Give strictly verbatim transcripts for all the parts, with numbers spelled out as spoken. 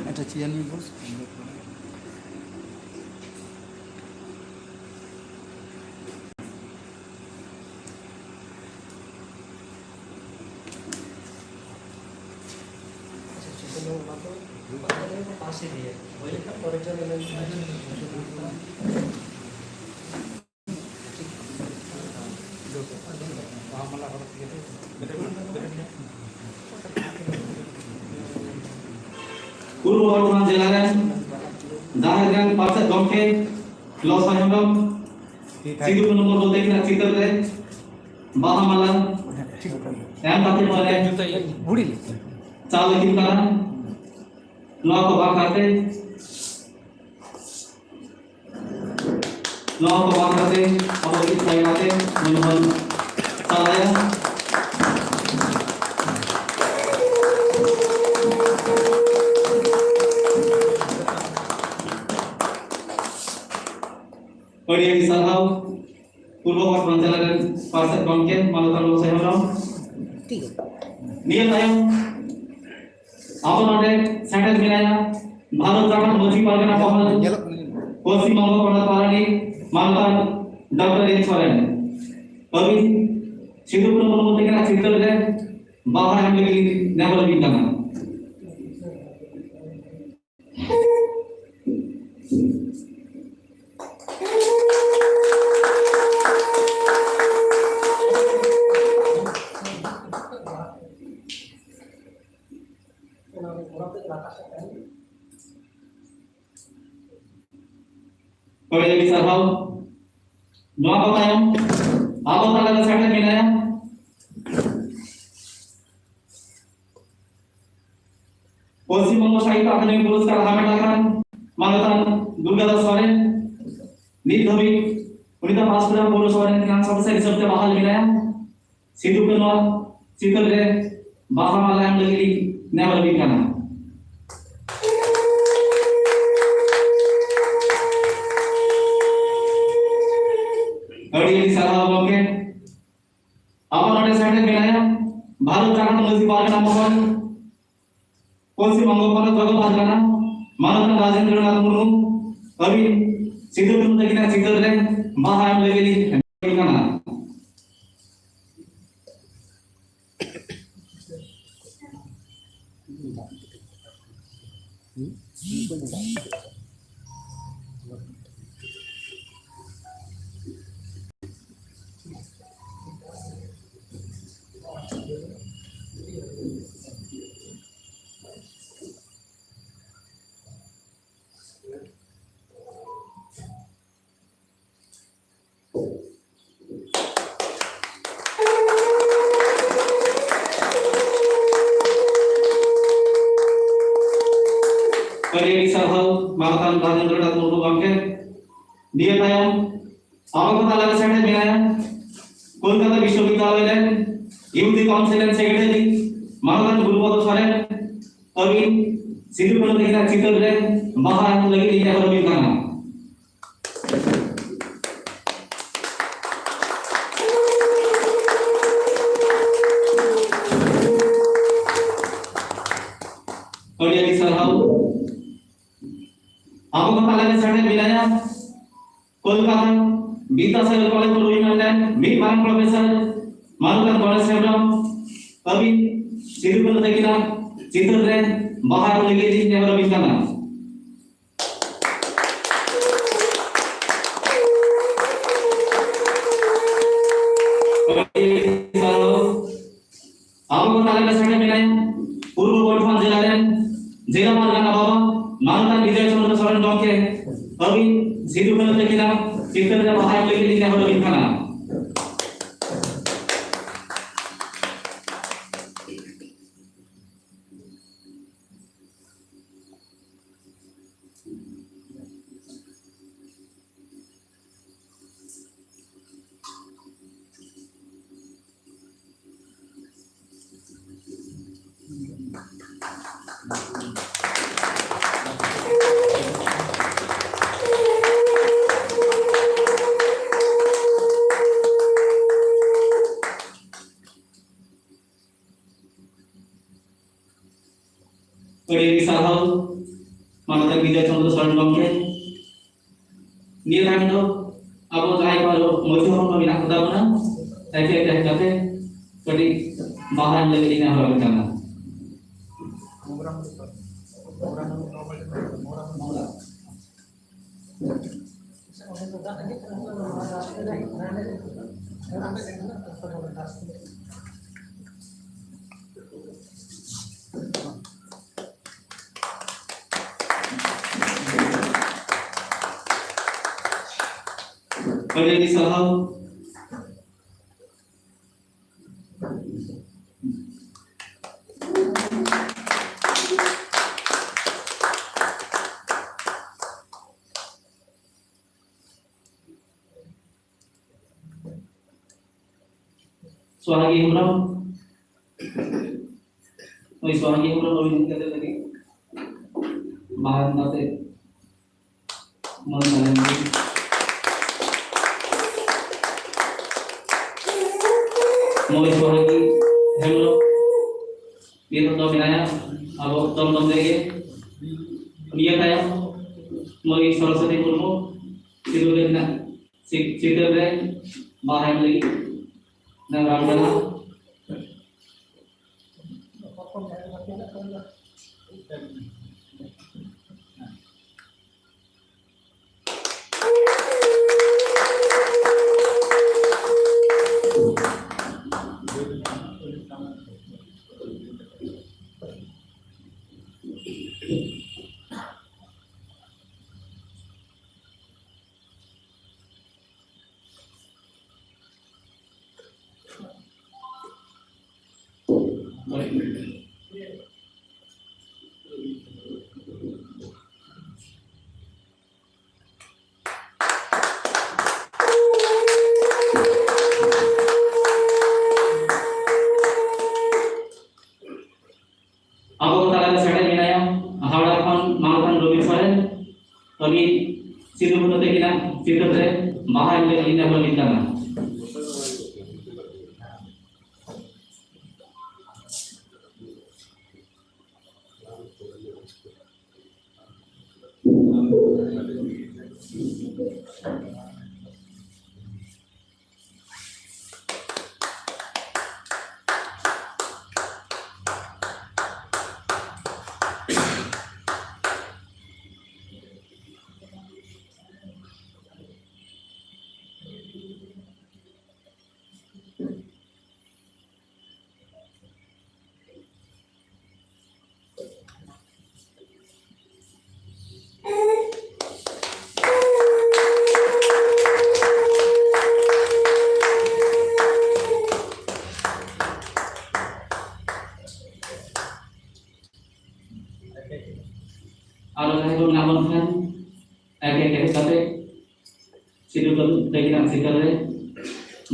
ᱟᱪᱪᱷᱟ, ᱪᱮᱭᱟᱨ ᱱᱤᱭᱮ ᱵᱚᱥ᱾ ᱯᱩᱨᱵᱚ ᱵᱚᱨᱫᱷᱚᱢᱟᱱ ᱡᱮᱞᱟ ᱨᱮᱱ ᱡᱟᱦᱮᱨ ᱜᱟᱲ ᱯᱟᱨᱥᱮᱛ ᱜᱚᱢᱠᱮ ᱞᱚᱥᱟ ᱦᱮᱢᱵᱨᱚᱢ ᱥᱤᱫᱩ ᱠᱟᱹᱱᱦᱩ ᱢᱩᱨᱢᱩ ᱛᱟᱹᱠᱤᱱᱟᱜ ᱪᱤᱛᱟᱹᱨ ᱨᱮ ᱵᱟᱦᱟ ᱢᱟᱞᱟ ᱮᱢ ᱠᱟᱛᱮ ᱱᱚᱰᱮ ᱪᱟᱞ ᱟᱹᱠᱤᱱ ᱠᱟᱱᱟ᱾ ᱱᱚᱣᱟ ᱠᱚ ᱵᱟᱝ ᱠᱟᱛᱮ ᱱᱚᱣᱟ ᱠᱚ ᱵᱟᱝ ᱠᱟᱛᱮ ᱟᱵᱚ ᱢᱤᱫ ᱥᱟᱭ ᱠᱟᱛᱮ ᱢᱟᱹᱱ ᱵᱚᱱ ᱪᱟᱞᱟᱭᱟ᱾ ᱟᱹᱰᱤ ᱟᱹᱰᱤ ᱥᱟᱨᱦᱟᱣ ᱯᱩᱨᱵᱚ ᱵᱚᱨᱫᱷᱚᱢᱟᱱ ᱡᱮᱞᱟ ᱨᱮᱱ ᱯᱟᱨᱥᱮᱛ ᱜᱚᱢᱠᱮ ᱢᱟᱱᱚᱛᱟᱱ ᱞᱚᱥᱟ ᱦᱮᱢᱵᱨᱚᱢ᱾ ᱱᱤᱭᱟᱹ ᱛᱟᱭᱚᱢ ᱟᱵᱚ ᱱᱚᱰᱮ ᱥᱮᱴᱮᱨ ᱢᱮᱱᱟᱭᱟ ᱵᱷᱟᱨᱚᱛ ᱡᱷᱟᱲᱠᱷᱚᱸᱰ ᱢᱟᱹᱡᱷᱤ ᱯᱟᱨᱜᱟᱱᱟ ᱯᱚᱦᱚᱞ ᱯᱚᱥᱪᱤᱢ ᱵᱚᱝᱜᱚ ᱯᱚᱱᱚᱛ ᱯᱟᱨᱟᱱᱤᱠ ᱢᱟᱱᱚᱛᱟᱱ ᱰᱚᱠᱴᱚᱨ ᱮᱱ ᱥᱚᱨᱮᱱ᱾ ᱟᱹᱵᱤᱱ ᱥᱤᱫᱩ ᱠᱟᱹᱱᱦᱩ ᱢᱩᱨᱢᱩ ᱛᱟᱹᱠᱤᱱᱟᱜ ᱪᱤᱛᱟᱹᱨ ᱨᱮ ᱵᱟᱦᱟ ᱮᱢ ᱞᱟᱹᱜᱤᱫ ᱱᱮᱦᱚᱨ ᱟᱹᱵᱤᱱ ᱠᱟᱱᱟ᱾ ᱦᱳᱭ, ᱟᱹᱰᱤ ᱥᱟᱨᱦᱟᱣ᱾ ᱱᱚᱣᱟ ᱠᱚ ᱛᱟᱭᱚᱢ ᱟᱵᱚ ᱛᱟᱞᱟᱨᱮ ᱥᱮᱴᱮᱨ ᱢᱮᱱᱟᱭᱟ ᱯᱚᱥᱪᱤᱢ ᱵᱚᱝᱜᱚ ᱥᱟᱦᱤᱛᱛᱚ ᱟᱠᱟᱫᱮᱢᱤ ᱯᱩᱨᱚᱥᱠᱟᱨ ᱦᱟᱢᱮᱴ ᱟᱠᱟᱱ ᱢᱟᱱᱚᱛᱟᱱ ᱫᱩᱨᱜᱟᱫᱟᱥ ᱥᱚᱨᱮᱱ᱾ ᱱᱤᱛ ᱫᱷᱟᱹᱵᱤᱡ ᱩᱱᱤ ᱫᱚ ᱯᱟᱸᱥᱠᱩᱲᱟ ᱯᱳᱣᱨᱚᱥᱚᱵᱷᱟ ᱨᱮᱱ ᱥᱟᱝᱥᱚᱫ ᱥᱮ ᱨᱤᱥᱟᱹᱵ ᱛᱮ ᱵᱟᱦᱟᱞ ᱢᱮᱱᱟᱭᱟ᱾ ᱥᱤᱫᱩ ᱠᱟᱹᱱᱦᱩ ᱪᱤᱛᱟᱹᱨ ᱨᱮ ᱵᱟᱦᱟ ᱢᱟᱞᱟ ᱮᱢ ᱞᱟᱹᱜᱤᱫ ᱤᱧ ᱱᱮᱦᱚᱨ ᱟᱹᱵᱤᱱ ᱠᱟᱱᱟ᱾ ᱟᱹᱰᱤ ᱟᱹᱰᱤ ᱥᱟᱨᱦᱟᱣ ᱜᱚᱢᱠᱮ᱾ ᱟᱵᱚ ᱱᱚᱰᱮ ᱥᱮᱴᱮᱨ ᱢᱮᱱᱟᱭᱟ ᱵᱷᱟᱨᱚᱛ ᱡᱷᱟᱲᱠᱷᱚᱸᱰ ᱢᱟᱹᱡᱷᱤ ᱯᱟᱨᱜᱟᱱᱟ ᱢᱚᱦᱚᱞ, ᱯᱚᱥᱪᱤᱢ ᱵᱚᱝᱜᱚ ᱯᱚᱱᱚᱛ ᱡᱚᱜᱚ ᱯᱟᱨᱜᱟᱱᱟ, ᱢᱟᱱᱚᱛᱟᱱ ᱨᱟᱡᱮᱱᱫᱨᱚᱱᱟᱛᱷ ᱢᱩᱨᱢᱩ᱾ ᱟᱹᱵᱤᱱ ᱥᱤᱫᱩ ᱠᱟᱹᱱᱦᱩ ᱛᱟᱹᱠᱤᱱᱟᱜ ᱪᱤᱛᱟᱹᱨ ᱨᱮ ᱵᱟᱦᱟ ᱮᱢ ᱞᱟᱹᱜᱤᱫ ᱞᱤᱧ ᱠᱷᱚᱡᱚᱜ ᱠᱟᱱᱟ᱾ ᱟᱹᱰᱤ ᱟᱹᱰᱤ ᱥᱟᱨᱦᱟᱣ ᱢᱟᱱᱚᱛᱟᱱ ᱨᱟᱡᱮᱱᱫᱨᱚᱱᱟᱛᱷ ᱢᱩᱨᱢᱩ ᱜᱚᱢᱠᱮ᱾ ᱱᱤᱭᱟᱹ ᱛᱟᱭᱚᱢ ᱟᱵᱚ ᱠᱚ ᱛᱟᱞᱟᱨᱮ ᱥᱮᱴᱮᱨ ᱢᱮᱱᱟᱭᱟ ᱠᱳᱞᱠᱟᱛᱟ ᱵᱤᱥᱣᱚᱵᱤᱫᱽᱭᱟᱞᱚᱭ ᱨᱮᱱ ᱤᱭᱩᱛᱷ ᱠᱟᱣᱩᱱᱥᱤᱞ ᱨᱮᱱ ᱥᱮᱠᱨᱮᱴᱟᱨᱤ ᱢᱟᱱᱚᱛᱟᱱ ᱜᱩᱨᱩᱯᱚᱫᱚ ᱥᱚᱨᱮᱱ᱾ ᱟᱹᱵᱤᱱ ᱥᱤᱫᱩ ᱠᱟᱹᱱᱦᱩ ᱛᱟᱹᱠᱤᱱᱟᱜ ᱪᱤᱛᱟᱹᱨ ᱨᱮ ᱵᱟᱦᱟ ᱮᱢ ᱞᱟᱹᱜᱤᱫ ᱤᱧ ᱱᱮᱦᱚᱨ ᱟᱹᱵᱤᱱ ᱠᱟᱱᱟ᱾ ᱟᱹᱰᱤ ᱟᱹᱰᱤ ᱥᱟᱨᱦᱟᱣ᱾ ᱟᱵᱚ ᱠᱚ ᱛᱟᱞᱟᱨᱮ ᱥᱮᱴᱮᱨ ᱢᱮᱱᱟᱭᱟ ᱠᱳᱞᱠᱟᱛᱟ ᱵᱤᱫᱽᱫᱟᱥᱟᱜᱚᱨ ᱠᱚᱞᱮᱡᱽ ᱠᱷᱚᱱ ᱦᱩᱭ ᱢᱮᱱᱛᱮ ᱢᱤᱫ ᱢᱟᱨᱟᱝ ᱯᱨᱚᱯᱷᱮᱥᱚᱨ ᱢᱟᱱᱚᱛᱟᱱ ᱜᱚᱬᱮᱥ ᱦᱮᱢᱵᱽᱨᱚᱢ᱾ ᱟᱹᱵᱤᱱ ᱥᱤᱫᱩ ᱠᱟᱹᱱᱦᱩ ᱛᱟᱹᱠᱤᱱᱟᱜ ᱪᱤᱛᱟᱹᱨ ᱨᱮ ᱵᱟᱦᱟ ᱮᱢ ᱞᱟᱹᱜᱤᱫ ᱤᱧ ᱱᱮᱦᱚᱨ ᱟᱹᱵᱤᱱ ᱠᱟᱱᱟ᱾ ᱟᱵᱚ ᱠᱚ ᱛᱟᱞᱟᱨᱮ ᱥᱮᱴᱮᱨ ᱢᱮᱱᱟᱭᱟ ᱯᱩᱨᱵᱚ ᱵᱚᱨᱫᱷᱚᱢᱟᱱ ᱡᱮᱞᱟ ᱨᱮᱱ ᱡᱮᱞᱟ ᱯᱟᱨᱜᱟᱱᱟ ᱵᱟᱵᱟ ᱢᱟᱱᱚᱛᱟᱱ ᱵᱤᱡᱚᱭ ᱪᱚᱱᱫᱨᱚ ᱥᱚᱨᱮᱱ ᱜᱚᱢᱠᱮ᱾ ᱟᱹᱵᱤᱱ ᱥᱤᱫᱩ ᱠᱟᱹᱱᱦᱩ ᱛᱟᱹᱠᱤᱱᱟᱜ ᱪᱤᱛᱟᱹᱨ ᱨᱮ ᱵᱟᱦᱟ ᱮᱢ ᱞᱟᱹᱜᱤᱫ ᱤᱧ ᱱᱮᱦᱚᱨ ᱟᱹᱵᱤᱱ ᱠᱟᱱᱟ᱾ ᱟᱹᱰᱤ ᱟᱹᱰᱤ ᱥᱟᱨᱦᱟᱣ ᱢᱟᱱᱚᱛᱟᱱ ᱵᱤᱡᱚᱭ ᱪᱚᱸᱫᱽᱨᱚ ᱥᱚᱨᱮᱱ ᱜᱚᱢᱠᱮ᱾ ᱱᱤᱭᱟᱹ ᱛᱟᱭᱚᱢ ᱫᱚ ᱟᱵᱚ ᱡᱟᱦᱟᱸᱭ ᱠᱚ ᱟᱨᱚ ᱢᱟᱹᱡᱷᱤ ᱦᱚᱲ ᱠᱚ ᱢᱮᱱᱟᱜ ᱠᱚᱛᱟ ᱵᱚᱱᱟ, ᱮᱠ ᱮᱠ ᱮᱠ ᱠᱟᱛᱮ ᱠᱟᱹᱴᱤᱡ ᱵᱟᱦᱟ ᱮᱢ ᱞᱟᱹᱜᱤᱫ ᱤᱧ ᱱᱮᱦᱚᱨ ᱟᱵᱮᱱ ᱠᱟᱱᱟ᱾ ᱟᱹᱰᱤ ᱟᱹᱰᱤ ᱥᱟᱨᱦᱟᱣ᱾ ᱥᱚᱦᱟᱜᱤ ᱦᱮᱢᱵᱨᱚᱢ, ᱦᱳᱭ, ᱥᱚᱦᱟᱜᱤ ᱦᱮᱢᱵᱨᱚᱢ, ᱟᱹᱵᱤᱱ ᱦᱮᱡ ᱠᱟᱛᱮ ᱠᱟᱹᱴᱤᱡ ᱢᱟᱨᱟᱝ ᱠᱟᱛᱮ ᱢᱟᱹᱱ ᱛᱟᱦᱮᱱ ᱜᱮ᱾ ᱢᱟᱹᱭ ᱥᱚᱦᱟᱜᱤ ᱦᱮᱢᱵᱨᱚᱢ, ᱱᱤᱛᱚᱜ ᱫᱚ ᱢᱮᱱᱟᱭᱟ ᱟᱵᱚ ᱫᱚᱢᱫᱚᱢ ᱨᱮᱜᱮ᱾ ᱱᱤᱭᱟᱹ ᱛᱟᱭᱚᱢ ᱢᱟᱹᱭ ᱥᱚᱨᱚᱥᱚᱛᱤ ᱢᱩᱨᱢᱩ ᱥᱤᱸᱫᱩᱨ ᱨᱮ ᱢᱮᱱᱟᱜ ᱪᱤ-, ᱪᱤᱛᱟᱹᱨ ᱨᱮ ᱵᱟᱦᱟ ᱮᱢ ᱞᱟᱹᱜᱤᱫ ᱱᱮᱦᱚᱨ ᱠᱟᱱᱟ᱾ ᱟᱵᱚ ᱛᱟᱞᱟᱨᱮ ᱥᱮᱴᱮᱨ ᱢᱮᱱᱟᱭᱟ ᱦᱟᱣᱲᱟ ᱠᱷᱚᱱ ᱢᱟᱱᱚᱛᱟᱱ ᱨᱚᱵᱤ ᱥᱚᱨᱮᱱ᱾ ᱩᱱᱤ ᱥᱤᱫᱩ ᱠᱟᱹᱱᱦᱩ ᱛᱟᱹᱠᱤᱱᱟᱜ ᱪᱤᱛᱟᱹᱨ ᱨᱮ ᱵᱟᱦᱟ ᱮᱢ ᱞᱟᱹᱜᱤᱫ ᱤᱧ ᱱᱮᱦᱚᱨ ᱟᱹᱞᱤᱧ ᱠᱟᱱᱟ᱾ ᱟᱨ ᱡᱟᱦᱟᱸᱭ ᱠᱚ ᱢᱮᱱᱟᱜ ᱵᱚᱱ ᱠᱷᱟᱱ, ᱮᱠ ᱮᱠ ᱦᱮᱡ ᱠᱟᱛᱮ ᱥᱤᱫᱩ ᱠᱟᱹᱱᱦᱩ ᱛᱟᱹᱠᱤᱱᱟᱜ ᱪᱤᱛᱟᱹᱨ ᱨᱮ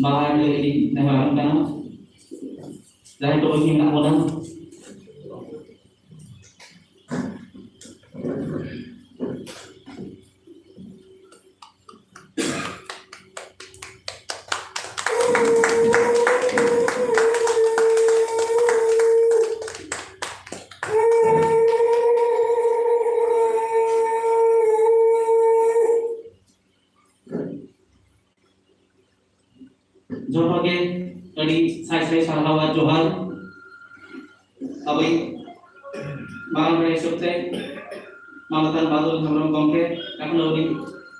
ᱵᱟᱦᱟ ᱮᱢ ᱞᱟᱹᱜᱤᱫ ᱤᱧ ᱱᱮᱦᱚᱨ ᱟᱵᱚᱱ ᱠᱟᱱᱟ᱾ ᱡᱟᱦᱟᱸᱭ ᱠᱚ ᱵᱟᱹᱠᱤ ᱢᱮᱱᱟᱜ ᱵᱚᱱᱟ, ᱡᱚᱛᱚ ᱜᱮ ᱟᱹᱰᱤ ᱥᱟᱭ ᱥᱟᱭ ᱥᱟᱨᱦᱟᱣ ᱟᱨ ᱡᱚᱦᱟᱨ᱾ ᱟᱵᱚᱭᱤᱡ ᱢᱟᱨᱟᱝ ᱵᱚᱦᱚᱜ ᱦᱤᱥᱟᱹᱵ ᱛᱮ ᱢᱟᱱᱚᱛᱟᱱ ᱵᱟᱫᱚᱞ ᱦᱮᱢᱵᱨᱚᱢ ᱜᱚᱢᱠᱮ ᱮᱠᱷᱚᱱ ᱟᱹᱣᱨᱤ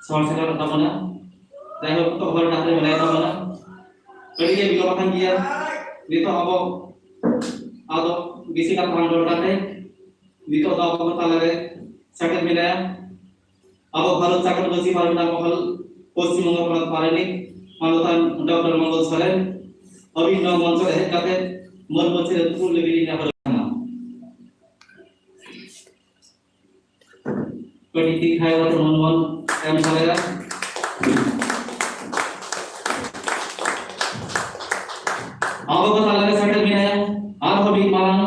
ᱥᱚᱦᱚᱨ ᱥᱮᱴᱮᱨᱚᱜ ᱛᱟᱵᱚᱱᱟ᱾ ᱡᱟᱭᱦᱳᱠ, ᱱᱤᱛᱚᱜ ᱦᱚᱨ ᱰᱟᱦᱟᱨ ᱨᱮ ᱢᱮᱱᱟᱭ ᱛᱟᱵᱚᱱᱟ᱾ ᱟᱹᱰᱤ ᱜᱮ ᱵᱤᱞᱚᱢ ᱟᱠᱟᱱ ᱜᱮᱭᱟ᱾ ᱱᱤᱛᱚᱜ ᱟᱵᱚ ᱟᱫᱚ ᱵᱮᱥᱤ ᱠᱟᱛᱷᱟ ᱵᱟᱝ ᱨᱚᱲ ᱠᱟᱛᱮ ᱱᱤᱛᱚᱜ ᱫᱚ ᱟᱵᱚ ᱠᱚ ᱛᱟᱞᱟᱨᱮ ᱥᱮᱴᱮᱨ ᱢᱮᱱᱟᱭᱟ ᱟᱵᱚ ᱵᱷᱟᱨᱚᱛ ᱡᱟᱠᱟᱛ ᱢᱟᱹᱡᱷᱤ ᱯᱟᱨᱜᱟᱱᱟ ᱢᱚᱦᱚᱞ ᱯᱚᱥᱪᱤᱢ ᱵᱚᱝᱜᱚ ᱯᱚᱱᱚᱛ ᱯᱟᱨᱟᱱᱤᱠ ᱢᱟᱱᱚᱛᱟᱱ ᱰᱚᱠᱴᱚᱨ ᱢᱚᱝᱜᱚᱞ ᱥᱚᱨᱮᱱ᱾ ᱟᱹᱵᱤᱱ ᱱᱚᱣᱟ ᱢᱚᱧᱪᱚ ᱨᱮ ᱦᱮᱡ ᱠᱟᱛᱮ ᱢᱟᱹᱱ ᱢᱟᱹᱪᱤ ᱨᱮ ᱫᱩᱯᱲᱩᱵ ᱞᱟᱹᱜᱤᱫ ᱞᱤᱧ ᱱᱮᱦᱚᱨ ᱠᱟᱱᱟ᱾ ᱠᱟᱹᱴᱤᱡ ᱛᱤ ᱛᱷᱟᱭᱚ ᱠᱟᱛᱮ ᱢᱟᱹᱱ ᱵᱚᱱ ᱮᱢ ᱥᱟᱨᱮᱭᱟ᱾ ᱟᱵᱚ ᱠᱚ ᱛᱟᱞᱟᱨᱮ ᱥᱮᱴᱮᱨ ᱢᱮᱱᱟᱭᱟ ᱟᱨᱦᱚᱸ ᱢᱤᱫ ᱢᱟᱨᱟᱝ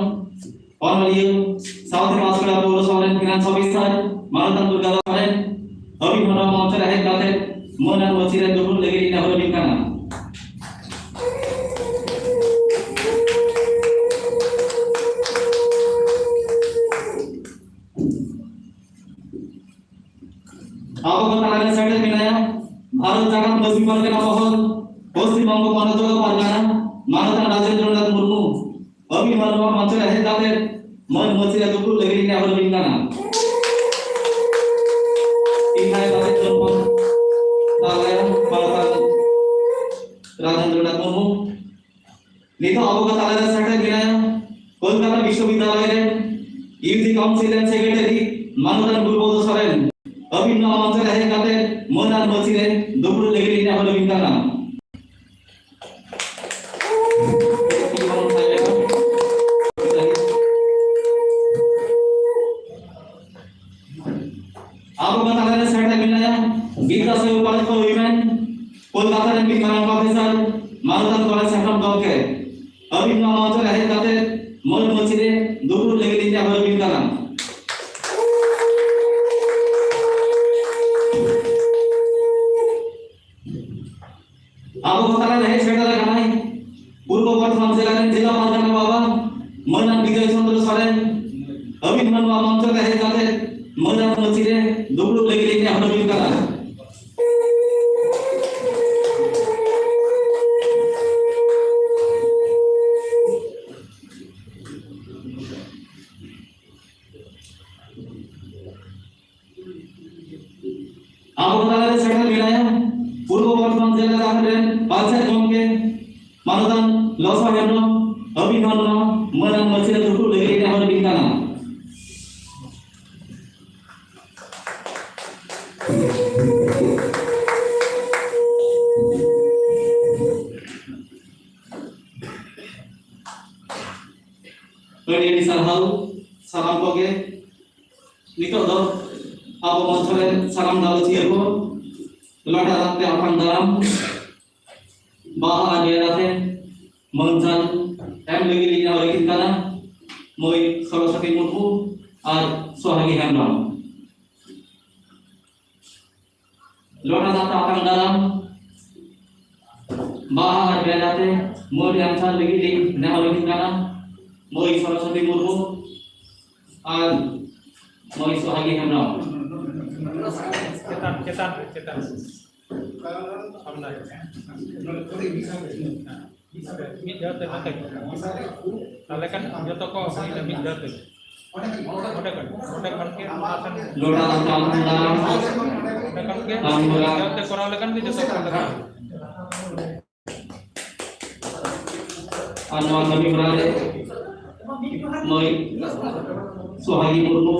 ᱚᱱᱚᱞᱤᱭᱟᱹ ᱥᱟᱶᱛᱮ ᱯᱟᱸᱪᱠᱚᱲᱟ ᱯᱳᱣᱨᱚᱥᱚᱵᱷᱟ ᱨᱮᱱ ᱯᱷᱤᱱᱟᱱᱥ ᱚᱯᱷᱤᱥᱟᱨ ᱢᱟᱱᱚᱛᱟᱱ ᱫᱩᱨᱜᱟᱫᱟᱥ ᱥᱚᱨᱮᱱ᱾ ᱟᱹᱵᱤᱱ ᱦᱚᱸ ᱱᱚᱣᱟ ᱢᱚᱧᱪᱚ ᱨᱮ ᱦᱮᱡ ᱠᱟᱛᱮ ᱢᱟᱹᱱ ᱟᱨ ᱢᱟᱹᱪᱤ ᱨᱮ ᱫᱩᱯᱲᱩᱵ ᱞᱟᱹᱜᱤᱫ ᱤᱧ ᱱᱮᱦᱚᱨ ᱟᱹᱵᱤᱱ ᱠᱟᱱᱟ᱾ ᱟᱵᱚ ᱠᱚ ᱛᱟᱞᱟᱨᱮ ᱥᱮᱴᱮᱨ ᱢᱮᱱᱟᱭᱟ ᱵᱷᱟᱨᱚᱛ ᱡᱟᱠᱟᱛ ᱢᱟᱹᱡᱷᱤ ᱯᱟᱨᱜᱟᱱᱟ ᱢᱚᱦᱚᱞ ᱯᱚᱥᱪᱤᱢ ᱵᱚᱝᱜᱚ ᱯᱚᱱᱚᱛ ᱡᱚᱜᱚ ᱯᱟᱨᱜᱟᱱᱟ ᱢᱟᱱᱚᱛᱟᱱ ᱨᱟᱡᱮᱱᱫᱨᱚᱱᱟᱛᱷ ᱢᱩᱨᱢᱩ᱾ ᱟᱹᱵᱤᱱ ᱦᱚᱸ ᱱᱚᱣᱟ ᱢᱚᱧᱪᱚ ᱨᱮ ᱦᱮᱡ ᱠᱟᱛᱮ ᱢᱟᱹᱱ ᱢᱟᱹᱪᱤ ᱨᱮ ᱫᱩᱯᱲᱩᱵ ᱞᱟᱹᱜᱤᱫ ᱤᱧ ᱱᱮᱦᱚᱨ ᱟᱹᱵᱤᱱ ᱠᱟᱱᱟ᱾ ᱤᱧ ᱦᱟᱭ ᱵᱟᱵᱮ ᱡᱚᱱᱢᱚ ᱛᱟᱞᱮ ᱢᱟᱱᱚᱛᱟᱱ ᱨᱟᱡᱮᱱᱫᱨᱚᱱᱟᱛᱷ ᱢᱩᱨᱢᱩ᱾ ᱱᱤᱛᱚᱜ ᱟᱵᱚ ᱠᱚ ᱛᱟᱞᱟᱨᱮ ᱥᱮᱴᱮᱨ ᱢᱮᱱᱟᱭᱟ ᱠᱳᱞᱠᱟᱛᱟ ᱵᱤᱥᱥᱚᱵᱤᱫᱽᱫᱟᱞᱚᱭ ᱨᱮ ᱤᱭᱩ ᱡᱤ ᱠᱟᱣᱩᱱᱥᱤᱞ ᱨᱮᱱ ᱥᱮᱠᱨᱮᱴᱟᱨᱤ ᱢᱟᱱᱚᱛᱟᱱ ᱜᱩᱨᱩᱯᱚᱫᱚ ᱥᱚᱨᱮᱱ᱾ ᱟᱹᱵᱤᱱ ᱱᱚᱣᱟ ᱢᱚᱧᱪᱚ ᱨᱮ ᱦᱮᱡ ᱠᱟᱛᱮ ᱢᱟᱹᱱ ᱟᱨ ᱢᱟᱹᱪᱤ ᱨᱮ ᱫᱩᱯᱲᱩᱵ ᱞᱟᱹᱜᱤᱫ ᱤᱧ ᱱᱮᱦᱚᱨ ᱟᱹᱵᱤᱱ ᱠᱟᱱᱟ᱾ ᱟᱹᱵᱤᱱ ᱱᱚᱣᱟ ᱢᱚᱧᱪᱚ ᱨᱮ ᱦᱮᱡ ᱠᱟᱛᱮ ᱢᱟᱹᱱ ᱢᱟᱹᱪᱤ ᱨᱮ ᱫᱩᱯᱲᱩᱵ ᱞᱟᱹᱜᱤᱫ ᱞᱤᱧ ᱱᱮᱦᱚᱨ ᱟᱹᱵᱤᱱ ᱠᱟᱱᱟ᱾ ᱟᱵᱚ ᱠᱚ ᱛᱟᱞᱟ ᱨᱮ ᱦᱮᱡ ᱥᱮᱴᱮᱨ ᱟᱠᱟᱱᱟᱭ ᱯᱩᱨᱵᱚ ᱵᱚᱨᱫᱷᱚᱢᱟᱱ ᱡᱮᱞᱟ ᱨᱮᱱ ᱡᱮᱞᱟ ᱯᱟᱨᱜᱟᱱᱟ ᱵᱟᱵᱟ ᱢᱟᱹᱱᱟᱱ ᱵᱤᱡᱚᱭ ᱪᱚᱱᱫᱨᱚ ᱥᱚᱨᱮᱱ᱾ ᱟᱹᱵᱤᱱ ᱦᱚᱸ ᱱᱚᱣᱟ ᱢᱚᱧᱪᱚ ᱨᱮ ᱦᱮᱡ ᱠᱟᱛᱮ ᱢᱟᱹᱱᱟᱱ ᱢᱟᱹᱪᱤ ᱨᱮ ᱫᱩᱯᱲᱩᱵ ᱞᱟᱹᱜᱤᱫ ᱞᱤᱧ ᱱᱮᱦᱚᱨ ᱟᱹᱵᱤᱱ ᱠᱟᱱᱟ᱾ ᱟᱵᱚ ᱛᱟᱞᱟᱨᱮ ᱥᱮᱴᱮᱨ ᱢᱮᱱᱟᱭᱟ ᱯᱩᱨᱵᱚ ᱵᱚᱨᱫᱷᱚᱢᱟᱱ ᱡᱮᱞᱟ ᱡᱟᱦᱮᱨ ᱨᱮᱱ ᱯᱟᱨᱥᱮᱛ ᱜᱚᱢᱠᱮ ᱢᱟᱱᱚᱛᱟᱱ ᱞᱚᱥᱟ ᱦᱮᱢᱵᱨᱚᱢ᱾ ᱟᱹᱵᱤᱱ ᱦᱚᱸ ᱱᱚᱣᱟ ᱢᱟᱹᱱᱟᱱ ᱢᱟᱹᱪᱤ ᱨᱮ ᱫᱩᱯᱲᱩᱵ ᱞᱟᱹᱜᱤᱫ ᱱᱮᱦᱚᱨ ᱟᱹᱵᱤᱱ ᱠᱟᱱᱟ᱾ ᱟᱹᱰᱤ ᱟᱹᱰᱤ ᱥᱟᱨᱦᱟᱣ ᱥᱟᱱᱟᱢ ᱠᱚᱜᱮ᱾ ᱱᱤᱛᱚᱜ ᱫᱚ ᱟᱵᱚ ᱢᱚᱧᱪᱚ ᱨᱮ ᱥᱟᱱᱟᱢ ᱜᱟᱞᱚᱪᱤᱭᱟᱹ ᱠᱚ ᱞᱚᱴᱟ ᱫᱟᱜ ᱛᱮ ᱟᱛᱟᱝ ᱫᱟᱨᱟᱢ ᱵᱟᱦᱟ ᱟᱨ ᱜᱮᱸᱫᱟ ᱛᱮ ᱢᱟᱹᱱ ᱪᱟᱞ ᱮᱢ ᱞᱟᱹᱜᱤᱫ ᱞᱤᱧ ᱱᱮᱦᱚᱨ ᱟᱹᱠᱤᱱ ᱠᱟᱱᱟ ᱢᱟᱹᱭ ᱥᱚᱨᱚᱥᱚᱛᱤ ᱢᱩᱨᱢᱩ ᱟᱨ ᱥᱚᱦᱟᱜᱤ ᱦᱮᱢᱵᱨᱚᱢ᱾ ᱞᱚᱴᱟ ᱫᱟᱜ ᱛᱮ ᱟᱛᱟᱝ ᱫᱟᱨᱟᱢ ᱵᱟᱦᱟ ᱟᱨ ᱜᱮᱸᱫᱟ ᱛᱮ ᱢᱟᱹᱱ ᱮᱢ ᱪᱟᱞ ᱞᱟᱹᱜᱤᱫ ᱞᱤᱧ ᱱᱮᱦᱚᱨ ᱟᱹᱠᱤᱱ ᱠᱟᱱᱟ ᱢᱟᱹᱭ ᱥᱚᱨᱚᱥᱚᱛᱤ ᱢᱩᱨᱢᱩ ᱟᱨ ᱢᱟᱹᱭ ᱥᱚᱦᱟᱜᱤ ᱦᱮᱢᱵᱨᱚᱢ᱾ ᱪᱮᱛᱟᱱ, ᱪᱮᱛᱟᱱ ᱨᱮ, ᱪᱮᱛᱟᱱ ᱨᱮ᱾ ᱥᱟᱢᱱᱟ ᱨᱮ᱾ ᱢᱤᱫ ᱫᱷᱟᱣ ᱛᱮ ᱱᱚᱛᱮ᱾ ᱛᱟᱦᱞᱮ ᱠᱷᱟᱱ ᱡᱚᱛᱚ ᱠᱚ ᱦᱩᱭᱱᱟ ᱢᱤᱫ ᱫᱷᱟᱣ ᱛᱮ᱾ ᱚᱸᱰᱮ ᱠᱷᱚᱱ, ᱚᱸᱰᱮ ᱠᱷᱚᱱ ᱜᱮ ᱚᱱᱟ ᱠᱷᱟᱱ ᱞᱚᱴᱟ ᱫᱟᱜ ᱛᱮ ᱟᱛᱟᱝ ᱫᱟᱨᱟᱢ ᱚᱸᱰᱮ ᱠᱷᱚᱱ ᱜᱮ ᱢᱤᱫ ᱫᱷᱟᱣ ᱛᱮ ᱠᱚᱨᱟᱣ ᱞᱮᱠᱷᱟᱱ ᱜᱮ ᱡᱚᱛᱚ ᱠᱚ ᱞᱟᱜᱟᱜᱼᱟ᱾ ᱟᱨ ᱱᱚᱣᱟ ᱠᱟᱹᱢᱤ ᱦᱚᱨᱟ ᱨᱮ ᱢᱟᱹᱭ ᱥᱚᱦᱟᱜᱤ ᱢᱩᱨᱢᱩ,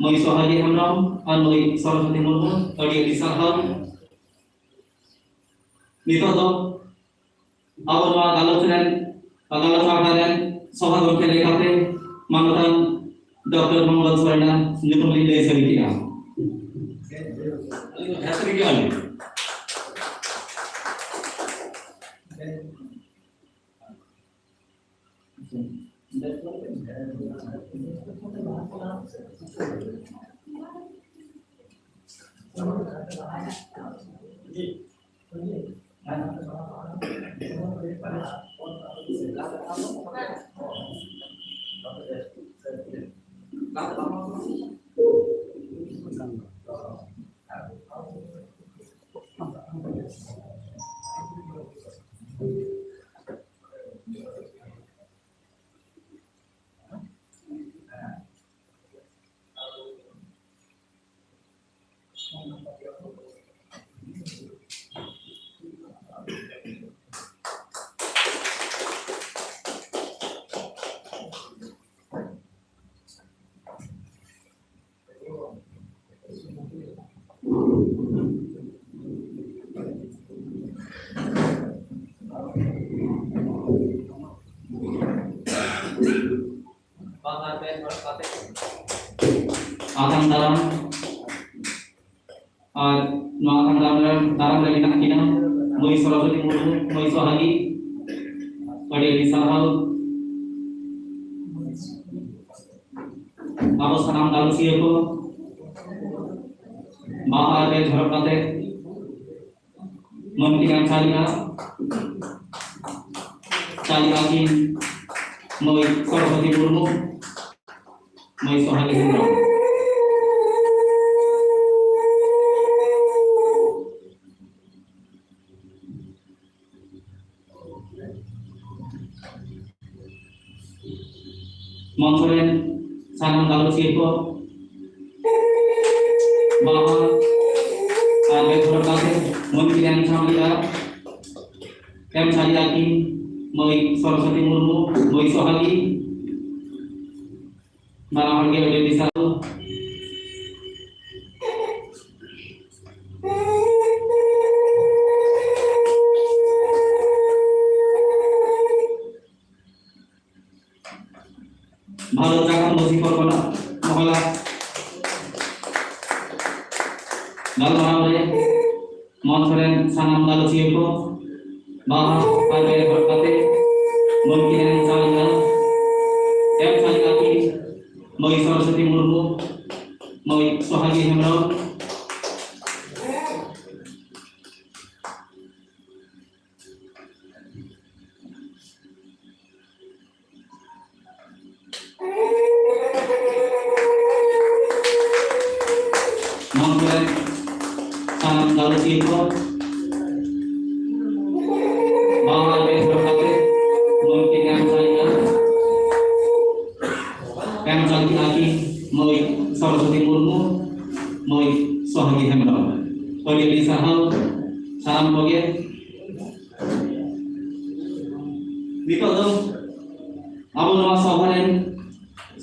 ᱢᱟᱹᱭ ᱥᱚᱦᱟᱜᱤ ᱦᱮᱢᱵᱨᱚᱢ ᱟᱨ ᱢᱟᱹᱭ ᱥᱚᱨᱚᱥᱚᱛᱤ ᱢᱩᱨᱢᱩ, ᱟᱹᱰᱤ ᱟᱹᱰᱤ ᱥᱟᱨᱦᱟᱣ᱾ ᱱᱤᱛᱚᱜ ᱫᱚ ᱟᱵᱚ ᱱᱚᱣᱟ ᱜᱟᱞᱚᱪ ᱨᱮᱱ, ᱜᱟᱞᱚᱪ ᱟᱠᱷᱲᱟ ᱨᱮᱱ ᱥᱚᱵᱷᱟ ᱜᱚᱢᱠᱮ ᱞᱮᱠᱟᱛᱮ ᱢᱟᱱᱚᱛᱟᱱ ᱰᱚᱠᱴᱚᱨ ᱢᱚᱝᱜᱚᱞ ᱥᱚᱨᱮᱱᱟᱜ ᱧᱩᱛᱩᱢ ᱞᱤᱧ ᱞᱟᱹᱭ ᱥᱟᱹᱨᱤ ᱠᱮᱫᱼᱟ᱾ ᱟᱹᱞᱤᱧ ᱫᱚ ᱦᱮᱸ ᱥᱟᱹᱨᱤ ᱜᱮ ᱟᱹᱞᱤᱧ᱾ ᱟᱛᱟᱝ ᱫᱟᱨᱟᱢ ᱟᱨ ᱱᱚᱣᱟ ᱟᱛᱟᱝ ᱫᱟᱨᱟᱢ ᱨᱮ, ᱫᱟᱨᱟᱢ ᱨᱮ ᱢᱮᱱᱟᱜ ᱠᱤᱱᱟ ᱢᱟᱹᱭ ᱥᱚᱨᱚᱥᱚᱛᱤ ᱢᱩᱨᱢᱩ, ᱢᱟᱹᱭ ᱥᱚᱦᱟᱜᱤ᱾ ᱟᱹᱰᱤ ᱟᱹᱰᱤ ᱥᱟᱨᱦᱟᱣ᱾ ᱟᱵᱚ ᱥᱟᱱᱟᱢ ᱜᱟᱞᱚᱪᱤᱭᱟᱹ ᱠᱚ ᱵᱟᱦᱟ ᱨᱮ ᱡᱷᱚᱨᱚᱠ ᱠᱟᱛᱮ ᱢᱟᱹᱱ ᱠᱤᱱ ᱮᱢ ᱥᱟᱹᱨᱤᱭᱟ, ᱥᱟᱹᱨᱤᱭᱟ ᱠᱤᱱ ᱢᱟᱹᱭ ᱥᱚᱨᱚᱥᱚᱛᱤ ᱢᱩᱨᱢᱩ, ᱢᱟᱹᱭ ᱥᱚᱦᱟᱜᱤ ᱦᱮᱢᱵᱨᱚᱢ᱾ ᱢᱚᱧᱪᱚ ᱨᱮᱱ ᱥᱟᱱᱟᱢ ᱜᱟᱞᱚᱪᱤᱭᱟᱹ ᱠᱚ ᱵᱟᱦᱟ ᱟᱨ ᱵᱮᱫᱷᱚᱨᱚ ᱠᱟᱛᱮ ᱢᱟᱹᱱ ᱠᱤᱱ ᱮᱢ ᱥᱟᱹᱨᱤᱭᱟ, ᱮᱢ ᱥᱟᱹᱨᱤᱭᱟ ᱠᱤᱱ ᱢᱟᱹᱭ ᱥᱚᱨᱚᱥᱚᱛᱤ ᱢᱩᱨᱢᱩ, ᱢᱟᱹᱭ ᱥᱚᱦᱟᱜᱤ᱾ ᱵᱟᱱᱟ ᱦᱚᱲ ᱜᱮ ᱟᱹᱰᱤ ᱟᱹᱰᱤ ᱥᱟᱨᱦᱟᱣ᱾ ᱵᱷᱟᱨᱚᱛ ᱡᱷᱟᱲᱠᱷᱚᱸᱰ ᱢᱟᱹᱡᱷᱤ ᱯᱚᱨᱜᱚᱱᱟ ᱢᱚᱦᱚᱞᱟ ᱜᱟᱞᱢᱟᱨᱟᱣ ᱨᱮ ᱢᱚᱧᱪᱚ ᱨᱮᱱ ᱥᱟᱱᱟᱢ ᱜᱟᱞᱚᱪᱤᱭᱟᱹ ᱠᱚ, ᱵᱟᱦᱟ ᱟᱨ ᱵᱮᱞ ᱦᱚᱨᱚᱜ ᱠᱟᱛᱮ ᱢᱟᱹᱱ ᱠᱤᱱ ᱮᱢ ᱥᱟᱨᱦᱟᱣ ᱮᱱᱟ᱾ ᱮᱢ ᱥᱟᱨᱦᱟᱣ ᱠᱤᱱ ᱢᱟᱹᱭ ᱥᱚᱨᱚᱥᱚᱛᱤ ᱢᱩᱨᱢᱩ, ᱢᱟᱹᱭ ᱥᱚᱦᱟᱜᱤ ᱦᱮᱢᱵᱨᱚᱢ᱾ ᱢᱚᱱ ᱠᱚᱨᱮ ᱥᱟᱱᱟᱢ ᱜᱟᱞᱚᱪᱤᱭᱟᱹ ᱠᱚ ᱵᱟᱝᱞᱟ ᱵᱮᱥ ᱦᱚᱲ ᱠᱟᱛᱮ ᱢᱚᱱ ᱠᱤᱱ ᱮᱢ ᱥᱟᱹᱨᱤ ᱠᱟᱱᱟ᱾ ᱮᱢ ᱥᱟᱹᱨᱤ ᱠᱤᱱ ᱟᱹᱠᱤᱱ ᱢᱟᱹᱭ ᱥᱚᱨᱚᱥᱚᱛᱤ ᱢᱩᱨᱢᱩ, ᱢᱟᱹᱭ ᱥᱚᱦᱟᱜᱤ ᱦᱮᱢᱵᱨᱚᱢ᱾ ᱟᱹᱰᱤ ᱟᱹᱰᱤ ᱥᱟᱨᱦᱟᱣ ᱥᱟᱱᱟᱢ ᱠᱚᱜᱮ᱾ ᱱᱤᱛᱚᱜ ᱫᱚ ᱟᱵᱚ ᱱᱚᱣᱟ ᱥᱚᱵᱷᱟ ᱨᱮᱱ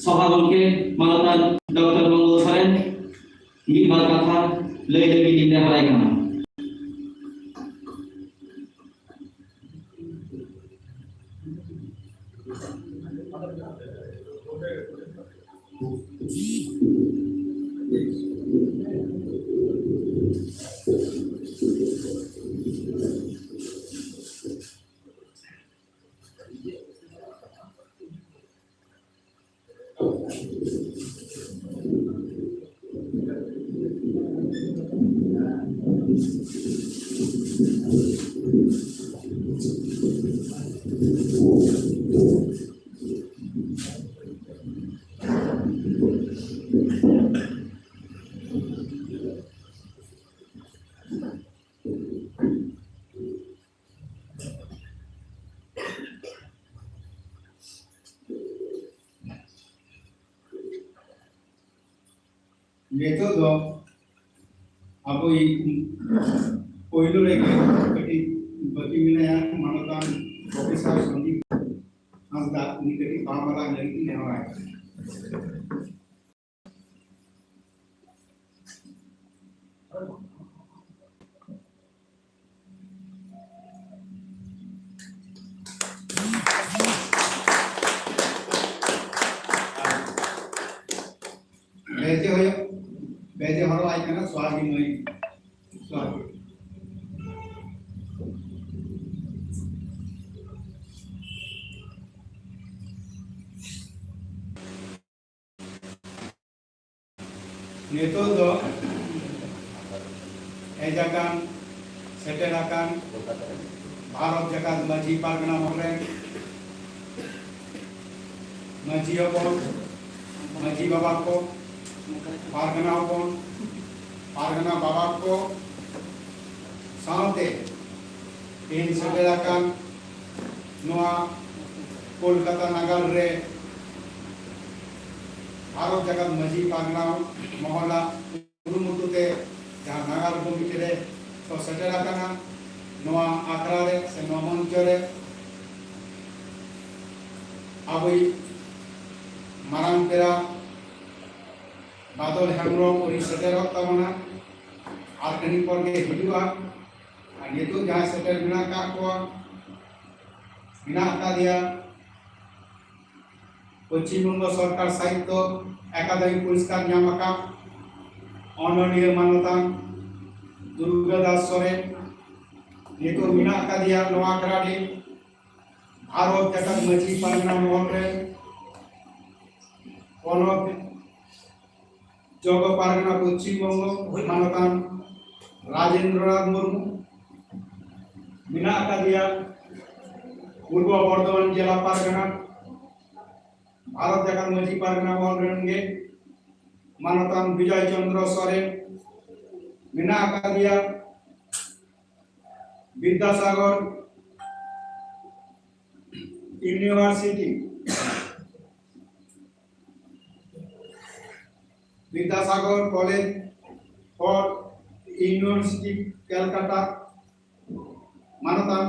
ᱥᱚᱵᱷᱟ ᱜᱚᱢᱠᱮ ᱢᱟᱱᱚᱛᱟᱱ ᱰᱚᱠᱴᱚᱨ ᱢᱚᱝᱜᱚᱞ ᱥᱚᱨᱮᱱ ᱢᱤᱫ ᱵᱟᱨ ᱠᱟᱛᱷᱟ ᱞᱟᱹᱭ ᱞᱟᱹᱜᱤᱫ ᱤᱧ ᱱᱮᱦᱚᱨᱟᱭ ᱠᱟᱱᱟ᱾ ᱱᱤᱛᱚᱜ ᱫᱚ ᱟᱵᱚᱭᱤᱡ ᱯᱳᱭᱞᱳ ᱨᱮᱜᱮ ᱠᱟᱹᱴᱤᱡ ᱵᱟᱹᱠᱤ ᱢᱮᱱᱟᱭᱟ, ᱢᱟᱱᱚᱛᱟᱱ ᱯᱨᱚᱯᱷᱮᱥᱚᱨ ᱥᱚᱱᱫᱤᱯ ᱦᱟᱸᱥᱫᱟ, ᱩᱱᱤ ᱠᱟᱹᱴᱤᱡ ᱵᱟᱝ ᱵᱟᱲᱟᱭ ᱞᱟᱹᱜᱤᱫ ᱤᱧ ᱱᱮᱦᱚᱨᱟᱭ ᱠᱟᱱᱟ᱾ ᱵᱮᱡᱮ ᱦᱩᱭᱩᱜ, ᱵᱮᱡᱮ ᱦᱚᱨᱚᱜ ᱟᱭ ᱠᱟᱱᱟ ᱥᱚᱦᱟᱜᱤ ᱢᱟᱹᱭ᱾ ᱥᱚᱦᱟᱜᱤ᱾ ᱱᱤᱛᱚᱜ ᱫᱚ ᱦᱮᱡ ᱟᱠᱟᱱ, ᱥᱮᱴᱮᱨ ᱟᱠᱟᱱ ᱵᱷᱟᱨᱚᱛ ᱡᱟᱠᱟᱛ ᱢᱟᱹᱡᱷᱤ ᱯᱟᱨᱜᱟᱱᱟ ᱢᱚᱦᱚᱞ ᱨᱮᱱ ᱢᱟᱹᱡᱷᱤ ᱦᱚᱯᱚᱱ, ᱢᱟᱹᱡᱷᱤ ᱵᱟᱵᱟ ᱠᱚ, ᱯᱟᱨᱜᱟᱱᱟ ᱦᱚᱯᱚᱱ, ᱯᱟᱨᱜᱟᱱᱟ ᱵᱟᱵᱟ ᱠᱚ ᱥᱟᱶᱛᱮ ᱛᱮᱦᱮᱧ ᱥᱮᱴᱮᱨ ᱟᱠᱟᱱ ᱱᱚᱣᱟ ᱠᱳᱞᱠᱟᱛᱟ ᱱᱟᱜᱟᱨ ᱨᱮ ᱵᱷᱟᱨᱚᱛ ᱡᱟᱠᱟᱛ ᱢᱟᱹᱡᱷᱤ ᱯᱟᱨᱜᱟᱱᱟ ᱢᱚᱦᱚᱞᱟᱜ ᱠᱩᱨᱩᱢᱩᱴᱩ ᱛᱮ ᱡᱟᱦᱟᱸ ᱱᱟᱜᱟᱨ ᱠᱚᱢᱤᱴᱤ ᱨᱮ ᱠᱚ ᱥᱮᱴᱮᱨ ᱟᱠᱟᱱᱟ, ᱱᱚᱣᱟ ᱟᱠᱷᱲᱟ ᱨᱮ ᱥᱮ ᱱᱚᱣᱟ ᱢᱚᱧᱪᱚ ᱨᱮ ᱟᱵᱚᱭᱤᱡ ᱢᱟᱨᱟᱝ ᱯᱮᱲᱟ ᱵᱟᱫᱚᱞ ᱦᱮᱢᱵᱨᱚᱢ ᱩᱱᱤ ᱥᱮᱴᱮᱨᱚᱜ ᱛᱟᱵᱚᱱᱟ, ᱟᱨ ᱠᱷᱟᱹᱱᱤᱠ ᱯᱚᱨ ᱜᱮ ᱦᱤᱡᱩᱜᱼᱟ᱾ ᱟᱨ ᱱᱤᱛᱚᱜ ᱡᱟᱦᱟᱸᱭ ᱥᱮᱴᱮᱨ ᱢᱮᱱᱟᱜ ᱟᱠᱟᱫ ᱠᱚᱣᱟ, ᱢᱮᱱᱟᱜ ᱟᱠᱟᱫᱮᱭᱟ ᱯᱚᱪᱷᱤᱢ ᱵᱚᱝᱜᱚ ᱥᱚᱨᱠᱟᱨ ᱥᱟᱦᱤᱛᱛᱚ ᱟᱠᱟᱫᱮᱢᱤ ᱯᱩᱨᱚᱥᱠᱟᱨ ᱧᱟᱢ ᱟᱠᱟᱫ ᱚᱱᱚᱞᱤᱭᱟᱹ ᱢᱟᱱᱚᱛᱟᱱ ᱫᱩᱨᱜᱟ ᱫᱟᱥ ᱥᱚᱨᱮᱱ᱾ ᱱᱤᱛᱚᱜ ᱢᱮᱱᱟᱜ ᱟᱠᱟᱫᱮᱭᱟ ᱱᱚᱣᱟ ᱟᱠᱷᱲᱟ ᱨᱮ ᱵᱷᱟᱨᱚᱛ ᱡᱟᱠᱟᱛ ᱢᱟᱹᱡᱷᱤ ᱯᱟᱨᱜᱟᱱᱟ ᱢᱚᱦᱚᱞ ᱨᱮ ᱯᱚᱱᱚᱛ ᱡᱚᱜᱚ ᱯᱟᱨᱜᱟᱱᱟ ᱯᱚᱪᱷᱤᱢ ᱵᱚᱝᱜᱚ ᱢᱟᱱᱚᱛᱟᱱ ᱨᱟᱡᱮᱱᱫᱨᱚᱱᱟᱛᱷ ᱢᱩᱨᱢᱩ᱾ ᱢᱮᱱᱟᱜ ᱟᱠᱟᱫᱮᱭᱟ ᱯᱩᱨᱵᱚ ᱵᱚᱨᱫᱷᱚᱢᱟᱱ ᱡᱮᱞᱟ ᱯᱟᱨᱜᱟᱱᱟ ᱵᱷᱟᱨᱚᱛ ᱡᱟᱠᱟᱛ ᱢᱟᱹᱡᱷᱤ ᱯᱟᱨᱜᱟᱱᱟ ᱢᱚᱦᱚᱞ ᱨᱮᱱ ᱜᱮ ᱢᱟᱱᱚᱛᱟᱱ ᱵᱤᱡᱚᱭ ᱪᱚᱱᱫᱨᱚ ᱥᱚᱨᱮᱱ᱾ ᱢᱮᱱᱟᱜ ᱟᱠᱟᱫᱮᱭᱟ Vidyasagar university, Vidyasagar college for university Kolkata ᱢᱟᱱᱚᱛᱟᱱ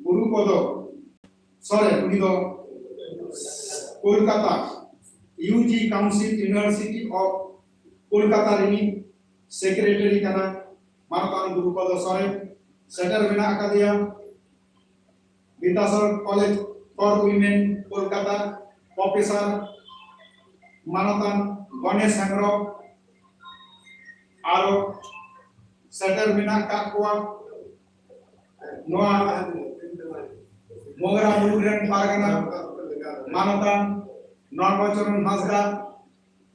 ᱜᱩᱨᱩᱯᱚᱫᱚ ᱥᱚᱨᱮᱱ, ᱩᱱᱤ ᱫᱚ Kolkata U G council university of Kolkata ᱨᱤᱱᱤᱡ ᱥᱮᱠᱨᱮᱴᱟᱨᱤ ᱠᱟᱱᱟ᱾ ᱢᱟᱱᱚᱛᱟᱱ ᱜᱩᱨᱩᱯᱚᱫᱚ ᱥᱚᱨᱮᱱ ᱥᱮᱴᱮᱨ ᱢᱮᱱᱟᱜ ᱟᱠᱟᱫᱮᱭᱟ᱾ Vidyasagar college for women Kolkata professor ᱢᱟᱱᱚᱛᱟᱱ ᱜᱚᱱᱮᱥ ᱦᱮᱢᱵᱨᱚᱢ, ᱟᱨᱚ ᱥᱮᱴᱮᱨ ᱢᱮᱱᱟᱜ ᱟᱠᱟᱫ ᱠᱚᱣᱟ ᱱᱚᱣᱟ ᱢᱚᱜᱽᱨᱟ ᱢᱩᱞᱩᱠ ᱨᱮᱱ ᱯᱟᱨᱜᱟᱱᱟ ᱢᱟᱱᱚᱛᱟᱱ ᱱᱚᱨᱢᱚᱪᱚᱨᱚᱱ ᱦᱟᱸᱥᱫᱟ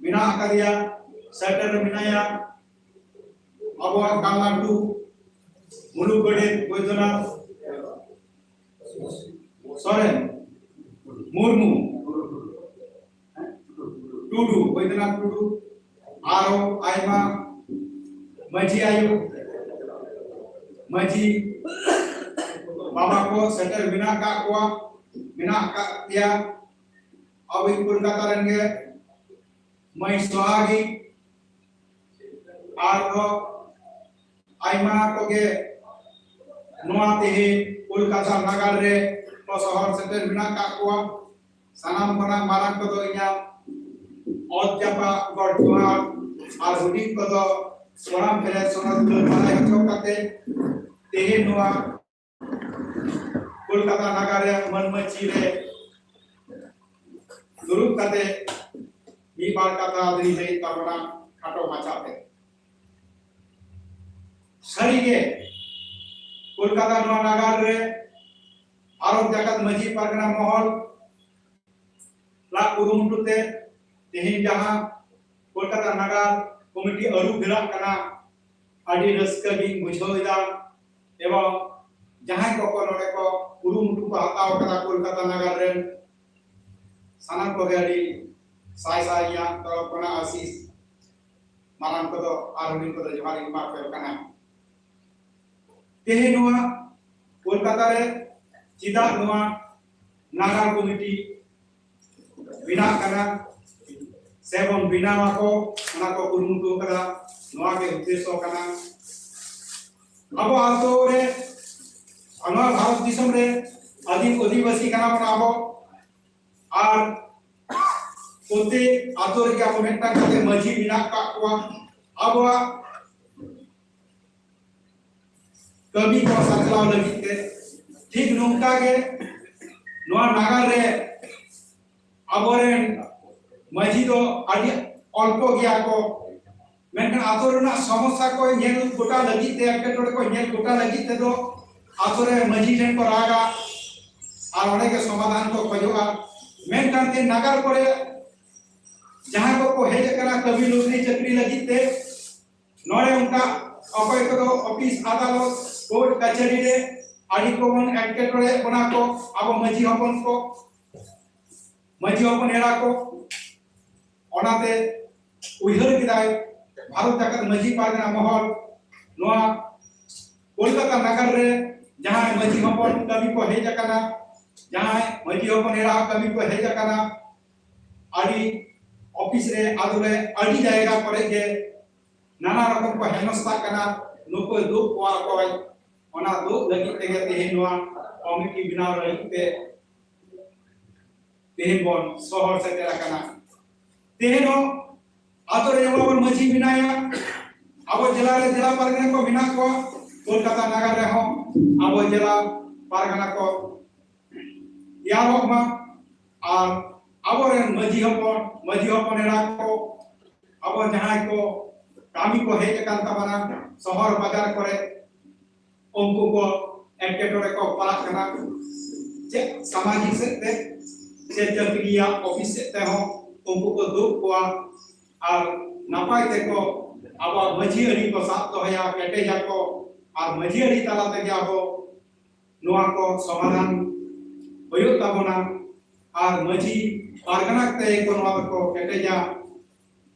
ᱢᱮᱱᱟᱜ ᱟᱠᱟᱫᱮᱭᱟ, ᱥᱮᱴᱮᱨ ᱢᱮᱱᱟᱭᱟ᱾ ᱟᱵᱚᱣᱟᱜ ᱠᱟᱞᱞᱟᱴᱩ ᱢᱩᱞᱩᱠ ᱜᱚᱰᱮᱛ ᱵᱳᱭᱫᱚᱱᱟᱛᱷ ᱥᱚᱨᱮᱱ, ᱢᱩᱨᱢᱩ, ᱴᱩᱰᱩ, ᱵᱳᱭᱫᱚᱱᱟᱛᱷ ᱴᱩᱰᱩ, ᱟᱨᱚ ᱟᱭᱢᱟ ᱢᱟᱹᱡᱷᱤ ᱟᱭᱳ, ᱢᱟᱹᱡᱷᱤ ᱵᱟᱵᱟ ᱠᱚ ᱥᱮᱴᱮᱨ ᱢᱮᱱᱟᱜ ᱟᱠᱟᱫ ᱠᱚᱣᱟ, ᱢᱮᱱᱟᱜ ᱟᱠᱟᱫ ᱯᱮᱭᱟ᱾ ᱟᱵᱚ ᱠᱳᱞᱠᱟᱛᱟ ᱨᱮᱱ ᱜᱮ ᱢᱟᱹᱭ ᱥᱚᱦᱟᱜᱤ, ᱟᱨᱦᱚᱸ ᱟᱭᱢᱟ ᱠᱚᱜᱮ ᱱᱚᱣᱟ ᱛᱮᱦᱮᱧ ᱠᱳᱞᱠᱟᱛᱟ ᱱᱟᱜᱟᱨ ᱨᱮ ᱠᱚ ᱥᱚᱦᱚᱨ ᱥᱮᱴᱮᱨ ᱢᱮᱱᱟᱜ ᱟᱠᱟᱫ ᱠᱚᱣᱟ᱾ ᱥᱟᱱᱟᱢ ᱠᱷᱚᱱᱟᱜ ᱢᱟᱨᱟᱝ ᱠᱚᱫᱚ ᱤᱧᱟᱹᱜ ᱚᱛ ᱡᱟᱯᱟᱜ ᱜᱚᱰ ᱡᱚᱦᱟᱨ, ᱟᱨ ᱦᱩᱰᱤᱧ ᱠᱚᱫᱚ ᱥᱟᱱᱟᱢ ᱯᱮᱨᱮᱡ ᱥᱚᱱᱚᱛ ᱫᱚ ᱵᱟᱲᱟᱭ ᱦᱚᱪᱚ ᱠᱟᱛᱮ ᱛᱮᱦᱮᱧ ᱱᱚᱣᱟ ᱠᱳᱞᱠᱟᱛᱟ ᱱᱟᱜᱟᱨ ᱨᱮ ᱢᱟᱹᱱ ᱢᱟᱹᱪᱤ ᱨᱮ ᱫᱩᱲᱩᱵ ᱠᱟᱛᱮ ᱢᱤᱫ ᱵᱟᱨ ᱠᱟᱛᱷᱟ ᱟᱫᱚᱧ ᱞᱟᱹᱭᱮᱫ ᱛᱟᱵᱚᱱᱟ ᱠᱷᱟᱴᱚ ᱢᱟᱪᱷᱟ ᱛᱮ᱾ ᱥᱟᱹᱨᱤᱜᱮ ᱠᱳᱞᱠᱟᱛᱟ ᱱᱚᱣᱟ ᱱᱟᱜᱟᱨ ᱨᱮ ᱵᱷᱟᱨᱚᱛ ᱡᱟᱠᱟᱛ ᱢᱟᱹᱡᱷᱤ ᱯᱟᱨᱜᱟᱱᱟ ᱢᱚᱦᱚᱞ ᱞᱟᱜ ᱠᱩᱨᱩᱢᱩᱴᱩ ᱛᱮ ᱛᱮᱦᱮᱧ ᱡᱟᱦᱟᱸ ᱠᱳᱞᱠᱟᱛᱟ ᱱᱟᱜᱟᱨ ᱠᱚᱢᱤᱴᱤ ᱟᱹᱨᱩ ᱯᱷᱮᱨᱟᱜ ᱠᱟᱱᱟ, ᱟᱹᱰᱤ ᱨᱟᱹᱥᱠᱟᱹ ᱜᱤᱧ ᱵᱩᱡᱷᱟᱹᱣ ᱮᱫᱟ᱾ ᱮᱵᱚᱝ ᱡᱟᱦᱟᱸᱭ ᱠᱚᱠᱚ ᱱᱚᱰᱮ ᱠᱚ ᱠᱩᱨᱩᱢᱩᱴᱩ ᱠᱚ ᱦᱟᱛᱟᱣ ᱠᱟᱫᱟ ᱠᱳᱞᱠᱟᱛᱟ ᱱᱟᱜᱟᱨ ᱨᱮᱱ, ᱥᱟᱱᱟᱢ ᱠᱚᱜᱮ ᱟᱹᱰᱤ ᱥᱟᱭ ᱥᱟᱭ ᱤᱧᱟᱹᱜ ᱛᱚᱨᱚᱯ ᱠᱷᱚᱱᱟᱜ ᱟᱥᱤᱥ, ᱢᱟᱨᱟᱝ ᱠᱚᱫᱚ ᱟᱨ ᱦᱩᱰᱤᱧ ᱠᱚᱫᱚ ᱡᱚᱦᱟᱨ ᱤᱧ ᱮᱢᱟ ᱯᱮ ᱠᱟᱱᱟ᱾ ᱛᱮᱦᱮᱧ ᱱᱚᱣᱟ ᱠᱳᱞᱠᱟᱛᱟ ᱨᱮ ᱪᱮᱫᱟᱜ ᱱᱚᱣᱟ ᱱᱟᱜᱟᱨ ᱠᱚᱢᱤᱴᱤ ᱵᱮᱱᱟᱜ ᱠᱟᱱᱟ ᱥᱮ ᱵᱚᱱ ᱵᱮᱱᱟᱣ ᱟᱠᱚ, ᱚᱱᱟ ᱠᱚ ᱠᱩᱨᱩᱢᱩᱴᱩ ᱠᱟᱫᱟ, ᱱᱚᱣᱟ ᱜᱮ ᱩᱫᱽᱫᱮᱥᱥᱚ ᱠᱟᱱᱟ᱾ ᱟᱵᱚ ᱟᱛᱳ ᱨᱮ, ᱱᱚᱣᱟ ᱵᱷᱟᱨᱚᱛ ᱫᱤᱥᱚᱢ ᱨᱮ ᱟᱹᱫᱤᱢ ᱚᱫᱷᱤᱵᱟᱥᱤ ᱠᱟᱱᱟ ᱵᱚᱱ ᱟᱵᱚ, ᱟᱨ ᱯᱨᱚᱛᱮᱠ ᱟᱛᱳ ᱨᱮᱜᱮ ᱟᱵᱚ ᱢᱤᱫᱴᱟᱝ ᱠᱟᱛᱮ ᱢᱟᱹᱡᱷᱤ ᱢᱮᱱᱟᱜ ᱟᱠᱟᱫ ᱠᱚᱣᱟ᱾ ᱟᱵᱚᱣᱟᱜ ᱠᱟᱹᱢᱤ ᱠᱚ ᱥᱟᱪᱞᱟᱣ ᱞᱟᱹᱜᱤᱫ ᱛᱮ, ᱴᱷᱤᱠ ᱱᱚᱝᱠᱟ ᱜᱮ ᱱᱚᱣᱟ ᱱᱟᱜᱟᱨ ᱨᱮ ᱟᱵᱚᱨᱮᱱ ᱢᱟᱹᱡᱷᱤ ᱫᱚ ᱟᱹᱰᱤ ᱚᱞᱯᱚ ᱜᱮᱭᱟ ᱠᱚ, ᱢᱮᱱᱠᱷᱟᱱ ᱟᱛᱳ ᱨᱮᱱᱟᱜ ᱥᱚᱢᱚᱥᱥᱟ ᱠᱚ ᱧᱮᱞ ᱜᱚᱴᱟ ᱞᱟᱹᱜᱤᱫ ᱛᱮ, ᱮᱴᱠᱮᱴᱚᱬᱮ ᱠᱚ ᱧᱮᱞ ᱜᱚᱴᱟ ᱞᱟᱹᱜᱤᱫ ᱛᱮᱫᱚ ᱟᱛᱳ ᱨᱮ ᱢᱟᱹᱡᱷᱤ ᱴᱷᱮᱱ ᱠᱚ ᱨᱟᱜᱟ ᱟᱨ ᱚᱸᱰᱮ ᱜᱮ ᱥᱚᱢᱟᱫᱷᱟᱱ ᱠᱚ ᱠᱷᱚᱡᱚᱜᱼᱟ᱾ ᱢᱮᱱᱠᱷᱟᱱ ᱛᱮ ᱱᱟᱜᱟᱨ ᱠᱚᱨᱮ ᱡᱟᱦᱟᱸ ᱠᱚᱠᱚ ᱦᱮᱡ ᱟᱠᱟᱱᱟ ᱠᱟᱹᱢᱤ ᱱᱚᱠᱨᱤ ᱪᱟᱹᱠᱨᱤ ᱞᱟᱹᱜᱤᱫ ᱛᱮ, ᱱᱚᱰᱮ ᱚᱱᱠᱟ ᱚᱠᱚᱭ ᱠᱚᱫᱚ ᱚᱯᱷᱤᱥ ᱟᱫᱟᱞᱚᱛ ᱠᱳᱨᱴ ᱠᱟᱪᱷᱟᱹᱨᱤ ᱨᱮ ᱟᱹᱰᱤ ᱠᱚᱵᱚᱱ ᱮᱴᱠᱮᱴᱚᱬᱮ ᱵᱚᱱᱟ ᱠᱚ ᱟᱵᱚ ᱢᱟᱹᱡᱷᱤ ᱦᱚᱯᱚᱱ ᱠᱚ, ᱢᱟᱹᱡᱷᱤ ᱦᱚᱯᱚᱱ ᱮᱨᱟ ᱠᱚ᱾ ᱚᱱᱟᱛᱮ ᱩᱭᱦᱟᱹᱨ ᱠᱮᱫᱟᱭ ᱵᱷᱟᱨᱚᱛ ᱡᱟᱠᱟᱛ ᱢᱟᱹᱡᱷᱤ ᱯᱟᱨᱜᱟᱱᱟ ᱢᱚᱦᱚᱞ, ᱱᱚᱣᱟ ᱠᱳᱞᱠᱟᱛᱟ ᱱᱟᱜᱟᱨ ᱨᱮ ᱡᱟᱦᱟᱸᱭ ᱢᱟᱹᱡᱷᱤ ᱦᱚᱯᱚᱱ ᱠᱟᱹᱢᱤ ᱠᱚ ᱦᱮᱡ ᱟᱠᱟᱱᱟ, ᱡᱟᱦᱟᱸᱭ ᱢᱟᱹᱡᱷᱤ ᱦᱚᱯᱚᱱ ᱮᱨᱟ ᱠᱟᱹᱢᱤ ᱠᱚ ᱦᱮᱡ ᱟᱠᱟᱱᱟ, ᱟᱹᱰᱤ ᱚᱯᱷᱤᱥ ᱨᱮ, ᱟᱫᱚ ᱨᱮ, ᱟᱹᱰᱤ ᱡᱟᱭᱜᱟ ᱠᱚᱨᱮ ᱜᱮ ᱱᱟᱱᱟ ᱨᱚᱠᱚᱢ ᱠᱚ ᱦᱮᱱᱚᱥᱛᱟᱜ ᱠᱟᱱᱟ, ᱱᱩᱠᱩ ᱫᱩᱜ ᱠᱚᱣᱟ ᱠᱚ᱾ ᱚᱱᱟ ᱫᱩᱜ ᱞᱟᱹᱜᱤᱫ ᱛᱮᱜᱮ ᱛᱮᱦᱮᱧ ᱱᱚᱣᱟ ᱠᱚᱢᱤᱴᱤ ᱵᱮᱱᱟᱣ ᱞᱟᱹᱜᱤᱫ ᱛᱮ ᱛᱮᱦᱮᱧ ᱵᱚᱱ ᱥᱚᱦᱚᱨ ᱥᱮᱴᱮᱨ ᱟᱠᱟᱱᱟ᱾ ᱛᱮᱦᱮᱧ ᱦᱚᱸ ᱟᱛᱳ ᱨᱮ ᱡᱮᱢᱚᱱ ᱵᱚᱱ ᱢᱟᱹᱡᱷᱤ ᱢᱮᱱᱟᱭᱟ, ᱟᱵᱚ ᱡᱮᱞᱟ ᱨᱮ ᱡᱮᱞᱟ ᱯᱟᱨᱜᱟᱱᱟ ᱠᱚ ᱢᱮᱱᱟᱜ ᱠᱚᱣᱟ, ᱠᱳᱞᱠᱟᱛᱟ ᱱᱟᱜᱟᱨ ᱨᱮᱦᱚᱸ ᱟᱵᱚ ᱡᱮᱞᱟ ᱯᱟᱨᱜᱟᱱᱟ ᱠᱚ ᱛᱮᱭᱟᱨᱚᱜ ᱢᱟ᱾ ᱟᱨ ᱟᱵᱚᱨᱮᱱ ᱢᱟᱹᱡᱷᱤ ᱦᱚᱯᱚᱱ, ᱢᱟᱹᱡᱷᱤ ᱦᱚᱯᱚᱱ ᱮᱨᱟ ᱠᱚ, ᱟᱵᱚ ᱡᱟᱦᱟᱸᱭ ᱠᱚ ᱠᱟᱹᱢᱤ ᱠᱚ ᱦᱮᱡ ᱟᱠᱟᱱ ᱛᱟᱵᱚᱱᱟ ᱥᱚᱦᱚᱨ ᱵᱟᱡᱟᱨ ᱠᱚᱨᱮ, ᱩᱱᱠᱩ ᱠᱚ ᱮᱴᱠᱮᱴᱚᱬᱮ ᱠᱚ ᱯᱟᱲᱟᱜ ᱠᱟᱱᱟ, ᱪᱮᱫ ᱥᱟᱢᱟᱡᱤᱠ ᱥᱮᱫ ᱛᱮ, ᱪᱮᱫ ᱪᱟᱹᱠᱨᱤᱭᱟᱜ ᱚᱯᱷᱤᱥ ᱥᱮᱫ ᱛᱮᱦᱚᱸ ᱩᱱᱠᱩ ᱠᱚ ᱫᱩᱜ ᱠᱚᱣᱟ᱾ ᱟᱨ ᱱᱟᱯᱟᱭ ᱛᱮᱠᱚ ᱟᱵᱚᱣᱟᱜ ᱢᱟᱹᱡᱷᱤ ᱟᱹᱨᱤ ᱠᱚ ᱥᱟᱵ ᱫᱚᱦᱚᱭᱟ, ᱠᱮᱴᱮᱡᱟᱠᱚ, ᱟᱨ ᱢᱟᱹᱡᱷᱤ ᱟᱹᱨᱤ ᱛᱟᱞᱟ ᱛᱮᱜᱮ ᱟᱵᱚ ᱱᱚᱣᱟ ᱠᱚ ᱥᱚᱢᱟᱫᱷᱟᱱ ᱦᱩᱭᱩᱜ ᱛᱟᱵᱚᱱᱟ᱾ ᱟᱨ ᱢᱟᱹᱡᱷᱤ ᱯᱟᱨᱜᱟᱱᱟ ᱛᱮ ᱠᱚ ᱱᱚᱣᱟ ᱫᱚᱠᱚ ᱠᱮᱴᱮᱡᱟ,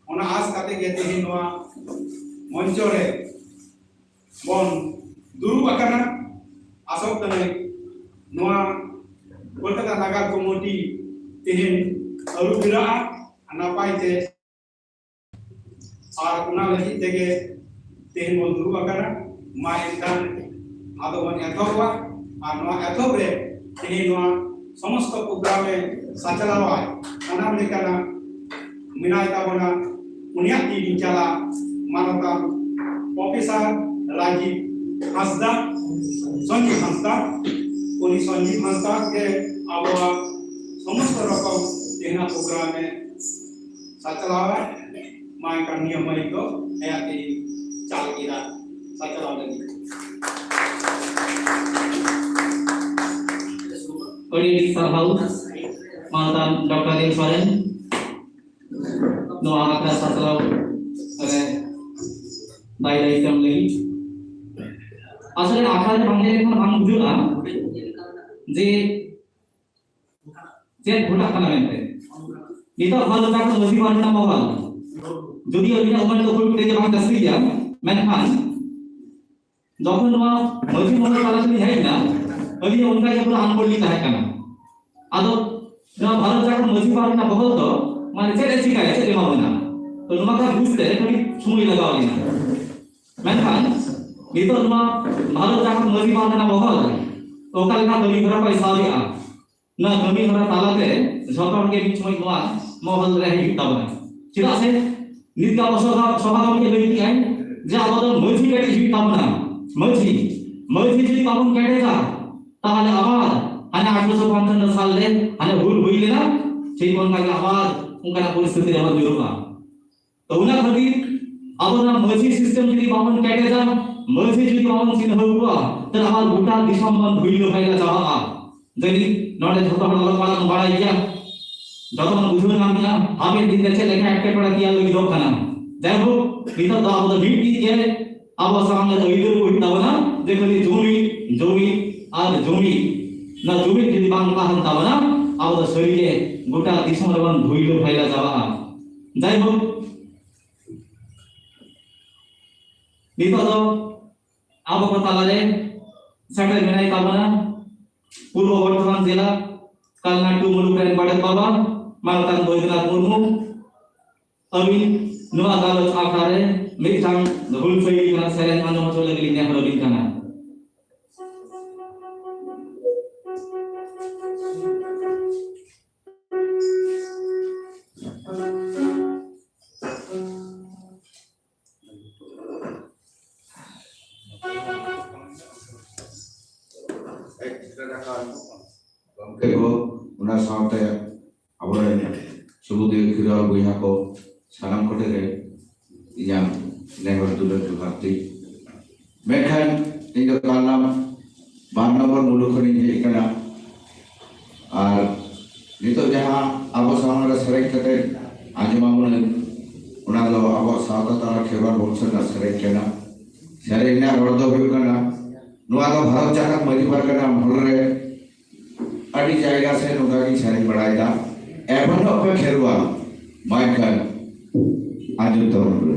ᱚᱱᱟ ᱟᱥ ᱠᱟᱛᱮ ᱜᱮ ᱛᱮᱦᱮᱧ ᱱᱚᱣᱟ ᱢᱚᱧᱪᱚ ᱨᱮ ᱵᱚᱱ ᱫᱩᱲᱩᱵ ᱟᱠᱟᱱᱟ᱾ ᱟᱥᱚᱜ ᱠᱟᱹᱱᱟᱹᱧ ᱱᱚᱣᱟ ᱠᱳᱞᱠᱟᱛᱟ ᱱᱟᱜᱟᱨ ᱠᱚᱢᱤᱴᱤ ᱛᱮᱦᱮᱧ ᱟᱹᱨᱩ ᱯᱷᱮᱨᱟᱜᱼᱟ ᱱᱟᱯᱟᱭ ᱛᱮ᱾ ᱟᱨ ᱚᱱᱟ ᱞᱟᱹᱜᱤᱫ ᱛᱮᱜᱮ ᱛᱮᱦᱮᱧ ᱵᱚᱱ ᱫᱩᱲᱩᱵ ᱟᱠᱟᱱᱟ᱾ ᱢᱟ ᱮᱱᱠᱷᱟᱱ ᱟᱫᱚ ᱵᱚᱱ ᱮᱛᱚᱦᱚᱵᱟ᱾ ᱟᱨ ᱱᱚᱣᱟ ᱮᱛᱚᱦᱚᱵ ᱨᱮ ᱛᱮᱦᱮᱧ ᱱᱚᱣᱟ ᱥᱚᱢᱚᱥᱛᱚ ᱯᱨᱳᱜᱨᱟᱢ ᱮ ᱥᱟᱪᱞᱟᱣᱟᱭ, ᱥᱟᱱᱟᱢ ᱞᱮᱠᱟᱱᱟᱜ ᱢᱮᱱᱟᱭ ᱛᱟᱵᱚᱱᱟ᱾ ᱩᱱᱤᱭᱟᱜ ᱛᱤ ᱨᱤᱧ ᱪᱟᱞᱟ ᱢᱟᱱᱚᱛᱟᱱ ᱯᱨᱚᱯᱷᱮᱥᱚᱨ ᱨᱟᱡᱤᱵ ᱦᱟᱸᱥᱫᱟ, ᱥᱚᱧᱡᱤᱵ ᱦᱟᱸᱥᱫᱟ᱾ ᱩᱱᱤ ᱥᱚᱧᱡᱤᱵ ᱦᱟᱸᱥᱫᱟ ᱜᱮ ᱟᱵᱚᱣᱟᱜ ᱥᱚᱢᱚᱥᱛᱚ ᱨᱚᱠᱚᱢ ᱛᱮᱦᱮᱧᱟᱜ ᱯᱨᱳᱜᱨᱟᱢ ᱮ ᱥᱟᱪᱞᱟᱣᱟ᱾ ᱢᱟ ᱮᱱᱠᱷᱟᱱ ᱱᱤᱭᱟᱹ ᱢᱟᱹᱭᱤᱠ ᱫᱚ ᱟᱭᱟᱜ ᱛᱮ ᱪᱟᱞ ᱠᱮᱫᱟ, ᱥᱟᱪᱞᱟᱣ ᱞᱟᱹᱜᱤᱫ᱾ ᱟᱹᱰᱤ ᱟᱹᱰᱤ ᱥᱟᱨᱦᱟᱣ᱾ ᱢᱟᱱᱚᱛᱟᱱ ᱰᱚᱠᱴᱚᱨ ᱮᱞ ᱥᱚᱨᱮᱱ ᱱᱚᱣᱟ ᱟᱠᱷᱲᱟ ᱥᱟᱪᱞᱟᱣ ᱨᱮ ᱫᱟᱭ ᱫᱟᱭᱤᱛᱛᱚ ᱮᱢ ᱞᱟᱹᱜᱤᱫ᱾ ᱟᱥᱚᱞᱮ ᱟᱠᱷᱲᱟ ᱨᱮ ᱵᱟᱝ ᱦᱮᱡ ᱞᱮᱱᱠᱷᱟᱱ ᱵᱟᱝ ᱵᱩᱡᱷᱟᱹᱜᱼᱟ ᱡᱮ ᱪᱮᱫ ᱜᱷᱚᱴᱟᱜ ᱠᱟᱱᱟ ᱢᱮᱱᱛᱮ᱾ ᱱᱤᱛᱚᱜ ᱵᱷᱟᱨᱚᱛ ᱡᱟᱠᱟᱛ ᱢᱟᱹᱡᱷᱤ ᱯᱟᱨᱜᱟᱱᱟ ᱢᱚᱦᱚᱞ ᱡᱩᱫᱤ ᱟᱹᱞᱤᱧᱟᱜ ᱩᱢᱮᱨ ᱫᱚ ᱠᱷᱩᱵ ᱛᱮᱜᱮ ᱵᱟᱝ ᱡᱟᱹᱥᱛᱤ ᱜᱮᱭᱟ, ᱢᱮᱱᱠᱷᱟᱱ ᱡᱚᱠᱷᱚᱱ ᱱᱚᱣᱟ ᱢᱟᱹᱡᱷᱤ ᱢᱚᱦᱚᱞ ᱛᱟᱞᱟ ᱛᱮᱞᱤᱧ ᱦᱮᱡ ᱮᱱᱟ, ᱟᱹᱞᱤᱧ ᱦᱚᱸ ᱚᱱᱠᱟ ᱜᱮ ᱯᱩᱨᱟᱹ ᱟᱱᱯᱚᱲ ᱞᱤᱧ ᱛᱟᱦᱮᱸ ᱠᱟᱱᱟ᱾ ᱟᱫᱚ ᱱᱚᱣᱟ ᱵᱷᱟᱨᱚᱛ ᱡᱟᱠᱟᱛ ᱢᱟᱹᱡᱷᱤ ᱯᱟᱨᱜᱟᱱᱟ ᱢᱚᱦᱚᱞ ᱫᱚ ᱢᱟᱱᱮ ᱪᱮᱫ ᱮ ᱪᱤᱠᱟᱹᱭᱟ, ᱪᱮᱫ ᱮ ᱮᱢᱟ ᱵᱚᱱᱟ, ᱛᱚ ᱱᱚᱣᱟ ᱠᱚ ᱵᱩᱡᱽ ᱛᱮ ᱠᱟᱹᱴᱤᱡ ᱥᱚᱢᱚᱭ ᱞᱟᱜᱟᱣ ᱞᱤᱧᱟ᱾ ᱢᱮᱱᱠᱷᱟᱱ ᱱᱤᱛᱚᱜ ᱱᱚᱣᱟ ᱵᱷᱟᱨᱚᱛ ᱡᱟᱠᱟᱛ ᱢᱟᱹᱡᱷᱤ ᱯᱟᱨᱜᱟᱱᱟ ᱢᱚᱦᱚᱞ ᱚᱠᱟ ᱞᱮᱠᱟ ᱠᱟᱹᱢᱤ ᱦᱚᱨᱟ ᱠᱚᱭ ᱥᱟᱵ ᱮᱫᱼᱟ, ᱱᱚᱣᱟ ᱠᱟᱹᱢᱤ ᱦᱚᱨᱟ ᱛᱟᱞᱟᱛᱮ ᱡᱷᱚᱛᱚ ᱦᱚᱲ ᱜᱮ ᱢᱤᱫ ᱥᱚᱢᱚᱭ ᱱᱚᱣᱟ ᱢᱚᱦᱚᱞ ᱨᱮ ᱦᱤᱡᱩᱜ ᱛᱟᱵᱚᱱᱟ᱾ ᱪᱮᱫᱟᱜ ᱥᱮ ᱱᱤᱛ ᱜᱮ ᱟᱵᱚ ᱥᱚᱵᱷᱟ, ᱥᱚᱵᱷᱟ ᱜᱚᱢᱠᱮ ᱞᱟᱹᱭ ᱠᱮᱜᱼᱟᱭ ᱡᱮ ᱟᱵᱚ ᱫᱚ ᱢᱟᱹᱡᱷᱤ ᱠᱮᱴᱮᱡ ᱦᱩᱭᱩᱜ ᱛᱟᱵᱚᱱᱟ᱾ ᱢᱟᱹᱡᱷᱤ, ᱢᱟᱹᱡᱷᱤ ᱡᱩᱫᱤ ᱵᱟᱵᱚᱱ ᱠᱮᱴᱮᱡᱟ, ᱛᱟᱦᱚᱞᱮ ᱟᱵᱟᱨ ᱦᱟᱱᱮ ᱟᱴᱷᱨᱚᱥᱚ ᱯᱚᱧᱪᱟᱱᱱᱚ ᱥᱟᱞ ᱨᱮ ᱦᱟᱱᱮ ᱦᱩᱞ ᱦᱩᱭ ᱞᱮᱱᱟ, ᱴᱷᱤᱠ ᱚᱱᱠᱟ ᱜᱮ ᱟᱵᱟᱨ ᱚᱱᱠᱟᱱᱟᱜ ᱯᱚᱨᱤᱥᱛᱷᱤᱛᱤ ᱨᱮᱵᱚᱱ ᱧᱩᱨᱩᱜᱼᱟ᱾ ᱛᱚ ᱚᱱᱟ ᱠᱷᱟᱹᱛᱤᱨ ᱟᱵᱚ ᱱᱚᱣᱟ ᱢᱟᱹᱡᱷᱤ system ᱡᱩᱫᱤ ᱵᱟᱵᱚᱱ ᱠᱮᱴᱮᱡᱟ, ᱢᱟᱹᱡᱷᱤ ᱡᱩᱫᱤ ᱵᱟᱵᱚᱱ ᱪᱤᱱᱦᱟᱹᱣ ᱠᱚᱣᱟ, ᱛᱟᱦᱞᱮ ᱟᱵᱟᱨ ᱜᱚᱴᱟ ᱫᱤᱥᱚᱢ ᱵᱚᱱ ᱵᱷᱩᱭᱞᱟᱹ ᱵᱷᱟᱭᱞᱟ ᱪᱟᱵᱟᱜᱼᱟ᱾ ᱡᱟᱹᱱᱤᱡ ᱱᱚᱰᱮ ᱡᱷᱚᱛᱚ ᱦᱚᱲ ᱚᱞᱚᱜ ᱯᱟᱲᱦᱟᱜ ᱵᱚᱱ ᱵᱟᱲᱟᱭ ᱜᱮᱭᱟ, ᱡᱷᱚᱛᱚ ᱵᱚᱱ ᱵᱩᱡᱷᱟᱹᱣ ᱧᱟᱢ ᱜᱮᱭᱟ, ᱦᱟᱯᱮᱱ ᱫᱤᱱ ᱨᱮ ᱪᱮᱫ ᱞᱮᱠᱟ ᱮᱴᱠᱮᱴᱚᱬᱮ ᱛᱮᱭᱟᱨ ᱞᱟᱹᱜᱤᱫᱚᱜ ᱠᱟᱱᱟ᱾ ᱡᱟᱭᱦᱳᱠ, ᱱᱤᱛᱚᱜ ᱫᱚ ᱟᱵᱚ ᱫᱚ ᱢᱤᱫ ᱢᱤᱫ ᱜᱮ ᱟᱵᱚ ᱥᱟᱢᱟᱝ ᱨᱮ ᱟᱹᱭᱫᱟᱹᱨ ᱠᱚ ᱦᱩᱭᱩᱜ ᱛᱟᱵᱚᱱᱟ ᱡᱮ ᱠᱷᱟᱹᱞᱤ ᱡᱩᱢᱤᱫ, ᱡᱩᱢᱤᱫ ᱟᱨ ᱡᱩᱢᱤᱫ᱾ ᱱᱚᱣᱟ ᱡᱩᱢᱤᱫ ᱡᱩᱫᱤ ᱵᱟᱝ ᱛᱟᱦᱮᱱ ᱛᱟᱵᱚᱱᱟ, ᱟᱵᱚ ᱫᱚ ᱥᱟᱹᱨᱤᱜᱮ ᱜᱚᱴᱟ ᱫᱤᱥᱚᱢ ᱨᱮᱵᱚᱱ ᱵᱷᱩᱭᱞᱟᱹ ᱵᱷᱟᱭᱞᱟ ᱪᱟᱵᱟᱜᱼᱟ᱾ ᱡᱟᱭᱦᱳᱠ, ᱱᱤᱛᱚᱜ ᱫᱚ ᱟᱵᱚ ᱠᱚ ᱛᱟᱞᱟᱨᱮ ᱥᱮᱴᱮᱨ ᱢᱮᱱᱟᱭ ᱛᱟᱵᱚᱱᱟ ᱯᱩᱨᱵᱚ ᱵᱚᱨᱫᱷᱚᱢᱟᱱ ᱡᱮᱞᱟ ᱠᱟᱞᱱᱟᱴᱩ ᱢᱩᱞᱩᱠ ᱨᱮᱱ ᱵᱟᱰᱮᱛ ᱵᱟᱵᱟ ᱢᱟᱱᱚᱛᱟᱱ ᱵᱳᱭᱫᱚᱱᱟᱛᱷ ᱢᱩᱨᱢᱩ᱾ ᱟᱹᱵᱤᱱ ᱱᱚᱣᱟ ᱜᱟᱞᱚᱪ ᱟᱠᱷᱲᱟ ᱨᱮ ᱢᱤᱫᱴᱟᱝ ᱦᱩᱞᱥᱟᱹᱭ ᱞᱮᱠᱟᱱᱟᱜ ᱥᱮᱨᱮᱧ ᱟᱸᱡᱚᱢ ᱦᱚᱪᱚ ᱞᱟᱹᱜᱤᱫ ᱞᱤᱧ ᱱᱮᱦᱚᱨ ᱟᱹᱵᱤᱱ ᱠᱟᱱᱟ᱾ ᱜᱚᱢᱠᱮ ᱠᱚ, ᱚᱱᱟ ᱥᱟᱶᱛᱮ ᱟᱵᱚᱨᱮᱱ ᱥᱩᱵᱩᱫᱷᱤᱭᱟᱹ ᱠᱷᱤᱨᱣᱟᱞ ᱵᱚᱭᱦᱟ ᱠᱚ, ᱥᱟᱱᱟᱢ ᱠᱚᱴᱷᱮᱱ ᱨᱮ ᱤᱧᱟᱹᱜ ᱱᱮᱦᱚᱨ ᱫᱩᱞᱟᱹᱲ ᱡᱚᱦᱟᱨ ᱛᱤᱧ᱾ ᱢᱮᱱᱠᱷᱟᱱ ᱤᱧ ᱫᱚ ᱠᱟᱞᱱᱟᱢ ᱵᱟᱨ ᱱᱚᱢᱵᱚᱨ ᱢᱩᱞᱩᱠ ᱠᱷᱚᱱᱤᱧ ᱦᱮᱡ ᱟᱠᱟᱱᱟ᱾ ᱟᱨ ᱱᱤᱛᱚᱜ ᱡᱟᱦᱟᱸ ᱟᱵᱚ ᱥᱟᱢᱟᱝ ᱨᱮ ᱥᱮᱨᱮᱧ ᱠᱟᱛᱮ ᱟᱸᱡᱚᱢᱟᱵᱚᱱᱟᱹᱧ, ᱚᱱᱟ ᱫᱚ ᱟᱵᱚ ᱥᱟᱶᱛᱟ ᱛᱟᱞᱟ ᱠᱷᱮᱨᱣᱟᱲ ᱵᱚᱝᱥᱚ ᱨᱮᱱᱟᱜ ᱥᱮᱨᱮᱧ ᱠᱟᱱᱟ᱾ ᱥᱮᱨᱮᱧ ᱨᱮᱱᱟᱜ ᱨᱚᱲ ᱫᱚ ᱦᱩᱭᱩᱜ ᱠᱟᱱᱟ, ᱱᱚᱣᱟ ᱫᱚ ᱵᱷᱟᱨᱚᱛ ᱡᱟᱠᱟᱛ ᱢᱟᱹᱡᱷᱤ ᱯᱟᱨᱜᱟᱱᱟ ᱢᱚᱦᱚᱞ ᱨᱮ ᱟᱹᱰᱤ ᱡᱟᱭᱜᱟ ᱥᱮ ᱱᱚᱝᱠᱟ ᱜᱤᱧ ᱥᱮᱨᱮᱧ ᱵᱟᱲᱟᱭᱮᱫᱟ᱾ ᱮᱵᱷᱮᱱᱚᱜ ᱯᱮ ᱠᱷᱮᱨᱣᱟᱲ, ᱢᱟ ᱮᱱᱠᱷᱟᱱ ᱟᱸᱡᱚᱢ ᱛᱟᱵᱚᱱ ᱯᱮ᱾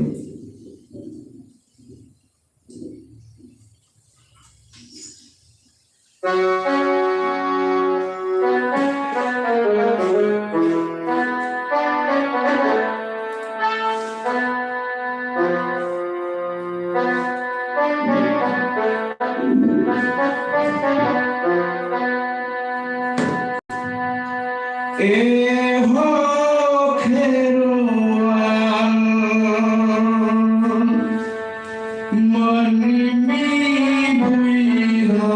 ᱮ ᱦᱚ ᱠᱷᱮᱨᱣᱟᱞ ᱢᱟᱹᱱᱢᱤ ᱵᱚᱭᱦᱟ,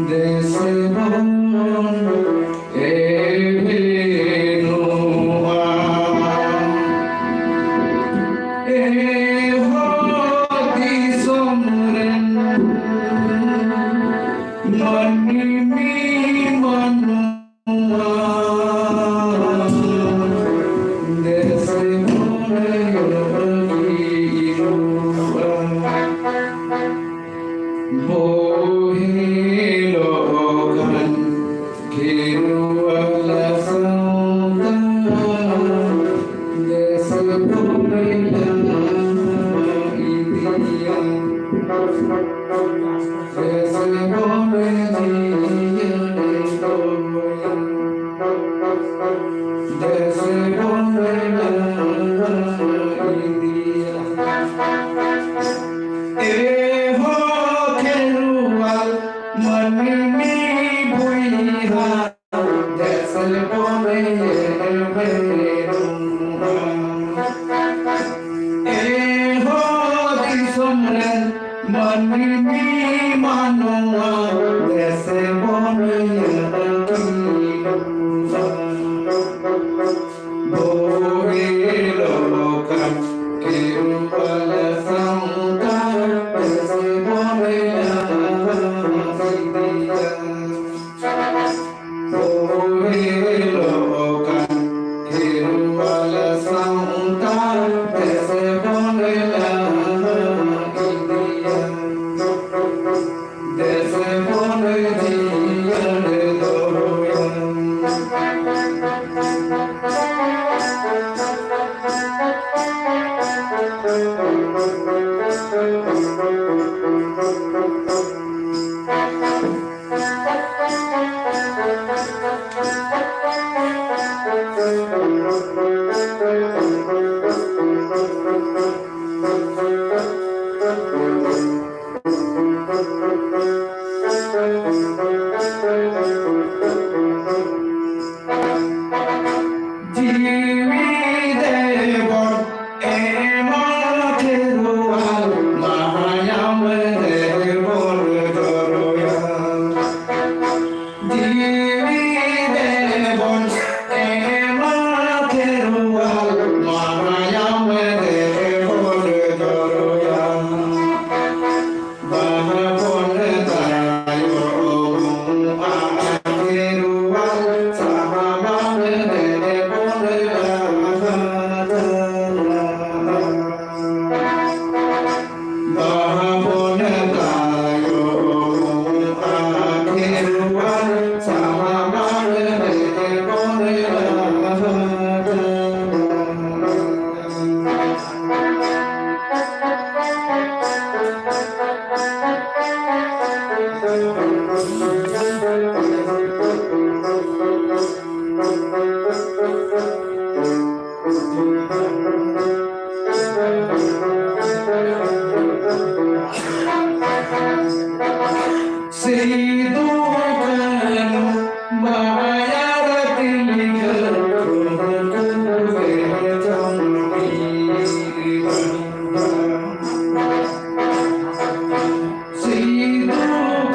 ᱫᱮᱥ ᱵᱚᱱ ᱮᱵᱷᱮᱱᱚᱜᱼᱟ᱾ ᱮ ᱦᱚ ᱫᱤᱥᱚᱢ ᱨᱮᱱ ᱢᱟᱹᱱᱢᱤ ᱢᱟᱱᱣᱟ, ᱫᱮᱥ ᱵᱚᱱ ᱵᱟᱹᱜᱤᱭᱟᱜᱼᱟ᱾ ᱵᱚᱦᱮᱞᱚᱜ ᱠᱟᱱ ᱠᱷᱮᱨᱣᱟᱞ ᱥᱟᱶᱛᱟ, ᱫᱮᱥ ᱵᱚᱱ ᱞᱟᱦᱟ ᱤᱫᱤᱭᱟ᱾ ᱫᱮᱥ ᱵᱚᱱ ᱡᱤᱭᱟᱹᱲ ᱫᱚᱦᱚᱭᱟ᱾ ᱫᱮᱥ ᱵᱚᱱ ᱞᱟᱦᱟ ᱤᱫᱤᱭᱟ᱾ ᱮ ᱦᱚ ᱠᱷᱮᱨᱣᱟᱞ ᱢᱟᱹᱱᱢᱤ ᱵᱚᱭᱦᱟ, ᱫᱮᱥ ᱵᱚᱱ ᱮᱵᱷᱮᱱᱚᱜᱼᱟ᱾ ᱮ ᱦᱚ ᱫᱤᱥᱚᱢ ᱨᱮᱱ ᱢᱟᱹᱱᱢᱤ ᱢᱟᱱᱣᱟ, ᱫᱮᱥ ᱵᱚᱱ ᱟᱹᱠᱤᱞᱚᱜᱼᱟ᱾ ᱵᱚᱦᱮᱞᱚᱜ ᱠᱟᱱ ᱠᱷᱮᱨᱣᱟᱞ ᱥᱟᱶᱛᱟ, ᱫᱮᱥ ᱵᱚᱱ ᱟᱹᱠᱤᱞᱚᱜᱼᱟ᱾ ᱡᱤᱣᱤ ᱫᱮᱵᱚᱱ ᱮᱢᱟ ᱠᱷᱮᱨᱣᱟᱞ, ᱢᱟᱭᱟᱢ ᱫᱮᱵᱚᱱ ᱡᱚᱨᱚᱭᱟ᱾ ᱡᱤᱣᱤ ᱫᱮᱵᱚᱱ ᱮᱢᱟ ᱠᱷᱮᱨᱣᱟᱞ, ᱢᱟᱭᱟᱢ ᱫᱮᱵᱚᱱ ᱡᱚᱨᱚᱭᱟ᱾ ᱵᱟᱦᱟ ᱵᱚᱱ ᱛᱟᱭᱚᱢᱚᱜᱼᱟ, ᱠᱷᱮᱨᱣᱟᱞ ᱥᱟᱦᱟᱵᱟᱱ ᱫᱮᱵᱚᱱ ᱞᱟᱦᱟ ᱪᱟᱞᱟᱜᱼᱟ᱾ ᱵᱟᱦᱟ ᱵᱚᱱ ᱛᱟᱭᱚᱢᱚᱜᱼᱟ, ᱠᱷᱮᱨᱣᱟᱞ ᱥᱟᱦᱟᱵᱟᱱ ᱫᱮᱵᱚᱱ ᱞᱟᱦᱟ ᱪᱟᱞᱟᱜᱼᱟ᱾ ᱥᱤᱫᱩ ᱠᱟᱹᱱᱦᱩ ᱢᱟᱭᱟ ᱨᱮ ᱛᱤᱞᱠᱟᱹ, ᱥᱤᱫᱩ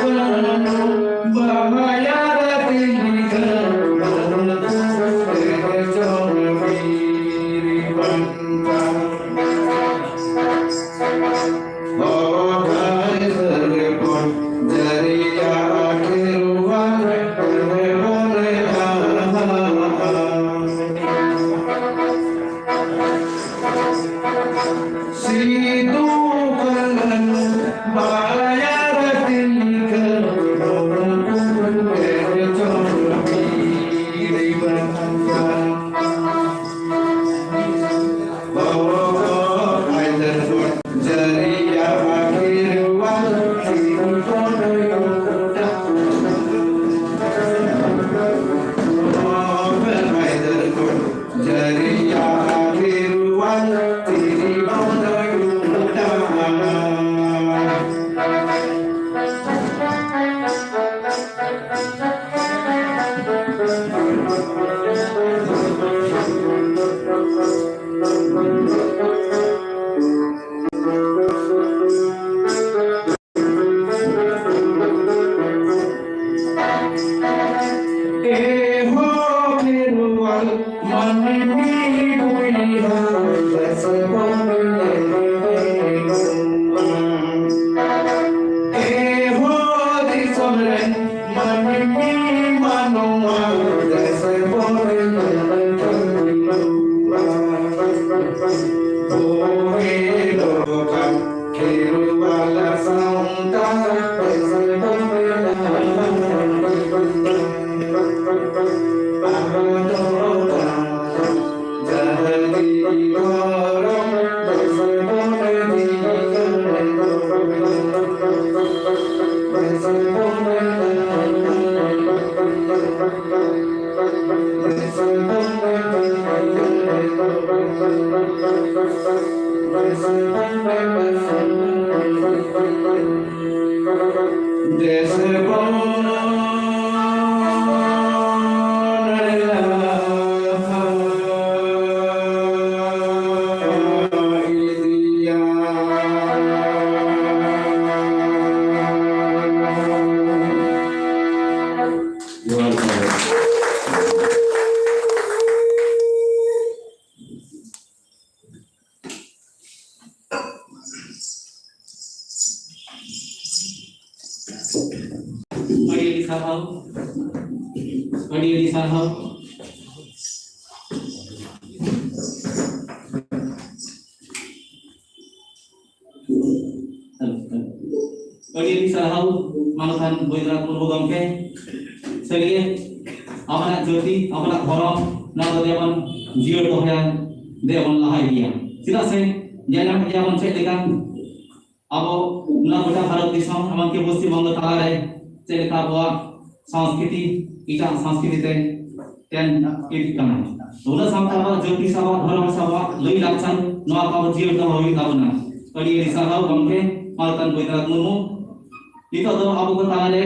ᱠᱟᱹᱱᱦᱩ ᱢᱟᱭᱟ ᱨᱮ ᱛᱤᱞᱠᱟᱹ, ᱵᱤᱨ ᱵᱟᱱᱴᱟ᱾ ᱦᱚᱨ ᱰᱟᱦᱟᱨ ᱵᱚᱱ ᱡᱟᱹᱨᱤᱭᱟ, ᱠᱷᱮᱨᱣᱟᱞ ᱨᱮᱵᱚᱱ ᱞᱟᱦᱟᱜᱼᱟ᱾ ᱥᱤᱫᱩ ᱠᱟᱹᱱᱦᱩ ᱢᱟᱭᱟ ᱨᱮ ᱛᱤᱞᱠᱟᱹ, ᱵᱤᱨ ᱵᱟᱱᱴᱟ᱾ ᱵᱟᱵᱟ ᱠᱚ ᱟᱭᱛᱟᱹᱨ ᱠᱚ ᱟᱹᱰᱤ ᱟᱹᱰᱤ ᱥᱟᱨᱦᱟᱣ, ᱟᱹᱰᱤ ᱟᱹᱰᱤ ᱥᱟᱨᱦᱟᱣ᱾ ᱟᱹᱰᱤ ᱟᱹᱰᱤ ᱥᱟᱨᱦᱟᱣ ᱢᱟᱱᱚᱛᱟᱱ ᱵᱳᱭᱫᱚᱱᱟᱛᱷ ᱢᱩᱨᱢᱩ ᱜᱚᱢᱠᱮ᱾ ᱥᱟᱹᱨᱤᱜᱮ ᱟᱵᱚᱱᱟᱜ ᱡᱟᱹᱛᱤ, ᱟᱵᱚᱱᱟᱜ ᱫᱷᱚᱨᱚᱢ, ᱱᱚᱣᱟ ᱫᱚ ᱡᱮᱢᱚᱱ ᱡᱤᱭᱟᱹᱲ ᱫᱚᱦᱚᱭᱟ, ᱫᱮᱵᱚᱱ ᱞᱟᱦᱟ ᱤᱫᱤᱭᱟ᱾ ᱪᱮᱫᱟᱜ ᱥᱮ ᱧᱮᱞ ᱧᱟᱢ ᱜᱮᱭᱟᱵᱚᱱ ᱪᱮᱫ ᱞᱮᱠᱟ ᱟᱵᱚ ᱱᱚᱣᱟ ᱜᱚᱴᱟ ᱵᱷᱟᱨᱚᱛ ᱫᱤᱥᱚᱢ, ᱮᱢᱚᱱᱠᱤ ᱯᱚᱥᱪᱤᱢ ᱵᱚᱝᱜᱚ ᱛᱟᱞᱟᱨᱮ ᱪᱮᱫ ᱞᱮᱠᱟ ᱟᱵᱚᱣᱟᱜ ᱥᱚᱝᱥᱠᱨᱤᱛᱤ ᱮᱴᱟᱜ ᱥᱚᱝᱥᱠᱨᱤᱛᱤ ᱛᱮ ᱛᱮᱱ ᱤᱫᱤᱜ ᱠᱟᱱᱟ᱾ ᱚᱱᱟ ᱥᱟᱶᱛᱮ ᱟᱵᱚᱣᱟᱜ ᱡᱟᱹᱛᱤ ᱥᱮ ᱟᱵᱚᱣᱟᱜ ᱫᱷᱚᱨᱚᱢ ᱥᱮ ᱟᱵᱚᱣᱟᱜ ᱞᱟᱹᱭ ᱞᱟᱠᱪᱟᱨ, ᱱᱚᱣᱟ ᱠᱚ ᱟᱵᱚ ᱡᱤᱭᱟᱹᱲ ᱫᱚᱦᱚ ᱦᱩᱭᱩᱜ ᱛᱟᱵᱚᱱᱟ᱾ ᱟᱹᱰᱤ ᱟᱹᱰᱤ ᱥᱟᱨᱦᱟᱣ ᱜᱚᱢᱠᱮ, ᱢᱟᱱᱚᱛᱟᱱ ᱵᱳᱭᱫᱚᱱᱟᱛᱷ ᱢᱩᱨᱢᱩ᱾ ᱱᱤᱛᱚᱜ ᱫᱚ ᱟᱵᱚ ᱠᱚ ᱛᱟᱞᱟᱨᱮ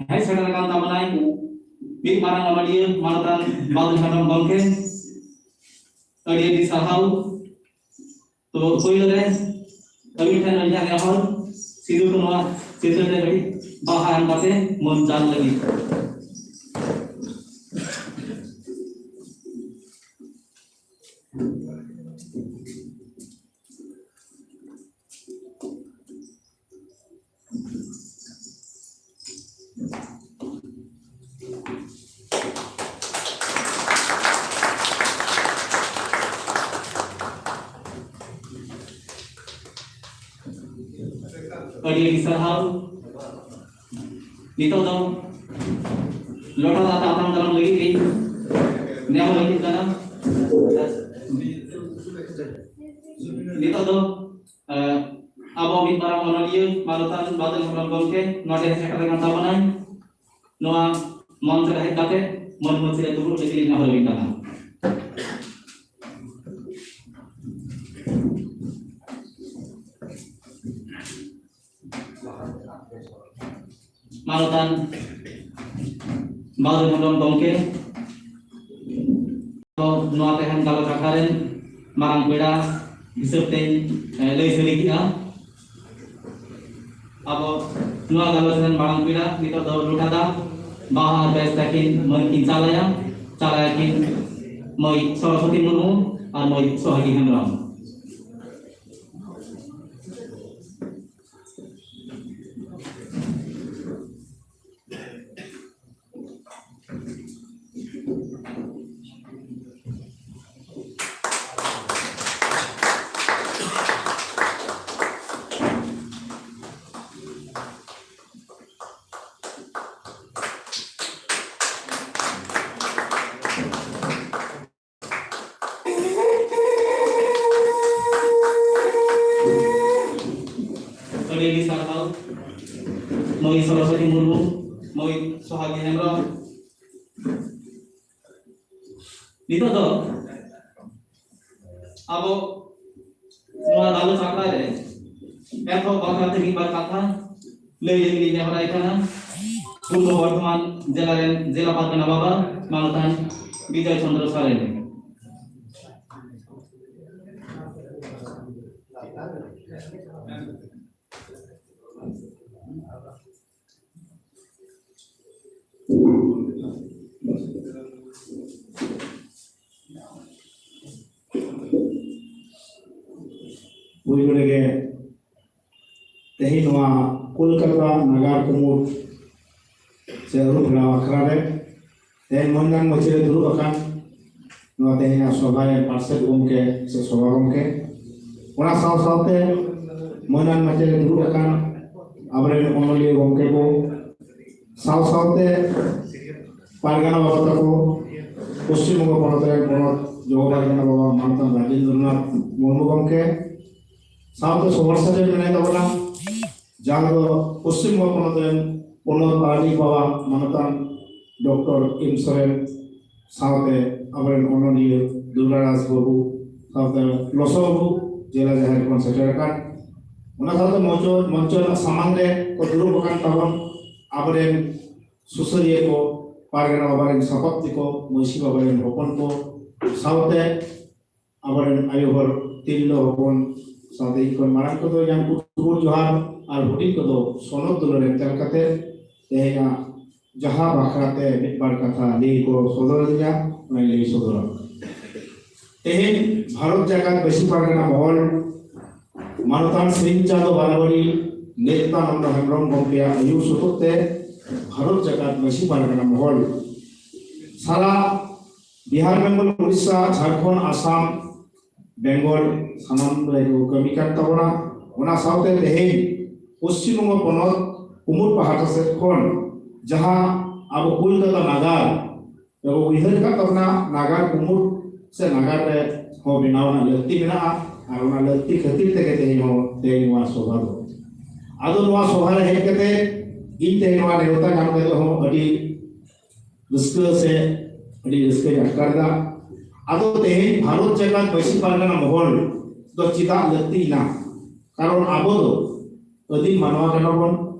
ᱦᱮᱡ ᱥᱮᱴᱮᱨ ᱟᱠᱟᱱ ᱛᱟᱵᱚᱱᱟᱭ ᱢᱤᱫ ᱢᱟᱨᱟᱝ ᱚᱱᱚᱞᱤᱭᱟᱹ, ᱢᱟᱱᱚᱛᱟᱱ ᱵᱟᱫᱩᱞ ᱦᱮᱢᱵᱨᱚᱢ ᱜᱚᱢᱠᱮ᱾ ᱟᱹᱰᱤ ᱟᱹᱰᱤ ᱥᱟᱨᱦᱟᱣ᱾ ᱛᱚ, ᱯᱳᱭᱞᱳ ᱨᱮ ᱟᱹᱵᱤᱱ ᱴᱷᱮᱱ ᱟᱹᱞᱤᱧᱟᱜ ᱱᱮᱦᱚᱨ, ᱥᱤᱫᱩ ᱠᱟᱹᱱᱦᱩᱣᱟᱜ ᱪᱤᱛᱟᱹᱨ ᱨᱮ ᱠᱟᱹᱴᱤᱡ ᱵᱟᱦᱟ ᱮᱢ ᱠᱟᱛᱮ ᱢᱚᱱ ᱪᱟᱱ ᱞᱟᱹᱜᱤᱫ᱾ ᱟᱹᱰᱤ ᱟᱹᱰᱤ ᱥᱟᱨᱦᱟᱣ᱾ ᱱᱤᱛᱚᱜ ᱫᱚ ᱞᱚᱴᱟ ᱫᱟᱜ ᱟᱛᱟᱝ ᱫᱟᱨᱟᱢ ᱞᱟᱹᱜᱤᱫ ᱤᱧ ᱱᱮᱦᱚᱨ ᱦᱩᱭᱩᱜ ᱠᱟᱱᱟ᱾ ᱱᱤᱛᱚᱜ ᱫᱚ, ᱮ, ᱟᱵᱚ ᱢᱤᱫ ᱢᱟᱨᱟᱝ ᱚᱱᱚᱞᱤᱭᱟᱹ ᱢᱟᱱᱚᱛᱟᱱ ᱵᱟᱫᱚᱞ ᱦᱮᱢᱵᱨᱚᱢ ᱜᱚᱢᱠᱮ ᱱᱚᱰᱮ ᱥᱮᱴᱮᱨ ᱟᱠᱟᱱ ᱛᱟᱵᱚᱱᱟᱭ᱾ ᱱᱚᱣᱟ ᱢᱚᱧᱪ ᱨᱮ ᱦᱮᱡ ᱠᱟᱛᱮ ᱢᱟᱹᱱ ᱢᱟᱹᱥᱤ ᱨᱮ ᱫᱩᱲᱩᱵ ᱞᱟᱹᱜᱤᱫ ᱞᱤᱧ ᱱᱮᱦᱚᱨ ᱟᱹᱵᱤᱱ ᱠᱟᱱᱟ᱾ ᱢᱟᱱᱚᱛᱟᱱ ᱵᱟᱫᱚᱞ ᱦᱮᱢᱵᱨᱚᱢ ᱜᱚᱢᱠᱮ, ᱱᱚᱣᱟ ᱛᱮᱦᱮᱧ ᱜᱟᱞᱚᱪ ᱟᱠᱷᱲᱟ ᱨᱮᱱ ᱢᱟᱨᱟᱝ ᱯᱮᱲᱟ ᱦᱤᱥᱟᱹᱵ ᱛᱮᱧ, ᱮ, ᱞᱟᱹᱭ ᱥᱟᱹᱨᱤ ᱠᱮᱜᱼᱟ᱾ ᱟᱵᱚ ᱱᱚᱣᱟ ᱜᱟᱞᱚᱪ ᱨᱮᱱ ᱢᱟᱨᱟᱝ ᱯᱮᱲᱟ ᱱᱤᱛᱚᱜ ᱫᱚ ᱞᱚᱴᱷᱟ ᱫᱟᱜ ᱵᱟᱦᱟ ᱟᱨ ᱵᱮᱥ ᱛᱟᱹᱠᱤᱱ ᱢᱟᱹᱭ ᱠᱤᱱ ᱪᱟᱞᱟᱭᱟ, ᱪᱟᱞᱟᱭᱟᱠᱤᱱ ᱢᱟᱹᱭ ᱥᱚᱨᱚᱥᱚᱛᱤ ᱢᱩᱨᱢᱩ ᱟᱨ ᱢᱟᱹᱭ ᱥᱚᱦᱟᱜᱤ ᱦᱮᱢᱵᱨᱚᱢ᱾ ᱟᱹᱰᱤ ᱟᱹᱰᱤ ᱥᱟᱨᱦᱟᱣ ᱢᱟᱹᱭ ᱥᱚᱨᱚᱥᱚᱛᱤ ᱢᱩᱨᱢᱩ, ᱢᱟᱹᱭ ᱥᱚᱦᱟᱜᱤ ᱦᱮᱢᱵᱨᱚᱢ᱾ ᱱᱤᱛᱚᱜ ᱫᱚ ᱟᱵᱚ ᱱᱚᱣᱟ ᱜᱟᱞᱚᱪ ᱟᱠᱷᱲᱟ ᱨᱮ ᱮᱛᱚᱦᱚᱵ ᱵᱟᱠᱷᱨᱟ ᱛᱮ ᱢᱤᱫ ᱵᱟᱨ ᱠᱟᱛᱷᱟ ᱞᱟᱹᱭ ᱞᱟᱹᱜᱤᱫ ᱤᱧ ᱱᱮᱦᱚᱨᱟᱭ ᱠᱟᱱᱟ ᱯᱩᱨᱵᱚ ᱵᱚᱨᱫᱷᱚᱢᱟᱱ ᱡᱮᱞᱟ ᱨᱮᱱ ᱡᱮᱞᱟ ᱯᱟᱨᱜᱟᱱᱟ ᱵᱟᱵᱟ ᱢᱟᱱᱚᱛᱟᱱ ᱵᱤᱡᱚᱭ ᱪᱚᱱᱫᱨᱚ ᱥᱚᱨᱮᱱ᱾ ᱯᱩᱭᱞᱩ ᱨᱮᱜᱮ ᱛᱮᱦᱮᱧ ᱱᱚᱣᱟ ᱠᱳᱞᱠᱟᱛᱟ ᱱᱟᱜᱟᱨ ᱠᱩᱢᱩᱴ ᱥᱮ ᱟᱹᱨᱩ ᱯᱷᱮᱨᱟᱣ ᱟᱠᱷᱲᱟ ᱨᱮ ᱛᱮᱦᱮᱧ ᱢᱟᱹᱱᱟᱱ ᱢᱟᱹᱪᱤ ᱨᱮ ᱫᱩᱲᱩᱵ ᱟᱠᱟᱱ ᱱᱚᱣᱟ ᱛᱮᱦᱮᱧᱟᱜ ᱥᱚᱵᱷᱟ ᱨᱮᱱ ᱯᱟᱨᱥᱮᱛ ᱜᱚᱢᱠᱮ ᱥᱮ ᱥᱚᱵᱷᱟ ᱜᱚᱢᱠᱮ, ᱚᱱᱟ ᱥᱟᱶ ᱥᱟᱶᱛᱮ ᱢᱟᱹᱱᱟᱱ ᱢᱟᱹᱪᱤ ᱨᱮ ᱫᱩᱲᱩᱵ ᱟᱠᱟᱱ ᱟᱵᱚᱨᱮᱱ ᱚᱱᱚᱞᱤᱭᱟᱹ ᱜᱚᱢᱠᱮ ᱠᱚ, ᱥᱟᱶ ᱥᱟᱶᱛᱮ ᱯᱟᱨᱜᱟᱱᱟ ᱵᱟᱵᱟ ᱛᱟᱠᱚ, ᱯᱚᱥᱪᱤᱢ ᱵᱚᱝᱜᱚ ᱯᱚᱱᱚᱛ ᱨᱮᱱ ᱯᱚᱱᱚᱛ ᱡᱚᱜᱚ ᱯᱟᱨᱜᱟᱱᱟ ᱵᱟᱵᱟ ᱢᱟᱱᱚᱛᱟᱱ ᱨᱟᱡᱮᱱᱫᱨᱚᱱᱟᱛᱷ ᱢᱩᱨᱢᱩ ᱜᱚᱢᱠᱮ, ᱥᱟᱶᱛᱮ ᱥᱚᱦᱚᱨ ᱥᱮᱴᱮᱨ ᱢᱮᱱᱟᱭ ᱛᱟᱵᱚᱱᱟ, ᱡᱟᱦᱟᱸ ᱫᱚ ᱯᱚᱥᱪᱤᱢ ᱵᱚᱝᱜᱚ ᱯᱚᱱᱚᱛ ᱨᱮᱱ ᱯᱚᱱᱚᱛ ᱯᱟᱨᱟᱱᱤᱠ ᱵᱟᱵᱟ ᱢᱟᱱᱚᱛᱟᱱ ᱰᱚᱠᱴᱚᱨ ᱮᱢ ᱥᱚᱨᱮᱱ, ᱥᱟᱶᱛᱮ ᱟᱵᱚᱨᱮᱱ ᱚᱱᱚᱞᱤᱭᱟᱹ ᱫᱩᱞᱟᱨᱟᱡᱽ ᱵᱟᱹᱵᱩ, ᱥᱟᱶᱛᱮ ᱞᱚᱥᱚ ᱵᱟᱹᱵᱩ ᱡᱮᱞᱟ ᱡᱟᱦᱮᱨ ᱠᱷᱚᱱ ᱥᱮᱴᱮᱨ ᱟᱠᱟᱱ, ᱚᱱᱟ ᱥᱟᱶᱛᱮ ᱢᱚᱧᱪᱚ ᱢᱚᱧᱪᱚ ᱨᱮᱱᱟᱜ ᱥᱟᱢᱟᱝ ᱨᱮ ᱠᱚ ᱫᱩᱲᱩᱵ ᱟᱠᱟᱱ ᱛᱟᱵᱚᱱ ᱟᱵᱚᱨᱮᱱ ᱥᱩᱥᱟᱹᱨᱤᱭᱟᱹ ᱠᱚ, ᱯᱟᱨᱜᱟᱱᱟ ᱵᱟᱵᱟ ᱨᱮᱱ ᱥᱟᱯᱟᱵ ᱛᱮᱠᱚ, ᱢᱟᱹᱡᱷᱤ ᱵᱟᱵᱟ ᱨᱮᱱ ᱦᱚᱯᱚᱱ ᱠᱚ, ᱥᱟᱶᱛᱮ ᱟᱵᱚᱨᱮᱱ ᱟᱭᱳ ᱦᱚᱲ, ᱛᱤᱨᱞᱟᱹ ᱦᱚᱯᱚᱱ, ᱥᱟᱶᱛᱮ ᱤᱧ ᱠᱷᱚᱱ ᱢᱟᱨᱟᱝ ᱠᱚᱫᱚ ᱡᱟᱝ ᱠᱩᱴᱩᱵᱩᱨ ᱡᱚᱦᱟᱨ ᱟᱨ ᱦᱩᱰᱤᱧ ᱠᱚᱫᱚ ᱥᱚᱱᱚᱛ ᱫᱩᱞᱟᱹᱲ ᱮᱢ ᱪᱟᱞ ᱠᱟᱛᱮ ᱛᱮᱦᱮᱧᱟᱜ ᱡᱟᱦᱟᱸ ᱵᱟᱠᱷᱨᱟ ᱛᱮ ᱢᱤᱫ ᱵᱟᱨ ᱠᱟᱛᱷᱟ ᱞᱟᱹᱭ ᱠᱚ ᱥᱚᱫᱚᱨ ᱟᱹᱫᱤᱧᱟ, ᱚᱱᱟᱧ ᱞᱟᱹᱭ ᱥᱚᱫᱚᱨᱟ᱾ ᱛᱮᱦᱮᱧ ᱵᱷᱟᱨᱚᱛ ᱡᱟᱠᱟᱛ ᱢᱟᱹᱡᱷᱤ ᱯᱟᱨᱜᱟᱱᱟ ᱢᱚᱦᱚᱞ ᱢᱟᱱᱚᱛᱟᱱ ᱥᱤᱧ ᱪᱟᱸᱫᱚ ᱵᱟᱨᱟᱵᱟᱨᱤ ᱱᱮᱛᱟ ᱱᱚᱱᱫᱚ ᱦᱮᱢᱵᱨᱚᱢ ᱜᱚᱢᱠᱮᱭᱟᱜ ᱟᱹᱭᱩᱨ ᱥᱚᱯᱚᱦᱚᱫ ᱛᱮ ᱵᱷᱟᱨᱚᱛ ᱡᱟᱠᱟᱛ ᱢᱟᱹᱡᱷᱤ ᱯᱟᱨᱜᱟᱱᱟ ᱢᱚᱦᱚᱞ ᱥᱟᱨᱟ ᱵᱤᱦᱟᱨ, ᱵᱮᱝᱜᱚᱞ, ᱩᱲᱤᱥᱥᱟ, ᱡᱷᱟᱲᱠᱷᱚᱸᱰ, ᱟᱥᱟᱢ, ᱵᱮᱝᱜᱚᱞ ᱥᱟᱱᱟᱢ ᱨᱮ ᱠᱚ ᱠᱟᱹᱢᱤ ᱠᱟᱱ ᱛᱟᱵᱚᱱᱟ᱾ ᱚᱱᱟ ᱥᱟᱶᱛᱮ ᱛᱮᱦᱮᱧ ᱯᱚᱥᱪᱤᱢ ᱵᱚᱝᱜᱚ ᱯᱚᱱᱚᱛ ᱠᱩᱢᱩᱴ ᱯᱟᱦᱴᱟ ᱥᱮᱫ ᱠᱷᱚᱱ ᱡᱟᱦᱟᱸ ᱟᱵᱚ ᱠᱳᱞᱠᱟᱛᱟ ᱱᱟᱜᱟᱨ ᱨᱮᱵᱚ ᱩᱭᱦᱟᱹᱨ ᱠᱟᱜ ᱛᱟᱵᱚᱱᱟ, ᱱᱟᱜᱟᱨ ᱠᱩᱢᱩᱴ ᱥᱮ ᱱᱟᱜᱟᱨ ᱨᱮ ᱦᱚᱸ ᱵᱮᱱᱟᱣ ᱨᱮᱱᱟᱜ ᱞᱟᱹᱠᱛᱤ ᱢᱮᱱᱟᱜᱼᱟ᱾ ᱟᱨ ᱚᱱᱟ ᱞᱟᱹᱠᱛᱤ ᱠᱷᱟᱹᱛᱤᱨ ᱛᱮᱜᱮ ᱛᱮᱦᱮᱧ ᱦᱚᱸ ᱛᱮᱦᱮᱧ ᱱᱚᱣᱟ ᱥᱚᱵᱷᱟ ᱫᱚ᱾ ᱟᱫᱚ ᱱᱚᱣᱟ ᱥᱚᱵᱷᱟ ᱨᱮ ᱦᱮᱡ ᱠᱟᱛᱮ ᱤᱧ ᱛᱮᱦᱮᱧ ᱱᱚᱣᱟ ᱱᱮᱣᱛᱟ ᱧᱟᱢ ᱠᱟᱛᱮ ᱦᱚᱸ ᱟᱹᱰᱤ ᱨᱟᱹᱥᱠᱟᱹ ᱥᱮ ᱟᱹᱰᱤ ᱨᱟᱹᱥᱠᱟᱹᱧ ᱟᱴᱠᱟᱨ ᱮᱫᱟ᱾ ᱟᱫᱚ ᱛᱮᱦᱮᱧ ᱵᱷᱟᱨᱚᱛ ᱡᱟᱠᱟᱛ ᱢᱟᱹᱡᱷᱤ ᱯᱟᱨᱜᱟᱱᱟ ᱢᱚᱦᱚᱞ ᱫᱚ ᱪᱮᱫᱟᱜ ᱞᱟᱹᱠᱛᱤᱭᱮᱱᱟ? ᱠᱟᱨᱚᱱ ᱟᱵᱚ ᱫᱚ ᱟᱹᱫᱤᱢ ᱢᱟᱱᱣᱟ ᱠᱟᱱᱟ ᱵᱚᱱ,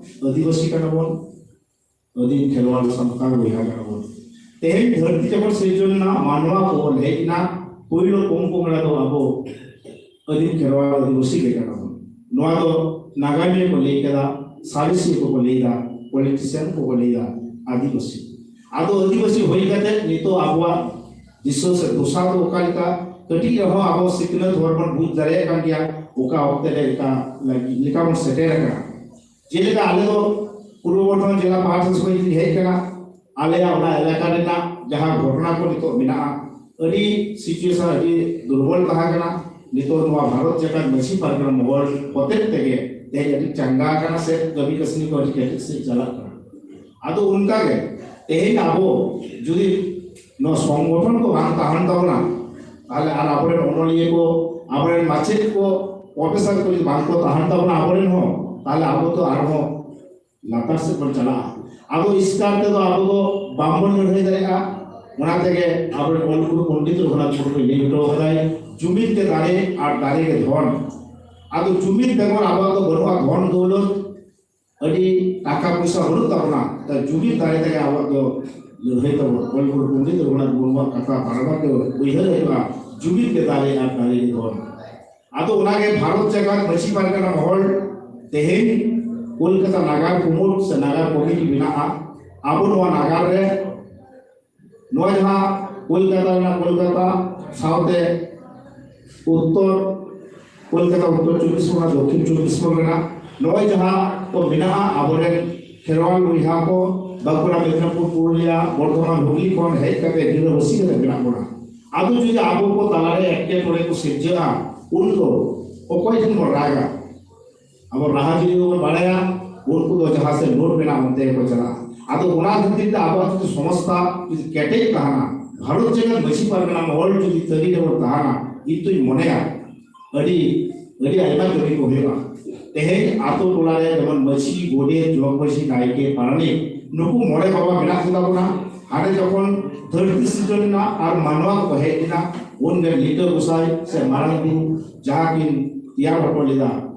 ᱟᱹᱫᱤᱵᱟᱹᱥᱤ ᱠᱟᱱᱟ ᱵᱚᱱ, ᱟᱹᱫᱤᱢ ᱠᱷᱮᱨᱣᱟᱞ ᱥᱟᱱᱛᱟᱲ ᱵᱚᱭᱦᱟ ᱠᱟᱱᱟ ᱵᱚᱱ᱾ ᱛᱮᱦᱮᱧ ᱫᱷᱟᱹᱨᱛᱤ ᱡᱚᱠᱷᱚᱱ ᱥᱤᱨᱡᱚᱱ ᱮᱱᱟ, ᱢᱟᱱᱣᱟ ᱠᱚᱵᱚᱱ ᱦᱮᱡ ᱮᱱᱟ, ᱯᱳᱭᱞᱳ ᱯᱚᱝ ᱯᱚᱝᱲᱟ ᱫᱚ ᱟᱵᱚ ᱟᱹᱫᱤᱢ ᱠᱷᱮᱨᱣᱟᱞ ᱟᱹᱫᱤᱵᱟᱹᱥᱤ ᱜᱮ ᱠᱟᱱᱟ ᱵᱚᱱ᱾ ᱱᱚᱣᱟ ᱫᱚ ᱱᱟᱜᱟᱢᱤᱭᱟᱹ ᱠᱚ ᱞᱟᱹᱭ ᱠᱟᱫᱟ, ᱥᱟᱬᱮᱥᱤᱭᱟᱹ ᱠᱚᱠᱚ ᱞᱟᱹᱭ ᱮᱫᱟ, ᱯᱚᱞᱤᱴᱤᱥᱤᱭᱟᱱ ᱠᱚᱠᱚ ᱞᱟᱹᱭ ᱮᱫᱟ ᱟᱹᱫᱤᱵᱟᱹᱥᱤ᱾ ᱟᱫᱚ ᱟᱹᱫᱤᱵᱟᱹᱥᱤ ᱦᱩᱭ ᱠᱟᱛᱮ ᱱᱤᱛᱚᱜ ᱟᱵᱚᱣᱟᱜ ᱫᱤᱥᱟᱹ ᱥᱮ ᱫᱚᱥᱟ ᱫᱚ ᱚᱠᱟ ᱞᱮᱠᱟ? ᱠᱟᱹᱴᱤᱡ ᱨᱮᱦᱚᱸ ᱟᱵᱚ ᱥᱤᱠᱷᱱᱟᱹᱛ ᱦᱚᱲ ᱵᱚᱱ ᱵᱩᱡᱽ ᱫᱟᱲᱮᱭᱟᱜ ᱠᱟᱱ ᱜᱮᱭᱟ, ᱚᱠᱟ ᱚᱠᱛᱮ ᱨᱮ ᱚᱠᱟ ᱞᱮᱠᱟ ᱵᱚᱱ ᱥᱮᱴᱮᱨ ᱟᱠᱟᱱᱟ᱾ ᱡᱮᱞᱮᱠᱟ ᱟᱞᱮ ᱫᱚ ᱯᱩᱨᱵᱚ ᱵᱚᱨᱫᱷᱚᱢᱟᱱ ᱡᱮᱞᱟ ᱯᱟᱦᱴᱟ ᱥᱮᱫ ᱠᱷᱚᱱ ᱦᱮᱡ ᱟᱠᱟᱱᱟ, ᱟᱞᱮᱭᱟᱜ ᱚᱱᱟ ᱮᱞᱟᱠᱟ ᱨᱮᱱᱟᱜ ᱡᱟᱦᱟᱸ ᱜᱷᱚᱴᱚᱱᱟ ᱠᱚ ᱱᱤᱛᱚᱜ ᱢᱮᱱᱟᱜᱼᱟ, ᱟᱹᱰᱤ situation ᱟᱹᱰᱤ ᱫᱩᱨᱵᱚᱞ ᱛᱟᱦᱮᱸ ᱠᱟᱱᱟ᱾ ᱱᱤᱛᱚᱜ ᱱᱚᱣᱟ ᱵᱷᱟᱨᱚᱛ ᱡᱟᱠᱟᱛ ᱢᱟᱹᱡᱷᱤ ᱯᱟᱨᱜᱟᱱᱟ ᱢᱚᱦᱚᱞ ᱦᱚᱛᱮᱡ ᱛᱮᱜᱮ ᱛᱮᱦᱮᱧ ᱟᱹᱰᱤ ᱪᱟᱸᱜᱟ ᱟᱠᱟᱱᱟ ᱥᱮ ᱠᱟᱹᱢᱤ ᱠᱟᱹᱥᱱᱤ ᱠᱚ ᱟᱹᱰᱤ ᱠᱮᱴᱮᱡ ᱥᱮᱫ ᱪᱟᱞᱟᱜ ᱠᱟᱱᱟ᱾ ᱟᱫᱚ ᱚᱱᱠᱟ ᱜᱮ ᱛᱮᱦᱮᱧ ᱟᱵᱚ ᱡᱩᱫᱤ ᱱᱚᱣᱟ ᱥᱚᱝᱜᱚᱴᱷᱚᱱ ᱠᱚ ᱵᱟᱝ ᱛᱟᱦᱮᱱ ᱛᱟᱵᱚᱱᱟ, ᱛᱟᱦᱚᱞᱮ ᱟᱨ ᱟᱵᱚᱨᱮᱱ ᱚᱱᱚᱞᱤᱭᱟᱹ ᱠᱚ, ᱟᱵᱚᱨᱮᱱ ᱢᱟᱪᱮᱫ ᱠᱚ, ᱯᱨᱚᱯᱷᱮᱥᱚᱨ ᱠᱚ ᱡᱩᱫᱤ ᱵᱟᱝ ᱠᱚ ᱛᱟᱦᱮᱱ ᱛᱟᱵᱚᱱᱟ ᱟᱵᱚᱨᱮᱱ ᱦᱚᱸ, ᱛᱟᱦᱚᱞᱮ ᱟᱵᱚ ᱫᱚ ᱟᱨᱦᱚᱸ ᱞᱟᱛᱟᱨ ᱥᱮᱫ ᱵᱚᱱ ᱪᱟᱞᱟᱜᱼᱟ᱾ ᱟᱫᱚ ᱮᱥᱠᱟᱨ ᱛᱮᱫᱚ ᱟᱵᱚ ᱫᱚ ᱵᱟᱝᱵᱚᱱ ᱞᱟᱹᱲᱦᱟᱹᱭ ᱫᱟᱲᱮᱭᱟᱜᱼᱟ᱾ ᱚᱱᱟ ᱛᱮᱜᱮ ᱟᱵᱚᱨᱮᱱ ᱚᱞ ᱜᱩᱨᱩ ᱯᱚᱱᱰᱤᱛ ᱨᱚᱜᱷᱩᱱᱟᱛᱷ ᱢᱩᱨᱢᱩᱭ ᱞᱟᱹᱭ ᱦᱚᱴᱚ ᱟᱠᱟᱫᱟᱭ, "ᱡᱩᱢᱤᱫ ᱜᱮ ᱫᱟᱲᱮ ᱟᱨ ᱫᱟᱲᱮ ᱜᱮ ᱫᱷᱚᱱ᱾" ᱟᱫᱚ ᱡᱩᱢᱤᱫ ᱵᱮᱜᱚᱨ ᱟᱵᱚᱣᱟᱜ ᱫᱚ ᱵᱟᱹᱱᱩᱜᱼᱟ ᱫᱷᱚᱱ ᱫᱚᱣᱞᱚᱛ, ᱟᱹᱰᱤ ᱴᱟᱠᱟ ᱯᱚᱭᱥᱟ ᱵᱟᱹᱱᱩᱜ ᱛᱟᱵᱚᱱᱟ᱾ ᱛᱚ ᱡᱩᱢᱤᱫ ᱫᱟᱲᱮ ᱛᱮᱜᱮ ᱟᱵᱚᱣᱟᱜ ᱫᱚ ᱞᱟᱹᱲᱦᱟᱹᱭ ᱛᱟᱵᱚᱱ᱾ ᱚᱞ ᱜᱩᱨᱩ ᱯᱚᱱᱰᱤᱛ ᱨᱚᱜᱷᱩᱱᱟᱛᱷ ᱢᱩᱨᱢᱩᱣᱟᱜ ᱠᱟᱛᱷᱟ ᱵᱟᱨ ᱵᱟᱨ ᱜᱮ ᱩᱭᱦᱟᱹᱨ ᱦᱩᱭᱩᱜᱼᱟ, ᱡᱩᱢᱤᱫ ᱜᱮ ᱫᱟᱲᱮ ᱟᱨ ᱫᱟᱲᱮ ᱜᱮ ᱫᱷᱚᱱ᱾ ᱟᱫᱚ ᱚᱱᱟᱜᱮ ᱵᱷᱟᱨᱚᱛ ᱡᱟᱠᱟᱛ ᱢᱟᱹᱡᱷᱤ ᱯᱟᱨᱜᱟᱱᱟ ᱢᱚᱦᱚᱞ ᱛᱮᱦᱮᱧ ᱠᱳᱞᱠᱟᱛᱟ ᱱᱟᱜᱟᱨ ᱠᱩᱢᱩᱴ ᱥᱮ ᱱᱟᱜᱟᱨ ᱠᱚᱢᱤᱴᱤ ᱢᱮᱱᱟᱜᱼᱟ᱾ ᱟᱵᱚ ᱱᱚᱣᱟ ᱱᱟᱜᱟᱨ ᱨᱮ ᱱᱚᱣᱟ ᱡᱟᱦᱟᱸ ᱠᱳᱞᱠᱟᱛᱟ ᱨᱮᱱᱟᱜ ᱠᱳᱞᱠᱟᱛᱟ ᱥᱟᱶᱛᱮ ᱩᱛᱛᱚᱨ ᱠᱳᱞᱠᱟᱛᱟ, ᱩᱛᱛᱚᱨ ᱪᱚᱵᱵᱤᱥ ᱯᱚᱨᱜᱚᱱᱟ, ᱫᱚᱠᱠᱷᱤᱱ ᱪᱚᱵᱵᱤᱥ ᱯᱚᱨᱜᱚᱱᱟ, ᱱᱚᱜᱼᱚᱭ ᱡᱟᱦᱟᱸ ᱠᱚ ᱢᱮᱱᱟᱜᱼᱟ ᱟᱵᱚᱨᱮᱱ ᱠᱷᱮᱨᱣᱟᱞ ᱵᱚᱭᱦᱟ ᱠᱚ, ᱵᱟᱸᱠᱩᱲᱟ, ᱢᱮᱫᱽᱱᱟᱯᱩᱨ, ᱯᱩᱨᱩᱞᱤᱭᱟ, ᱵᱚᱨᱫᱷᱚᱢᱟᱱ, ᱦᱩᱜᱽᱞᱤ ᱠᱷᱚᱱ ᱦᱮᱡ ᱠᱟᱛᱮ ᱜᱤᱨᱟᱹᱵᱟᱹᱥᱤ ᱠᱟᱛᱮ ᱢᱮᱱᱟᱜ ᱵᱚᱱᱟ᱾ ᱟᱫᱚ ᱡᱩᱫᱤ ᱟᱵᱚ ᱠᱚ ᱛᱟᱞᱟᱨᱮ ᱮᱴᱠᱮᱴᱚᱬᱮ ᱠᱚ ᱥᱤᱨᱡᱟᱹᱜᱼᱟ, ᱩᱱ ᱫᱚ ᱚᱠᱚᱭ ᱴᱷᱮᱱ ᱵᱚᱱ ᱨᱟᱜᱟ? ᱟᱵᱚ ᱨᱟᱦᱟ ᱡᱩᱫᱤ ᱵᱚᱱ ᱵᱟᱲᱟᱭᱟ, ᱩᱱᱠᱩ ᱫᱚ ᱡᱟᱦᱟᱸ ᱥᱮᱫ ᱱᱳᱴ ᱢᱮᱱᱟᱜᱼᱟ, ᱚᱱᱛᱮ ᱜᱮᱠᱚ ᱪᱟᱞᱟᱜᱼᱟ᱾ ᱟᱫᱚ ᱚᱱᱟ ᱠᱷᱟᱹᱛᱤᱨ ᱛᱮ ᱟᱵᱚᱣᱟᱜ ᱡᱩᱫᱤ ᱥᱚᱝᱥᱛᱷᱟ ᱡᱩᱫᱤ ᱠᱮᱴᱮᱡ ᱛᱟᱦᱮᱱᱟ, ᱵᱷᱟᱨᱚᱛ ᱡᱟᱠᱟᱛ ᱢᱟᱹᱡᱷᱤ ᱯᱟᱨᱜᱟᱱᱟ ᱢᱚᱦᱚᱞ ᱡᱩᱫᱤ ᱛᱟᱹᱨᱤ ᱨᱮᱵᱚᱱ ᱛᱟᱦᱮᱱᱟ, ᱤᱧ ᱫᱩᱧ ᱢᱚᱱᱮᱭᱟ ᱟᱹᱰᱤ, ᱟᱹᱰᱤ ᱟᱭᱢᱟ ᱠᱟᱹᱢᱤ ᱠᱚ ᱦᱩᱭᱩᱜᱼᱟ᱾ ᱛᱮᱦᱮᱧ ᱟᱛᱳ ᱴᱚᱞᱟ ᱨᱮ ᱡᱮᱢᱚᱱ ᱢᱟᱹᱡᱷᱤ, ᱜᱚᱰᱮᱛ, ᱡᱚᱜᱽ ᱢᱟᱹᱡᱷᱤ, ᱱᱟᱭᱠᱮ, ᱯᱟᱨᱟᱱᱤᱠ, ᱱᱩᱠᱩ ᱢᱚᱬᱮ ᱵᱟᱵᱟ ᱢᱮᱱᱟᱜ ᱠᱚᱛᱟ ᱵᱚᱱᱟ᱾ ᱦᱟᱱᱮ ᱡᱚᱠᱷᱚᱱ ᱫᱷᱟᱹᱨᱛᱤ ᱥᱤᱨᱡᱚᱱ ᱮᱱᱟ ᱟᱨ ᱢᱟᱱᱣᱟ ᱠᱚ ᱦᱮᱡ ᱮᱱᱟ, ᱩᱱᱜᱮ ᱞᱤᱴᱟᱹ ᱜᱚᱸᱥᱟᱭ ᱥᱮ ᱢᱟᱨᱟᱝ ᱵᱩᱨᱩ ᱡᱟᱦᱟᱸ ᱠᱤᱱ ᱛᱮᱭᱟᱨ ᱦᱚᱴᱚ ᱞᱮᱫᱟ,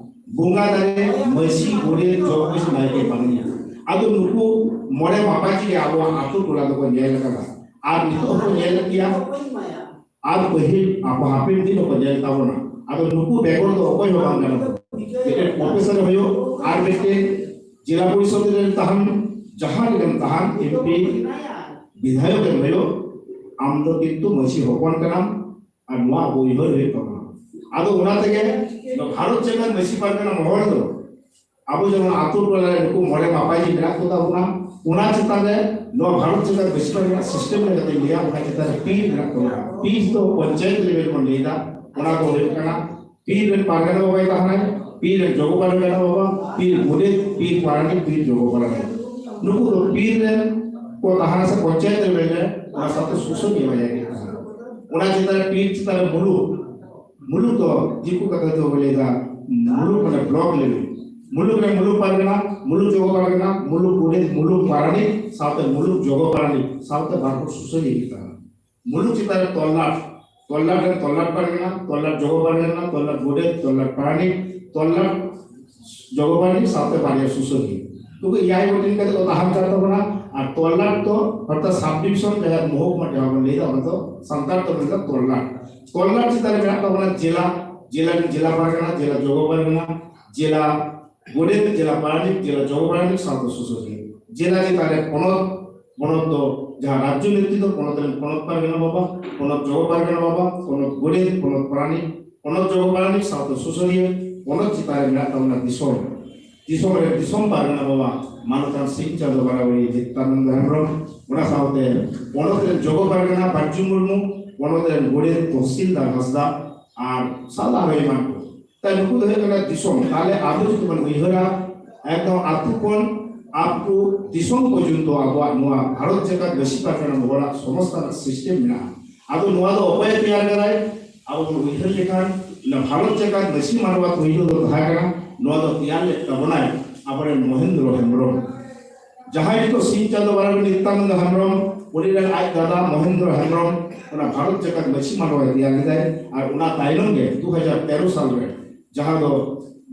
ᱵᱚᱸᱜᱟ ᱫᱟᱲᱮ ᱢᱟᱹᱡᱷᱤ, ᱜᱚᱰᱮᱛ, ᱡᱚᱜᱽ ᱢᱟᱹᱡᱷᱤ, ᱱᱟᱭᱠᱮ, ᱯᱟᱨᱟᱱᱤᱠ᱾ ᱟᱫᱚ ᱱᱩᱠᱩ ᱢᱚᱬᱮ ᱢᱟᱯᱟᱡᱤ ᱜᱮ ᱟᱵᱚᱣᱟᱜ ᱟᱛᱳ ᱴᱚᱞᱟ ᱫᱚᱠᱚ ᱧᱮᱞ ᱟᱠᱟᱫᱟ ᱟᱨ ᱱᱤᱛᱚᱜ ᱦᱚᱸᱠᱚ ᱧᱮᱞ ᱜᱮᱭᱟ ᱟᱨ ᱯᱟᱹᱦᱤᱞ ᱟᱵᱚ ᱦᱟᱯᱮᱱ ᱫᱤᱱ ᱦᱚᱸᱠᱚ ᱧᱮᱞ ᱛᱟᱵᱚᱱᱟ᱾ ᱟᱫᱚ ᱱᱩᱠᱩ ᱵᱮᱜᱚᱨ ᱫᱚ ᱚᱠᱚᱭ ᱦᱚᱸ ᱵᱟᱝ ᱜᱟᱱᱚᱜᱼᱟ᱾ ᱢᱤᱫᱴᱮᱱ ᱯᱨᱚᱯᱷᱮᱥᱚᱨ ᱦᱩᱭᱩᱜ ᱟᱨ ᱢᱤᱫᱴᱮᱱ ᱡᱮᱞᱟ ᱯᱚᱨᱤᱥᱚᱫ ᱨᱮᱱ ᱛᱟᱦᱮᱱ, ᱡᱟᱦᱟᱸ ᱨᱮᱜᱮᱢ ᱛᱟᱦᱮᱱ, ᱮᱢ ᱯᱤ, ᱵᱤᱫᱷᱟᱭᱚᱠ ᱮᱢ ᱦᱩᱭᱩᱜ, ᱟᱢ ᱫᱚ ᱠᱤᱱᱛᱩ ᱢᱟᱹᱡᱷᱤ ᱦᱚᱯᱚᱱ ᱠᱟᱱᱟᱢ᱾ ᱟᱨ ᱱᱚᱣᱟ ᱟᱵᱚ ᱩᱭᱦᱟᱹᱨ ᱦᱩᱭᱩᱜ ᱛᱟᱵᱚᱱᱟ᱾ ᱟᱫᱚ ᱚᱱᱟ ᱛᱮᱜᱮ ᱱᱚᱣᱟ ᱵᱷᱟᱨᱚᱛ ᱡᱟᱠᱟᱛ ᱢᱟᱹᱡᱷᱤ ᱯᱟᱨᱜᱟᱱᱟ ᱢᱚᱦᱚᱞ ᱫᱚ ᱟᱵᱚ ᱡᱮᱢᱚᱱ ᱟᱛᱳ ᱴᱚᱞᱟ ᱨᱮ ᱱᱩᱠᱩ ᱢᱚᱬᱮ ᱢᱟᱯᱟᱡᱤ ᱢᱮᱱᱟᱜ ᱠᱚ ᱛᱟᱵᱚᱱᱟ, ᱚᱱᱟ ᱪᱮᱛᱟᱱ ᱨᱮ ᱱᱚᱣᱟ ᱵᱷᱟᱨᱚᱛ ᱡᱟᱠᱟᱛ ᱢᱟᱹᱡᱷᱤ ᱯᱟᱨᱜᱟᱱᱟ ᱥᱤᱥᱴᱮᱢ ᱞᱮᱠᱟᱛᱮᱧ ᱞᱟᱹᱭᱟ, ᱚᱱᱟ ᱪᱮᱛᱟᱱ ᱨᱮ ᱯᱤᱲ ᱢᱮᱱᱟᱜ ᱛᱟᱵᱚᱱᱟ᱾ ᱯᱤᱲ ᱫᱚ ᱯᱚᱧᱪᱟᱭᱮᱛ ᱞᱮᱵᱮᱞ ᱵᱚᱱ ᱞᱟᱹᱭ ᱮᱫᱟ, ᱚᱱᱟ ᱫᱚ ᱦᱩᱭᱩᱜ ᱠᱟᱱᱟ ᱯᱤᱲ ᱨᱮᱱ ᱯᱟᱨᱜᱟᱱᱟ ᱵᱟᱵᱟᱭ ᱛᱟᱦᱮᱱᱟᱭ, ᱯᱤᱲ ᱨᱮᱱ ᱡᱚᱜᱚ ᱯᱟᱨᱜᱟᱱᱟ ᱵᱟᱵᱟ, ᱯᱤᱲ ᱜᱚᱰᱮᱛ, ᱯᱤᱲ ᱯᱟᱨᱟᱱᱤᱠ, ᱯᱤᱲ ᱡᱚᱜᱚ ᱯᱟᱨᱟᱱᱤᱠ᱾ ᱱᱩᱠᱩ ᱫᱚ ᱯᱤᱲ ᱨᱮᱱ ᱠᱚ ᱛᱟᱦᱮᱱᱟ ᱥᱮ ᱯᱚᱧᱪᱟᱭᱮᱛ ᱞᱮᱵᱮᱞ ᱨᱮ, ᱚᱱᱟ ᱥᱟᱶᱛᱮ ᱥᱩᱥᱚᱱᱤᱭᱟᱹ ᱵᱟᱡᱟᱨ ᱨᱮ ᱛᱟᱦᱮᱱᱟ᱾ ᱚᱱᱟ ᱪᱮᱛᱟᱱ ᱨᱮ ᱯᱤᱲ ᱪᱮᱛᱟᱱ ᱨᱮ ᱢᱩᱞᱩᱠ ᱢᱩᱞᱩᱠ ᱫᱚ ᱫᱤᱠᱩ ᱠᱟᱛᱷᱟ ᱛᱮ ᱵᱚ ᱞᱟᱹᱭ ᱫᱟ ᱢᱩᱞᱩᱠ, ᱢᱟᱱᱮ block level᱾ ᱢᱩᱞᱩᱠ ᱨᱮ ᱢᱩᱞᱩᱠ ᱯᱟᱨᱜᱟᱱᱟ, ᱢᱩᱞᱩᱠ ᱡᱚᱜᱚ ᱯᱟᱨᱜᱟᱱᱟ, ᱢᱩᱞᱩᱠ ᱜᱚᱰᱮᱛ, ᱢᱩᱞᱩᱠ ᱯᱟᱨᱟᱱᱤᱠ, ᱥᱟᱶᱛᱮ ᱢᱩᱞᱩᱠ ᱡᱚᱜᱚ ᱯᱟᱨᱟᱱᱤᱠ, ᱥᱟᱶᱛᱮ ᱵᱟᱨ ᱦᱚᱲ ᱥᱩᱥᱟᱹᱨᱤᱭᱟᱹ ᱠᱤᱱ ᱛᱟᱦᱮᱱᱟ᱾ ᱢᱩᱞᱩᱠ ᱪᱮᱛᱟᱱ ᱨᱮ ᱛᱚᱞᱞᱟᱴ, ᱛᱚᱞᱞᱟᱴ ᱨᱮ ᱛᱚᱞᱞᱟᱴ ᱯᱟᱨᱜᱟᱱᱟ, ᱛᱚᱞᱞᱟᱴ ᱡᱚᱜᱚ ᱯᱟᱨᱜᱟᱱᱟ, ᱛᱚᱞᱞᱟᱴ ᱜᱚᱰᱮᱛ, ᱛᱚᱞᱞᱟᱴ ᱯᱟᱨᱟᱱᱤᱠ, ᱛᱚᱞᱞᱟᱴ ᱡᱚᱜᱚ ᱯᱟᱨᱟᱱᱤᱠ, ᱥᱟᱶᱛᱮ ᱵᱟᱨᱭᱟ ᱥᱩᱥᱟᱹᱨᱤᱭᱟᱹ᱾ ᱱᱩᱠᱩ ᱮᱭᱟᱭ ᱜᱚᱴᱮᱱ ᱠᱟᱛᱮ ᱠᱚ ᱛᱟᱦᱮᱱ ᱠᱟᱱ ᱛᱟᱵᱚᱱᱟ᱾ ᱟᱨ ᱛᱚᱞᱞᱟᱴ ᱫᱚ ᱚᱨᱛᱷᱟᱛ subdivision, ᱡᱟᱦᱟᱸ ᱢᱚᱦᱚᱠᱩᱢᱟ ᱡᱟᱦᱟᱸ ᱵᱚᱱ ᱞᱟᱹᱭ ᱫᱟ, ᱚᱱᱟ ᱫᱚ ᱥᱟᱱᱛᱟᱲ ᱛᱮ ᱢᱮᱱ ᱫᱟ ᱛᱚᱞᱞᱟᱴ᱾ ᱛᱚᱞᱞᱟᱴ ᱪᱮᱛᱟᱱ ᱨᱮ ᱢᱮᱱᱟᱜ ᱛᱟᱵᱚᱱᱟ ᱡᱮᱞᱟ, ᱡᱮᱞᱟ ᱨᱮᱱ ᱡᱮᱞᱟ ᱯᱟᱨᱜᱟᱱᱟ, ᱡᱮᱞᱟ ᱡᱚᱜᱚ ᱯᱟᱨᱜᱟᱱᱟ, ᱡᱮᱞᱟ ᱜᱚᱰᱮᱛ, ᱡᱮᱞᱟ ᱯᱟᱨᱟᱱᱤᱠ, ᱡᱮᱞᱟ ᱡᱚᱜᱚ ᱯᱟᱨᱟᱱᱤᱠ, ᱥᱟᱶᱛᱮ ᱥᱩᱥᱟᱹᱨᱤᱭᱟᱹ᱾ ᱡᱮᱞᱟ ᱪᱮᱛᱟᱱ ᱨᱮ ᱯᱚᱱᱚᱛ, ᱯᱚᱱᱚᱛ ᱫᱚ ᱡᱟᱦᱟᱸ ᱨᱟᱡᱽᱡᱚ ᱱᱮᱛᱨᱤᱛᱵ, ᱯᱚᱱᱚᱛ ᱨᱮᱱ ᱯᱚᱱᱚᱛ ᱯᱟᱨᱜᱟᱱᱟ ᱵᱟᱵᱟ, ᱯᱚᱱᱚᱛ ᱡᱚᱜᱚ ᱯᱟᱨᱜᱟᱱᱟ ᱵᱟᱵᱟ, ᱯᱚᱱᱚᱛ ᱜᱚᱰᱮᱛ, ᱯᱚᱱᱚᱛ ᱯᱟᱨᱟᱱᱤᱠ, ᱯᱚᱱᱚᱛ ᱡᱚᱜᱚ ᱯᱟᱨᱟᱱᱤᱠ, ᱥᱟᱶᱛᱮ ᱥᱩᱥᱟᱹᱨᱤᱭᱟᱹ᱾ ᱯᱚᱱᱚᱛ ᱪᱮᱛᱟᱱ ᱨᱮ ᱢᱮᱱᱟᱜ ᱛᱟᱵᱚᱱᱟ ᱫᱤᱥᱚᱢ, ᱫᱤᱥᱚᱢ ᱨᱮ ᱫᱤᱥᱚᱢ ᱯᱟᱨᱜᱟᱱᱟ ᱵᱟᱵᱟ ᱢᱟᱱᱚᱛᱟᱱ ᱥᱤᱧ ᱪᱟᱸᱫᱚ ᱵᱟᱨᱟᱵᱟᱹᱨᱤ ᱱᱤᱛᱭᱟᱱᱚᱱᱫᱚ ᱦᱮᱢᱵᱨᱚᱢ, ᱚᱱᱟ ᱥᱟᱶᱛᱮ ᱯᱚᱱᱚᱛ ᱨᱮᱱ ᱡᱚᱜᱚ ᱯᱟᱨᱜᱟᱱᱟ ᱵᱟᱹᱡᱩ ᱢᱩᱨᱢᱩ, ᱯᱚᱱᱚᱛ ᱨᱮᱱ ᱜᱚᱰᱮᱛ ᱛᱚᱦᱥᱤᱞᱫᱟᱨ ᱦᱟᱸᱥᱫᱟ, ᱟᱨ ᱥᱟᱶᱛᱮ ᱟᱨᱦᱚᱸ ᱮᱢᱟᱱ ᱠᱚ᱾ ᱛᱟᱭ ᱱᱩᱠᱩ ᱫᱚ ᱦᱩᱭᱩᱜ ᱠᱟᱱᱟ ᱫᱤᱥᱚᱢ᱾ ᱛᱟᱦᱞᱮ ᱟᱵᱚ ᱡᱩᱫᱤ ᱵᱚᱱ ᱩᱭᱦᱟᱹᱨᱟ, ᱮᱠᱫᱚᱢ ᱟᱹᱛᱩ ᱠᱷᱚᱱ ᱟᱵᱚ ᱫᱤᱥᱚᱢ ᱯᱚᱨᱡᱚᱱᱛᱚ ᱟᱵᱚᱣᱟᱜ ᱱᱚᱣᱟ ᱵᱷᱟᱨᱚᱛ ᱡᱟᱠᱟᱛ ᱢᱟᱹᱡᱷᱤ ᱯᱟᱨᱜᱟᱱᱟ ᱢᱚᱦᱚᱞᱟᱜ ᱥᱚᱝᱥᱛᱷᱟ ᱨᱮᱱᱟᱜ system ᱢᱮᱱᱟᱜᱼᱟ᱾ ᱟᱫᱚ ᱱᱚᱣᱟ ᱫᱚ ᱚᱠᱚᱭᱮ ᱛᱮᱭᱟᱨ ᱠᱟᱫᱟᱭ? ᱟᱵᱚ ᱵᱚᱱ ᱩᱭᱦᱟᱹᱨ ᱞᱮᱠᱷᱟᱱ, ᱚᱱᱟ ᱵᱷᱟᱨᱚᱛ ᱡᱟᱠᱟᱛ ᱢᱟᱹᱡᱷᱤ ᱢᱟᱰᱣᱟ ᱯᱩᱭᱞᱩ ᱫᱚ ᱛᱟᱦᱮᱸ ᱠᱟᱱᱟ, ᱱᱚᱣᱟ ᱫᱚ ᱛᱮᱭᱟᱨ ᱞᱮᱫ ᱛᱟᱵᱚᱱᱟᱭ ᱟᱵᱚᱨᱮᱱ ᱢᱚᱦᱮᱱᱫᱨᱚ ᱦᱮᱢᱵᱨᱚᱢ, ᱡᱟᱦᱟᱸᱭ ᱱᱤᱛᱚᱜ ᱥᱤᱧ ᱪᱟᱸᱫᱚ ᱵᱟᱨᱟᱵᱟᱹᱨᱤ ᱱᱤᱛᱭᱟᱱᱚᱱᱫᱚ ᱦᱮᱢᱵᱨᱚᱢ, ᱩᱱᱤ ᱨᱮᱱ ᱟᱡ ᱫᱟᱫᱟ ᱢᱚᱦᱮᱱᱫᱨᱚ ᱦᱮᱢᱵᱨᱚᱢ ᱚᱱᱟ ᱵᱷᱟᱨᱚᱛ ᱡᱟᱠᱟᱛ ᱢᱟᱹᱡᱷᱤ ᱢᱟᱰᱣᱟᱭ ᱛᱮᱭᱟᱨ ᱞᱮᱫᱟᱭ᱾ ᱟᱨ ᱚᱱᱟ ᱛᱟᱭᱱᱚᱢ ᱜᱮ ᱫᱩ ᱦᱟᱡᱟᱨ ᱛᱮᱨᱚ ᱥᱟᱞ ᱨᱮ ᱡᱟᱦᱟᱸ ᱫᱚ,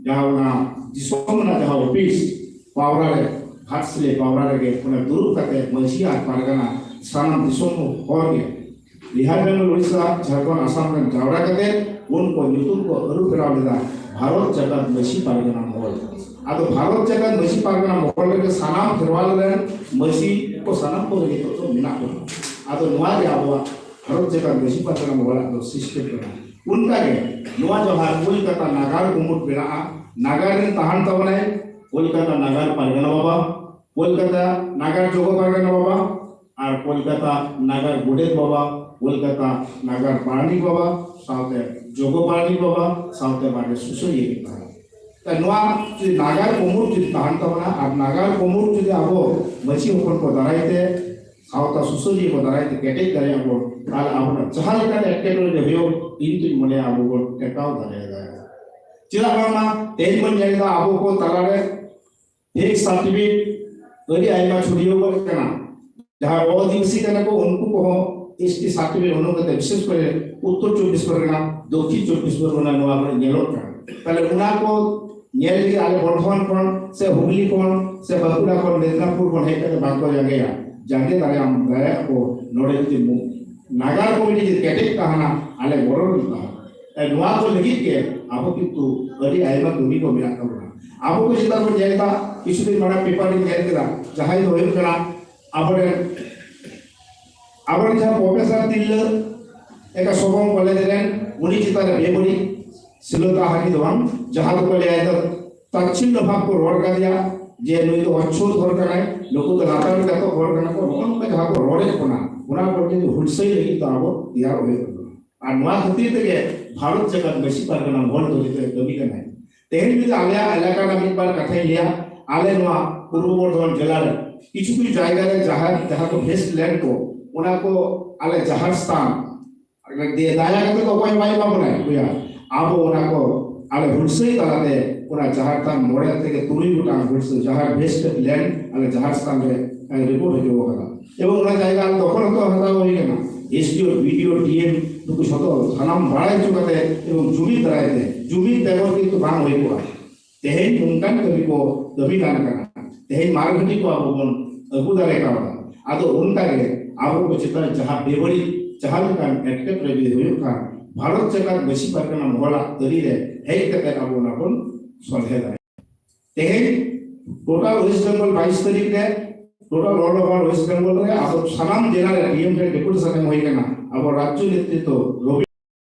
ᱡᱟᱦᱟᱸ ᱚᱱᱟ ᱫᱤᱥᱚᱢ ᱨᱮᱱᱟᱜ ᱡᱟᱦᱟᱸ ᱚᱯᱷᱤᱥ ᱯᱟᱣᱨᱟ ᱨᱮ, ᱜᱷᱟᱴᱥᱤᱞᱟᱹ ᱯᱟᱣᱨᱟ ᱨᱮᱜᱮ ᱚᱱᱟ ᱫᱩᱲᱩᱵ ᱠᱟᱛᱮ ᱢᱟᱹᱡᱷᱤ ᱟᱨ ᱯᱟᱨᱜᱟᱱᱟ ᱥᱟᱱᱟᱢ ᱫᱤᱥᱚᱢ ᱦᱚᱲ ᱜᱮ ᱵᱤᱦᱟᱨ, ᱵᱮᱝᱜᱚᱞ, ᱩᱲᱤᱥᱥᱟ, ᱡᱷᱟᱲᱠᱷᱚᱸᱰ, ᱟᱥᱟᱢ ᱨᱮᱱ ᱡᱟᱣᱨᱟ ᱠᱟᱛᱮ ᱩᱱᱠᱩ ᱧᱩᱛᱩᱢ ᱠᱚ ᱟᱹᱨᱩ ᱯᱷᱮᱨᱟᱣ ᱞᱮᱫᱟ ᱵᱷᱟᱨᱚᱛ ᱡᱟᱠᱟᱛ ᱢᱟᱹᱡᱷᱤ ᱯᱟᱨᱜᱟᱱᱟ ᱢᱚᱦᱚᱞ᱾ ᱟᱫᱚ ᱵᱷᱟᱨᱚᱛ ᱡᱟᱠᱟᱛ ᱢᱟᱹᱡᱷᱤ ᱯᱟᱨᱜᱟᱱᱟ ᱢᱚᱦᱚᱞ ᱨᱮᱜᱮ ᱥᱟᱱᱟᱢ ᱠᱷᱮᱨᱣᱟᱞ ᱨᱮᱱ ᱢᱟᱹᱡᱷᱤ ᱠᱚ ᱥᱟᱱᱟᱢ ᱠᱚᱜᱮ ᱱᱤᱛᱚᱜ ᱫᱚ ᱢᱮᱱᱟᱜ ᱵᱚᱱᱟ᱾ ᱟᱫᱚ ᱱᱚᱣᱟ ᱜᱮ ᱟᱵᱚᱣᱟᱜ ᱵᱷᱟᱨᱚᱛ ᱡᱟᱠᱟᱛ ᱢᱟᱹᱡᱷᱤ ᱯᱟᱨᱜᱟᱱᱟ ᱢᱚᱦᱚᱞᱟᱜ ᱫᱚ system ᱠᱟᱱᱟ᱾ ᱚᱱᱠᱟᱜᱮ ᱱᱚᱣᱟ ᱡᱟᱦᱟᱸ ᱠᱳᱞᱠᱟᱛᱟ ᱱᱟᱜᱟᱨ ᱠᱩᱢᱩᱴ ᱢᱮᱱᱟᱜᱼᱟ, ᱱᱟᱜᱟᱨ ᱨᱮᱱ ᱛᱟᱦᱮᱱ ᱛᱟᱵᱚᱱᱟᱭ ᱠᱳᱞᱠᱟᱛᱟ ᱱᱟᱜᱟᱨ ᱯᱟᱨᱜᱟᱱᱟ ᱵᱟᱵᱟ, ᱠᱳᱞᱠᱟᱛᱟ ᱱᱟᱜᱟᱨ ᱡᱚᱜᱚ ᱯᱟᱨᱜᱟᱱᱟ ᱵᱟᱵᱟ, ᱟᱨ ᱠᱳᱞᱠᱟᱛᱟ ᱱᱟᱜᱟᱨ ᱜᱚᱰᱮᱛ ᱵᱟᱵᱟ, ᱠᱳᱞᱠᱟᱛᱟ ᱱᱟᱜᱟᱨ ᱯᱟᱨᱟᱱᱤᱠ ᱵᱟᱵᱟ, ᱥᱟᱶᱛᱮ ᱡᱚᱜᱚ ᱯᱟᱨᱟᱱᱤᱠ ᱵᱟᱵᱟ, ᱥᱟᱶᱛᱮ ᱵᱟᱨᱭᱟ ᱥᱩᱥᱟᱹᱨᱤᱭᱟᱹ ᱠᱤᱱ ᱛᱟᱦᱮᱱᱟ᱾ ᱛᱚ ᱱᱚᱣᱟ ᱡᱩᱫᱤ ᱱᱟᱜᱟᱨ ᱠᱩᱢᱩᱴ ᱡᱩᱫᱤ ᱛᱟᱦᱮᱱ ᱛᱟᱵᱚᱱᱟ ᱟᱨ ᱱᱟᱜᱟᱨ ᱠᱩᱢᱩᱴ ᱡᱩᱫᱤ ᱟᱵᱚ ᱢᱟᱹᱡᱷᱤ ᱦᱚᱯᱚᱱ ᱠᱚ ᱫᱟᱨᱟᱭ ᱛᱮ ᱥᱟᱶᱛᱟ ᱥᱩᱥᱟᱹᱨᱤᱭᱟᱹ ᱠᱚ ᱫᱟᱨᱟᱭ ᱛᱮ ᱠᱮᱴᱮᱡ ᱫᱟᱲᱮᱭᱟᱜ ᱵᱚᱱ, ᱛᱟᱦᱞᱮ ᱟᱵᱚᱱᱟᱜ ᱡᱟᱦᱟᱸ ᱞᱮᱠᱟᱱ ᱮᱴᱠᱮᱴᱚᱬᱮ ᱜᱮ ᱦᱩᱭᱩᱜ, ᱤᱧ ᱫᱩᱧ ᱢᱚᱱᱮᱭᱟ ᱟᱵᱚ ᱵᱚᱱ ᱴᱮᱠᱟᱣ ᱫᱟᱲᱮᱭᱟᱜᱼᱟ᱾ ᱪᱮᱫᱟᱜ ᱵᱟᱝᱢᱟ ᱛᱮᱦᱮᱧ ᱵᱚᱱ ᱧᱮᱞ ᱮᱫᱟ ᱟᱵᱚ ᱠᱚ ᱛᱟᱞᱟᱨᱮ ᱯᱷᱮᱠ ᱥᱟᱨᱴᱤᱯᱷᱤᱠᱮᱴ ᱟᱹᱰᱤ ᱟᱭᱢᱟ ᱪᱷᱩᱲᱭᱟᱹᱣ ᱜᱚᱫ ᱠᱟᱱᱟ᱾ ᱡᱟᱦᱟᱸ ᱟᱹᱫᱤᱵᱟᱹᱥᱤ ᱠᱟᱱᱟ ᱠᱚ, ᱩᱱᱠᱩ ᱠᱚᱦᱚᱸ ᱮᱥᱴᱤ ᱥᱟᱨᱴᱤᱯᱷᱤᱠᱮᱴ ᱚᱱᱩ ᱠᱟᱛᱮ, ᱵᱤᱥᱮᱥ ᱠᱚᱨᱮ ᱩᱛᱛᱚᱨ ᱪᱚᱵᱵᱤᱥ ᱯᱚᱨᱜᱚᱱᱟ, ᱫᱚᱠᱠᱷᱤᱱ ᱪᱚᱵᱵᱤᱥ ᱯᱚᱨᱜᱚᱱᱟ ᱱᱚᱣᱟ ᱠᱚᱨᱮ ᱧᱮᱞᱚᱜ ᱠᱟᱱᱟ᱾ ᱛᱟᱦᱞᱮ ᱚᱱᱟ ᱠᱚ ᱧᱮᱞ ᱞᱟᱹᱜᱤᱫ ᱟᱞᱮ ᱵᱚᱨᱫᱷᱚᱢᱟᱱ ᱠᱷᱚᱱ ᱥᱮ ᱦᱩᱜᱽᱞᱤ ᱠᱷᱚᱱ ᱥᱮ ᱵᱟᱸᱠᱩᱲᱟ ᱠᱷᱚᱱ ᱢᱮᱫᱽᱱᱟᱯᱩᱨ ᱠᱷᱚᱱ ᱦᱮᱡ ᱠᱟᱛᱮ ᱵᱟᱝ ᱠᱚ ᱡᱟᱸᱜᱮᱭᱟ᱾ ᱡᱟᱸᱜᱮ ᱫᱟᱨᱟᱢ ᱫᱟᱲᱮᱭᱟᱜ ᱠᱚ ᱱᱚᱰᱮ ᱡᱩᱫᱤ ᱢᱩ-, ᱱᱟᱜᱟᱨ ᱠᱚᱢᱤᱴᱤ ᱡᱩᱫᱤ ᱠᱮᱴᱮᱡ ᱛᱟᱦᱮᱱᱟ, ᱟᱞᱮ ᱜᱚᱲᱚ ᱨᱮ ᱛᱟᱦᱮᱱᱟ᱾ ᱮ, ᱱᱚᱣᱟ ᱠᱚ ᱞᱟᱹᱜᱤᱫ ᱜᱮ ᱟᱵᱚ ᱠᱤᱱᱛᱩ ᱟᱹᱰᱤ ᱟᱭᱢᱟ ᱠᱟᱹᱢᱤ ᱠᱚ ᱢᱮᱱᱟᱜ ᱛᱟᱵᱚᱱᱟ᱾ ᱟᱵᱚ ᱠᱚ ᱪᱮᱛᱟᱱ ᱵᱚᱱ ᱧᱮᱞ ᱮᱫᱟ, ᱠᱤᱪᱷᱩ ᱫᱤᱱ ᱢᱟᱲᱟᱝ ᱯᱮᱯᱟᱨ ᱨᱤᱧ ᱧᱮᱞ ᱠᱮᱫᱟ, ᱡᱟᱦᱟᱸᱭ ᱫᱚ ᱦᱩᱭᱩᱜ ᱠᱟᱱᱟ ᱟᱵᱚᱨᱮᱱ, ᱟᱵᱚᱨᱮᱱ ᱡᱟᱦᱟᱸ ᱯᱨᱚᱯᱷᱮᱥᱚᱨ ᱛᱤᱨᱞᱟᱹ, ᱮᱠᱟ ᱥᱚᱵᱚᱝ ᱠᱚᱞᱮᱡᱽ ᱨᱮᱱ, ᱩᱱᱤ ᱪᱮᱛᱟᱱ ᱨᱮ ᱵᱮᱵᱟᱹᱲᱤᱡ ᱥᱤᱞᱚᱛᱟ ᱦᱟᱹᱱᱤ ᱫᱚ ᱵᱟᱝ, ᱡᱟᱦᱟᱸ ᱫᱚᱠᱚ ᱞᱟᱹᱭᱟ ᱫᱚ ᱛᱟᱪᱷᱤᱞᱞᱚ ᱵᱷᱟᱵᱽ ᱠᱚ ᱨᱚᱲ ᱠᱟᱫᱮᱭᱟ ᱡᱮ ᱱᱩᱭ ᱫᱚ ᱚᱪᱪᱷᱚ ᱫᱷᱚᱨ ᱠᱟᱱᱟᱭ, ᱱᱩᱠᱩ ᱫᱚ ᱞᱟᱛᱟᱨ ᱜᱟᱛᱚᱠ ᱦᱚᱲ ᱠᱟᱱᱟ ᱠᱚ, ᱱᱚᱜᱼᱚ ᱱᱚᱝᱠᱟ ᱡᱟᱦᱟᱸ ᱠᱚ ᱨᱚᱲᱮᱫ ᱵᱚᱱᱟ, ᱚᱱᱟ ᱠᱚ ᱡᱩᱫᱤ ᱦᱩᱞᱥᱟᱹᱭ ᱞᱟᱹᱜᱤᱫ ᱫᱚ ᱟᱵᱚ ᱛᱮᱭᱟᱨ ᱦᱩᱭᱩᱜ ᱛᱟᱵᱚᱱᱟ᱾ ᱟᱨ ᱱᱚᱣᱟ ᱠᱷᱟᱹᱛᱤᱨ ᱛᱮᱜᱮ ᱵᱷᱟᱨᱚᱛ ᱡᱟᱠᱟᱛ ᱢᱟᱹᱡᱷᱤ ᱯᱟᱨᱜᱟᱱᱟ ᱢᱚᱦᱚᱞ ᱫᱚ ᱱᱤᱛᱚᱜ ᱮ ᱠᱟᱹᱢᱤ ᱠᱟᱱᱟᱭ᱾ ᱛᱮᱦᱮᱧ ᱡᱩᱫᱤ ᱟᱞᱮᱭᱟᱜ ᱮᱞᱟᱠᱟ ᱨᱮᱱᱟᱜ ᱢᱤᱫ ᱵᱟᱨ ᱠᱟᱛᱷᱟᱧ ᱞᱟᱹᱭᱟ, ᱟᱞᱮ ᱱᱚᱣᱟ ᱯᱩᱨᱵᱚ ᱵᱚᱨᱫᱷᱚᱢᱟᱱ ᱡᱮᱞᱟ ᱨᱮ ᱠᱤᱪᱷᱩ ᱠᱤᱪᱷᱩ ᱡᱟᱭᱜᱟ ᱨᱮ ᱡᱟᱦᱟᱸ, ᱡᱟᱦᱟᱸ ᱠᱚ ᱵᱷᱮᱥᱴ ᱞᱮᱱᱰ ᱠᱚ, ᱚᱱᱟ ᱠᱚ ᱟᱞᱮ ᱡᱟᱦᱟᱸ ᱥᱛᱷᱟᱱ ᱫᱟᱭᱟ ᱠᱟᱛᱮ ᱫᱚ ᱚᱠᱚᱭ ᱦᱚᱸ ᱵᱟᱭ ᱮᱢᱟ ᱵᱚᱱᱟᱭ ᱵᱚᱭᱦᱟ᱾ ᱟᱵᱚ ᱚᱱᱟ ᱠᱚ ᱟᱞᱮ ᱦᱩᱞᱥᱟᱹᱭ ᱛᱟᱞᱟᱛᱮ ᱚᱱᱟ ᱡᱟᱦᱟᱸ ᱛᱷᱟᱱ ᱢᱚᱬᱮ ᱛᱷᱮᱠᱮ ᱛᱩᱨᱩᱭ ᱜᱚᱴᱟᱝ ᱦᱩᱞᱥᱟᱹᱭ ᱡᱟᱦᱟᱸ ᱵᱷᱮᱥᱴ ᱞᱮᱱᱰ ᱟᱞᱮ ᱡᱟᱦᱟᱸ ᱥᱛᱷᱟᱱ ᱨᱮ ᱨᱤᱯᱳᱨᱴ ᱦᱚᱪᱚ ᱟᱠᱟᱫᱟ᱾ ᱮᱵᱚᱝ ᱚᱱᱟ ᱡᱟᱭᱜᱟ ᱫᱚᱠᱷᱚᱞ ᱦᱚᱸᱛᱚ ᱦᱟᱛᱟᱣ ᱦᱩᱭ ᱠᱟᱱᱟ᱾ ᱮᱥᱰᱤᱳ, ᱵᱤᱰᱤᱳ, ᱰᱤᱮᱢ ᱱᱩᱠᱩ ᱡᱷᱚᱛᱚ ᱥᱟᱱᱟᱢ ᱵᱟᱲᱟᱭ ᱦᱚᱪᱚ ᱠᱟᱛᱮ ᱮᱵᱚᱝ ᱡᱩᱢᱤᱫ ᱫᱟᱨᱟᱭ ᱛᱮ, ᱡᱩᱢᱤᱫ ᱵᱮᱜᱚᱨ ᱠᱤᱱᱛᱩ ᱵᱟᱝ ᱦᱩᱭ ᱠᱚᱜᱼᱟ᱾ ᱛᱮᱦᱮᱧ ᱚᱱᱠᱟᱱ ᱠᱟᱹᱢᱤ ᱠᱚ ᱠᱟᱹᱢᱤ ᱠᱟᱱ ᱠᱟᱱᱟ, ᱛᱮᱦᱮᱧ ᱢᱟᱨᱜᱷᱟᱹᱴᱤ ᱠᱚ ᱟᱵᱚ ᱵᱚᱱ ᱟᱹᱜᱩ ᱫᱟᱲᱮ ᱠᱟᱣᱫᱟ᱾ ᱟᱫᱚ ᱚᱱᱠᱟ ᱜᱮ ᱟᱵᱚ ᱠᱚ ᱪᱮᱛᱟᱱ ᱨᱮ ᱡᱟᱦᱟᱸ ᱵᱮᱵᱟᱹᱲᱤᱡ ᱡᱟᱦᱟᱸ ᱞᱮᱠᱟᱱ ᱮᱴᱠᱮᱴᱚᱬᱮ ᱡᱩᱫᱤ ᱦᱩᱭᱩᱜ ᱠᱷᱟᱱ, ᱵᱷᱟᱨᱚᱛ ᱡᱟᱠᱟᱛ ᱢᱟᱹᱡᱷᱤ ᱯᱟᱨᱜᱟᱱᱟ ᱢᱚᱦᱚᱞᱟᱜ ᱛᱟᱹᱨᱤ ᱨᱮ ᱦᱮᱡ ᱠᱟᱛᱮ ᱟᱵᱚ ᱚᱱᱟ ᱵᱚᱱ ᱥᱚᱞᱦᱮ ᱫᱟᱲᱮᱭᱟᱜᱼᱟ᱾ ᱛᱮᱦᱮᱧ ᱴᱳᱴᱟᱞ ᱳᱭᱮᱥᱴ ᱵᱮᱝᱜᱚᱞ ᱵᱟᱭᱤᱥ ᱛᱟᱹᱨᱤᱠᱷ ᱨᱮ, ᱴᱳᱴᱟᱞ ᱚᱞ ᱳᱵᱷᱟᱨ ᱳᱭᱮᱥᱴ ᱵᱮᱝᱜᱚᱞ ᱨᱮ ᱟᱵᱚ ᱥᱟᱱᱟᱢ ᱡᱮᱞᱟ ᱨᱮ ᱰᱤᱮᱢ ᱴᱷᱮᱱ ᱰᱮᱯᱩᱴᱮᱥᱚᱱ ᱮᱢ ᱦᱩᱭ ᱠᱟᱱᱟ᱾ ᱟᱵᱚ ᱨᱟᱡᱽᱡᱚ ᱱᱮᱛᱨᱤᱛᱵ ᱨᱚᱵᱤ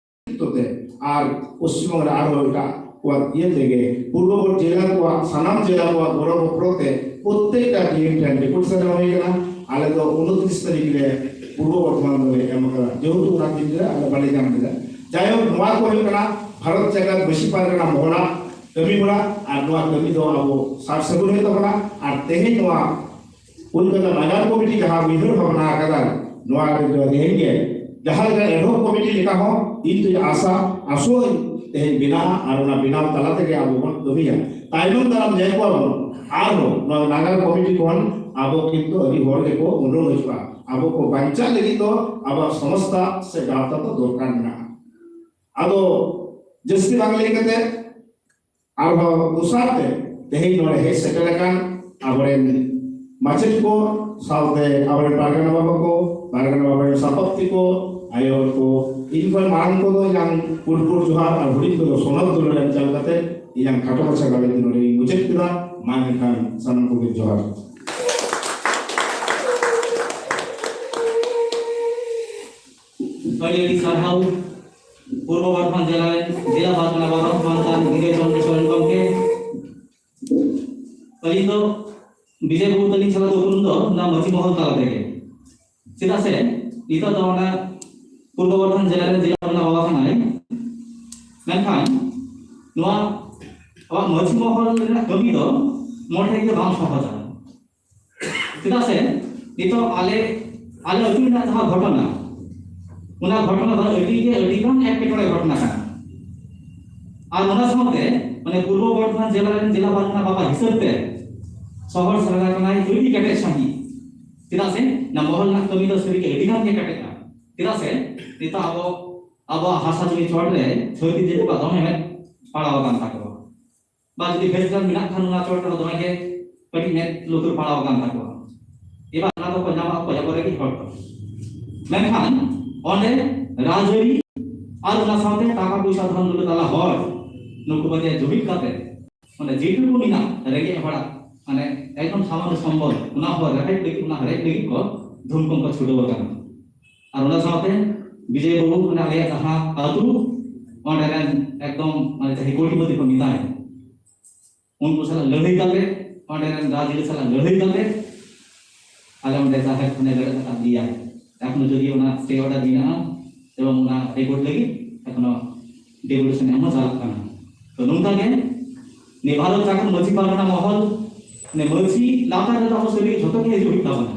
ᱛᱮ ᱟᱨ ᱯᱚᱥᱪᱤᱢ ᱵᱚᱝᱜᱚ ᱨᱮ ᱟᱨᱦᱚᱸ ᱮᱴᱟᱜ ᱠᱚᱣᱟᱜ ᱤᱭᱟᱹ ᱛᱮᱜᱮ ᱯᱩᱨᱵᱚ ᱡᱮᱞᱟ ᱠᱚᱣᱟᱜ, ᱥᱟᱱᱟᱢ ᱡᱮᱞᱟ ᱠᱚᱣᱟᱜ ᱜᱚᱲᱚ ᱜᱚᱯᱚᱲᱚ ᱛᱮ ᱯᱨᱚᱛᱛᱮᱠᱴᱟ ᱰᱤᱮᱢ ᱴᱷᱮᱱ ᱰᱮᱯᱩᱴᱮᱥᱚᱱ ᱮᱢ ᱦᱩᱭ ᱠᱟᱱᱟ᱾ ᱟᱞᱮ ᱫᱚ ᱩᱱᱛᱨᱤᱥ ᱛᱟᱹᱨᱤᱠᱷ ᱨᱮ ᱯᱩᱨᱵᱚ ᱵᱚᱨᱫᱷᱚᱢᱟᱱ ᱫᱚᱞᱮ ᱮᱢ ᱟᱠᱟᱫᱟ, ᱡᱮᱦᱮᱛᱩ ᱚᱱᱟ ᱫᱤᱱ ᱨᱮ ᱟᱞᱮ ᱵᱟᱞᱮ ᱧᱟᱢ ᱞᱮᱫᱟ᱾ ᱡᱟᱭᱦᱳᱠ, ᱱᱚᱣᱟ ᱠᱚ ᱦᱩᱭᱩᱜ ᱠᱟᱱᱟ ᱵᱷᱟᱨᱚᱛ ᱡᱟᱠᱟᱛ ᱢᱟᱹᱡᱷᱤ ᱯᱟᱨᱜᱟᱱᱟ ᱢᱚᱦᱚᱞᱟᱜ ᱠᱟᱹᱢᱤ ᱦᱚᱨᱟ, ᱟᱨ ᱱᱚᱣᱟ ᱠᱟᱹᱢᱤ ᱫᱚ ᱟᱵᱚ ᱥᱟᱨ ᱥᱟᱹᱜᱩᱱ ᱦᱩᱭᱩᱜ ᱛᱟᱵᱚᱱᱟ᱾ ᱟᱨ ᱛᱮᱦᱮᱧ ᱱᱚᱣᱟ ᱠᱳᱞᱠᱟᱛᱟ ᱱᱟᱜᱟᱨ ᱠᱚᱢᱤᱴᱤ ᱡᱟᱦᱟᱸ ᱩᱭᱦᱟᱹᱨ ᱵᱷᱟᱵᱽᱱᱟ ᱟᱠᱟᱫᱟ, ᱱᱚᱣᱟ ᱨᱮᱫᱚ ᱛᱮᱦᱮᱧ ᱜᱮ ᱡᱟᱦᱟᱸ ᱞᱮᱠᱟ ad hoc ᱠᱚᱢᱤᱴᱤ ᱞᱮᱠᱟ ᱦᱚᱸ ᱤᱧ ᱫᱚᱧ ᱟᱥᱟ, ᱟᱥᱚᱜ ᱟᱹᱧ ᱛᱮᱦᱮᱧ ᱵᱮᱱᱟᱜᱼᱟ ᱟᱨ ᱚᱱᱟ ᱵᱮᱱᱟᱣ ᱛᱟᱞᱟ ᱛᱮᱜᱮ ᱟᱵᱚ ᱵᱚᱱ ᱠᱟᱹᱢᱤᱭᱟ᱾ ᱛᱟᱭᱱᱚᱢ ᱫᱟᱨᱟᱢ ᱧᱮᱞ ᱠᱚᱣᱟ ᱵᱚᱱ ᱟᱨᱦᱚᱸ ᱱᱚᱣᱟ ᱱᱟᱜᱟᱨ ᱠᱚᱢᱤᱴᱤ ᱠᱷᱚᱱ ᱟᱵᱚ ᱠᱤᱱᱛᱩ ᱟᱹᱰᱤ ᱦᱚᱲ ᱜᱮᱠᱚ ᱩᱰᱩᱝ ᱦᱤᱡᱩᱜᱼᱟ᱾ ᱟᱵᱚ ᱠᱚ ᱵᱟᱧᱪᱟᱜ ᱞᱟᱹᱜᱤᱫ ᱫᱚ ᱟᱵᱚᱣᱟᱜ ᱥᱚᱝᱥᱛᱷᱟ ᱥᱮ ᱜᱟᱶᱛᱟ ᱫᱚ ᱫᱚᱨᱠᱟᱨ ᱢᱮᱱᱟᱜᱼᱟ᱾ ᱟᱫᱚ ᱡᱟᱹᱥᱛᱤ ᱵᱟᱝ ᱞᱟᱹᱭ ᱠᱟᱛᱮ ᱟᱨᱦᱚᱸ ᱫᱚᱥᱟᱨ ᱛᱮ ᱛᱮᱦᱮᱧ ᱱᱚᱰᱮ ᱦᱮᱡ ᱥᱮᱴᱮᱨ ᱟᱠᱟᱱ ᱟᱵᱚᱨᱮᱱ ᱢᱟᱪᱮᱫ ᱠᱚ ᱥᱟᱶᱛᱮ ᱟᱵᱚᱨᱮᱱ ᱯᱟᱨᱜᱟᱱᱟ ᱵᱟᱵᱟ ᱠᱚ, ᱯᱟᱨᱜᱟᱱᱟ ᱵᱟᱵᱟ ᱨᱮᱱ ᱥᱟᱯᱟᱵᱛᱤ ᱠᱚ, ᱟᱭᱳ ᱦᱚᱲ ᱠᱚ, ᱤᱧ ᱠᱷᱚᱱ ᱢᱟᱲᱟᱝ ᱠᱚᱫᱚ ᱤᱧᱟᱝ ᱯᱩᱨᱯᱩᱨ ᱡᱚᱦᱟᱨ ᱟᱨ ᱦᱩᱰᱤᱧ ᱠᱚᱫᱚ ᱥᱚᱱᱚᱛ ᱫᱩᱞᱟᱹᱲ ᱮᱢ ᱪᱟᱞ ᱠᱟᱛᱮ ᱤᱧᱟᱝ ᱠᱷᱟᱴᱚ ᱢᱟᱪᱷᱟ ᱜᱟᱞᱚᱪ ᱫᱚ ᱱᱚᱰᱮ ᱜᱤᱧ ᱢᱩᱪᱟᱹᱫ ᱠᱮᱫᱟ᱾ ᱢᱟ ᱮᱱᱠᱷᱟᱱ ᱥᱟᱱᱟᱢ ᱠᱚᱜᱮ ᱡᱚᱦᱟᱨ᱾ ᱟᱹᱰᱤ ᱟᱹᱰᱤ ᱥᱟᱨᱦᱟᱣ ᱯᱩᱨᱵᱚ ᱵᱚᱨᱫᱷᱚᱢᱟᱱ ᱡᱮᱞᱟ ᱨᱮᱱ ᱡᱮᱞᱟ ᱯᱟᱨᱜᱟᱱᱟ ᱵᱟᱵᱟ ᱢᱟᱱᱛᱟᱱ ᱵᱤᱡᱚᱭ ᱪᱚᱱᱫᱨᱚ ᱥᱚᱨᱮᱱ ᱜᱚᱢᱠᱮ᱾ ᱟᱹᱞᱤᱧ ᱫᱚ ᱵᱤᱡᱚᱭ ᱵᱟᱹᱵᱩ ᱛᱟᱹᱞᱤᱧ ᱥᱟᱞᱟᱜ ᱫᱚ ᱩᱯᱨᱩᱢ ᱫᱚ ᱚᱱᱟ ᱢᱟᱹᱡᱷᱤ ᱢᱚᱦᱚᱞ ᱛᱟᱞᱟ ᱛᱮᱜᱮ᱾ ᱪᱮᱫᱟᱜ ᱥᱮ ᱱᱤᱛᱚᱜ ᱫᱚ ᱚᱱᱟ ᱯᱩᱨᱵᱚ ᱵᱚᱨᱫᱷᱚᱢᱟᱱ ᱡᱮᱞᱟ ᱨᱮᱱ ᱡᱮᱞᱟ ᱯᱟᱨᱜᱟᱱᱟ ᱵᱟᱵᱟ ᱠᱟᱱᱟᱭ᱾ ᱢᱮᱱᱠᱷᱟᱱ ᱱᱚᱣᱟ ᱟᱵᱚᱣᱟᱜ ᱢᱟᱹᱡᱷᱤ ᱢᱚᱦᱚᱞ ᱨᱮᱱᱟᱜ ᱠᱟᱹᱢᱤ ᱫᱚ ᱢᱚᱴᱷᱮ ᱜᱮ ᱵᱟᱝ ᱥᱚᱦᱚᱡᱟ᱾ ᱪᱮᱫᱟᱜ ᱥᱮ ᱱᱤᱛᱚᱜ ᱟᱞᱮ, ᱟᱞᱮ ᱟᱹᱛᱩ ᱨᱮᱱᱟᱜ ᱡᱟᱦᱟᱸ ᱜᱷᱚᱴᱚᱱᱟ, ᱚᱱᱟ ᱜᱷᱚᱴᱚᱱᱟ ᱫᱚ ᱟᱹᱰᱤ ᱜᱮ, ᱟᱹᱰᱤ ᱜᱟᱱ ᱮᱴᱠᱮᱴᱚᱬᱮ ᱜᱷᱚᱴᱚᱱᱟ ᱠᱟᱱᱟ᱾ ᱟᱨ ᱚᱱᱟ ᱥᱟᱶᱛᱮ ᱢᱟᱱᱮ ᱯᱩᱨᱵᱚ ᱵᱚᱨᱫᱷᱚᱢᱟᱱ ᱡᱮᱞᱟ ᱨᱮᱱ ᱡᱮᱞᱟ ᱯᱟᱨᱜᱟᱱᱟ ᱵᱟᱵᱟ ᱦᱤᱥᱟᱹᱵ ᱛᱮ ᱥᱚᱦᱚᱨ ᱥᱮᱴᱮᱨ ᱟᱠᱟᱱᱟᱭ ᱟᱹᱰᱤ ᱠᱮᱴᱮᱡ ᱥᱟᱺᱦᱤᱡ᱾ ᱪᱮᱫᱟᱜ ᱥᱮ ᱚᱱᱟ ᱢᱚᱦᱚᱞ ᱨᱮᱱᱟᱜ ᱠᱟᱹᱢᱤ ᱫᱚ ᱥᱟᱹᱨᱤ ᱜᱮ ᱟᱹᱰᱤ ᱜᱟᱱ ᱜᱮ ᱠᱮᱴᱮᱡᱼᱟ᱾ ᱪᱮᱫᱟᱜ ᱥᱮ ᱱᱤᱛᱚᱜ ᱟᱵᱚ, ᱟᱵᱚᱣᱟᱜ ᱦᱟᱥᱟ ᱡᱩᱢᱤ ᱪᱚᱴ ᱨᱮ ᱪᱷᱟᱹᱛᱤᱠ ᱡᱟᱹᱛᱤ ᱠᱚᱣᱟᱜ ᱫᱚᱢᱮ ᱢᱮᱫ ᱯᱟᱲᱟᱣ ᱟᱠᱟᱱ ᱛᱟᱠᱚᱣᱟ᱾ ᱵᱟ ᱡᱩᱫᱤ ᱵᱮᱥ ᱜᱟᱱ ᱢᱮᱱᱟᱜ ᱠᱷᱟᱱ ᱚᱱᱟ ᱪᱚᱴ ᱨᱮᱦᱚᱸ ᱫᱚᱢᱮ ᱜᱮ ᱠᱟᱹᱴᱤᱡ ᱢᱮᱫ ᱞᱩᱛᱩᱨ ᱯᱟᱲᱟᱣ ᱟᱠᱟᱱ ᱛᱟᱠᱚᱣᱟ᱾ ᱮᱵᱟᱨ ᱚᱱᱟ ᱫᱚᱠᱚ ᱧᱟᱢᱟ ᱚᱠᱚᱭ? ᱟᱵᱚ ᱨᱮᱸᱜᱮᱡ ᱦᱚᱲ ᱠᱚ᱾ ᱢᱮᱱᱠᱷᱟᱱ ᱚᱸᱰᱮ ᱨᱟᱡᱽᱟᱹᱨᱤ ᱟᱨ ᱚᱱᱟ ᱥᱟᱶᱛᱮ ᱴᱟᱠᱟ ᱯᱚᱭᱥᱟ ᱫᱷᱚᱱ ᱫᱚᱞᱮ ᱛᱟᱞᱟ ᱦᱚᱲ ᱱᱩᱠᱩ ᱵᱟᱡᱮ ᱡᱩᱢᱤᱫ ᱠᱟᱛᱮ ᱚᱸᱰᱮ ᱡᱮᱴᱩᱠᱩ ᱢᱮᱱᱟᱜ ᱨᱮᱸᱜᱮᱡ ᱦᱚᱲᱟᱜ ᱢᱟᱱᱮ ᱮᱠᱫᱚᱢ ᱥᱟᱢᱟᱱᱱᱚ ᱥᱚᱢᱵᱚᱞ ᱚᱱᱟ ᱦᱚᱸ ᱨᱮᱯᱮᱡ ᱞᱟᱹᱜᱤᱫ, ᱚᱱᱟ ᱨᱮᱡ ᱞᱟᱹᱜᱤᱫ ᱠᱚ ᱫᱷᱩᱢᱠᱚᱢ ᱠᱚ ᱪᱷᱩᱴᱟᱹᱣ ᱟᱠᱟᱱᱟ᱾ ᱟᱨ ᱚᱱᱟ ᱥᱟᱶᱛᱮ ᱵᱤᱡᱚᱭ ᱵᱟᱹᱵᱩ ᱢᱟᱱᱮ ᱟᱞᱮᱭᱟᱜ ᱡᱟᱦᱟᱸ ᱟᱹᱛᱩ ᱚᱸᱰᱮ ᱨᱮᱱ ᱮᱠᱫᱚᱢ ᱢᱟᱱᱮ ᱡᱟᱦᱟᱸᱭ ᱠᱳᱴᱤᱯᱚᱛᱤ ᱠᱚ ᱢᱮᱛᱟᱭ ᱩᱱᱠᱩ ᱥᱟᱞᱟᱜ ᱞᱟᱹᱲᱦᱟᱹᱭ ᱠᱟᱛᱮ, ᱚᱸᱰᱮ ᱨᱮᱱ ᱨᱟᱡᱽᱟᱹᱨᱤ ᱥᱟᱞᱟᱜ ᱞᱟᱹᱲᱦᱟᱹᱭ ᱠᱟᱛᱮ, ᱟᱞᱮ ᱚᱸᱰᱮ ᱡᱟᱦᱮᱨ ᱠᱷᱚᱱᱮ ᱵᱮᱨᱮᱫ ᱟᱠᱟᱫ ᱞᱮᱭᱟ᱾ ᱮᱠᱷᱚᱱᱳ ᱡᱩᱫᱤ ᱚᱱᱟ stay order ᱢᱮᱱᱟᱜᱼᱟ ᱮᱵᱚᱝ ᱚᱱᱟ record ᱞᱟᱹᱜᱤᱫ ᱮᱠᱷᱚᱱᱳ devolution ᱮᱢ ᱦᱚᱸ ᱪᱟᱞᱟᱜ ᱠᱟᱱᱟ᱾ ᱛᱚ ᱱᱚᱝᱠᱟ ᱜᱮ ᱱᱤᱭᱟᱹ ᱵᱷᱟᱨᱚᱛ ᱡᱟᱠᱟᱛ ᱢᱟᱹᱡᱷᱤ ᱯᱟᱨᱜᱟᱱᱟ ᱢᱚᱦᱚᱞ ᱢᱟᱹᱡᱷᱤ ᱞᱟᱛᱟᱨ ᱨᱮᱫᱚ ᱟᱵᱚ ᱥᱟᱹᱨᱤ ᱡᱷᱚᱛᱚ ᱜᱮ ᱦᱤᱡᱩᱜ ᱦᱩᱭᱩᱜ ᱛᱟᱵᱚᱱᱟ᱾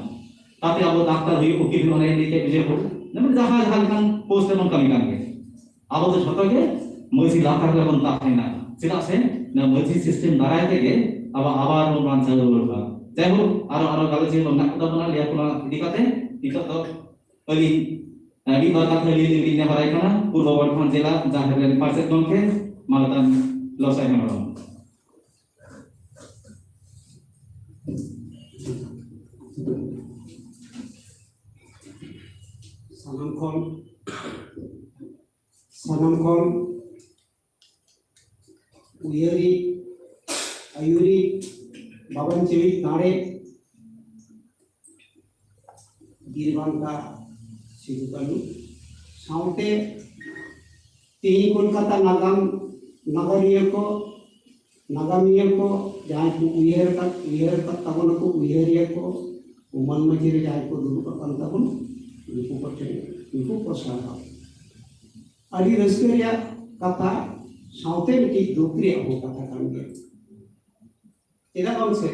ᱛᱟᱛᱮ ᱟᱵᱚ ᱰᱟᱠᱛᱟᱨ ᱦᱩᱭᱩᱜ, ᱩᱠᱤᱞ ᱦᱩᱭᱩᱜ, ᱚᱱᱮ ᱞᱟᱹᱭ ᱠᱮᱫ ᱵᱤᱡᱚᱭᱯᱩᱨ, ᱢᱟᱱᱮ ᱡᱟᱦᱟᱸ ᱡᱟᱦᱟᱸ ᱞᱮᱠᱟᱱ ᱯᱳᱥᱴ ᱨᱮᱵᱚᱱ ᱠᱟᱹᱢᱤ ᱠᱟᱱ ᱜᱮ, ᱟᱵᱚ ᱫᱚ ᱡᱷᱚᱛᱚ ᱜᱮ ᱢᱟᱹᱡᱷᱤ ᱞᱟᱛᱟᱨ ᱨᱮᱵᱚᱱ ᱛᱟᱦᱮᱱᱟ᱾ ᱪᱮᱫᱟᱜ ᱥᱮ ᱱᱚᱣᱟ ᱢᱟᱹᱡᱷᱤ ᱥᱤᱥᱴᱮᱢ ᱫᱟᱨᱟᱭ ᱛᱮᱜᱮ ᱟᱵᱚ ᱟᱵᱟᱨ ᱵᱚᱱ ᱵᱟᱧᱪᱟᱣ ᱨᱩᱣᱟᱹᱲ ᱠᱚᱣᱟ᱾ ᱡᱟᱭᱦᱳᱠ, ᱟᱨᱚ ᱟᱨᱚ ᱜᱟᱞᱚᱪ ᱢᱮᱱᱟᱜ ᱠᱚ ᱛᱟᱵᱚᱱᱟ, ᱞᱟᱹᱭᱟ ᱠᱚ ᱚᱱᱟ ᱤᱫᱤ ᱠᱟᱛᱮ᱾ ᱱᱤᱛᱚᱜ ᱫᱚ ᱟᱹᱞᱤᱧ, ᱮ, ᱢᱤᱫ ᱵᱟᱨ ᱠᱟᱛᱷᱟ ᱞᱟᱹᱭ ᱞᱟᱹᱜᱤᱫ ᱞᱤᱧ ᱱᱮᱦᱚᱨᱟᱭ ᱠᱟᱱᱟ ᱯᱩᱨᱵᱚ ᱵᱚᱨᱫᱷᱚᱢᱟᱱ ᱡᱮᱞᱟ ᱡᱟᱦᱮᱨ ᱨᱮᱱ ᱯᱟᱨᱥᱮᱛ ᱜᱚᱢᱠᱮ ᱢᱟᱱᱚᱛᱟᱱ ᱞᱚᱥᱟᱭ ᱦᱮᱢᱵᱨᱚᱢ᱾ ᱥᱟᱱᱟᱢ ᱠᱷᱚᱱ, ᱥᱟᱱᱟᱢ ᱠᱷᱚᱱ ᱩᱭᱦᱟᱹᱨᱤᱡ, ᱟᱹᱭᱩᱨᱤᱡ, ᱵᱟᱵᱚᱱ ᱪᱮᱢᱤᱡ ᱫᱟᱲᱮ, ᱵᱤᱨ ᱵᱟᱱᱴᱟ ᱥᱤᱫᱩ ᱠᱟᱹᱱᱩ ᱥᱟᱶᱛᱮ ᱛᱮᱦᱮᱧ ᱠᱳᱞᱠᱟᱛᱟ ᱱᱟᱜᱟᱢ ᱱᱟᱜᱟᱢᱤᱭᱟᱹ ᱠᱚ, ᱱᱟᱜᱟᱢᱤᱭᱟᱹ ᱠᱚ ᱡᱟᱦᱟᱸᱭ ᱠᱚ ᱩᱭᱦᱟᱹᱨ ᱟᱠᱟᱫ, ᱩᱭᱦᱟᱹᱨ ᱟᱠᱟᱫ ᱛᱟᱵᱚᱱᱟᱠᱚ, ᱩᱭᱦᱟᱹᱨᱤᱭᱟᱹ ᱠᱚ, ᱩᱢᱟᱱ ᱢᱟᱹᱡᱷᱤ ᱨᱮ ᱡᱟᱦᱟᱸᱭ ᱠᱚ ᱫᱩᱲᱩᱵ ᱟᱠᱟᱱ ᱛᱟᱵᱚᱱ, ᱩᱱᱠᱩ ᱠᱚ ᱴᱷᱮᱱ, ᱩᱱᱠᱩ ᱠᱚ ᱥᱟᱨᱦᱟᱣ᱾ ᱟᱹᱰᱤ ᱨᱟᱹᱥᱠᱟᱹ ᱨᱮᱭᱟᱜ ᱠᱟᱛᱷᱟ, ᱥᱟᱶᱛᱮ ᱢᱤᱫᱴᱤᱡ ᱫᱩᱠ ᱨᱮᱭᱟᱜ ᱦᱚᱸ ᱠᱟᱛᱷᱟ ᱠᱟᱱ ᱜᱮᱭᱟ᱾ ᱪᱮᱫᱟᱜ ᱵᱟᱝ ᱥᱮ,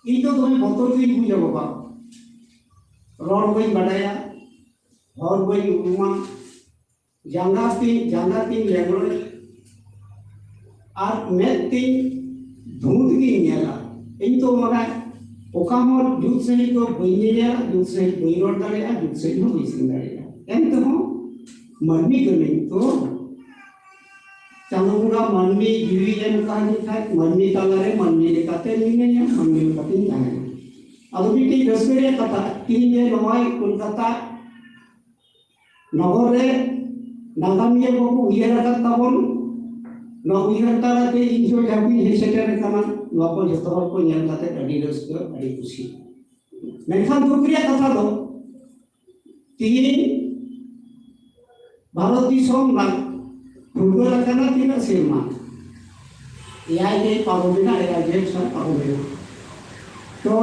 ᱤᱧ ᱫᱚ ᱫᱚᱢᱮ ᱵᱚᱛᱚᱨ ᱜᱤᱧ ᱵᱩᱡᱟ ᱵᱟᱵᱟ, ᱨᱚᱲ ᱵᱟᱹᱧ ᱵᱟᱰᱟᱭᱟ, ᱦᱚᱨ ᱵᱟᱹᱧ ᱩᱨᱩᱢᱟ, ᱡᱟᱸᱜᱟ ᱛᱤᱧ, ᱡᱟᱸᱜᱟ ᱛᱤᱧ ᱞᱮᱸᱜᱽᱲᱚᱡ, ᱟᱨ ᱢᱮᱫ ᱛᱤᱧ ᱫᱷᱩᱸᱫ ᱜᱤᱧ ᱧᱮᱞᱟ᱾ ᱤᱧ ᱫᱚ ᱢᱟᱱᱮ ᱚᱠᱟ ᱦᱚᱸ ᱡᱩᱛ ᱥᱟᱺᱦᱤᱡ ᱫᱚ ᱵᱟᱹᱧ ᱧᱮᱧᱮᱞᱟ, ᱡᱩᱛ ᱥᱟᱺᱦᱤᱡ ᱵᱟᱹᱧ ᱨᱚᱲ ᱫᱟᱲᱮᱭᱟᱜᱼᱟ, ᱡᱩᱛ ᱥᱟᱺᱦᱤᱡ ᱦᱚᱸ ᱵᱟᱹᱧ ᱥᱮᱱ ᱫᱟᱲᱮᱭᱟᱜᱼᱟ᱾ ᱮᱱ ᱨᱮᱦᱚᱸ ᱢᱟᱹᱱᱢᱤ ᱠᱟᱹᱱᱟᱹᱧ ᱛᱚ, ᱪᱟᱸᱫᱳ ᱵᱚᱸᱜᱟ ᱢᱟᱹᱱᱢᱤ ᱡᱤᱣᱤ ᱮᱢ ᱠᱟᱣᱫᱤᱧ ᱠᱷᱟᱡ, ᱢᱟᱹᱱᱢᱤ ᱛᱟᱞᱟᱨᱮ ᱢᱟᱹᱱᱢᱤ ᱞᱮᱠᱟᱛᱮ ᱢᱤᱱᱟᱹᱧᱟ, ᱢᱟᱹᱱᱢᱤ ᱞᱮᱠᱟᱛᱮᱧ ᱛᱟᱦᱮᱱᱟ᱾ ᱟᱫᱚ ᱢᱤᱫᱴᱤᱡ ᱨᱟᱹᱥᱠᱟᱹ ᱨᱮᱭᱟᱜ ᱠᱟᱛᱷᱟ, ᱛᱤᱦᱤᱧ ᱡᱮ ᱱᱚᱜᱼᱚᱭ ᱠᱳᱞᱠᱟᱛᱟ ᱱᱚᱜᱚᱨ ᱨᱮ ᱱᱟᱜᱟᱢᱤᱭᱟᱹ ᱠᱚᱠᱚ ᱩᱭᱦᱟᱹᱨ ᱟᱠᱟᱫ ᱛᱟᱵᱚᱱ, ᱱᱚᱣᱟ ᱩᱭᱦᱟᱹᱨ ᱛᱟᱞᱟᱛᱮ ᱤᱧ ᱦᱚᱸ ᱡᱟᱦᱟᱸ ᱜᱤᱧ ᱦᱮᱡ ᱥᱮᱴᱮᱨ ᱟᱠᱟᱱᱟ, ᱱᱚᱣᱟ ᱠᱚ ᱡᱚᱛᱚ ᱦᱚᱲ ᱠᱚ ᱧᱮᱞ ᱠᱟᱛᱮ ᱟᱹᱰᱤ ᱨᱟᱹᱥᱠᱟᱹ, ᱟᱹᱰᱤ ᱠᱩᱥᱤ᱾ ᱢᱮᱱᱠᱷᱟᱱ ᱫᱩᱠ ᱨᱮᱭᱟᱜ ᱠᱟᱛᱷᱟ ᱫᱚ, ᱛᱤᱦᱤᱧ ᱵᱷᱟᱨᱚᱛ ᱫᱤᱥᱚᱢ ᱨᱮᱱᱟᱜ ᱯᱷᱩᱨᱜᱟᱹᱞ ᱟᱠᱟᱱᱟ ᱛᱤᱱᱟᱹᱜ ᱥᱮᱨᱢᱟ? ᱮᱭᱟᱭ ᱜᱮᱞ ᱯᱟᱨᱚᱢᱮᱱᱟ, ᱮᱭᱟᱭ ᱜᱮᱞ ᱥᱟᱞ ᱯᱟᱨᱚᱢᱮᱱᱟ᱾ ᱛᱚ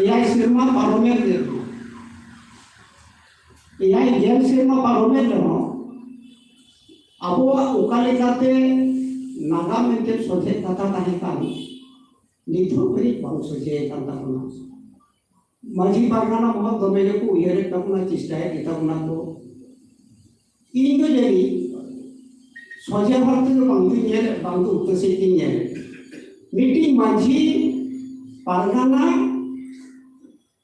ᱮᱭᱟᱭ ᱥᱮᱨᱢᱟ ᱯᱟᱨᱚᱢᱮᱱ ᱨᱮᱦᱚᱸ, ᱮᱭᱟᱭ ᱜᱮᱞ ᱥᱮᱨᱢᱟ ᱯᱟᱨᱚᱢᱮᱱ ᱨᱮᱦᱚᱸ ᱟᱵᱚᱣᱟᱜ ᱚᱠᱟ ᱞᱮᱠᱟᱛᱮ ᱱᱟᱜᱟᱢ ᱮᱱᱛᱮᱫ ᱥᱚᱡᱷᱮ ᱠᱟᱛᱷᱟ ᱛᱟᱦᱮᱸ ᱠᱟᱱ, ᱱᱤᱛ ᱦᱚᱸ ᱠᱟᱹᱡ ᱵᱟᱝ ᱥᱚᱡᱷᱮ ᱟᱠᱟᱱ ᱛᱟᱵᱚᱱᱟ᱾ ᱢᱟᱹᱡᱷᱤ ᱯᱟᱨᱜᱟᱱᱟ ᱢᱚᱦᱚᱞ ᱫᱚᱢᱮ ᱜᱮᱠᱚ ᱩᱭᱦᱟᱹᱨᱮᱫ ᱛᱟᱵᱚᱱᱟ, ᱪᱮᱥᱴᱟᱭᱮᱫ ᱜᱮᱛᱟ ᱵᱚᱱᱟ ᱠᱚ᱾ ᱤᱧ ᱫᱚ ᱡᱟᱹᱱᱤᱡ ᱥᱚᱡᱷᱮ ᱦᱚᱨ ᱛᱮᱫᱚ ᱵᱟᱝ ᱫᱩᱧ ᱧᱮᱞᱮᱫ, ᱵᱟᱝ ᱫᱚ ᱩᱞᱴᱟᱹ ᱥᱮᱫ ᱜᱤᱧ ᱧᱮᱞᱮᱫ᱾ ᱢᱤᱫᱴᱤᱡ ᱢᱟᱹᱡᱷᱤ ᱯᱟᱨᱜᱟᱱᱟ,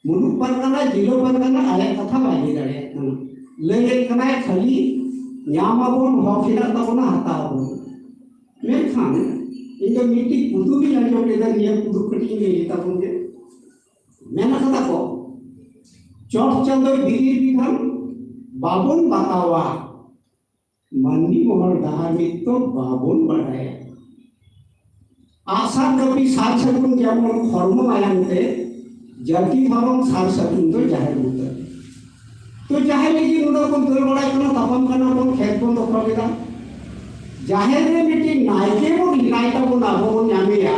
ᱢᱩᱞᱩᱠ ᱯᱟᱨᱜᱟᱱᱟ, ᱡᱤᱞᱟᱹ ᱯᱟᱨᱜᱟᱱᱟ ᱟᱭᱟᱜ ᱠᱟᱛᱷᱟ ᱵᱟᱭ ᱞᱟᱹᱭ ᱫᱟᱲᱮᱭᱟᱜ ᱠᱟᱱᱟ᱾ ᱞᱟᱹᱭᱮᱫ ᱠᱟᱱᱟᱭ ᱠᱷᱟᱹᱞᱤ, "ᱧᱟᱢ ᱟᱵᱚᱱ, ᱦᱚᱠ ᱦᱮᱱᱟᱜ ᱛᱟᱵᱚᱱᱟ, ᱦᱟᱛᱟᱣ ᱟᱵᱚᱱ᱾" ᱢᱮᱱᱠᱷᱟᱱ ᱤᱧ ᱫᱚ ᱢᱤᱫᱴᱤᱡ ᱠᱩᱫᱩᱢᱤᱧ ᱟᱸᱡᱚᱢ ᱞᱮᱫᱟ, ᱱᱤᱭᱟᱹ ᱠᱩᱫᱩᱢ ᱠᱟᱹᱴᱤᱡ ᱤᱧ ᱞᱟᱹᱭ ᱞᱮ ᱛᱟᱵᱚᱱ ᱜᱮ᱾ ᱢᱮᱱ ᱟᱠᱟᱫᱟ ᱠᱚ, ᱪᱚᱴ ᱪᱟᱸᱫᱚ ᱵᱤᱫᱤᱨ ᱵᱤᱫᱷᱟᱱ ᱵᱟᱵᱚᱱ ᱵᱟᱛᱟᱣᱟ, ᱢᱟᱹᱱᱢᱤ ᱢᱚᱦᱚᱞ ᱰᱟᱦᱟᱨ ᱢᱤᱫ ᱫᱚ ᱵᱟᱵᱚᱱ ᱵᱟᱰᱟᱭᱟ᱾ ᱟᱜᱼᱥᱟᱨ ᱠᱟᱹᱯᱤ ᱥᱟᱨ ᱥᱟᱹᱜᱩᱱ ᱡᱮᱢᱚᱱ ᱦᱚᱲᱢᱚ ᱢᱟᱭᱟᱢ ᱛᱮ, ᱡᱟᱹᱛᱤ ᱫᱷᱚᱨᱚᱢ ᱥᱟᱨ ᱥᱟᱹᱜᱩᱱ ᱫᱚ ᱡᱟᱦᱮᱨ ᱵᱩᱴᱟᱹ᱾ ᱛᱚ ᱡᱟᱦᱮᱨ ᱞᱟᱹᱜᱤᱫ ᱱᱚᱰᱮ ᱵᱚᱱ ᱫᱟᱹᱲ ᱵᱟᱲᱟᱭ ᱠᱟᱱᱟ, ᱛᱟᱯᱟᱢ ᱠᱟᱱᱟ ᱵᱚᱱ, ᱠᱷᱮᱛ ᱵᱚᱱ ᱫᱚᱠᱷᱚᱞ ᱮᱫᱟ᱾ ᱡᱟᱦᱮᱨ ᱨᱮ ᱢᱤᱫᱴᱤᱡ ᱱᱟᱭᱠᱮ ᱵᱚᱱ ᱦᱮᱱᱟᱭ ᱛᱟᱵᱚᱱᱟ, ᱟᱵᱚ ᱵᱚᱱ ᱧᱟᱢᱮᱭᱟ᱾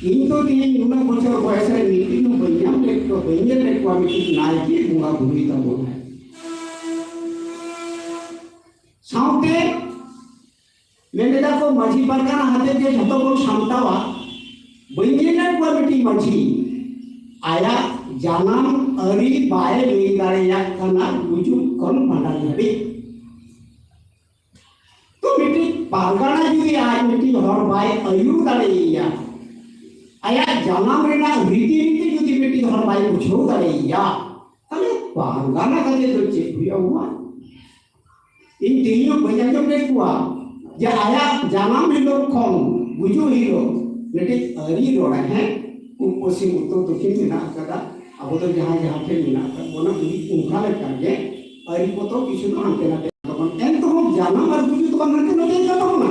ᱤᱧ ᱫᱚ ᱛᱮᱦᱮᱧ ᱱᱩᱱᱟᱹᱜ ᱵᱚᱪᱷᱚᱨ ᱵᱚᱭᱮᱥ ᱨᱮ ᱢᱤᱫ ᱫᱤᱱ ᱦᱚᱸ ᱵᱟᱹᱧ ᱧᱟᱢ ᱞᱮᱫ ᱠᱚᱣᱟ, ᱵᱟᱹᱧ ᱧᱮᱞ ᱞᱮᱫ ᱠᱚᱣᱟ ᱢᱤᱫᱴᱤᱡ ᱱᱟᱭᱠᱮ ᱵᱚᱸᱜᱟ ᱵᱩᱨᱩᱭ ᱛᱟᱵᱚᱱᱟ᱾ ᱥᱟᱶᱛᱮ ᱢᱮᱱ ᱮᱫᱟ ᱠᱚ, ᱢᱟᱹᱡᱷᱤ ᱯᱟᱨᱜᱟᱱᱟ ᱦᱟᱛᱮ ᱜᱮ ᱡᱷᱚᱛᱚ ᱵᱚᱱ ᱥᱟᱢᱴᱟᱣᱟ᱾ ᱵᱟᱹᱧ ᱧᱮᱞ ᱠᱚᱣᱟ ᱢᱤᱫᱴᱤᱡ ᱢᱟᱹᱡᱷᱤ ᱟᱭᱟᱜ ᱡᱟᱱᱟᱢ ᱟᱹᱨᱤ ᱵᱟᱭ ᱞᱟᱹᱭ ᱫᱟᱲᱮᱭᱟᱜ ᱠᱟᱱᱟ ᱜᱩᱡᱩᱜ ᱠᱷᱚᱱ ᱵᱷᱟᱸᱰᱟᱱ ᱫᱷᱟᱹᱵᱤᱡ᱾ ᱛᱚ ᱢᱤᱫᱴᱤᱡ ᱯᱟᱨᱜᱟᱱᱟ ᱡᱩᱫᱤ ᱟᱡ ᱢᱤᱫᱴᱤᱡ ᱦᱚᱲ ᱵᱟᱭ ᱟᱹᱭᱩᱨ ᱫᱟᱲᱮᱭᱟᱭᱟ, ᱟᱭᱟᱜ ᱡᱟᱱᱟᱢ ᱨᱮᱱᱟᱜ ᱨᱤᱛᱤ ᱱᱤᱛᱤ ᱡᱩᱫᱤ ᱢᱤᱫᱴᱤᱡ ᱦᱚᱲ ᱵᱟᱭ ᱵᱩᱡᱷᱟᱹᱣ ᱫᱟᱲᱮᱭᱟᱭᱟ, ᱛᱟᱦᱞᱮ ᱯᱟᱨᱜᱟᱱᱟ ᱠᱟᱛᱮ ᱫᱚ ᱪᱮᱫ ᱦᱩᱭᱩᱜᱼᱟ? ᱤᱧ ᱛᱮᱦᱮᱧ ᱦᱚᱸ ᱵᱟᱹᱧ ᱟᱸᱡᱚᱢ ᱞᱮᱫ ᱠᱚᱣᱟ ᱡᱮ ᱟᱭᱟᱜ ᱡᱟᱱᱟᱢ ᱦᱤᱞᱳᱜ ᱠᱷᱚᱱ ᱜᱩᱡᱩᱜ ᱦᱤᱞᱳᱜ ᱢᱤᱫᱴᱤᱡ ᱟᱹᱨᱤ ᱨᱚᱲᱟ, ᱦᱮᱸ, ᱯᱩᱵ ᱯᱚᱥᱪᱤᱢ ᱩᱛᱛᱚᱨ ᱫᱚᱠᱷᱤᱱ ᱢᱮᱱᱟᱜ ᱟᱠᱟᱫᱟ᱾ ᱟᱵᱚ ᱫᱚ ᱡᱟᱦᱟᱸᱭ ᱡᱟᱦᱟᱸ ᱴᱷᱮᱱ ᱢᱮᱱᱟᱜ ᱟᱠᱟᱫ ᱵᱚᱱᱟ, ᱩᱱᱤ ᱚᱱᱠᱟ ᱞᱮᱠᱟ ᱜᱮ ᱟᱹᱨᱤ ᱯᱚᱛᱚᱵ ᱠᱤᱪᱷᱩ ᱫᱚ ᱦᱟᱱᱛᱮ ᱱᱟᱛᱮ ᱛᱟᱵᱚᱱ, ᱮᱱ ᱨᱮᱦᱚᱸ ᱡᱟᱱᱟᱢ ᱟᱨ ᱜᱩᱡᱩᱜ ᱫᱚ ᱵᱟᱝ ᱦᱟᱱᱛᱮ ᱱᱟᱛᱮ ᱠᱟᱱ ᱛᱟᱵᱚᱱᱟ᱾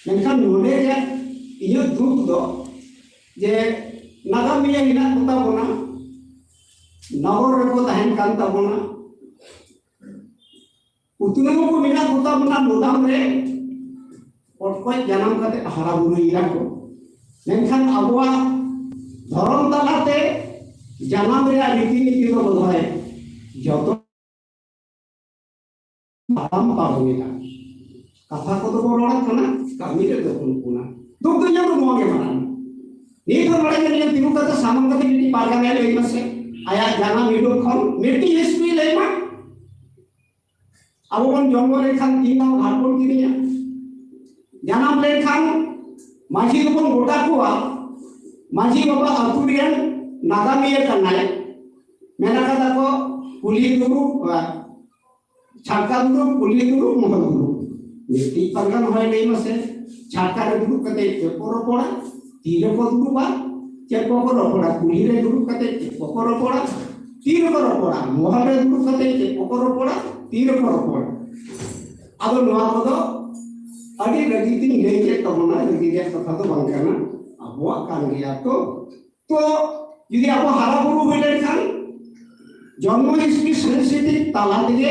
ᱢᱮᱱᱠᱷᱟᱱ ᱱᱚᱰᱮ ᱨᱮᱭᱟᱜ ᱤᱧᱟᱹᱜ ᱫᱩᱠ ᱫᱚ ᱡᱮ ᱱᱟᱜᱟᱢᱤᱭᱟᱹ ᱢᱮᱱᱟᱜ ᱠᱚᱛᱟ ᱵᱚᱱᱟ, ᱱᱚᱜᱚᱨ ᱨᱮᱠᱚ ᱛᱟᱦᱮᱱ ᱠᱟᱱ ᱛᱟᱵᱚᱱᱟ, ᱩᱛᱱᱟᱹᱣ ᱠᱚ ᱢᱮᱱᱟᱜ ᱠᱚᱛᱟ ᱵᱚᱱᱟ ᱱᱚᱰᱟᱢ ᱨᱮ, ᱯᱚᱴᱠᱚᱡ ᱡᱟᱱᱟᱢ ᱠᱟᱛᱮ ᱦᱟᱨᱟ ᱵᱩᱨᱩᱭᱮᱱᱟ ᱠᱚ᱾ ᱢᱮᱱᱠᱷᱟᱱ ᱟᱵᱚᱣᱟᱜ ᱫᱷᱚᱨᱚᱢ ᱛᱟᱞᱟᱛᱮ ᱡᱟᱱᱟᱢ ᱨᱮᱭᱟᱜ ᱨᱤᱛᱤ ᱱᱤᱛᱤ ᱫᱚ ᱵᱚᱫᱷᱚᱭ ᱡᱚᱛᱚ ᱛᱟᱲᱟᱢ ᱯᱟᱨᱚᱢᱮᱫᱟ᱾ ᱠᱟᱛᱷᱟ ᱠᱚᱫᱚ ᱵᱚ ᱨᱚᱲ ᱠᱟᱱᱟ, ᱠᱟᱹᱢᱤ ᱨᱮᱫᱚ ᱵᱟᱹᱱᱩᱜ ᱵᱚᱱᱟ᱾ ᱫᱩᱠ ᱫᱚ ᱧᱟᱢ ᱱᱚᱣᱟ ᱜᱮ ᱢᱟᱨᱟᱝ᱾ ᱱᱤᱛ ᱦᱚᱸ ᱱᱚᱰᱮ ᱜᱮ ᱱᱤᱭᱟᱹ ᱛᱤᱸᱜᱩ ᱠᱟᱛᱮ ᱥᱟᱢᱟᱝ ᱠᱟᱛᱮ ᱢᱤᱫᱴᱤᱡ ᱯᱟᱨᱜᱟᱱᱟᱭ ᱞᱟᱹᱭ ᱢᱟᱥᱮ, ᱟᱭᱟᱜ ᱡᱟᱱᱟᱢ ᱦᱤᱞᱳᱜ ᱠᱷᱚᱱ ᱢᱤᱫᱴᱤᱡ ᱦᱤᱥᱴᱨᱤ ᱞᱟᱹᱭ ᱢᱟ᱾ ᱟᱵᱚ ᱵᱚᱱ ᱡᱚᱱᱢᱚ ᱞᱮᱱᱠᱷᱟᱱ ᱛᱤᱱ ᱫᱷᱟᱣ ᱜᱷᱟᱴ ᱵᱚᱱ ᱠᱤᱨᱤᱧᱟ? ᱡᱟᱱᱟᱢ ᱞᱮᱱᱠᱷᱟᱱ ᱢᱟᱹᱡᱷᱤ ᱫᱚᱵᱚᱱ ᱜᱚᱴᱟ ᱠᱚᱣᱟ, ᱢᱟᱹᱡᱷᱤ ᱵᱟᱵᱟ ᱟᱹᱛᱩ ᱨᱮᱱ ᱱᱟᱜᱟᱢᱤᱭᱟᱹ ᱠᱟᱱᱟᱭ᱾ ᱢᱮᱱ ᱟᱠᱟᱫᱟ ᱠᱚ, ᱠᱩᱞᱦᱤ ᱫᱩᱲᱩᱵ, ᱪᱷᱟᱴᱠᱟ ᱫᱩᱲᱩᱵ, ᱠᱩᱞᱦᱤ ᱫᱩᱲᱩᱵ, ᱢᱚᱦᱚᱞ ᱫᱩᱲᱩᱵ᱾ ᱢᱤᱫᱴᱤᱡ ᱯᱟᱨᱜᱟᱱ ᱦᱚᱲ ᱞᱟᱹᱭ ᱢᱟᱥᱮ, ᱪᱷᱟᱴᱠᱟ ᱨᱮ ᱫᱩᱲᱩᱵ ᱠᱟᱛᱮ ᱪᱮᱫ ᱠᱚ ᱨᱚᱯᱚᱲᱟ? ᱛᱤ ᱨᱮᱠᱚ ᱫᱩᱲᱩᱵᱟ, ᱪᱮᱫ ᱠᱚᱠᱚ ᱨᱚᱯᱚᱲᱟ? ᱠᱩᱞᱦᱤ ᱨᱮ ᱫᱩᱲᱩᱵ ᱠᱟᱛᱮ ᱪᱮᱫ ᱠᱚᱠᱚ ᱨᱚᱯᱚᱲᱟ? ᱛᱤ ᱨᱮᱠᱚ ᱨᱚᱯᱚᱲᱟ᱾ ᱢᱚᱦᱚᱞ ᱨᱮ ᱫᱩᱲᱩᱵ ᱠᱟᱛᱮ ᱪᱮᱫ ᱠᱚᱠᱚ ᱨᱚᱯᱚᱲᱟ? ᱛᱤ ᱨᱮᱠᱚ ᱨᱚᱯᱚᱲᱟ᱾ ᱟᱫᱚ ᱱᱚᱣᱟ ᱠᱚᱫᱚ ᱟᱹᱰᱤ ᱨᱟᱹᱜᱤ ᱛᱤᱧ ᱞᱟᱹᱭ ᱠᱮᱫ ᱛᱟᱵᱚᱱᱟ, ᱨᱟᱹᱜᱤ ᱨᱮᱭᱟᱜ ᱠᱟᱛᱷᱟ ᱫᱚ ᱵᱟᱝ ᱠᱟᱱᱟ, ᱟᱵᱚᱣᱟᱜ ᱠᱟᱱ ᱜᱮᱭᱟ ᱛᱚ᱾ ᱛᱚ ᱡᱩᱫᱤ ᱟᱵᱚ ᱦᱟᱨᱟ ᱵᱩᱨᱩ ᱦᱩᱭ ᱞᱮᱱᱠᱷᱟᱱ ᱡᱚᱱᱢᱚ ᱦᱤᱥᱴᱨᱤ ᱥᱟᱭᱮᱱᱥᱤᱯᱷᱤᱠ ᱛᱟᱞᱟ ᱛᱮᱜᱮ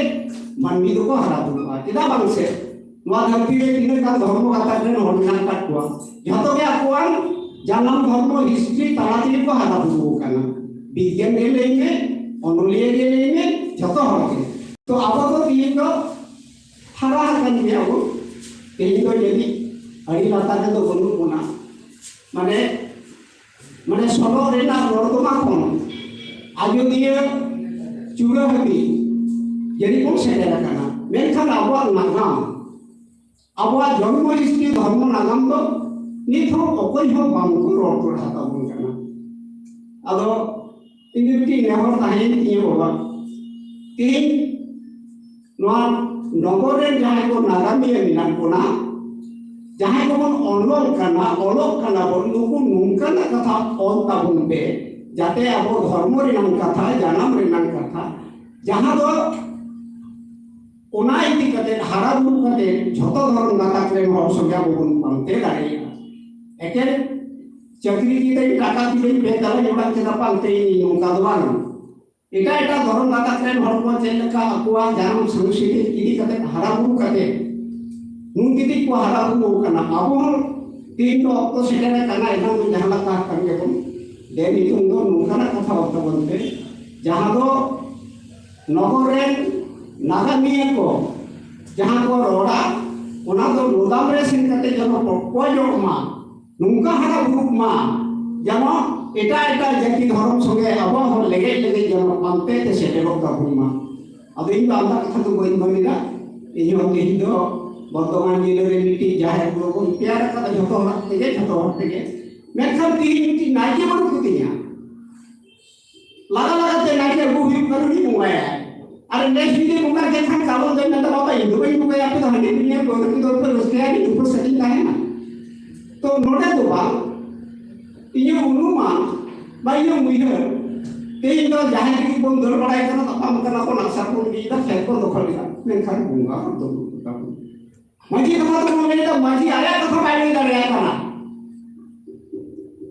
ᱢᱟᱹᱱᱢᱤ ᱫᱚᱠᱚ ᱦᱟᱨᱟ ᱵᱩᱨᱩᱜᱼᱟ᱾ ᱪᱮᱫᱟᱜ ᱵᱟᱝ ᱥᱮ ᱱᱚᱣᱟ ᱫᱷᱟᱹᱨᱛᱤ ᱨᱮ ᱛᱤᱱᱟᱹᱜ ᱜᱟᱱ ᱫᱷᱚᱨᱢᱚ ᱜᱟᱛᱟᱠ ᱨᱮᱱ ᱦᱚᱲ ᱢᱮᱱᱟᱜ ᱟᱠᱟᱫ ᱠᱚᱣᱟ, ᱡᱷᱚᱛᱚ ᱜᱮ ᱟᱠᱚᱣᱟᱜ ᱡᱟᱱᱟᱢ ᱫᱷᱚᱨᱢᱚ ᱦᱤᱥᱴᱨᱤ ᱛᱟᱞᱟ ᱛᱮᱜᱮ ᱠᱚ ᱦᱟᱨᱟ ᱵᱩᱨᱩ ᱟᱠᱟᱱᱟ᱾ ᱵᱤᱜᱽᱜᱟᱱ ᱜᱮ ᱞᱟᱹᱭ ᱢᱮ, ᱚᱱᱚᱞᱤᱭᱟᱹ ᱜᱮ ᱞᱟᱹᱭ ᱢᱮ, ᱡᱷᱚᱛᱚ ᱦᱚᱲ ᱜᱮ᱾ ᱛᱚ ᱟᱵᱚ ᱫᱚ ᱛᱮᱦᱮᱧ ᱫᱚ ᱦᱟᱨᱟ ᱟᱠᱟᱱ ᱜᱮᱭᱟ ᱵᱚᱱ᱾ ᱛᱮᱦᱮᱧ ᱫᱚ ᱡᱟᱹᱱᱤᱡ ᱟᱹᱰᱤ ᱞᱟᱛᱟᱨ ᱨᱮᱫᱚ ᱵᱟᱹᱱᱩᱜ ᱵᱚᱱᱟ᱾ ᱢᱟᱱᱮ ᱢᱟᱱᱮ ᱥᱚᱰᱚᱜ ᱨᱮᱱᱟᱜ ᱱᱚᱨᱫᱚᱢᱟ ᱠᱷᱚᱱ ᱟᱡᱚᱫᱤᱭᱟᱹ ᱪᱩᱲᱟᱹ ᱦᱟᱹᱵᱤᱡ ᱡᱟᱹᱱᱤᱡ ᱵᱚᱱ ᱥᱮᱴᱮᱨ ᱟᱠᱟᱱᱟ᱾ ᱢᱮᱱᱠᱷᱟᱱ ᱟᱵᱚᱣᱟᱜ ᱱᱟᱜᱟᱢ, ᱟᱵᱚᱣᱟᱜ ᱡᱚᱱᱢᱚ ᱦᱤᱥᱴᱨᱤ ᱫᱷᱚᱨᱢᱚ ᱱᱟᱜᱟᱢ ᱫᱚ ᱱᱤᱛ ᱦᱚᱸ ᱚᱠᱚᱭ ᱦᱚᱸ ᱵᱟᱝ ᱠᱚ ᱨᱚᱲ ᱫᱚᱦᱲᱟ ᱛᱟᱵᱚᱱ ᱠᱟᱱᱟ᱾ ᱟᱫᱚ ᱤᱧ ᱫᱚ ᱢᱤᱫᱴᱤᱡ ᱱᱮᱦᱚᱨ ᱛᱟᱦᱮᱸᱭᱮᱱ ᱛᱤᱧᱟᱹ ᱵᱟᱵᱟ, ᱛᱮᱦᱮᱧ ᱱᱚᱣᱟ ᱱᱚᱜᱚᱨ ᱨᱮ ᱡᱟᱦᱟᱸᱭ ᱠᱚ ᱱᱟᱜᱟᱢᱤᱭᱟᱹ ᱢᱮᱱᱟᱜ ᱵᱚᱱᱟ, ᱡᱟᱦᱟᱸᱭ ᱠᱚᱵᱚᱱ ᱚᱞᱚᱜ ᱠᱟᱱᱟ, ᱚᱞᱚᱜ ᱠᱟᱱᱟ ᱵᱚᱱ, ᱱᱩᱠᱩ ᱱᱚᱝᱠᱟᱱᱟᱜ ᱠᱟᱛᱷᱟ ᱚᱞ ᱛᱟᱵᱚᱱ ᱯᱮ, ᱡᱟᱛᱮ ᱟᱵᱚ ᱫᱷᱚᱨᱢᱚ ᱨᱮᱱᱟᱜ ᱠᱟᱛᱷᱟ, ᱡᱟᱱᱟᱢ ᱨᱮᱱᱟᱜ ᱠᱟᱛᱷᱟ, ᱡᱟᱦᱟᱸ ᱫᱚ ᱚᱱᱟ ᱤᱫᱤ ᱠᱟᱛᱮ ᱦᱟᱨᱟ ᱵᱩᱨᱩ ᱠᱟᱛᱮ ᱡᱷᱚᱛᱚ ᱫᱷᱚᱨᱚᱢ ᱜᱟᱛᱟᱠ ᱨᱮᱱ ᱦᱚᱲ ᱥᱚᱸᱜᱮ ᱟᱵᱚ ᱵᱚᱱ ᱯᱟᱱᱛᱮ ᱫᱟᱲᱮᱭᱟᱜᱼᱟ᱾ ᱮᱠᱮᱱ ᱪᱟᱹᱠᱨᱤ ᱠᱤᱫᱟᱹᱧ, ᱴᱟᱠᱟ ᱠᱤᱫᱟᱹᱧ, ᱯᱮ ᱛᱟᱞᱟᱧ ᱚᱲᱟᱜ ᱠᱮᱫᱟ, ᱯᱟᱱᱛᱮᱭᱤᱧ, ᱱᱚᱝᱠᱟ ᱫᱚ ᱵᱟᱝ᱾ ᱮᱴᱟᱜ ᱮᱴᱟᱜ ᱫᱷᱚᱨᱚᱢ ᱜᱟᱛᱟᱠ ᱨᱮᱱ ᱦᱚᱲ ᱠᱚ ᱪᱮᱫ ᱞᱮᱠᱟ ᱟᱠᱚᱣᱟᱜ ᱡᱟᱱᱟᱢ ᱥᱟᱝᱥᱠᱨᱤᱛᱤ ᱤᱫᱤ ᱠᱟᱛᱮ ᱦᱟᱨᱟ ᱵᱩᱨᱩ ᱠᱟᱛᱮ ᱱᱩᱱ ᱜᱤᱫᱤᱡ ᱠᱚ ᱦᱟᱨᱟ ᱵᱩᱨᱩ ᱟᱠᱟᱱᱟ, ᱟᱵᱚ ᱦᱚᱸ ᱛᱮᱦᱮᱧ ᱫᱚ ᱚᱠᱛᱚ ᱥᱮᱴᱮᱨ ᱟᱠᱟᱱᱟ, ᱮᱱᱟᱝ ᱫᱚ ᱡᱟᱦᱟᱸ ᱞᱮᱠᱟ ᱠᱟᱱ ᱜᱮᱵᱚᱱ᱾ ᱫᱮ ᱱᱤᱛᱚᱝ ᱫᱚ ᱱᱚᱝᱠᱟᱱᱟᱜ ᱠᱟᱛᱷᱟ ᱚᱞ ᱛᱟᱵᱚᱱ ᱯᱮ, ᱡᱟᱦᱟᱸ ᱫᱚ ᱱᱚᱜᱚᱨ ᱨᱮᱱ ᱱᱟᱜᱟᱢᱤᱭᱟᱹ ᱠᱚ ᱡᱟᱦᱟᱸ ᱠᱚ ᱨᱚᱲᱟ, ᱚᱱᱟ ᱫᱚ ᱞᱚᱫᱟᱢ ᱨᱮ ᱥᱮᱱ ᱠᱟᱛᱮ ᱡᱮᱱᱚ ᱯᱚᱴᱠᱚᱡᱚᱜ ᱢᱟ, ᱱᱚᱝᱠᱟ ᱦᱟᱨᱟ ᱵᱩᱨᱩᱜ ᱢᱟ, ᱡᱮᱱᱚ ᱮᱴᱟᱜ ᱮᱴᱟᱜ ᱡᱟᱹᱛᱤ ᱫᱷᱚᱨᱚᱢ ᱥᱚᱸᱜᱮ ᱟᱵᱚᱣᱟᱜ ᱦᱚᱸ ᱞᱮᱜᱮᱡ ᱞᱮᱜᱮᱡ ᱡᱮᱱᱚ ᱯᱟᱱᱛᱮ ᱛᱮ ᱥᱮᱴᱮᱨᱚᱜ ᱛᱟᱵᱚᱱ ᱢᱟ᱾ ᱟᱫᱚ ᱤᱧ ᱫᱚ ᱟᱢᱫᱟ ᱠᱟᱛᱷᱟ ᱫᱚ ᱵᱟᱹᱧ ᱢᱮᱱ ᱮᱫᱟ᱾ ᱤᱧ ᱦᱚᱸ ᱛᱮᱦᱮᱧ ᱫᱚ ᱵᱚᱨᱫᱷᱚᱢᱟᱱ ᱡᱮᱞᱟ ᱨᱮ ᱢᱤᱫᱴᱤᱡ ᱡᱟᱦᱮᱨ ᱵᱩᱨᱩ ᱵᱚᱱ ᱛᱮᱭᱟᱨ ᱟᱠᱟᱫᱟ ᱡᱷᱚᱛᱚ ᱦᱚᱲᱟᱜ ᱛᱮᱜᱮ, ᱡᱷᱚᱛᱚ ᱦᱚᱲ ᱛᱮᱜᱮ᱾ ᱢᱮᱱᱠᱷᱟᱱ ᱛᱮᱦᱮᱧ ᱢᱤᱫᱴᱤᱡ ᱱᱟᱭᱠᱮ ᱵᱟᱹᱱᱩᱜ ᱠᱚᱛᱤᱧᱟ᱾ ᱞᱟᱜᱟ ᱞᱟᱜᱟ ᱛᱮ ᱱᱟᱭᱠᱮ ᱟᱹᱜᱩ ᱦᱩᱭᱩᱜ ᱠᱟᱱᱟ, ᱩᱱᱤ ᱵᱚᱸᱜᱟᱭᱟ᱾ ᱟᱨ ᱱᱮᱥ ᱡᱩᱫᱤ ᱵᱚᱸᱜᱟ ᱠᱮᱫ ᱠᱷᱟᱱ ᱠᱟᱞᱚᱢ ᱫᱚᱭ ᱢᱮᱱᱫᱟ, "ᱵᱟᱵᱟ, ᱤᱧ ᱫᱚ ᱵᱟᱹᱧ ᱵᱚᱸᱜᱟᱭᱟ, ᱟᱯᱮ ᱫᱚ ᱦᱟᱺᱰᱤ ᱯᱟᱹᱣᱨᱟᱹ ᱧᱩ ᱠᱟᱛᱮ ᱯᱮ ᱨᱟᱹᱥᱠᱟᱹᱭᱟ, ᱤᱧ ᱩᱯᱟᱹᱥ ᱠᱟᱛᱮᱧ ᱛᱟᱦᱮᱱᱟ?" ᱛᱚ ᱱᱚᱰᱮ ᱫᱚ ᱵᱟᱝ, ᱤᱧᱟᱹᱜ ᱚᱱᱩᱢᱟᱱ ᱵᱟ ᱤᱧᱟᱹᱜ ᱩᱭᱦᱟᱹᱨ, ᱛᱮᱦᱮᱧ ᱫᱚ ᱡᱟᱦᱟᱸᱭ ᱜᱮ ᱵᱚᱱ ᱫᱟᱹᱲ ᱵᱟᱲᱟᱭ ᱠᱟᱱᱟ, ᱛᱟᱯᱟᱢ ᱠᱟᱱᱟ ᱵᱚᱱ, ᱟᱜᱼᱥᱟᱨ ᱵᱚᱱ ᱤᱫᱤᱭᱮᱫᱟ, ᱠᱷᱮᱛ ᱵᱚᱱ ᱫᱚᱠᱷᱚᱞ ᱮᱫᱟ, ᱢᱮᱱᱠᱷᱟᱱ ᱵᱚᱸᱜᱟ ᱦᱚᱲ ᱫᱚ ᱵᱟᱹᱱᱩᱜ ᱠᱚᱛᱟ ᱵᱚᱱᱟ᱾ ᱢᱟᱹᱡᱷᱤ ᱠᱟᱛᱷᱟ ᱫᱚ ᱵᱚᱱ ᱞᱟᱹᱭ ᱮᱫᱟ, ᱢᱟᱹᱡᱷᱤ ᱟᱭᱟᱜ ᱠᱟᱛᱷᱟ ᱵᱟᱭ ᱞᱟᱹᱭ ᱫᱟᱲᱮᱭᱟᱜ ᱠᱟᱱᱟ᱾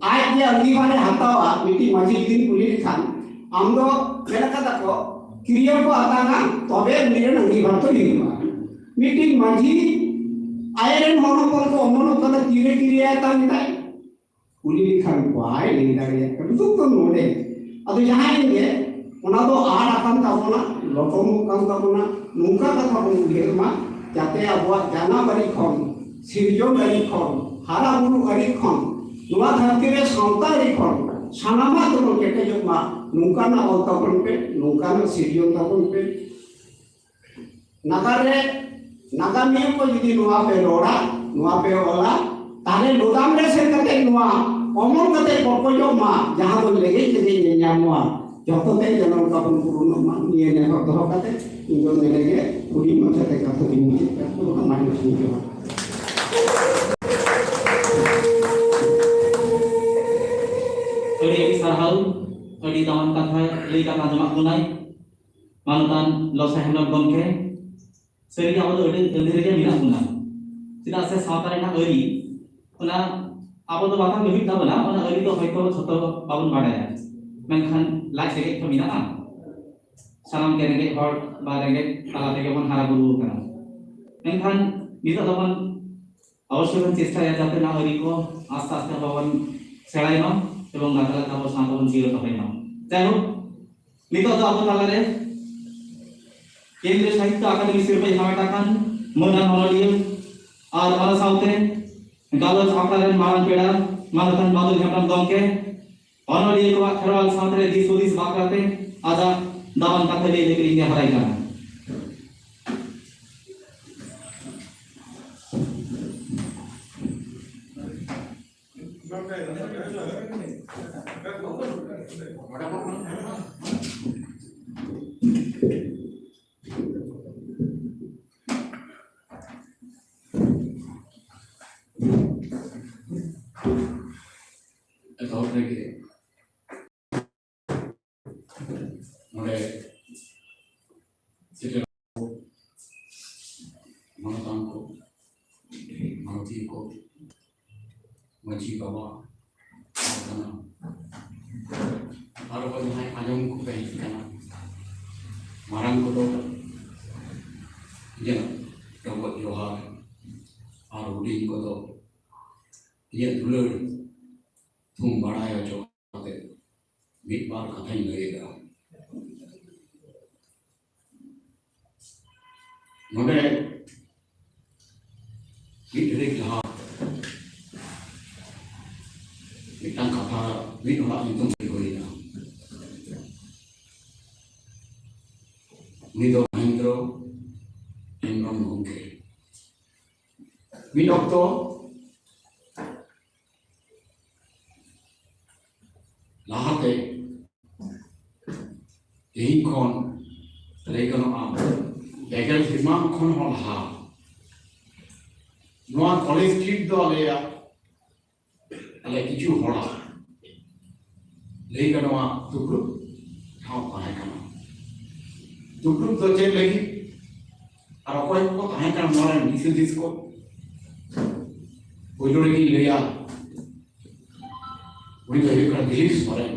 ᱟᱡ ᱜᱮ ᱟᱺᱜᱤᱵᱷᱟᱨᱮ ᱦᱟᱛᱟᱣᱟ᱾ ᱢᱤᱫᱴᱤᱡ ᱢᱟᱹᱡᱷᱤ ᱡᱩᱫᱤᱢ ᱠᱩᱞᱤ ᱞᱮᱠᱷᱟᱱ, ᱟᱢ ᱫᱚ ᱢᱮᱱ ᱠᱟᱫᱟ ᱠᱚ, ᱠᱤᱨᱤᱭᱟᱹ ᱠᱚ ᱟᱛᱟᱝᱟ, ᱛᱚᱵᱮ ᱩᱱᱤ ᱨᱮᱱ ᱟᱺᱜᱤᱵᱷᱟᱨ ᱫᱚ ᱦᱩᱭᱩᱜᱼᱟ᱾ ᱢᱤᱫᱴᱤᱡ ᱢᱟᱹᱡᱷᱤ ᱟᱡ ᱨᱮᱱ ᱦᱚᱲ ᱦᱚᱯᱚᱱ ᱠᱚ ᱚᱢᱚᱱᱚᱜ ᱠᱟᱱᱟ, ᱛᱤᱨᱮ ᱠᱤᱨᱤᱭᱟᱹ ᱟᱛᱟᱝ ᱮᱫᱟᱭ? ᱠᱩᱞᱤ ᱞᱮᱠᱷᱟᱱ ᱵᱟᱭ ᱞᱟᱹᱭ ᱫᱟᱲᱮᱭᱟᱜ ᱠᱟᱱᱟ᱾ ᱫᱩᱠ ᱫᱚ ᱱᱚᱰᱮ᱾ ᱟᱫᱚ ᱡᱟᱦᱟᱸᱭ ᱜᱮ ᱚᱱᱟ ᱫᱚ ᱟᱫ ᱟᱠᱟᱱ ᱛᱟᱵᱚᱱᱟ, ᱞᱚᱴᱚᱢᱚᱜ ᱠᱟᱱ ᱛᱟᱵᱚᱱᱟ, ᱱᱚᱝᱠᱟ ᱠᱟᱛᱷᱟ ᱵᱚᱱ ᱩᱭᱦᱟᱹᱨ ᱢᱟ, ᱡᱟᱛᱮ ᱟᱵᱚᱣᱟᱜ ᱡᱟᱱᱟᱢ ᱟᱹᱨᱤ ᱠᱷᱚᱱ, ᱥᱤᱨᱡᱚᱱ ᱟᱹᱨᱤ ᱠᱷᱚᱱ, ᱦᱟᱨᱟ ᱵᱩᱨᱩ ᱟᱹᱨᱤ ᱠᱷᱚᱱ, ᱱᱚᱣᱟ ᱫᱷᱟᱹᱨᱛᱤ ᱨᱮ ᱥᱟᱶᱛᱟ ᱟᱹᱨᱤ ᱠᱷᱚᱱ ᱥᱟᱱᱟᱢᱟᱜ ᱛᱮᱵᱚᱱ ᱠᱮᱴᱮᱡᱚᱜ ᱢᱟ, ᱱᱚᱝᱠᱟᱱᱟᱜ ᱚᱞ ᱛᱟᱵᱚᱱ ᱯᱮ, ᱱᱚᱝᱠᱟᱱᱟᱜ ᱥᱤᱨᱡᱚᱱ ᱛᱟᱵᱚᱱ ᱯᱮ᱾ ᱱᱟᱜᱟᱨ ᱨᱮ ᱱᱟᱜᱟᱢᱤᱭᱟᱹ ᱠᱚ ᱡᱩᱫᱤ ᱱᱚᱣᱟ ᱯᱮ ᱨᱚᱲᱟ, ᱱᱚᱣᱟ ᱯᱮ ᱚᱞᱟ, ᱛᱟᱦᱞᱮ ᱞᱚᱫᱟᱢ ᱨᱮ ᱥᱮᱱ ᱠᱟᱛᱮ ᱱᱚᱣᱟ ᱚᱢᱚᱱ ᱠᱟᱛᱮ ᱯᱚᱴᱠᱚᱡᱚᱜ ᱢᱟ, ᱡᱟᱦᱟᱸ ᱫᱚ ᱞᱮᱜᱮᱡ ᱞᱮᱜᱮᱡ ᱧᱮᱞ ᱧᱟᱢᱚᱜᱼᱟ᱾ ᱡᱚᱛᱚ ᱛᱮ ᱡᱮᱱᱚ ᱚᱱᱠᱟ ᱵᱚᱱ ᱯᱩᱨᱩᱱᱚᱜ ᱢᱟ, ᱱᱤᱭᱟᱹ ᱱᱮᱦᱚᱨ ᱫᱚᱦᱚ ᱠᱟᱛᱮ ᱤᱧ ᱫᱚ ᱱᱚᱰᱮ ᱜᱮ ᱦᱩᱰᱤᱧ ᱢᱟᱪᱷᱟ ᱛᱮ ᱠᱟᱛᱷᱟ ᱫᱚᱧ ᱢᱩᱪᱟᱹᱫ ᱠᱟᱜ ᱠᱟᱱᱟ᱾ ᱢᱟ ᱡᱚᱦᱟᱨ᱾ ᱟᱹᱰᱤ ᱟᱹᱰᱤ ᱥᱟᱨᱦᱟᱣ, ᱟᱹᱰᱤ ᱫᱟᱢᱟᱱ ᱠᱟᱛᱷᱟ ᱞᱟᱹᱭ ᱠᱟᱛᱮ ᱟᱸᱡᱚᱢᱟᱜ ᱵᱚᱱᱟᱭ ᱢᱟᱱᱚᱛᱟᱱ ᱞᱚᱥᱟ ᱦᱮᱢᱵᱨᱚᱢ ᱜᱚᱢᱠᱮ᱾ ᱥᱟᱹᱨᱤᱜᱮ ᱟᱵᱚ ᱫᱚ ᱟᱹᱰᱤ ᱟᱹᱫᱷᱤ ᱨᱮᱜᱮ ᱢᱮᱱᱟᱜ ᱵᱚᱱᱟ᱾ ᱪᱮᱫᱟᱜ ᱥᱮ ᱥᱟᱶᱛᱟ ᱨᱮᱱᱟᱜ ᱟᱹᱨᱤ, ᱚᱱᱟ ᱟᱵᱚ ᱫᱚ ᱵᱟᱛᱟᱱ ᱜᱮ ᱦᱩᱭᱩᱜ ᱛᱟᱵᱚᱱᱟ, ᱚᱱᱟ ᱟᱹᱨᱤ ᱫᱚ ᱦᱚᱭᱛᱳ ᱡᱷᱚᱛᱚ ᱵᱟᱵᱚᱱ ᱵᱟᱰᱟᱭᱟ, ᱢᱮᱱᱠᱷᱟᱱ ᱞᱟᱡ ᱨᱮᱸᱜᱮᱡ ᱛᱚ ᱢᱮᱱᱟᱜᱼᱟ᱾ ᱥᱟᱱᱟᱢ ᱜᱮ ᱨᱮᱸᱜᱮᱡ ᱦᱚᱲ ᱵᱟ ᱨᱮᱸᱜᱮᱡ ᱛᱟᱞᱟ ᱛᱮᱜᱮ ᱵᱚᱱ ᱦᱟᱨᱟ ᱵᱩᱨᱩ ᱟᱠᱟᱱᱟ᱾ ᱢᱮᱱᱠᱷᱟᱱ ᱱᱤᱛᱚᱜ ᱫᱚᱵᱚᱱ ᱚᱵᱚᱥᱥᱳᱭ ᱵᱚᱱ ᱪᱮᱥᱴᱟᱭᱟ ᱡᱟᱛᱮ ᱱᱚᱣᱟ ᱟᱹᱨᱤ ᱠᱚ ᱟᱥᱛᱮ ᱟᱥᱛᱮ ᱟᱵᱚ ᱵᱚᱱ ᱥᱮᱬᱟᱭ ᱢᱟ ᱮᱵᱚᱝ ᱜᱟᱛᱟᱞᱟᱛᱮ ᱟᱵᱚ ᱥᱟᱶᱛᱟ ᱵᱚᱱ ᱡᱤᱭᱟᱹᱲ ᱫᱚᱦᱚᱭ ᱢᱟ᱾ ᱡᱟᱭᱦᱳᱠ, ᱱᱤᱛᱚᱜ ᱫᱚ ᱟᱵᱚ ᱛᱟᱞᱟᱨᱮ ᱠᱮᱱᱫᱨᱤᱭᱚ ᱥᱟᱦᱤᱛᱛᱚ ᱟᱠᱟᱫᱮᱢᱤ ᱥᱤᱨᱯᱟᱹᱭ ᱦᱟᱢᱮᱴ ᱟᱠᱟᱱ ᱢᱟᱹᱱᱟᱱ ᱚᱱᱚᱞᱤᱭᱟᱹ ᱟᱨ ᱚᱱᱟ ᱥᱟᱶᱛᱮ ᱜᱟᱞᱚᱪ ᱟᱠᱷᱲᱟ ᱨᱮᱱ ᱢᱟᱨᱟᱝ ᱯᱮᱲᱟ ᱢᱟᱱᱚᱛᱟᱱ ᱵᱟᱫᱚᱞ ᱦᱮᱢᱵᱨᱚᱢ ᱜᱚᱢᱠᱮ ᱚᱱᱚᱞᱤᱭᱟᱹ ᱠᱚᱣᱟᱜ ᱠᱷᱮᱨᱣᱟᱞ ᱥᱟᱶᱛᱟ ᱨᱮ ᱫᱤᱥ ᱦᱩᱫᱤᱥ ᱵᱟᱠᱷᱨᱟᱛᱮ ᱟᱡᱟᱜ ᱫᱟᱢᱟᱱ ᱠᱟᱛᱷᱟ ᱞᱟᱹᱭ ᱞᱟᱹᱜᱤᱫ ᱤᱧ ᱱᱮᱦᱚᱨᱟᱭ ᱠᱟᱱᱟ᱾ ᱮᱛᱚᱦᱚᱵ ᱨᱮᱜᱮ ᱱᱚᱰᱮ ᱥᱮᱴᱮᱨ ᱢᱟᱱᱚᱛᱟᱱ ᱠᱚ, ᱢᱟᱱᱚᱛᱤᱭᱟᱹ ᱠᱚ, ᱢᱟᱹᱡᱷᱤ ᱵᱟᱵᱟ, ᱯᱟᱨᱜᱟᱱᱟ, ᱟᱨᱦᱚᱸ ᱡᱟᱦᱟᱸᱭ ᱟᱸᱡᱚᱢ ᱠᱚᱯᱮ ᱦᱮᱡ ᱟᱠᱟᱱᱟ, ᱢᱟᱨᱟᱝ ᱠᱚᱫᱚ ᱤᱧᱟᱹᱜ ᱰᱚᱵᱚᱜ ᱡᱚᱦᱟᱨ, ᱟᱨ ᱦᱩᱰᱤᱧ ᱠᱚᱫᱚ ᱤᱧᱟᱹᱜ ᱫᱩᱞᱟᱹᱲ ᱛᱷᱩᱢ ᱵᱟᱲᱟᱭ ᱦᱚᱪᱚ ᱠᱟᱛᱮ ᱢᱤᱫ ᱵᱟᱨ ᱠᱟᱛᱷᱟᱧ ᱞᱟᱹᱭ ᱮᱫᱟ᱾ ᱱᱚᱰᱮ ᱢᱤᱫ ᱜᱷᱟᱹᱲᱤᱡ ᱞᱟᱦᱟ ᱢᱤᱫᱴᱟᱝ ᱠᱟᱛᱷᱟ ᱢᱤᱫ ᱦᱚᱲᱟᱜ ᱧᱩᱛᱩᱢ ᱛᱮ ᱦᱩᱭ ᱮᱱᱟ᱾ ᱩᱱᱤ ᱫᱚ ᱢᱚᱦᱮᱱᱫᱨᱚ ᱦᱮᱢᱵᱨᱚᱢ ᱜᱚᱢᱠᱮ᱾ ᱢᱤᱫ ᱚᱠᱛᱚ ᱞᱟᱦᱟᱛᱮ ᱛᱮᱦᱮᱧ ᱠᱷᱚᱱ ᱞᱟᱹᱭ ᱜᱟᱱᱚᱜᱼᱟ ᱯᱮᱜᱮᱞ ᱥᱮᱨᱢᱟ ᱠᱷᱚᱱ ᱦᱚᱸ ᱞᱟᱦᱟ ᱱᱚᱣᱟ ᱠᱚᱞᱮᱡᱽ ᱥᱴᱨᱤᱴ ᱫᱚ ᱟᱞᱮᱭᱟᱜ, ᱟᱞᱮ ᱠᱤᱪᱷᱩ ᱦᱚᱲᱟᱜ ᱞᱟᱹᱭ ᱜᱟᱱᱚᱜᱼᱟ ᱫᱩᱯᱲᱩᱵ ᱴᱷᱟᱶ ᱛᱟᱦᱮᱸ ᱠᱟᱱᱟ᱾ ᱫᱩᱯᱲᱩᱵ ᱫᱚ ᱪᱮᱫ ᱞᱟᱹᱜᱤᱫ ᱟᱨ ᱚᱠᱚᱭ ᱠᱚᱠᱚ ᱛᱟᱦᱮᱸ ᱠᱟᱱᱟ ᱱᱚᱣᱟ ᱨᱮᱱ ᱫᱤᱥ ᱦᱩᱫᱤᱥ ᱠᱚ? ᱯᱳᱭᱞᱳ ᱨᱮᱜᱮᱧ ᱞᱟᱹᱭᱟ, ᱩᱱᱤ ᱫᱚᱭ ᱦᱩᱭᱩᱜ ᱠᱟᱱᱟ ᱫᱤᱞᱤᱯ ᱥᱚᱨᱮᱱ,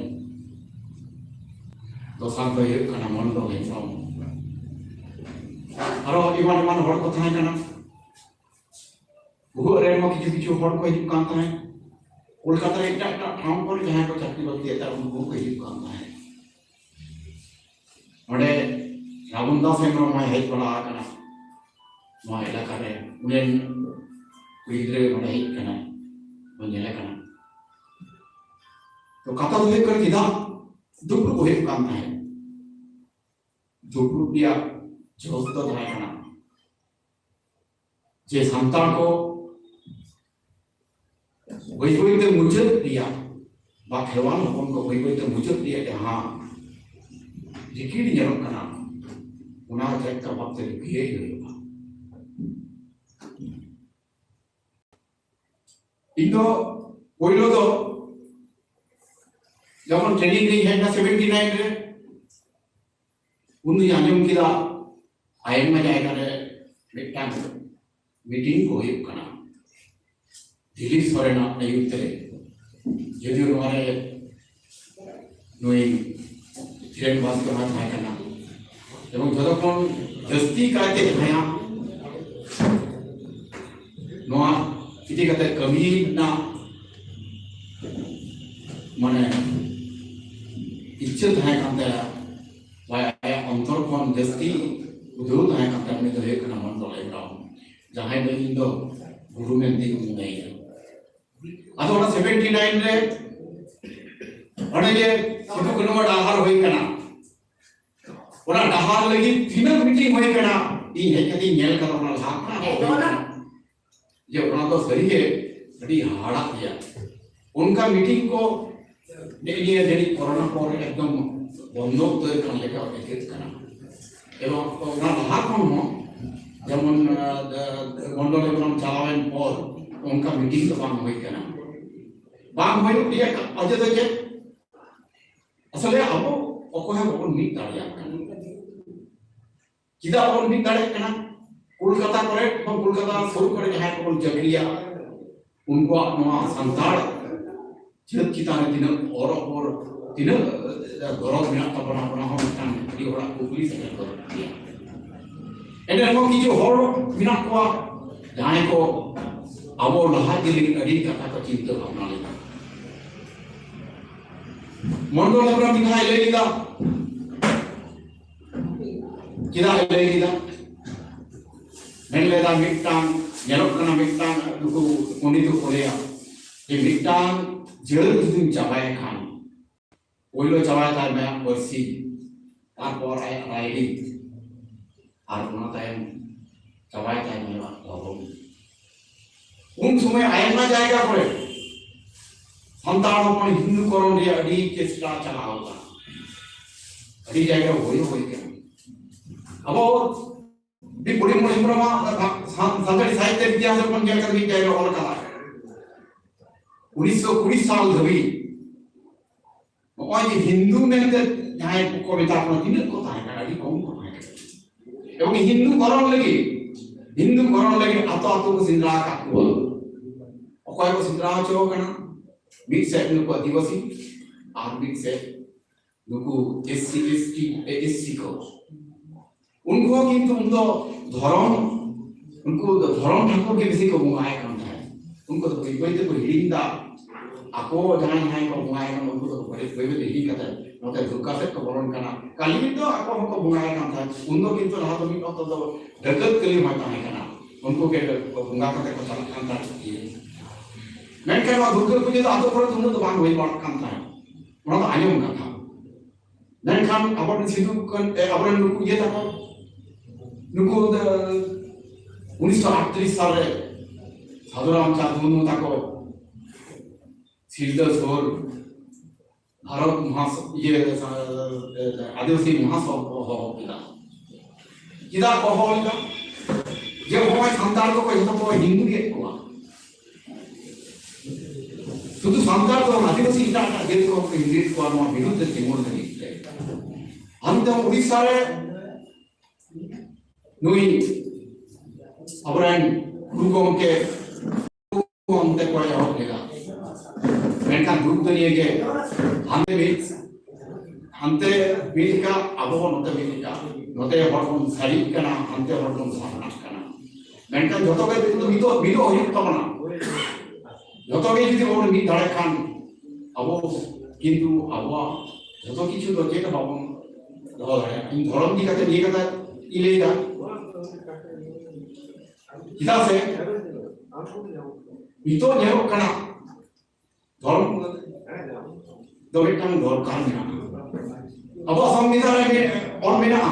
ᱫᱚᱥᱟᱨ ᱫᱚᱭ ᱦᱩᱭᱩᱜ ᱠᱟᱱᱟ ᱢᱚᱱᱰᱚᱞ ᱦᱮᱢᱵᱨᱚᱢ, ᱟᱨᱚ ᱮᱢᱟᱱ ᱮᱢᱟᱱ ᱦᱚᱲ ᱠᱚ ᱛᱟᱦᱮᱸ ᱠᱟᱱᱟ᱾ ᱵᱷᱩᱜᱳᱜ ᱨᱮᱱ ᱦᱚᱸ ᱠᱤᱪᱷᱩ ᱠᱤᱪᱷᱩ ᱦᱚᱲ ᱠᱚ ᱦᱤᱡᱩᱜ ᱠᱟᱱ ᱛᱟᱦᱮᱸᱫ᱾ ᱠᱳᱞᱠᱟᱛᱟ ᱨᱮ ᱮᱴᱟᱜ ᱮᱴᱟᱜ ᱴᱷᱟᱶ ᱠᱚᱨᱮ ᱡᱟᱦᱟᱸᱭ ᱠᱚ ᱪᱟᱹᱠᱨᱤ ᱵᱟᱹᱠᱨᱤᱭᱮᱫ ᱛᱟᱦᱮᱸᱫ, ᱩᱱᱠᱩ ᱦᱚᱸᱠᱚ ᱦᱤᱡᱩᱜ ᱠᱟᱱ ᱛᱟᱦᱮᱸᱫ᱾ ᱱᱚᱰᱮ ᱨᱟᱵᱚᱱ ᱫᱟᱥ ᱦᱮᱢᱵᱨᱚᱢ ᱦᱚᱸᱭ ᱦᱮᱡ ᱵᱟᱲᱟ ᱟᱠᱟᱱᱟ᱾ ᱱᱚᱣᱟ ᱮᱞᱟᱠᱟ ᱨᱮ ᱩᱱᱤ ᱨᱮᱱ ᱠᱩᱲᱤ ᱜᱤᱫᱽᱨᱟᱹ ᱱᱚᱰᱮ ᱦᱮᱡ ᱠᱟᱱᱟᱭ, ᱵᱚᱱ ᱧᱮᱞᱮ ᱠᱟᱱᱟ᱾ ᱛᱚ ᱠᱟᱛᱷᱟ ᱫᱚ ᱦᱩᱭᱩᱜ ᱠᱟᱱᱟ, ᱪᱮᱫᱟᱜ ᱫᱩᱯᱲᱩᱵ ᱦᱩᱭᱩᱜ ᱠᱟᱱ ᱛᱟᱦᱮᱸᱫ? ᱫᱩᱯᱲᱩᱵ ᱨᱮᱭᱟᱜ ᱡᱚᱥ ᱫᱚ ᱛᱟᱦᱮᱸ ᱠᱟᱱᱟ ᱡᱮ ᱥᱟᱱᱛᱟᱲ ᱠᱚ ᱵᱟᱹᱭ ᱵᱟᱹᱭ ᱛᱮ ᱢᱩᱪᱟᱹᱫ ᱨᱮᱭᱟᱜ, ᱵᱟ ᱠᱷᱮᱨᱣᱟᱞ ᱦᱚᱯᱚᱱ ᱠᱚ ᱵᱟᱹᱭ ᱵᱟᱹᱭ ᱛᱮ ᱢᱩᱪᱟᱹᱫ ᱨᱮᱭᱟᱜ ᱡᱟᱦᱟᱸ ᱨᱤᱠᱤᱲ ᱧᱮᱞᱚᱜ ᱠᱟᱱᱟ, ᱚᱱᱟ ᱪᱮᱫ ᱞᱮᱠᱟ ᱵᱷᱟᱵᱛᱮ ᱨᱩᱠᱷᱤᱭᱟᱹᱭ ᱦᱩᱭᱩᱜᱼᱟ᱾ ᱤᱧ ᱫᱚ ᱯᱳᱭᱞᱳ ᱫᱚ ᱡᱚᱠᱷᱚᱱ ᱴᱨᱮᱱᱤᱝ ᱨᱤᱧ ᱦᱮᱡ ᱮᱱᱟ ᱥᱮᱵᱷᱮᱱᱴᱤ ᱱᱟᱭᱤᱱ ᱨᱮ, ᱩᱱ ᱫᱚᱧ ᱟᱸᱡᱚᱢ ᱠᱮᱫᱟ ᱟᱭᱢᱟ ᱡᱟᱭᱜᱟ ᱨᱮ ᱢᱤᱫᱴᱟᱝ ᱢᱤᱴᱤᱝ ᱠᱚ ᱦᱩᱭᱩᱜ ᱠᱟᱱᱟ ᱫᱤᱞᱤᱯ ᱥᱚᱨᱮᱱᱟᱜ ᱟᱹᱭᱩᱨ ᱛᱮ᱾ ᱡᱚᱫᱤᱭᱳ ᱱᱚᱣᱟ ᱨᱮ ᱱᱩᱭ ᱠᱤᱨᱮᱱ ᱵᱟᱥᱠᱮ ᱦᱚᱸᱭ ᱛᱟᱦᱮᱸ ᱠᱟᱱᱟ, ᱮᱵᱚᱝ ᱡᱚᱛᱚ ᱠᱷᱚᱱ ᱡᱟᱹᱥᱛᱤ ᱠᱟᱭᱛᱮ ᱡᱟᱦᱟᱸᱭᱟᱜ ᱱᱚᱣᱟ ᱤᱫᱤ ᱠᱟᱛᱮ ᱠᱟᱹᱢᱤ ᱨᱮᱱᱟᱜ ᱢᱟᱱᱮ ᱤᱪᱪᱷᱟᱹ ᱛᱟᱦᱮᱸ ᱠᱟᱱ ᱛᱟᱭᱟ, ᱵᱟ ᱟᱭᱟᱜ ᱚᱱᱛᱚᱨ ᱠᱷᱚᱱ ᱡᱟᱹᱥᱛᱤ ᱩᱫᱷᱟᱹᱣ ᱛᱟᱦᱮᱸ ᱠᱟᱱ ᱛᱟᱭᱟ, ᱩᱱᱤ ᱫᱚ ᱦᱩᱭᱩᱜ ᱠᱟᱱᱟ ᱢᱚᱱᱰᱚᱞ ᱦᱮᱢᱵᱨᱚᱢ, ᱡᱟᱦᱟᱸᱭ ᱫᱚ ᱤᱧ ᱫᱚ ᱜᱩᱨᱩ ᱢᱮᱱᱛᱮᱧ ᱢᱚᱱᱮᱭᱟ᱾ ᱟᱫᱚ ᱚᱱᱟ ᱥᱮᱵᱷᱮᱱᱴᱤ ᱱᱟᱭᱤᱱ ᱨᱮ ᱚᱱᱮ ᱡᱮ ᱥᱤᱫᱩ ᱠᱟᱹᱱᱦᱩ ᱰᱟᱦᱟᱨ ᱦᱩᱭ ᱠᱟᱱᱟ, ᱚᱱᱟ ᱰᱟᱦᱟᱨ ᱞᱟᱹᱜᱤᱫ ᱛᱤᱱᱟᱹᱜ ᱢᱤᱴᱤᱝ ᱦᱩᱭ ᱠᱟᱱᱟ, ᱤᱧ ᱦᱮᱡ ᱠᱟᱛᱮᱧ ᱧᱮᱞ ᱠᱟᱫᱟ, ᱚᱱᱟ ᱞᱟᱦᱟ ᱠᱷᱚᱱᱟᱜ ᱦᱚᱸ ᱦᱩᱭ ᱠᱟᱱᱟ᱾ ᱡᱮ ᱚᱱᱟ ᱫᱚ ᱥᱟᱹᱨᱤᱜᱮ ᱟᱹᱰᱤ ᱦᱟᱦᱟᱲᱟᱜ ᱜᱮᱭᱟ᱾ ᱚᱱᱠᱟ ᱢᱤᱴᱤᱝ ᱠᱚ ᱱᱮᱜᱼᱮ ᱱᱤᱭᱟᱹ ᱡᱟᱹᱱᱤᱡ ᱠᱚᱨᱳᱱᱟ ᱯᱚᱨ ᱮᱠᱫᱚᱢ ᱵᱚᱱᱫᱚ ᱩᱛᱟᱹᱨ ᱠᱟᱱ ᱞᱮᱠᱟ ᱟᱹᱭᱠᱟᱹᱜ ᱠᱟᱱᱟ᱾ ᱮᱵᱚᱝ ᱚᱱᱟ ᱞᱟᱦᱟ ᱠᱷᱚᱱ ᱦᱚᱸ ᱡᱮᱢᱚᱱ, ᱟᱸ, ᱢᱚᱱᱰᱚᱞ ᱦᱮᱢᱵᱨᱚᱢ ᱪᱟᱞᱟᱣᱮᱱ ᱯᱚᱨ ᱚᱱᱠᱟ ᱢᱤᱴᱤᱝ ᱫᱚ ᱵᱟᱝ ᱦᱩᱭ ᱠᱟᱱᱟ᱾ ᱵᱟᱝ ᱦᱩᱭᱩᱜ ᱨᱮᱭᱟᱜ ᱚᱡᱮ ᱫᱚ ᱪᱮᱫ? ᱟᱥᱚᱞᱮ ᱟᱵᱚ ᱚᱠᱚᱭ ᱦᱚᱸ ᱵᱟᱵᱚᱱ ᱢᱤᱫ ᱫᱟᱲᱮᱭᱟᱜ ᱠᱟᱱᱟ᱾ ᱪᱮᱫᱟᱜ ᱵᱟᱵᱚᱱ ᱢᱤᱫ ᱫᱟᱲᱮᱭᱟᱜ ᱠᱟᱱᱟ? ᱠᱳᱞᱠᱟᱛᱟ ᱠᱚᱨᱮ ᱮᱵᱚᱝ ᱠᱳᱞᱠᱟᱛᱟ ᱥᱩᱨ ᱠᱚᱨᱮ ᱡᱟᱦᱟᱸᱭ ᱠᱚᱵᱚᱱ ᱪᱟᱹᱠᱨᱤᱭᱟ, ᱩᱱᱠᱩᱣᱟᱜ ᱱᱚᱣᱟ ᱥᱟᱱᱛᱟᱲ ᱡᱟᱹᱛ ᱪᱮᱛᱟᱱ ᱨᱮ ᱛᱤᱱᱟᱹᱜ ᱚᱨᱚᱜ ᱚᱨ, ᱛᱤᱱᱟᱹᱜ ᱜᱚᱨᱚᱵᱽ ᱢᱮᱱᱟᱜ ᱛᱟᱵᱚᱱᱟ, ᱚᱱᱟ ᱦᱚᱸ ᱢᱤᱫᱴᱟᱝ ᱟᱹᱰᱤ ᱦᱚᱲᱟᱜ ᱠᱩᱠᱞᱤ ᱥᱮᱴᱮᱨ ᱜᱚᱫᱚᱜ ᱜᱮᱭᱟ᱾ ᱮᱱᱛᱮ ᱨᱮᱦᱚᱸ ᱠᱤᱪᱷᱩ ᱦᱚᱲ ᱢᱮᱱᱟᱜ ᱠᱚᱣᱟ, ᱡᱟᱦᱟᱸᱭ ᱠᱚ ᱟᱵᱚ ᱞᱟᱦᱟ ᱤᱫᱤ ᱞᱟᱹᱜᱤᱫ ᱟᱹᱰᱤ ᱠᱟᱛᱷᱟ ᱠᱚ ᱪᱤᱱᱛᱟᱹ ᱵᱷᱟᱵᱽᱱᱟ ᱞᱮᱫᱟ᱾ ᱢᱚᱱᱰᱚᱞ ᱦᱮᱢᱵᱨᱚᱢ ᱢᱤᱫ ᱫᱷᱟᱣ ᱞᱟᱹᱭ ᱞᱮᱫᱟ, ᱪᱮᱫᱟᱜ ᱮ ᱞᱟᱹᱭ ᱠᱮᱫᱟ? ᱢᱮᱱ ᱞᱮᱫᱟ ᱢᱤᱫᱴᱟᱝ, ᱧᱮᱞᱚᱜ ᱠᱟᱱᱟ ᱢᱤᱫᱴᱟᱝ, ᱱᱩᱠᱩ ᱯᱚᱱᱰᱤᱛ ᱠᱚ ᱞᱟᱹᱭᱟ ᱡᱮ ᱢᱤᱫᱴᱟᱝ ᱡᱟᱹᱛ ᱡᱩᱫᱤᱢ ᱪᱟᱵᱟᱭ ᱠᱷᱟᱱ, ᱯᱳᱭᱞᱳ ᱪᱟᱵᱟᱭ ᱛᱟᱭ ᱢᱮ ᱯᱟᱹᱨᱥᱤ, ᱛᱟᱨᱯᱚᱨ ᱟᱭᱟᱜ ᱨᱟᱭᱨᱤᱛ, ᱟᱨ ᱚᱱᱟ ᱛᱟᱭᱚᱢ ᱪᱟᱵᱟᱭ ᱛᱟᱭ ᱢᱮ ᱫᱷᱚᱨᱚᱢ᱾ ᱩᱱ ᱥᱚᱢᱚᱭ ᱟᱭᱢᱟ ᱡᱟᱭᱜᱟ ᱠᱚᱨᱮ ᱥᱟᱱᱛᱟᱲ ᱦᱚᱯᱚᱱ ᱦᱤᱱᱫᱩ ᱠᱚᱨᱚᱱ ᱨᱮᱭᱟᱜ ᱟᱹᱰᱤ ᱪᱮᱥᱴᱟ ᱪᱟᱞᱟᱣ ᱟᱠᱟᱱᱟ, ᱟᱹᱰᱤ ᱡᱟᱭᱜᱟ ᱦᱩᱭ ᱦᱚᱸ ᱦᱩᱭ ᱟᱠᱟᱱᱟ᱾ ᱟᱵᱚ ᱵᱤ ᱯᱚᱨᱤᱢᱚᱞ ᱦᱮᱢᱵᱨᱚᱢᱟᱜ ᱥᱟᱱᱛᱟᱲᱤ ᱥᱟᱦᱤᱛᱛᱚ ᱤᱛᱤᱦᱟᱥ ᱨᱮᱵᱚᱱ ᱧᱮᱞ ᱠᱟᱛᱮ ᱢᱤᱫ ᱡᱟᱭᱜᱟ ᱚᱞ ᱠᱟᱫᱟ, ᱩᱱᱤᱥᱥᱚ ᱠᱩᱲᱤ ᱥᱟᱞ ᱫᱷᱟᱹᱵᱤᱡ ᱱᱚᱜᱼᱚᱭ ᱡᱮ ᱦᱤᱱᱫᱩ ᱢᱮᱱᱛᱮ ᱡᱟᱦᱟᱸᱭ ᱠᱚ ᱢᱮᱛᱟ ᱠᱚᱣᱟ, ᱛᱤᱱᱟᱹᱜ ᱠᱚ ᱛᱟᱦᱮᱸ ᱠᱟᱱᱟ? ᱟᱹᱰᱤ ᱠᱚᱢ ᱠᱚ ᱛᱟᱦᱮᱸ ᱠᱟᱱᱟ᱾ ᱮᱵᱚᱝ ᱦᱤᱱᱫᱩ ᱠᱚᱨᱚᱱ ᱞᱟᱹᱜᱤᱫ, ᱦᱤᱱᱫᱩ ᱠᱚᱨᱚᱱ ᱞᱟᱹᱜᱤᱫ ᱟᱛᱳ ᱟᱛᱳ ᱠᱚ ᱥᱮᱸᱫᱽᱨᱟ ᱟᱠᱟᱫ ᱠᱚᱣᱟ᱾ ᱚᱠᱚᱭ ᱠᱚ ᱥᱮᱸᱫᱽᱨᱟ ᱦᱚᱪᱚ ᱟᱠᱟᱱᱟ? ᱢᱤᱫ ᱥᱮᱫ ᱱᱩᱠᱩ ᱟᱹᱫᱤᱵᱟᱹᱥᱤ, ᱟᱨ ᱢᱤᱫ ᱥᱮᱫ ᱱᱩᱠᱩ ᱮᱥ ᱥᱤ, ᱮᱥ ᱴᱤ, ᱮ ᱮᱥ ᱥᱤ ᱠᱚ᱾ ᱩᱱᱠᱩ ᱦᱚᱸ ᱠᱤᱱᱛᱩ ᱩᱱᱫᱚ ᱫᱷᱚᱨᱚᱢ, ᱩᱱᱠᱩ ᱫᱚ ᱫᱷᱚᱨᱚᱢ ᱴᱷᱟᱹᱠᱩᱨ ᱜᱮ ᱵᱮᱥᱤ ᱠᱚ ᱵᱚᱸᱜᱟᱭᱮᱫ ᱠᱟᱱ ᱛᱟᱦᱮᱸᱫ᱾ ᱩᱱᱠᱩ ᱫᱚ ᱵᱟᱹᱭ ᱵᱟᱹᱭ ᱛᱮᱠᱚ ᱦᱤᱲᱤᱧ ᱮᱫᱟ᱾ ᱟᱠᱚ ᱡᱟᱦᱟᱸᱭ ᱡᱟᱦᱟᱸᱭ ᱠᱚ ᱵᱚᱸᱜᱟᱭᱮᱫ ᱠᱟᱱ, ᱩᱱᱠᱩ ᱫᱚ ᱵᱟᱹᱭ ᱵᱟᱹᱭ ᱛᱮ ᱦᱤᱲᱤᱧ ᱠᱟᱛᱮ ᱱᱚᱛᱮ ᱫᱩᱨᱜᱟ ᱥᱮᱫ ᱠᱚ ᱵᱚᱞᱚᱱ ᱠᱟᱱᱟ᱾ ᱠᱟᱹᱞᱤ ᱫᱚ ᱟᱠᱚ ᱦᱚᱸᱠᱚ ᱵᱚᱸᱜᱟᱭᱮᱫ ᱠᱟᱱ ᱛᱟᱦᱮᱸᱫ᱾ ᱩᱱᱫᱚ ᱠᱤᱱᱛᱩ ᱞᱟᱦᱟ ᱫᱚ ᱢᱤᱫ ᱚᱠᱛᱚ ᱫᱚ ᱰᱟᱹᱠᱟᱹᱛ ᱠᱟᱹᱞᱤ ᱦᱚᱸ ᱛᱟᱦᱮᱸ ᱠᱟᱱᱟ, ᱩᱱᱠᱩ ᱜᱮ ᱵᱚᱸᱜᱟ ᱠᱟᱛᱮ ᱠᱚ ᱪᱟᱞᱟᱜ ᱠᱟᱱ ᱛᱟᱦᱮᱸᱫ᱾ ᱢᱮᱱᱠᱷᱟᱱ ᱱᱚᱣᱟ ᱫᱩᱨᱜᱟᱹ ᱯᱩᱡᱟᱹ ᱫᱚ ᱟᱛᱳ ᱠᱚᱨᱮ ᱫᱚ ᱩᱱᱟᱹᱜ ᱫᱚ ᱵᱟᱝ ᱦᱩᱭ ᱵᱟᱲᱟᱜ ᱠᱟᱱ ᱛᱟᱦᱮᱸᱫ, ᱚᱱᱟ ᱫᱚ ᱟᱸᱡᱚᱢ ᱠᱟᱛᱷᱟ᱾ ᱢᱮᱱᱠᱷᱟᱱ ᱟᱵᱚᱨᱮᱱ ᱥᱤᱫᱷᱩ ᱠᱟᱹᱱ-, ᱮ, ᱟᱵᱚᱨᱮᱱ ᱱᱩᱠᱩ ᱤᱭᱟᱹ ᱛᱟᱠᱚ, ᱱᱩᱠᱩ, ᱮ, ᱩᱱᱤᱥᱥᱚ ᱟᱴᱛᱨᱤᱥ ᱥᱟᱞ ᱨᱮ ᱥᱟᱫᱷᱩ ᱨᱟᱢᱪᱟᱸᱫᱽ ᱢᱩᱨᱢᱩ ᱛᱟᱠᱚ ᱥᱤᱞᱫᱟᱹ ᱥᱳᱨ ᱵᱷᱟᱨᱚᱛ ᱢᱚᱦᱟᱥ-, ᱤᱭᱟᱹ, ᱥᱟ-, ᱮ, ᱟᱹᱫᱤᱵᱟᱹᱥᱤ ᱢᱚᱦᱟᱥᱚᱵᱷᱟ ᱠᱚ ᱦᱚᱦᱚ ᱠᱮᱫᱟ᱾ ᱪᱮᱫᱟᱜ ᱠᱚ ᱦᱚᱦᱚ ᱞᱮᱫᱟ? ᱡᱮ ᱱᱚᱜᱼᱚᱭ ᱥᱟᱱᱛᱟᱲ ᱫᱚᱠᱚ ᱡᱚᱛᱚ ᱠᱚ ᱦᱤᱱᱫᱩ ᱠᱮᱫ ᱠᱚᱣᱟ, ᱥᱩᱫᱷᱩ ᱥᱟᱱᱛᱟᱲ ᱫᱚ ᱵᱟᱝ, ᱟᱹᱫᱤᱵᱟᱹᱥᱤ ᱮᱴᱟᱜ ᱮᱴᱟᱜ ᱡᱟᱹᱛ ᱠᱚᱦᱚᱸ ᱠᱚ ᱦᱤᱱᱫᱩᱭᱮᱫ ᱠᱚᱣᱟ ᱱᱚᱣᱟ ᱵᱤᱨᱩᱫᱷ ᱨᱮ ᱛᱤᱸᱜᱩᱱ ᱞᱟᱹᱜᱤᱫ ᱛᱮ᱾ ᱦᱟᱱᱛᱮ ᱩᱲᱤᱥᱥᱟ ᱨᱮ ᱱᱩᱭ ᱟᱵᱚᱨᱮᱱ ᱜᱩᱨᱩ ᱜᱚᱢᱠᱮ ᱚᱱᱛᱮ ᱠᱚ ᱮᱦᱚᱵ ᱠᱮᱫᱟ᱾ ᱢᱮᱱᱠᱷᱟᱱ ᱫᱩᱠ ᱫᱚ ᱱᱤᱭᱟᱹ ᱜᱮ, ᱦᱟᱱᱛᱮ ᱢᱤᱫ, ᱦᱟᱱᱛᱮ ᱢᱤᱫ ᱞᱮᱠᱟ, ᱟᱵᱚ ᱦᱚᱸ ᱱᱚᱛᱮ ᱢᱤᱫ ᱞᱮᱠᱟ᱾ ᱱᱚᱛᱮ ᱦᱚᱲ ᱵᱚᱱ ᱥᱟᱹᱨᱤᱜ ᱠᱟᱱᱟ, ᱦᱟᱱᱛᱮ ᱦᱚᱲ ᱵᱚᱱ ᱥᱟᱨᱱᱟᱜ ᱠᱟᱱᱟ᱾ ᱢᱮᱱᱠᱷᱟᱱ ᱡᱚᱛᱚ ᱜᱮ ᱱᱤᱛᱚᱜ ᱫᱚ ᱢᱤᱫᱚᱜ, ᱢᱤᱫᱚᱜ ᱦᱩᱭᱩᱜ ᱛᱟᱵᱚᱱᱟ᱾ ᱡᱚᱛᱚ ᱜᱮ ᱡᱩᱫᱤ ᱵᱚᱱ ᱢᱤᱫ ᱫᱟᱲᱮ ᱠᱷᱟᱱ, ᱟᱵᱚ ᱠᱤᱱᱛᱩ ᱟᱵᱚᱣᱟᱜ ᱡᱚᱛᱚ ᱠᱤᱪᱷᱩ ᱫᱚ ᱪᱮᱫ ᱦᱚᱸ ᱵᱟᱵᱚᱱ ᱫᱚᱦᱚ ᱫᱟᱲᱮᱭᱟᱜᱼᱟ᱾ ᱤᱧ ᱫᱷᱚᱨᱚᱢ ᱤᱫᱤ ᱠᱟᱛᱮ ᱱᱤᱭᱟᱹ ᱠᱟᱛᱷᱟ ᱤᱧ ᱞᱟᱹᱭᱫᱟ᱾ ᱪᱮᱫᱟᱜ ᱥᱮ ᱱᱤᱛᱚᱜ ᱧᱮᱞᱚᱜ ᱠᱟᱱᱟ, ᱫᱷᱚᱨᱚᱢ ᱫᱚ ᱢᱤᱫᱴᱟᱝ ᱫᱚᱨᱠᱟᱨ ᱢᱮᱱᱟᱜᱼᱟ᱾ ᱟᱵᱚᱣᱟᱜ ᱥᱚᱝᱵᱤᱫᱷᱟᱱ ᱨᱮ ᱚᱞ ᱢᱮᱱᱟᱜᱼᱟ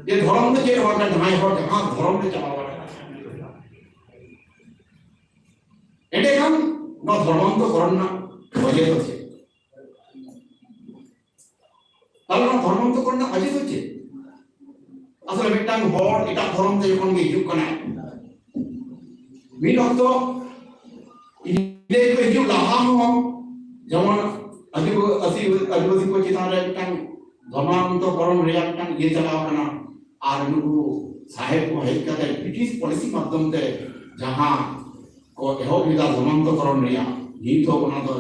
ᱡᱮ ᱫᱷᱚᱨᱚᱢ ᱫᱚ ᱪᱮᱫ ᱦᱚᱸ ᱵᱟᱝ ᱠᱟᱱᱟ, ᱡᱟᱦᱟᱸᱭ ᱦᱚᱲ ᱡᱟᱦᱟᱸ ᱫᱷᱚᱨᱚᱢ ᱨᱮ ᱪᱟᱞᱟᱣ ᱫᱟᱲᱮᱭᱟᱜᱼᱟ᱾ ᱮᱸᱰᱮᱠᱷᱟᱱ ᱱᱚᱣᱟ ᱫᱷᱚᱨᱢᱟᱱᱛᱚᱠᱚᱨᱚᱱ ᱨᱮᱱᱟᱜ ᱚᱡᱮ ᱫᱚ ᱪᱮᱫ? ᱛᱟᱦᱞᱮ ᱱᱚᱣᱟ ᱫᱷᱚᱨᱢᱟᱱᱛᱚᱠᱚᱨᱚᱱ ᱨᱮᱱᱟᱜ ᱚᱡᱮ ᱫᱚ ᱪᱮᱫ? ᱟᱥᱚᱞᱮ ᱢᱤᱫᱴᱟᱝ ᱦᱚᱲ ᱮᱴᱟᱜ ᱫᱷᱚᱨᱚᱢ ᱛᱮ ᱡᱚᱠᱷᱚᱱ ᱜᱮ ᱦᱤᱡᱩᱜ ᱠᱟᱱᱟᱭ, ᱢᱤᱫ ᱚᱠᱛᱚ ᱤᱝᱨᱮᱡᱽ ᱠᱚ ᱦᱤᱡᱩᱜ ᱞᱟᱦᱟ ᱦᱚᱸ ᱡᱮᱢᱚᱱ ᱟᱹᱫᱤᱵᱟᱹᱥᱤ, ᱟᱹᱫᱤᱵᱟᱹᱥᱤ ᱠᱚ ᱪᱮᱛᱟᱱ ᱨᱮ ᱢᱤᱫᱴᱟᱝ ᱫᱷᱚᱨᱢᱟᱱᱛᱚᱠᱚᱨᱚᱱ ᱨᱮᱭᱟᱜ ᱢᱤᱫᱴᱟᱝ ᱤᱭᱟᱹ ᱪᱟᱞᱟᱣ ᱠᱟᱱᱟ᱾ ᱟᱨ ᱱᱩᱠᱩ ᱥᱟᱦᱮᱵ ᱠᱚ ᱦᱮᱡ ᱠᱟᱛᱮ ᱵᱨᱤᱴᱤᱥ ᱯᱚᱞᱤᱥᱤ ᱢᱟᱫᱽᱫᱷᱚᱢ ᱛᱮ ᱡᱟᱦᱟᱸ ᱠᱚ ᱮᱦᱚᱵ ᱞᱮᱫᱟ ᱫᱷᱚᱨᱢᱟᱱᱛᱚᱠᱚᱨᱚᱱ ᱨᱮᱭᱟᱜ, ᱱᱤᱛ ᱦᱚᱸ ᱚᱱᱟ ᱫᱚ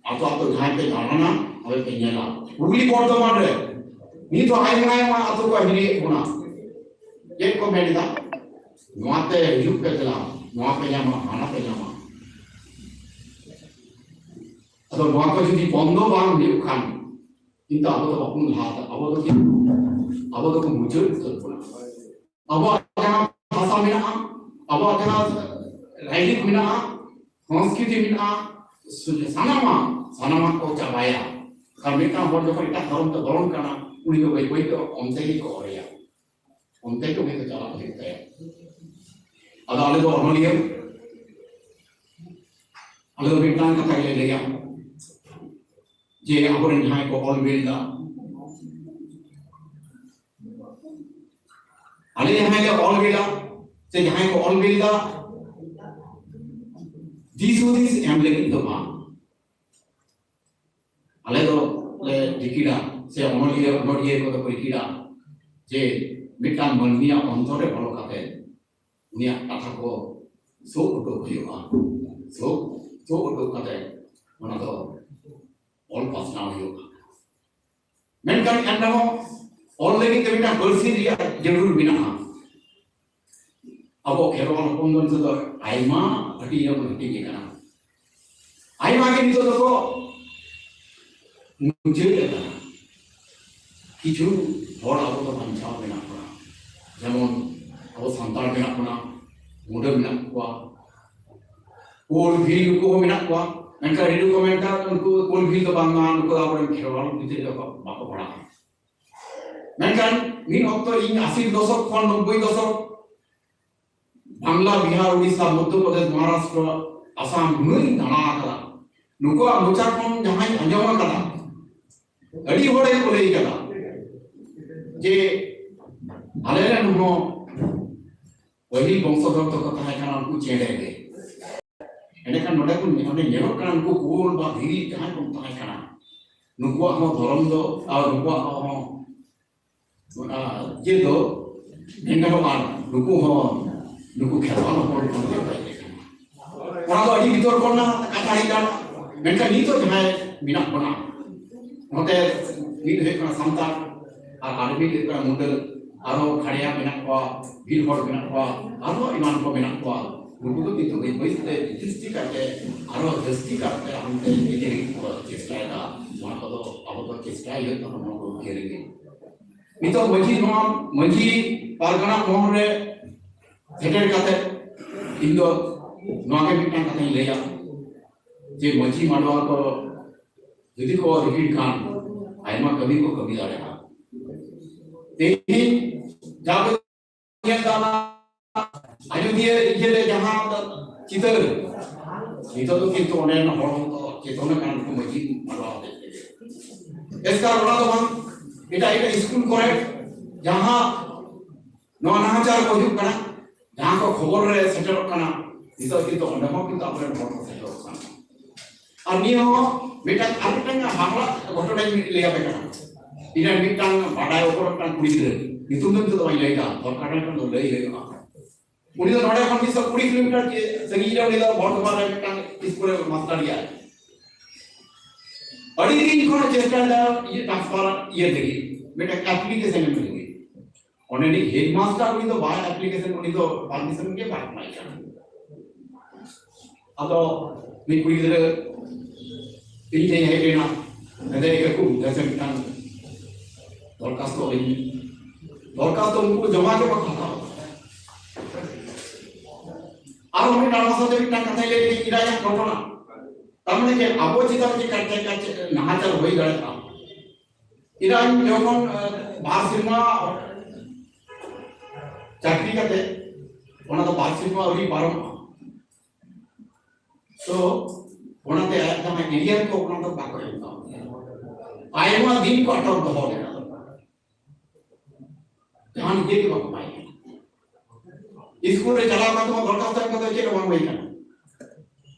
ᱟᱛᱳ ᱟᱛᱳ ᱡᱟᱦᱟᱸᱭ ᱯᱮ ᱫᱟᱬᱟᱱᱟ, ᱟᱯᱮ ᱯᱮ ᱧᱮᱞᱟ᱾ ᱦᱩᱜᱽᱞᱤ ᱵᱚᱨᱫᱷᱚᱢᱟᱱ ᱨᱮ ᱱᱤᱛ ᱦᱚᱸ ᱟᱭᱢᱟ ᱟᱭᱢᱟ ᱟᱛᱳ ᱠᱚ ᱦᱤᱨᱤᱭᱮᱫ ᱵᱚᱱᱟ᱾ ᱪᱮᱫ ᱠᱚ ᱢᱮᱱ ᱮᱫᱟ? ᱱᱚᱣᱟᱛᱮ ᱦᱤᱡᱩᱜ ᱯᱮ ᱫᱮᱞᱟ, ᱱᱚᱣᱟ ᱯᱮ ᱧᱟᱢᱟ, ᱦᱟᱱᱟ ᱯᱮ ᱧᱟᱢᱟ᱾ ᱟᱫᱚ ᱱᱚᱣᱟ ᱠᱚ ᱡᱩᱫᱤ ᱵᱚᱱᱫᱚ ᱵᱟᱝ ᱦᱩᱭᱩᱜ ᱠᱷᱟᱱ, ᱠᱤᱱᱛᱩ ᱟᱵᱚ ᱫᱚ ᱵᱟᱵᱚᱱ ᱞᱟᱦᱟ ᱫᱟ-, ᱟᱵᱚ ᱫᱚ ᱪᱮᱫ? ᱟᱵᱚ ᱫᱚᱠᱚ ᱢᱩᱪᱟᱹᱫ ᱩᱛᱟᱹᱨ ᱵᱚᱱᱟ᱾ ᱟᱵᱚᱣᱟᱜ ᱡᱟᱦᱟᱸ ᱵᱷᱟᱥᱟ ᱢᱮᱱᱟᱜᱼᱟ, ᱟᱵᱚᱣᱟᱜ ᱡᱟᱦᱟᱸ ᱨᱟᱭᱨᱤᱛ ᱢᱮᱱᱟᱜᱼᱟ, ᱥᱚᱝᱥᱠᱨᱤᱛᱤ ᱢᱮᱱᱟᱜᱼᱟ, ᱥᱟᱱᱟᱢᱟᱜ, ᱥᱟᱱᱟᱢᱟᱜ ᱠᱚ ᱪᱟᱵᱟᱭᱟ᱾ ᱟᱨ ᱢᱤᱫᱴᱟᱝ ᱦᱚᱲ ᱡᱚᱠᱷᱚᱱ ᱮᱴᱟᱜ ᱫᱷᱚᱨᱚᱢ ᱛᱮ ᱵᱚᱞᱚᱱ ᱠᱟᱱᱟ, ᱩᱱᱤ ᱫᱚ ᱵᱟᱹᱭ ᱵᱟᱹᱭ ᱛᱮ ᱚᱱᱛᱮ ᱜᱮᱠᱚ ᱚᱨᱮᱭᱟ, ᱚᱱᱛᱮ ᱜᱮ ᱩᱱᱤ ᱫᱚ ᱪᱟᱞᱟᱜ ᱦᱩᱭᱩᱜ ᱛᱟᱭᱟ᱾ ᱟᱫᱚ ᱟᱞᱮ ᱫᱚ ᱚᱱᱚᱞᱤᱭᱟᱹ, ᱟᱞᱮ ᱫᱚ ᱢᱤᱫᱴᱟᱝ ᱠᱟᱛᱷᱟ ᱜᱮᱞᱮ ᱞᱟᱹᱭᱟ ᱡᱮ ᱟᱵᱚᱨᱮᱱ ᱡᱟᱦᱟᱸᱭ ᱠᱚ ᱚᱞ ᱵᱤᱞ ᱫᱟ, ᱟᱞᱮ ᱡᱟᱦᱟᱸᱭ ᱞᱮ ᱚᱞ ᱵᱤᱞᱟ ᱥᱮ ᱡᱟᱦᱟᱸᱭ ᱠᱚ ᱚᱞ ᱵᱤᱞ ᱫᱟ, ᱫᱤᱥ ᱦᱩᱫᱤᱥ ᱮᱢ ᱞᱟᱹᱜᱤᱫ ᱫᱚ ᱵᱟᱝ᱾ ᱟᱞᱮ ᱫᱚ ᱞᱮ ᱨᱤᱠᱤᱲᱟ, ᱥᱮ ᱚᱱᱚᱞᱤᱭᱟᱹ ᱚᱱᱚᱞᱤᱭᱟᱹ ᱠᱚᱫᱚ ᱠᱚ ᱨᱤᱠᱤᱲᱟ, ᱡᱮ ᱢᱤᱫᱴᱟᱝ ᱢᱟᱹᱱᱢᱤᱭᱟᱜ ᱚᱱᱛᱚᱨ ᱨᱮ ᱵᱚᱞᱚ ᱠᱟᱛᱮ ᱩᱱᱤᱭᱟᱜ ᱠᱟᱛᱷᱟ ᱠᱚ ᱥᱳᱜ ᱩᱰᱩᱠ ᱦᱩᱭᱩᱜᱼᱟ᱾ ᱥᱳᱜ, ᱥᱳᱜ ᱩᱰᱩᱠ ᱠᱟᱛᱮ ᱚᱱᱟ ᱫᱚ ᱚᱞ ᱯᱟᱥᱱᱟᱣ ᱦᱩᱭᱩᱜᱼᱟ᱾ ᱢᱮᱱᱠᱷᱟᱱ ᱮᱱ ᱨᱮᱦᱚᱸ ᱚᱞ ᱞᱟᱹᱜᱤᱫ ᱛᱮ ᱢᱤᱫᱴᱟᱝ ᱯᱟᱹᱨᱥᱤ ᱨᱮᱭᱟᱜ ᱡᱟᱹᱨᱩᱲ ᱢᱮᱱᱟᱜᱼᱟ᱾ ᱟᱵᱚ ᱠᱷᱮᱨᱣᱟᱞ ᱦᱚᱯᱚᱱ ᱫᱚ ᱱᱤᱛᱚᱜ ᱫᱚ ᱟᱭᱢᱟ ᱦᱟᱹᱴᱤᱧ ᱨᱮᱵᱚᱱ ᱦᱟᱹᱴᱤᱧ ᱟᱠᱟᱱᱟ᱾ ᱟᱭᱢᱟ ᱜᱮ ᱱᱤᱛᱚᱜ ᱫᱚᱠᱚ ᱢᱩᱪᱟᱹᱫ ᱟᱠᱟᱱᱟ᱾ ᱠᱤᱪᱷᱩ ᱦᱚᱲ ᱟᱵᱚ ᱫᱚ ᱵᱟᱧᱪᱟᱣ ᱢᱮᱱᱟᱜ ᱵᱚᱱᱟ, ᱡᱮᱢᱚᱱ ᱟᱵᱚ ᱥᱟᱱᱛᱟᱲ ᱢᱮᱱᱟᱜ ᱵᱚᱱᱟ, ᱢᱩᱰᱟᱹ ᱢᱮᱱᱟᱜ ᱠᱚᱣᱟ, ᱠᱳᱞ ᱵᱷᱤᱞ ᱱᱩᱠᱩ ᱦᱚᱸ ᱢᱮᱱᱟᱜ ᱠᱚᱣᱟ᱾ ᱢᱮᱱᱠᱷᱟᱱ ᱨᱮᱰᱤᱭᱳ ᱠᱚ ᱢᱮᱱ ᱠᱟᱜ ᱩᱱᱠᱩ ᱠᱳᱞ ᱵᱷᱤᱞ ᱫᱚ ᱵᱟᱝ, ᱱᱩᱠᱩ ᱫᱚ ᱟᱵᱚᱨᱮᱱ ᱠᱷᱮᱨᱣᱟᱞ ᱵᱷᱤᱛᱨᱤ ᱨᱮ ᱵᱟᱠᱚ ᱯᱟᱲᱟᱜᱼᱟ᱾ ᱢᱮᱱᱠᱷᱟᱱ ᱢᱤᱫ ᱚᱠᱛᱚ ᱤᱧ ᱟᱥᱤ ᱫᱚᱥᱚᱠ ᱠᱷᱚᱱ ᱱᱚᱵᱵᱳᱭ ᱫᱚᱥᱚᱠ ᱵᱟᱝᱞᱟ, ᱵᱤᱦᱟᱨ, ᱩᱲᱤᱥᱥᱟ, ᱢᱚᱫᱽᱫᱷᱚ ᱯᱨᱚᱫᱮᱥ, ᱢᱚᱦᱟᱨᱟᱥᱴᱨᱚ, ᱟᱥᱟᱢ ᱱᱩᱱᱟᱹᱜ ᱤᱧ ᱫᱟᱬᱟ ᱟᱠᱟᱫᱟ᱾ ᱱᱩᱠᱩᱣᱟᱜ ᱢᱚᱪᱟ ᱠᱷᱚᱱ ᱡᱟᱦᱟᱸᱧ ᱟᱸᱡᱚᱢ ᱟᱠᱟᱫᱟ, ᱟᱹᱰᱤ ᱦᱚᱲ ᱜᱮᱠᱚ ᱞᱟᱹᱭ ᱟᱠᱟᱫᱟ ᱡᱮ ᱟᱞᱮ ᱨᱮᱱ ᱦᱚᱸ ᱯᱟᱹᱦᱤᱞ ᱵᱚᱝᱥᱚᱫᱷᱚᱨ ᱫᱚᱠᱚ ᱛᱟᱦᱮᱸ ᱠᱟᱱᱟ ᱩᱱᱠᱩ ᱪᱮᱬᱮ ᱜᱮ᱾ ᱮᱸᱰᱮᱠᱷᱟᱱ ᱱᱚᱰᱮ ᱠᱚ, ᱚᱸᱰᱮ ᱧᱮᱞᱚᱜ ᱠᱟᱱᱟ ᱩᱱᱠᱩ ᱠᱳᱞ ᱵᱟ ᱫᱷᱤᱨᱤ ᱡᱟᱦᱟᱸᱭ ᱠᱚ ᱛᱟᱦᱮᱸ ᱠᱟᱱᱟ, ᱱᱩᱠᱩᱣᱟᱜ ᱦᱚᱸ ᱫᱷᱚᱨᱚᱢ ᱫᱚ ᱟᱨ ᱱᱩᱠᱩᱣᱟᱜ ᱦᱚᱸ ᱚᱱᱟ ᱤᱭᱟᱹ ᱫᱚ ᱢᱮᱱ ᱜᱟᱱᱚᱜᱼᱟ, ᱱᱩᱠᱩ ᱦᱚᱸ ᱱᱩᱠᱩ ᱠᱷᱮᱨᱣᱟᱞ ᱦᱚᱯᱚᱱ ᱠᱷᱚᱱ ᱜᱮ ᱦᱮᱡ ᱟᱠᱟᱱᱟ᱾ ᱚᱱᱟ ᱫᱚ ᱟᱹᱰᱤ ᱵᱤᱛᱚᱨᱠᱚ ᱨᱮᱱᱟᱜ ᱠᱟᱛᱷᱟ ᱦᱩᱭ ᱠᱟᱱᱟ᱾ ᱢᱮᱱᱠᱷᱟᱱ ᱱᱤᱛᱚᱜ ᱡᱟᱦᱟᱸᱭ ᱢᱮᱱᱟᱜ ᱵᱚᱱᱟ, ᱱᱚᱛᱮ ᱢᱤᱫ ᱦᱩᱭᱩᱜ ᱠᱟᱱᱟ ᱥᱟᱱᱛᱟᱲ, ᱟᱨ ᱟᱨ ᱢᱤᱫ ᱦᱩᱭᱩᱜ ᱠᱟᱱᱟ ᱢᱩᱰᱟᱹ, ᱟᱨᱦᱚᱸ ᱠᱷᱟᱲᱭᱟ ᱢᱮᱱᱟᱜ ᱠᱚᱣᱟ, ᱵᱷᱤᱞ ᱦᱚᱲ ᱢᱮᱱᱟᱜ ᱠᱚᱣᱟ, ᱟᱨᱦᱚᱸ ᱮᱢᱟᱱ ᱠᱚ ᱢᱮᱱᱟᱜ ᱠᱚᱣᱟ᱾ ᱱᱩᱠᱩ ᱫᱚ ᱠᱤᱱᱛᱩ ᱵᱟᱹᱭ ᱵᱟᱹᱭ ᱛᱮ ᱡᱟᱹᱥᱛᱤ ᱠᱟᱛᱮ ᱟᱨᱦᱚᱸ ᱡᱟᱹᱥᱛᱤ ᱠᱟᱛᱮ ᱦᱟᱱᱛᱮ ᱤᱫᱤ ᱞᱟᱹᱜᱤᱫ ᱠᱚ ᱪᱮᱥᱴᱟᱭᱮᱫᱟ᱾ ᱱᱚᱣᱟ ᱠᱚᱫᱚ ᱟᱵᱚ ᱫᱚ ᱪᱮᱥᱴᱟᱭ ᱦᱩᱭᱩᱜ ᱛᱟᱵᱚᱱᱟ, ᱱᱚᱣᱟ ᱠᱚ ᱤᱭᱟᱹ ᱞᱟᱹᱜᱤᱫ᱾ ᱱᱤᱛᱚᱜ ᱢᱟᱹᱡᱷᱤ, ᱱᱚᱣᱟ ᱢᱟᱹᱡᱷᱤ ᱯᱟᱨᱜᱟᱱᱟ ᱢᱚᱦᱚᱞ ᱨᱮ ᱥᱮᱴᱮᱨ ᱠᱟᱛᱮ ᱤᱧ ᱫᱚ ᱱᱚᱣᱟ ᱜᱮ ᱢᱤᱫᱴᱟᱝ ᱠᱟᱛᱷᱟᱧ ᱞᱟᱹᱭᱟ ᱡᱮ ᱢᱟᱹᱡᱷᱤ ᱢᱟᱰᱣᱟ ᱠᱚ ᱡᱩᱫᱤ ᱠᱚ ᱨᱤᱯᱤᱴ ᱠᱷᱟᱱ ᱟᱭᱢᱟ ᱠᱟᱹᱢᱤ ᱠᱚ ᱠᱟᱹᱢᱤ ᱫᱟᱲᱮᱭᱟᱜᱼᱟ᱾ ᱛᱮᱦᱮᱧ ᱡᱟᱦᱟᱸ ᱠᱚ ᱧᱮᱞ ᱫᱟ ᱚᱱᱟ ᱟᱡᱚᱫᱤᱭᱟᱹ ᱤᱭᱟᱹ ᱨᱮ ᱡᱟᱦᱟᱸ ᱪᱤᱛᱟᱹᱨ, ᱱᱤᱛᱚᱜ ᱫᱚ ᱠᱤᱱᱛᱩ ᱚᱸᱰᱮᱱ ᱦᱚᱲ ᱦᱚᱸᱠᱚ ᱪᱮᱛᱚᱱ ᱟᱠᱟᱱ ᱠᱚ ᱢᱟᱹᱡᱷᱤ ᱢᱟᱰᱣᱟ ᱦᱚᱛᱮᱡ ᱛᱮᱜᱮ᱾ ᱮᱥᱠᱟᱨ ᱚᱱᱟ ᱫᱚ ᱵᱟᱝ, ᱮᱴᱟᱜ ᱮᱴᱟᱜ ᱥᱠᱩᱞ ᱠᱚᱨᱮ ᱡᱟᱦᱟᱸ ᱱᱚᱣᱟ ᱱᱟᱦᱟᱪᱟᱨ ᱠᱚ ᱦᱩᱭᱩᱜ ᱠᱟᱱᱟ, ᱡᱟᱦᱟᱸ ᱠᱚ ᱠᱷᱚᱵᱚᱨ ᱨᱮ ᱥᱮᱴᱮᱨᱚᱜ ᱠᱟᱱᱟ, ᱱᱤᱛᱚᱜ ᱠᱤᱱᱛᱩ ᱚᱸᱰᱮ ᱦᱚᱸ ᱠᱤᱱᱛᱩ ᱟᱵᱚᱨᱮᱱ ᱦᱚᱲ ᱠᱚ ᱥᱮᱴᱮᱨᱚᱜ ᱠᱟᱱᱟ᱾ ᱟᱨ ᱱᱤᱭᱟᱹ ᱦᱚᱸ ᱢᱤᱫᱴᱟᱝ, ᱟᱨ ᱢᱤᱫᱴᱟᱝ ᱦᱟᱦᱟᱲᱟᱜ ᱜᱷᱚᱴᱚᱱᱟᱧ ᱞᱟᱹᱭ ᱟᱯᱮ ᱠᱟᱱᱟ᱾ ᱤᱧ ᱨᱮᱱ ᱢᱤᱫᱴᱟᱝ ᱵᱟᱰᱟᱭ ᱚᱠᱚᱨ ᱢᱤᱫᱴᱟᱝ ᱠᱩᱲᱤ ᱜᱤᱫᱽᱨᱟᱹ, ᱧᱩᱛᱩᱢ ᱫᱚ ᱱᱤᱛᱚᱜ ᱫᱚ ᱵᱟᱹᱧ ᱞᱟᱹᱭ ᱮᱫᱟ, ᱫᱚᱨᱠᱟᱨ ᱞᱮᱱᱠᱷᱟᱱ ᱫᱚ ᱞᱟᱹᱭ ᱦᱩᱭᱩᱜᱼᱟ᱾ ᱩᱱᱤ ᱫᱚ ᱱᱚᱰᱮ ᱠᱷᱚᱱ ᱢᱤᱫᱥᱚ ᱠᱩᱲᱤ ᱠᱤᱞᱳᱢᱤᱴᱟᱨ ᱪᱮ-, ᱥᱟᱺᱜᱤᱧ ᱨᱮ ᱩᱱᱤ ᱫᱚ ᱵᱚᱨᱫᱷᱚᱢᱟᱱ ᱨᱮ ᱢᱤᱫᱴᱟᱝ ᱥᱠᱩᱞ ᱨᱮ ᱢᱟᱥᱴᱟᱨ ᱜᱮᱭᱟᱭ᱾ ᱟᱹᱰᱤ ᱫᱤᱱ ᱠᱷᱚᱱ ᱪᱮᱥᱴᱟ ᱞᱮᱫᱟ ᱤᱭᱟᱹ transfer ᱤᱭᱟᱹ ᱞᱟᱹᱜᱤᱫ, ᱢᱤᱫᱴᱟᱝ application ᱮᱢ ᱞᱟᱹᱜᱤᱫ᱾ ᱚᱸᱰᱮᱱᱤᱡ headmaster ᱩᱱᱤ ᱫᱚ ᱵᱟᱭ application, ᱩᱱᱤ ᱫᱚ permission ᱜᱮ ᱵᱟᱭ ᱮᱢᱟᱭ ᱠᱟᱱᱟ᱾ ᱟᱫᱚ ᱢᱤᱫ ᱠᱩᱲᱤ ᱜᱤᱫᱽᱨᱟᱹ ᱤᱧ ᱴᱷᱮᱱ ᱦᱮᱡ ᱞᱮᱱᱟ, ᱢᱮᱱᱫᱟᱭ, "ᱮ ᱠᱟᱠᱩ, ᱡᱟᱦᱟᱸ ᱢᱤᱫᱴᱟᱝ ᱫᱚᱨᱠᱷᱟᱥᱛᱚ ᱚᱞᱤᱧ ᱢᱮ᱾" ᱫᱚᱨᱠᱷᱟᱥᱛᱚ ᱩᱱᱠᱩ ᱡᱚᱢᱟ ᱜᱮ ᱵᱟᱠᱚ ᱦᱟᱛᱟᱣᱟ᱾ ᱟᱨᱦᱚᱸ ᱢᱤᱫᱴᱟᱝ ᱱᱚᱣᱟ ᱥᱟᱶᱛᱮ ᱢᱤᱫᱴᱟᱝ ᱠᱟᱛᱷᱟᱧ ᱞᱟᱹᱭ ᱞᱮᱜᱮ, ᱤᱨᱟᱡᱟᱜ ᱜᱷᱚᱴᱚᱱᱟ᱾ ᱛᱟᱨ ᱢᱟᱱᱮ ᱪᱮᱫ, ᱟᱵᱚ ᱪᱮᱛᱟᱱ ᱨᱮ ᱪᱮᱫ ᱠᱟ-, ᱪᱮᱫ ᱠᱟ-, ᱪᱮᱫ ᱱᱟᱦᱟᱪᱟᱨ ᱦᱩᱭ ᱫᱟᱲᱮᱭᱟᱜᱼᱟ? ᱤᱨᱟᱡᱽ ᱡᱚᱠᱷᱚᱱ, ᱮ, ᱵᱟᱨ ᱥᱮᱨᱢᱟ ᱪᱟᱹᱠᱨᱤ ᱠᱟᱛᱮ, ᱚᱱᱟ ᱫᱚ ᱵᱟᱨ ᱥᱮᱨᱢᱟ ᱟᱹᱣᱨᱤ ᱯᱟᱨᱚᱢᱚᱜᱼᱟ᱾ ᱛᱚ, ᱚᱱᱟᱛᱮ ᱟᱭᱟᱜ ᱡᱟᱦᱟᱸ ᱮᱨᱤᱭᱟ ᱠᱚ, ᱚᱱᱟ ᱫᱚ ᱵᱟᱠᱚ ᱮᱢ ᱠᱟᱣᱫᱮᱭᱟ᱾ ᱟᱭᱢᱟ ᱫᱤᱱ ᱠᱚ ᱟᱴᱚᱠ ᱫᱚᱦᱚ ᱞᱮᱫᱟ᱾ ᱡᱟᱦᱟᱱ ᱪᱮᱫ ᱜᱮ ᱵᱟᱠᱚ ᱮᱢᱟᱭ ᱠᱟᱱᱟ᱾ ᱥᱠᱩᱞ ᱨᱮ ᱪᱟᱞᱟᱣ ᱠᱟᱛᱮ ᱦᱚᱸ ᱫᱚᱨᱠᱷᱟᱥᱛᱚ ᱮᱢ ᱠᱟᱛᱮ ᱪᱮᱫ ᱦᱚᱸ ᱵᱟᱝ ᱦᱩᱭ ᱠᱟᱱᱟ᱾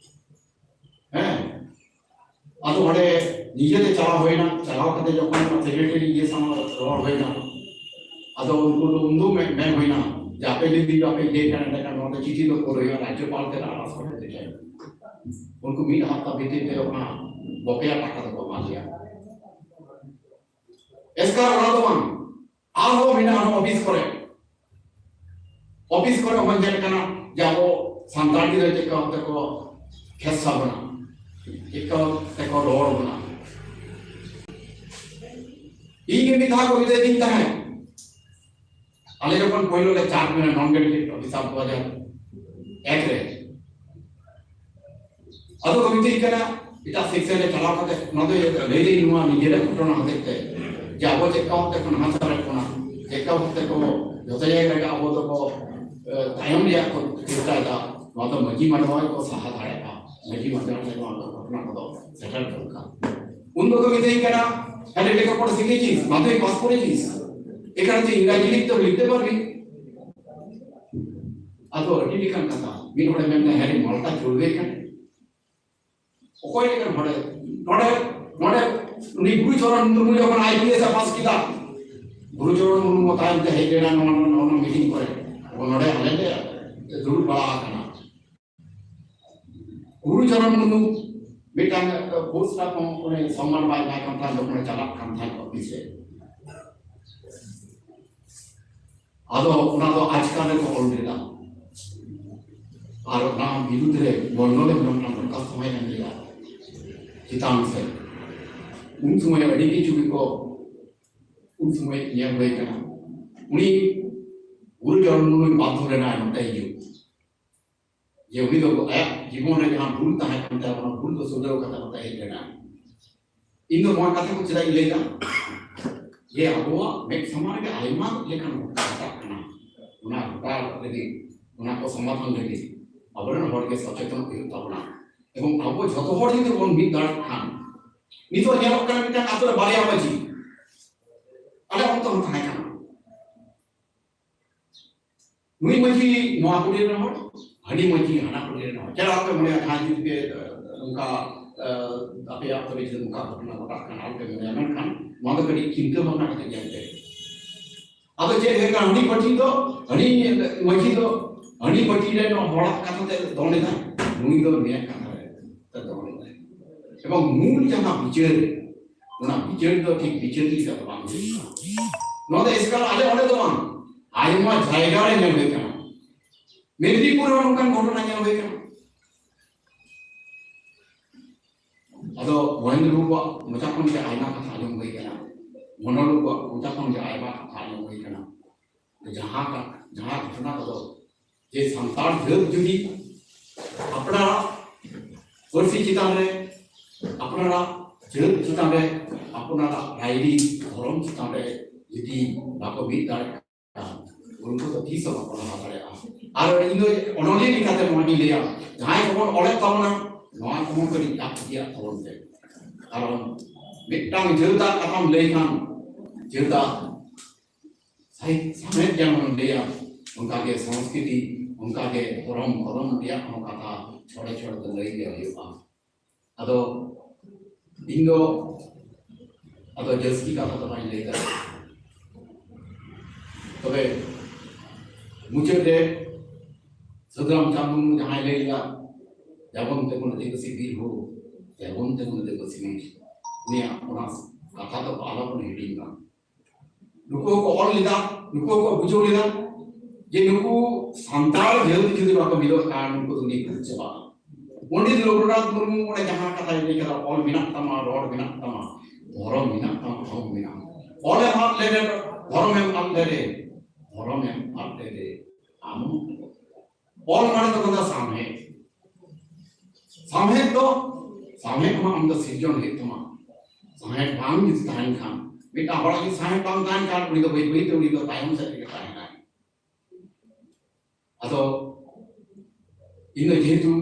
ᱦᱮᱸ, ᱟᱫᱚ ᱚᱸᱰᱮ ᱱᱤᱡᱮᱛᱮ ᱪᱟᱞᱟᱣ ᱦᱩᱭᱱᱟ᱾ ᱪᱟᱞᱟᱣ ᱠᱟᱛᱮ ᱡᱚᱠᱷᱚᱱ ᱥᱮᱠᱨᱮᱴᱟᱨᱤ ᱤᱭᱟᱹ ᱥᱟᱶ ᱨᱚᱲ ᱦᱩᱭᱱᱟ, ᱟᱫᱚ ᱩᱱᱠᱩ ᱫᱚ ᱩᱱᱫᱩ ᱢᱮ-, ᱢᱮᱱ ᱦᱩᱭᱱᱟ ᱡᱮ ᱟᱯᱮ ᱡᱩᱫᱤ ᱟᱯᱮ ᱤᱭᱟᱹ ᱠᱟᱱᱟ, ᱮᱸᱰᱮᱠᱷᱟᱱ ᱱᱚᱣᱟ ᱫᱚ ᱪᱤᱴᱷᱤ ᱫᱚ ᱠᱳᱞ ᱦᱩᱭᱩᱜᱼᱟ ᱨᱟᱡᱽᱡᱚᱯᱟᱞ ᱴᱷᱮᱱ ᱟᱨ ᱨᱟᱥᱴᱨᱚᱯᱚᱛᱤ ᱴᱷᱮᱱ᱾ ᱩᱱᱠᱩ ᱢᱤᱫ ᱦᱟᱯᱛᱟ ᱵᱷᱤᱛᱤᱨ ᱛᱮ ᱚᱱᱟ ᱵᱚᱠᱮᱭᱟ ᱴᱟᱠᱟ ᱫᱚᱠᱚ ᱮᱢᱟ ᱞᱮᱭᱟ᱾ ᱮᱥᱠᱟᱨ ᱚᱱᱟ ᱫᱚ ᱵᱟᱝ, ᱟᱨᱦᱚᱸ ᱢᱮᱱᱟᱜᱼᱟ ᱚᱯᱷᱤᱥ ᱠᱚᱨᱮ᱾ ᱚᱯᱷᱤᱥ ᱠᱚᱨᱮ ᱦᱚᱸ ᱧᱮᱞ ᱠᱟᱱᱟ ᱡᱮ ᱟᱵᱚ ᱥᱟᱱᱛᱟᱲ ᱜᱤᱫᱽᱨᱟᱹ ᱪᱮᱫᱠᱟ ᱛᱮᱠᱚ ᱠᱷᱮᱥᱟ ᱵᱚᱱᱟ, ᱪᱮᱫᱠᱟ ᱛᱮᱠᱚ ᱨᱚᱲ ᱵᱚᱱᱟ᱾ ᱤᱧ ᱜᱮ ᱢᱤᱫ ᱫᱷᱟᱣ ᱠᱚ ᱢᱮᱛᱟᱫᱤᱧ ᱛᱟᱦᱮᱸᱫ, ᱟᱞᱮ ᱡᱚᱠᱷᱚᱱ ᱯᱳᱭᱞᱳ ᱞᱮ ᱪᱟᱨᱡᱽ ᱞᱮᱱᱟ ᱱᱚᱱ ᱜᱮᱡᱮᱴᱮᱰ ᱚᱯᱷᱤᱥᱟᱨ ᱫᱩ ᱦᱟᱡᱟᱨ ᱮᱠ ᱨᱮ, ᱟᱫᱚ ᱠᱚ ᱢᱤᱛᱟᱹᱧ ᱠᱟᱱᱟ, ᱮᱴᱟᱜ ᱥᱮᱠᱥᱚᱱ ᱨᱮ ᱪᱟᱞᱟᱣ ᱠᱟᱛᱮ ᱱᱚᱣᱟ ᱫᱚ ᱞᱟᱹᱭ ᱫᱟᱹᱧ ᱱᱚᱣᱟ ᱱᱤᱡᱮᱨᱟᱜ ᱜᱷᱚᱴᱚᱱᱟ ᱦᱚᱛᱮᱡ ᱛᱮ, ᱡᱮ ᱟᱵᱚ ᱪᱮᱫ ᱠᱟ ᱵᱷᱟᱵᱛᱮ ᱠᱚ ᱱᱟᱦᱟᱪᱟᱨᱮᱫ ᱵᱚᱱᱟ, ᱪᱮᱫ ᱠᱟ ᱵᱷᱟᱵᱛᱮ ᱠᱚ ᱡᱚᱛᱚ ᱡᱟᱭᱜᱟ ᱨᱮᱜᱮ ᱟᱵᱚ ᱫᱚᱠᱚ, ᱮ, ᱛᱟᱭᱚᱢ ᱨᱮᱭᱟᱜ ᱠᱚ ᱪᱮᱥᱴᱟᱭᱮᱫᱟ, ᱱᱚᱣᱟ ᱫᱚ ᱢᱟᱹᱡᱷᱤ ᱢᱟᱰᱣᱟ ᱜᱮᱠᱚ ᱥᱟᱦᱟ ᱫᱟᱲᱮᱭᱟᱜᱼᱟ᱾ ᱢᱟᱹᱡᱷᱤ ᱢᱟᱰᱣᱟ ᱨᱮ ᱱᱚᱣᱟ ᱠᱚ ᱜᱷᱚᱴᱚᱱᱟ ᱠᱚᱫᱚ ᱥᱮᱴᱮᱨ ᱫᱚᱨᱠᱟᱨ᱾ ᱩᱱ ᱫᱚᱠᱚ ᱢᱤᱛᱟᱹᱧ ᱠᱟᱱᱟ, "ᱟᱨᱮ ᱞᱮᱠᱷᱟ ᱯᱚᱲᱟ ᱥᱤᱠᱷᱮᱪᱤᱥ, ᱢᱟᱫᱷᱚᱢᱤᱠ ᱯᱟᱥ ᱠᱚᱨᱮᱪᱤᱥ, ᱮᱠᱷᱟᱱ ᱛᱩ ᱤᱝᱨᱟᱡᱤ ᱞᱤᱠᱷᱛᱮ ᱞᱤᱠᱷᱛᱮ ᱯᱟᱨᱵᱤ?" ᱟᱫᱚ ᱟᱹᱰᱤ ᱞᱮᱠᱟᱱ ᱠᱟᱛᱷᱟ, ᱢᱤᱫ ᱦᱚᱲᱮ ᱢᱮᱱᱫᱟ, "ᱦᱮᱸ ᱨᱮ, ᱢᱟᱞᱴᱟ ᱪᱚᱞᱵᱮ ᱠᱟᱱᱟ᱾ ᱚᱠᱚᱭ ᱞᱮᱠᱟᱱ ᱦᱚᱲᱮ, ᱱᱚᱰᱮ, ᱱᱚᱰᱮ ᱩᱱᱤ ᱜᱩᱨᱩ ᱪᱚᱨᱚᱱ ᱢᱩᱨᱢᱩ ᱡᱚᱠᱷᱚᱱ ᱟᱭ ᱯᱤ ᱮᱥ ᱮ ᱯᱟᱥ ᱠᱮᱫᱟ, ᱜᱩᱨᱩ ᱪᱚᱨᱚᱱ ᱢᱩᱨᱢᱩ ᱛᱟᱭᱚᱢ ᱛᱮ ᱦᱮᱡ ᱞᱮᱱᱟ ᱱᱚᱣᱟ, ᱱᱚᱣᱟ, ᱱᱚᱣᱟ ᱢᱤᱴᱤᱝ ᱠᱚᱨᱮ, ᱟᱵᱚ ᱱᱚᱰᱮ ᱟᱞᱮ ᱞᱮ ᱫᱩᱲᱩᱵ ᱵᱟᱲᱟ ᱟᱠᱟᱱᱟ᱾ ᱜᱩᱨᱩ ᱪᱚᱨᱚᱱ ᱢᱩᱨᱢᱩ ᱢᱤᱫᱴᱟᱝ ᱯᱳᱥᱴ ᱨᱮᱦᱚᱸ ᱩᱱᱤ ᱥᱚᱢᱢᱟᱱ ᱵᱟᱭ ᱧᱟᱢ ᱠᱟᱱ ᱛᱟᱦᱮᱸᱫ ᱡᱚᱠᱷᱚᱱᱮ ᱪᱟᱞᱟᱜ ᱠᱟᱱ ᱛᱟᱦᱮᱸᱫ ᱚᱯᱷᱤᱥ ᱨᱮ᱾ ᱟᱫᱚ ᱚᱱᱟ ᱫᱚ ᱟᱪᱠᱟ ᱨᱮᱠᱚ ᱚᱞ ᱞᱮᱫᱟ᱾ ᱟᱨ ᱚᱱᱟ ᱵᱤᱨᱩᱫᱽ ᱨᱮ ᱢᱚᱱᱰᱚᱞ ᱮᱢ ᱢᱤᱫᱴᱟᱝ ᱫᱚᱨᱠᱷᱟᱥᱛᱚ ᱦᱚᱸᱭ ᱮᱢ ᱞᱮᱫᱟ ᱪᱮᱛᱟᱱ ᱥᱮᱫ᱾ ᱩᱱ ᱥᱚᱢᱚᱭ ᱟᱹᱰᱤ ᱠᱤᱪᱷᱩ ᱜᱮᱠᱚ, ᱩᱱ ᱥᱚᱢᱚᱭ ᱧᱮᱞ ᱦᱩᱭ ᱠᱟᱱᱟ᱾ ᱩᱱᱤ ᱜᱩᱨᱩ ᱪᱚᱨᱚᱱ ᱢᱩᱨᱢᱩᱭ ᱵᱟᱫᱽᱫᱷᱚ ᱞᱮᱱᱟ ᱱᱚᱛᱮ ᱦᱤᱡᱩᱜ᱾ ᱡᱮ ᱩᱱᱤ ᱫᱚ ᱟᱭᱟᱜ ᱡᱤᱵᱚᱱ ᱨᱮ ᱡᱟᱦᱟᱸ ᱵᱷᱩᱞ ᱛᱟᱦᱮᱸ ᱠᱟᱱ ᱛᱟᱭᱟ, ᱚᱱᱟ ᱵᱷᱩᱞ ᱫᱚ ᱥᱩᱫᱷᱨᱟᱹᱣ ᱠᱟᱛᱮ ᱠᱟᱛᱮ ᱦᱮᱡ ᱞᱮᱱᱟ᱾ ᱤᱧ ᱫᱚ ᱱᱚᱣᱟ ᱠᱟᱛᱷᱟ ᱠᱚ ᱪᱮᱫᱟᱜ ᱤᱧ ᱞᱟᱹᱭᱫᱟ? ᱡᱮ ᱟᱵᱚᱣᱟᱜ ᱢᱮᱫ ᱥᱟᱢᱟᱝ ᱨᱮᱜᱮ ᱟᱭᱢᱟ ᱞᱮᱠᱟᱱ ᱜᱷᱚᱴᱟᱣ ᱜᱷᱚᱴᱟᱜ ᱠᱟᱱᱟ᱾ ᱚᱱᱟ ᱜᱷᱚᱴᱟᱣ ᱞᱟᱹᱜᱤᱫ, ᱚᱱᱟ ᱠᱚ ᱥᱚᱢᱟᱫᱷᱟᱱ ᱞᱟᱹᱜᱤᱫ ᱟᱵᱚᱨᱮᱱ ᱦᱚᱲ ᱜᱮ ᱥᱚᱪᱮᱛᱚᱱ ᱦᱩᱭᱩᱜ ᱛᱟᱵᱚᱱᱟ᱾ ᱮᱵᱚᱝ ᱟᱵᱚ ᱡᱷᱚᱛᱚ ᱦᱚᱲ ᱡᱩᱫᱤ ᱵᱚᱱ ᱢᱤᱫ ᱫᱟᱲᱮᱭᱟᱜ ᱠᱷᱟᱱ, ᱱᱤᱛᱚᱜ ᱧᱮᱞᱚᱜ ᱠᱟᱱᱟ ᱢᱤᱫᱴᱟᱝ ᱟᱛᱳ ᱨᱮ ᱵᱟᱨᱭᱟ ᱢᱟᱹᱡᱷᱤ, ᱟᱞᱮ ᱚᱱᱛᱮ ᱦᱚᱸ ᱛᱟᱦᱮᱸ ᱠᱟᱱᱟ᱾ ᱱᱩᱭ ᱢᱟᱹᱡᱷᱤ ᱱᱚᱣᱟ ᱠᱩᱞᱦᱤ ᱨᱮᱱ ᱦᱚᱲ, ᱦᱟᱹᱱᱤ ᱢᱟᱹᱡᱷᱤ ᱦᱟᱱᱟ ᱠᱩᱞᱦᱤ ᱨᱮᱱ ᱦᱚᱲ᱾ ᱪᱮᱫᱟᱜ ᱟᱯᱮ ᱢᱚᱱᱮᱭᱟ ᱡᱟᱦᱟᱸᱭ ᱡᱩᱫᱤ ᱯᱮ, ᱮ, ᱱᱚᱝᱠᱟ, ᱮ, ᱟᱯᱮᱭᱟᱜ ᱟᱛᱳ ᱨᱮ ᱡᱩᱫᱤ ᱱᱚᱝᱠᱟ ᱜᱷᱚᱴᱚᱱᱟ ᱜᱷᱚᱴᱟᱜ ᱠᱟᱱᱟ, ᱟᱞᱚᱯᱮ ᱢᱚᱱᱮᱭᱟ, ᱢᱮᱱᱠᱷᱟᱱ ᱱᱚᱣᱟ ᱫᱚ ᱠᱟᱹᱴᱤᱡ ᱪᱤᱱᱛᱟᱹ ᱵᱷᱟᱵᱽᱱᱟ ᱠᱟᱛᱮ ᱧᱮᱞ ᱯᱮ᱾ ᱟᱫᱚ ᱪᱮᱫ ᱦᱩᱭᱩᱜ ᱠᱟᱱᱟ, ᱦᱟᱹᱱᱤ ᱯᱟᱹᱴᱤ ᱫᱚ, ᱦᱟᱹᱱᱤ ᱢᱟᱹᱡᱷᱤ ᱫᱚ ᱦᱟᱹᱱᱤ ᱯᱟᱹᱴᱤ ᱨᱮᱱ ᱦᱚᱲᱟᱜ ᱠᱟᱛᱷᱟ ᱛᱮ ᱫᱚᱱ ᱮᱫᱟᱭ, ᱱᱩᱭ ᱫᱚ ᱱᱩᱭᱟᱜ ᱠᱟᱛᱷᱟ ᱨᱮ ᱫᱚᱱ ᱮᱫᱟᱭ᱾ ᱮᱵᱚᱝ ᱢᱩᱞ ᱡᱟᱦᱟᱸ ᱵᱤᱪᱟᱹᱨ, ᱚᱱᱟ ᱵᱤᱪᱟᱹᱨ ᱫᱚ ᱴᱷᱤᱠ ᱵᱤᱪᱟᱹᱨ ᱞᱮᱠᱟ ᱫᱚ ᱵᱟᱝ ᱦᱩᱭᱩᱜ ᱠᱟᱱᱟ᱾ ᱱᱚᱣᱟ ᱫᱚ ᱮᱥᱠᱟᱨ ᱟᱞᱮ ᱚᱸᱰᱮ ᱫᱚ ᱵᱟᱝ, ᱟᱭᱢᱟ ᱡᱟᱭᱜᱟ ᱨᱮ ᱧᱮᱞ ᱦᱩᱭ ᱠᱟᱱᱟ᱾ ᱢᱮᱫᱽᱱᱤᱯᱩᱨ ᱨᱮᱦᱚᱸ ᱱᱚᱝᱠᱟᱱ ᱜᱷᱚᱴᱚᱱᱟ ᱧᱮᱞ ᱦᱩᱭ ᱠᱟᱱᱟ᱾ ᱟᱫᱚ ᱢᱚᱦᱮᱱᱫᱨᱚ ᱵᱟᱵᱩᱣᱟᱜ ᱢᱚᱪᱟ ᱠᱷᱚᱱ ᱜᱮ ᱟᱭᱢᱟ ᱠᱟᱛᱷᱟ ᱟᱸᱡᱚᱢ ᱦᱩᱭ ᱠᱟᱱᱟ, ᱢᱚᱱᱚᱞ ᱵᱟᱵᱩᱣᱟᱜ ᱢᱚᱪᱟ ᱠᱷᱚᱱ ᱜᱮ ᱟᱭᱢᱟ ᱠᱟᱛᱷᱟ ᱟᱸᱡᱚᱢ ᱦᱩᱭ ᱠᱟᱱᱟ᱾ ᱡᱟᱦᱟᱸ ᱠᱟ-, ᱡᱟᱦᱟᱸ ᱜᱷᱚᱴᱚᱱᱟ ᱠᱚᱫᱚ, ᱡᱮ ᱥᱟᱱᱛᱟᱲ ᱡᱟᱹᱛ ᱡᱩᱫᱤ ᱟᱯᱱᱟᱨᱟᱜ ᱯᱟᱹᱨᱥᱤ ᱪᱮᱛᱟᱱ ᱨᱮ, ᱟᱯᱱᱟᱨᱟᱜ ᱡᱟᱹᱛ ᱪᱮᱛᱟᱱ ᱨᱮ, ᱟᱯᱱᱟᱨᱟᱜ ᱨᱟᱭᱨᱤᱛ ᱫᱷᱚᱨᱚᱢ ᱪᱮᱛᱟᱱ ᱨᱮ ᱡᱩᱫᱤ ᱵᱟᱠᱚ ᱢᱤᱫ ᱫᱟᱲᱮᱭᱟᱜ ᱠᱷᱟᱱ, ᱩᱱᱠᱩ ᱫᱚ ᱛᱤᱥ ᱦᱚᱸ ᱵᱟᱠᱚ ᱞᱟᱦᱟ ᱫᱟᱲᱮᱭᱟᱜᱼᱟ᱾ ᱟᱨ ᱤᱧ ᱫᱚ ᱚᱱᱚᱞᱤᱭᱟᱹ ᱞᱮᱠᱟᱛᱮ ᱱᱚᱣᱟ ᱜᱤᱧ ᱞᱟᱹᱭᱟ, ᱡᱟᱦᱟᱸᱭ ᱠᱚᱵᱚᱱ ᱚᱞᱮᱫ ᱛᱟᱵᱚᱱᱟ, ᱱᱚᱣᱟ ᱠᱚᱦᱚᱸ ᱠᱟᱹᱴᱤᱡ ᱞᱟᱹᱠᱛᱤᱭᱟᱜ ᱛᱟᱵᱚᱱ ᱯᱮ᱾ ᱠᱟᱨᱚᱱ ᱢᱤᱫᱴᱟᱝ ᱡᱟᱹᱛᱟᱜ ᱠᱟᱛᱷᱟᱢ ᱞᱟᱹᱭ ᱠᱷᱟᱱ, ᱡᱟᱹᱛᱟᱜ ᱥᱟᱦᱤᱛ ᱥᱟᱶᱦᱮᱫ ᱡᱮᱢᱚᱱ ᱞᱟᱹᱭᱟ, ᱚᱱᱠᱟᱜᱮ ᱥᱚᱝᱥᱠᱨᱤᱛᱤ, ᱚᱱᱠᱟᱜᱮ ᱫᱷᱚᱨᱚᱢ ᱠᱚᱨᱚᱢ ᱨᱮᱭᱟᱜ ᱦᱚᱸ ᱠᱟᱛᱷᱟ ᱪᱷᱚᱲᱮ ᱪᱷᱚᱲᱮ ᱫᱚ ᱞᱟᱹᱭ ᱜᱮ ᱦᱩᱭᱩᱜᱼᱟ᱾ ᱟᱫᱚ ᱤᱧ ᱫᱚ ᱟᱫᱚ ᱡᱟᱹᱥᱛᱤ ᱠᱟᱛᱷᱟ ᱫᱚ ᱵᱟᱹᱧ ᱞᱟᱹᱭ ᱫᱟᱲᱮᱭᱟᱜᱼᱟ᱾ ᱛᱚᱵᱮ ᱢᱩᱪᱟᱹᱫ ᱨᱮ ᱥᱟᱹᱫᱷᱩ ᱨᱟᱢᱪᱟᱸᱫᱽ ᱢᱩᱨᱢᱩ ᱡᱟᱦᱟᱸᱭ ᱞᱟᱹᱭ ᱞᱮᱫᱟ, "ᱡᱟᱵᱚᱱ ᱛᱮᱵᱚᱱ ᱟᱹᱫᱤᱵᱟᱹᱥᱤ ᱵᱤᱨ ᱦᱳ, ᱡᱟᱵᱚᱱ ᱛᱮᱵᱚᱱ ᱟᱹᱫᱤᱵᱟᱹᱥᱤ ᱵᱤᱨ", ᱩᱱᱤᱭᱟᱜ ᱚᱱᱟ ᱠᱟᱛᱷᱟ ᱫᱚ ᱟᱞᱚ ᱵᱚᱱ ᱦᱤᱲᱤᱧ ᱢᱟ᱾ ᱱᱩᱠᱩ ᱦᱚᱸᱠᱚ ᱚᱞ ᱞᱮᱫᱟ, ᱱᱩᱠᱩ ᱦᱚᱸᱠᱚ ᱵᱩᱡᱷᱟᱹᱣ ᱞᱮᱫᱟ ᱡᱮ ᱱᱩᱠᱩ ᱥᱟᱱᱛᱟᱲ ᱡᱟᱹᱛ ᱡᱩᱫᱤ ᱵᱟᱠᱚ ᱢᱤᱫᱚᱜ ᱠᱷᱟᱱ ᱱᱩᱠᱩ ᱫᱚ ᱱᱤᱯᱩᱫ ᱪᱟᱵᱟᱜᱼᱟ᱾ ᱯᱚᱱᱰᱤᱛ ᱨᱚᱜᱷᱩᱱᱟᱛᱷ ᱢᱩᱨᱢᱩ ᱚᱸᱰᱮ ᱡᱟᱦᱟᱸ ᱠᱟᱛᱷᱟᱭ ᱞᱟᱹᱭ ᱠᱮᱫᱟ, "ᱚᱞ ᱢᱮᱱᱟᱜ ᱛᱟᱢᱟ, ᱨᱚᱲ ᱢᱮᱱᱟᱜ ᱛᱟᱢᱟ, ᱫᱷᱚᱨᱚᱢ ᱢᱮᱱᱟᱜ ᱛᱟᱢᱟ, ᱫᱷᱚᱨᱚᱢ ᱢᱮᱱᱟᱜᱼᱟ, ᱚᱞ ᱮᱢ ᱟᱫ ᱞᱮᱨᱮ, ᱫᱷᱚᱨᱚᱢ ᱮᱢ ᱟᱫ ᱞᱮᱨᱮ, ᱫᱷᱚᱨᱚᱢ ᱮᱢ ᱟᱫ ᱞᱮᱨᱮ, ᱟᱢ ᱦᱚᱸ ᱚᱞ ᱢᱟᱱᱮ ᱫᱚ ᱠᱟᱱᱟ ᱥᱟᱶᱦᱮᱫ᱾ ᱥᱟᱶᱦᱮᱫ ᱫᱚ, ᱥᱟᱶᱦᱮᱫ ᱢᱟ ᱟᱢ ᱫᱚ ᱥᱤᱨᱡᱚᱱ ᱦᱩᱭᱩᱜ ᱛᱟᱢᱟ᱾ ᱥᱟᱶᱦᱮᱫ ᱵᱟᱝ ᱡᱩᱫᱤ ᱛᱟᱦᱮᱱ ᱠᱷᱟᱱ, ᱢᱤᱫᱴᱟᱝ ᱦᱚᱲᱟᱜ ᱡᱩᱫᱤ ᱥᱟᱶᱦᱮᱫ ᱵᱟᱝ ᱛᱟᱦᱮᱱ ᱠᱷᱟᱱ, ᱩᱱᱤ ᱫᱚ ᱵᱟᱹᱭ ᱵᱟᱹᱭ ᱛᱮ ᱩᱱᱤ ᱫᱚ ᱛᱟᱭᱚᱢ ᱥᱮᱫ ᱨᱮᱜᱮ ᱛᱟᱦᱮᱱᱟᱭ᱾ ᱟᱫᱚ ᱤᱧ ᱫᱚ ᱡᱮᱦᱮᱛᱩ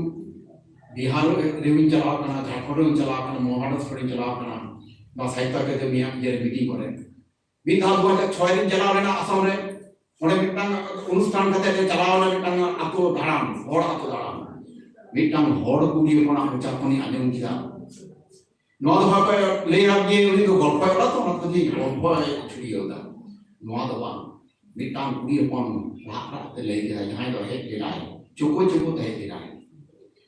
ᱵᱤᱦᱟᱨ ᱨᱮᱦᱚᱸᱧ ᱪᱟᱞᱟᱣ ᱠᱟᱱᱟ, ᱡᱷᱟᱲᱠᱷᱚᱸᱰ ᱨᱮᱦᱚᱸᱧ ᱪᱟᱞᱟᱣ ᱠᱟᱱᱟ, ᱢᱚᱦᱟᱨᱟᱥᱴᱨᱚ ᱨᱮᱧ ᱪᱟᱞᱟᱣ ᱠᱟᱱᱟ, ᱵᱟ ᱥᱟᱦᱤᱛᱛᱚ ᱮᱠᱟᱰᱮᱢᱤᱭᱟᱜ ᱤᱭᱟᱹ ᱨᱮ ᱢᱤᱴᱤᱝ ᱠᱚᱨᱮ᱾ ᱢᱤᱫ ᱫᱷᱟᱣ ᱫᱩ ᱦᱟᱡᱟᱨ ᱪᱷᱚᱭ ᱨᱮᱧ ᱪᱟᱞᱟᱣ ᱞᱮᱱᱟ ᱟᱥᱟᱢ ᱨᱮ, ᱚᱸᱰᱮ ᱢᱤᱫᱴᱟᱝ ᱚᱱᱩᱥᱴᱷᱟᱱ ᱠᱟᱛᱮ ᱞᱮ ᱪᱟᱞᱟᱣ ᱞᱮᱱᱟ ᱢᱤᱫᱴᱟᱝ ᱟᱛᱳ ᱫᱟᱬᱟᱱ, ᱦᱚᱲ ᱟᱛᱳ ᱫᱟᱬᱟᱱ᱾ ᱢᱤᱫᱴᱟᱝ ᱦᱚᱲ ᱠᱩᱲᱤ ᱦᱚᱯᱚᱱᱟᱜ ᱢᱚᱪᱟ ᱠᱷᱚᱱᱤᱧ ᱟᱸᱡᱚᱢ ᱠᱮᱫᱟ, ᱱᱚᱣᱟ ᱫᱚ ᱦᱚᱭᱛᱚ ᱞᱟᱹᱭᱟ ᱡᱮ ᱩᱱᱤ ᱫᱚ ᱜᱚᱞᱯᱷᱚᱭ ᱚᱞᱟ ᱛᱚ, ᱚᱱᱟ ᱠᱷᱟᱹᱛᱤᱨ ᱜᱚᱞᱯᱷᱚᱭ ᱪᱷᱩᱲᱭᱟᱹᱣ ᱮᱫᱟ᱾ ᱱᱚᱣᱟ ᱫᱚ ᱵᱟᱝ, ᱢᱤᱫᱴᱟᱝ ᱠᱩᱲᱤ ᱦᱚᱯᱚᱱ ᱨᱟᱜ ᱨᱟᱜ ᱛᱮ ᱞᱟᱹᱭ ᱠᱮᱫᱟᱭ, ᱡᱟᱦᱟᱸᱭ ᱫᱚ ᱦᱮᱡ ᱞᱮᱱᱟᱭ, ᱪᱳᱠᱳ ᱪᱳᱠᱳ ᱛᱮ ᱦᱮᱡ ᱞᱮᱱᱟᱭ,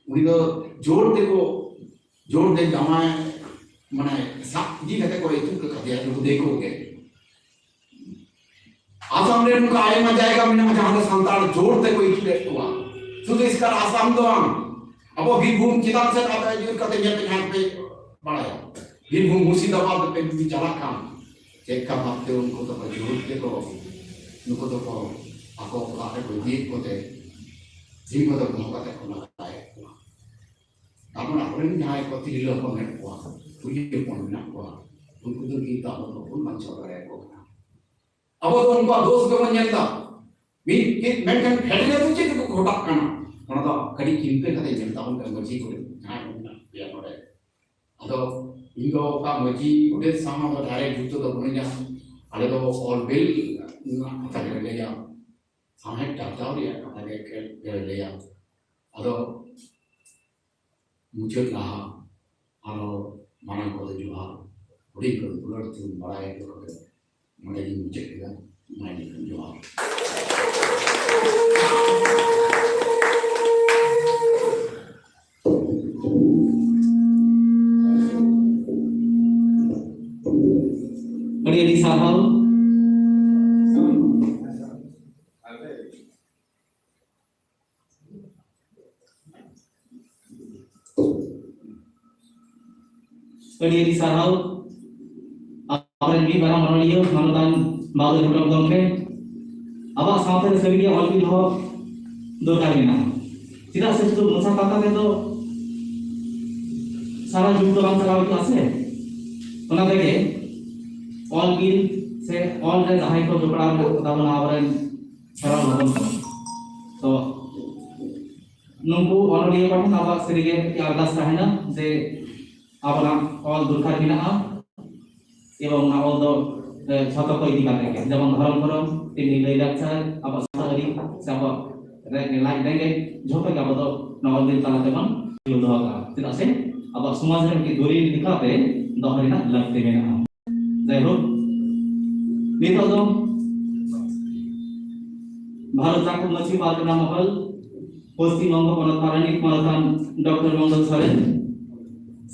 ᱩᱱᱤ ᱫᱚ ᱡᱳᱨ ᱛᱮᱠᱚ, ᱡᱳᱨ ᱛᱮ ᱡᱟᱶᱟᱭ, ᱢᱟᱱᱮ, ᱥᱟᱵ ᱤᱫᱤ ᱠᱟᱛᱮ ᱠᱚ ᱤᱛᱩᱫ ᱟᱠᱟᱫᱮᱭᱟ, ᱱᱩᱠᱩ ᱫᱤᱠᱩ ᱜᱮ᱾ ᱟᱥᱟᱢ ᱨᱮ ᱱᱚᱝᱠᱟ ᱟᱭᱢᱟ ᱡᱟᱭᱜᱟ ᱢᱮᱱᱟᱜᱼᱟ, ᱡᱟᱦᱟᱸ ᱨᱮ ᱥᱟᱱᱛᱟᱲ ᱡᱳᱨ ᱛᱮᱠᱚ ᱤᱛᱩᱫᱮᱫ ᱠᱚᱣᱟ᱾ ᱥᱩᱫᱷᱩ ᱮᱥᱠᱟᱨ ᱟᱥᱟᱢ ᱫᱚ ᱵᱟᱝ, ᱟᱵᱚ ᱵᱤᱨᱵᱷᱩᱢ ᱪᱮᱛᱟᱱ ᱥᱮᱫ ᱟᱯᱮ ᱡᱳᱨ ᱠᱟᱛᱮ ᱧᱮᱞ ᱯᱮ, ᱡᱟᱦᱟᱸ ᱯᱮ ᱵᱟᱲᱟᱭᱟ, ᱵᱤᱨᱵᱷᱩᱢ ᱢᱩᱨᱥᱤᱫᱟᱵᱟᱫᱽ ᱯᱮ ᱡᱩᱫᱤ ᱪᱟᱞᱟᱜ ᱠᱷᱟᱱ, ᱪᱮᱫ ᱞᱮᱠᱟ ᱵᱷᱟᱵᱛᱮ ᱩᱱᱠᱩ ᱫᱚᱠᱚ ᱡᱳᱨ ᱛᱮᱠᱚ, ᱱᱩᱠᱩ ᱫᱚᱠᱚ ᱟᱠᱚ ᱚᱲᱟᱜ ᱨᱮᱠᱚ ᱤᱫᱤᱭᱮᱫ ᱠᱚᱛᱮ, ᱫᱤᱱ ᱠᱚᱫᱚ ᱫᱚᱦᱚ ᱠᱟᱛᱮ ᱠᱚ ᱞᱟᱜᱟᱭᱮᱫ ᱠᱚᱣᱟ᱾ ᱛᱟᱨᱯᱚᱨ ᱟᱠᱚᱨᱮᱱ ᱡᱟᱦᱟᱸᱭ ᱠᱚ ᱛᱤᱨᱞᱟᱹ ᱦᱚᱯᱚᱱ ᱢᱮᱱᱟᱜ ᱠᱚᱣᱟ, ᱠᱩᱲᱤ ᱦᱚᱯᱚᱱ ᱢᱮᱱᱟᱜ ᱠᱚᱣᱟ, ᱩᱱᱠᱩ ᱫᱚ ᱠᱤᱱᱛᱩ ᱟᱵᱚ ᱫᱚ ᱵᱟᱵᱚᱱ ᱵᱟᱧᱪᱟᱣ ᱫᱟᱲᱮᱭᱟᱠᱚ ᱠᱟᱱᱟ᱾ ᱟᱵᱚ ᱫᱚ ᱩᱱᱠᱩᱣᱟᱜ ᱫᱳᱥ ᱜᱮᱵᱚᱱ ᱧᱮᱞ ᱮᱫᱟ᱾ ᱢᱤᱫ, ᱢᱤᱫ, ᱢᱮᱱᱠᱷᱟᱱ ᱯᱷᱮᱰ ᱨᱮ ᱫᱚ ᱪᱮᱫ ᱠᱚ ᱜᱷᱚᱴᱟᱜ ᱠᱟᱱᱟ, ᱚᱱᱟ ᱫᱚ ᱠᱟᱹᱴᱤᱡ ᱪᱤᱱᱛᱟᱹ ᱠᱟᱛᱮ ᱧᱮᱞ ᱛᱟᱵᱚᱱ ᱯᱮ, ᱢᱟᱹᱡᱷᱤ ᱠᱚᱨᱮ ᱡᱟᱦᱟᱸᱭ ᱠᱚ ᱢᱮᱱᱟᱜ ᱯᱮᱭᱟ ᱱᱚᱰᱮ᱾ ᱟᱫᱚ ᱤᱧ ᱫᱚ ᱚᱠᱟ ᱢᱟᱹᱡᱷᱤ ᱜᱚᱰᱮᱛ ᱥᱟᱶ ᱫᱚ direct ᱡᱩᱠᱛᱚ ᱫᱚ ᱵᱟᱹᱱᱩᱧᱟ᱾ ᱟᱞᱮ ᱫᱚ ᱚᱞ ᱵᱤᱞ ᱨᱮᱱᱟᱜ ᱠᱟᱛᱷᱟ ᱜᱮᱞᱮ ᱞᱟᱹᱭᱟ, ᱥᱟᱶᱦᱮᱫ ᱪᱟᱨᱪᱟᱣ ᱨᱮᱭᱟᱜ ᱠᱟᱛᱷᱟ ᱜᱮ, ᱜᱮᱞᱮ ᱞᱟᱹᱭᱟ᱾ ᱟᱫᱚ ᱢᱩᱪᱟᱹᱫ ᱞᱟᱦᱟ ᱟᱨᱚ ᱢᱟᱨᱟᱝ ᱠᱚᱫᱚ ᱡᱚᱦᱟᱨ, ᱦᱩᱰᱤᱧ ᱠᱚᱫᱚ ᱫᱩᱞᱟᱹᱲ ᱛᱮᱵᱚᱱ ᱵᱟᱲᱟᱭ ᱦᱚᱪᱚ ᱠᱟᱛᱮ ᱱᱚᱰᱮ ᱜᱤᱧ ᱢᱩᱪᱟᱹᱫ ᱠᱮᱫᱟ᱾ ᱢᱟ ᱮᱱᱠᱷᱟᱱ ᱡᱚᱦᱟᱨ᱾ ᱟᱹᱰᱤ ᱟᱹᱰᱤ ᱥᱟᱨᱦᱟᱣ᱾ ᱟᱹᱰᱤ ᱟᱹᱰᱤ ᱥᱟᱨᱦᱟᱣ ᱟᱵᱚᱨᱮᱱ ᱢᱤᱫ ᱢᱟᱨᱟᱝ ᱚᱱᱚᱞᱤᱭᱟᱹ ᱢᱟᱱᱚᱛᱟᱱ ᱵᱟᱵᱩ ᱦᱮᱢᱵᱨᱚᱢ ᱜᱚᱢᱠᱮ᱾ ᱟᱵᱚᱣᱟᱜ ᱥᱟᱶᱛᱟ ᱨᱮ ᱥᱟᱹᱨᱤᱜᱮ ᱚᱞ ᱵᱤᱞ ᱦᱚᱸ ᱫᱚᱨᱠᱟᱨ ᱢᱮᱱᱟᱜᱼᱟ᱾ ᱪᱮᱫᱟᱜ ᱥᱮ ᱥᱩᱫᱷᱩ ᱢᱚᱪᱟ ᱯᱟᱛᱟ ᱛᱮᱫᱚ ᱥᱟᱨᱟ ᱡᱩᱜᱽ ᱫᱚ ᱵᱟᱝ ᱪᱟᱞᱟᱣ ᱦᱩᱭᱩᱜᱼᱟ ᱥᱮ᱾ ᱚᱱᱟ ᱛᱮᱜᱮ ᱚᱞ ᱵᱤᱞ ᱥᱮ ᱚᱞ ᱨᱮ ᱡᱟᱦᱟᱸᱭ ᱠᱚ ᱡᱚᱯᱲᱟᱣ ᱢᱮᱱᱟᱜ ᱠᱚ ᱛᱟᱵᱚᱱᱟ ᱟᱵᱚᱨᱮᱱ ᱥᱟᱱᱟᱢ ᱦᱚᱯᱚᱱ ᱠᱚ, ᱛᱚ ᱱᱩᱠᱩ ᱚᱱᱚᱞᱤᱭᱟᱹ ᱠᱚ ᱴᱷᱮᱱ ᱟᱵᱚᱣᱟᱜ ᱥᱟᱹᱨᱤᱜᱮ ᱢᱤᱫᱴᱤᱡ ᱟᱨᱫᱟᱥ ᱛᱟᱦᱮᱱᱟ ᱡᱮ ᱟᱵᱚᱱᱟᱜ ᱚᱞ ᱫᱚᱨᱠᱟᱨ ᱢᱮᱱᱟᱜᱼᱟ᱾ ᱮᱵᱚᱝ ᱚᱱᱟ ᱚᱞ ᱫᱚ, ᱮ, ᱡᱷᱚᱛᱚ ᱠᱚ ᱤᱫᱤ ᱠᱟᱛᱮ ᱜᱮ, ᱡᱮᱢᱚᱱ ᱫᱷᱚᱨᱚᱢ ᱠᱚᱨᱚᱢ, ᱛᱮᱢᱱᱤ ᱞᱟᱹᱭ ᱞᱟᱠᱪᱟᱨ, ᱟᱵᱚᱣᱟᱜ ᱥᱟᱶᱛᱟ ᱟᱹᱨᱤ ᱥᱮ ᱟᱵᱚᱣᱟᱜ ᱨᱮ-, ᱞᱟᱡ ᱨᱮᱸᱜᱮᱡ ᱡᱷᱚᱛᱚ ᱜᱮ ᱟᱵᱚ ᱫᱚ ᱱᱚᱣᱟ ᱚᱞ ᱵᱤᱞ ᱛᱟᱞᱟ ᱛᱮᱵᱚᱱ ᱡᱤᱭᱟᱹᱣ ᱫᱚᱦᱚ ᱠᱟᱜᱼᱟ᱾ ᱪᱮᱫᱟᱜ ᱥᱮ ᱟᱵᱚᱣᱟᱜ ᱥᱚᱢᱟᱡᱽ ᱨᱮ ᱢᱤᱫᱴᱤᱡ ᱫᱩᱨᱤᱵᱽ ᱞᱮᱠᱟᱛᱮ ᱫᱚᱦᱚ ᱨᱮᱱᱟᱜ ᱞᱟᱹᱠᱛᱤ ᱢᱮᱱᱟᱜᱼᱟ᱾ ᱡᱟᱭᱦᱳᱠ, ᱱᱤᱛᱚᱜ ᱫᱚ ᱵᱷᱟᱨᱚᱛ ᱡᱟᱠᱟᱛ ᱢᱟᱹᱡᱷᱤ ᱯᱟᱨᱜᱟᱱᱟ ᱢᱚᱦᱚᱞ, ᱯᱚᱥᱪᱤᱢ ᱵᱚᱝᱜᱚ ᱯᱚᱱᱚᱛ ᱯᱟᱨᱟᱱᱤᱠ ᱢᱟᱱᱚᱛᱟᱱ ᱰᱚᱠᱴᱚᱨ ᱢᱚᱝᱜᱚᱞ ᱥᱚᱨᱮᱱ,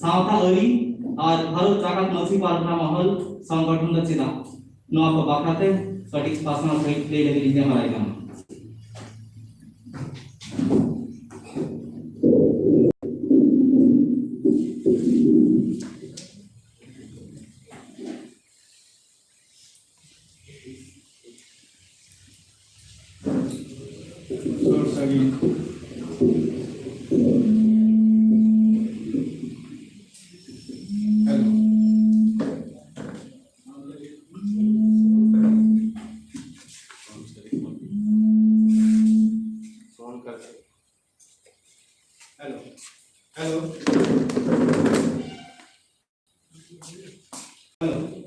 ᱥᱟᱶᱛᱟ ᱟᱹᱨᱤ ᱟᱨ ᱵᱷᱟᱨᱚᱛ ᱡᱟᱠᱟᱛ ᱢᱟᱹᱡᱷᱤ ᱯᱟᱨᱜᱟᱱᱟ ᱢᱚᱦᱚᱞ ᱥᱚᱝᱜᱚᱴᱷᱚᱱ ᱫᱚ ᱪᱮᱫᱟᱜ, ᱱᱚᱣᱟ ᱠᱚ ᱵᱟᱠᱷᱨᱟ ᱛᱮ ᱠᱟᱹᱴᱤᱡ ᱯᱟᱥᱱᱟᱣ ᱥᱟᱹᱦᱤᱡ ᱞᱟᱹᱭ ᱞᱟᱹᱜᱤᱫ ᱤᱧ ᱱᱮᱦᱚᱨᱟᱭ ᱠᱟᱱᱟ᱾ Hello. Hello. Hello.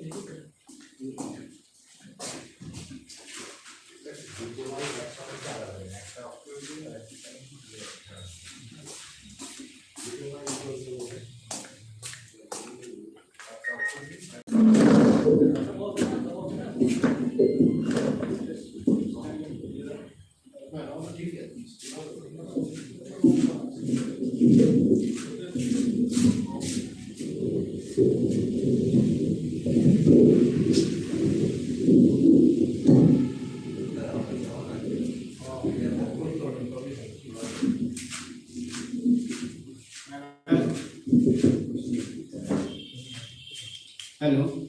Hello.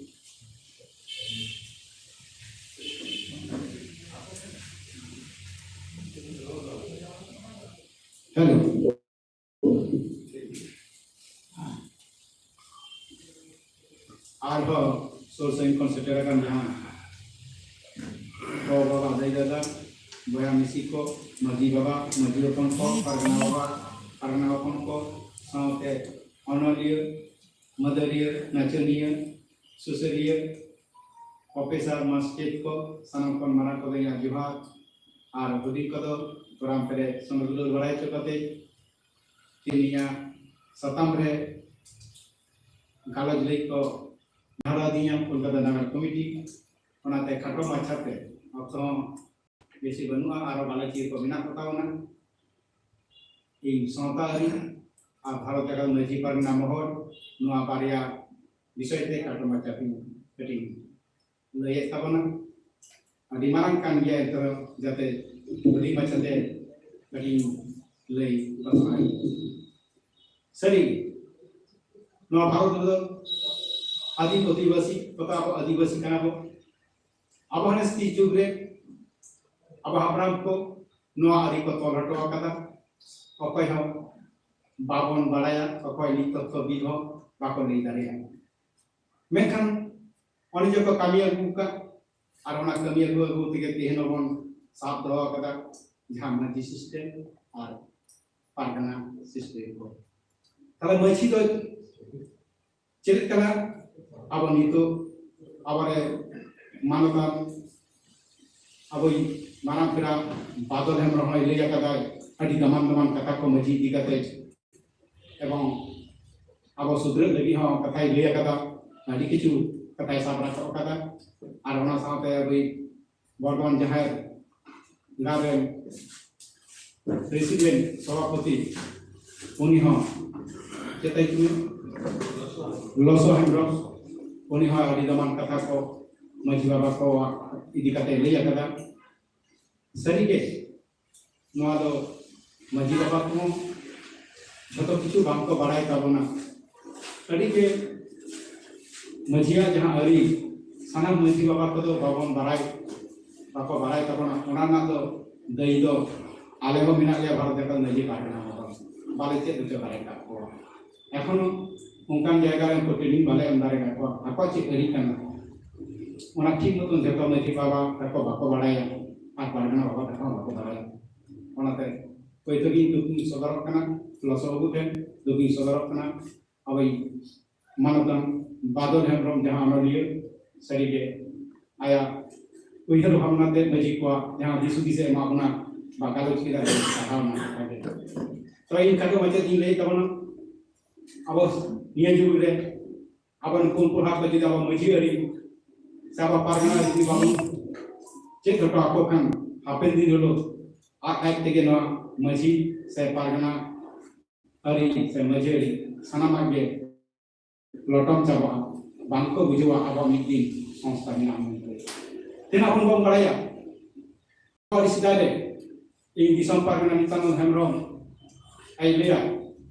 ᱟᱨᱦᱚᱸ ᱥᱩᱨ ᱥᱟᱺᱜᱤᱧ ᱠᱷᱚᱱ ᱥᱮᱴᱮᱨ ᱟᱠᱟᱱ ᱡᱟᱦᱟᱸ ᱜᱚ ᱵᱟᱵᱟ, ᱫᱟᱹᱭ ᱫᱟᱫᱟ, ᱵᱚᱭᱦᱟ ᱢᱤᱥᱤ ᱠᱚ, ᱢᱟᱹᱡᱷᱤ ᱵᱟᱵᱟ, ᱢᱟᱹᱡᱷᱤ ᱦᱚᱯᱚᱱ ᱠᱚ, ᱯᱟᱨᱜᱟᱱᱟ ᱵᱟᱵᱟ, ᱯᱟᱨᱜᱟᱱᱟ ᱦᱚᱯᱚᱱ ᱠᱚ, ᱥᱟᱶᱛᱮ ᱚᱱᱚᱞᱤᱭᱟᱹ, ᱢᱟᱹᱫᱟᱹᱲᱤᱭᱟᱹ, ᱱᱟᱪᱚᱱᱤᱭᱟᱹ, ᱥᱩᱥᱟᱹᱨᱤᱭᱟᱹ, ᱯᱨᱚᱯᱷᱮᱥᱚᱨ, ᱢᱟᱥᱴᱟᱨ ᱠᱚ, ᱥᱟᱱᱟᱢ ᱠᱷᱚᱱ ᱢᱟᱨᱟᱝ ᱠᱚᱫᱚ ᱤᱧᱟᱹᱜ ᱡᱚᱦᱟᱨ᱾ ᱟᱨ ᱦᱩᱰᱤᱧ ᱠᱚᱫᱚ ᱜᱚᱨᱟᱢ ᱯᱮᱨᱮ ᱥᱚᱸᱜᱮ ᱫᱩᱞᱟᱹᱲ ᱵᱟᱲᱟᱭ ᱦᱚᱪᱚ ᱠᱟᱛᱮ ᱛᱮᱦᱮᱧᱟᱜ ᱥᱟᱛᱟᱢ ᱨᱮ ᱜᱟᱞᱚᱪ ᱞᱟᱹᱜᱤᱫ ᱠᱚ ᱱᱮᱦᱚᱨ ᱟᱹᱫᱤᱧᱟ ᱠᱳᱞᱠᱟᱛᱟ ᱱᱟᱜᱟᱨ ᱠᱚᱢᱤᱴᱤ᱾ ᱚᱱᱟᱛᱮ ᱠᱷᱟᱴᱚ ᱢᱟᱪᱷᱟᱛᱮ, ᱚᱠᱛᱚ ᱦᱚᱸ ᱵᱮᱥᱤ ᱵᱟᱹᱱᱩᱜᱼᱟ, ᱟᱨᱚ ᱜᱟᱞᱚᱪᱤᱭᱟᱹ ᱠᱚ ᱢᱮᱱᱟᱜ ᱠᱚ ᱛᱟᱵᱚᱱᱟ᱾ ᱤᱧ ᱥᱟᱶᱛᱟ ᱟᱹᱨᱤ ᱟᱨ ᱵᱷᱟᱨᱚᱛ ᱡᱟᱠᱟᱛ ᱢᱟᱹᱡᱷᱤ ᱯᱟᱨᱜᱟᱱᱟ ᱢᱚᱦᱚᱞ, ᱱᱚᱣᱟ ᱵᱟᱨᱭᱟ ᱵᱤᱥᱚᱭ ᱛᱮ ᱠᱷᱟᱴᱚ ᱢᱟᱪᱷᱟᱛᱮᱧ ᱠᱟᱹᱴᱤᱡ ᱞᱟᱹᱭᱮᱫ ᱛᱟᱵᱚᱱᱟ᱾ ᱟᱹᱰᱤ ᱢᱟᱨᱟᱝ ᱠᱟᱱ ᱜᱮᱭᱟ, ᱮᱱᱛᱮ ᱨᱮᱦᱚᱸ ᱡᱟᱛᱮ ᱦᱩᱰᱤᱧ ᱢᱟᱪᱷᱟᱛᱮ ᱠᱟᱹᱴᱤᱡ ᱞᱟᱹᱭ ᱯᱟᱥᱱᱟᱣ᱾ ᱥᱟᱹᱨᱤ ᱜᱮ, ᱱᱚᱣᱟ ᱵᱷᱟᱨᱚᱛ ᱨᱮᱫᱚ ᱟᱹᱫᱤᱢ ᱚᱫᱷᱤᱵᱟᱥᱤ, ᱚᱠᱟ ᱟᱵᱚ ᱟᱹᱫᱤᱵᱟᱹᱥᱤ ᱠᱟᱱᱟ ᱵᱚ᱾ ᱟᱵᱚ ᱦᱟᱱᱮ ᱥᱤᱥ ᱡᱩᱜᱽ ᱨᱮ ᱟᱵᱚ ᱦᱟᱯᱲᱟᱢ ᱠᱚ ᱱᱚᱣᱟ ᱟᱹᱨᱤ ᱠᱚ ᱛᱚᱞ ᱦᱚᱴᱚ ᱟᱠᱟᱫᱟ᱾ ᱚᱠᱚᱭ ᱦᱚᱸ ᱵᱟᱵᱚᱱ ᱵᱟᱲᱟᱭᱟ, ᱚᱠᱚᱭ ᱱᱤᱛ ᱛᱚᱛᱛᱷᱚᱵᱤᱫ ᱦᱚᱸ ᱵᱟᱠᱚ ᱞᱟᱹᱭ ᱫᱟᱲᱮᱭᱟᱜᱼᱟ᱾ ᱢᱮᱱᱠᱷᱟᱱ ᱚᱱᱮ ᱡᱮ ᱠᱚ ᱠᱟᱹᱢᱤ ᱟᱹᱜᱩ ᱟᱠᱟᱫ, ᱟᱨ ᱚᱱᱟ ᱠᱟᱹᱢᱤ ᱟᱹᱜᱩ ᱟᱹᱜᱩ ᱛᱮᱜᱮ ᱛᱮᱦᱮᱧ ᱦᱚᱸᱵᱚᱱ ᱥᱟᱵ ᱫᱚᱦᱚ ᱟᱠᱟᱫᱟ, ᱡᱟᱦᱟᱸ ᱢᱟᱹᱡᱷᱤ ᱥᱤᱥᱴᱮᱢ ᱟᱨ ᱯᱟᱨᱜᱟᱱᱟ ᱥᱤᱥᱴᱮᱢ ᱠᱚ᱾ ᱛᱟᱦᱞᱮ ᱢᱟᱹᱡᱷᱤ ᱫᱚ ᱪᱮᱫ ᱠᱟᱱᱟ? ᱟᱵᱚ ᱱᱤᱛᱚᱜ ᱟᱵᱚᱨᱮ ᱢᱟᱱᱚᱛᱟᱱ ᱟᱵᱚᱭᱤᱡ ᱢᱟᱨᱟᱝ ᱯᱮᱲᱟ ᱵᱟᱫᱚᱞ ᱦᱮᱢᱵᱨᱚᱢ ᱦᱚᱸᱭ ᱞᱟᱹᱭ ᱟᱠᱟᱫᱟᱭ ᱟᱹᱰᱤ ᱫᱟᱢᱟᱱ ᱫᱟᱢᱟᱱ ᱠᱟᱛᱷᱟ ᱠᱚ ᱢᱟᱹᱡᱷᱤ ᱤᱫᱤ ᱠᱟᱛᱮ, ᱮᱵᱚᱝ ᱟᱵᱚ ᱥᱩᱫᱷᱨᱟᱹᱜ ᱞᱟᱹᱜᱤᱫ ᱦᱚᱸ ᱠᱟᱛᱷᱟᱭ ᱞᱟᱹᱭ ᱟᱠᱟᱫᱟ, ᱟᱹᱰᱤ ᱠᱤᱪᱷᱩ ᱠᱟᱛᱷᱟᱭ ᱥᱟᱵ ᱨᱟᱠᱟᱵ ᱟᱠᱟᱫᱟ᱾ ᱟᱨ ᱚᱱᱟ ᱥᱟᱶᱛᱮ ᱟᱵᱚᱭᱤᱡ ᱵᱚᱨᱫᱷᱚᱢᱟᱱ ᱡᱟᱦᱮᱨ ᱜᱟᱲ ᱨᱮᱱ ᱯᱨᱮᱥᱤᱰᱮᱱᱴ, ᱥᱚᱵᱷᱟᱯᱚᱛᱤ, ᱩᱱᱤ ᱦᱚᱸ ᱪᱮᱫ ᱛᱟᱭ ᱧᱩᱛᱩᱢ? ᱞᱚᱥᱚ ᱦᱮᱢᱵᱨᱚᱢ᱾ ᱩᱱᱤ ᱦᱚᱸ ᱟᱹᱰᱤ ᱫᱟᱢᱟᱱ ᱠᱟᱛᱷᱟ ᱠᱚ ᱢᱟᱹᱡᱷᱤ ᱵᱟᱵᱟ ᱠᱚ ᱤᱫᱤ ᱠᱟᱛᱮ ᱞᱟᱹᱭ ᱟᱠᱟᱫᱟ᱾ ᱥᱟᱹᱨᱤᱜᱮ ᱱᱚᱣᱟ ᱫᱚ ᱢᱟᱹᱡᱷᱤ ᱵᱟᱵᱟ ᱠᱚᱦᱚᱸ ᱡᱷᱚᱛᱚ ᱠᱤᱪᱷᱩ ᱵᱟᱝᱠᱚ ᱵᱟᱲᱟᱭ ᱛᱟᱵᱚᱱᱟ᱾ ᱟᱹᱰᱤ ᱜᱮ ᱢᱟᱹᱡᱷᱤᱭᱟᱜ ᱡᱟᱦᱟᱸ ᱟᱹᱨᱤ, ᱥᱟᱱᱟᱢ ᱢᱟᱹᱡᱷᱤ ᱵᱟᱵᱟ ᱠᱚᱫᱚ ᱵᱟᱵᱚᱱ ᱵᱟᱲᱟᱭ, ᱵᱟᱠᱚ ᱵᱟᱲᱟᱭ ᱛᱟᱵᱚᱱᱟ᱾ ᱚᱱᱟ ᱨᱮᱱᱟᱜ ᱫᱚ ᱫᱟᱹᱭᱤ ᱫᱚ ᱟᱞᱮ ᱦᱚᱸ ᱢᱮᱱᱟᱜ ᱞᱮᱭᱟ ᱵᱷᱟᱨᱚᱛ ᱡᱟᱠᱟᱛ ᱢᱟᱹᱡᱷᱤ ᱯᱟᱨᱜᱟᱱᱟ ᱵᱟᱵᱟ, ᱵᱟᱞᱮ ᱪᱮᱫ ᱦᱚᱪᱚ ᱫᱟᱲᱮ ᱟᱠᱟᱫ ᱠᱚᱣᱟ᱾ ᱮᱠᱷᱚᱱᱳ ᱚᱱᱠᱟᱱ ᱡᱟᱭᱜᱟ ᱨᱮ ᱩᱱᱠᱩ ᱴᱨᱮᱱᱤᱝ ᱵᱟᱞᱮ ᱮᱢ ᱫᱟᱲᱮ ᱟᱠᱚᱣᱟ᱾ ᱟᱠᱚᱣᱟᱜ ᱪᱮᱫ ᱟᱹᱨᱤ ᱠᱟᱱᱟ, ᱚᱱᱟ ᱴᱷᱤᱠ ᱢᱚᱛᱚᱱ ᱡᱚᱛᱚ ᱢᱟᱹᱡᱷᱤ ᱵᱟᱵᱟ ᱛᱟᱠᱚ ᱵᱟᱠᱚ ᱵᱟᱲᱟᱭᱟ ᱟᱨ ᱯᱟᱨᱜᱟᱱᱟ ᱵᱟᱵᱟ ᱛᱟᱠᱚ ᱦᱚᱸ ᱵᱟᱠᱚ ᱵᱟᱲᱟᱭᱟ᱾ ᱚᱱᱟᱛᱮ ᱯᱳᱭᱞᱳ ᱜᱮ ᱤᱧ ᱫᱩᱠ ᱤᱧ ᱥᱚᱫᱚᱨᱚᱜ ᱠᱟᱱᱟ, ᱞᱚᱥᱚ ᱵᱟᱹᱵᱩ ᱴᱷᱮᱱ ᱫᱩᱠ ᱤᱧ ᱥᱚᱫᱚᱨᱚᱜ ᱠᱟᱱᱟ᱾ ᱟᱵᱚᱭᱤᱡ ᱢᱟᱱᱚᱛᱟᱱ ᱵᱟᱫᱚᱞ ᱦᱮᱢᱵᱨᱚᱢ, ᱡᱟᱦᱟᱸ ᱚᱱᱚᱞᱤᱭᱟᱹ, ᱥᱟᱹᱨᱤᱜᱮ ᱟᱭᱟᱜ ᱩᱭᱦᱟᱹᱨ ᱵᱷᱟᱵᱽᱱᱟ ᱛᱮ ᱢᱟᱹᱡᱷᱤ ᱠᱚᱣᱟᱜ ᱡᱟᱦᱟᱸ ᱫᱤᱥ ᱦᱩᱫᱤᱥ ᱮ ᱮᱢᱟ ᱵᱚᱱᱟ ᱵᱟ ᱜᱟᱞᱚᱪ ᱠᱮᱫᱟ, ᱟᱹᱰᱤ ᱥᱟᱨᱦᱟᱣ ᱱᱟ᱾ ᱛᱚ, ᱤᱧ ᱠᱷᱟᱴᱚ ᱢᱟᱪᱮᱫ ᱤᱧ ᱞᱟᱹᱭ ᱛᱟᱵᱚᱱᱟ, ᱟᱵᱚ ᱱᱤᱭᱟᱹ ᱡᱩᱜᱽ ᱨᱮ ᱟᱵᱚ ᱱᱩᱠᱩ ᱠᱚᱲᱟ ᱠᱚ ᱡᱩᱫᱤ ᱟᱵᱚ ᱢᱟᱹᱡᱷᱤ ᱟᱹᱨᱤ ᱥᱮ ᱟᱵᱚ ᱯᱟᱨᱜᱟᱱᱟ ᱡᱩᱫᱤ ᱵᱟᱵᱚᱱ ᱪᱮᱫ ᱦᱚᱴᱚ ᱟᱠᱚ ᱠᱷᱟᱱ, ᱦᱟᱯᱮᱱ ᱫᱤᱱ ᱦᱤᱞᱳᱜ ᱟᱡ ᱟᱡ ᱛᱮᱜᱮ ᱱᱚᱣᱟ ᱢᱟᱹᱡᱷᱤ ᱥᱮ ᱯᱟᱨᱜᱟᱱᱟ ᱟᱹᱨᱤ ᱥᱮ ᱢᱟᱹᱡᱷᱤ ᱟᱹᱨᱤ ᱥᱟᱱᱟᱢᱟᱜ ᱜᱮ ᱞᱚᱴᱚᱢ ᱪᱟᱵᱟᱜᱼᱟ, ᱵᱟᱝ ᱠᱚ ᱵᱩᱡᱷᱟᱹᱣᱟ ᱟᱵᱚᱣᱟᱜ ᱢᱤᱫ ᱫᱤᱱ ᱥᱚᱝᱥᱛᱷᱟ ᱢᱮᱱᱟᱜᱼᱟ ᱢᱮᱱᱛᱮ᱾ ᱛᱤᱱᱟᱹᱜ ᱦᱚᱲ ᱵᱚᱱ ᱵᱟᱲᱟᱭᱟ? ᱟᱹᱰᱤ ᱥᱮᱫᱟᱭ ᱨᱮ ᱤᱧ ᱫᱤᱥᱚᱢ ᱯᱟᱨᱜᱟᱱᱟ ᱱᱤᱛᱟᱱᱚᱱᱫ ᱦᱮᱢᱵᱨᱚᱢ ᱟᱡ ᱞᱟᱹᱭᱟ,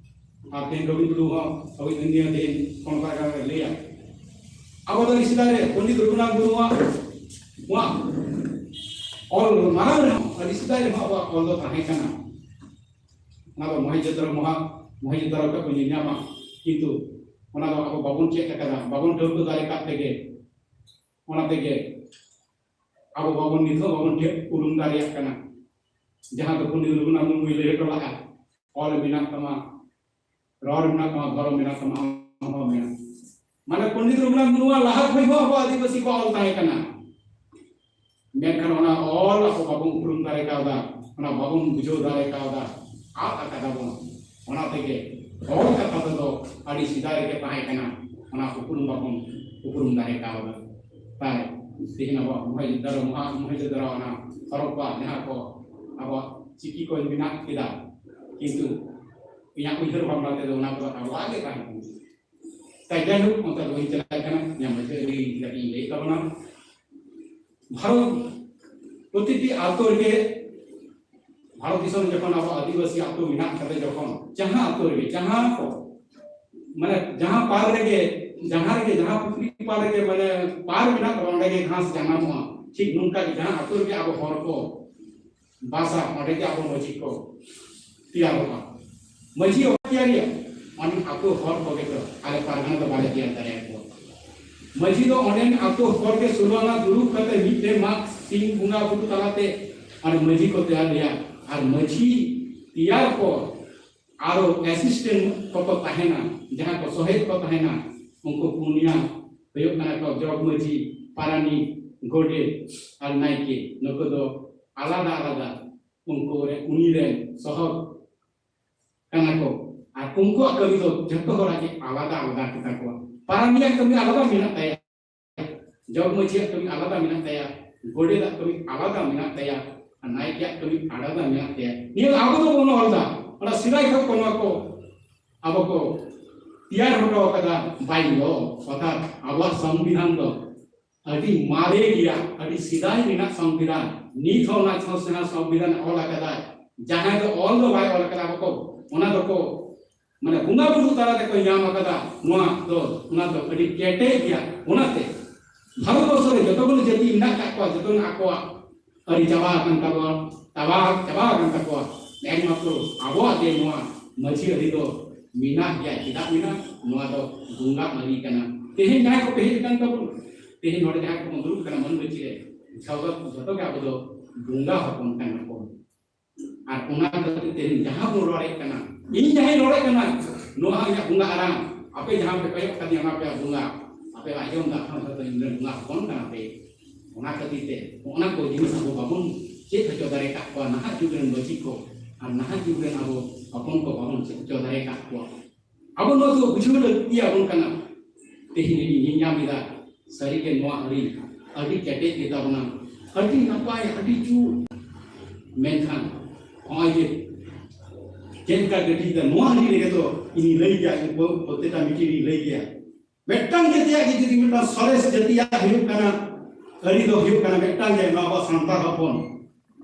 ᱟᱨ ᱛᱮᱦᱮᱧ ᱨᱚᱵᱤ ᱴᱩᱰᱩ ᱦᱚᱸ ᱟᱵᱚᱭᱤᱡ ᱫᱩᱱᱤᱭᱟᱹ ᱛᱮᱦᱮᱧ ᱠᱚᱱᱚ ᱯᱟᱨᱜᱟᱱᱟ ᱨᱮ ᱞᱟᱹᱭᱟ, ᱟᱵᱚ ᱫᱚ ᱟᱹᱰᱤ ᱥᱮᱫᱟᱭ ᱨᱮ ᱯᱚᱱᱰᱤᱛ ᱨᱚᱜᱷᱩᱱᱟᱛᱷ ᱢᱩᱨᱢᱩᱣᱟᱜ ᱱᱚᱣᱟ ᱚᱞ ᱢᱟᱨᱟᱝ ᱨᱮᱦᱚᱸ ᱟᱹᱰᱤ ᱥᱮᱫᱟᱭ ᱨᱮᱦᱚᱸ ᱟᱵᱚᱣᱟᱜ ᱚᱞ ᱫᱚ ᱛᱟᱦᱮᱸ ᱠᱟᱱᱟ᱾ ᱚᱱᱟ ᱫᱚ ᱢᱚᱦᱮᱡᱚᱫᱟᱨᱚ ᱢᱚᱦᱟ ᱢᱚᱦᱮᱡᱚᱫᱟᱨᱚ ᱠᱷᱚᱱ ᱵᱚᱱ ᱧᱮᱞ ᱧᱟᱢᱟ, ᱠᱤᱱᱛᱩ ᱚᱱᱟ ᱫᱚ ᱟᱵᱚ ᱵᱟᱵᱚᱱ ᱪᱮᱫ ᱟᱠᱟᱫᱟ, ᱵᱟᱵᱚᱱ ᱴᱷᱟᱹᱣᱠᱟᱹ ᱫᱟᱲᱮ ᱠᱟᱫ ᱛᱮᱜᱮ, ᱚᱱᱟ ᱛᱮᱜᱮ ᱟᱵᱚ ᱵᱟᱵᱚᱱ, ᱱᱤᱛ ᱦᱚᱸ ᱵᱟᱵᱚᱱ ᱴᱷᱤᱠ ᱩᱨᱩᱢ ᱫᱟᱲᱮᱭᱟᱜ ᱠᱟᱱᱟ᱾ ᱡᱟᱦᱟᱸ ᱫᱚ ᱯᱚᱱᱰᱤᱛ ᱨᱚᱜᱷᱩᱱᱟᱛᱷ ᱢᱩᱨᱢᱩᱭ ᱞᱟᱹᱭ ᱦᱚᱴᱚ ᱞᱟᱜᱼᱟ, ᱚᱞ ᱢᱮᱱᱟᱜ ᱛᱟᱢᱟ, ᱨᱚᱲ ᱢᱮᱱᱟᱜ ᱛᱟᱢᱟ, ᱫᱷᱚᱨᱚᱢ ᱢᱮᱱᱟᱜ ᱛᱟᱢᱟ, ᱟᱢ ᱦᱚᱸ ᱢᱮᱱᱟᱜ᱾ ᱢᱟᱱᱮ ᱯᱚᱱᱰᱤᱛ ᱨᱚᱜᱷᱩᱱᱟᱛᱷ ᱢᱩᱨᱢᱩᱣᱟᱜ ᱞᱟᱦᱟ ᱠᱷᱚᱱ ᱦᱚᱸ ᱟᱵᱚ ᱟᱹᱫᱤᱵᱟᱹᱥᱤ ᱠᱚᱣᱟᱜ ᱚᱞ ᱛᱟᱦᱮᱸ ᱠᱟᱱᱟ, ᱢᱮᱱᱠᱷᱟᱱ ᱚᱱᱟ ᱚᱞ ᱟᱵᱚ ᱵᱟᱵᱚᱱ ᱩᱯᱨᱩᱢ ᱫᱟᱲᱮ ᱠᱟᱣᱫᱟ, ᱚᱱᱟ ᱵᱟᱵᱚᱱ ᱵᱩᱡᱷᱟᱹᱣ ᱫᱟᱲᱮ ᱠᱟᱣᱫᱟ, ᱟᱫ ᱟᱠᱟᱫᱟ ᱵᱚᱱ᱾ ᱚᱱᱟ ᱛᱮᱜᱮ ᱚᱞ ᱠᱟᱛᱷᱟ ᱛᱮᱫᱚ ᱟᱹᱰᱤ ᱥᱮᱫᱟᱭ ᱨᱮᱜᱮ ᱛᱟᱦᱮᱸ ᱠᱟᱱᱟ, ᱚᱱᱟ ᱩᱯᱨᱩᱢ ᱵᱟᱵᱚᱱ ᱩᱯᱨᱩᱢ ᱫᱟᱲᱮ ᱠᱟᱣᱫᱟ᱾ ᱛᱟᱭ ᱛᱮᱦᱮᱧ ᱟᱵᱚᱣᱟᱜ ᱢᱚᱦᱮᱡᱚᱫᱟᱨᱚ ᱢᱚᱦᱟ ᱢᱚᱦᱮᱡᱚᱫᱟᱨᱚ ᱚᱱᱟ ᱦᱚᱨᱚᱯᱯᱟ ᱡᱟᱦᱟᱸ ᱠᱚ ᱟᱵᱚᱣᱟᱜ ᱪᱤᱠᱤ ᱠᱚ ᱢᱮᱱᱟᱜ ᱠᱮᱫᱟ, ᱠᱤᱱᱛᱩ ᱤᱧᱟᱹᱜ ᱩᱭᱦᱟᱹᱨ ᱵᱷᱟᱵᱽᱱᱟ ᱛᱮᱫᱚ ᱚᱱᱟ ᱠᱚᱫᱚ ᱟᱵᱚᱣᱟᱜ ᱜᱮ ᱛᱟᱦᱮᱸ ᱠᱟᱱᱟ᱾ ᱛᱟᱭ ᱡᱟᱭᱦᱳᱠ, ᱚᱱᱛᱮ ᱫᱚ ᱵᱟᱹᱧ ᱪᱟᱞᱟᱜ ᱠᱟᱱᱟ, ᱤᱧᱟᱹᱜ ᱢᱟᱹᱡᱷᱤ ᱟᱹᱨᱤ ᱠᱟᱹᱴᱤᱡ ᱤᱧ ᱞᱟᱹᱭ ᱛᱟᱵᱚᱱᱟ᱾ ᱵᱷᱟᱨᱚᱛ ᱯᱨᱚᱛᱤᱴᱤ ᱟᱛᱳ ᱨᱮᱜᱮ, ᱵᱷᱟᱨᱚᱛ ᱫᱤᱥᱚᱢ ᱡᱚᱠᱷᱚᱱ ᱟᱵᱚ ᱟᱹᱫᱤᱵᱟᱹᱥᱤ ᱟᱛᱳ ᱢᱮᱱᱟᱜ ᱠᱟᱫᱟ, ᱡᱚᱠᱷᱚᱱ ᱡᱟᱦᱟᱸ ᱟᱛᱳ ᱨᱮᱜᱮ, ᱡᱟᱦᱟᱸ ᱠᱚ, ᱢᱟᱱᱮ ᱡᱟᱦᱟᱸ ᱯᱟᱨ ᱨᱮᱜᱮ, ᱡᱟᱦᱟᱸ ᱨᱮᱜᱮ, ᱡᱟᱦᱟᱸ ᱯᱩᱠᱷᱨᱤ ᱯᱟᱨ ᱨᱮᱜᱮ, ᱢᱟᱱᱮ ᱯᱟᱨ ᱢᱮᱱᱟᱜ ᱛᱟᱵᱚᱱᱟ, ᱚᱸᱰᱮ ᱜᱮ ᱜᱷᱟᱥ ᱡᱟᱱᱟᱢᱚᱜᱼᱟ᱾ ᱴᱷᱤᱠ ᱱᱚᱝᱠᱟ ᱜᱮ ᱡᱟᱦᱟᱸ ᱟᱛᱳ ᱨᱮᱜᱮ ᱟᱵᱚ ᱦᱚᱲ ᱠᱚ ᱵᱟᱥᱟ, ᱚᱸᱰᱮ ᱜᱮ ᱟᱵᱚ ᱢᱟᱹᱡᱷᱤ ᱠᱚ ᱛᱮᱭᱟᱨᱚᱜᱼᱟ᱾ ᱢᱟᱹᱡᱷᱤ ᱚᱠᱚᱭ ᱛᱮᱭᱟᱨᱮᱭᱟ? ᱢᱟᱱᱮ ᱟᱹᱛᱩ ᱦᱚᱲ ᱠᱚᱜᱮ ᱛᱚ ᱟᱞᱮ ᱯᱟᱨᱜᱟᱱᱟ ᱫᱚ ᱵᱟᱞᱮ ᱛᱮᱭᱟᱨ ᱫᱟᱲᱮᱭᱟᱠᱚᱣᱟ᱾ ᱢᱟᱹᱡᱷᱤ ᱫᱚ ᱚᱸᱰᱮᱱ ᱟᱹᱛᱩ ᱦᱚᱲ ᱜᱮ ᱥᱳᱞᱳ ᱟᱱᱟ ᱫᱩᱲᱩᱵ ᱠᱟᱛᱮ ᱢᱤᱫᱴᱮᱱ ᱢᱟᱜᱽ ᱥᱤᱢ ᱵᱚᱸᱜᱟ ᱵᱩᱨᱩ ᱛᱟᱞᱟᱛᱮ ᱟᱨ ᱢᱟᱹᱡᱷᱤ ᱠᱚ ᱛᱮᱭᱟᱨ ᱞᱮᱭᱟ᱾ ᱟᱨ ᱢᱟᱹᱡᱷᱤ ᱛᱮᱭᱟᱨ ᱯᱚᱨ ᱟᱨᱚ ᱮᱥᱤᱥᱴᱮᱱᱴ ᱠᱚᱠᱚ ᱛᱟᱦᱮᱱᱟ, ᱡᱟᱦᱟᱸ ᱠᱚ ᱥᱚᱦᱮᱫ ᱠᱚ ᱛᱟᱦᱮᱱᱟ, ᱩᱱᱠᱩ ᱯᱩᱱᱭᱟ ᱦᱩᱭᱩᱜ ᱠᱟᱱᱟ ᱠᱚ ᱡᱚᱜᱽ ᱢᱟᱹᱡᱷᱤ, ᱯᱟᱨᱟᱱᱤᱠ, ᱜᱚᱰᱮᱛ ᱟᱨ ᱱᱟᱭᱠᱮ᱾ ᱱᱩᱠᱩ ᱫᱚ ᱟᱞᱟᱫᱟ ᱟᱞᱟᱫᱟ ᱩᱱᱠᱩ ᱨᱮ, ᱩᱱᱤ ᱨᱮᱱ ᱥᱚᱦᱚᱫ ᱠᱟᱱᱟ ᱠᱚ᱾ ᱟᱨ ᱩᱱᱠᱩᱣᱟᱜ ᱠᱟᱹᱢᱤ ᱫᱚ ᱡᱷᱚᱛᱚ ᱦᱚᱲᱟᱜ ᱜᱮ ᱟᱞᱟᱫᱟ ᱟᱞᱟᱫᱟ ᱜᱮᱛᱟ ᱠᱚᱣᱟ᱾ ᱯᱟᱨᱟᱱᱤᱠᱟᱜ ᱠᱟᱹᱢᱤ ᱟᱞᱟᱫᱟ ᱢᱮᱱᱟᱜ ᱛᱟᱭᱟ, ᱡᱚᱜᱽ ᱢᱟᱹᱡᱷᱤᱭᱟᱜ ᱠᱟᱹᱢᱤ ᱟᱞᱟᱫᱟ ᱢᱮᱱᱟᱜ ᱛᱟᱭᱟ, ᱜᱚᱰᱮᱛᱟᱜ ᱠᱟᱹᱢᱤ ᱟᱞᱟᱫᱟ ᱢᱮᱱᱟᱜ ᱛᱟᱭᱟ, ᱟᱨ ᱱᱟᱭᱠᱮᱭᱟᱜ ᱠᱟᱹᱢᱤ ᱟᱞᱟᱫᱟ ᱢᱮᱱᱟᱜ ᱛᱟᱭᱟ᱾ ᱱᱤᱭᱟᱹ ᱫᱚ ᱟᱵᱚ ᱫᱚ ᱵᱚᱱ ᱚᱞ ᱮᱫᱟ, ᱚᱱᱟ ᱥᱮᱫᱟᱭ ᱠᱷᱚᱱ ᱠᱚ ᱱᱚᱣᱟ ᱠᱚ ᱟᱵᱚ ᱠᱚ ᱛᱮᱭᱟᱨ ᱦᱚᱴᱚ ᱟᱠᱟᱫᱟ by law, ᱚᱨᱛᱷᱟᱛ ᱟᱵᱚᱣᱟᱜ ᱥᱚᱝᱵᱤᱫᱷᱟᱱ ᱫᱚ ᱟᱹᱰᱤ ᱢᱟᱨᱮ ᱜᱮᱭᱟ, ᱟᱹᱰᱤ ᱥᱮᱫᱟᱭ ᱨᱮᱱᱟᱜ ᱥᱚᱝᱵᱤᱫᱷᱟᱱ᱾ ᱱᱤᱛ ᱦᱚᱸ ᱚᱱᱟ ᱥᱮᱬᱟ ᱥᱚᱝᱵᱤᱫᱷᱟᱱ ᱚᱞ ᱟᱠᱟᱫᱟᱭ᱾ ᱡᱟᱦᱟᱸᱭ ᱫᱚ ᱚᱞ ᱫᱚ ᱵᱟᱭ ᱚᱞ ᱟᱠᱟᱫᱟ, ᱟᱵᱚ ᱠᱚ ᱚᱱᱟ ᱫᱚᱠᱚ ᱢᱟᱱᱮ ᱵᱚᱸᱜᱟ ᱵᱩᱨᱩ ᱛᱟᱞᱟ ᱛᱮᱠᱚ ᱧᱟᱢ ᱟᱠᱟᱫᱟ᱾ ᱱᱚᱣᱟ ᱫᱚ, ᱚᱱᱟ ᱫᱚ ᱟᱹᱰᱤ ᱠᱮᱴᱮᱡ ᱜᱮᱭᱟ᱾ ᱚᱱᱟᱛᱮ ᱵᱷᱟᱨᱚᱛ ᱵᱚᱨᱥᱚ ᱨᱮ ᱡᱚᱛᱚ ᱜᱩᱞᱳ ᱡᱟᱹᱛᱤ ᱢᱮᱱᱟᱜ ᱟᱠᱟᱫ ᱠᱚᱣᱟ, ᱡᱚᱛᱚ ᱟᱠᱚᱣᱟᱜ ᱟᱹᱨᱤ ᱪᱟᱵᱟ ᱟᱠᱟᱱ ᱛᱟᱵᱚᱱᱟ, ᱪᱟᱵᱟ, ᱪᱟᱵᱟ ᱟᱠᱟᱱ ᱛᱟᱠᱚᱣᱟ᱾ ᱮᱠᱢᱟᱛᱨᱚ ᱟᱵᱚᱣᱟᱜ ᱜᱮ ᱱᱚᱣᱟ ᱢᱟᱹᱡᱷᱤ ᱟᱹᱨᱤ ᱫᱚ ᱢᱮᱱᱟᱜ ᱜᱮᱭᱟ᱾ ᱪᱮᱫᱟᱜ ᱢᱮᱱᱟᱜ? ᱱᱚᱣᱟ ᱫᱚ ᱵᱚᱸᱜᱟ ᱟᱹᱨᱤ ᱠᱟᱱᱟ᱾ ᱛᱮᱦᱮᱧ ᱡᱟᱦᱟᱸᱭ ᱠᱚᱯᱮ ᱦᱮᱡ ᱟᱠᱟᱱ ᱛᱟᱵᱚᱱᱟ, ᱛᱮᱦᱮᱧ ᱱᱚᱰᱮ ᱡᱟᱦᱟᱸᱭ ᱠᱚᱵᱚᱱ ᱫᱩᱲᱩᱵ ᱠᱟᱱᱟ ᱢᱟᱹᱱ ᱢᱟᱹᱪᱤ ᱨᱮ, ᱡᱷᱚᱛᱚ, ᱡᱷᱚᱛᱚ ᱜᱮ ᱟᱵᱚ ᱫᱚ ᱵᱚᱸᱜᱟ ᱦᱚᱯᱚᱱ ᱠᱟᱱᱟ ᱵᱚᱱ᱾ ᱟᱨ ᱚᱱᱟ ᱠᱷᱟᱹᱛᱤᱨ ᱛᱮ ᱡᱟᱦᱟᱸ ᱵᱚᱱ ᱨᱚᱲᱮᱫ ᱠᱟᱱᱟ, ᱤᱧ ᱡᱟᱦᱟᱸᱧ ᱨᱚᱲᱮᱫ ᱠᱟᱱᱟ, ᱱᱚᱣᱟ ᱦᱚᱸ ᱤᱧᱟᱹᱜ ᱵᱚᱸᱜᱟ ᱟᱲᱟᱝ᱾ ᱟᱯᱮ ᱡᱟᱦᱟᱸ ᱯᱮ ᱠᱚᱭᱚᱜ ᱠᱟᱫᱤᱧᱟ, ᱚᱱᱟ ᱯᱮ ᱵᱚᱸᱜᱟ, ᱟᱯᱮ ᱟᱸᱡᱚᱢ ᱫᱟ, ᱟᱯᱮ ᱦᱚᱸ ᱡᱚᱛᱚ ᱤᱧ ᱨᱮᱱ ᱵᱚᱸᱜᱟ ᱦᱚᱯᱚᱱ ᱠᱟᱱᱟ ᱯᱮ᱾ ᱚᱱᱟ ᱠᱷᱟᱹᱛᱤᱨ ᱛᱮ ᱚᱱᱟ ᱠᱚ ᱡᱤᱱᱤᱥ ᱟᱵᱚ ᱵᱟᱵᱚᱱ ᱪᱮᱫ ᱦᱚᱪᱚ ᱫᱟᱲᱮ ᱠᱟᱜ ᱠᱚᱣᱟ, ᱱᱟᱦᱟᱜ ᱡᱩᱜᱽ ᱨᱮᱱ ᱢᱟᱹᱡᱷᱤ ᱠᱚ ᱟᱨ ᱱᱟᱦᱟᱜ ᱡᱩᱜᱽ ᱨᱮᱱ ᱟᱵᱚ ᱦᱚᱯᱚᱱ ᱠᱚ ᱵᱟᱵᱚᱱ ᱪᱮᱫ ᱦᱚᱪᱚ ᱫᱟᱲᱮ ᱠᱟᱜ ᱠᱚᱣᱟ᱾ ᱟᱵᱚ ᱱᱚᱣᱟ ᱫᱚ ᱵᱩᱡᱷᱟᱹᱣ ᱞᱟᱹᱠᱛᱤ ᱟᱵᱚᱱ ᱠᱟᱱᱟ᱾ ᱛᱮᱦᱮᱧ ᱤᱧ ᱧᱮᱞ ᱧᱟᱢ ᱮᱫᱟ, ᱥᱟᱹᱨᱤᱜᱮ ᱱᱚᱣᱟ ᱟᱹᱨᱤ ᱟᱹᱰᱤ ᱠᱮᱴᱮᱡ ᱜᱮᱛᱟ ᱵᱚᱱᱟ, ᱟᱹᱰᱤ ᱱᱟᱯᱟᱭ, ᱟᱹᱰᱤ ᱡᱩᱛ᱾ ᱢᱮᱱᱠᱷᱟᱱ ᱱᱚᱜᱼᱚᱭ ᱡᱮ ᱪᱮᱫ ᱞᱮᱠᱟ ᱜᱟᱹᱰᱤ ᱫᱚ ᱱᱚᱣᱟ ᱟᱹᱨᱤ ᱨᱮᱜᱮ ᱛᱚ ᱤᱧ ᱞᱟᱹᱭ ᱜᱮᱭᱟ, ᱤᱧ ᱯᱨᱚᱛᱮᱠᱴᱟ ᱢᱤᱴᱤᱝ ᱨᱤᱧ ᱞᱟᱹᱭ ᱜᱮᱭᱟ, ᱢᱤᱫᱴᱟᱝ ᱡᱟᱹᱛᱤᱭᱟᱜ ᱜᱮ ᱡᱩᱫᱤ ᱢᱤᱫᱴᱟᱝ ᱥᱚᱨᱮᱥ ᱡᱟᱹᱛᱤᱭᱟᱜ ᱦᱩᱭᱩᱜ ᱠᱟᱱᱟ, ᱟᱹᱨᱤ ᱫᱚ ᱦᱩᱭᱩᱜ ᱠᱟᱱᱟ ᱢᱤᱫᱴᱟᱝ ᱜᱮ, ᱱᱚᱣᱟ ᱟᱵᱚ ᱥᱟᱱᱛᱟᱲ ᱦᱚᱯᱚᱱ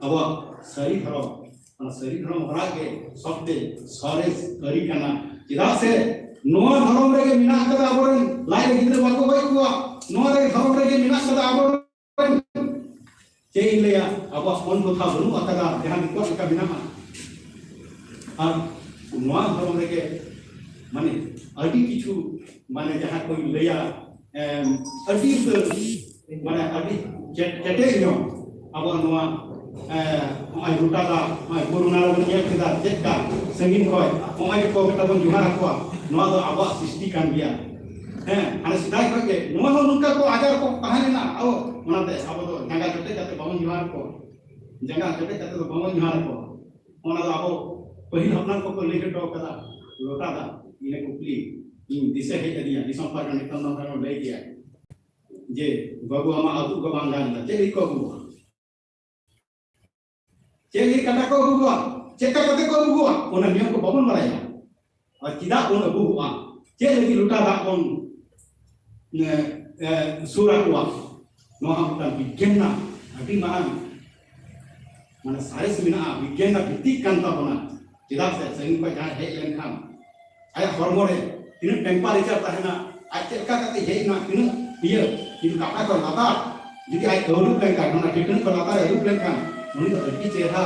ᱟᱵᱚᱣᱟᱜ ᱥᱟᱹᱨᱤ ᱫᱷᱚᱨᱚᱢ᱾ ᱚᱱᱟ ᱥᱟᱹᱨᱤ ᱫᱷᱚᱨᱚᱢ ᱦᱚᱲᱟᱜ ᱜᱮ ᱥᱚᱵᱛᱮ ᱥᱚᱨᱮᱥ ᱟᱹᱨᱤ ᱠᱟᱱᱟ᱾ ᱪᱮᱫᱟᱜ ᱥᱮ ᱱᱚᱣᱟ ᱫᱷᱚᱨᱚᱢ ᱨᱮᱜᱮ ᱢᱮᱱᱟᱜ ᱠᱟᱫᱟ, ᱟᱵᱚᱨᱮᱱ ᱞᱟᱡ ᱨᱮ ᱜᱤᱫᱽᱨᱟᱹ ᱵᱟᱠᱚ ᱜᱚᱡ ᱠᱚᱣᱟ, ᱱᱚᱣᱟ ᱨᱮᱜᱮ ᱫᱷᱚᱨᱚᱢ ᱨᱮᱜᱮ ᱢᱮᱱᱟᱜ ᱠᱟᱫᱟ ᱟᱵᱚᱨᱮᱱ, ᱪᱮᱫ ᱤᱧ ᱞᱟᱹᱭᱟ, ᱟᱵᱚᱣᱟᱜ ᱯᱚᱱ ᱯᱨᱚᱛᱷᱟ ᱵᱟᱹᱱᱩᱜ ᱟᱠᱟᱫᱟ, ᱡᱟᱦᱟᱸ ᱫᱤᱠᱩᱣᱟᱜ ᱞᱮᱠᱟ ᱢᱮᱱᱟᱜᱼᱟ᱾ ᱟᱨ ᱱᱚᱣᱟ ᱫᱷᱚᱨᱚᱢ ᱨᱮᱜᱮ ᱢᱟᱱᱮ ᱟᱹᱰᱤ ᱠᱤᱪᱷᱩ, ᱢᱟᱱᱮ ᱡᱟᱦᱟᱸ ᱠᱚᱧ ᱞᱟᱹᱭᱟ, ᱮᱢ, ᱟᱹᱰᱤ ᱩᱛᱟᱹᱨ, ᱢᱟᱱᱮ ᱟᱹᱰᱤ ᱠᱮᱴ-, ᱠᱮᱴᱮᱡ ᱧᱚᱜ ᱟᱵᱚᱣᱟᱜ ᱱᱚᱣᱟ, ᱮ, ᱱᱚᱜᱼᱚᱭ ᱞᱚᱴᱟ ᱫᱟᱜ, ᱱᱚᱜᱼᱚᱭ ᱵᱩᱨᱩ ᱱᱟᱞᱟ ᱵᱚᱱ ᱧᱮᱞ ᱠᱮᱫᱟ ᱪᱮᱫ ᱞᱮᱠᱟ ᱥᱟᱺᱜᱤᱧ ᱠᱷᱚᱱ, ᱱᱚᱜᱼᱚᱭ ᱡᱮ ᱠᱚ ᱢᱮᱛᱟ ᱵᱚᱱ ᱡᱚᱦᱟᱨ ᱟᱠᱚᱣᱟ, ᱱᱚᱣᱟ ᱫᱚ ᱟᱵᱚᱣᱟᱜ ᱥᱨᱤᱥᱴᱤ ᱠᱟᱱ ᱜᱮᱭᱟ᱾ ᱦᱮᱸ, ᱦᱟᱱᱮ ᱥᱮᱫᱟᱭ ᱠᱷᱚᱱ ᱜᱮ ᱱᱚᱣᱟ ᱦᱚᱸ ᱱᱚᱝᱠᱟ ᱠᱚ ᱟᱡᱟᱨ ᱠᱚ ᱛᱟᱦᱮᱸ ᱞᱮᱱᱟ, ᱟᱵᱚ ᱚᱱᱟᱛᱮ ᱟᱵᱚ ᱫᱚ ᱡᱟᱸᱜᱟ ᱡᱚᱴᱮᱫ ᱠᱟᱛᱮ ᱵᱟᱵᱚᱱ ᱡᱚᱦᱟᱨ ᱟᱠᱚᱣᱟ, ᱡᱟᱸᱜᱟ ᱡᱚᱴᱮᱫ ᱠᱟᱛᱮ ᱫᱚ ᱵᱟᱵᱚᱱ ᱡᱚᱦᱟᱨ ᱟᱠᱚᱣᱟ᱾ ᱚᱱᱟ ᱫᱚ ᱟᱵᱚ ᱯᱟᱹᱦᱤᱞ ᱦᱟᱯᱲᱟᱢ ᱠᱚᱠᱚ ᱞᱟᱹᱭ ᱦᱚᱴᱚ ᱠᱟᱫᱟ, ᱞᱚᱴᱟ ᱫᱟᱜ, ᱤᱱᱟᱹ ᱠᱩᱠᱞᱤ ᱤᱧ ᱫᱤᱥᱟᱹ ᱦᱮᱡ ᱟᱹᱫᱤᱧᱟ, ᱫᱤᱥᱚᱢ ᱯᱟᱨᱜᱟᱱᱟ ᱱᱤᱛᱚᱝ ᱫᱚ ᱚᱱᱠᱟ ᱠᱚ ᱞᱟᱹᱭ ᱜᱮᱭᱟ ᱡᱮ, "ᱵᱟᱹᱵᱩ ᱟᱢᱟᱜ ᱟᱹᱛᱩ ᱠᱚ ᱵᱟᱝ ᱜᱟᱱ ᱮᱫᱟ, ᱪᱮᱫ ᱞᱟᱹᱜᱤᱫ ᱠᱚ ᱟᱹᱜᱩᱣᱟ? ᱪᱮᱫ ᱞᱟᱹᱜᱤᱫ ᱠᱟᱴᱟ ᱠᱚ ᱟᱹᱜᱩ ᱠᱚᱣᱟ? ᱪᱮᱫ ᱠᱟᱛᱮ ᱠᱚ ᱟᱹᱜᱩ ᱠᱚᱣᱟ?" ᱚᱱᱟ ᱱᱤᱭᱚᱢ ᱠᱚ ᱵᱟᱵᱚᱱ ᱵᱟᱲᱟᱭᱟ᱾ ᱟᱨ ᱪᱮᱫᱟᱜ ᱵᱚᱱ ᱟᱹᱜᱩ ᱠᱚᱣᱟ? ᱪᱮᱫ ᱞᱟᱹᱜᱤᱫ ᱞᱚᱴᱟ ᱫᱟᱜ ᱵᱚᱱ, ᱮ, ᱮ, ᱥᱩᱨ ᱟᱠᱚᱣᱟ? ᱱᱚᱣᱟ ᱦᱚᱸ ᱢᱤᱫᱴᱟᱝ ᱵᱤᱜᱽᱜᱟᱱ ᱨᱮᱱᱟᱜ ᱟᱹᱰᱤ ᱢᱟᱨᱟᱝ, ᱢᱟᱱᱮ, ᱥᱟᱬᱮᱥ ᱢᱮᱱᱟᱜᱼᱟ, ᱵᱤᱜᱽᱜᱟᱱ ᱨᱮᱱᱟᱜ ᱵᱷᱤᱛᱤ ᱠᱟᱱ ᱛᱟᱵᱚᱱᱟ᱾ ᱪᱮᱫᱟᱜ ᱥᱮ ᱥᱟᱺᱜᱤᱧ ᱠᱷᱚᱱ ᱡᱟᱦᱟᱸᱭ ᱦᱮᱡ ᱞᱮᱱᱠᱷᱟᱱ ᱟᱭᱟᱜ ᱦᱚᱲᱢᱚ ᱨᱮ ᱛᱤᱱᱟᱹᱜ temperature ᱛᱟᱦᱮᱱᱟ, ᱟᱡ ᱪᱮᱫ ᱞᱮᱠᱟ ᱠᱟᱛᱮ ᱦᱮᱡ ᱮᱱᱟ, ᱛᱤᱱᱟᱹᱜ ᱤᱭᱟᱹ, ᱠᱤᱱᱛᱩ ᱠᱟᱴᱟ ᱠᱚ ᱞᱟᱛᱟᱨ ᱡᱩᱫᱤ ᱟᱡ ᱟᱹᱨᱩᱵ ᱞᱮᱱᱠᱷᱟᱱ, ᱚᱱᱟ ᱴᱤᱴᱟᱹᱱ ᱠᱚ ᱞᱟᱛᱟᱨ ᱨᱮ ᱟᱹᱨᱩᱵ ᱞᱮᱱᱠᱷᱟᱱ, ᱩᱱᱤ ᱫᱚ ᱟᱹᱰᱤ ᱪᱮᱦᱨᱟ,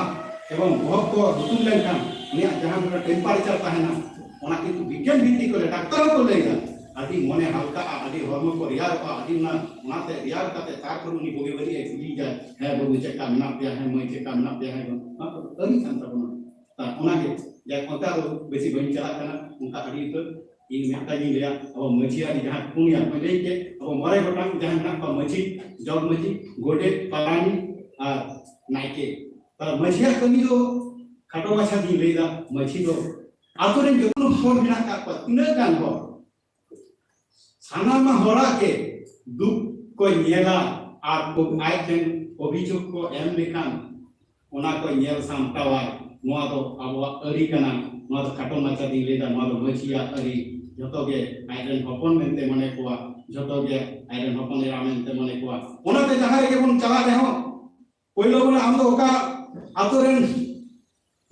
ᱮᱵᱚᱝ ᱵᱚᱦᱚᱜ ᱠᱚ ᱦᱩᱛᱩᱢ ᱞᱮᱱᱠᱷᱟᱱ ᱩᱱᱤᱭᱟᱜ ᱡᱟᱦᱟᱸ ᱢᱤᱫᱴᱟᱝ temperature ᱛᱟᱦᱮᱱᱟ, ᱚᱱᱟ ᱠᱤᱱᱛᱩ ᱵᱤᱜᱽᱜᱟᱱ ᱵᱷᱤᱛᱛᱤ ᱠᱚᱨᱮ ᱰᱟᱠᱛᱟᱨ ᱦᱚᱸᱠᱚ ᱞᱟᱹᱭᱫᱟ, ᱟᱹᱰᱤ ᱢᱚᱱᱮ ᱦᱟᱞᱠᱟᱜᱼᱟ, ᱟᱹᱰᱤ ᱦᱚᱲᱢᱚ ᱠᱚ ᱨᱮᱭᱟᱲᱚᱜᱼᱟ, ᱟᱹᱰᱤ ᱚᱱᱟ, ᱚᱱᱟᱛᱮ ᱨᱮᱭᱟᱲ ᱠᱟᱛᱮ ᱛᱟᱨᱯᱚᱨ ᱩᱱᱤ ᱵᱩᱜᱤ ᱵᱟᱹᱲᱤᱡ ᱮ ᱠᱩᱞᱤᱭᱮᱭᱟ, "ᱦᱮᱸ ᱵᱟᱹᱵᱩ, ᱪᱮᱫ ᱞᱮᱠᱟ ᱢᱮᱱᱟᱜ ᱯᱮᱭᱟ? ᱦᱮᱸ ᱢᱟᱹᱭ, ᱪᱮᱫ ᱞᱮᱠᱟ ᱢᱮᱱᱟᱜ ᱯᱮᱭᱟ?" ᱦᱮᱸ ᱵᱟᱹᱵᱩ, ᱚᱱᱟ ᱠᱚ ᱟᱹᱨᱤ ᱠᱟᱱ ᱛᱟᱵᱚᱱᱟ᱾ ᱛᱟ ᱚᱱᱟᱜᱮ, ᱡᱟᱠ, ᱚᱱᱠᱟ ᱫᱚ ᱵᱮᱥᱤ ᱵᱟᱹᱧ ᱪᱟᱞᱟᱜ ᱠᱟᱱᱟ, ᱚᱱᱠᱟ ᱟᱹᱰᱤ ᱩᱛᱟᱹᱨ ᱤᱧ ᱢᱤᱫᱴᱟᱝ ᱤᱧ ᱞᱟᱹᱭᱟ, ᱟᱵᱚ ᱢᱟᱹᱡᱷᱤ ᱟᱹᱨᱤ ᱡᱟᱦᱟᱸ ᱯᱩᱱᱭᱟ ᱠᱚ ᱞᱟᱹᱭ ᱠᱮᱫ, ᱟᱵᱚ ᱢᱚᱬᱮ ᱜᱚᱴᱟᱝ ᱡᱟᱦᱟᱸ ᱢᱮᱱᱟᱜ ᱠᱚᱣᱟ, ᱢᱟᱹᱡᱷᱤ, ᱡᱚᱜᱽ ᱢᱟᱹᱡᱷᱤ, ᱜᱚᱰᱮᱛ, ᱯᱟᱨᱟᱱᱤᱠ ᱟᱨ ᱱᱟᱭᱠᱮ᱾ ᱛᱟᱦᱞᱮ ᱢᱟᱹᱡᱷᱤᱭᱟᱜ ᱠᱟᱹᱢᱤ ᱫᱚ ᱠᱷᱟᱴᱚ ᱢᱟᱪᱷᱟ ᱜᱤᱧ ᱞᱟᱹᱭᱫᱟ, ᱢᱟᱹᱡᱷᱤ ᱫᱚ ᱟᱛᱳ ᱨᱮᱱ ᱡᱚᱛᱚ ᱦᱚᱲ ᱢᱮᱱᱟᱜ ᱠᱟᱜ ᱠᱚᱣᱟ, ᱛᱤᱱᱟᱹᱜ ᱜᱟᱱ ᱦᱚᱲ, ᱥᱟᱱᱟᱢ ᱦᱚᱲᱟᱜ ᱜᱮ ᱫᱩᱠ ᱠᱚ ᱧᱮᱞᱟ ᱟᱨ ᱠᱚ ᱟᱡ ᱴᱷᱮᱱ ᱚᱵᱷᱤᱡᱳᱜᱽ ᱠᱚ ᱮᱢ ᱞᱮᱠᱷᱟᱱ ᱚᱱᱟ ᱠᱚ ᱧᱮᱞ ᱥᱟᱢᱴᱟᱣᱟᱭ᱾ ᱱᱚᱣᱟ ᱫᱚ ᱟᱵᱚᱣᱟᱜ ᱟᱹᱨᱤ ᱠᱟᱱᱟ᱾ ᱱᱚᱣᱟ ᱫᱚ ᱠᱷᱟᱴᱚ ᱢᱟᱪᱷᱟ ᱛᱤᱧ ᱞᱟᱹᱭᱫᱟ, ᱱᱚᱣᱟ ᱫᱚ ᱢᱟᱹᱡᱷᱤᱭᱟᱜ ᱟᱹᱨᱤ᱾ ᱡᱷᱚᱛᱚ ᱜᱮ ᱟᱡ ᱨᱮᱱ ᱦᱚᱯᱚᱱ ᱢᱮᱱᱛᱮ ᱢᱚᱱᱮ ᱠᱚᱣᱟ, ᱡᱷᱚᱛᱚ ᱜᱮ ᱟᱡ ᱨᱮᱱ ᱦᱚᱯᱚᱱ ᱮᱨᱟ ᱢᱮᱱᱛᱮ ᱢᱚᱱᱮ ᱠᱚᱣᱟ᱾ ᱚᱱᱟᱛᱮ ᱡᱟᱦᱟᱸ ᱨᱮᱜᱮ ᱵᱚᱱ ᱪᱟᱞᱟᱜ ᱨᱮᱦᱚᱸ, ᱯᱳᱭᱞᱳ ᱵᱚᱱ, ᱟᱢ ᱫᱚ ᱚᱠᱟ ᱟᱛᱳ ᱨᱮᱱ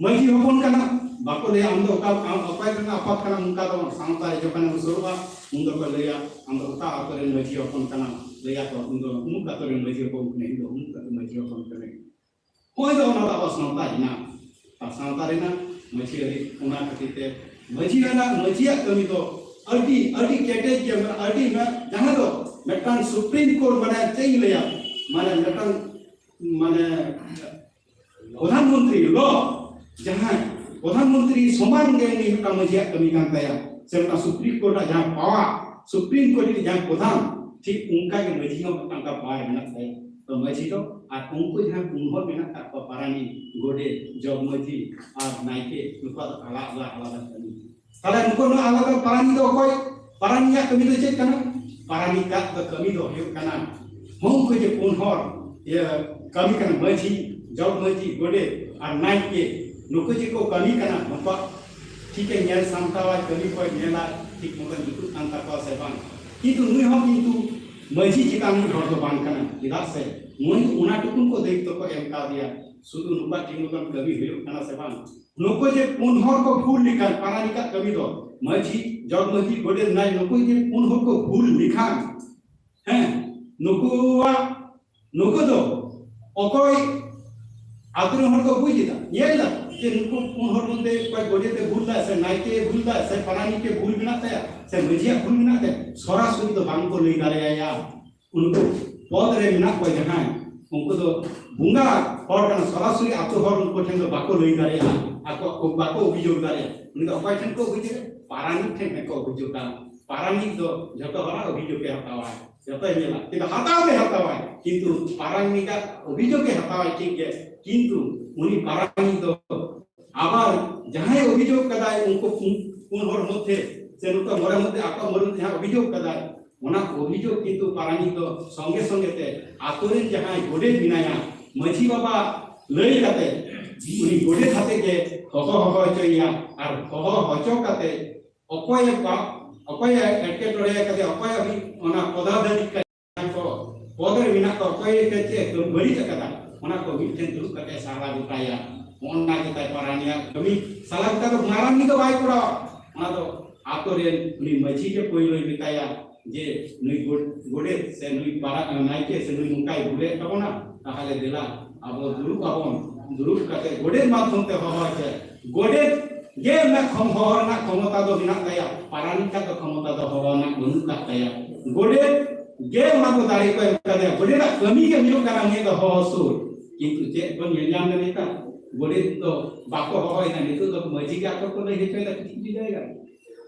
ᱢᱟᱹᱡᱷᱤ ᱦᱚᱯᱚᱱ ᱠᱟᱱᱟ, ᱵᱟᱠᱚ ᱞᱟᱹᱭᱟ ᱟᱢ ᱫᱚ ᱚᱠᱟ, ᱟᱢ ᱚᱠᱚᱭ ᱨᱮᱱ ᱟᱯᱟᱛ ᱠᱟᱱᱟᱢ, ᱚᱱᱠᱟ ᱫᱚ ᱵᱟᱝ᱾ ᱥᱟᱶᱛᱟ ᱨᱮ ᱡᱚᱠᱷᱚᱱᱮᱢ ᱥᱩᱨᱩᱜᱼᱟ, ᱩᱱ ᱫᱚᱠᱚ ᱞᱟᱹᱭᱟ ᱟᱢ ᱫᱚ ᱚᱠᱟ ᱟᱛᱳ ᱨᱮᱱ ᱢᱟᱹᱡᱷᱤ ᱦᱚᱯᱚᱱ ᱠᱟᱱᱟᱢ, ᱞᱟᱹᱭᱟ ᱠᱚ ᱩᱱ ᱫᱚ ᱩᱢᱩᱠ ᱟᱛᱳ ᱨᱮᱱ ᱢᱟᱹᱡᱷᱤ ᱦᱚᱯᱚᱱ ᱠᱟᱹᱱᱟᱹᱧ, ᱤᱧ ᱫᱚ ᱩᱢᱩᱠ ᱟᱛᱳ ᱢᱟᱹᱡᱷᱤ ᱦᱚᱯᱚᱱ ᱠᱟᱹᱱᱟᱹᱧ᱾ ᱦᱳᱭ ᱫᱚ ᱚᱱᱟ ᱫᱚ ᱟᱵᱚ ᱥᱟᱶᱛᱟ ᱦᱮᱱᱟᱜ, ᱟᱨ ᱥᱟᱶᱛᱟ ᱨᱮᱱᱟᱜ ᱢᱟᱹᱡᱷᱤ ᱟᱹᱨᱤ, ᱚᱱᱟ ᱠᱷᱟᱹᱛᱤᱨ ᱛᱮ ᱢᱟᱹᱡᱷᱤ ᱨᱮᱱᱟᱜ, ᱢᱟᱹᱡᱷᱤᱭᱟᱜ ᱠᱟᱹᱢᱤ ᱫᱚ ᱟᱹᱰᱤ, ᱟᱹᱰᱤ ᱠᱮᱴᱮᱡ ᱜᱮ, ᱢᱟᱱᱮ ᱟᱹᱰᱤ ᱢᱮ-, ᱡᱟᱦᱟᱸ ᱫᱚ ᱢᱤᱫᱴᱟᱝ ᱥᱩᱯᱨᱤᱢ ᱠᱳᱨᱴ, ᱢᱟᱱᱮ ᱪᱮᱫ ᱤᱧ ᱞᱟᱹᱭᱟ, ᱢᱟᱱᱮ ᱢᱤᱫᱴᱟᱝ, ᱢᱟᱱᱮ ᱯᱨᱚᱫᱷᱟᱱ ᱢᱚᱱᱛᱨᱤ ᱞᱚ, ᱡᱟᱦᱟᱸᱭ ᱯᱨᱚᱫᱷᱟᱱ ᱢᱚᱱᱛᱨᱤ ᱥᱚᱢᱟᱱ ᱜᱮ ᱩᱱᱤ ᱢᱤᱫᱴᱟᱝ ᱢᱟᱹᱡᱷᱤᱭᱟᱜ ᱠᱟᱹᱢᱤ ᱠᱟᱱ ᱛᱟᱭᱟ, ᱥᱮ ᱢᱤᱫᱴᱟᱝ ᱥᱩᱯᱨᱤᱢ ᱠᱳᱨᱴ ᱨᱮᱱᱟᱜ ᱡᱟᱦᱟᱸ ᱯᱟᱣᱟᱨ, ᱥᱩᱯᱨᱤᱢ ᱠᱳᱨᱴ ᱨᱤᱱᱤᱡ ᱡᱟᱦᱟᱸᱭ ᱯᱨᱚᱫᱷᱟᱱ, ᱴᱷᱤᱠ ᱚᱱᱠᱟ ᱜᱮ ᱢᱟᱹᱡᱷᱤ ᱦᱚᱸ ᱢᱤᱫᱴᱟᱝ ᱚᱱᱠᱟ ᱯᱟᱣᱟᱨ ᱢᱮᱱᱟᱜ ᱛᱟᱭᱟ᱾ ᱛᱚ ᱢᱟᱹᱡᱷᱤ ᱫᱚ ᱟᱨ ᱩᱱᱠᱩ ᱡᱟᱦᱟᱸ ᱯᱩᱱ ᱦᱚᱲ ᱢᱮᱱᱟᱜ ᱠᱟᱜ ᱠᱚᱣᱟ, ᱯᱟᱨᱟᱱᱤᱠ, ᱜᱚᱰᱮᱛ, ᱡᱚᱜᱽ ᱢᱟᱹᱡᱷᱤ ᱟᱨ ᱱᱟᱭᱠᱮ, ᱱᱩᱠᱩᱣᱟᱜ ᱫᱚ ᱟᱞᱟᱫᱟ ᱟᱞᱟᱫᱟ ᱠᱟᱹᱢᱤ᱾ ᱛᱟᱦᱞᱮ ᱱᱩᱠᱩ ᱱᱚᱣᱟ ᱟᱞᱟᱫᱟ ᱯᱟᱨᱟᱱᱤᱠ ᱫᱚ ᱚᱠᱚᱭ? ᱯᱟᱨᱟᱱᱤᱠᱟᱜ ᱠᱟᱹᱢᱤ ᱫᱚ ᱪᱮᱫ ᱠᱟᱱᱟ? ᱯᱟᱨᱟᱱᱤᱠᱟᱜ ᱫᱚ ᱠᱟᱹᱢᱤ ᱫᱚ ᱦᱩᱭᱩᱜ ᱠᱟᱱᱟ, ᱦᱚᱸ, ᱩᱱᱠᱩ ᱡᱮ ᱯᱩᱱ ᱦᱚᱲ, ᱤᱭᱟᱹ, ᱠᱟᱹᱢᱤ ᱠᱟᱱᱟ, ᱢᱟᱹᱡᱷᱤ, ᱡᱚᱜᱽ ᱢᱟᱹᱡᱷᱤ, ᱜᱚᱰᱮᱛ ᱟᱨ ᱱᱟᱭᱠᱮ, ᱱᱩᱠᱩ ᱡᱮ ᱠᱚ ᱠᱟᱹᱢᱤ ᱠᱟᱱᱟ, ᱱᱩᱠᱩᱣᱟᱜ ᱴᱷᱤᱠᱮ ᱧᱮᱞ ᱥᱟᱢᱴᱟᱣᱟ, ᱠᱟᱹᱢᱤ ᱠᱚᱭ ᱧᱮᱞᱟ, ᱴᱷᱤᱠ ᱢᱚᱛᱚ ᱡᱩᱛᱩᱜ ᱠᱟᱱ ᱛᱟᱠᱚᱣᱟ ᱥᱮ ᱵᱟᱝ᱾ ᱠᱤᱱᱛᱩ ᱱᱩᱭ ᱦᱚᱸ ᱠᱤᱱᱛᱩ ᱢᱟᱹᱡᱷᱤ ᱪᱮᱛᱟᱱ ᱨᱤᱱ ᱦᱚᱲ ᱫᱚ ᱵᱟᱝ ᱠᱟᱱᱟ, ᱪᱮᱫᱟᱜ ᱥᱮ ᱱᱩᱭ ᱚᱱᱟ ᱴᱩᱠᱩᱱ ᱠᱚ ᱫᱟᱭᱤᱛᱛᱚ ᱠᱚ ᱮᱢ ᱠᱟᱣᱫᱮᱭᱟ, ᱥᱩᱫᱷᱩ ᱱᱩᱠᱩᱣᱟᱜ ᱴᱷᱤᱠ ᱢᱚᱛᱚᱱ ᱠᱟᱹᱢᱤ ᱦᱩᱭᱩᱜ ᱠᱟᱱᱟ ᱥᱮ ᱵᱟᱝ᱾ ᱱᱩᱠᱩ ᱡᱮ ᱯᱩᱱ ᱦᱚᱲ ᱠᱚ ᱵᱷᱩᱞ ᱞᱮᱠᱷᱟᱱ, ᱯᱟᱨᱟᱱᱤᱠᱟᱜ ᱠᱟᱹᱢᱤ ᱫᱚ ᱢᱟᱹᱡᱷᱤ, ᱡᱚᱜᱽ ᱢᱟᱹᱡᱷᱤ, ᱜᱚᱰᱮᱛ, ᱱᱟᱭ, ᱱᱩᱠᱩ ᱡᱮ ᱯᱩᱱ ᱦᱚᱲ ᱠᱚ ᱵᱷᱩᱞ ᱞᱮᱠᱷᱟᱱ, ᱦᱮᱸ, ᱱᱩᱠᱩᱣᱟᱜ, ᱱᱩᱠᱩ ᱫᱚ ᱚᱠᱚᱭ ᱟᱛᱳ ᱨᱮᱱ ᱦᱚᱲ ᱠᱚ ᱵᱩᱡᱽ ᱮᱫᱟ, ᱧᱮᱞ ᱮᱫᱟ ᱡᱮ ᱱᱩᱠᱩ ᱯᱩᱱ ᱦᱚᱲ ᱢᱚᱫᱽᱫᱷᱮ ᱚᱠᱚᱭ ᱜᱚᱰᱮᱛ ᱮ ᱵᱷᱩᱞ ᱫᱟ, ᱥᱮ ᱱᱟᱭᱠᱮ ᱵᱷᱩᱞ ᱫᱟ, ᱥᱮ ᱯᱟᱨᱟᱱᱤᱠ ᱮ ᱵᱷᱩᱞ ᱢᱮᱱᱟᱜ ᱛᱟᱭᱟ, ᱥᱮ ᱢᱟᱹᱡᱷᱤᱭᱟᱜ ᱵᱷᱩᱞ ᱢᱮᱱᱟᱜ ᱛᱟᱭᱟ, ᱥᱚᱨᱟᱥᱚᱨᱤ ᱫᱚ ᱵᱟᱝ ᱠᱚ ᱞᱟᱹᱭ ᱫᱟᱲᱮᱭᱟᱭᱟ᱾ ᱩᱱᱠᱩ ᱯᱚᱫᱽ ᱨᱮ ᱢᱮᱱᱟᱜ ᱠᱚᱣᱟ ᱡᱟᱦᱟᱸᱭ, ᱩᱱᱠᱩ ᱫᱚ ᱵᱚᱸᱜᱟ ᱦᱚᱲ ᱠᱟᱱᱟ, ᱥᱚᱨᱟᱥᱚᱨᱤ ᱟᱛᱳ ᱦᱚᱲ ᱩᱱᱠᱩ ᱴᱷᱮᱱ ᱫᱚ ᱵᱟᱠᱚ ᱞᱟᱹᱭ ᱫᱟᱲᱮᱭᱟᱜᱼᱟ, ᱟᱠᱚ, ᱟᱠᱚ ᱵᱟᱠᱚ ᱚᱵᱷᱤᱡᱳᱜᱽ ᱫᱟᱲᱮᱭᱟᱜᱼᱟ᱾ ᱩᱱᱤ ᱫᱚ ᱚᱠᱚᱭ ᱴᱷᱮᱱ ᱠᱚ ᱚᱵᱷᱤᱡᱳᱜᱟ? ᱯᱟᱨᱟᱱᱤᱠ ᱴᱷᱮᱱ ᱜᱮᱠᱚ ᱚᱵᱷᱤᱡᱳᱜᱟ᱾ ᱯᱟᱨᱟᱱᱤᱠ ᱫᱚ ᱡᱚᱛᱚ ᱦᱚᱲᱟᱜ ᱚᱵᱷᱤᱡᱳᱜᱽ ᱮ ᱦᱟᱛᱟᱣᱟ, ᱡᱚᱛᱚᱭ ᱧᱮᱞᱟ, ᱠᱤᱱᱛᱩ ᱦᱟᱛᱟᱣ ᱜᱮ ᱦᱟᱛᱟᱣᱟᱭ, ᱠᱤᱱᱛᱩ ᱯᱟᱨᱟᱱᱤᱠᱟᱜ ᱚᱵᱷᱤᱡᱳᱜᱽ ᱮ ᱦᱟᱛᱟᱣᱟᱭ ᱴᱷᱤᱠ ᱜᱮ, ᱠᱤᱱᱛᱩ ᱩᱱᱤ ᱯᱟᱨᱟᱱᱤᱠ ᱫᱚ ᱟᱵᱟᱨ ᱡᱟᱦᱟᱸᱭ ᱚᱵᱷᱤᱡᱳᱜᱽ ᱠᱟᱫᱟᱭ, ᱩᱱᱠᱩ ᱯᱩᱱ, ᱯᱩᱱ ᱦᱚᱲ ᱢᱚᱫᱽᱫᱷᱮ ᱥᱮ ᱱᱩᱠᱩ ᱢᱚᱬᱮ ᱢᱚᱫᱽᱫᱷᱮ ᱟᱠᱚᱣᱟᱜ ᱢᱚᱱᱮ ᱡᱟᱦᱟᱸ ᱚᱵᱷᱤᱡᱳᱜᱽ ᱠᱟᱫᱟᱭ, ᱚᱱᱟ ᱚᱵᱷᱤᱡᱳᱜᱽ ᱠᱤᱱᱛᱩ ᱯᱟᱨᱟᱱᱤᱠ ᱫᱚ ᱥᱚᱸᱜᱮ ᱥᱚᱸᱜᱮ ᱛᱮ ᱟᱛᱳ ᱨᱮᱱ ᱡᱟᱦᱟᱸᱭ ᱜᱚᱰᱮᱛ ᱢᱮᱱᱟᱭᱟ, ᱢᱟᱹᱡᱷᱤ ᱵᱟᱵᱟ ᱞᱟᱹᱭ ᱠᱟᱛᱮ ᱩᱱᱤ ᱜᱚᱰᱮᱛ ᱟᱛᱮ ᱜᱮ ᱦᱚᱦᱚ ᱦᱚᱦᱚ ᱦᱚᱪᱚᱭᱮᱭᱟ, ᱟᱨ ᱦᱚᱦᱚ ᱦᱚᱪᱚ ᱠᱟᱛᱮ ᱚᱠᱚᱭᱮ ᱯᱟ-, ᱚᱠᱚᱭᱮ ᱮᱴᱠᱮᱴᱚᱬᱮ ᱠᱟᱫᱮᱭᱟ, ᱚᱠᱚᱭ ᱩᱱᱤ ᱚᱱᱟ ᱯᱚᱫᱟᱫᱷᱤᱠᱟᱨᱤ ᱠᱚ ᱯᱚᱫ ᱨᱮ ᱢᱮᱱᱟᱜ ᱠᱚᱣᱟ, ᱚᱠᱚᱭ ᱪᱮᱫ ᱮ ᱵᱟᱹᱲᱤᱡ ᱟᱠᱟᱫᱟ, ᱚᱱᱟ ᱠᱚ ᱢᱤᱫᱴᱷᱮᱱ ᱫᱩᱲᱩᱵ ᱠᱟᱛᱮ ᱥᱟᱞᱟ ᱜᱚᱴᱟᱭᱟ᱾ ᱚᱱᱟ ᱜᱮ ᱛᱟᱭ ᱯᱟᱨᱟᱱᱤᱭᱟᱜ ᱠᱟᱹᱢᱤ᱾ ᱥᱟᱞᱟ ᱜᱚᱴᱟ ᱫᱚ ᱢᱟᱨᱟᱝ ᱫᱚ ᱵᱟᱭ ᱠᱚᱨᱟᱣᱟ, ᱚᱱᱟ ᱫᱚ ᱟᱛᱳ ᱨᱮᱱ ᱩᱱᱤ ᱢᱟᱹᱡᱷᱤ ᱜᱮ ᱯᱳᱭᱞᱳᱭ ᱢᱮᱛᱟᱭᱟ ᱡᱮ ᱱᱩᱭ ᱜᱚᱰ-, ᱜᱚᱰᱮᱛ ᱥᱮ ᱱᱩᱭ ᱯᱟᱨᱟ-, ᱱᱟᱭᱠᱮ ᱥᱮ ᱱᱩᱭ ᱱᱚᱝᱠᱟᱭ ᱵᱷᱩᱞᱮᱫ ᱛᱟᱵᱚᱱᱟ, ᱛᱟᱦᱚᱞᱮ ᱫᱮᱞᱟ ᱟᱵᱚ ᱫᱩᱲᱩᱵ ᱟᱵᱚᱱ, ᱫᱩᱲᱩᱵ ᱠᱟᱛᱮ ᱜᱚᱰᱮᱛ ᱢᱟᱫᱽᱫᱷᱚᱢ ᱛᱮ ᱦᱚᱦᱚ ᱦᱚᱪᱚᱭ᱾ ᱜᱚᱰᱮᱛ ᱜᱮ ᱚᱱᱟ ᱠᱷᱚᱢ-, ᱦᱚᱦᱚ ᱨᱮᱱᱟᱜ ᱠᱷᱚᱢᱚᱛᱟ ᱫᱚ ᱢᱮᱱᱟᱜ ᱛᱟᱭᱟ, ᱯᱟᱨᱟᱱᱤᱠ ᱟᱜ ᱫᱚ ᱠᱷᱚᱢᱚᱛᱟ ᱫᱚ ᱦᱚᱦᱚ ᱨᱮᱱᱟᱜ ᱵᱟᱹᱱᱩᱜ ᱠᱟᱜ ᱛᱟᱭᱟ᱾ ᱜᱚᱰᱮᱛ ᱜᱮ ᱚᱱᱟ ᱠᱚ ᱫᱟᱲᱮ ᱠᱚ ᱮᱢ ᱠᱟᱫᱮᱭᱟ᱾ ᱜᱚᱰᱮᱛᱟᱜ ᱠᱟᱹᱢᱤ ᱜᱮ ᱦᱩᱭᱩᱜ ᱠᱟᱱᱟ ᱩᱱᱤ ᱫᱚ ᱦᱚᱦᱚ ᱥᱩᱨ᱾ ᱠᱤᱱᱛᱩ ᱪᱮᱫ ᱵᱚᱱ ᱧᱮᱞ ᱧᱟᱢ ᱮᱫᱟ ᱱᱮᱛᱟᱨ? ᱜᱚᱰᱮᱛ ᱫᱚ ᱵᱟᱠᱚ ᱦᱚᱦᱚᱭᱮᱫᱟ, ᱱᱤᱛᱚᱜ ᱫᱚ ᱢᱟᱹᱡᱷᱤ ᱜᱮ ᱟᱠᱚ ᱠᱚ ᱞᱟᱹᱭ ᱦᱚᱪᱚᱭᱮᱫᱟ ᱠᱤᱪᱷᱩ ᱠᱤᱪᱷᱩ ᱡᱟᱭᱜᱟ᱾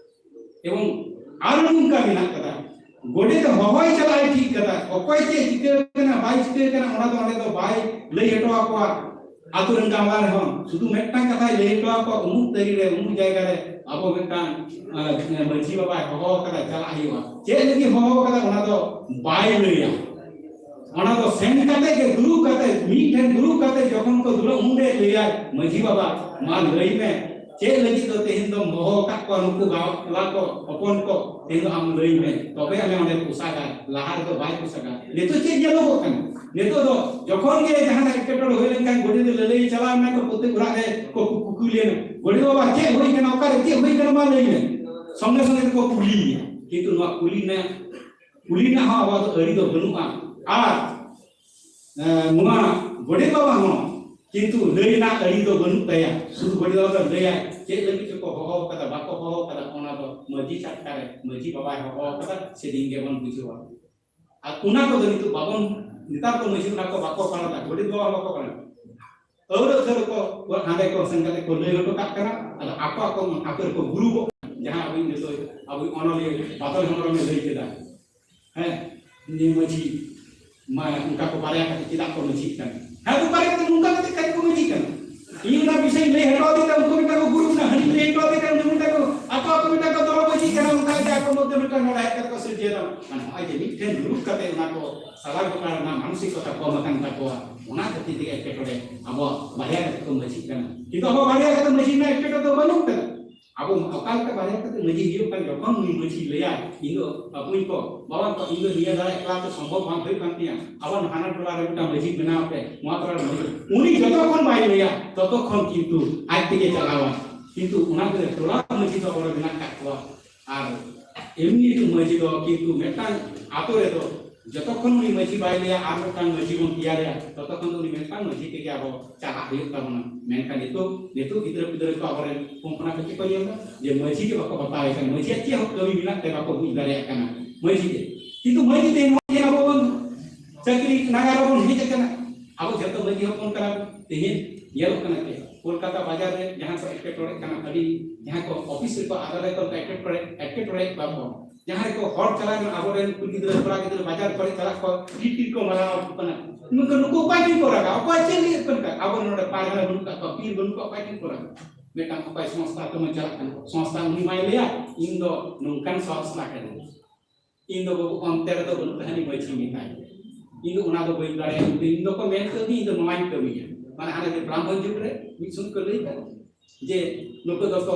ᱮᱵᱚᱝ ᱟᱨ ᱱᱚᱝᱠᱟ ᱢᱮᱱᱟᱜ ᱠᱟᱫᱟ, ᱜᱚᱰᱮᱛ ᱦᱚᱦᱚᱭ ᱪᱟᱞᱟᱜ ᱮ ᱴᱷᱤᱠ ᱠᱟᱫᱟ, ᱚᱠᱚᱭ ᱪᱮᱫ ᱪᱤᱠᱟᱹ ᱠᱟᱱᱟ ᱵᱟᱭ ᱪᱤᱠᱟᱹ ᱠᱟᱱᱟ ᱚᱱᱟ ᱫᱚ ᱚᱸᱰᱮ ᱫᱚ ᱵᱟᱭ ᱞᱟᱹᱭ ᱦᱚᱴᱚ ᱟᱠᱚᱣᱟ᱾ ᱟᱛᱳ ᱨᱮᱱ ᱜᱟᱶᱛᱟ ᱨᱮᱦᱚᱸ ᱥᱩᱫᱷᱩ ᱢᱤᱫᱴᱟᱝ ᱠᱟᱛᱷᱟᱭ ᱞᱟᱹᱭ ᱦᱚᱴᱚ ᱟᱠᱚᱣᱟ, ᱩᱢᱩᱠ ᱛᱟᱹᱨᱤ ᱨᱮ ᱩᱢᱩᱠ ᱡᱟᱭᱜᱟ ᱨᱮ ᱟᱵᱚ ᱢᱤᱫᱴᱟᱝ, ᱟᱸ, ᱢᱟᱹᱡᱷᱤ ᱵᱟᱵᱟᱭ ᱦᱚᱦᱚ ᱟᱠᱟᱫᱟ, ᱪᱟᱞᱟᱜ ᱦᱩᱭᱩᱜᱼᱟ᱾ ᱪᱮᱫ ᱞᱟᱹᱜᱤᱫ ᱦᱚᱦᱚ ᱟᱠᱟᱫᱟ ᱚᱱᱟ ᱫᱚ ᱵᱟᱭ ᱞᱟᱹᱭᱟ᱾ ᱚᱱᱟ ᱫᱚ ᱥᱮᱱ ᱠᱟᱛᱮ ᱜᱮ, ᱫᱩᱲᱩᱵ ᱠᱟᱛᱮ, ᱢᱤᱫ ᱴᱷᱮᱱ ᱫᱩᱲᱩᱵ ᱠᱟᱛᱮ ᱡᱚᱠᱷᱚᱱ ᱠᱚ ᱫᱩᱲᱩᱵ, ᱩᱱᱨᱮ ᱞᱟᱹᱭᱟᱭ, "ᱢᱟᱹᱡᱷᱤ ᱵᱟᱵᱟ, ᱢᱟ ᱞᱟᱹᱭ ᱢᱮ, ᱪᱮᱫ ᱞᱟᱹᱜᱤᱫ ᱫᱚ ᱛᱮᱦᱮᱧ ᱫᱚᱢ ᱦᱚᱦᱚ ᱟᱠᱟᱫ ᱠᱚᱣᱟ ᱱᱩᱠᱩ ᱜᱟᱶᱛᱟ ᱠᱚ, ᱦᱚᱯᱚᱱ ᱠᱚ? ᱛᱮᱦᱮᱧ ᱫᱚ ᱟᱢ ᱞᱟᱹᱭ ᱢᱮ, ᱛᱚᱵᱮ ᱟᱢᱮ ᱚᱸᱰᱮ ᱯᱚᱥᱟᱜᱟ, ᱞᱟᱦᱟ ᱨᱮᱫᱚ ᱵᱟᱭ ᱯᱚᱥᱟᱜᱟ᱾" ᱱᱤᱛᱚᱜ ᱪᱮᱫ ᱧᱮᱞᱚᱜᱚᱜ ᱠᱟᱱᱟ? ᱱᱤᱛᱚᱜ ᱫᱚ ᱡᱚᱠᱷᱚᱱ ᱜᱮ ᱡᱟᱦᱟᱱᱟᱜ ᱮᱴᱠᱮᱴᱚᱬᱮ ᱦᱩᱭ ᱞᱮᱱᱠᱷᱟᱱ ᱜᱚᱰᱮᱛ ᱞᱟᱹᱞᱟᱹᱭ ᱪᱟᱞᱟᱣ ᱮᱱᱟ ᱠᱚ, ᱯᱨᱚᱛᱮᱠ ᱚᱲᱟᱜ ᱨᱮ ᱠᱚ ᱠᱩ-, ᱠᱩᱠᱞᱤ ᱞᱮᱱᱟ, "ᱜᱚᱰᱮᱛ ᱵᱟᱵᱟ, ᱪᱮᱫ ᱦᱩᱭ ᱠᱟᱱᱟ? ᱚᱠᱟᱨᱮ ᱪᱮᱫ ᱦᱩᱭ ᱠᱟᱱᱟ? ᱢᱟ ᱞᱟᱹᱭ ᱢᱮ᱾" ᱥᱚᱸᱜᱮ ᱥᱚᱸᱜᱮ ᱛᱮᱠᱚ ᱠᱩᱞᱤᱭᱮᱭᱟ᱾ ᱠᱤᱱᱛᱩ ᱱᱚᱣᱟ ᱠᱩᱞᱤ ᱨᱮᱱᱟᱜ ᱠᱩᱞᱤ ᱨᱮᱱᱟᱜ ᱦᱚᱸ ᱟᱵᱚᱣᱟᱜ ᱫᱚ ᱟᱹᱨᱤ ᱫᱚ ᱵᱟᱹᱱᱩᱜᱼᱟ᱾ ᱟᱨ, ᱮ, ᱱᱚᱣᱟ ᱜᱚᱰᱮᱛ ᱵᱟᱵᱟ ᱦᱚᱸ ᱠᱤᱱᱛᱩ ᱞᱟᱹᱭ ᱨᱮᱱᱟᱜ ᱟᱹᱨᱤ ᱫᱚ ᱵᱟᱹᱱᱩᱜ ᱛᱟᱭᱟ᱾ ᱥᱩᱫᱷᱩ ᱜᱚᱰᱮᱛ ᱵᱟᱵᱟ ᱫᱚ ᱞᱟᱹᱭᱟᱭ, ᱪᱮᱫ ᱞᱟᱹᱜᱤᱫ ᱪᱚᱠᱚ ᱦᱚᱦᱚ ᱟᱠᱟᱫᱟ, ᱵᱟᱠᱚ ᱦᱚᱦᱚ ᱟᱠᱟᱫᱟ, ᱚᱱᱟ ᱫᱚ ᱢᱟᱹᱡᱷᱤ ᱪᱷᱟᱴᱠᱟ ᱨᱮ ᱢᱟᱹᱡᱷᱤ ᱵᱟᱵᱟᱭ ᱦᱚᱦᱚ ᱟᱠᱟᱫᱟ, ᱥᱮᱫᱤᱱ ᱜᱮᱵᱚᱱ ᱵᱩᱡᱷᱟᱹᱣᱟ᱾ ᱟᱨ ᱚᱱᱟ ᱠᱚᱫᱚ ᱱᱤᱛᱚᱜ ᱵᱟᱵᱚᱱ, ᱱᱮᱛᱟᱨ ᱠᱚ ᱢᱟᱹᱡᱷᱤ ᱚᱱᱟ ᱠᱚ ᱵᱟᱠᱚ ᱯᱟᱞᱚᱱᱟ, ᱜᱚᱰᱮᱛ ᱵᱟᱵᱟ ᱦᱚᱸ ᱵᱟᱠᱚ ᱯᱟᱞᱚᱱᱟ᱾ ᱟᱹᱣᱨᱟᱹ ᱟᱹᱣᱨᱟᱹ ᱠᱚ ᱦᱟᱸᱰᱮ ᱠᱚ ᱥᱮᱱ ᱠᱟᱛᱮ ᱠᱚ ᱞᱟᱹᱭ ᱦᱚᱴᱚ ᱠᱟᱜ ᱠᱟᱱᱟ, ᱟᱫᱚ ᱟᱠᱚ ᱟᱠᱚ ᱟᱠᱚ ᱨᱮᱠᱚ ᱜᱩᱨᱩᱵᱚᱜ ᱠᱟᱱᱟ᱾ ᱡᱟᱦᱟᱸ ᱟᱵᱚ ᱱᱤᱛᱚᱜ ᱟᱵᱚ ᱚᱱᱚᱞᱤᱭᱟᱹ ᱵᱟᱫᱚᱞ ᱦᱮᱢᱵᱨᱚᱢᱮ ᱞᱟᱹᱭ ᱠᱮᱫᱟ, ᱦᱮᱸ, ᱱᱤᱭᱟᱹ ᱢᱟᱹᱡᱷᱤ ᱢᱟ ᱚᱱᱠᱟ ᱠᱚ ᱵᱟᱨᱭᱟ ᱠᱟᱛᱮ ᱪᱮᱫᱟᱜ ᱠᱚ ᱢᱟᱹᱡᱷᱤᱜ ᱠᱟᱱᱟ? ᱦᱮᱸ, ᱟᱵᱚ ᱵᱟᱨᱭᱟ ᱠᱟᱛᱮ ᱱᱚᱝᱠᱟ ᱠᱟᱛᱮ ᱠᱟᱹᱡ ᱠᱚ ᱢᱟᱹᱡᱷᱤᱜ ᱠᱟᱱᱟ᱾ ᱤᱧ ᱚᱱᱟ ᱵᱤᱥᱚᱭ ᱞᱟᱹᱭ ᱦᱚᱴᱚ ᱟᱫᱮ ᱛᱟᱦᱮᱸ, ᱩᱱᱠᱩ ᱢᱤᱫᱴᱟᱝ ᱠᱚ ᱜᱩᱨᱩᱵ ᱮᱱᱟ, ᱦᱟᱹᱱᱤ ᱞᱟᱹᱭ ᱦᱚᱴᱚ ᱟᱫᱮ ᱛᱟᱦᱮᱸ, ᱩᱱᱠᱩ ᱢᱤᱫᱴᱟᱝ ᱠᱚ, ᱟᱠᱚ ᱟᱠᱚ ᱢᱤᱫᱴᱟᱝ ᱠᱚ ᱫᱚᱞ ᱢᱟᱹᱡᱷᱤᱜ ᱠᱟᱱᱟ, ᱚᱱᱠᱟ ᱠᱟᱛᱮ ᱟᱠᱚ ᱢᱚᱫᱽᱫᱷᱮ ᱢᱤᱫᱴᱟᱝ ᱱᱚᱰᱟᱭᱮᱫ ᱠᱟᱛᱮ ᱠᱚ ᱥᱤᱨᱡᱟᱹᱣ ᱮᱫᱟ᱾ ᱢᱟᱱᱮ ᱱᱚᱜᱼᱚᱭ ᱡᱮ ᱢᱤᱫᱴᱷᱮᱱ ᱫᱩᱲᱩᱵ ᱠᱟᱛᱮ ᱚᱱᱟ ᱠᱚ ᱥᱟᱞᱟ ᱜᱚᱴᱟ ᱨᱮᱱᱟᱜ ᱢᱟᱱᱚᱥᱤᱠᱚᱛᱟ ᱠᱚᱢ ᱟᱠᱟᱱ ᱛᱟᱠᱚᱣᱟ, ᱚᱱᱟ ᱠᱷᱟᱹᱛᱤᱨ ᱛᱮᱜᱮ ᱮᱴᱠᱮᱴᱚᱬᱮ ᱟᱵᱚᱣᱟᱜ ᱵᱟᱨᱭᱟ ᱠᱟᱛᱮ ᱠᱚ ᱢᱟᱹᱡᱷᱤᱜ ᱠᱟᱱᱟ᱾ ᱠᱤᱱᱛᱩ ᱟᱵᱚ ᱵᱟᱨᱭᱟ ᱠᱟᱛᱮ ᱢᱟᱹᱡᱷᱤ ᱨᱮᱱᱟᱜ ᱮᱴᱠᱮᱴᱚᱬᱮ ᱫᱚ ᱵᱟᱹᱱᱩᱜ ᱠᱟᱫᱟ᱾ ᱟᱵᱚ ᱚᱠᱟ ᱞᱮᱠᱟ ᱵᱟᱨᱭᱟ ᱠᱟᱛᱮ ᱢᱟᱹᱡᱷᱤ ᱦᱩᱭᱩᱜ ᱠᱟᱱ, ᱡᱚᱠᱷᱚᱱ ᱩᱱᱤ ᱢᱟᱹᱡᱷᱤ ᱞᱟᱹᱭᱟᱭ, "ᱤᱧ ᱫᱚ ᱵᱟᱹᱵᱩᱧ ᱠᱚ, ᱵᱟᱵᱟ ᱠᱚ, ᱤᱧ ᱫᱚ ᱱᱤᱭᱟᱹ ᱫᱟᱨᱟ ᱮᱠᱞᱟ ᱛᱮ ᱥᱚᱢᱵᱷᱚᱵ ᱵᱟᱝ ᱦᱩᱭᱩᱜ ᱠᱟᱱ ᱛᱤᱧᱟ, ᱟᱵᱚ ᱦᱟᱱᱟ ᱴᱚᱞᱟ ᱨᱮ ᱢᱤᱫᱴᱟᱝ ᱢᱟᱹᱡᱷᱤ ᱵᱮᱱᱟᱣ ᱯᱮ, ᱱᱚᱣᱟ ᱴᱚᱞᱟ ᱨᱮ ᱢᱟᱹᱡᱷᱤ", ᱩᱱᱤ ᱡᱚᱛᱚ ᱠᱷᱚᱱ ᱵᱟᱭ ᱞᱟᱹᱭᱟ, ᱛᱚᱛᱚ ᱠᱷᱚᱱ ᱠᱤᱱᱛᱩ ᱟᱡ ᱛᱮᱜᱮ ᱪᱟᱞᱟᱣᱟ᱾ ᱠᱤᱱᱛᱩ ᱚᱱᱟ ᱛᱮ ᱴᱚᱞᱟ ᱢᱟᱹᱡᱷᱤ ᱫᱚ ᱟᱵᱚ ᱨᱮ ᱢᱮᱱᱟᱜ ᱠᱟᱜ ᱠᱚᱣᱟ᱾ ᱟᱨ ᱮᱢᱱᱤ ᱢᱟᱹᱡᱷᱤ ᱫᱚ ᱠᱤᱱᱛᱩ ᱢᱤᱫᱴᱟᱝ ᱟᱛᱳ ᱨᱮᱫᱚ ᱡᱚᱛᱚᱠᱷᱚᱱ ᱩᱱᱤ ᱢᱟᱹᱡᱷᱤ ᱵᱟᱭ ᱞᱟᱹᱭᱟ ᱟᱨ ᱢᱤᱫᱴᱟᱝ ᱢᱟᱹᱡᱷᱤ ᱵᱚᱱ ᱛᱮᱭᱟᱨᱮᱭᱟ, ᱛᱚᱛᱚᱠᱷᱚᱱ ᱫᱚ ᱩᱱᱤ ᱢᱤᱫᱴᱟᱝ ᱢᱟᱹᱡᱷᱤ ᱛᱮᱜᱮ ᱟᱵᱚ ᱪᱟᱞᱟᱜ ᱦᱩᱭᱩᱜ ᱛᱟᱵᱚᱱᱟ᱾ ᱢᱮᱱᱠᱷᱟᱱ ᱱᱤᱛᱚᱜ, ᱱᱤᱛᱚᱜ ᱜᱤᱫᱽᱨᱟᱹ ᱯᱤᱫᱽᱨᱟᱹ ᱠᱚ ᱟᱵᱚᱨᱮᱱ ᱯᱚᱝᱯᱚᱱᱟ ᱠᱚ ᱪᱮᱫ ᱠᱚ ᱧᱮᱞ ᱮᱫᱟ? ᱡᱮ ᱢᱟᱹᱡᱷᱤ ᱜᱮ ᱵᱟᱠᱚ ᱵᱟᱛᱟᱣ ᱮ ᱠᱟᱱᱟ, ᱢᱟᱹᱡᱷᱤᱭᱟᱜ ᱪᱮᱫ ᱦᱚᱸ ᱠᱟᱹᱢᱤ ᱢᱮᱱᱟᱜ ᱛᱮ ᱵᱟᱠᱚ ᱵᱩᱡᱽ ᱫᱟᱲᱮᱭᱟᱜ ᱠᱟᱱᱟ ᱢᱟᱹᱡᱷᱤ ᱜᱮ᱾ ᱠᱤᱱᱛᱩ ᱢᱟᱹᱡᱷᱤ ᱛᱮ ᱱᱚᱣᱟ ᱧᱮᱞ ᱟᱵᱚ ᱵᱚᱱ ᱪᱟᱹᱠᱨᱤ ᱱᱟᱜᱟᱨ ᱨᱮᱵᱚᱱ ᱦᱮᱡ ᱟᱠᱟᱱᱟ, ᱟᱵᱚ ᱡᱚᱛᱚ ᱢᱟᱹᱡᱷᱤ ᱦᱚᱯᱚᱱ ᱠᱟᱱᱟ ᱵᱚᱱ᱾ ᱛᱮᱦᱮᱧ ᱧᱮᱞᱚᱜ ᱠᱟᱱᱟ ᱪᱮᱫ, ᱠᱳᱞᱠᱟᱛᱟ ᱵᱟᱡᱟᱨ ᱨᱮ ᱡᱟᱦᱟᱸ ᱠᱚ ᱮᱴᱠᱮᱴᱚᱬᱮ ᱠᱟᱱᱟ, ᱟᱹᱰᱤ ᱡᱟᱦᱟᱸ ᱠᱚ ᱚᱯᱷᱤᱥ ᱨᱮᱠᱚ ᱟᱫᱟᱞᱚᱛ ᱨᱮᱠᱚ ᱮᱴᱠᱮᱴᱚᱬᱮ, ᱮᱴᱠᱮᱴᱚᱬᱮᱭᱮᱫ ᱠᱚᱣᱟ ᱠᱚ, ᱡᱟᱦᱟᱸ ᱨᱮᱠᱚ ᱦᱚᱲ ᱪᱟᱞᱟᱣ ᱮᱱᱟ, ᱟᱵᱚᱨᱮᱱ ᱠᱩᱲᱤ ᱜᱤᱫᱽᱨᱟᱹ ᱠᱚᱲᱟ ᱜᱤᱫᱽᱨᱟᱹ ᱵᱟᱡᱟᱨ ᱠᱚᱨᱮ ᱪᱟᱞᱟᱜ ᱠᱚ ᱴᱤᱴ ᱴᱤᱴ ᱠᱚ ᱢᱟᱨᱟᱣ ᱟᱠᱚ ᱠᱟᱱᱟ᱾ ᱱᱩᱠᱩ, ᱱᱩᱠᱩ ᱚᱠᱚᱭ ᱴᱷᱮᱱ ᱠᱚ ᱨᱟᱜᱟ? ᱚᱠᱚᱭ ᱪᱮᱫ ᱞᱟᱹᱜᱤᱫ ᱠᱚ ᱨᱟᱜᱟ? ᱟᱵᱚ ᱱᱚᱰᱮ ᱯᱟᱨᱜᱟᱱᱟ ᱵᱟᱹᱱᱩᱜ ᱠᱟᱜ ᱠᱚᱣᱟ, ᱯᱤᱨ ᱵᱟᱹᱱᱩᱜ ᱠᱚᱣᱟ, ᱚᱠᱚᱭ ᱴᱷᱮᱱ ᱠᱚ ᱨᱟᱜᱟ? ᱢᱤᱫᱴᱟᱝ ᱚᱠᱚᱭ ᱥᱚᱝᱥᱛᱷᱟ ᱠᱚ ᱪᱟᱞᱟᱜ ᱠᱟᱱᱟ, ᱥᱚᱝᱥᱛᱷᱟ ᱩᱱᱤ ᱢᱟᱭ ᱞᱟᱹᱭᱟ, "ᱤᱧ ᱫᱚ ᱱᱚᱝᱠᱟᱱ ᱥᱚᱝᱥᱛᱷᱟ ᱠᱟᱹᱱᱟᱹᱧ, ᱤᱧ ᱫᱚ ᱵᱟᱹᱵᱩ ᱚᱱᱛᱮ ᱨᱮᱫᱚ ᱵᱟᱹᱱᱩᱜ ᱛᱟᱦᱮᱱᱤᱧ ᱢᱟᱹᱡᱷᱤ ᱢᱮᱛᱟᱭ, ᱤᱧ ᱫᱚ ᱚᱱᱟ ᱫᱚ ᱵᱟᱹᱧ ᱵᱟᱲᱟᱭᱟ, ᱤᱧ ᱫᱚ, ᱤᱧ ᱫᱚᱠᱚ ᱢᱮᱱ ᱠᱟᱹᱣᱫᱤᱧ, ᱤᱧ ᱫᱚ ᱱᱚᱣᱟᱧ ᱠᱟᱹᱢᱤᱭᱟ᱾" ᱢᱟᱱᱮ ᱦᱟᱱᱮ ᱡᱮ ᱵᱨᱟᱦᱢᱚᱱ ᱡᱩᱜᱽ ᱨᱮ ᱢᱤᱫ ᱥᱚᱢᱚᱭ ᱠᱚ ᱞᱟᱹᱭ ᱠᱟᱫᱟ ᱡᱮ ᱱᱩᱠᱩ ᱫᱚᱠᱚ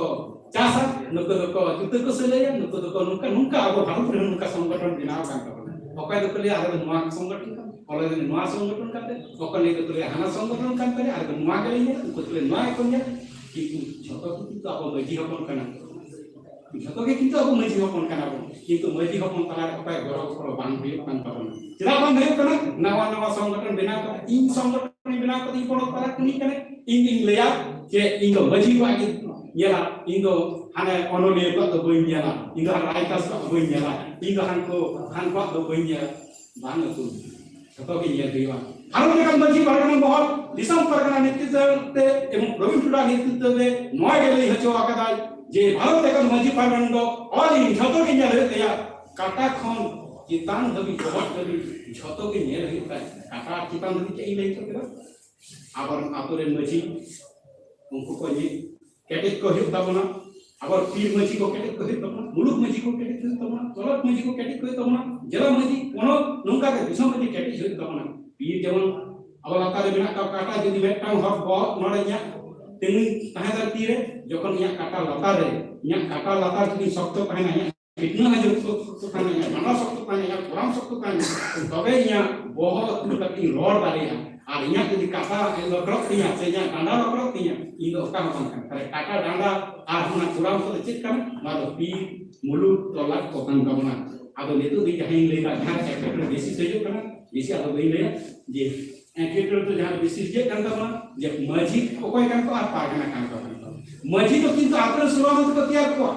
ᱪᱟᱥᱟ, ᱱᱩᱠᱩ ᱫᱚᱠᱚ ᱡᱩᱛᱟᱹ ᱠᱚ ᱥᱤᱞᱟᱹᱭᱟ, ᱱᱩᱠᱩ ᱫᱚᱠᱚ ᱱᱚᱝᱠᱟ, ᱱᱚᱝᱠᱟ ᱟᱵᱚ ᱵᱷᱟᱨᱚᱛ ᱨᱮ ᱱᱚᱝᱠᱟ ᱥᱚᱝᱜᱚᱴᱷᱚᱱ ᱵᱮᱱᱟᱣ ᱟᱠᱟᱱ ᱛᱟᱵᱚᱱᱟ᱾ ᱚᱠᱚᱭ ᱫᱚᱠᱚ ᱞᱟᱹᱭᱟ ᱟᱞᱮ ᱫᱚ ᱱᱚᱣᱟ ᱥᱚᱝᱜᱚᱴᱷᱚᱱ ᱠᱟᱱᱟ, ᱚᱠᱚᱭ ᱫᱚ ᱱᱚᱣᱟ ᱥᱚᱝᱜᱚᱴᱷᱚᱱ ᱠᱟᱱ ᱛᱟᱞᱮᱭᱟ, ᱚᱠᱚᱭ ᱞᱟᱹᱭ ᱫᱚᱠᱚ ᱞᱟᱹᱭᱟ ᱦᱟᱱᱟ ᱥᱚᱝᱜᱚᱴᱷᱚᱱ ᱠᱟᱱ ᱛᱟᱞᱮᱭᱟ, ᱟᱞᱮ ᱫᱚ ᱱᱚᱣᱟ ᱜᱮᱞᱮ ᱧᱮᱞᱟ, ᱩᱱᱠᱩ ᱫᱚᱠᱚ ᱞᱟᱹᱭᱟ ᱱᱚᱣᱟ ᱜᱮᱠᱚ ᱧᱮᱞᱟ᱾ ᱠᱤᱱᱛᱩ ᱡᱷᱚᱛᱚ ᱠᱚ ᱠᱤᱱᱛᱩ ᱟᱵᱚ ᱢᱟᱹᱡᱷᱤ ᱦᱚᱯᱚᱱ ᱠᱟᱱᱟ᱾ ᱡᱷᱚᱛᱚ ᱜᱮ ᱠᱤᱱᱛᱩ ᱟᱵᱚ ᱢᱟᱹᱡᱷᱤ ᱦᱚᱯᱚᱱ ᱠᱟᱱᱟ ᱵᱚᱱ, ᱠᱤᱱᱛᱩ ᱢᱟᱹᱡᱷᱤ ᱦᱚᱯᱚᱱ ᱛᱟᱞᱟ ᱨᱮ ᱚᱠᱚᱭ ᱜᱚᱲᱚ ᱜᱚᱯᱚᱲᱚ ᱵᱟᱝ ᱦᱩᱭᱩᱜ ᱠᱟᱱ ᱛᱟᱵᱚᱱᱟ᱾ ᱪᱮᱫᱟᱜ ᱵᱟᱝ ᱦᱩᱭᱩᱜ ᱠᱟᱱᱟ? ᱱᱟᱣᱟ ᱱᱟᱣᱟ ᱥᱚᱝᱜᱚᱴᱷᱚᱱ ᱵᱮᱱᱟᱣ ᱠᱟᱛᱮ, ᱤᱧ ᱥᱚᱝᱜᱚᱴᱷᱚᱱ ᱵᱮᱱᱟᱣ ᱠᱟᱛᱮ ᱤᱧ ᱯᱚᱱᱚᱛ ᱯᱟᱲᱟ ᱠᱟᱹᱢᱤ ᱠᱟᱱᱟ, ᱤᱧ ᱜᱤᱧ ᱞᱟᱹᱭᱟ ᱡᱮ ᱤᱧ ᱫᱚ ᱢᱟᱹᱡᱷᱤ ᱠᱚᱣᱟᱜ ᱜᱤᱧ ᱧᱮᱞᱟ, ᱤᱧ ᱫᱚ ᱦᱟᱱᱮ ᱚᱱᱚᱞᱤᱭᱟᱹ ᱠᱚᱣᱟᱜ ᱫᱚ ᱵᱟᱹᱧ ᱧᱮᱞᱟ, ᱤᱧ ᱫᱚ ᱦᱟᱱᱮ ᱨᱟᱭᱴᱟᱨᱥ ᱠᱚᱣᱟᱜ ᱫᱚ ᱵᱟᱹᱧ ᱧᱮᱞᱟ, ᱤᱧ ᱫᱚ ᱦᱟᱱᱠᱩ ᱦᱟᱱᱠᱩᱣᱟᱜ ᱫᱚ ᱵᱟᱹᱧ ᱧᱮᱞᱟ᱾ ᱵᱟᱝ ᱟᱹᱛᱩ, ᱡᱷᱚᱛᱚ ᱜᱮ ᱧᱮᱞ ᱦᱩᱭᱩᱜᱼᱟ᱾ ᱵᱷᱟᱨᱚᱛ ᱞᱮᱠᱟᱱ ᱢᱟᱹᱡᱷᱤ ᱯᱟᱨᱜᱟᱱᱟ ᱢᱚᱦᱚᱞ, ᱫᱤᱥᱚᱢ ᱯᱟᱨᱜᱟᱱᱟ ᱱᱮᱛᱨᱤᱛᱵ ᱛᱮ ᱮᱵᱚᱝ ᱯᱨᱚᱵᱤᱱ ᱴᱩᱰᱩᱣᱟᱜ ᱱᱮᱛᱨᱤᱛᱵ ᱛᱮ ᱱᱚᱣᱟ ᱜᱮ ᱞᱟᱹᱭ ᱦᱚᱪᱚ ᱟᱠᱟᱫᱟᱭ ᱡᱮ ᱵᱷᱟᱨᱚᱛ ᱞᱮᱠᱟᱱ ᱢᱟᱹᱡᱷᱤ ᱯᱟᱨᱜᱟᱱᱟ ᱫᱚ all in ᱡᱷᱚᱛᱚ ᱜᱮ ᱧᱮᱞ ᱦᱩᱭᱩᱜ ᱛᱟᱭᱟ, ᱠᱟᱴᱟ ᱠᱷᱚᱱ ᱪᱮᱛᱟᱱ ᱫᱷᱟᱹᱵᱤᱡ, ᱵᱚᱦᱚᱜ ᱫᱷᱟᱹᱵᱤᱡ ᱡᱷᱚᱛᱚ ᱜᱮ ᱧᱮᱞ ᱦᱩᱭᱩᱜ ᱛᱟᱭᱟ᱾ ᱠᱟᱴᱟ ᱪᱮᱛᱟᱱ ᱫᱷᱟᱹᱵᱤᱡ ᱪᱮᱫ ᱤᱧ ᱞᱟᱹᱭ ᱦᱚᱪᱚ ᱠᱮᱫᱟ? ᱟᱵᱚᱨᱮᱱ ᱟᱛᱳ ᱨᱮᱱ ᱢᱟᱹᱡᱷᱤ, ᱩᱱᱠᱩ ᱠᱚ ᱧᱮᱞ ᱠᱮᱴᱮᱡ ᱠᱚ ᱦᱩᱭᱩᱜ ᱛᱟᱵᱚᱱᱟ᱾ ᱟᱵᱚ ᱯᱤᱲ ᱢᱟᱹᱡᱷᱤ ᱠᱚ ᱠᱮᱴᱮᱡ ᱠᱚ ᱦᱩᱭᱩᱜ ᱛᱟᱵᱚᱱᱟ, ᱢᱩᱞᱩᱠ ᱢᱟᱹᱡᱷᱤ ᱠᱚ ᱠᱮᱴᱮᱡ ᱠᱚ ᱦᱩᱭᱩᱜ ᱛᱟᱵᱚᱱᱟ, ᱯᱚᱱᱚᱛ ᱢᱟᱹᱡᱷᱤ ᱠᱚ ᱠᱮᱴᱮᱡ ᱠᱚ ᱦᱩᱭᱩᱜ ᱛᱟᱵᱚᱱᱟ, ᱡᱮᱞᱟ ᱢᱟᱹᱡᱷᱤ, ᱯᱚᱱᱚᱛ, ᱱᱚᱝᱠᱟ ᱜᱮ ᱫᱤᱥᱚᱢ ᱢᱟᱹᱡᱷᱤ ᱠᱮᱴᱮᱡ ᱦᱩᱭᱩᱜ ᱛᱟᱵᱚᱱᱟ᱾ ᱯᱤᱲ ᱡᱮᱢᱚᱱ ᱟᱵᱚ ᱞᱟᱛᱟᱨ ᱨᱮ ᱢᱮᱱᱟᱜ ᱠᱚᱣᱟ, ᱠᱟᱴᱟ ᱡᱩᱫᱤ ᱢᱤᱫᱴᱟᱝ ᱦᱚᱲ ᱵᱚᱦᱚᱜ ᱱᱚᱰᱮ ᱤᱧᱟᱹᱜ ᱛᱤᱸᱜᱩ ᱛᱟᱦᱮᱸ ᱫᱟᱲᱮ ᱛᱤᱨᱮ, ᱡᱚᱠᱷᱚᱱ ᱤᱧᱟᱹᱜ ᱠᱟᱴᱟ ᱞᱟᱛᱟᱨ ᱨᱮ, ᱤᱧᱟᱹᱜ ᱠᱟᱴᱟ ᱞᱟᱛᱟᱨ ᱡᱩᱫᱤ ᱥᱚᱠᱛᱚ ᱛᱟᱦᱮᱱᱟ, ᱤᱧᱟᱹᱜ ᱯᱷᱤᱴᱱᱟ ᱦᱚᱸ ᱡᱩᱫᱤ ᱥᱚᱠᱛᱚ ᱛᱟᱦᱮᱱᱟ, ᱤᱧᱟᱹᱜ ᱰᱟᱸᱰᱟ ᱥᱚᱠᱛᱚ ᱛᱟᱦᱮᱱᱟ, ᱤᱧᱟᱹᱜ ᱠᱚᱲᱟᱢ ᱥᱚᱠᱛᱚ ᱛᱟᱦᱮᱱᱟ, ᱛᱚᱵᱮ ᱤᱧᱟᱹᱜ ᱵᱚᱦᱚᱜ ᱟᱹᱪᱩᱨ ᱠᱟᱛᱮ ᱤᱧ ᱨᱚᱲ ᱫᱟᱲᱮᱭᱟᱜᱼᱟ᱾ ᱟᱨ ᱤᱧᱟᱹᱜ ᱡᱩᱫᱤ ᱠᱟᱴᱟ ᱞᱚᱠᱲᱚᱜ ᱛᱤᱧᱟ ᱥᱮ ᱤᱧᱟᱹᱜ ᱰᱟᱸᱰᱟ ᱞᱚᱠᱲᱚᱜ ᱛᱤᱧᱟ, ᱤᱧ ᱫᱚ ᱚᱠᱟ ᱦᱚᱸ ᱵᱟᱝ ᱠᱟᱱᱟ᱾ ᱛᱟᱦᱞᱮ ᱠᱟᱴᱟ, ᱰᱟᱸᱰᱟ ᱟᱨ ᱚᱱᱟ ᱪᱩᱲᱟᱢ ᱠᱚᱫᱚ ᱪᱮᱫ ᱠᱟᱱᱟ? ᱱᱚᱣᱟ ᱫᱚ ᱯᱤᱨ, ᱢᱩᱞᱩᱠ, ᱛᱚᱞᱟᱴ ᱠᱚ ᱠᱟᱱ ᱛᱟᱵᱚᱱᱟ᱾ ᱟᱫᱚ ᱱᱤᱛᱚᱜ ᱫᱚ ᱡᱟᱦᱟᱸᱧ ᱞᱟᱹᱭ ᱫᱟ, ᱡᱟᱦᱟᱸ ᱮᱴᱠᱮᱴᱚᱬᱮ ᱵᱮᱥᱤ ᱦᱤᱡᱩᱜ ᱠᱟᱱᱟ, ᱵᱮᱥᱤ ᱟᱫᱚ ᱵᱟᱹᱧ ᱞᱟᱹᱭᱟ ᱡᱮ ᱮᱴᱠᱮᱴᱚᱬᱮ ᱫᱚ ᱡᱟᱦᱟᱸ ᱵᱮᱥᱤ ᱦᱤᱡᱩᱜ ᱠᱟᱱ ᱛᱟᱵᱚᱱᱟ, ᱡᱮ ᱢᱟᱹᱡᱷᱤ ᱚᱠᱚᱭ ᱠᱟᱱ ᱠᱚ ᱟᱨ ᱯᱟᱨᱜᱟᱱᱟ ᱠᱟᱱ ᱠᱚ ᱠᱟᱱ ᱠᱚ᱾ ᱢᱟᱹᱡᱷᱤ ᱫᱚ ᱠᱤᱱᱛᱩ ᱟᱛᱳ ᱨᱮ ᱥᱳᱞᱳ ᱟᱱᱟ ᱛᱮᱠᱚ ᱛᱮᱭᱟᱨ ᱠᱚᱣᱟ,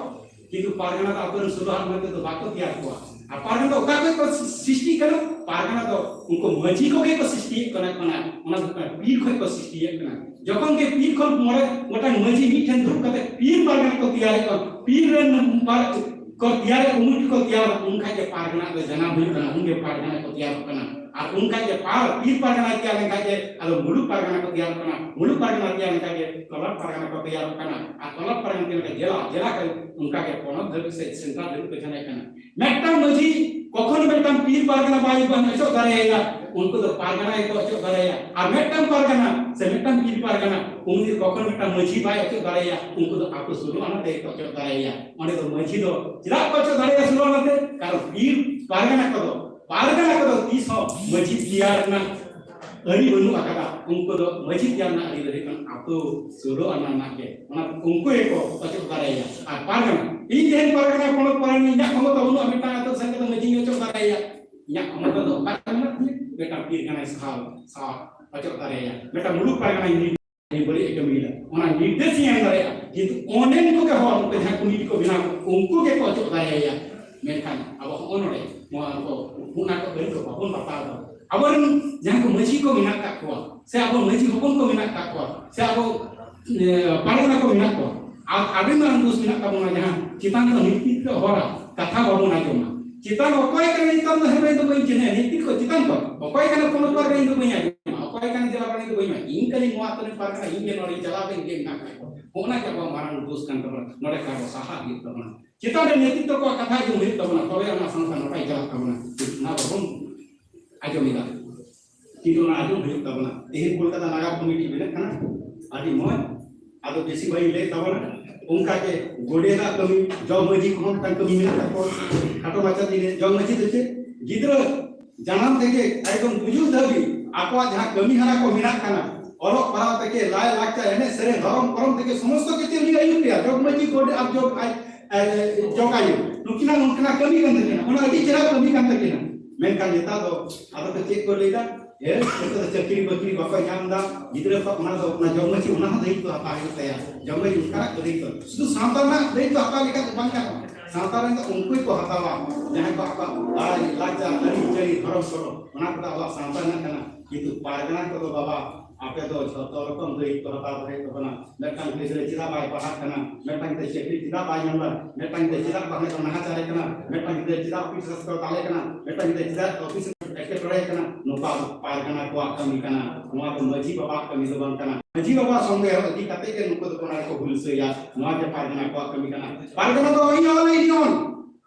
ᱠᱤᱱᱛᱩ ᱯᱟᱨᱜᱟᱱᱟ ᱫᱚ ᱟᱛᱳ ᱨᱮ ᱥᱳᱞᱳ ᱟᱱᱟ ᱛᱮᱫᱚ ᱵᱟᱠᱚ ᱛᱮᱭᱟᱨ ᱠᱚᱣᱟ᱾ ᱟᱨ ᱯᱟᱨᱜᱟᱱᱟ ᱫᱚ ᱚᱠᱟ ᱠᱷᱚᱱ ᱠᱚ ᱥᱨᱤᱥᱴᱤᱜ ᱠᱟᱱᱟ? ᱯᱟᱨᱜᱟᱱᱟ ᱫᱚ ᱩᱱᱠᱩ ᱢᱟᱹᱡᱷᱤ ᱠᱚᱜᱮ ᱠᱚ ᱥᱨᱤᱥᱴᱤᱭᱮᱫ ᱠᱟᱱᱟ, ᱠᱟᱱᱟ, ᱚᱱᱟ ᱫᱚ ᱦᱩᱭᱩᱜ ᱠᱟᱱᱟ ᱯᱤᱲ ᱠᱷᱚᱱ ᱠᱚ ᱥᱨᱤᱥᱴᱤᱭᱮᱫ ᱠᱟᱱᱟ᱾ ᱡᱚᱠᱷᱚᱱ ᱜᱮ ᱯᱤᱲ ᱠᱷᱚᱱ ᱢᱚᱬᱮ ᱜᱚᱴᱟᱝ ᱢᱟᱹᱡᱷᱤ ᱢᱤᱫ ᱴᱷᱮᱱ ᱫᱩᱲᱩᱵ ᱠᱟᱛᱮ ᱯᱤᱲ ᱯᱟᱨᱜᱟᱱᱟ ᱠᱚ ᱛᱮᱭᱟᱨᱮᱫ ᱠᱚᱣᱟ, ᱯᱤᱲ ᱨᱮᱱ ᱯᱟᱨ-, ᱠᱚ ᱛᱮᱭᱟᱨᱮᱫ, ᱠᱚᱢᱤᱴᱤ ᱠᱚ ᱛᱮᱭᱟᱨ, ᱩᱱ ᱠᱷᱟᱡ ᱜᱮ ᱯᱟᱨᱜᱟᱱᱟ ᱫᱚ ᱡᱟᱱᱟᱢ ᱦᱩᱭᱩᱜ ᱠᱟᱱᱟ, ᱩᱱ ᱜᱮ ᱯᱟᱨᱜᱟᱱᱟ ᱠᱚ ᱛᱮᱭᱟᱨᱚᱜ ᱠᱟᱱᱟ᱾ ᱟᱨ ᱩᱱ ᱠᱷᱟᱡ ᱜᱮ ᱯᱟᱨ-, ᱯᱤᱲ ᱯᱟᱨᱜᱟᱱᱟ ᱛᱮᱭᱟᱨ ᱞᱮᱱ ᱠᱷᱟᱡ ᱜᱮ ᱟᱫᱚ ᱢᱩᱞᱩᱠ ᱯᱟᱨᱜᱟᱱᱟ ᱠᱚ ᱛᱮᱭᱟᱨᱚᱜ ᱠᱟᱱᱟ, ᱢᱩᱞᱩᱠ ᱯᱟᱨᱜᱟᱱᱟ ᱛᱮᱭᱟᱨ ᱞᱮᱱ ᱠᱷᱟᱡ ᱜᱮ ᱛᱚᱞᱟᱴ ᱯᱟᱨᱜᱟᱱᱟ ᱠᱚ ᱛᱮᱭᱟᱨᱚᱜ ᱠᱟᱱᱟ, ᱟᱨ ᱛᱚᱞᱟᱴ ᱯᱟᱨᱜᱟᱱᱟ ᱛᱮᱭᱟᱨ ᱞᱮᱱ ᱠᱷᱟᱡ ᱡᱮᱞᱟ, ᱡᱮᱞᱟ ᱠᱷᱚᱱ ᱚᱱᱠᱟ ᱜᱮ ᱯᱚᱱᱚᱛ ᱫᱷᱟᱹᱵᱤᱡ ᱥᱮ ᱥᱮᱱᱴᱟᱨ ᱫᱷᱟᱹᱵᱤᱡ ᱠᱚ ᱡᱟᱱᱟᱢ ᱠᱟᱱᱟ᱾ ᱢᱤᱫᱴᱟᱝ ᱢᱟᱹᱡᱷᱤ ᱠᱚᱠᱷᱚᱱ ᱢᱤᱫᱴᱟᱝ ᱯᱤᱲ ᱯᱟᱨᱜᱟᱱᱟ ᱵᱟᱭ, ᱵᱟᱝ ᱚᱪᱚᱜ ᱫᱟᱲᱮᱭᱟᱭᱟ, ᱩᱱᱠᱩ ᱫᱚ ᱯᱟᱨᱜᱟᱱᱟ ᱜᱮᱠᱚ ᱚᱪᱚᱜ ᱫᱟᱲᱮᱭᱟᱭᱟ᱾ ᱟᱨ ᱢᱤᱫᱴᱟᱝ ᱯᱟᱨᱜᱟᱱᱟ ᱥᱮ ᱢᱤᱫᱴᱟᱝ ᱯᱤᱲ ᱯᱟᱨᱜᱟᱱᱟ, ᱩᱱᱤ ᱫᱚ ᱠᱚᱠᱷᱚᱱ ᱢᱤᱫᱴᱟᱝ ᱢᱟᱹᱡᱷᱤ ᱵᱟᱭ ᱚᱪᱚᱜ ᱫᱟᱲᱮᱭᱟᱭᱟ, ᱩᱱᱠᱩ ᱫᱚ ᱟᱠᱚ ᱥᱳᱞᱳ ᱟᱱᱟ ᱛᱮᱜᱮ ᱠᱚ ᱚᱪᱚᱜ ᱫᱟᱲᱮᱭᱟᱭᱟ᱾ ᱚᱸᱰᱮ ᱫᱚ ᱢᱟᱹᱡᱷᱤ ᱫᱚ ᱪᱮᱫᱟᱜ ᱠᱚ ᱚᱪᱚᱜ ᱫᱟᱲᱮᱭᱟᱭᱟ ᱥᱳᱞᱳ ᱟᱱᱟ ᱛᱮ? ᱠᱟᱨᱚᱱ ᱯᱤᱲ ᱯᱟᱨᱜᱟᱱᱟ ᱠᱚᱫᱚ, ᱯᱟᱨᱜᱟᱱᱟ ᱠᱚᱫᱚ ᱛᱤᱥ ᱦᱚᱸ ᱢᱟᱹᱡᱷᱤ ᱛᱮᱭᱟᱨ ᱨᱮᱱᱟᱜ ᱟᱹᱨᱤ ᱵᱟᱹᱱᱩᱜ ᱟᱠᱟᱫᱟ᱾ ᱩᱱᱠᱩ ᱫᱚ ᱢᱟᱹᱡᱷᱤ ᱛᱮᱭᱟᱨ ᱨᱮᱱᱟᱜ ᱟᱹᱨᱤ ᱫᱚ ᱦᱩᱭᱩᱜ ᱠᱟᱱᱟ ᱟᱛᱳ ᱥᱳᱞᱳ ᱟᱱᱟ ᱨᱮᱱᱟᱜ ᱜᱮ᱾ ᱚᱱᱟ ᱩᱱᱠᱩ ᱜᱮᱠᱚ ᱚᱪᱚᱜ ᱫᱟᱲᱮᱭᱟᱭᱟ᱾ ᱟᱨ ᱯᱟᱨᱜᱟᱱᱟ, ᱤᱧ ᱛᱮᱦᱮᱧ ᱯᱟᱨᱜᱟᱱᱟ, ᱯᱚᱱᱚᱛ ᱯᱟᱨᱜᱟᱱᱟ, ᱤᱧᱟᱹᱜ ᱠᱷᱚᱢᱚᱛᱟ ᱵᱟᱹᱱᱩᱜᱼᱟ ᱢᱤᱫᱴᱟᱝ ᱟᱛᱳ ᱥᱮᱱ ᱠᱟᱛᱮ ᱢᱟᱹᱡᱷᱤᱧ ᱚᱪᱚᱜ ᱫᱟᱲᱮᱭᱟᱭᱟ᱾ ᱤᱧᱟᱹᱜ ᱠᱷᱚᱢᱚᱛᱟ ᱫᱚ ᱚᱠᱟ ᱨᱮ ᱢᱮᱱᱟᱜ ᱛᱤᱧᱟ? ᱢᱤᱫᱴᱟᱝ ᱯᱤᱨ ᱠᱟᱱᱟᱭ ᱥᱟᱦᱟᱣ, ᱥᱟᱦᱟᱣ ᱚᱪᱚᱜ ᱫᱟᱲᱮᱭᱟᱭᱟ᱾ ᱢᱤᱫᱴᱟᱝ ᱢᱩᱞᱩᱠ ᱯᱟᱨᱜᱟᱱᱟᱧ ᱵᱟᱹᱲᱤᱡ ᱮ ᱠᱟᱹᱢᱤᱭᱮᱫᱟ, ᱚᱱᱟ ᱱᱤᱨᱫᱮᱥ ᱤᱧ ᱮᱢ ᱫᱟᱲᱮᱭᱟᱜᱼᱟ᱾ ᱠᱤᱱᱛᱩ ᱚᱸᱰᱮᱱ ᱠᱚᱜᱮ ᱦᱚᱲ, ᱩᱱᱠᱩ ᱡᱟᱦᱟᱸ ᱠᱚᱢᱤᱴᱤ ᱠᱚ ᱵᱮᱱᱟᱣ, ᱩᱱᱠᱩ ᱜᱮᱠᱚ ᱚᱪᱚᱜ ᱫᱟᱲᱮᱭᱟᱭᱟ᱾ ᱢᱮᱱᱠᱷᱟᱱ ᱟᱵᱚ ᱦᱚᱸᱜᱼᱚ ᱱᱚᱰᱮ ᱱᱚᱣᱟ ᱠᱚ, ᱚᱱᱟ ᱠᱚ ᱟᱹᱨᱤ ᱠᱚ ᱵᱟᱵᱚᱱ ᱵᱟᱛᱟᱣ ᱮᱫᱟ᱾ ᱟᱵᱚᱨᱮᱱ ᱡᱟᱦᱟᱸ ᱠᱚ ᱢᱟᱹᱡᱷᱤ ᱠᱚ ᱢᱮᱱᱟᱜ ᱠᱟᱜ ᱠᱚᱣᱟ, ᱥᱮ ᱟᱵᱚ ᱢᱟᱹᱡᱷᱤ ᱦᱚᱯᱚᱱ ᱠᱚ ᱢᱮᱱᱟᱜ ᱠᱟᱜ ᱠᱚᱣᱟ, ᱥᱮ ᱟᱵᱚ, ᱮ, ᱯᱟᱨᱜᱟᱱᱟ ᱠᱚ ᱢᱮᱱᱟᱜ ᱠᱚᱣᱟ, ᱟᱨ ᱟᱹᱰᱤ ᱢᱟᱨᱟᱝ ᱫᱳᱥ ᱢᱮᱱᱟᱜ ᱛᱟᱵᱚᱱᱟ, ᱡᱟᱦᱟᱸ ᱪᱮᱛᱟᱱ ᱠᱷᱚᱱ ᱱᱤᱛᱤ ᱠᱚ ᱦᱚᱨᱟ ᱠᱟᱛᱷᱟ ᱵᱟᱵᱚᱱ ᱟᱸᱡᱚᱢᱟ᱾ ᱪᱮᱛᱟᱱ ᱚᱠᱚᱭ ᱠᱟᱱᱟ ᱱᱮᱛᱟᱨ ᱫᱚ ᱦᱮᱸ ᱫᱚ ᱵᱟᱹᱧ ᱪᱤᱱᱦᱟᱹᱣᱟ, ᱱᱤᱛᱤ ᱠᱚ ᱪᱮᱛᱟᱱ ᱠᱷᱚᱱ ᱚᱠᱚᱭ ᱠᱟᱱᱟ ᱯᱚᱱᱚᱛ ᱯᱟᱨᱜᱟᱱᱟ ᱤᱧ ᱫᱚ ᱵᱟᱹᱧ ᱟᱸᱡᱚᱢᱟ, ᱚᱠᱚᱭ ᱠᱟᱱᱟ ᱡᱮᱞᱟ ᱯᱟᱨᱜᱟᱱᱟ ᱤᱧ ᱫᱚ ᱵᱟᱹᱧ ᱟᱸᱡᱚᱢᱟ, ᱤᱧ ᱠᱟᱹᱱᱟᱹᱧ ᱱᱚᱣᱟ ᱟᱛᱳ ᱨᱮᱱ ᱯᱟᱨᱜᱟᱱᱟ, ᱤᱧ ᱜᱮ ᱱᱚᱰᱮᱧ ᱪᱟᱞᱟᱣ ᱠᱟᱛᱮ ᱤᱧ ᱜᱮ ᱢᱮᱱᱟᱜ ᱠᱟᱜ ᱠᱚᱣᱟ᱾ ᱦᱚᱸᱜᱼᱚ ᱱᱟ ᱜᱮ ᱟᱵᱚᱣᱟᱜ ᱢᱟᱨᱟᱝ ᱫᱳᱥ ᱠᱟᱱ ᱛᱟᱵᱚᱱᱟ, ᱱᱚᱰᱮ ᱠᱷᱚᱱ ᱟᱵᱚ ᱥᱟᱦᱟ ᱦᱩᱭᱩᱜ ᱛᱟᱵᱚᱱᱟ᱾ ᱪᱮᱛᱟᱱ ᱨᱮ ᱱᱮᱛᱨᱤᱛᱵ ᱠᱚᱣᱟᱜ ᱠᱟᱛᱷᱟ ᱟᱸᱡᱚᱢ ᱦᱩᱭᱩᱜ ᱛᱟᱵᱚᱱᱟ, ᱛᱚᱵᱮ ᱚᱱᱟ ᱥᱟᱶᱛᱟ ᱱᱟᱯᱟᱭ ᱪᱟᱞᱟᱜ ᱛᱟᱵᱚᱱᱟ᱾ ᱚᱱᱟ ᱵᱟᱵᱚᱱ ᱟᱸᱡᱚᱢ ᱮᱫᱟ, ᱠᱤᱱᱛᱩ ᱚᱱᱟ ᱟᱸᱡᱚᱢ ᱦᱩᱭᱩᱜ ᱛᱟᱵᱚᱱᱟ᱾ ᱛᱮᱦᱮᱧ ᱠᱳᱞᱠᱟᱛᱟ ᱱᱟᱜᱟᱢ ᱠᱚᱢᱤᱴᱤ ᱵᱮᱱᱟᱜ ᱠᱟᱱᱟ, ᱟᱹᱰᱤ ᱢᱚᱡᱽ᱾ ᱟᱫᱚ ᱵᱮᱥᱤ ᱵᱟᱹᱧ ᱞᱟᱹᱭ ᱛᱟᱵᱚᱱᱟ, ᱚᱱᱠᱟ ᱜᱮ ᱜᱚᱰᱮᱛᱟᱜ ᱠᱟᱹᱢᱤ, ᱡᱚᱜᱽ ᱢᱟᱹᱡᱷᱤ ᱠᱚᱦᱚᱸ ᱢᱤᱫᱴᱟᱝ ᱠᱟᱹᱢᱤ ᱢᱮᱱᱟᱜ ᱛᱟᱠᱚᱣᱟ᱾ ᱠᱷᱟᱴᱚ ᱢᱟᱪᱷᱟ ᱛᱮ ᱞᱟᱹᱭ, ᱡᱚᱜᱽ ᱢᱟᱹᱡᱷᱤ ᱫᱚ ᱪᱮᱫ? ᱜᱤᱫᱽᱨᱟᱹ ᱡᱟᱱᱟᱢ ᱛᱷᱮᱠᱮ ᱮᱠᱫᱚᱢ ᱜᱩᱡᱩᱜ ᱫᱷᱟᱹᱵᱤᱡ ᱟᱠᱚᱣᱟᱜ ᱡᱟᱦᱟᱸ ᱠᱟᱹᱢᱤ ᱦᱚᱨᱟ ᱠᱚ ᱢᱮᱱᱟᱜ ᱠᱟᱱᱟ, ᱚᱞᱚᱜ ᱯᱟᱲᱦᱟᱣ ᱛᱷᱮᱠᱮ, ᱞᱟᱭ ᱞᱟᱠᱪᱟᱨ, ᱮᱱᱮᱡ ᱥᱮᱨᱮᱧ, ᱫᱷᱚᱨᱚᱢ ᱠᱚᱨᱚᱢ ᱛᱷᱮᱠᱮ, ᱥᱚᱢᱚᱥᱛᱚ ᱠᱤᱪᱷᱩ ᱩᱱᱤ ᱟᱹᱭᱩᱨ ᱠᱮᱭᱟ, ᱡᱚᱜᱽ ᱢᱟᱹᱡᱷᱤ, ᱜᱚᱰᱮᱛ ᱟᱨ ᱡᱚᱜᱽ ᱟᱭ-, ᱮ, ᱡᱚᱜᱽ ᱟᱭᱳ, ᱱᱩᱠᱤᱱᱟᱜ ᱱᱩᱠᱤᱱᱟᱜ ᱠᱟᱹᱢᱤ ᱠᱟᱱ ᱛᱟᱹᱠᱤᱱᱟ, ᱚᱱᱟ ᱟᱹᱰᱤ ᱪᱮᱦᱨᱟ ᱠᱟᱹᱢᱤ ᱠᱟᱱ ᱛᱟᱹᱠᱤᱱᱟ᱾ ᱢᱮᱱᱠᱷᱟᱱ ᱱᱮᱛᱟᱨ ᱫᱚ ᱟᱫᱚ ᱠᱚ ᱪᱮᱫ ᱠᱚ ᱞᱟᱹᱭᱫᱟ? ᱮ, ᱱᱤᱛᱚᱜ ᱫᱚ ᱪᱟᱹᱠᱨᱤ ᱵᱟᱹᱠᱨᱤ ᱵᱟᱠᱚ ᱧᱟᱢ ᱮᱫᱟ, ᱜᱤᱫᱽᱨᱟᱹ ᱠᱚ, ᱚᱱᱟ ᱫᱚ, ᱚᱱᱟ ᱡᱚᱜᱽ ᱢᱟᱹᱡᱷᱤ ᱚᱱᱟ ᱦᱚᱸ ᱫᱟᱭᱤᱛᱛᱚ ᱦᱟᱛᱟᱣ ᱦᱩᱭᱩᱜ ᱛᱟᱭᱟ᱾ ᱡᱚᱜᱽ ᱢᱟᱹᱡᱷᱤ ᱚᱱᱠᱟᱱᱟᱜ ᱠᱚ ᱫᱟᱭᱤᱛᱛᱚ, ᱥᱩᱫᱷᱩ ᱥᱟᱶᱛᱟ ᱨᱮᱱᱟᱜ ᱫᱟᱭᱤᱛᱛᱚ ᱦᱟᱛᱟᱣ ᱞᱮᱠᱷᱟᱱ ᱫᱚ ᱵᱟᱝ ᱜᱟᱱᱚᱜᱼᱟ᱾ ᱥᱟᱶᱛᱟ ᱨᱮᱱ ᱫᱚ ᱩᱱᱠᱩ ᱜᱮᱠᱚ ᱦᱟᱛᱟᱣᱟ, ᱡᱟᱦᱟᱸᱭ ᱠᱚ ᱟᱠᱚᱣᱟᱜ ᱞᱟᱭ ᱞᱟᱠᱪᱟᱨ, ᱟᱹᱨᱤᱪᱟᱹᱞᱤ, ᱫᱷᱚᱨᱚᱢ ᱠᱚᱨᱚᱢ, ᱚᱱᱟ ᱠᱚᱫᱚ ᱟᱵᱚᱣᱟᱜ ᱥᱟᱶᱛᱟ ᱨᱮᱱᱟᱜ ᱠᱟᱱᱟ᱾ ᱠᱤᱱᱛᱩ ᱯᱟᱨᱜᱟᱱᱟ ᱠᱚᱫᱚ ᱵᱟᱵᱟ, ᱟᱯᱮ ᱫᱚ ᱡᱷᱚᱛᱚ ᱨᱚᱠᱚᱢ ᱫᱟᱹᱭᱤᱛᱛᱚ ᱦᱟᱛᱟᱣ ᱫᱟᱲᱮᱭᱟᱜ ᱛᱟᱵᱚᱱᱟ᱾ ᱢᱤᱫᱴᱟᱝ ᱜᱤᱫᱽᱨᱟᱹ ᱪᱮᱫᱟᱜ ᱵᱟᱭ ᱯᱟᱲᱦᱟᱜ ᱠᱟᱱᱟ? ᱢᱤᱫᱴᱟᱝ ᱜᱤᱫᱽᱨᱟᱹ ᱪᱟᱹᱠᱨᱤ ᱪᱮᱫᱟᱜ ᱵᱟᱭ ᱧᱟᱢ ᱮᱫᱟ? ᱢᱤᱫᱴᱟᱝ ᱜᱤᱫᱽᱨᱟᱹ ᱪᱮᱫᱟᱜ ᱵᱟᱦᱨᱮ ᱠᱚ ᱱᱟᱦᱟᱪᱟᱨᱮ ᱠᱟᱱᱟ? ᱢᱤᱫᱴᱟᱝ ᱜᱤᱫᱽᱨᱟᱹ ᱪᱮᱫᱟᱜ ᱚᱯᱷᱤᱥ ᱨᱮ ᱠᱚ ᱫᱟᱞᱮ ᱠᱟᱱᱟ? ᱢᱤᱫᱴᱟᱝ ᱜᱤᱫᱽᱨᱟᱹ ᱪᱮᱫᱟᱜ ᱚᱯᱷᱤᱥ ᱨᱮ ᱮᱴᱠᱮᱴᱚᱬᱮ ᱠᱟᱱᱟ? ᱱᱚᱝᱠᱟ ᱫᱚ ᱯᱟᱨᱜᱟᱱᱟ ᱠᱚᱣᱟᱜ ᱠᱟᱹᱢᱤ ᱠᱟᱱᱟ, ᱱᱚᱣᱟ ᱫᱚ ᱢᱟᱹᱡᱷᱤ ᱵᱟᱵᱟᱣᱟᱜ ᱠᱟᱹᱢᱤ ᱫᱚ ᱵᱟᱝ ᱠᱟᱱᱟ᱾ ᱢᱟᱹᱡᱷᱤ ᱵᱟᱵᱟ ᱥᱚᱸᱜᱮ ᱦᱚᱸ ᱤᱫᱤ ᱠᱟᱛᱮ ᱜᱮ ᱱᱩᱠᱩ ᱫᱚᱠᱚ ᱚᱱᱟ ᱨᱮᱠᱚ ᱦᱩᱞᱥᱟᱹᱭᱟ, ᱱᱚᱣᱟ ᱜᱮ ᱯᱟᱨᱜᱟᱱᱟ ᱠᱚᱣᱟᱜ ᱠᱟᱹᱢᱤ ᱠᱟᱱᱟ᱾ ᱯᱟᱨᱜᱟᱱᱟ ᱫᱚ ᱤᱧ ᱦᱚᱸ ᱤᱧ ᱦᱚᱸ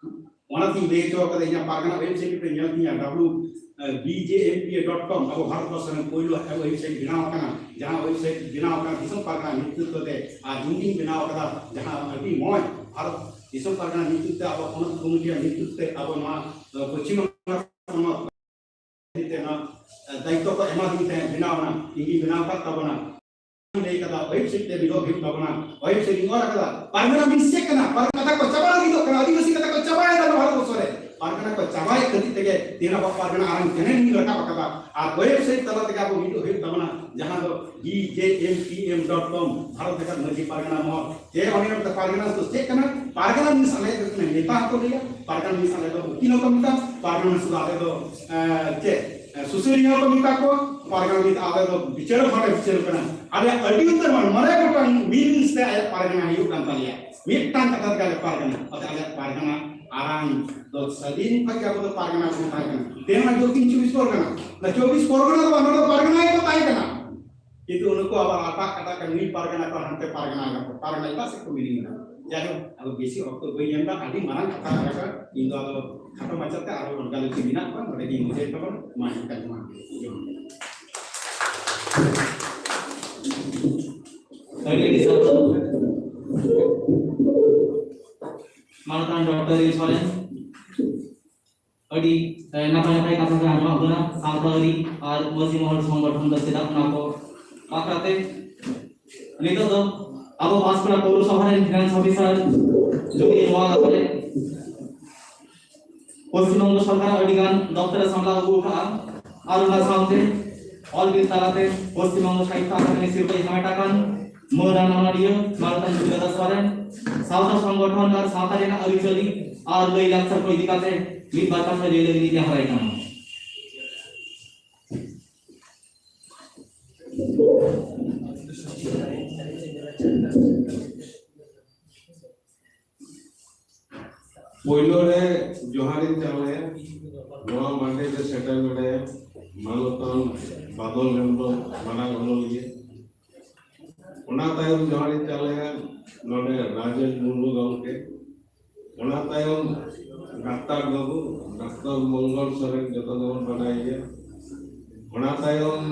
ᱚᱱᱟᱛᱤᱧ ᱞᱟᱹᱭ ᱦᱚᱪᱚ ᱠᱟᱫᱟ, ᱤᱧᱟᱹᱜ ᱯᱟᱨᱜᱟᱱᱟ ᱣᱮᱵᱥᱟᱭᱤᱴ ᱨᱮ ᱧᱮᱞ ᱛᱤᱧᱟ, W B J M P a dot com, ᱟᱵᱚ ᱵᱷᱟᱨᱚᱛ ᱵᱚᱨᱥᱚ ᱨᱮᱱ ᱯᱳᱭᱞᱳ ᱟᱵᱚ ᱣᱮᱵᱥᱟᱭᱤᱴ ᱵᱮᱱᱟᱣ ᱟᱠᱟᱱᱟ, ᱡᱟᱦᱟᱸ ᱣᱮᱵᱥᱟᱭᱤᱴ ᱵᱮᱱᱟᱣ ᱟᱠᱟᱱᱟ ᱫᱤᱥᱚᱢ ᱯᱟᱨᱜᱟᱱᱟ ᱧᱩᱛᱩᱢ ᱛᱮ, ᱟᱨ ᱤᱧ ᱜᱤᱧ ᱵᱮᱱᱟᱣ ᱟᱠᱟᱫᱟ, ᱡᱟᱦᱟᱸ ᱟᱹᱰᱤ ᱢᱚᱡᱽ ᱵᱷᱟᱨᱚᱛ ᱫᱤᱥᱚᱢ ᱯᱟᱨᱜᱟᱱᱟ ᱧᱩᱛᱩᱢ ᱛᱮ, ᱟᱵᱚ ᱯᱚᱱᱚᱛ ᱠᱚᱢᱤᱴᱤᱭᱟᱜ ᱧᱩᱛᱩᱢ ᱛᱮ, ᱟᱵᱚ ᱱᱚᱣᱟ, ᱟᱸ, ᱯᱚᱪᱷᱤᱢ ᱵᱟᱝᱞᱟ ᱯᱚᱱᱚᱛ ᱛᱮ ᱱᱚᱣᱟ, ᱟᱸ, ᱫᱟᱭᱤᱛᱛᱚ ᱠᱚ ᱮᱢᱟ ᱫᱤᱧ ᱛᱟᱦᱮᱸᱫ, ᱵᱮᱱᱟᱣ ᱮᱱᱟ, ᱤᱧ ᱜᱤᱧ ᱵᱮᱱᱟᱣ ᱟᱠᱟᱫ ᱛᱟᱵᱚᱱᱟ᱾ ᱞᱟᱹᱭ ᱠᱟᱫᱟ, ᱣᱮᱵᱥᱟᱭᱤᱴ ᱛᱮ ᱵᱤᱞᱚᱜ ᱦᱩᱭᱩᱜ ᱛᱟᱵᱚᱱᱟ᱾ ᱣᱮᱵᱥᱟᱭᱤᱴ ᱤᱧ ᱚᱞ ᱟᱠᱟᱫᱟ, ᱯᱟᱨᱜᱟᱱᱟ ᱢᱤᱱᱥ ᱪᱮᱫ ᱠᱟᱱᱟ? ᱯᱟᱨᱜᱟᱱᱟ ᱠᱟᱛᱷᱟ ᱠᱚ ᱪᱟᱵᱟ ᱞᱟᱹᱜᱤᱫᱚᱜ ᱠᱟᱱᱟ, ᱟᱹᱫᱤᱵᱟᱹᱥᱤ ᱠᱟᱛᱷᱟ ᱠᱚ ᱪᱟᱵᱟᱭᱮᱫᱟ ᱱᱚᱣᱟ ᱵᱷᱟᱨᱚᱛ ᱵᱚᱨᱥᱚ ᱨᱮ᱾ ᱯᱟᱨᱜᱟᱱᱟ ᱠᱚ ᱪᱟᱵᱟᱭᱮᱫ ᱠᱷᱟᱹᱛᱤᱨ ᱛᱮᱜᱮ ᱛᱮᱦᱮᱧ ᱟᱵᱚᱣᱟᱜ ᱯᱟᱨᱜᱟᱱᱟ ᱟᱲᱟᱝ ᱪᱮᱱᱮᱞ ᱤᱧ ᱨᱟᱠᱟᱵ ᱟᱠᱟᱫᱟ᱾ ᱟᱨ ᱣᱮᱵᱥᱟᱭᱤᱴ ᱛᱟᱞᱟ ᱛᱮᱜᱮ ᱟᱵᱚ ᱢᱤᱫᱚᱜ ᱦᱩᱭᱩᱜ ᱛᱟᱵᱚᱱᱟ, ᱡᱟᱦᱟᱸ ᱫᱚ B J M P M dot com, Bharat Jakat Majhi Pargana Mahal. ᱪᱮ ᱚᱱᱮ ᱚᱱᱠᱟ ᱯᱟᱨᱜᱟᱱᱟ ᱫᱚ ᱪᱮᱫ ᱠᱟᱱᱟ? ᱯᱟᱨᱜᱟᱱᱟ ᱢᱤᱱᱥ ᱟᱞᱮ ᱫᱚ ᱱᱮᱛᱟ ᱦᱚᱸᱠᱚ ᱞᱟᱹᱭᱟ, ᱯᱟᱨᱜᱟᱱᱟ ᱢᱤᱱᱥ ᱟᱞᱮ ᱫᱚ ᱩᱠᱤᱞ ᱦᱚᱸᱠᱚ ᱢᱮᱛᱟ, ᱯᱟᱨᱜᱟᱱᱟ ᱢᱤᱱᱥ ᱟᱞᱮ ᱫᱚ, ᱮᱸ, ᱪᱮᱫ, ᱥᱩᱥᱟᱹᱨᱤᱭᱟᱹ ᱦᱚᱸᱠᱚ ᱢᱮᱛᱟ ᱠᱚᱣᱟ, ᱯᱟᱨᱜᱟᱱᱟ ᱢᱤᱱᱥ ᱟᱞᱮ ᱫᱚ ᱵᱤᱪᱟᱹᱨ ᱦᱚᱸᱞᱮ ᱵᱤᱪᱟᱹᱨ ᱠᱟᱱᱟ᱾ ᱟᱞᱮ ᱟᱹᱰᱤ ᱩᱛᱟᱹᱨ ᱢᱟᱱᱮ ᱢᱚᱬᱮ ᱜᱚᱴᱟᱝ ᱢᱤᱱᱥ ᱛᱮ ᱟᱞᱮᱭᱟᱜ ᱯᱟᱨᱜᱟᱱᱟ ᱦᱩᱭᱩᱜ ᱠᱟᱱ ᱛᱟᱞᱮᱭᱟ᱾ ᱢᱤᱫᱴᱟᱝ ᱠᱟᱛᱷᱟ ᱛᱮᱜᱮ ᱟᱞᱮ ᱯᱟᱨᱜᱟᱱᱟ, ᱚᱱᱟᱛᱮ ᱟᱞᱮᱭᱟᱜ ᱯᱟᱨᱜᱟᱱᱟ ᱟᱲᱟᱝ ᱫᱚ ᱥᱟᱹᱫᱷᱤᱱ ᱠᱷᱚᱱ ᱜᱮ ᱟᱵᱚ ᱫᱚ ᱯᱟᱨᱜᱟᱱᱟ ᱵᱚᱱ ᱛᱟᱦᱮᱸ ᱠᱟᱱᱟ᱾ ᱛᱮᱦᱮᱧ ᱚᱱᱟ ᱫᱚᱠᱠᱷᱤᱱ ᱪᱚᱵᱵᱤᱥ ᱯᱚᱨᱜᱚᱱᱟ, ᱚᱱᱟ ᱪᱚᱵᱵᱤᱥ ᱯᱚᱨᱜᱚᱱᱟ ᱫᱚ ᱵᱟᱝ, ᱚᱱᱟ ᱫᱚ ᱯᱟᱨᱜᱟᱱᱟ ᱜᱮᱠᱚ ᱛᱟᱦᱮᱸ ᱠᱟᱱᱟ᱾ ᱠᱤᱱᱛᱩ ᱩᱱᱠᱩ ᱟᱵᱟᱨ ᱟᱴᱟᱜ ᱠᱟᱴᱟᱜ ᱠᱟᱱ ᱱᱩᱭ ᱯᱟᱨᱜᱟᱱᱟ ᱠᱟᱱᱟ, ᱯᱟᱨᱜᱟᱱᱟ ᱮᱴᱟᱜ ᱥᱮᱫ ᱠᱚ ᱢᱤᱱᱤᱝ ᱮᱫᱟ᱾ ᱡᱟᱭᱦᱳᱠ, ᱟᱫᱚ ᱵᱮᱥᱤ ᱚᱠᱛᱚ ᱵᱟᱹᱧ ᱮᱢ ᱮᱫᱟ, ᱟᱹᱰᱤ ᱢᱟᱨᱟᱝ ᱠᱟᱛᱷᱟ ᱠᱟᱱᱟ᱾ ᱤᱧ ᱫᱚ ᱟᱫᱚ ᱠᱷᱟᱴᱚ ᱢᱟᱪᱷᱟᱛᱮ ᱟᱨᱚ ᱜᱟᱞᱚᱪ ᱢᱮᱱᱟᱜ ᱠᱚᱣᱟ, ᱱᱚᱰᱮ ᱜᱤᱧ ᱢᱩᱪᱟᱹᱫ ᱛᱟᱵᱚᱱᱟ᱾ ᱢᱟ ᱮᱱᱠᱷᱟᱱ ᱡᱚᱦᱟᱨ ᱜᱮ᱾ ᱡᱚᱦᱟᱨ ᱜᱮ᱾ ᱟᱹᱰᱤ ᱟᱹᱰᱤ ᱥᱟᱨᱦᱟᱣ᱾ ᱢᱟᱱᱚᱛᱟᱱ ᱰᱚᱠᱴᱚᱨ ᱥᱚᱨᱮᱱ᱾ ᱟᱹᱰᱤ ᱱᱟᱯᱟᱭ ᱱᱟᱯᱟᱭ ᱠᱟᱛᱷᱟ ᱠᱚ ᱟᱸᱡᱚᱢᱚᱜ ᱠᱟᱱᱟ ᱥᱟᱶᱛᱟ ᱟᱹᱨᱤ ᱟᱨ ᱢᱟᱹᱡᱷᱤ ᱢᱚᱦᱚᱞ ᱥᱚᱝᱜᱚᱴᱷᱚᱱ ᱫᱚ ᱪᱮᱫᱟᱜ ᱚᱱᱟ ᱠᱚ ᱵᱟᱠᱷᱨᱟᱛᱮ᱾ ᱱᱤᱛᱚᱜ ᱫᱚ ᱟᱵᱚ ᱵᱟᱸᱥᱠᱚᱲᱟ ᱯᱳᱣᱨᱚᱥᱚᱵᱷᱟ ᱨᱮᱱ ᱯᱷᱤᱱᱟᱱᱥ ᱚᱯᱷᱤᱥᱟᱨ ᱡᱩᱫᱤ ᱱᱚᱣᱟ ᱠᱟᱛᱷᱟ ᱨᱮ ᱯᱚᱥᱪᱤᱢ ᱵᱚᱝᱜᱚ ᱥᱚᱨᱠᱟᱨ ᱟᱹᱰᱤ ᱜᱟᱱ ᱫᱚᱯᱛᱚᱨ ᱮ ᱥᱟᱢᱞᱟᱣ ᱟᱹᱜᱩ ᱟᱠᱟᱫᱼᱟ ᱟᱨ ᱚᱱᱟ ᱥᱟᱶᱛᱮ ᱚᱞ ᱵᱤᱞ ᱛᱟᱞᱟᱛᱮ ᱯᱚᱥᱪᱤᱢ ᱵᱚᱝᱜᱚ ᱥᱟᱦᱤᱛᱛᱚ ᱟᱠᱟᱫᱮᱢᱤ ᱥᱤᱨᱯᱟᱹᱭ ᱦᱟᱢᱮᱴ ᱟᱠᱟᱱ ᱢᱟᱹᱱᱟᱱ ᱚᱱᱚᱞᱤᱭᱟᱹ ᱢᱟᱱᱚᱛᱟᱱ ᱫᱩᱨᱜᱟᱫᱟᱥ ᱥᱚᱨᱮᱱ ᱥᱟᱶᱛᱟ ᱥᱚᱝᱜᱚᱴᱷᱚᱱ ᱟᱨ ᱥᱟᱶᱛᱟ ᱨᱮᱱᱟᱜ ᱟᱹᱨᱤᱪᱟᱹᱞᱤ ᱟᱨ ᱞᱟᱹᱭ ᱞᱟᱠᱪᱟᱨ ᱠᱚ ᱤᱫᱤ ᱠᱟᱛᱮ ᱢᱤᱫ ᱵᱟᱨ ᱠᱟᱛᱷᱟ ᱞᱟᱹᱭ ᱞᱟᱹᱜᱤᱫ ᱤᱧ ᱱᱮᱦᱚᱨᱟᱭ ᱠᱟᱱᱟ᱾ ᱯᱳᱭᱞᱳ ᱨᱮ ᱡᱚᱦᱟᱨᱤᱧ ᱪᱟᱞ ᱟᱭᱟ ᱱᱚᱣᱟ ᱢᱟᱱᱰᱮ ᱨᱮ ᱥᱮᱴᱮᱨ ᱢᱮᱱᱟᱭᱟ ᱢᱟᱱᱚᱛᱟᱱ ᱵᱟᱫᱚᱞ ᱦᱮᱢᱵᱨᱚᱢ, ᱢᱟᱨᱟᱝ ᱚᱱᱚᱞᱤᱭᱟᱹ᱾ ᱚᱱᱟ ᱛᱟᱭᱚᱢ ᱡᱚᱦᱟᱨᱤᱧ ᱪᱟᱞ ᱟᱭᱟ ᱱᱚᱰᱮ ᱨᱟᱡᱮᱱ ᱢᱩᱨᱢᱩ ᱜᱚᱢᱠᱮ᱾ ᱚᱱᱟ ᱛᱟᱭᱚᱢ ᱰᱟᱠᱛᱟᱨ ᱵᱟᱹᱵᱩ, ᱰᱟᱠᱛᱟᱨ ᱢᱚᱝᱜᱚᱞ ᱥᱚᱨᱮᱱ, ᱡᱚᱛᱚ ᱜᱮᱵᱚᱱ ᱵᱟᱰᱟᱭ ᱜᱮᱭᱟ᱾ ᱚᱱᱟ ᱛᱟᱭᱚᱢ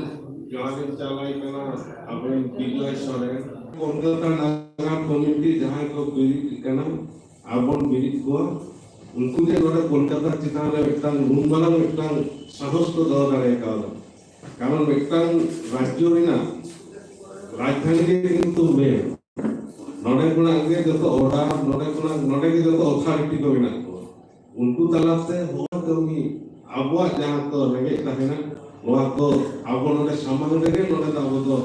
ᱡᱚᱦᱟᱨᱤᱧ ᱪᱟᱞ ᱟᱭ ᱠᱟᱱᱟ ᱟᱵᱚᱨᱮᱱ ᱵᱤᱡᱚᱭ ᱥᱚᱨᱮᱱ, ᱠᱳᱞᱠᱟᱛᱟ ᱱᱟᱜᱟᱢ ᱠᱚᱢᱤᱴᱤ ᱡᱟᱦᱟᱸᱭ ᱠᱚ ᱵᱮᱨᱮᱫ ᱠᱟᱱᱟ, ᱟᱵᱚᱱ ᱵᱮᱨᱮᱫ ᱠᱚᱣᱟ᱾ ᱩᱱᱠᱩ ᱜᱮ ᱱᱚᱰᱮ ᱠᱳᱞᱠᱟᱛᱟ ᱪᱮᱛᱟᱱ ᱨᱮ ᱢᱤᱫᱴᱟᱝ ᱱᱩᱱ ᱢᱟᱨᱟᱝ ᱢᱤᱫᱴᱟᱝ ᱥᱟᱦᱚᱥ ᱠᱚ ᱫᱚᱦᱚ ᱫᱟᱲᱮ ᱠᱟᱣᱫᱟ᱾ ᱠᱟᱨᱚᱱ ᱢᱤᱫᱴᱟᱝ ᱨᱟᱡᱽᱡᱚ ᱨᱮᱱᱟᱜ ᱨᱟᱡᱽᱫᱷᱟᱱᱤ ᱜᱮ ᱠᱤᱱᱛᱩ ᱢᱮᱱ᱾ ᱱᱚᱰᱮ ᱠᱷᱚᱱᱟᱜ ᱜᱮ ᱡᱚᱛᱚ ᱚᱨᱰᱟᱨ, ᱱᱚᱰᱮ ᱠᱷᱚᱱᱟᱜ, ᱱᱚᱰᱮ ᱜᱮ ᱡᱚᱛᱚ ᱚᱛᱷᱟᱨᱤᱴᱤ ᱠᱚ ᱢᱮᱱᱟᱜ ᱠᱚᱣᱟ᱾ ᱩᱱᱠᱩ ᱛᱟᱞᱟᱛᱮ ᱦᱚᱲ ᱠᱟᱹᱢᱤ, ᱟᱵᱚᱣᱟᱜ ᱡᱟᱦᱟᱸ ᱠᱚ ᱨᱮᱸᱜᱮᱡ ᱛᱟᱦᱮᱱᱟ, ᱱᱚᱣᱟ ᱠᱚ ᱟᱵᱚ ᱱᱚᱰᱮ ᱥᱟᱢᱟᱝ ᱨᱮᱜᱮ ᱱᱚᱰᱮ ᱫᱚ ᱟᱵᱚ ᱫᱚ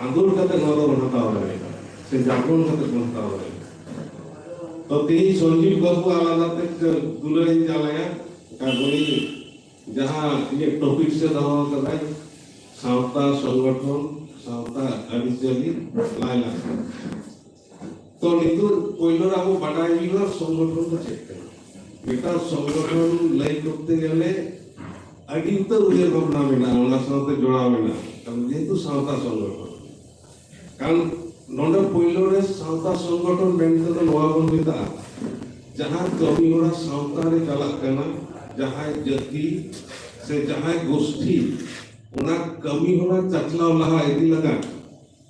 ᱟᱸᱫᱳᱲ ᱠᱟᱛᱮ ᱱᱚᱣᱟ ᱫᱚᱵᱚᱱ ᱦᱟᱛᱟᱣ ᱫᱟᱲᱮᱭᱟᱜᱼᱟ, ᱥᱮ ᱡᱟᱨᱜᱚᱱ ᱠᱟᱛᱮ ᱵᱚᱱ ᱦᱟᱛᱟᱣ ᱫᱟᱲᱮᱭᱟᱜᱼᱟ᱾ ᱛᱚ ᱛᱮᱦᱮᱧ ᱥᱚᱧᱡᱤᱵ ᱵᱟᱹᱵᱩ ᱟᱞᱟᱫᱟ ᱛᱮ ᱫᱩᱞᱟᱹᱲᱤᱧ ᱪᱟᱞᱟᱭᱟ, ᱠᱟᱨᱚᱱ ᱩᱱᱤ ᱡᱟᱦᱟᱸ ᱤᱧᱟᱹᱜ ᱴᱚᱯᱤᱠ ᱥᱮ ᱫᱚᱦᱚ ᱠᱟᱫᱟᱭ, ᱥᱟᱶᱛᱟ ᱥᱚᱝᱜᱚᱴᱷᱚᱱ, ᱥᱟᱶᱛᱟ ᱟᱹᱨᱤᱪᱟᱹᱞᱤ, ᱞᱟᱭᱞᱟᱠᱪᱟᱨ᱾ ᱛᱚ ᱱᱤᱛᱚᱜ ᱯᱳᱭᱞᱳ ᱨᱮ ᱟᱵᱚ ᱵᱟᱰᱟᱭ ᱦᱩᱭᱩᱜᱼᱟ ᱥᱚᱝᱜᱚᱴᱷᱚᱱ ᱫᱚ ᱪᱮᱫ ᱠᱟᱱᱟ᱾ ᱢᱤᱫᱴᱟᱝ ᱥᱚᱝᱜᱚᱴᱷᱚᱱ ᱞᱟᱹᱭ ᱠᱚᱨᱛᱮ ᱜᱮᱞᱮ ᱟᱹᱰᱤ ᱩᱛᱟᱹᱨ ᱩᱭᱦᱟᱹᱨ ᱵᱷᱟᱵᱽᱱᱟ ᱢᱮᱱᱟᱜᱼᱟ, ᱚᱱᱟ ᱥᱟᱶᱛᱮ ᱡᱚᱲᱟᱣ ᱢᱮᱱᱟᱜᱼᱟ, ᱠᱟᱨᱚᱱ ᱡᱮᱦᱮᱛᱩ ᱥᱟᱶᱛᱟ ᱥᱚᱝᱜᱚᱴᱷᱚᱱ᱾ ᱠᱟᱨᱚᱱ ᱱᱚᱰᱮ ᱯᱳᱭᱞᱳ ᱨᱮ ᱥᱟᱶᱛᱟ ᱥᱚᱝᱜᱚᱴᱷᱚᱱ ᱢᱮᱱᱛᱮ ᱫᱚ ᱱᱚᱣᱟ ᱵᱚᱱ ᱢᱮᱛᱟᱜᱼᱟ, ᱡᱟᱦᱟᱸ ᱠᱟᱹᱢᱤ ᱦᱚᱨᱟ ᱥᱟᱶᱛᱟ ᱨᱮ ᱪᱟᱞᱟᱜ ᱠᱟᱱᱟ, ᱡᱟᱦᱟᱸᱭ ᱡᱟᱹᱛᱤ ᱥᱮ ᱡᱟᱦᱟᱸᱭ ᱜᱳᱥᱴᱷᱤ ᱚᱱᱟ ᱠᱟᱹᱢᱤ ᱦᱚᱨᱟ ᱪᱟᱪᱞᱟᱣ ᱞᱟᱦᱟ ᱤᱫᱤ ᱞᱟᱹᱜᱤᱫ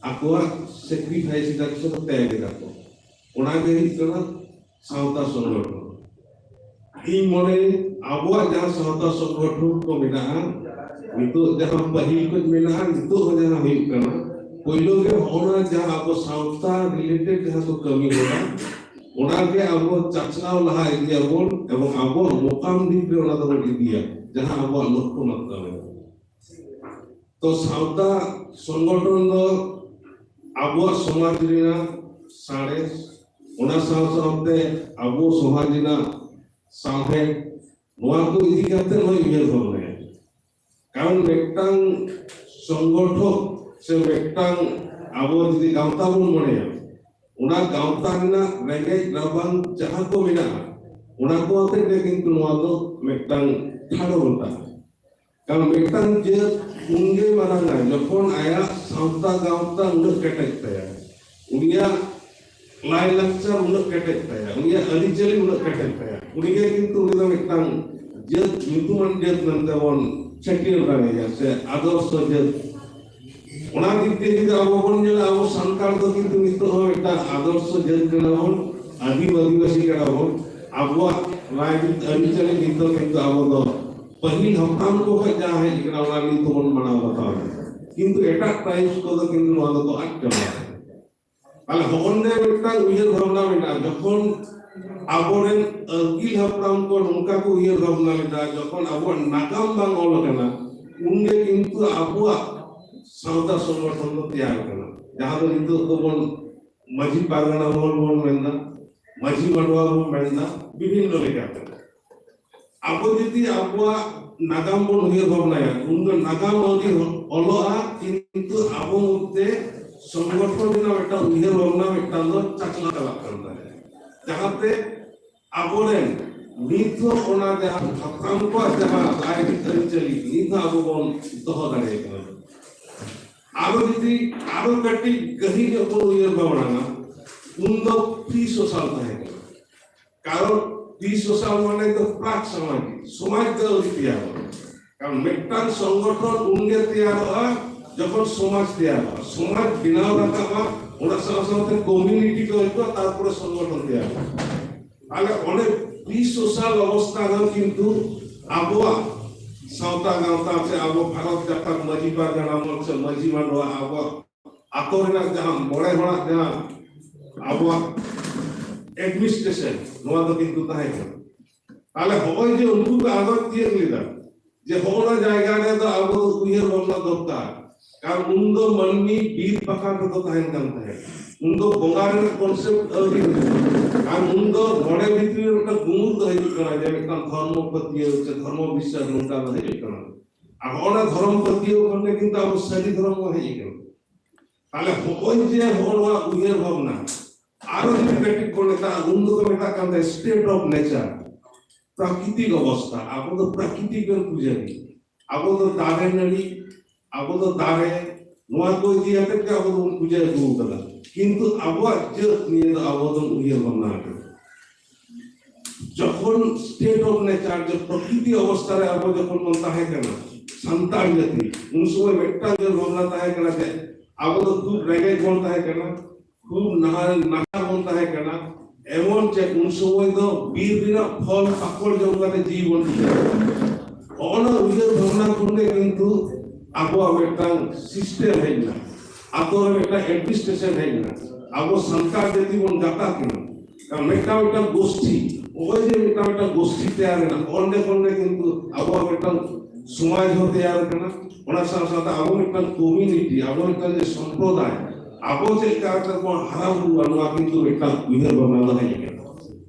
ᱟᱠᱚᱣᱟᱜ ᱥᱮᱠᱨᱤᱯᱷᱟᱭᱤᱥ ᱮᱫᱟ ᱠᱚ ᱥᱮ ᱠᱚ ᱛᱮᱭᱟᱜ ᱮᱫᱟ ᱠᱚ, ᱚᱱᱟ ᱜᱮ ᱦᱩᱭᱩᱜ ᱠᱟᱱᱟ ᱥᱟᱶᱛᱟ ᱥᱚᱝᱜᱚᱴᱷᱚᱱ᱾ ᱤᱧ ᱢᱚᱱᱮ ᱟᱵᱚᱣᱟᱜ ᱡᱟᱦᱟᱸ ᱥᱟᱶᱛᱟ ᱥᱚᱝᱜᱚᱴᱷᱚᱱ ᱠᱚ ᱢᱮᱱᱟᱜᱼᱟ, ᱱᱤᱛᱚᱜ ᱡᱟᱦᱟᱸ ᱯᱟᱹᱦᱤᱞ ᱠᱷᱚᱱ ᱢᱮᱱᱟᱜᱼᱟ, ᱱᱤᱛᱚᱜ ᱦᱚᱸ ᱡᱟᱦᱟᱸ ᱦᱩᱭᱩᱜ ᱠᱟᱱᱟ, ᱯᱳᱭᱞᱳ ᱜᱮ ᱦᱚᱸᱜᱼᱚ ᱱᱟ ᱡᱟᱦᱟᱸ ᱟᱵᱚ ᱥᱟᱶᱛᱟ ᱨᱤᱞᱮᱴᱮᱰ ᱡᱟᱦᱟᱸ ᱠᱚ ᱠᱟᱹᱢᱤ ᱦᱚᱨᱟ, ᱚᱱᱟ ᱜᱮ ᱟᱵᱚ ᱪᱟᱪᱞᱟᱣ ᱞᱟᱦᱟ ᱤᱫᱤᱭᱟᱵᱚᱱ ᱮᱵᱚᱝ ᱟᱵᱚᱣᱟᱜ ᱢᱚᱠᱟᱢ ᱫᱤᱠ ᱨᱮ ᱚᱱᱟ ᱫᱚᱵᱚᱱ ᱤᱫᱤᱭᱟ, ᱡᱟᱦᱟᱸ ᱟᱵᱚᱣᱟᱜ ᱞᱚᱠᱠᱷᱚ ᱢᱟᱛᱨᱟ ᱢᱮᱱᱟᱜᱼᱟ᱾ ᱛᱚ ᱥᱟᱶᱛᱟ ᱥᱚᱝᱜᱚᱴᱷᱚᱱ ᱫᱚ ᱟᱵᱚᱣᱟᱜ ᱥᱚᱢᱟᱡᱽ ᱨᱮᱱᱟᱜ ᱥᱟᱬᱮᱥ, ᱚᱱᱟ ᱥᱟᱶ ᱥᱟᱶᱛᱮ ᱟᱵᱚ ᱥᱚᱢᱟᱡᱽ ᱨᱮᱱᱟᱜ ᱥᱟᱶᱦᱮᱫ, ᱱᱚᱣᱟ ᱠᱚ ᱤᱫᱤ ᱠᱟᱛᱮ ᱦᱚᱸ ᱩᱭᱦᱟᱹᱨ ᱵᱷᱟᱵᱽᱱᱟᱭᱟ᱾ ᱠᱟᱨᱚᱱ ᱢᱤᱫᱴᱟᱝ ᱥᱚᱝᱜᱚᱴᱷᱚᱱ ᱥᱮ ᱢᱤᱫᱴᱟᱝ ᱟᱵᱚ ᱡᱩᱫᱤ ᱜᱟᱶᱛᱟ ᱵᱚᱱ ᱢᱚᱱᱮᱭᱟ, ᱚᱱᱟ ᱜᱟᱶᱛᱟ ᱨᱮᱱᱟᱜ ᱨᱮᱸᱜᱮᱡ ᱨᱟᱵᱟᱝ ᱡᱟᱦᱟᱸ ᱠᱚ ᱢᱮᱱᱟᱜᱼᱟ, ᱚᱱᱟ ᱠᱚ ᱟᱛᱮ ᱜᱮ ᱠᱤᱱᱛᱩ ᱱᱚᱣᱟ ᱫᱚ ᱢᱤᱫᱴᱟᱝ ᱴᱷᱟᱲᱚ ᱜᱚᱴᱟ᱾ ᱠᱟᱨᱚᱱ ᱢᱤᱫᱴᱟᱝ ᱡᱟᱹᱛ ᱩᱱᱜᱮ ᱢᱟᱨᱟᱝᱟ ᱡᱚᱠᱷᱚᱱ ᱟᱭᱟᱜ ᱥᱟᱶᱛᱟ ᱜᱟᱶᱛᱟ ᱩᱱᱟᱹᱜ ᱠᱮᱴᱮᱡ ᱛᱟᱭᱟ, ᱩᱱᱤᱭᱟᱜ ᱞᱟᱭᱞᱟᱠᱪᱟᱨ ᱩᱱᱟᱹᱜ ᱠᱮᱴᱮᱡ ᱛᱟᱭᱟ, ᱩᱱᱤᱭᱟᱜ ᱟᱹᱨᱤᱪᱟᱹᱞᱤ ᱩᱱᱟᱹᱜ ᱠᱮᱴᱮᱡ ᱛᱟᱭᱟ, ᱩᱱᱤᱜᱮ ᱠᱤᱱᱛᱩ ᱩᱱᱤ ᱫᱚ ᱢᱤᱫᱴᱟᱝ ᱡᱟᱹᱛ, ᱧᱩᱛᱩᱢᱟᱱ ᱡᱟᱹᱛ ᱢᱮᱱᱛᱮ ᱵᱚᱱ ᱪᱷᱟᱹᱴᱭᱟᱹᱨ ᱫᱟᱲᱮᱭᱟᱭᱟ ᱥᱮ ᱟᱫᱚᱨᱥᱚ ᱡᱟᱹᱛ᱾ ᱚᱱᱟ ᱫᱤᱠ ᱫᱤᱭᱮ ᱡᱩᱫᱤ ᱟᱵᱚ ᱵᱚᱱ ᱧᱮᱞᱟ, ᱟᱵᱚ ᱥᱟᱱᱛᱟᱲ ᱫᱚ ᱠᱤᱱᱛᱩ ᱱᱤᱛᱚᱜ ᱦᱚᱸ ᱢᱤᱫᱴᱟᱝ ᱟᱫᱚᱨᱥᱚ ᱡᱟᱹᱛ ᱠᱟᱱᱟ ᱵᱚᱱ, ᱟᱹᱫᱤᱢ ᱟᱹᱫᱤᱵᱟᱹᱥᱤ ᱠᱟᱱᱟ ᱵᱚᱱ᱾ ᱟᱵᱚᱣᱟᱜ ᱨᱟᱭᱨᱤᱛ ᱟᱹᱨᱤᱪᱟᱹᱞᱤ ᱱᱤᱛᱚᱜ ᱠᱤᱱᱛᱩ ᱟᱵᱚ ᱫᱚ ᱯᱟᱹᱦᱤᱞ ᱦᱟᱯᱲᱟᱢ ᱠᱚ ᱠᱷᱚᱱ ᱡᱟᱦᱟᱸ ᱦᱮᱡ ᱟᱠᱟᱱᱟ, ᱚᱱᱟ ᱱᱤᱛ ᱦᱚᱸᱵᱚᱱ ᱢᱟᱱᱟᱣ ᱵᱟᱛᱟᱣ ᱮᱫᱟ᱾ ᱠᱤᱱᱛᱩ ᱮᱴᱟᱜ ᱴᱨᱟᱭᱤᱵᱥ ᱠᱚᱫᱚ ᱠᱤᱱᱛᱩ ᱱᱚᱣᱟ ᱫᱚᱠᱚ ᱟᱫ ᱪᱟᱵᱟᱭᱮᱫᱟ᱾ ᱛᱟᱦᱞᱮ ᱦᱚᱸᱜᱼᱚ ᱱᱚᱰᱮ ᱢᱤᱫᱴᱟᱝ ᱩᱭᱦᱟᱹᱨ ᱵᱷᱟᱵᱽᱱᱟ ᱢᱮᱱᱟᱜᱼᱟ, ᱡᱚᱠᱷᱚᱱ ᱟᱵᱚᱨᱮᱱ ᱟᱹᱜᱤᱞ ᱦᱟᱯᱲᱟᱢ ᱠᱚ ᱱᱚᱝᱠᱟ ᱠᱚ ᱩᱭᱦᱟᱹᱨ ᱵᱷᱟᱵᱽᱱᱟ ᱞᱮᱫᱟ, ᱡᱚᱠᱷᱚᱱ ᱟᱵᱚᱣᱟᱜ ᱱᱟᱜᱟᱢ ᱵᱟᱝ ᱚᱞ ᱟᱠᱟᱱᱟ, ᱩᱱᱜᱮ ᱠᱤᱱᱛᱩ ᱟᱵᱚᱣᱟᱜ ᱥᱟᱶᱛᱟ ᱥᱚᱝᱜᱚᱴᱷᱚᱱ ᱫᱚ ᱛᱮᱭᱟᱨ ᱟᱠᱟᱱᱟ, ᱡᱟᱦᱟᱸ ᱫᱚ ᱱᱤᱛᱚᱜ ᱫᱚᱵᱚᱱ ᱢᱟᱹᱡᱷᱤ ᱯᱟᱨᱜᱟᱱᱟ ᱢᱚᱦᱚᱞ ᱵᱚᱱ ᱢᱮᱱᱫᱟ, ᱢᱟᱹᱡᱷᱤ ᱢᱟᱰᱣᱟ ᱵᱚᱱ ᱢᱮᱱᱫᱟ, ᱵᱤᱵᱷᱤᱱᱱᱚ ᱞᱮᱠᱟᱛᱮ᱾ ᱟᱵᱚ ᱡᱩᱫᱤ ᱟᱵᱚᱣᱟᱜ ᱱᱟᱜᱟᱢ ᱵᱚᱱ ᱩᱭᱦᱟᱹᱨ ᱵᱷᱟᱵᱽᱱᱟᱭᱟ, ᱩᱱᱫᱚ ᱱᱟᱜᱟᱢ ᱟᱹᱣᱨᱤ ᱚᱞᱚᱜᱼᱟ, ᱠᱤᱱᱛᱩ ᱟᱵᱚ ᱢᱚᱫᱽᱫᱷᱮ ᱥᱚᱝᱜᱚᱴᱷᱚᱱ ᱨᱮᱱᱟᱜ ᱢᱤᱫᱴᱟᱝ ᱩᱭᱦᱟᱹᱨ ᱵᱷᱟᱵᱽᱱᱟ ᱢᱤᱫᱴᱟᱝ ᱫᱚ ᱪᱟᱪᱞᱟᱣ ᱪᱟᱞᱟᱜ ᱠᱟᱱ ᱛᱟᱞᱮᱭᱟ, ᱡᱟᱦᱟᱸᱛᱮ ᱟᱵᱚᱨᱮᱱ ᱱᱤᱛ ᱦᱚᱸ ᱚᱱᱟ ᱡᱟᱦᱟᱸ ᱦᱟᱯᱲᱟᱢ ᱠᱚᱣᱟᱜ ᱡᱟᱦᱟᱸ ᱨᱟᱭᱨᱤᱛ ᱟᱹᱨᱤᱪᱟᱹᱞᱤ ᱱᱤᱛ ᱦᱚᱸ ᱟᱵᱚ ᱵᱚᱱ ᱫᱚᱦᱚ ᱫᱟᱲᱮᱭᱟᱜ ᱠᱟᱱᱟ᱾ ᱟᱨᱚ ᱡᱩᱫᱤ ᱟᱨᱚ ᱠᱟᱹᱴᱤᱡ ᱜᱟᱹᱦᱤᱨ ᱧᱚᱜ ᱵᱚᱱ ᱩᱭᱦᱟᱹᱨ ᱵᱷᱟᱵᱽᱱᱟᱭᱟ, ᱩᱱ ᱫᱚ ᱯᱨᱤ ᱥᱳᱥᱟᱞ ᱛᱟᱦᱮᱸ ᱠᱟᱱᱟ᱾ ᱠᱟᱨᱚᱱ ᱯᱨᱤ ᱥᱳᱥᱟᱞ ᱢᱟᱱᱮ ᱫᱚ ᱯᱨᱟᱠ ᱥᱟᱢᱟᱡᱤᱠ, ᱥᱚᱢᱟᱡᱽ ᱫᱚ ᱟᱹᱣᱨᱤ ᱛᱮᱭᱟᱨᱚᱜᱼᱟ᱾ ᱠᱟᱨᱚᱱ ᱢᱤᱫᱴᱟᱝ ᱥᱚᱝᱜᱚᱴᱷᱚᱱ ᱩᱱᱜᱮ ᱛᱮᱭᱟᱨᱚᱜᱼᱟ ᱡᱚᱠᱷᱚᱱ ᱥᱚᱢᱟᱡᱽ ᱛᱮᱭᱟᱨᱚᱜᱼᱟ, ᱥᱚᱢᱟᱡᱽ ᱵᱮᱱᱟᱣ ᱨᱟᱠᱟᱵᱼᱟ, ᱚᱱᱟ ᱥᱟᱶ ᱥᱟᱶᱛᱮ ᱠᱚᱢᱤᱭᱩᱱᱤᱴᱤ ᱠᱚ ᱦᱤᱡᱩᱜᱼᱟ, ᱛᱟᱨᱯᱚᱨᱮ ᱥᱚᱝᱜᱚᱴᱷᱚᱱ ᱛᱮᱭᱟᱨᱚᱜᱼᱟ᱾ ᱛᱟᱦᱞᱮ ᱚᱸᱰᱮ ᱰᱤᱥᱳᱥᱟᱞ ᱚᱵᱚᱥᱛᱷᱟ ᱫᱚ ᱠᱤᱱᱛᱩ ᱟᱵᱚᱣᱟᱜ ᱥᱟᱶᱛᱟ ᱜᱟᱶᱛᱟ ᱥᱮ ᱟᱵᱚ ᱵᱷᱟᱨᱚᱛ ᱡᱟᱠᱟᱛ ᱢᱟᱹᱡᱷᱤ ᱯᱟᱨᱜᱟᱱᱟ ᱢᱚᱱ ᱥᱮ ᱢᱟᱹᱡᱷᱤ ᱢᱟᱰᱣᱟ ᱟᱵᱚᱣᱟᱜ ᱟᱛᱳ ᱨᱮᱱᱟᱜ ᱡᱟᱦᱟᱸ ᱢᱚᱬᱮ ᱦᱚᱲᱟᱜ ᱡᱟᱦᱟᱸ ᱟᱵᱚᱣᱟᱜ ᱮᱰᱢᱤᱱᱤᱥᱴᱨᱮᱥᱚᱱ, ᱱᱚᱣᱟ ᱫᱚ ᱠᱤᱱᱛᱩ ᱛᱟᱦᱮᱸ ᱠᱟᱱᱟ᱾ ᱛᱟᱦᱞᱮ ᱦᱚᱸᱜᱼᱚᱭ ᱡᱮ ᱩᱱᱠᱩ ᱠᱚ ᱟᱸᱜᱚᱪ ᱛᱤᱭᱟᱹᱜ ᱞᱮᱫᱟ ᱡᱮ ᱦᱚᱸᱜᱼᱚ ᱱᱟ ᱡᱟᱭᱜᱟ ᱨᱮᱫᱚ ᱟᱵᱚ ᱫᱚ ᱩᱭᱦᱟᱹᱨ ᱵᱷᱟᱵᱽᱱᱟ ᱫᱚᱨᱠᱟᱨ, ᱠᱟᱨᱚᱱ ᱩᱱ ᱫᱚ ᱢᱟᱹᱱᱢᱤ ᱵᱤᱨ ᱯᱟᱠᱟᱲ ᱨᱮᱠᱚ ᱛᱟᱦᱮᱱ ᱠᱟᱱ ᱛᱟᱦᱮᱸᱫ᱾ ᱩᱱ ᱫᱚ ᱵᱚᱸᱜᱟ ᱨᱮᱱᱟᱜ ᱠᱚᱱᱥᱮᱯᱴ ᱟᱹᱣᱨᱤ ᱦᱤᱡᱩᱜᱼᱟ᱾ ᱟᱨ ᱩᱱ ᱫᱚ ᱢᱚᱬᱮ ᱵᱷᱤᱛᱨᱤ ᱨᱮ ᱢᱤᱫᱴᱟᱝ ᱜᱩᱢᱩᱴ ᱫᱚ ᱦᱤᱡᱩᱜ ᱠᱟᱱᱟ, ᱡᱮ ᱢᱤᱫᱴᱟᱝ ᱫᱷᱚᱨᱢᱚ ᱯᱟᱹᱛᱭᱟᱹᱣ ᱥᱮ ᱫᱷᱚᱨᱢᱚ ᱵᱤᱥᱥᱟᱥ ᱱᱚᱝᱠᱟ ᱫᱚ ᱦᱤᱡᱩᱜ ᱠᱟᱱᱟ᱾ ᱟᱨ ᱦᱚᱸᱜᱼᱚ ᱱᱟ ᱫᱷᱚᱨᱚᱢ ᱯᱟᱹᱛᱭᱟᱹᱣ ᱠᱷᱚᱱ ᱜᱮ ᱠᱤᱱᱛᱩ ᱟᱵᱚ ᱥᱟᱹᱨᱤ ᱫᱷᱚᱨᱚᱢ ᱵᱚᱱ ᱦᱮᱡ ᱟᱠᱟᱱᱟ᱾ ᱛᱟᱦᱞᱮ ᱦᱚᱸᱜᱼᱚᱭ ᱡᱮ ᱦᱚᱸᱜᱼᱚ ᱱᱚᱣᱟ ᱩᱭᱦᱟᱹᱨ ᱵᱷᱟᱵᱽᱱᱟ, ᱟᱨᱚ ᱡᱩᱫᱤ ᱠᱟᱹᱴᱤᱡ ᱵᱚᱱ ᱢᱮᱛᱟᱜᱼᱟ, ᱩᱱ ᱫᱚᱠᱚ ᱢᱮᱛᱟᱜ ᱠᱟᱱ ᱛᱟᱦᱮᱸ state of nature, ᱯᱨᱟᱠᱨᱤᱛᱤᱠ ᱚᱵᱚᱥᱛᱷᱟ᱾ ᱟᱵᱚ ᱫᱚ ᱯᱨᱟᱠᱨᱤᱛᱤᱠ ᱨᱮᱱ ᱯᱩᱡᱟᱹᱨᱤ, ᱟᱵᱚ ᱫᱚ ᱫᱟᱨᱮ ᱱᱟᱹᱲᱤ, ᱟᱵᱚ ᱫᱚ ᱫᱟᱨᱮ, ᱱᱚᱣᱟ ᱠᱚ ᱤᱫᱤ ᱠᱟᱛᱮ ᱜᱮ ᱟᱵᱚ ᱫᱚᱵᱚᱱ ᱯᱩᱡᱟᱹ ᱟᱹᱜᱩ ᱟᱠᱟᱫᱟ᱾ ᱠᱤᱱᱛᱩ ᱟᱵᱚᱣᱟᱜ ᱡᱟᱹᱛ ᱱᱤᱭᱮ ᱫᱚ ᱟᱵᱚ ᱫᱚ ᱩᱭᱦᱟᱹᱨ ᱵᱷᱟᱵᱽᱱᱟ ᱟᱠᱟᱫᱟ᱾ ᱡᱚᱠᱷᱚᱱ state of nature, ᱡᱮ ᱯᱨᱚᱠᱨᱤᱛᱤ ᱚᱵᱚᱥᱛᱷᱟ ᱨᱮ ᱟᱵᱚ ᱡᱚᱠᱷᱚᱱ ᱵᱚᱱ ᱛᱟᱦᱮᱸ ᱠᱟᱱᱟ, ᱥᱟᱱᱛᱟᱲ ᱡᱟᱹᱛᱤ, ᱩᱱ ᱥᱚᱢᱚᱭ ᱢᱤᱫᱴᱟᱝ ᱜᱮ ᱵᱷᱟᱵᱽᱱᱟ ᱛᱟᱦᱮᱸ ᱠᱟᱱᱟ ᱡᱮ ᱟᱵᱚ ᱫᱚ ᱠᱷᱩᱵ ᱨᱮᱸᱜᱮᱡ ᱵᱚᱱ ᱛᱟᱦᱮᱸ ᱠᱟᱱᱟ, ᱠᱷᱩᱵ ᱱᱟᱦᱟᱨ ᱱᱟᱦᱟᱨ ᱵᱚᱱ ᱛᱟᱦᱮᱸ ᱠᱟᱱᱟ, ᱮᱢᱚᱱ ᱪᱮᱫ ᱩᱱ ᱥᱚᱢᱚᱭ ᱫᱚ ᱵᱤᱨ ᱨᱮᱱᱟᱜ ᱯᱷᱚᱞ ᱯᱟᱠᱚᱲ ᱡᱚᱢ ᱠᱟᱛᱮ ᱡᱤᱣᱤ ᱵᱚᱱ ᱴᱤᱠᱟᱹᱣ ᱠᱟᱱᱟ᱾ ᱚᱱᱟ ᱩᱭᱦᱟᱹᱨ ᱵᱷᱟᱵᱽᱱᱟ ᱠᱷᱚᱱ ᱜᱮ ᱠᱤᱱᱛᱩ ᱟᱵᱚᱣᱟᱜ ᱢᱤᱫᱴᱟᱝ ᱥᱤᱥᱴᱮᱢ ᱦᱮᱡ ᱮᱱᱟ, ᱟᱛᱳ ᱨᱮ ᱢᱤᱫᱴᱟᱝ ᱮᱰᱢᱤᱱᱤᱥᱴᱨᱮᱥᱚᱱ ᱦᱮᱡ ᱮᱱᱟ, ᱟᱵᱚ ᱥᱟᱱᱛᱟᱲ ᱡᱟᱹᱛᱤ ᱵᱚᱱ ᱜᱟᱛᱟ ᱠᱮᱱᱟ᱾ ᱢᱤᱫᱴᱟᱝ ᱢᱤᱫᱴᱟᱝ ᱜᱳᱥᱴᱤ, ᱱᱚᱜᱼᱚᱭ ᱡᱮ ᱢᱤᱫᱴᱟᱝ ᱢᱤᱫᱴᱟᱝ ᱜᱳᱥᱴᱤ ᱛᱮᱭᱟᱨ ᱮᱱᱟ, ᱚᱸᱰᱮ ᱠᱷᱚᱱ ᱜᱮ ᱠᱤᱱᱛᱩ ᱟᱵᱚᱣᱟᱜ ᱢᱤᱫᱴᱟᱝ ᱥᱚᱢᱟᱡᱽ ᱦᱚᱸ ᱛᱮᱭᱟᱨ ᱟᱠᱟᱱᱟ᱾ ᱚᱱᱟ ᱥᱟᱶ ᱥᱟᱶᱛᱮ ᱟᱵᱚ ᱢᱤᱫᱴᱟᱝ ᱠᱚᱢᱤᱭᱩᱱᱤᱴᱤ, ᱟᱵᱚ ᱢᱤᱫᱴᱟᱝ ᱡᱮ ᱥᱚᱢᱯᱨᱚᱫᱟᱭ, ᱟᱵᱚ ᱪᱮᱫ ᱞᱮᱠᱟ ᱠᱟᱛᱮ ᱵᱚᱱ ᱦᱟᱨᱟ ᱵᱩᱨᱩᱜᱼᱟ, ᱱᱚᱣᱟ ᱠᱤᱱᱛᱩ ᱢᱤᱫᱴᱟᱝ ᱩᱭᱦᱟᱹᱨ ᱵᱷᱟᱵᱽᱱᱟ ᱫᱚ ᱦᱮᱡ ᱟᱠᱟᱱᱟ᱾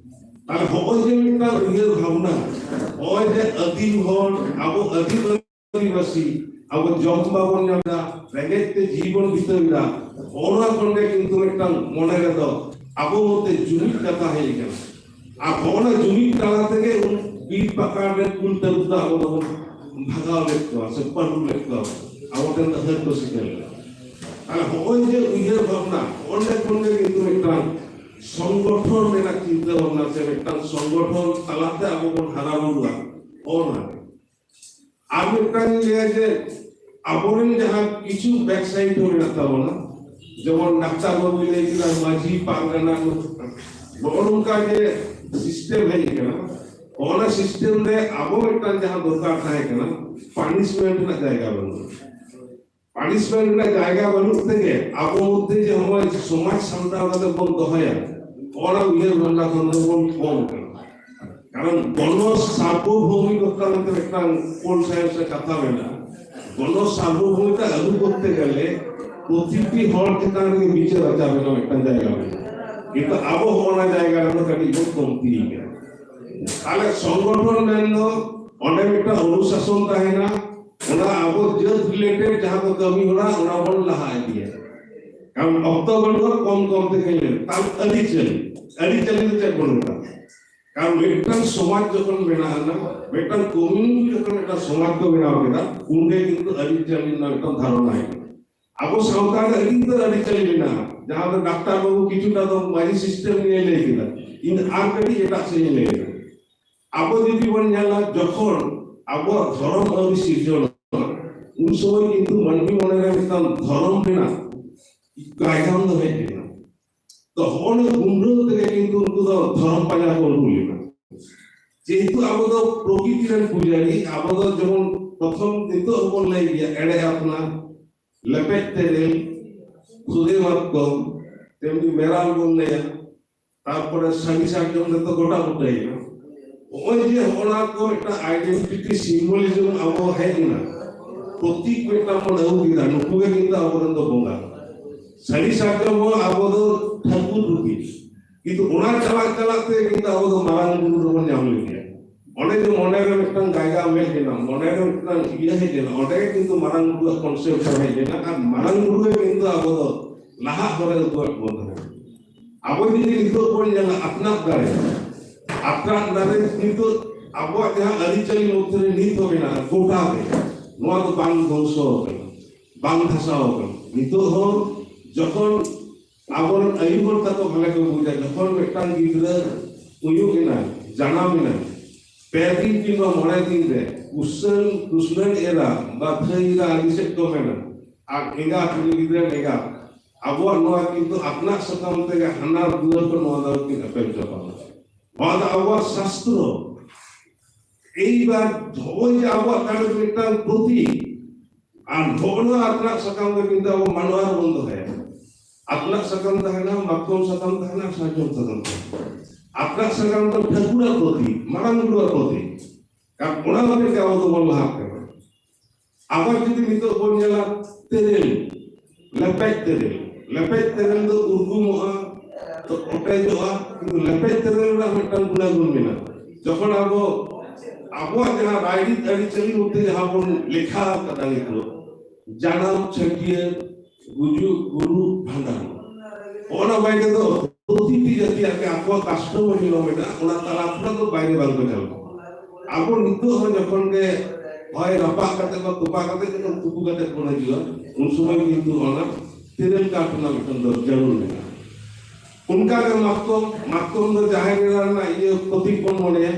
ᱛᱟᱦᱞᱮ ᱦᱚᱸᱜᱼᱚᱭ ᱡᱮ ᱢᱤᱫᱴᱟᱝ ᱩᱭᱦᱟᱹᱨ ᱵᱷᱟᱵᱽᱱᱟ, ᱱᱚᱜᱼᱚᱭ ᱡᱮ ᱟᱹᱫᱤᱢ ᱦᱚᱲ, ᱟᱵᱚ ᱟᱹᱫᱤᱢ ᱟᱹᱫᱤᱵᱟᱹᱥᱤ, ᱟᱵᱚ ᱡᱚᱢ ᱵᱟᱵᱚᱱ ᱧᱟᱢ ᱮᱫᱟ, ᱨᱮᱸᱜᱮᱡ ᱛᱮ ᱡᱤᱣᱤ ᱵᱚᱱ ᱵᱤᱛᱟᱹᱣ ᱮᱫᱟ, ᱚᱱᱟ ᱠᱷᱚᱱ ᱜᱮ ᱠᱤᱱᱛᱩ ᱢᱤᱫᱴᱟᱝ ᱢᱚᱱᱮ ᱨᱮᱫᱚ ᱟᱵᱚ ᱢᱚᱫᱽᱫᱷᱮ ᱡᱩᱢᱤᱫ ᱠᱟᱛᱷᱟ ᱦᱮᱡ ᱟᱠᱟᱱᱟ᱾ ᱟᱨ ᱚᱱᱟ ᱡᱩᱢᱤᱫ ᱛᱟᱞᱟ ᱛᱮᱜᱮ ᱩᱱ ᱵᱤᱨ ᱯᱟᱠᱟᱲ ᱨᱮ ᱠᱩᱞ ᱛᱟᱹᱨᱩᱵ ᱫᱚ ᱟᱵᱚ ᱫᱚᱵᱚᱱ ᱵᱷᱟᱜᱟᱣ ᱞᱮᱫ ᱠᱚᱣᱟ ᱥᱮ ᱯᱟᱹᱰᱩ ᱞᱮᱫ ᱠᱚᱣᱟ, ᱟᱵᱚ ᱴᱷᱮᱱ ᱫᱚ ᱦᱟᱹᱨ ᱠᱚ ᱥᱤᱠᱟᱹᱨ ᱞᱮᱫᱟ᱾ ᱟᱨ ᱦᱚᱸᱜᱼᱚᱭ ᱡᱮ ᱩᱭᱦᱟᱹᱨ ᱵᱷᱟᱵᱽᱱᱟ, ᱚᱸᱰᱮ ᱠᱷᱚᱱ ᱜᱮ ᱠᱤᱱᱛᱩ ᱢᱤᱫᱴᱟᱝ ᱥᱚᱝᱜᱚᱴᱷᱚᱱ ᱨᱮᱱᱟᱜ ᱪᱤᱱᱛᱟᱹ ᱵᱷᱟᱵᱽᱱᱟ ᱥᱮ ᱢᱤᱫᱴᱟᱝ ᱥᱚᱝᱜᱚᱴᱷᱚᱱ ᱛᱟᱞᱟᱛᱮ ᱟᱵᱚ ᱵᱚᱱ ᱦᱟᱨᱟ ᱵᱩᱨᱩᱜᱼᱟ, ᱚᱱᱟ ᱟᱨ ᱢᱤᱫᱴᱟᱝ ᱤᱧ ᱞᱟᱹᱭᱟ ᱡᱮ ᱟᱵᱚᱨᱮᱱ ᱡᱟᱦᱟᱸ ᱠᱤᱪᱷᱩ ᱵᱮᱠ ᱥᱟᱭᱤᱰ ᱦᱚᱸ ᱢᱮᱱᱟᱜ ᱛᱟᱵᱚᱱᱟ, ᱡᱮᱢᱚᱱ ᱰᱟᱠᱛᱟᱨ ᱵᱟᱵᱩᱭ ᱞᱟᱹᱭ ᱠᱮᱫᱟ ᱢᱟᱹᱡᱷᱤ ᱯᱟᱨᱜᱟᱱᱟ ᱠᱚ, ᱱᱚᱜᱼᱚ ᱱᱚᱝᱠᱟ ᱡᱮ ᱥᱤᱥᱴᱮᱢ ᱦᱮᱡ ᱟᱠᱟᱱᱟ᱾ ᱚᱱᱟ ᱥᱤᱥᱴᱮᱢ ᱨᱮ ᱟᱵᱚ ᱢᱤᱫᱴᱟᱝ ᱡᱟᱦᱟᱸ ᱫᱚᱨᱠᱟᱨ ᱛᱟᱦᱮᱸ ᱠᱟᱱᱟ, ᱯᱟᱱᱤᱥᱢᱮᱱᱴ ᱨᱮᱱᱟᱜ ᱡᱟᱭᱜᱟ ᱵᱟᱹᱱᱩᱜᱼᱟ᱾ ᱯᱟᱱᱤᱥᱢᱮᱱᱴ ᱨᱮᱱᱟᱜ ᱡᱟᱭᱜᱟ ᱵᱟᱹᱱᱩᱜ ᱛᱮᱜᱮ ᱟᱵᱚ ᱢᱚᱫᱽᱫᱷᱮ ᱡᱮ ᱱᱚᱜᱼᱚᱭ ᱥᱚᱢᱟᱡᱽ ᱥᱟᱢᱴᱟᱣ ᱠᱟᱛᱮ ᱵᱚᱱ ᱫᱚᱦᱚᱭᱟ, ᱚᱱᱟ ᱩᱭᱦᱟᱹᱨ ᱵᱷᱟᱵᱽᱱᱟ ᱠᱷᱚᱱ ᱫᱚᱵᱚᱱ ᱠᱚᱢ ᱠᱟᱱᱟ᱾ ᱠᱟᱨᱚᱱ ᱜᱚᱱᱚ ᱥᱟᱨᱵᱚᱵᱷᱳᱢᱤᱠᱚᱛᱟ ᱢᱮᱱᱛᱮ ᱢᱤᱫᱴᱟᱝ ᱯᱳᱞ ᱥᱟᱭᱮᱱᱥ ᱨᱮ ᱠᱟᱛᱷᱟ ᱢᱮᱱᱟᱜᱼᱟ, ᱜᱚᱱᱚ ᱥᱟᱨᱵᱚᱵᱷᱳᱢᱤᱠᱚᱛᱟ ᱟᱹᱜᱩ ᱠᱚᱨᱛᱮ ᱜᱮᱞᱮ ᱯᱨᱚᱛᱤᱴᱤ ᱦᱚᱲ ᱪᱮᱛᱟᱱ ᱨᱮᱜᱮ ᱵᱤᱪᱟᱹᱨ ᱟᱪᱟᱨ ᱨᱮᱱᱟᱜ ᱢᱤᱫᱴᱟᱝ ᱡᱟᱭᱜᱟ ᱢᱮᱱᱟᱜᱼᱟ᱾ ᱠᱤᱱᱛᱩ ᱟᱵᱚ ᱦᱚᱸ ᱚᱱᱟ ᱡᱟᱭᱜᱟ ᱨᱮᱫᱚ ᱠᱟᱹᱴᱤᱡ ᱵᱚᱱ ᱠᱚᱢᱛᱤ ᱠᱟᱱᱟ᱾ ᱛᱟᱦᱞᱮ ᱥᱚᱝᱜᱚᱴᱷᱚᱱ ᱢᱮᱱᱫᱚ ᱚᱸᱰᱮ ᱢᱤᱫᱴᱟᱝ ᱚᱱᱩᱥᱟᱥᱚᱱ ᱛᱟᱦᱮᱱᱟ, ᱚᱱᱟ ᱟᱵᱚ ᱡᱟᱹᱛ ᱨᱤᱞᱮᱴᱮᱰ ᱡᱟᱦᱟᱸ ᱠᱚ ᱠᱟᱹᱢᱤ ᱦᱚᱨᱟ, ᱚᱱᱟ ᱵᱚᱱ ᱞᱟᱦᱟ ᱤᱫᱤᱭᱟ᱾ ᱠᱟᱨᱚᱱ ᱚᱠᱛᱚ ᱵᱟᱹᱱᱩᱜᱼᱟ, ᱠᱚᱢ ᱠᱚᱢ ᱛᱮ ᱠᱟᱹᱢᱤ ᱞᱮᱱ᱾ ᱛᱟᱦᱞᱮ ᱟᱹᱨᱤᱪᱟᱹᱞᱤ, ᱟᱹᱨᱤᱪᱟᱹᱞᱤ ᱫᱚ ᱪᱮᱫ ᱵᱚᱱ ᱢᱮᱛᱟᱜᱼᱟ? ᱠᱟᱨᱚᱱ ᱢᱤᱫᱴᱟᱝ ᱥᱚᱢᱟᱡᱽ ᱡᱚᱠᱷᱚᱱ ᱵᱮᱱᱟᱜᱼᱟ, ᱢᱤᱫᱴᱟᱝ ᱠᱚᱢᱤᱭᱩᱱᱤᱴᱤ ᱡᱚᱠᱷᱚᱱ ᱢᱤᱫᱴᱟᱝ ᱥᱚᱢᱟᱡᱽ ᱠᱚ ᱵᱮᱱᱟᱣ ᱠᱮᱫᱟ, ᱩᱱᱜᱮ ᱠᱤᱱᱛᱩ ᱟᱹᱨᱤᱪᱟᱹᱞᱤ ᱨᱮᱱᱟᱜ ᱢᱤᱫᱴᱟᱝ ᱫᱷᱟᱨᱚᱱᱟ ᱦᱮᱡ ᱮᱱᱟ᱾ ᱟᱵᱚ ᱥᱟᱶᱛᱟ ᱨᱮ ᱟᱹᱰᱤ ᱩᱛᱟᱹᱨ ᱟᱹᱨᱤᱪᱟᱹᱞᱤ ᱢᱮᱱᱟᱜᱼᱟ, ᱡᱟᱦᱟᱸ ᱫᱚ ᱰᱟᱠᱛᱟᱨ ᱵᱟᱹᱵᱩ ᱠᱤᱪᱷᱩᱴᱟ ᱫᱚ ᱢᱟᱹᱡᱷᱤ ᱥᱤᱥᱴᱮᱢ ᱱᱤᱭᱮ ᱞᱟᱹᱭ ᱠᱮᱫᱟ, ᱤᱧ ᱟᱨ ᱠᱟᱹᱴᱤᱡ ᱮᱴᱟᱜ ᱥᱮᱫ ᱤᱧ ᱞᱟᱹᱭ ᱮᱫᱟ᱾ ᱟᱵᱚ ᱡᱩᱫᱤ ᱵᱚᱱ ᱧᱮᱞᱟ, ᱡᱚᱠᱷᱚᱱ ᱟᱵᱚᱣᱟᱜ ᱫᱷᱚᱨᱚᱢ ᱟᱹᱣᱨᱤ ᱥᱤᱨᱡᱚᱱ, ᱩᱱ ᱥᱚᱢᱚᱭ ᱠᱤᱱᱛᱩ ᱢᱟᱹᱱᱢᱤ ᱢᱚᱱᱮᱨᱮ ᱢᱤᱫᱴᱟᱝ ᱫᱷᱚᱨᱚᱢ ᱨᱮᱱᱟᱜ ᱠᱟᱭᱫᱟᱢ ᱫᱚ ᱦᱮᱡ ᱞᱮᱱᱟ᱾ ᱛᱚ ᱦᱚᱸᱜᱼᱚ ᱱᱚᱣᱟ ᱜᱩᱢᱨᱟᱹᱣ ᱛᱮᱜᱮ ᱠᱤᱱᱛᱩ ᱩᱱᱠᱩ ᱫᱚ ᱫᱷᱚᱨᱚᱢ ᱯᱟᱸᱡᱟ ᱠᱚ ᱩᱰᱩᱠ ᱞᱮᱱᱟ᱾ ᱡᱮᱦᱮᱛᱩ ᱟᱵᱚ ᱫᱚ ᱯᱨᱚᱠᱨᱤᱛᱤ ᱨᱮᱱ ᱯᱩᱡᱟᱨᱤ, ᱟᱵᱚ ᱫᱚ ᱡᱮᱢᱚᱱ ᱯᱨᱚᱛᱷᱚᱢ ᱱᱤᱛᱚᱜ ᱦᱚᱸᱵᱚᱱ ᱞᱟᱹᱭ ᱜᱮᱭᱟ, ᱮᱲᱮ ᱟᱯᱱᱟ, ᱞᱮᱯᱮᱡ ᱛᱮᱨᱮᱞ, ᱠᱷᱩᱫᱮ ᱢᱟᱛᱠᱚᱢ, ᱛᱮᱢᱱᱤ ᱢᱮᱨᱟᱞ ᱵᱚᱱ ᱞᱟᱹᱭᱟ, ᱛᱟᱨᱯᱚᱨᱮ ᱥᱟᱹᱨᱤ ᱥᱟᱨᱡᱚᱢ ᱨᱮᱫᱚ ᱜᱚᱴᱟ ᱵᱩᱴᱟᱹᱭᱮᱱᱟ᱾ ᱱᱚᱜᱼᱚᱭ ᱡᱮ ᱦᱚᱸᱜᱼᱚ ᱱᱟ ᱠᱚ ᱢᱤᱫᱴᱟᱝ ᱟᱭᱰᱮᱱᱴᱤᱴᱤ ᱥᱤᱢᱵᱚᱞᱤᱡᱚᱢ ᱟᱵᱚ ᱦᱮᱡ ᱮᱱᱟ, ᱯᱨᱚᱛᱤᱠ ᱢᱤᱫᱴᱟᱝ ᱵᱚᱱ ᱟᱹᱜᱩ ᱠᱮᱫᱟ, ᱱᱩᱠᱩ ᱜᱮ ᱠᱤᱱᱛᱩ ᱟᱵᱚᱨᱮᱱ ᱫᱚ ᱵᱚᱸᱜᱟ᱾ ᱥᱟᱹᱨᱤ ᱥᱟᱨᱡᱚᱢ ᱦᱚᱸ ᱟᱵᱚ ᱫᱚ ᱴᱷᱟᱹᱠᱩᱨ ᱨᱩᱯᱤ, ᱠᱤᱱᱛᱩ ᱚᱱᱟ ᱪᱟᱞᱟᱜ ᱪᱟᱞᱟᱜ ᱛᱮ ᱠᱤᱱᱛᱩ ᱟᱵᱚ ᱫᱚ ᱢᱟᱨᱟᱝ ᱵᱩᱨᱩ ᱫᱚᱵᱚᱱ ᱧᱟᱢ ᱞᱮᱫᱮᱭᱟ᱾ ᱚᱸᱰᱮ ᱡᱮ ᱢᱚᱱᱮ ᱨᱮ ᱢᱤᱫᱴᱟᱝ ᱡᱟᱭᱜᱟ ᱦᱮᱡ ᱮᱱᱟ, ᱢᱚᱱᱮ ᱨᱮ ᱢᱤᱫᱴᱟᱝ ᱤᱭᱟᱹ ᱦᱮᱡ ᱮᱱᱟ, ᱚᱸᱰᱮ ᱜᱮ ᱠᱤᱱᱛᱩ ᱢᱟᱨᱟᱝ ᱵᱩᱨᱩᱣᱟᱜ ᱠᱚᱱᱥᱮᱯᱴ ᱦᱮᱡ ᱮᱱᱟ᱾ ᱟᱨ ᱢᱟᱨᱟᱝ ᱵᱩᱨᱩ ᱜᱮ ᱠᱤᱱᱛᱩ ᱟᱵᱚ ᱫᱚ ᱞᱟᱦᱟᱜ ᱦᱚᱨᱮ ᱩᱫᱩᱜ ᱟᱫ ᱵᱚᱱ ᱠᱟᱱᱟ᱾ ᱟᱵᱚ ᱡᱩᱫᱤ ᱱᱤᱛᱚᱜ ᱵᱚᱱ ᱧᱮᱞᱟ, ᱟᱯᱱᱟᱨ ᱫᱟᱲᱮ, ᱟᱯᱱᱟᱨ ᱫᱟᱲᱮ ᱱᱤᱛᱚᱜ ᱟᱵᱚᱣᱟᱜ ᱡᱟᱦᱟᱸ ᱟᱹᱨᱤᱪᱟᱹᱞᱤ ᱢᱚᱫᱽᱫᱷᱮ ᱨᱮ ᱱᱤᱛ ᱦᱚᱸ ᱢᱮᱱᱟᱜᱼᱟ, ᱜᱚᱴᱟ ᱜᱮ ᱱᱚᱣᱟ ᱫᱚ ᱵᱟᱝ ᱫᱷᱚᱝᱥᱚ ᱟᱠᱟᱱᱟ, ᱵᱟᱝ ᱫᱷᱟᱥᱟᱣ ᱟᱠᱟᱱᱟ᱾ ᱱᱤᱛᱚᱜ ᱦᱚᱸ ᱡᱚᱠᱷᱚᱱ ᱟᱵᱚᱨᱮᱱ ᱟᱹᱭᱩ ᱦᱚᱲ ᱛᱟᱠᱚ ᱵᱷᱟᱞᱮ ᱠᱚ ᱵᱩᱡᱟ, ᱡᱚᱠᱷᱚᱱ ᱢᱤᱫᱴᱟᱝ ᱜᱤᱫᱽᱨᱟᱹ ᱩᱭᱩᱜ ᱮᱱᱟᱭ, ᱡᱟᱱᱟᱢ ᱮᱱᱟᱭ, ᱯᱮ ᱫᱤᱱ ᱠᱤᱝᱵᱟ ᱢᱚᱬᱮ ᱫᱤᱱ ᱨᱮ ᱩᱥᱟᱹᱱ, ᱩᱥᱱᱟᱹᱱ ᱮᱨᱟ ᱵᱟ ᱫᱷᱟᱹᱭ ᱮᱨᱟ ᱟᱹᱰᱤ ᱥᱮᱫ ᱠᱚ ᱢᱮᱱᱟ, ᱟᱨ ᱮᱸᱜᱟᱛ, ᱩᱱᱤ ᱜᱤᱫᱽᱨᱟᱹ ᱮᱸᱜᱟᱛ, ᱟᱵᱚᱣᱟᱜ ᱱᱚᱣᱟ ᱠᱤᱱᱛᱩ ᱟᱯᱱᱟᱨ ᱥᱟᱠᱟᱢ ᱛᱮᱜᱮ ᱦᱟᱱᱟ ᱫᱩᱣᱟᱹᱨ ᱠᱚ ᱱᱚᱣᱟ ᱫᱚ ᱠᱤᱱ ᱮᱯᱮᱢ ᱪᱟᱯᱟᱞᱟ᱾ ᱱᱚᱣᱟ ᱫᱚ ᱟᱵᱚᱣᱟᱜ ᱥᱟᱥᱛᱨᱚ᱾ ᱮᱭᱵᱟᱨ ᱱᱚᱜᱼᱚᱭ ᱡᱮ ᱟᱵᱚᱣᱟᱜ ᱛᱟᱦᱮᱸ ᱢᱤᱫᱴᱟᱝ ᱯᱩᱛᱷᱤ, ᱟᱨ ᱱᱚᱜᱼᱚ ᱱᱚᱣᱟ ᱟᱛᱨᱟᱜ ᱥᱟᱠᱟᱢ ᱫᱚ ᱠᱤᱱᱛᱩ ᱟᱵᱚ ᱢᱟᱱᱣᱟ ᱨᱮᱵᱚᱱ ᱫᱚᱦᱚᱭᱟ᱾ ᱟᱛᱨᱟᱜ ᱥᱟᱠᱟᱢ ᱛᱟᱦᱮᱱᱟ, ᱢᱟᱛᱠᱚᱢ ᱥᱟᱠᱟᱢ ᱛᱟᱦᱮᱱᱟ, ᱥᱟᱨᱡᱚᱢ ᱥᱟᱠᱟᱢ ᱛᱟᱦᱮᱱᱟ᱾ ᱟᱛᱨᱟᱜ ᱥᱟᱠᱟᱢ ᱫᱚ ᱴᱷᱟᱹᱠᱩᱨᱟᱜ ᱯᱩᱛᱷᱤ, ᱢᱟᱨᱟᱝ ᱵᱩᱨᱩᱣᱟᱜ ᱯᱩᱛᱷᱤ᱾ ᱠᱟᱨᱚᱱ ᱚᱱᱟ ᱦᱚᱛᱮᱡ ᱛᱮ ᱟᱵᱚ ᱫᱚᱵᱚᱱ ᱞᱟᱦᱟᱜ ᱠᱟᱱᱟ᱾ ᱟᱵᱟᱨ ᱡᱩᱫᱤ ᱱᱤᱛᱚᱜ ᱵᱚᱱ ᱧᱮᱞᱟ, ᱛᱮᱨᱮᱞ, ᱞᱮᱯᱮᱡ ᱛᱮᱨᱮᱞ, ᱞᱮᱯᱮᱡ ᱛᱮᱨᱮᱞ ᱫᱚ ᱩᱨᱜᱩᱢᱚᱜᱼᱟ, ᱛᱚ ᱚᱴᱮᱡᱚᱜᱼᱟ, ᱠᱤᱱᱛᱩ ᱞᱮᱯᱮᱡ ᱛᱮᱨᱮᱞ ᱨᱮᱱᱟᱜ ᱢᱤᱫᱴᱟᱝ ᱜᱩᱱᱟᱜᱩᱱ ᱢᱮᱱᱟᱜᱼᱟ᱾ ᱡᱚᱠᱷᱚᱱ ᱟᱵᱚ ᱟᱵᱚᱣᱟᱜ ᱡᱟᱦᱟᱸ ᱨᱟᱭᱨᱤᱛ ᱟᱹᱨᱤᱪᱟᱹᱞᱤ ᱢᱚᱫᱽᱫᱷᱮ ᱡᱟᱦᱟᱸ ᱵᱚᱱ ᱞᱮᱠᱷᱟ ᱟᱠᱟᱫᱟ ᱱᱤᱛᱚᱜ, ᱡᱟᱱᱟᱢ, ᱪᱷᱟᱹᱴᱭᱟᱹᱨ, ᱜᱩᱡᱩᱜ, ᱜᱩᱨᱩᱜ, ᱵᱷᱟᱸᱰᱟᱱ, ᱚᱱᱟ ᱵᱟᱭᱨᱮ ᱫᱚ ᱯᱨᱚᱛᱤᱴᱤ ᱡᱟᱹᱛᱤᱭᱟᱜ ᱜᱮ ᱟᱠᱚᱣᱟᱜ ᱠᱟᱥᱴᱚᱢᱟᱨᱤ ᱞᱚ ᱢᱮᱱᱟᱜᱼᱟ, ᱚᱱᱟ ᱛᱟᱞᱟ ᱠᱷᱚᱱᱟᱜ ᱫᱚ ᱵᱟᱭᱨᱮ ᱵᱟᱝᱠᱚ ᱪᱟᱞᱟᱜᱼᱟ᱾ ᱟᱵᱚ ᱱᱤᱛᱚᱜ ᱦᱚᱸ ᱡᱚᱠᱷᱚᱱ ᱜᱮ ᱦᱚᱭ ᱨᱟᱯᱟᱜ ᱠᱟᱛᱮ ᱵᱟ ᱛᱚᱯᱟ ᱠᱟᱛᱮ ᱡᱚᱠᱷᱚᱱ ᱛᱩᱯᱩ ᱠᱟᱛᱮ ᱵᱚᱱ ᱦᱤᱡᱩᱜᱼᱟ, ᱩᱱ ᱥᱚᱢᱚᱭ ᱠᱤᱱᱛᱩ ᱚᱱᱟ ᱛᱮᱨᱮᱞ ᱠᱟᱴ ᱨᱮᱱᱟᱜ ᱢᱤᱫᱴᱟᱝ ᱫᱚ ᱡᱟᱹᱨᱩᱲ ᱢᱮᱱᱟᱜᱼᱟ᱾ ᱚᱱᱠᱟ ᱜᱮ ᱢᱟᱛᱠᱚᱢ, ᱢᱟᱛᱠᱚᱢ ᱫᱚ ᱡᱟᱦᱮᱨ ᱮᱨᱟ ᱨᱮᱱᱟᱜ ᱤᱭᱟᱹ ᱯᱨᱚᱛᱤᱠ ᱵᱚᱱ ᱢᱚᱱᱮᱭᱟ,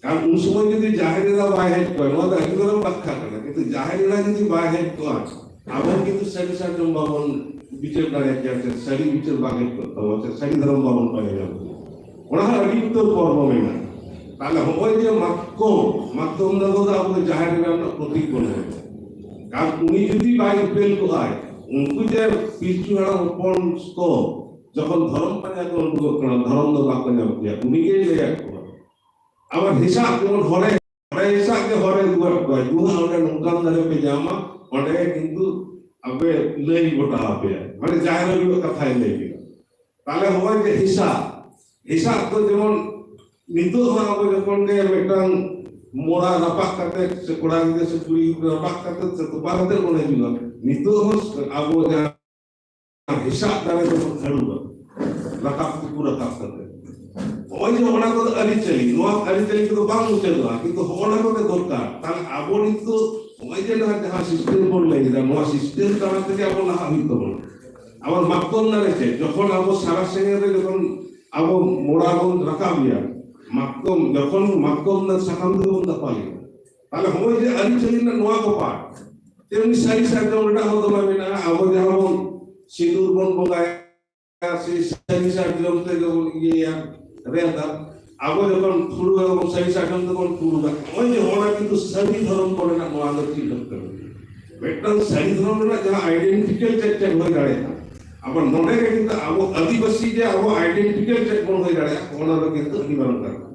ᱟᱨ ᱩᱱ ᱥᱚᱢᱚᱭ ᱡᱩᱫᱤ ᱡᱟᱦᱮᱨ ᱮᱨᱟ ᱵᱟᱭ ᱦᱮᱡ ᱠᱚᱜᱼᱟ, ᱱᱚᱣᱟ ᱫᱚ ᱟᱹᱰᱤ ᱢᱟᱨᱟᱝ ᱵᱟᱠᱷᱟ ᱠᱟᱱᱟ, ᱠᱤᱱᱛᱩ ᱡᱟᱦᱮᱨ ᱮᱨᱟ ᱡᱩᱫᱤ ᱵᱟᱭ ᱦᱮᱡ ᱠᱚᱜᱼᱟ, ᱟᱵᱚ ᱠᱤᱱᱛᱩ ᱥᱟᱹᱨᱤ ᱥᱟᱨᱡᱚᱢ ᱵᱟᱵᱚᱱ ᱵᱤᱪᱟᱹᱨ ᱫᱟᱲᱮᱭᱟᱜ ᱜᱮᱭᱟ, ᱥᱮ ᱥᱟᱹᱨᱤ ᱵᱤᱪᱟᱹᱨ ᱵᱟᱝ ᱦᱮᱡ ᱠᱚᱜ ᱛᱟᱵᱚᱱᱟ, ᱥᱮ ᱥᱟᱹᱨᱤ ᱫᱷᱚᱨᱚᱢ ᱵᱟᱵᱚᱱ ᱯᱟᱸᱡᱟ ᱧᱟᱢ ᱠᱮᱭᱟ᱾ ᱚᱱᱟ ᱦᱚᱸ ᱟᱹᱰᱤ ᱩᱛᱟᱹᱨ ᱯᱚᱨᱵᱚ ᱢᱮᱱᱟᱜᱼᱟ᱾ ᱛᱟᱦᱞᱮ ᱦᱚᱸᱜᱼᱚᱭ ᱡᱮ ᱢᱟᱛᱠᱚᱢ, ᱢᱟᱛᱠᱚᱢ ᱫᱟᱨᱮ ᱫᱚ ᱟᱵᱚ ᱫᱚ ᱡᱟᱦᱮᱨ ᱮᱨᱟ ᱨᱮᱱᱟᱜ ᱯᱨᱚᱛᱤᱠ ᱵᱚᱱ ᱢᱮᱱᱟ᱾ ᱟᱨ ᱩᱱᱤ ᱡᱩᱫᱤ ᱵᱟᱭ ᱩᱯᱮᱞ ᱠᱚᱜᱼᱟᱭ, ᱩᱱᱠᱩ ᱡᱮ ᱯᱤᱞᱪᱩ ᱦᱟᱲᱟᱢ ᱦᱚᱯᱚᱱ ᱠᱚ ᱡᱚᱠᱷᱚᱱ ᱫᱷᱚᱨᱚᱢ ᱯᱟᱸᱡᱟ ᱠᱚ ᱩᱰᱩᱠᱚᱜ ᱠᱟᱱᱟ, ᱫᱷᱚᱨᱚᱢ ᱫᱚ ᱵᱟᱠᱚ ᱧᱟᱢ ᱠᱮᱭᱟ, ᱩᱱᱤ ᱜᱮᱭ ᱞᱟᱹᱭᱟᱫ ᱠᱚᱣᱟ᱾ ᱟᱵᱟᱨ ᱦᱮᱸᱥᱟᱜ ᱡᱮᱢᱚᱱ ᱦᱚᱨᱮ, ᱦᱚᱨᱮ ᱦᱮᱸᱥᱟᱜ ᱜᱮ ᱦᱚᱨᱮ ᱩᱫᱩᱜ ᱟᱫ ᱠᱚᱣᱟ, "ᱫᱩ ᱦᱟᱸᱜ ᱚᱸᱰᱮ ᱱᱚᱝᱠᱟᱱ ᱫᱟᱨᱮ ᱯᱮ ᱧᱟᱢᱟ, ᱚᱸᱰᱮ ᱠᱤᱱᱛᱩ ᱟᱯᱮ ᱞᱟᱹᱭ ᱜᱚᱴᱟ ᱟᱯᱮᱭᱟ", ᱢᱟᱱᱮ ᱡᱟᱦᱮᱨ ᱟᱭᱳ ᱠᱟᱛᱷᱟᱭ ᱞᱟᱹᱭ ᱠᱮᱫᱟ᱾ ᱛᱟᱦᱞᱮ ᱦᱚᱸᱜᱼᱚᱭ ᱡᱮ ᱦᱮᱸᱥᱟᱜ, ᱦᱮᱸᱥᱟᱜ ᱫᱚ ᱡᱮᱢᱚᱱ ᱱᱤᱛᱚᱜ ᱦᱚᱸ ᱟᱵᱚ ᱡᱚᱠᱷᱚᱱ ᱜᱮ ᱢᱤᱫᱴᱟᱝ ᱢᱚᱲᱟ ᱨᱟᱯᱟᱜ ᱠᱟᱛᱮ ᱥᱮ ᱠᱚᱲᱟ ᱜᱤᱫᱽᱨᱟᱹ ᱥᱮ ᱠᱩᱲᱤ ᱜᱤᱫᱽᱨᱟᱹ ᱨᱟᱯᱟᱜ ᱠᱟᱛᱮ ᱥᱮ ᱛᱚᱯᱟ ᱠᱟᱛᱮ ᱵᱚᱱ ᱦᱤᱡᱩᱜᱼᱟ, ᱱᱤᱛᱚᱜ ᱦᱚᱸ ᱟᱵᱚ ᱡᱟᱦᱟᱸ ᱦᱮᱸᱥᱟᱜ ᱫᱟᱨᱮ ᱫᱚᱵᱚᱱ ᱦᱟᱹᱨᱩᱵᱟ, ᱨᱟᱠᱟᱵ ᱛᱩᱠᱩ ᱨᱟᱠᱟᱵ ᱠᱟᱛᱮ᱾ ᱱᱚᱜᱼᱚᱭ ᱡᱮ ᱚᱱᱟ ᱠᱚᱫᱚ ᱟᱹᱨᱤᱪᱟᱹᱞᱤ, ᱱᱚᱣᱟ ᱟᱹᱨᱤᱪᱟᱹᱞᱤ ᱠᱚᱫᱚ ᱵᱟᱝ ᱢᱩᱪᱟᱹᱫᱚᱜᱼᱟ, ᱠᱤᱱᱛᱩ ᱦᱚᱸᱜᱼᱚ ᱱᱟ ᱠᱚᱜᱮ ᱫᱚᱨᱠᱟᱨ᱾ ᱛᱟᱦᱞᱮ ᱟᱵᱚ ᱱᱤᱛᱚᱜ ᱱᱚᱜᱼᱚᱭ ᱡᱮ ᱱᱚᱣᱟ ᱡᱟᱦᱟᱸ ᱥᱤᱥᱴᱮᱢ ᱵᱚᱱ ᱞᱟᱹᱭ ᱮᱫᱟ, ᱱᱚᱣᱟ ᱥᱤᱥᱴᱮᱢ ᱛᱟᱞᱟ ᱛᱮᱜᱮ ᱟᱵᱚ ᱞᱟᱦᱟᱜ ᱦᱩᱭᱩᱜ ᱛᱟᱵᱚᱱᱟ᱾ ᱟᱵᱚ ᱢᱟᱛᱠᱚᱢ ᱫᱟᱨᱮ ᱪᱮᱫ, ᱡᱚᱠᱷᱚᱱ ᱟᱵᱚ ᱥᱟᱨᱟ ᱥᱮᱸᱜᱮᱞ ᱨᱮ ᱡᱚᱠᱷᱚᱱ ᱟᱵᱚ ᱢᱚᱲᱟ ᱵᱚᱱ ᱨᱟᱠᱟᱵ ᱮᱭᱟ, ᱢᱟᱛᱠᱚᱢ, ᱡᱚᱠᱷᱚᱱ ᱢᱟᱛᱠᱚᱢ ᱨᱮᱱᱟᱜ ᱥᱟᱠᱟᱢ ᱛᱮᱜᱮ ᱵᱚᱱ ᱫᱟᱯᱟᱞ ᱮᱭᱟ, ᱛᱟᱦᱞᱮ ᱦᱚᱸᱜᱼᱚᱭ ᱡᱮ ᱟᱹᱨᱤᱪᱟᱹᱞᱤ ᱨᱮᱱᱟᱜ ᱱᱚᱣᱟ ᱠᱚ ᱯᱟᱨᱴ, ᱛᱮᱢᱱᱤ ᱥᱟᱹᱨᱤ ᱥᱟᱨᱡᱚᱢ ᱨᱮᱱᱟᱜ ᱦᱚᱸ ᱫᱚᱢᱮ ᱢᱮᱱᱟᱜᱼᱟ᱾ ᱟᱵᱚ ᱡᱟᱦᱟᱸ ᱵᱚᱱ ᱥᱤᱸᱫᱩᱨ ᱵᱚᱱ ᱵᱚᱸᱜᱟᱭᱟ, ᱥᱮ ᱥᱟᱹᱨᱤ ᱥᱟᱨᱡᱚᱢ ᱛᱮᱜᱮ ᱵᱚᱱ ᱤᱭᱟᱹᱭᱟ, ᱨᱮᱫᱟ᱾ ᱟᱵᱚ ᱡᱚᱠᱷᱚᱱ ᱯᱷᱩᱲᱩᱜ ᱟᱵᱚᱱ, ᱥᱟᱹᱨᱤ ᱥᱟᱨᱡᱚᱢ ᱛᱮᱵᱚᱱ ᱯᱷᱩᱲᱩᱜᱟ, ᱱᱚᱜᱼᱚᱭ ᱡᱮ ᱦᱚᱲ ᱠᱤᱱᱛᱩ ᱥᱟᱹᱨᱤ ᱫᱷᱚᱨᱚᱢ ᱠᱚᱨᱮᱱᱟᱜ ᱱᱚᱣᱟ ᱫᱚ ᱪᱤᱱᱦᱟᱹᱯ ᱠᱟᱱᱟ᱾ ᱢᱤᱫᱴᱟᱝ ᱥᱟᱹᱨᱤ ᱫᱷᱚᱨᱚᱢ ᱨᱮᱱᱟᱜ ᱡᱟᱦᱟᱸ ᱟᱭᱰᱮᱱᱴᱤᱠᱟᱞ ᱪᱮᱫ ᱪᱮᱫ ᱦᱩᱭ ᱫᱟᱲᱮᱭᱟᱜᱼᱟ, ᱟᱵᱚ ᱱᱚᱰᱮ ᱜᱮ ᱠᱤᱱᱛᱩ ᱟᱵᱚ ᱟᱹᱫᱤᱵᱟᱹᱥᱤ ᱡᱮ ᱟᱵᱚ ᱟᱭᱰᱮᱱᱴᱤᱠᱟᱞ ᱪᱮᱫ ᱵᱚᱱ ᱦᱩᱭ ᱫᱟᱲᱮᱭᱟᱜᱼᱟ, ᱚᱱᱟ ᱫᱚ ᱠᱤᱱᱛᱩ ᱟᱹᱰᱤ ᱢᱟᱨᱟᱝ ᱠᱟᱛᱷᱟ᱾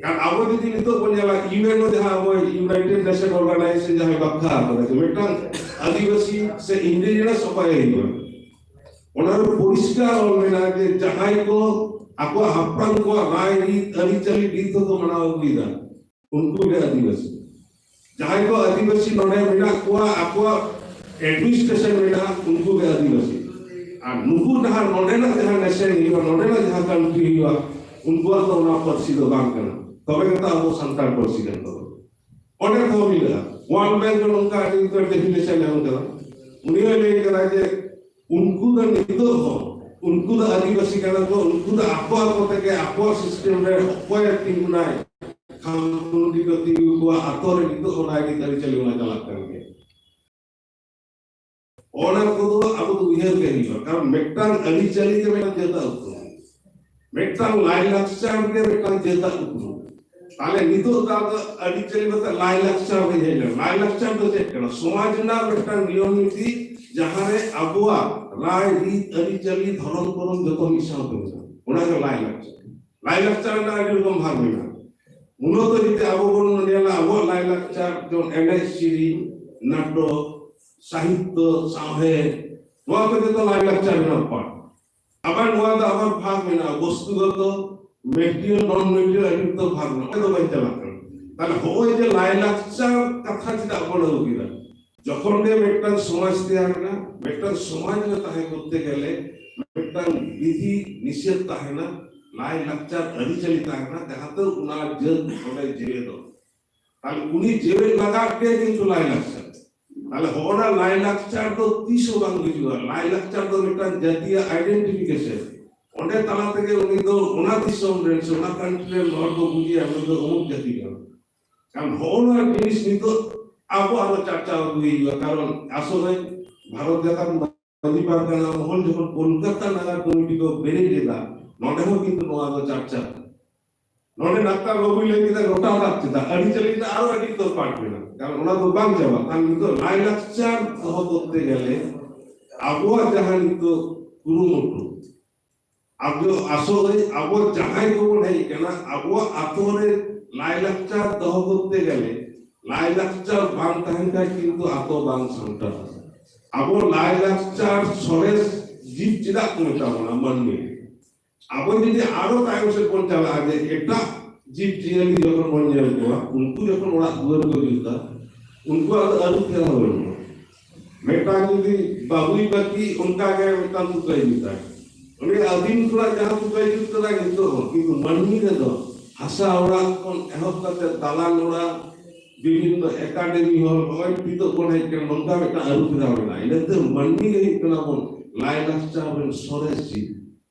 ᱟᱨ ᱟᱵᱚ ᱡᱩᱫᱤ ᱱᱤᱛᱚᱜ ᱵᱚᱱ ᱧᱮᱞᱟ, ᱤᱭᱩ ᱮᱱ ᱡᱟᱦᱟᱸ ᱟᱵᱚ ᱤᱭᱩᱱᱟᱭᱴᱮᱰ ᱱᱮᱥᱚᱱ ᱚᱨᱜᱟᱱᱟᱭᱡᱮᱥᱚᱱ ᱡᱟᱦᱟᱸᱭ ᱵᱟᱠᱷᱨᱟ ᱟᱠᱟᱫᱟ ᱡᱮ ᱢᱤᱫᱴᱟᱝ ᱟᱹᱫᱤᱵᱟᱹᱥᱤ ᱥᱮ ᱤᱱᱰᱤᱡᱤᱱᱟᱥ ᱚᱠᱚᱭ ᱦᱩᱭᱩᱜᱼᱟ, ᱚᱱᱟ ᱨᱮ ᱯᱚᱨᱤᱥᱠᱟᱨ ᱚᱞ ᱢᱮᱱᱟᱜᱼᱟ ᱡᱮ ᱡᱟᱦᱟᱸᱭ ᱠᱚ ᱟᱠᱚᱣᱟᱜ ᱦᱟᱯᱲᱟᱢ ᱠᱚᱣᱟᱜ ᱨᱟᱭ ᱨᱤᱛ ᱟᱹᱨᱤᱪᱟᱹᱞᱤ ᱱᱤᱛ ᱦᱚᱸᱠᱚ ᱢᱟᱱᱟᱣ ᱟᱹᱜᱩᱭᱮᱫᱟ, ᱩᱱᱠᱩ ᱜᱮ ᱟᱹᱫᱤᱵᱟᱹᱥᱤ᱾ ᱡᱟᱦᱟᱸᱭ ᱠᱚ ᱟᱹᱫᱤᱵᱟᱹᱥᱤ ᱱᱚᱰᱮ ᱢᱮᱱᱟᱜ ᱠᱚᱣᱟ, ᱟᱠᱚᱣᱟᱜ ᱮᱰᱢᱤᱱᱤᱥᱴᱨᱮᱥᱚᱱ ᱢᱮᱱᱟᱜᱼᱟ, ᱩᱱᱠᱩ ᱜᱮ ᱟᱹᱫᱤᱵᱟᱹᱥᱤ᱾ ᱟᱨ ᱱᱩᱠᱩ ᱡᱟᱦᱟᱸ ᱱᱚᱰᱮᱱᱟᱜ ᱡᱟᱦᱟᱸ ᱱᱮᱥᱮᱱ ᱦᱩᱭᱩᱜᱼᱟ, ᱱᱚᱰᱮᱱᱟᱜ ᱡᱟᱦᱟᱸ ᱠᱟᱱᱴᱨᱤ ᱦᱩᱭᱩᱜᱼᱟ, ᱩᱱᱠᱩᱣᱟᱜ ᱫᱚ ᱚᱱᱟ ᱯᱟᱹᱨᱥᱤ ᱫᱚ ᱵᱟᱝ ᱠᱟᱱᱟ᱾ ᱛᱚᱵᱮ ᱜᱮᱛᱚ ᱟᱵᱚ ᱥᱟᱱᱛᱟᱲ ᱯᱟᱹᱨᱥᱤ ᱠᱟᱱ ᱛᱟᱵᱚᱱᱟ᱾ ᱚᱸᱰᱮ ᱠᱷᱚᱱ ᱢᱮᱱᱟᱜᱼᱟ᱾ ᱣᱟᱨᱞᱰ ᱵᱮᱝᱠ ᱫᱚ ᱱᱚᱝᱠᱟ ᱟᱹᱰᱤ ᱩᱛᱟᱹᱨ ᱰᱮᱯᱷᱤᱱᱮᱥᱚᱱ ᱮᱢ ᱠᱟᱫᱟ᱾ ᱩᱱᱤ ᱦᱚᱸᱭ ᱞᱟᱹᱭ ᱠᱟᱫᱟ ᱡᱮ ᱩᱱᱠᱩ ᱫᱚ ᱱᱤᱛᱚᱜ ᱦᱚᱸ, ᱩᱱᱠᱩ ᱫᱚ ᱟᱹᱫᱤᱵᱟᱹᱥᱤ ᱠᱟᱱᱟ ᱠᱚ, ᱩᱱᱠᱩ ᱫᱚ ᱟᱠᱚ ᱟᱠᱚ ᱛᱮᱜᱮ ᱟᱠᱚᱣᱟᱜ ᱥᱤᱥᱴᱮᱢ ᱨᱮ ᱚᱠᱚᱭᱮ ᱛᱤᱸᱜᱩᱱᱟᱭ, ᱠᱷᱟᱢᱠᱷᱩᱱᱴᱤ ᱠᱚ ᱛᱤᱸᱜᱩ ᱠᱚᱣᱟ, ᱟᱛᱳ ᱨᱮ ᱱᱤᱛᱚᱜ ᱦᱚᱸ ᱨᱟᱭᱨᱤᱛ ᱟᱹᱨᱤᱪᱟᱹᱞᱤ ᱚᱱᱟ ᱪᱟᱞᱟᱜ ᱠᱟᱱ ᱜᱮᱭᱟ᱾ ᱚᱱᱟ ᱠᱚᱫᱚ ᱟᱵᱚ ᱫᱚ ᱩᱭᱦᱟᱹᱨ ᱜᱮ ᱦᱩᱭᱩᱜᱼᱟ, ᱠᱟᱨᱚᱱ ᱢᱤᱫᱴᱟᱝ ᱟᱹᱨᱤᱪᱟᱹᱞᱤ ᱜᱮ ᱢᱤᱫᱴᱟᱝ ᱡᱟᱹᱛᱟᱜ ᱩᱯᱨᱩᱢ, ᱢᱤᱫᱴᱟᱝ ᱞᱟᱭᱞᱟᱠᱪᱟᱨ ᱜᱮ ᱢᱤᱫᱴᱟᱝ ᱡᱟᱹᱛᱟᱜ ᱩᱯᱨᱩᱢ᱾ ᱛᱟᱦᱞᱮ ᱱᱤᱛᱚᱜ ᱫᱚ ᱟᱫᱚ ᱟᱹᱨᱤᱪᱟᱹᱞᱤ ᱠᱟᱛᱮ ᱞᱟᱭᱞᱟᱠᱪᱟᱨ ᱨᱮ ᱦᱮᱡ ᱞᱮᱱᱟ᱾ ᱞᱟᱭᱞᱟᱠᱪᱟᱨ ᱫᱚ ᱪᱮᱫ ᱠᱟᱱᱟ? ᱥᱚᱢᱟᱡᱽ ᱨᱮᱱᱟᱜ ᱢᱤᱫᱴᱟᱝ ᱱᱤᱭᱚᱢ ᱱᱤᱛᱤ, ᱡᱟᱦᱟᱸᱨᱮ ᱟᱵᱚᱣᱟᱜ ᱨᱟᱭ ᱨᱤᱛ ᱟᱹᱨᱤᱪᱟᱹᱞᱤ ᱫᱷᱚᱨᱚᱢ ᱠᱚᱨᱚᱢ ᱡᱚᱛᱚ ᱢᱤᱫ ᱥᱟᱶᱛᱮ ᱢᱮᱱᱟᱜᱼᱟ, ᱚᱱᱟ ᱜᱮ ᱞᱟᱭᱞᱟᱠᱪᱟᱨ᱾ ᱞᱟᱭᱞᱟᱠᱪᱟᱨ ᱨᱮᱱᱟᱜ ᱟᱹᱰᱤ ᱨᱚᱠᱚᱢ ᱵᱷᱟᱜᱽ ᱢᱮᱱᱟᱜᱼᱟ᱾ ᱢᱩᱞᱚᱛᱚ ᱡᱩᱫᱤ ᱟᱵᱚ ᱵᱚᱱ ᱧᱮᱞᱟ, ᱟᱵᱚᱣᱟᱜ ᱞᱟᱭᱞᱟᱠᱪᱟᱨ ᱡᱮᱢᱚᱱ ᱮᱱᱮᱡ ᱥᱮᱨᱮᱧ, ᱱᱟᱴᱚᱠ, ᱥᱟᱦᱤᱛᱛᱚ, ᱥᱟᱶᱦᱮᱫ, ᱱᱚᱣᱟ ᱠᱚ ᱡᱚᱛᱚ ᱞᱟᱭᱞᱟᱠᱪᱟᱨ ᱨᱮᱱᱟᱜ ᱯᱟᱨᱴ᱾ ᱟᱵᱟᱨ ᱱᱚᱣᱟ ᱫᱚ ᱟᱵᱟᱨ ᱵᱷᱟᱜᱽ ᱢᱮᱱᱟᱜᱼᱟ, ᱵᱚᱥᱛᱩᱜᱚᱛᱚ, ᱢᱮᱴᱮᱨᱤᱭᱟᱞ, ᱱᱚᱱ ᱢᱮᱴᱮᱨᱤᱭᱟᱞ, ᱟᱹᱰᱤ ᱩᱛᱟᱹᱨ ᱵᱷᱟᱜᱽ ᱢᱮᱱᱟᱜᱼᱟ, ᱚᱸᱰᱮ ᱫᱚ ᱵᱟᱹᱧ ᱪᱟᱞᱟᱜ ᱠᱟᱱᱟ᱾ ᱛᱟᱦᱞᱮ ᱦᱚᱸᱜᱼᱚᱭ ᱡᱮ ᱞᱟᱭᱞᱟᱠᱪᱟᱨ ᱠᱟᱛᱷᱟ ᱪᱮᱫᱟᱜ ᱵᱚᱱ ᱟᱹᱜᱩ ᱠᱮᱫᱟ? ᱡᱚᱠᱷᱚᱱ ᱜᱮ ᱢᱤᱫᱴᱟᱝ ᱥᱚᱢᱟᱡᱽ ᱛᱮᱭᱟᱨ ᱮᱱᱟ, ᱢᱤᱫᱴᱟᱝ ᱥᱚᱢᱟᱡᱽ ᱨᱮ ᱛᱟᱦᱮᱸ ᱠᱚᱨᱛᱮ ᱜᱮᱞᱮ ᱢᱤᱫᱴᱟᱝ ᱵᱤᱫᱷᱤ ᱱᱤᱥᱮᱫ ᱛᱟᱦᱮᱱᱟ, ᱞᱟᱭ ᱞᱟᱠᱪᱟᱨ ᱟᱹᱨᱤᱪᱟᱹᱞᱤ ᱛᱟᱦᱮᱱᱟ, ᱡᱟᱦᱟᱸᱛᱮ ᱚᱱᱟ ᱡᱟᱹᱛ ᱚᱸᱰᱮ ᱡᱮᱣᱮᱫᱚᱜ᱾ ᱛᱟᱦᱞᱮ ᱩᱱᱤ ᱡᱮᱣᱮᱫ ᱞᱟᱜᱟᱜ ᱜᱮ ᱠᱤᱱᱛᱩ ᱞᱟᱭ ᱞᱟᱠᱪᱟᱨ᱾ ᱛᱟᱦᱞᱮ ᱦᱚᱸᱜᱼᱚᱱᱟ ᱞᱟᱭ ᱞᱟᱠᱪᱟᱨ ᱫᱚ ᱛᱤᱥ ᱦᱚᱸ ᱵᱟᱝ ᱜᱩᱡᱩᱜᱼᱟ᱾ ᱞᱟᱭ ᱞᱟᱠᱪᱟᱨ ᱫᱚ ᱢᱤᱫᱴᱟᱝ ᱡᱟᱹᱛᱤᱭᱟᱜ ᱟᱭᱰᱮᱱᱴᱤᱯᱷᱤᱠᱮᱥᱚᱱ᱾ ᱚᱸᱰᱮ ᱛᱟᱞᱟ ᱛᱮᱜᱮ ᱩᱱᱤ ᱫᱚ ᱚᱱᱟ ᱫᱤᱥᱚᱢ ᱨᱮᱱ ᱥᱮ ᱚᱱᱟ ᱠᱟᱱᱴᱨᱤ ᱨᱮᱱ ᱦᱚᱲ ᱠᱚ ᱵᱩᱡᱮᱭᱟ, ᱩᱱᱤ ᱫᱚ ᱚᱢᱩᱠ ᱡᱟᱹᱛᱤ ᱠᱟᱱᱟ᱾ ᱠᱟᱨᱚᱱ ᱦᱚᱸᱜᱼᱚ ᱱᱚᱣᱟ ᱡᱤᱱᱤᱥ ᱱᱤᱛᱚᱜ ᱟᱵᱚ ᱟᱨᱚ ᱪᱟᱨᱪᱟᱣ ᱟᱹᱜᱩᱭ ᱦᱩᱭᱩᱜᱼᱟ᱾ ᱠᱟᱨᱚᱱ ᱟᱥᱚᱞᱮ ᱵᱷᱟᱨᱚᱛ ᱡᱟᱠᱟᱛ ᱢᱟᱹᱡᱷᱤ ᱯᱟᱨᱜᱟᱱᱟ ᱢᱚᱦᱚᱞ ᱡᱚᱠᱷᱚᱱ ᱠᱳᱞᱠᱟᱛᱟ ᱱᱟᱜᱟᱨ ᱠᱚᱢᱤᱴᱤ ᱠᱚ ᱵᱮᱨᱮᱫ ᱞᱮᱫᱟ, ᱱᱚᱰᱮ ᱦᱚᱸ ᱠᱤᱱᱛᱩ ᱱᱚᱣᱟ ᱫᱚ ᱪᱟᱨᱪᱟ ᱱᱚᱰᱮ ᱰᱟᱠᱛᱟᱨ ᱵᱟᱹᱵᱩᱭ ᱞᱟᱹᱭ ᱠᱮᱫᱟ ᱜᱚᱴᱟ ᱦᱚᱲᱟᱜ ᱪᱮᱫᱟᱜ, ᱟᱹᱨᱤᱪᱟᱹᱞᱤ ᱨᱮᱱᱟᱜ ᱟᱨᱚ ᱟᱹᱰᱤ ᱩᱛᱟᱹᱨ ᱯᱟᱴ ᱢᱮᱱᱟᱜᱼᱟ, ᱠᱟᱨᱚᱱ ᱚᱱᱟ ᱫᱚ ᱵᱟᱝ ᱪᱟᱵᱟᱜ ᱠᱟᱱ᱾ ᱱᱤᱛᱚᱜ ᱞᱟᱭᱞᱟᱠᱪᱟᱨ ᱫᱚᱦᱚ ᱠᱚᱨᱛᱮ ᱜᱮᱞᱮ ᱟᱵᱚᱣᱟᱜ ᱡᱟᱦᱟᱸ ᱱᱤᱛᱚᱜ ᱠᱩᱨᱩᱢᱩᱴᱩ, ᱟᱵᱚ ᱟᱥᱚᱞ ᱨᱮ ᱟᱵᱚ ᱡᱟᱦᱟᱸᱭ ᱠᱚᱵᱚᱱ ᱦᱮᱡ ᱟᱠᱟᱱᱟ, ᱟᱵᱚᱣᱟᱜ ᱟᱛᱳ ᱨᱮ ᱞᱟᱭᱞᱟᱠᱪᱟᱨ ᱫᱚᱦᱚ ᱠᱚᱨᱛᱮ ᱜᱮᱞᱮ, ᱞᱟᱭᱞᱟᱠᱪᱟᱨ ᱵᱟᱝ ᱛᱟᱦᱮᱱ ᱠᱷᱟᱱ ᱠᱤᱱᱛᱩ ᱟᱛᱳ ᱵᱟᱝ ᱥᱟᱱᱛᱟᱲᱟ᱾ ᱟᱵᱚ ᱞᱟᱭᱞᱟᱠᱪᱟᱨ ᱥᱚᱨᱮᱥ ᱡᱤᱵᱽ ᱪᱮᱫᱟᱜ ᱠᱚ ᱢᱮᱛᱟ ᱵᱚᱱᱟ ᱢᱟᱹᱱᱢᱤ? ᱟᱵᱚ ᱡᱩᱫᱤ ᱟᱨᱚ ᱛᱟᱭᱚᱢ ᱥᱮᱫ ᱵᱚᱱ ᱪᱟᱞᱟᱜᱼᱟ, ᱡᱮ ᱮᱴᱟᱜ ᱡᱤᱵᱽ ᱡᱤᱭᱟᱹᱞᱤ ᱡᱚᱠᱷᱚᱱ ᱵᱚᱱ ᱧᱮᱞ ᱠᱚᱣᱟ, ᱩᱱᱠᱩ ᱡᱚᱠᱷᱚᱱ ᱚᱲᱟᱜ ᱫᱩᱣᱟᱹᱨ ᱠᱚ ᱡᱩᱛᱟ, ᱩᱱᱠᱩᱣᱟᱜ ᱫᱚ ᱟᱹᱨᱩ ᱯᱷᱮᱨᱟᱣ ᱵᱟᱹᱱᱩᱜᱼᱟ᱾ ᱢᱤᱫᱴᱟᱝ ᱡᱩᱫᱤ ᱵᱟᱵᱩᱭ ᱵᱟᱹᱠᱤ ᱚᱱᱠᱟ ᱜᱮ ᱢᱤᱫᱴᱟᱝ ᱛᱩᱠᱟᱹᱭ ᱡᱩᱛᱟ, ᱩᱱᱤ ᱟᱹᱫᱤᱢ ᱠᱷᱚᱱᱟᱜ ᱡᱟᱦᱟᱸ ᱛᱩᱠᱟᱹᱭ ᱡᱩᱛ ᱠᱟᱫᱟ ᱱᱤᱛᱚᱜ ᱦᱚᱸ, ᱠᱤᱱᱛᱩ ᱢᱟᱹᱱᱢᱤ ᱨᱮᱫᱚ ᱦᱟᱥᱟ ᱚᱲᱟᱜ ᱠᱷᱚᱱ ᱮᱦᱚᱵ ᱠᱟᱛᱮ ᱫᱟᱞᱟᱱ ᱚᱲᱟᱜ, ᱵᱤᱵᱷᱤᱱᱱᱚ ᱮᱠᱟᱰᱮᱢᱤ ᱦᱚᱞ, ᱱᱚᱜᱼᱚᱭ ᱱᱤᱛᱚᱜ ᱵᱚᱱ ᱦᱮᱡ ᱠᱟᱱᱟ, ᱱᱚᱝᱠᱟ ᱢᱤᱫᱴᱟᱝ ᱟᱹᱨᱩ ᱯᱷᱮᱨᱟᱣ ᱢᱮᱱᱟᱜᱼᱟ᱾ ᱤᱱᱟᱹᱛᱮ ᱢᱟᱹᱱᱢᱤ ᱜᱮ ᱦᱩᱭᱩᱜ ᱠᱟᱱᱟ ᱵᱚᱱ ᱞᱟᱭᱼᱞᱟᱠᱪᱟᱨ ᱨᱮᱱ ᱥᱚᱨᱮᱥ ᱡᱤᱵᱽ᱾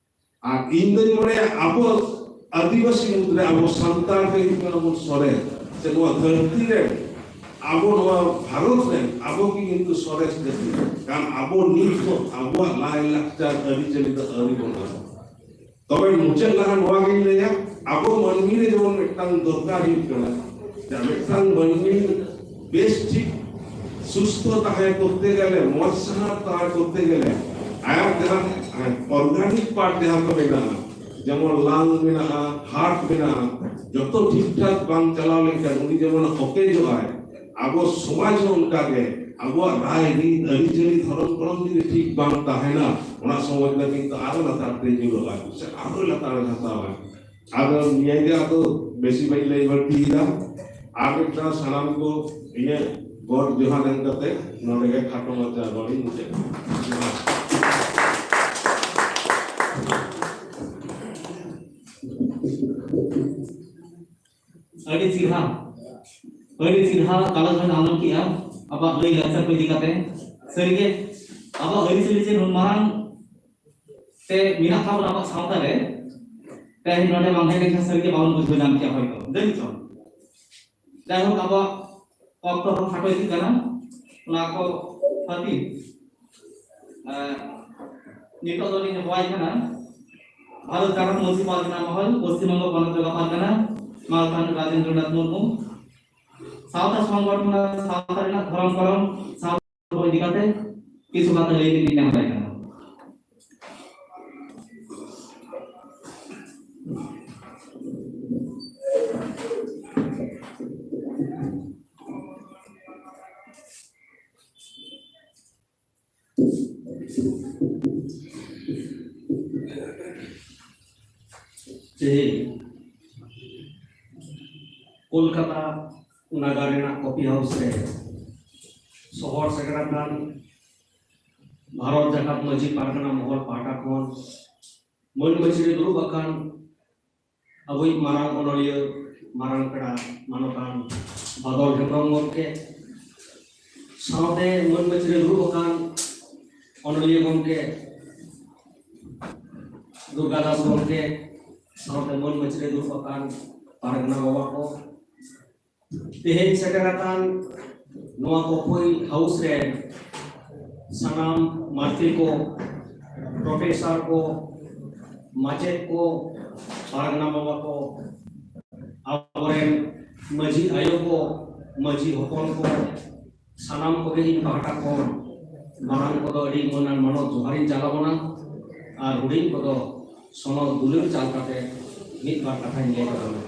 ᱟᱨ ᱤᱧ ᱫᱚᱧ ᱢᱚᱱᱮᱭᱟ ᱟᱵᱚ ᱟᱹᱫᱤᱵᱟᱹᱥᱤ ᱢᱩᱫᱽᱨᱮ ᱟᱵᱚ ᱥᱟᱱᱛᱟᱲ ᱜᱮ ᱦᱩᱭᱩᱜ ᱠᱟᱱᱟ ᱵᱚᱱ ᱥᱚᱨᱮᱥ, ᱥᱮ ᱱᱚᱣᱟ ᱫᱷᱟᱹᱨᱛᱤ ᱨᱮ ᱟᱵᱚ ᱱᱚᱣᱟ ᱵᱷᱟᱨᱚᱛ ᱨᱮᱱ ᱟᱵᱚ ᱜᱮ ᱠᱤᱱᱛᱩ ᱥᱚᱨᱮᱥ ᱡᱟᱹᱛᱤ, ᱠᱟᱨᱚᱱ ᱟᱵᱚ ᱱᱤᱛ ᱦᱚᱸ ᱟᱵᱚᱣᱟᱜ ᱞᱟᱭᱼᱞᱟᱠᱪᱟᱨ ᱟᱹᱨᱤᱪᱟᱹᱞᱤ ᱫᱚ ᱟᱹᱣᱨᱤ ᱵᱚᱱ ᱟᱫᱟ᱾ ᱛᱚᱵᱮ ᱢᱩᱪᱟᱹᱫ ᱞᱟᱦᱟ ᱱᱚᱣᱟ ᱜᱤᱧ ᱞᱟᱹᱭᱟ, ᱟᱵᱚ ᱢᱟᱹᱱᱢᱤ ᱨᱮ ᱡᱮᱢᱚᱱ ᱢᱤᱫᱴᱟᱝ ᱫᱚᱨᱠᱟᱨ ᱦᱩᱭᱩᱜ ᱠᱟᱱᱟ, ᱡᱮ ᱢᱤᱫᱴᱟᱝ ᱢᱟᱹᱱᱢᱤ ᱵᱮᱥ ᱴᱷᱤᱠ ᱥᱩᱥᱛᱷᱚ ᱛᱟᱦᱮᱸ ᱠᱚᱨᱛᱮ ᱜᱮᱞᱮ, ᱢᱚᱡᱽ ᱥᱟᱦᱟᱨ ᱛᱟᱦᱮᱸ ᱠᱚᱨᱛᱮ ᱜᱮᱞᱮ, ᱟᱭᱟᱜ ᱡᱟᱦᱟᱸ ᱚᱨᱜᱟᱱᱤᱠ ᱯᱟᱨᱴ ᱡᱟᱦᱟᱸ ᱠᱚ ᱢᱮᱱᱟᱜᱼᱟ, ᱡᱮᱢᱚᱱ ᱞᱟᱝ ᱢᱮᱱᱟᱜᱼᱟ, ᱦᱟᱨᱴ ᱢᱮᱱᱟᱜᱼᱟ, ᱡᱚᱛᱚ ᱴᱷᱤᱠ ᱴᱷᱟᱠ ᱵᱟᱝ ᱪᱟᱞᱟᱣ ᱞᱮᱱᱠᱷᱟᱱ ᱩᱱᱤ ᱡᱮᱢᱚᱱ ᱚᱠᱮᱡᱚᱜᱼᱟᱭ᱾ ᱟᱵᱚ ᱥᱚᱢᱟᱡᱽ ᱦᱚᱸ ᱚᱱᱠᱟ ᱜᱮ, ᱟᱵᱚᱣᱟᱜ ᱨᱟᱭ ᱨᱤᱛ ᱟᱹᱨᱤᱪᱟᱹᱞᱤ ᱫᱷᱚᱨᱚᱢ ᱠᱚᱨᱚᱢ ᱡᱩᱫᱤ ᱴᱷᱤᱠ ᱵᱟᱝ ᱛᱟᱦᱮᱱᱟ, ᱚᱱᱟ ᱥᱚᱢᱟᱡᱽ ᱫᱚ ᱠᱤᱱᱛᱩ ᱟᱨᱚ ᱞᱟᱛᱟᱨ ᱛᱮ ᱧᱩᱨᱩᱜᱼᱟ, ᱥᱮ ᱟᱨᱚ ᱞᱟᱛᱟᱨ ᱮ ᱫᱷᱟᱥᱟᱣᱟ᱾ ᱟᱫᱚ ᱱᱤᱭᱟᱹ ᱜᱮ ᱟᱫᱚ ᱵᱮᱥᱤ ᱵᱟᱹᱧ ᱞᱟᱹᱭ ᱵᱟᱹᱲᱛᱤᱭᱮᱫᱟ᱾ ᱟᱨ ᱢᱤᱫᱴᱟᱝ ᱥᱟᱱᱟᱢ ᱠᱚ ᱤᱧᱟᱹᱜ ᱜᱚᱰ ᱡᱚᱦᱟᱨ ᱮᱢ ᱠᱟᱛᱮ ᱱᱚᱰᱮ ᱜᱮ ᱠᱷᱟᱴᱚ ᱢᱟᱪᱷᱟ ᱨᱚᱲᱤᱧ ᱢᱩᱪᱟᱹᱫ ᱮᱫᱟ᱾ ᱡᱚᱦᱟᱨ᱾ ᱟᱹᱰᱤ ᱪᱮᱦᱨᱟ, ᱟᱹᱰᱤ ᱪᱮᱦᱨᱟ ᱜᱟᱞᱚᱪ ᱵᱮᱱ ᱟᱸᱡᱚᱢ ᱠᱮᱜᱼᱟ ᱟᱵᱚᱣᱟᱜ ᱞᱟᱹᱭ ᱞᱟᱠᱪᱟᱨ ᱠᱚ ᱤᱫᱤ ᱠᱟᱛᱮ᱾ ᱥᱟᱹᱨᱤᱜᱮ ᱟᱵᱚᱣᱟᱜ ᱟᱹᱨᱤᱪᱟᱹᱞᱤ ᱪᱮ ᱱᱩᱱ ᱢᱟᱨᱟᱝ ᱛᱮ ᱢᱮᱱᱟᱜ ᱛᱟᱵᱚᱱᱟ ᱟᱵᱚᱣᱟᱜ ᱥᱟᱶᱛᱟ ᱨᱮ, ᱛᱮᱦᱮᱧ ᱱᱚᱰᱮ ᱵᱟᱝ ᱦᱮᱡ ᱞᱮᱱᱠᱷᱟᱱ ᱥᱟᱹᱨᱤᱜᱮ ᱵᱟᱵᱚᱱ ᱵᱩᱡᱷᱟᱹᱣ ᱧᱟᱢ ᱠᱮᱭᱟ ᱦᱚᱭᱛᱚ, ᱡᱟᱹᱱᱤᱡ ᱪᱚᱝ᱾ ᱡᱟᱭᱦᱳᱠ, ᱟᱵᱚᱣᱟᱜ ᱚᱠᱛᱚ ᱦᱚᱸ ᱠᱷᱟᱴᱚ ᱤᱫᱤᱜ ᱠᱟᱱᱟ, ᱚᱱᱟ ᱠᱚ ᱠᱷᱟᱹᱛᱤᱨ, ᱮᱸ, ᱱᱤᱛᱚᱜ ᱫᱚᱞᱤᱧ ᱦᱚᱦᱚᱣᱟᱭ ᱠᱟᱱᱟ ᱵᱷᱟᱨᱚᱛ ᱡᱟᱠᱟᱛ ᱢᱟᱹᱡᱷᱤ ᱯᱟᱨᱜᱟᱱᱟ ᱢᱚᱦᱚᱞ, ᱯᱚᱥᱪᱤᱢ ᱵᱚᱝᱜᱚ ᱯᱚᱱᱚᱛ ᱡᱚᱜᱟ ᱯᱟᱨᱜᱟᱱᱟ, ᱢᱟᱞᱠᱷᱟᱱ ᱨᱟᱡᱮᱱᱫᱨᱚᱱᱟᱛᱷ ᱢᱩᱨᱢᱩ᱾ ᱥᱟᱶᱛᱟ ᱥᱚᱝᱜᱚᱴᱷᱚᱱ ᱟᱨ ᱥᱟᱶᱛᱟ ᱨᱮᱱᱟᱜ ᱫᱷᱚᱨᱚᱢ ᱠᱚᱨᱚᱢ ᱥᱟᱶᱛᱟ ᱤᱫᱤ ᱠᱟᱛᱮ ᱠᱤᱪᱷᱩ ᱠᱟᱛᱷᱟ ᱞᱟᱹᱭ ᱞᱟᱹᱜᱤᱫ ᱱᱮᱦᱚᱨᱟᱭ ᱠᱟᱱᱟ᱾ ᱛᱮᱦᱮᱧ ᱠᱳᱞᱠᱟᱛᱟ ᱱᱟᱜᱟᱨ ᱨᱮᱱᱟᱜ ᱠᱚᱯᱷᱤ ᱦᱟᱣᱩᱥ ᱨᱮ ᱥᱚᱦᱚᱨ ᱥᱮᱴᱮᱨ ᱟᱠᱟᱱ ᱵᱷᱟᱨᱚᱛ ᱡᱟᱠᱟᱛ ᱢᱟᱹᱡᱷᱤ ᱯᱟᱨᱜᱟᱱᱟ ᱢᱚᱦᱚᱞ ᱯᱟᱦᱴᱟ ᱠᱷᱚᱱ ᱢᱟᱹᱱ ᱢᱟᱹᱪᱤ ᱨᱮ ᱫᱩᱲᱩᱵ ᱟᱠᱟᱱ ᱟᱵᱚᱭᱤᱡ ᱢᱟᱨᱟᱝ ᱚᱱᱚᱞᱤᱭᱟᱹ, ᱢᱟᱨᱟᱝ ᱯᱮᱲᱟ, ᱢᱟᱱᱚᱛᱟᱱ ᱵᱟᱫᱚᱞ ᱦᱮᱢᱵᱨᱚᱢ ᱜᱚᱢᱠᱮ, ᱥᱟᱶᱛᱮ ᱢᱟᱹᱱ ᱢᱟᱹᱪᱤ ᱨᱮ ᱫᱩᱲᱩᱵ ᱟᱠᱟᱱ ᱚᱱᱚᱞᱤᱭᱟᱹ ᱜᱚᱢᱠᱮ ᱫᱩᱨᱜᱟ ᱫᱟᱥ ᱜᱚᱢᱠᱮ, ᱥᱟᱶᱛᱮ ᱢᱟᱹᱱ ᱢᱟᱹᱪᱤ ᱨᱮ ᱫᱩᱲᱩᱵ ᱟᱠᱟᱱ ᱯᱟᱨᱜᱟᱱᱟ ᱵᱟᱵᱟ ᱠᱚ, ᱛᱮᱦᱮᱧ ᱥᱮᱴᱮᱨ ᱟᱠᱟᱱ ᱱᱚᱣᱟ ᱠᱚᱯᱷᱤ ᱦᱟᱣᱩᱥ ᱨᱮ ᱥᱟᱱᱟᱢ ᱢᱟᱹᱛᱨᱤ ᱠᱚ, ᱯᱨᱚᱯᱷᱮᱥᱚᱨ ᱠᱚ, ᱢᱟᱪᱮᱫ ᱠᱚ, ᱯᱟᱨᱜᱟᱱᱟ ᱵᱟᱵᱟ ᱠᱚ, ᱟᱵᱚᱨᱮᱱ ᱢᱟᱹᱡᱷᱤ ᱟᱭᱳ ᱠᱚ, ᱢᱟᱹᱡᱷᱤ ᱦᱚᱯᱚᱱ ᱠᱚ, ᱥᱟᱱᱟᱢ ᱠᱚᱜᱮ ᱤᱧ ᱯᱟᱦᱴᱟ ᱠᱷᱚᱱ ᱢᱟᱨᱟᱝ ᱠᱚᱫᱚ ᱟᱹᱰᱤ ᱢᱟᱹᱱ ᱟᱨ ᱢᱟᱱᱚᱛ ᱡᱚᱦᱟᱨᱤᱧ ᱪᱟᱞ ᱟᱵᱚᱱᱟ, ᱟᱨ ᱦᱩᱰᱤᱧ ᱠᱚᱫᱚ ᱥᱚᱱᱚᱛ ᱫᱩᱞᱟᱹᱲ ᱪᱟᱞ ᱠᱟᱛᱮ ᱢᱤᱫ ᱵᱟᱨ ᱠᱟᱛᱷᱟᱧ ᱞᱟᱹᱭ ᱛᱟᱵᱚᱱᱟ᱾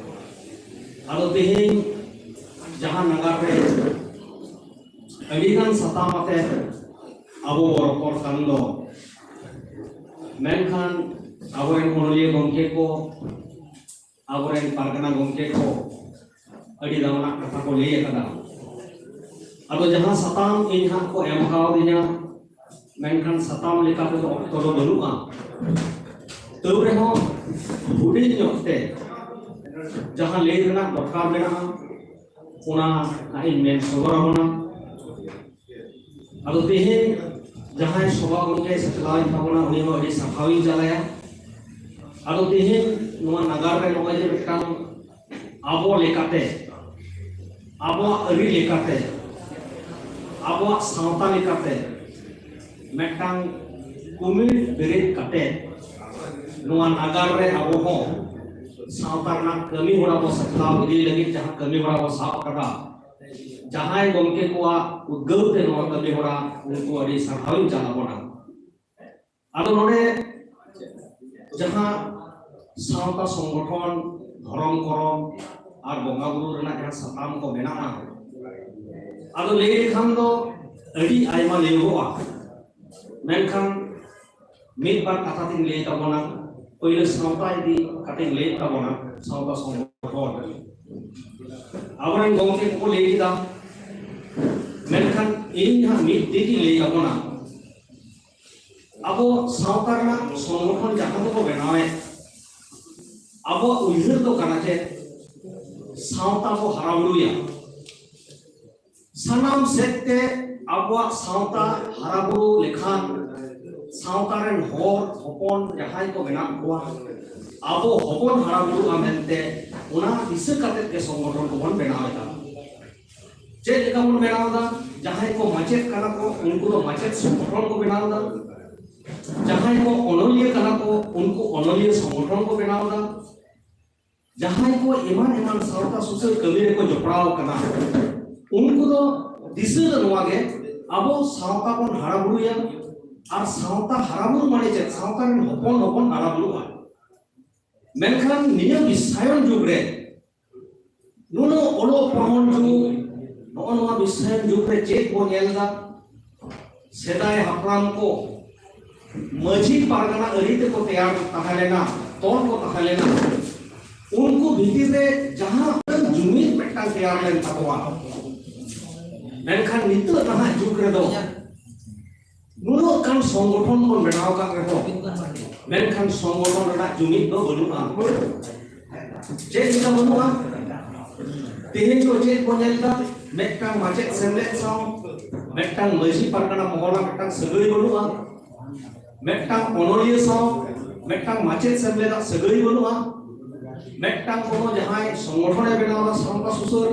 ᱟᱫᱚ ᱛᱮᱦᱮᱧ ᱡᱟᱦᱟᱸ ᱱᱟᱜᱟᱨ ᱨᱮ ᱟᱹᱰᱤᱜᱟᱱ ᱥᱟᱛᱟᱢ ᱟᱛᱮ ᱟᱵᱚ ᱵᱚ ᱨᱚᱯᱚᱲ ᱠᱟᱱ ᱫᱚ, ᱢᱮᱱᱠᱷᱟᱱ ᱟᱵᱚᱨᱮᱱ ᱚᱱᱚᱞᱤᱭᱟᱹ ᱜᱚᱢᱠᱮ ᱠᱚ, ᱟᱵᱚᱨᱮᱱ ᱯᱟᱨᱜᱟᱱᱟ ᱜᱚᱢᱠᱮ ᱠᱚ ᱟᱹᱰᱤ ᱫᱟᱢᱟᱱᱟᱜ ᱠᱟᱛᱷᱟ ᱠᱚ ᱞᱟᱹᱭ ᱟᱠᱟᱫᱟ᱾ ᱟᱫᱚ ᱡᱟᱦᱟᱸ ᱥᱟᱛᱟᱢ ᱤᱧ ᱦᱟᱸᱜ ᱠᱚ ᱮᱢ ᱠᱟᱣᱫᱤᱧᱟ, ᱢᱮᱱᱠᱷᱟᱱ ᱥᱟᱛᱟᱢ ᱞᱮᱠᱟ ᱛᱮᱫᱚ ᱚᱠᱛᱚ ᱫᱚ ᱵᱟᱹᱱᱩᱜᱼᱟ᱾ ᱛᱟᱹᱣ ᱨᱮᱦᱚᱸ ᱦᱩᱰᱤᱧ ᱧᱚᱜ ᱛᱮ ᱡᱟᱦᱟᱸ ᱞᱟᱹᱭ ᱨᱮᱱᱟᱜ ᱫᱚᱨᱠᱟᱨ ᱢᱮᱱᱟᱜᱼᱟ, ᱚᱱᱟ ᱦᱟᱸᱜ ᱤᱧ ᱢᱮᱱ ᱥᱚᱫᱚᱨ ᱟᱵᱚᱱᱟ᱾ ᱟᱫᱚ ᱛᱮᱦᱮᱧ ᱡᱟᱦᱟᱸᱭ ᱥᱚᱵᱷᱟ ᱜᱚᱢᱠᱮ ᱥᱮ ᱪᱟᱞᱟᱣᱮᱱ ᱛᱟᱵᱚᱱᱟ, ᱩᱱᱤ ᱦᱚᱸ ᱟᱹᱰᱤ ᱥᱟᱨᱦᱟᱣᱤᱧ ᱪᱟᱞᱟᱭᱟ᱾ ᱟᱫᱚ ᱛᱮᱦᱮᱧ ᱱᱚᱣᱟ ᱱᱟᱜᱟᱨ ᱨᱮ ᱱᱚᱜᱼᱚᱭ ᱡᱮ ᱢᱤᱫᱴᱟᱝ ᱟᱵᱚ ᱞᱮᱠᱟᱛᱮ, ᱟᱵᱚᱣᱟᱜ ᱟᱹᱨᱤ ᱞᱮᱠᱟᱛᱮ, ᱟᱵᱚᱣᱟᱜ ᱥᱟᱶᱛᱟ ᱞᱮᱠᱟᱛᱮ ᱢᱤᱫᱴᱟᱝ ᱠᱩᱢᱤᱲ ᱵᱮᱨᱮᱫ ᱠᱟᱛᱮ ᱱᱚᱣᱟ ᱱᱟᱜᱟᱨ ᱨᱮ ᱟᱵᱚ ᱦᱚᱸ ᱥᱟᱶᱛᱟ ᱨᱮᱱᱟᱜ ᱠᱟᱹᱢᱤ ᱦᱚᱨᱟ ᱵᱚ ᱥᱟᱯᱲᱟᱣ ᱤᱫᱤ ᱞᱟᱹᱜᱤᱫ ᱡᱟᱦᱟᱸ ᱠᱟᱹᱢᱤ ᱦᱚᱨᱟ ᱵᱚ ᱥᱟᱵ ᱟᱠᱟᱫᱟ, ᱡᱟᱦᱟᱸᱭ ᱜᱚᱢᱠᱮ ᱠᱚᱣᱟᱜ ᱩᱫᱽᱜᱟᱹᱣ ᱛᱮ ᱱᱚᱣᱟ ᱠᱟᱹᱢᱤ ᱦᱚᱨᱟ, ᱩᱱᱠᱩ ᱟᱹᱰᱤ ᱥᱟᱨᱦᱟᱣ ᱤᱧ ᱪᱟᱞ ᱟᱵᱚᱱᱟ᱾ ᱟᱫᱚ ᱱᱚᱰᱮ ᱡᱟᱦᱟᱸ ᱥᱟᱶᱛᱟ ᱥᱚᱝᱜᱚᱴᱷᱚᱱ, ᱫᱷᱚᱨᱚᱢ ᱠᱚᱨᱚᱢ ᱟᱨ ᱵᱚᱸᱜᱟ ᱵᱩᱨᱩ ᱨᱮᱱᱟᱜ ᱡᱟᱦᱟᱸ ᱥᱟᱛᱟᱢ ᱠᱚ ᱢᱮᱱᱟᱜᱼᱟ, ᱟᱫᱚ ᱞᱟᱹᱭ ᱞᱮᱠᱷᱟᱱ ᱫᱚ ᱟᱹᱰᱤ ᱟᱭᱢᱟ ᱞᱟᱹᱭᱚᱜᱚᱜᱼᱟ, ᱢᱮᱱᱠᱷᱟᱱ ᱢᱤᱫ ᱵᱟᱨ ᱠᱟᱛᱷᱟ ᱛᱤᱧ ᱞᱟᱹᱭ ᱛᱟᱵᱚᱱᱟ᱾ ᱯᱳᱭᱞᱳ ᱥᱟᱶᱛᱟ ᱤᱫᱤ ᱠᱟᱛᱮᱧ ᱞᱟᱹᱭ ᱛᱟᱵᱚᱱᱟ, ᱥᱟᱶᱛᱟ ᱥᱚᱝᱜᱚᱴᱷᱚᱱ᱾ ᱟᱵᱚᱨᱮᱱ ᱜᱚᱢᱠᱮ ᱠᱚᱠᱚ ᱞᱟᱹᱭ ᱠᱮᱫᱟ, ᱢᱮᱱᱠᱷᱟᱱ ᱤᱧ ᱦᱟᱸᱜ ᱢᱤᱫ ᱫᱤᱠ ᱤᱧ ᱞᱟᱹᱭ ᱛᱟᱵᱚᱱᱟ᱾ ᱟᱵᱚ ᱥᱟᱶᱛᱟ ᱨᱮᱱᱟᱜ ᱥᱚᱝᱜᱚᱴᱷᱚᱱ ᱡᱟᱦᱟᱸ ᱫᱚᱵᱚ ᱵᱮᱱᱟᱣᱮᱫ, ᱟᱵᱚᱣᱟᱜ ᱩᱭᱦᱟᱹᱨ ᱫᱚ ᱠᱟᱱᱟ ᱪᱮᱫ? ᱥᱟᱶᱛᱟ ᱵᱚ ᱦᱟᱨᱟ ᱵᱩᱨᱩᱭᱟ᱾ ᱥᱟᱱᱟᱢ ᱥᱮᱫ ᱛᱮ ᱟᱵᱚᱣᱟᱜ ᱥᱟᱶᱛᱟ ᱦᱟᱨᱟ ᱵᱩᱨᱩ ᱞᱮᱠᱷᱟᱱ, ᱥᱟᱶᱛᱟ ᱨᱮᱱ ᱦᱚᱲ ᱦᱚᱯᱚᱱ ᱡᱟᱦᱟᱸᱭ ᱠᱚ ᱢᱮᱱᱟᱜ ᱠᱚᱣᱟ, ᱟᱵᱚ ᱦᱚᱯᱚᱱ ᱦᱟᱨᱟ ᱵᱩᱨᱩᱜᱼᱟ ᱢᱮᱱᱛᱮ, ᱚᱱᱟ ᱫᱤᱥᱟᱹ ᱠᱟᱛᱮ ᱜᱮ ᱥᱚᱝᱜᱚᱴᱷᱚᱱ ᱠᱚᱵᱚᱱ ᱵᱮᱱᱟᱣ ᱮᱫᱟ᱾ ᱪᱮᱫ ᱞᱮᱠᱟ ᱵᱚᱱ ᱵᱮᱱᱟᱣ ᱮᱫᱟ? ᱡᱟᱦᱟᱸᱭ ᱠᱚ ᱢᱟᱪᱮᱫ ᱠᱟᱱᱟ ᱠᱚ, ᱩᱱᱠᱩ ᱫᱚ ᱢᱟᱪᱮᱫ ᱥᱚᱝᱜᱚᱴᱷᱚᱱ ᱠᱚ ᱵᱮᱱᱟᱣ ᱮᱫᱟ᱾ ᱡᱟᱦᱟᱸᱭ ᱠᱚ ᱚᱱᱚᱞᱤᱭᱟᱹ ᱠᱟᱱᱟ ᱠᱚ, ᱩᱱᱠᱩ ᱚᱱᱚᱞᱤᱭᱟᱹ ᱥᱚᱝᱜᱚᱴᱷᱚᱱ ᱠᱚ ᱵᱮᱱᱟᱣ ᱮᱫᱟ᱾ ᱡᱟᱦᱟᱸᱭ ᱠᱚ ᱮᱢᱟᱱ ᱮᱢᱟᱱ ᱥᱟᱶᱛᱟ ᱥᱩᱥᱟᱹᱨ ᱠᱟᱹᱢᱤ ᱨᱮᱠᱚ ᱡᱚᱯᱲᱟᱣ ᱠᱟᱱᱟ, ᱩᱱᱠᱩ ᱫᱚ ᱫᱤᱥᱟᱹ ᱫᱚ ᱱᱚᱣᱟ ᱜᱮ, ᱟᱵᱚ ᱥᱟᱶᱛᱟ ᱵᱚᱱ ᱦᱟᱨᱟ ᱵᱩᱨᱩᱭᱟ᱾ ᱟᱨ ᱥᱟᱶᱛᱟ ᱦᱟᱨᱟ ᱵᱩᱨᱩ ᱢᱟᱱᱮ ᱪᱮᱫ? ᱥᱟᱶᱛᱟ ᱨᱮᱱ ᱦᱚᱯᱚᱱ ᱦᱚᱯᱚᱱ ᱦᱟᱨᱟ ᱵᱩᱨᱩᱜᱼᱟ᱾ ᱢᱮᱱᱠᱷᱟᱱ ᱱᱤᱭᱟᱹ ᱵᱤᱥᱥᱟᱭᱚᱱ ᱡᱩᱜᱽ ᱨᱮ, ᱱᱩᱱᱟᱹᱜ ᱚᱞᱚᱜ ᱯᱚᱲᱦᱚᱱ ᱡᱩᱜᱽ, ᱱᱚᱜᱼᱚ ᱱᱚᱣᱟ ᱵᱤᱥᱥᱟᱭᱚᱱ ᱡᱩᱜᱽ ᱨᱮ ᱪᱮᱫ ᱵᱚᱱ ᱧᱮᱞ ᱮᱫᱟ? ᱥᱮᱫᱟᱭ ᱦᱟᱯᱲᱟᱢ ᱠᱚ ᱢᱟᱹᱡᱷᱤ ᱯᱟᱨᱜᱟᱱᱟ ᱟᱹᱨᱤ ᱛᱮᱠᱚ ᱛᱮᱭᱟᱨ ᱛᱟᱦᱮᱸ ᱞᱮᱱᱟ, ᱛᱚᱞ ᱠᱚ ᱛᱟᱦᱮᱸ ᱞᱮᱱᱟ, ᱩᱱᱠᱩ ᱵᱷᱤᱛᱤᱨ ᱨᱮ ᱡᱟᱦᱟᱸ ᱩᱰᱟᱹᱝ ᱡᱩᱢᱤᱫ ᱢᱤᱫᱴᱟᱝ ᱛᱮᱭᱟᱨ ᱞᱮᱱ ᱛᱟᱠᱚᱣᱟ᱾ ᱢᱮᱱᱠᱷᱟᱱ ᱱᱤᱛᱚᱜ ᱱᱟᱦᱟᱜ ᱡᱩᱜᱽ ᱨᱮᱫᱚ ᱱᱩᱱᱟᱹᱜ ᱜᱟᱱ ᱥᱚᱝᱜᱚᱴᱷᱚᱱ ᱵᱚᱱ ᱵᱮᱱᱟᱣ ᱟᱠᱟᱫ ᱨᱮᱦᱚᱸ, ᱢᱮᱱᱠᱷᱟᱱ ᱥᱚᱝᱜᱚᱴᱷᱚᱱ ᱨᱮᱱᱟᱜ ᱡᱩᱢᱤᱫ ᱫᱚ ᱵᱟᱹᱱᱩᱜᱼᱟ᱾ ᱪᱮᱫ ᱞᱮᱠᱟ ᱵᱟᱹᱱᱩᱜᱼᱟ? ᱛᱮᱦᱮᱧ ᱫᱚ ᱪᱮᱫ ᱵᱚᱱ ᱧᱮᱞ ᱮᱫᱟ? ᱢᱤᱫᱴᱟᱝ ᱢᱟᱪᱮᱫ ᱥᱮᱢᱞᱮᱫ ᱥᱟᱶ, ᱢᱤᱫᱴᱟᱝ ᱢᱟᱹᱡᱷᱤ ᱯᱟᱨᱜᱟᱱᱟ ᱢᱚᱦᱚᱞᱟᱜ ᱢᱤᱫᱴᱟᱝ ᱥᱟᱹᱜᱟᱹᱭ ᱵᱟᱹᱱᱩᱜᱼᱟ, ᱢᱤᱫᱴᱟᱝ ᱚᱱᱚᱞᱤᱭᱟᱹ ᱥᱟᱶ ᱢᱤᱫᱴᱟᱝ ᱢᱟᱪᱮᱫ ᱥᱮᱢᱞᱮᱫᱟᱜ ᱥᱟᱹᱜᱟᱹᱭ ᱵᱟᱹᱱᱩᱜᱼᱟ, ᱢᱤᱫᱴᱟᱝ ᱠᱳᱱᱳ ᱡᱟᱦᱟᱸᱭ ᱥᱚᱝᱜᱚᱴᱷᱚᱱᱮ ᱵᱮᱱᱟᱣ ᱮᱫᱟ ᱥᱟᱶᱛᱟ ᱥᱩᱥᱟᱹᱨ,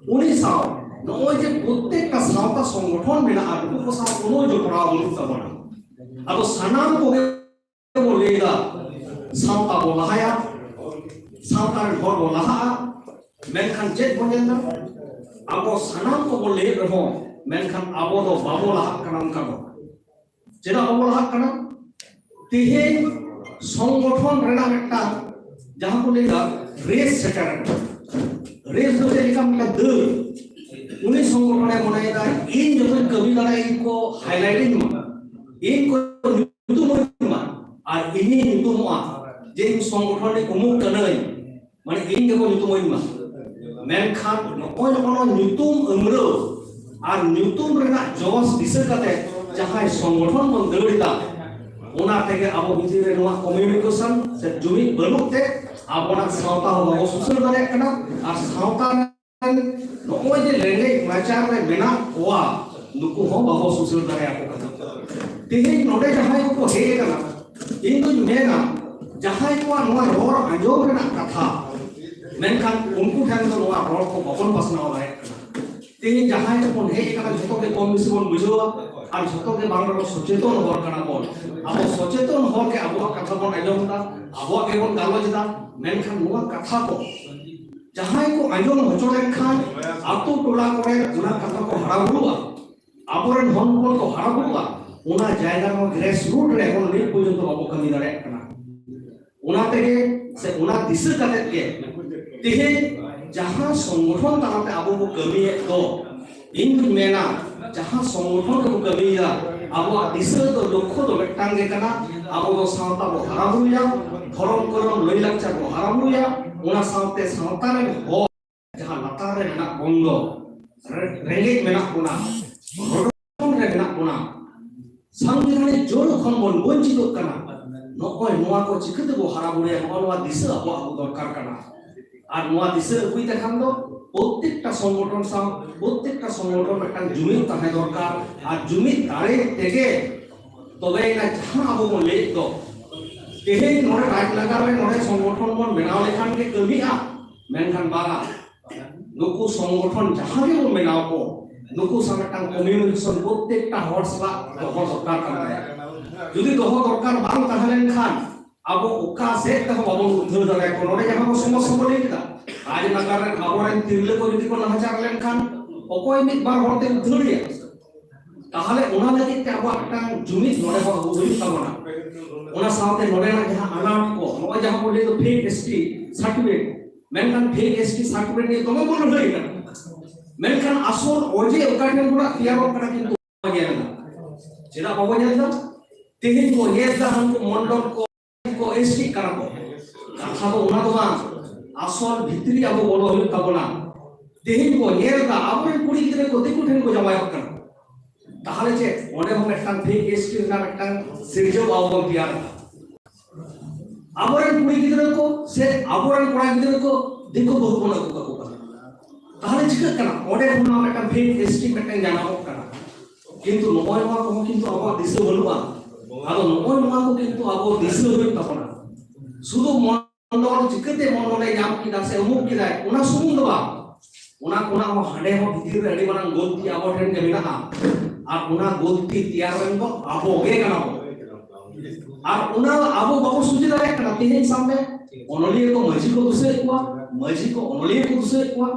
ᱩᱱᱤ ᱥᱟᱶ ᱱᱚᱜᱼᱚᱭ ᱡᱮ ᱯᱨᱚᱛᱛᱮᱠᱴᱟ ᱥᱟᱶᱛᱟ ᱥᱚᱝᱜᱚᱴᱷᱚᱱ ᱢᱮᱱᱟᱜᱼᱟ, ᱱᱩᱠᱩ ᱠᱚ ᱥᱟᱶ ᱠᱳᱱᱳ ᱡᱚᱯᱲᱟᱣ ᱵᱟᱹᱱᱩᱜ ᱛᱟᱵᱚᱱᱟ᱾ ᱟᱫᱚ ᱥᱟᱱᱟᱢ ᱠᱚᱜᱮ ᱵᱚᱱ ᱞᱟᱹᱭ ᱮᱫᱟ, ᱥᱟᱶᱛᱟ ᱵᱚ ᱞᱟᱦᱟᱭᱟ, ᱥᱟᱶᱛᱟ ᱨᱮᱱ ᱦᱚᱲ ᱵᱚ ᱞᱟᱦᱟᱜᱼᱟ᱾ ᱢᱮᱱᱠᱷᱟᱱ ᱪᱮᱫ ᱵᱚ ᱧᱮᱞ ᱮᱫᱟ? ᱟᱵᱚ ᱥᱟᱱᱟᱢ ᱠᱚᱵᱚ ᱞᱟᱹᱭᱮᱫ ᱨᱮᱦᱚᱸ, ᱢᱮᱱᱠᱷᱟᱱ ᱟᱵᱚ ᱫᱚ ᱵᱟᱵᱚ ᱞᱟᱦᱟᱜ ᱠᱟᱱᱟ᱾ ᱚᱱᱠᱟ ᱫᱚ ᱪᱮᱫᱟᱜ ᱵᱟᱵᱚ ᱞᱟᱦᱟᱜ ᱠᱟᱱᱟ? ᱛᱮᱦᱮᱧ ᱥᱚᱝᱜᱚᱴᱷᱚᱱ ᱨᱮᱱᱟᱜ ᱢᱤᱫᱴᱟᱝ, ᱡᱟᱦᱟᱸ ᱠᱚ ᱞᱟᱹᱭᱫᱟ, ᱨᱮᱥ ᱥᱮᱴᱮᱨ ᱮᱱᱟ᱾ ᱨᱮᱥ ᱫᱚ ᱪᱮᱫ ᱞᱮᱠᱟ? ᱢᱤᱫᱴᱟᱝ ᱫᱟᱹᱲ᱾ ᱩᱱᱤ ᱥᱚᱝᱜᱚᱴᱷᱚᱱᱮ ᱢᱚᱱᱮᱭᱮᱫᱟ, ᱤᱧ ᱡᱚᱛᱚᱧ ᱠᱟᱹᱢᱤ ᱫᱟᱲᱮᱭᱟᱜᱼᱟ, ᱤᱧ ᱠᱚ highlight ᱤᱧ ᱢᱟ, ᱤᱧ ᱠᱚ ᱧᱩᱛᱩᱢ ᱤᱧ ᱢᱟ, ᱟᱨ ᱤᱧᱤᱧ ᱧᱩᱛᱩᱢᱚᱜᱼᱟ ᱡᱮ ᱤᱧ ᱥᱚᱝᱜᱚᱴᱷᱚᱱ ᱨᱤᱱᱤᱡ ᱩᱢᱩᱠ ᱠᱟᱹᱱᱟᱹᱧ, ᱢᱟᱱᱮ ᱤᱧ ᱜᱮᱠᱚ ᱧᱩᱛᱩᱢᱟᱹᱧ ᱢᱟ᱾ ᱢᱮᱱᱠᱷᱟᱱ ᱱᱚᱜᱼᱚᱭ ᱱᱚᱜᱼᱚ ᱱᱚᱣᱟ ᱧᱩᱛᱩᱢ ᱟᱹᱢᱨᱟᱹᱣ ᱟᱨ ᱧᱩᱛᱩᱢ ᱨᱮᱱᱟᱜ ᱡᱚᱥ ᱫᱤᱥᱟᱹ ᱠᱟᱛᱮ ᱡᱟᱦᱟᱸᱭ ᱥᱚᱝᱜᱚᱴᱷᱚᱱ ᱵᱚᱱ ᱫᱟᱹᱲ ᱮᱫᱟ, ᱚᱱᱟ ᱛᱮᱜᱮ ᱟᱵᱚ ᱵᱷᱤᱛᱤᱨ ᱨᱮ ᱱᱚᱣᱟ communication ᱥᱮ ᱡᱩᱢᱤᱫ ᱵᱟᱹᱱᱩᱜ ᱛᱮ ᱟᱵᱚᱱᱟᱜ ᱥᱟᱶᱛᱟ ᱦᱚᱸ ᱵᱟᱵᱚ ᱥᱩᱥᱟᱹᱨ ᱫᱟᱲᱮᱭᱟᱜ ᱠᱟᱱᱟ᱾ ᱟᱨ ᱥᱟᱶᱛᱟ ᱨᱮᱱ ᱱᱚᱜᱼᱚᱭ ᱡᱮ ᱨᱮᱸᱜᱮᱡ ᱱᱟᱪᱟᱨ ᱨᱮ ᱢᱮᱱᱟᱜ ᱠᱚᱣᱟ, ᱱᱩᱠᱩ ᱦᱚᱸ ᱵᱟᱵᱚ ᱥᱩᱥᱟᱹᱨ ᱫᱟᱲᱮᱭᱟᱠᱚ ᱠᱟᱱᱟ᱾ ᱛᱮᱦᱮᱧ ᱱᱚᱰᱮ ᱡᱟᱦᱟᱸᱭ ᱠᱚᱠᱚ ᱦᱮᱡ ᱟᱠᱟᱱᱟ, ᱤᱧ ᱫᱩᱧ ᱢᱮᱱᱟ, ᱡᱟᱦᱟᱸᱭ ᱠᱚᱣᱟᱜ ᱱᱚᱣᱟ ᱨᱚᱲ ᱟᱸᱡᱚᱢ ᱨᱮᱱᱟᱜ ᱠᱟᱛᱷᱟ, ᱢᱮᱱᱠᱷᱟᱱ ᱩᱱᱠᱩ ᱴᱷᱮᱱ ᱫᱚ ᱱᱚᱣᱟ ᱨᱚᱲ ᱠᱚ ᱵᱟᱵᱚᱱ ᱯᱟᱥᱱᱟᱣ ᱫᱟᱲᱮᱭᱟᱜ ᱠᱟᱱᱟ᱾ ᱛᱮᱦᱮᱧ ᱡᱟᱦᱟᱸᱭ ᱠᱚᱵᱚᱱ ᱦᱮᱡ ᱟᱠᱟᱱᱟ, ᱡᱷᱚᱛᱚ ᱜᱮ ᱠᱚᱢ ᱵᱮᱥᱤ ᱵᱚᱱ ᱵᱩᱡᱷᱟᱹᱣᱟ, ᱟᱨ ᱡᱷᱚᱛᱚ ᱜᱮ ᱵᱟᱝ ᱨᱮᱦᱚᱸ ᱥᱚᱪᱮᱛᱚᱱ ᱦᱚᱲ ᱠᱟᱱᱟ ᱵᱚᱱ᱾ ᱟᱵᱚ ᱥᱚᱪᱮᱛᱚᱱ ᱦᱚᱲ ᱜᱮ ᱟᱵᱚᱣᱟᱜ ᱠᱟᱛᱷᱟ ᱵᱚᱱ ᱟᱸᱡᱚᱢ ᱮᱫᱟ, ᱟᱵᱚᱣᱟᱜ ᱜᱮᱵᱚᱱ ᱜᱟᱞᱚᱪ ᱮᱫᱟ, ᱢᱮᱱᱠᱷᱟᱱ ᱱᱚᱣᱟ ᱠᱟᱛᱷᱟ ᱠᱚ ᱡᱟᱦᱟᱸᱭ ᱠᱚ ᱟᱸᱡᱚᱢ ᱦᱚᱪᱚ ᱞᱮᱱᱠᱷᱟᱱ ᱟᱛᱳ ᱴᱚᱞᱟ ᱠᱚᱨᱮ ᱚᱱᱟ ᱠᱟᱛᱷᱟ ᱠᱚ ᱦᱟᱨᱟ ᱵᱩᱨᱩᱜᱼᱟ, ᱟᱵᱚᱨᱮᱱ ᱦᱚᱱ ᱦᱚᱯᱚᱱ ᱠᱚ ᱦᱟᱨᱟ ᱵᱩᱨᱩᱜᱼᱟ, ᱚᱱᱟ ᱡᱟᱭᱜᱟ ᱨᱮᱦᱚᱸ grassroot ᱨᱮ ᱮᱠᱷᱚᱱ ᱱᱤᱛ ᱯᱚᱨᱡᱚᱱᱛᱚ ᱵᱟᱵᱚ ᱠᱟᱹᱢᱤ ᱫᱟᱲᱮᱭᱟᱜ ᱠᱟᱱᱟ᱾ ᱚᱱᱟ ᱛᱮᱜᱮ ᱥᱮ ᱚᱱᱟ ᱫᱤᱥᱟᱹ ᱠᱟᱛᱮ ᱜᱮ ᱛᱮᱦᱮᱧ ᱡᱟᱦᱟᱸ ᱥᱚᱝᱜᱚᱴᱷᱚᱱ ᱛᱟᱞᱟᱛᱮ ᱟᱵᱚ ᱵᱚ ᱠᱟᱹᱢᱤᱭᱮᱫ ᱫᱚ, ᱤᱧ ᱫᱩᱧ ᱢᱮᱱᱟ, ᱡᱟᱦᱟᱸ ᱥᱚᱝᱜᱚᱴᱷᱚᱱ ᱨᱮᱵᱚ ᱠᱟᱹᱢᱤᱭᱮᱫᱟ, ᱟᱵᱚᱣᱟᱜ ᱫᱤᱥᱟᱹ ᱫᱚ, ᱞᱚᱠᱠᱷᱚ ᱫᱚ ᱢᱤᱫᱴᱟᱝ ᱜᱮ ᱠᱟᱱᱟ, ᱟᱵᱚ ᱫᱚ ᱥᱟᱶᱛᱟ ᱵᱚ ᱦᱟᱨᱟ ᱵᱩᱨᱩᱭᱟ, ᱫᱷᱚᱨᱚᱢ ᱠᱚᱨᱚᱢ ᱞᱟᱹᱭ ᱞᱟᱠᱪᱟᱨ ᱵᱚ ᱦᱟᱨᱟ ᱵᱩᱨᱩᱭᱟ, ᱚᱱᱟ ᱥᱟᱶᱛᱮ ᱥᱟᱶᱛᱟ ᱨᱮᱱ ᱦᱚᱲ ᱡᱟᱦᱟᱸ ᱞᱟᱛᱟᱨ ᱨᱮ ᱢᱮᱱᱟᱜ ᱵᱚᱱ ᱫᱚ, ᱨᱮ-, ᱨᱮᱸᱜᱮᱡ ᱢᱮᱱᱟᱜ ᱵᱚᱱᱟ, ᱨᱚᱰᱚᱡ ᱨᱮ ᱢᱮᱱᱟᱜ ᱵᱚᱱᱟ, ᱥᱟᱝᱵᱤᱫᱷᱟᱱᱤᱠ ᱡᱳᱨ ᱠᱷᱚᱱ ᱵᱚᱱ ᱵᱚᱧᱪᱤᱛᱚᱜ ᱠᱟᱱᱟ᱾ ᱱᱚᱜᱼᱚᱭ ᱱᱚᱣᱟ ᱠᱚ ᱪᱤᱠᱟᱹ ᱛᱮᱵᱚ ᱦᱟᱨᱟ ᱵᱩᱨᱩᱭᱟ, ᱱᱚᱜᱼᱚ ᱱᱚᱣᱟ ᱫᱤᱥᱟᱹ ᱟᱵᱚᱣᱟᱜ ᱟᱹᱜᱩ ᱫᱚᱨᱠᱟᱨ ᱠᱟᱱᱟ᱾ ᱟᱨ ᱱᱚᱣᱟ ᱫᱤᱥᱟᱹ ᱟᱹᱜᱩᱭ ᱛᱮᱠᱷᱟᱱ ᱫᱚ ᱯᱨᱚᱛᱛᱮᱠᱴᱟ ᱥᱚᱝᱜᱚᱴᱷᱚᱱ ᱥᱟᱶ, ᱯᱨᱚᱛᱛᱮᱠᱴᱟ ᱥᱚᱝᱜᱚᱴᱷᱚᱱ ᱢᱤᱫᱴᱟᱝ ᱡᱩᱢᱤᱫ ᱛᱟᱦᱮᱸ ᱫᱚᱨᱠᱟᱨ᱾ ᱟᱨ ᱡᱩᱢᱤᱫ ᱫᱟᱲᱮ ᱛᱮᱜᱮ ᱛᱚᱵᱮᱭᱮᱱᱟ ᱡᱟᱦᱟᱸ ᱟᱵᱚ ᱵᱚᱱ ᱞᱟᱹᱭᱮᱫ ᱫᱚ, ᱛᱮᱦᱮᱧ ᱱᱚᱰᱮ ᱨᱟᱡᱽᱱᱟᱜᱟᱨ ᱨᱮ ᱱᱚᱰᱮ ᱥᱚᱝᱜᱚᱴᱷᱚᱱ ᱵᱚᱱ ᱵᱮᱱᱟᱣ ᱞᱮᱠᱷᱟᱱ ᱜᱮ ᱠᱟᱹᱢᱤᱜᱼᱟ, ᱢᱮᱱᱠᱷᱟᱱ ᱵᱟᱝᱟ᱾ ᱱᱩᱠᱩ ᱥᱚᱝᱜᱚᱴᱷᱚᱱ ᱡᱟᱦᱟᱸ ᱜᱮᱵᱚᱱ ᱵᱮᱱᱟᱣ ᱠᱚ, ᱱᱩᱠᱩ ᱥᱟᱶ ᱢᱤᱫᱴᱟᱝ communication ᱯᱨᱚᱛᱛᱮᱠᱴᱟ ᱦᱚᱲ ᱥᱟᱞᱟᱜ ᱫᱚᱦᱚ ᱫᱚᱨᱠᱟᱨ ᱠᱟᱱ ᱛᱟᱭᱟ᱾ ᱡᱩᱫᱤ ᱫᱚᱦᱚ ᱫᱚᱨᱠᱟᱨ ᱵᱟᱝ ᱛᱟᱦᱮᱸ ᱞᱮᱱᱠᱷᱟᱱ, ᱟᱵᱚ ᱚᱠᱟ ᱥᱮᱫ ᱛᱮᱦᱚᱸ ᱵᱟᱵᱚᱱ ᱩᱫᱷᱟᱹᱨ ᱫᱟᱲᱮᱭᱟᱠᱚᱣᱟ᱾ ᱱᱚᱰᱮ ᱡᱟᱦᱟᱸ ᱠᱚ ᱥᱚᱢᱚᱥᱥᱟ ᱵᱚᱱ ᱞᱟᱹᱭ ᱠᱮᱫᱟ, ᱨᱟᱡᱽᱱᱟᱜᱟᱨ ᱨᱮᱱ ᱟᱵᱚᱨᱮᱱ ᱛᱤᱨᱞᱟᱹ ᱠᱚ ᱡᱩᱫᱤ ᱠᱚ ᱱᱟᱦᱟᱪᱟᱨ ᱞᱮᱱᱠᱷᱟᱱ ᱚᱠᱚᱭ ᱢᱤᱫ ᱵᱟᱨ ᱦᱚᱲ ᱛᱮ ᱩᱫᱷᱟᱹᱨ ᱮᱭᱟ? ᱛᱟᱦᱚᱞᱮ ᱚᱱᱟ ᱞᱟᱹᱜᱤᱫ ᱛᱮ ᱟᱵᱚᱣᱟᱜ ᱢᱤᱫᱴᱟᱝ ᱡᱩᱢᱤᱫ ᱱᱚᱰᱮ ᱦᱚᱸ ᱟᱹᱜᱩ ᱦᱩᱭᱩᱜ ᱛᱟᱵᱚᱱᱟ᱾ ᱚᱱᱟ ᱥᱟᱶᱛᱮ ᱱᱚᱰᱮᱱᱟᱜ ᱡᱟᱦᱟᱸ ᱟᱱᱟᱴ ᱠᱚ, ᱱᱚᱜᱼᱚᱭ ᱡᱟᱦᱟᱸ ᱠᱚ ᱞᱟᱹᱭ ᱫᱚ fake S T certificate, ᱢᱮᱱᱠᱷᱟᱱ fake S T certificate ᱱᱤᱭᱮ ᱫᱚᱢᱮ ᱵᱚᱱ ᱞᱟᱹᱲᱦᱟᱹᱭ ᱠᱟᱱᱟ, ᱢᱮᱱᱠᱷᱟᱱ ᱟᱥᱚᱞ ᱚᱡᱮ ᱚᱠᱟ ᱴᱷᱮᱱ ᱠᱷᱚᱱᱟᱜ ᱛᱮᱭᱟᱨᱚᱜ ᱠᱟᱱᱟ ᱠᱤᱱᱛᱩ ᱵᱟᱵᱚᱱ ᱧᱮᱞ ᱮᱫᱟ᱾ ᱪᱮᱫᱟᱜ ᱵᱟᱵᱚᱱ ᱧᱮᱞ ᱮᱫᱟ? ᱛᱮᱦᱮᱧ ᱠᱚ ᱧᱮᱞ ᱮᱫᱟ ᱦᱟᱱᱠᱩ ᱢᱚᱱᱰᱚᱞ ᱠᱚ, ᱠᱚ S T ᱠᱟᱱᱟ ᱠᱚ᱾ ᱠᱟᱛᱷᱟ ᱫᱚ ᱚᱱᱟ ᱫᱚ ᱵᱟᱝ, ᱟᱥᱚᱞ ᱵᱷᱤᱛᱨᱤ ᱟᱵᱚ ᱵᱚᱞᱚ ᱦᱩᱭᱩᱜ ᱛᱟᱵᱚᱱᱟ᱾ ᱛᱮᱦᱮᱧ ᱠᱚ ᱧᱮᱞ ᱮᱫᱟ ᱟᱵᱚᱨᱮᱱ ᱠᱩᱲᱤ ᱜᱤᱫᱽᱨᱟᱹ ᱠᱚ ᱫᱤᱠᱩ ᱴᱷᱮᱱ ᱠᱚ ᱡᱟᱶᱟᱭᱚᱜ ᱠᱟᱱᱟ᱾ ᱛᱟᱦᱚᱞᱮ ᱪᱮᱫ ᱚᱸᱰᱮ ᱦᱚᱸ ᱢᱤᱫᱴᱟᱝ fake S T ᱨᱮᱱᱟᱜ ᱢᱤᱫᱴᱟᱝ ᱥᱤᱨᱡᱟᱹᱣ ᱟᱵᱚ ᱵᱚᱱ ᱛᱮᱭᱟᱨ ᱮᱫᱟ? ᱟᱵᱚᱨᱮᱱ ᱠᱩᱲᱤ ᱜᱤᱫᱽᱨᱟᱹ ᱠᱚ ᱥᱮ ᱟᱵᱚᱨᱮᱱ ᱠᱚᱲᱟ ᱜᱤᱫᱽᱨᱟᱹ ᱠᱚ ᱫᱤᱠᱩ ᱵᱟᱹᱦᱩ ᱵᱚᱱ ᱟᱹᱜᱩ ᱠᱟᱠᱚ ᱠᱟᱱᱟ᱾ ᱛᱟᱦᱚᱞᱮ ᱪᱤᱠᱟᱹᱜ ᱠᱟᱱᱟ? ᱚᱸᱰᱮ ᱠᱷᱚᱱ ᱦᱚᱸ ᱢᱤᱫᱴᱟᱝ fake S T ᱢᱤᱫᱴᱟᱝ ᱡᱟᱱᱟᱢᱚᱜ ᱠᱟᱱᱟ᱾ ᱠᱤᱱᱛᱩ ᱱᱚᱜᱼᱚᱭ ᱱᱚᱣᱟ ᱠᱚᱦᱚᱸ ᱠᱤᱱᱛᱩ ᱟᱵᱚᱣᱟᱜ ᱫᱤᱥᱟᱹ ᱵᱟᱹᱱᱩᱜᱼᱟ᱾ ᱟᱫᱚ ᱱᱚᱜᱼᱚᱭ ᱱᱚᱣᱟ ᱠᱚ ᱠᱤᱱᱛᱩ ᱟᱵᱚ ᱫᱤᱥᱟᱹ ᱦᱩᱭᱩᱜ ᱛᱟᱵᱚᱱᱟ᱾ ᱥᱩᱫᱷᱩ ᱢᱚᱱᱰᱚᱞ ᱪᱤᱠᱟᱹᱛᱮ ᱢᱚᱱᱰᱚᱞᱮ ᱧᱟᱢ ᱠᱮᱫᱟ ᱥᱮ ᱚᱢᱩᱠ ᱠᱮᱫᱟᱭ, ᱚᱱᱟ ᱥᱩᱢᱩᱝ ᱫᱚ ᱵᱟᱝ, ᱚᱱᱟ ᱠᱷᱚᱱᱟᱜ ᱦᱚᱸ ᱦᱟᱸᱰᱮ ᱦᱚᱸ ᱵᱷᱤᱛᱤᱨ ᱨᱮ ᱟᱹᱰᱤ ᱢᱟᱨᱟᱝ ᱜᱚᱞᱛᱤ ᱟᱵᱚ ᱴᱷᱮᱱ ᱜᱮ ᱢᱮᱱᱟᱜᱼᱟ᱾ ᱟᱨ ᱚᱱᱟ ᱜᱚᱞᱛᱤ ᱛᱮᱭᱟᱨ ᱨᱮᱱ ᱫᱚ ᱟᱵᱚ ᱜᱮ ᱠᱟᱱᱟ ᱵᱚᱱ᱾ ᱟᱨ ᱚᱱᱟ ᱟᱵᱚ ᱵᱟᱵᱚ ᱥᱚᱡᱷᱮ ᱫᱟᱲᱮᱭᱟᱜ ᱠᱟᱱᱟ᱾ ᱛᱮᱦᱮᱧ ᱥᱟᱵ ᱢᱮ, ᱚᱱᱚᱞᱤᱭᱟᱹ ᱠᱚ ᱢᱟᱹᱡᱷᱤ ᱠᱚ ᱫᱩᱥᱟᱹᱣᱮᱫ ᱠᱚᱣᱟ, ᱢᱟᱹᱡᱷᱤ ᱠᱚ ᱚᱱᱚᱞᱤᱭᱟᱹ ᱠᱚ ᱫᱩᱥᱟᱹᱣᱮᱫ ᱠᱚᱣᱟ᱾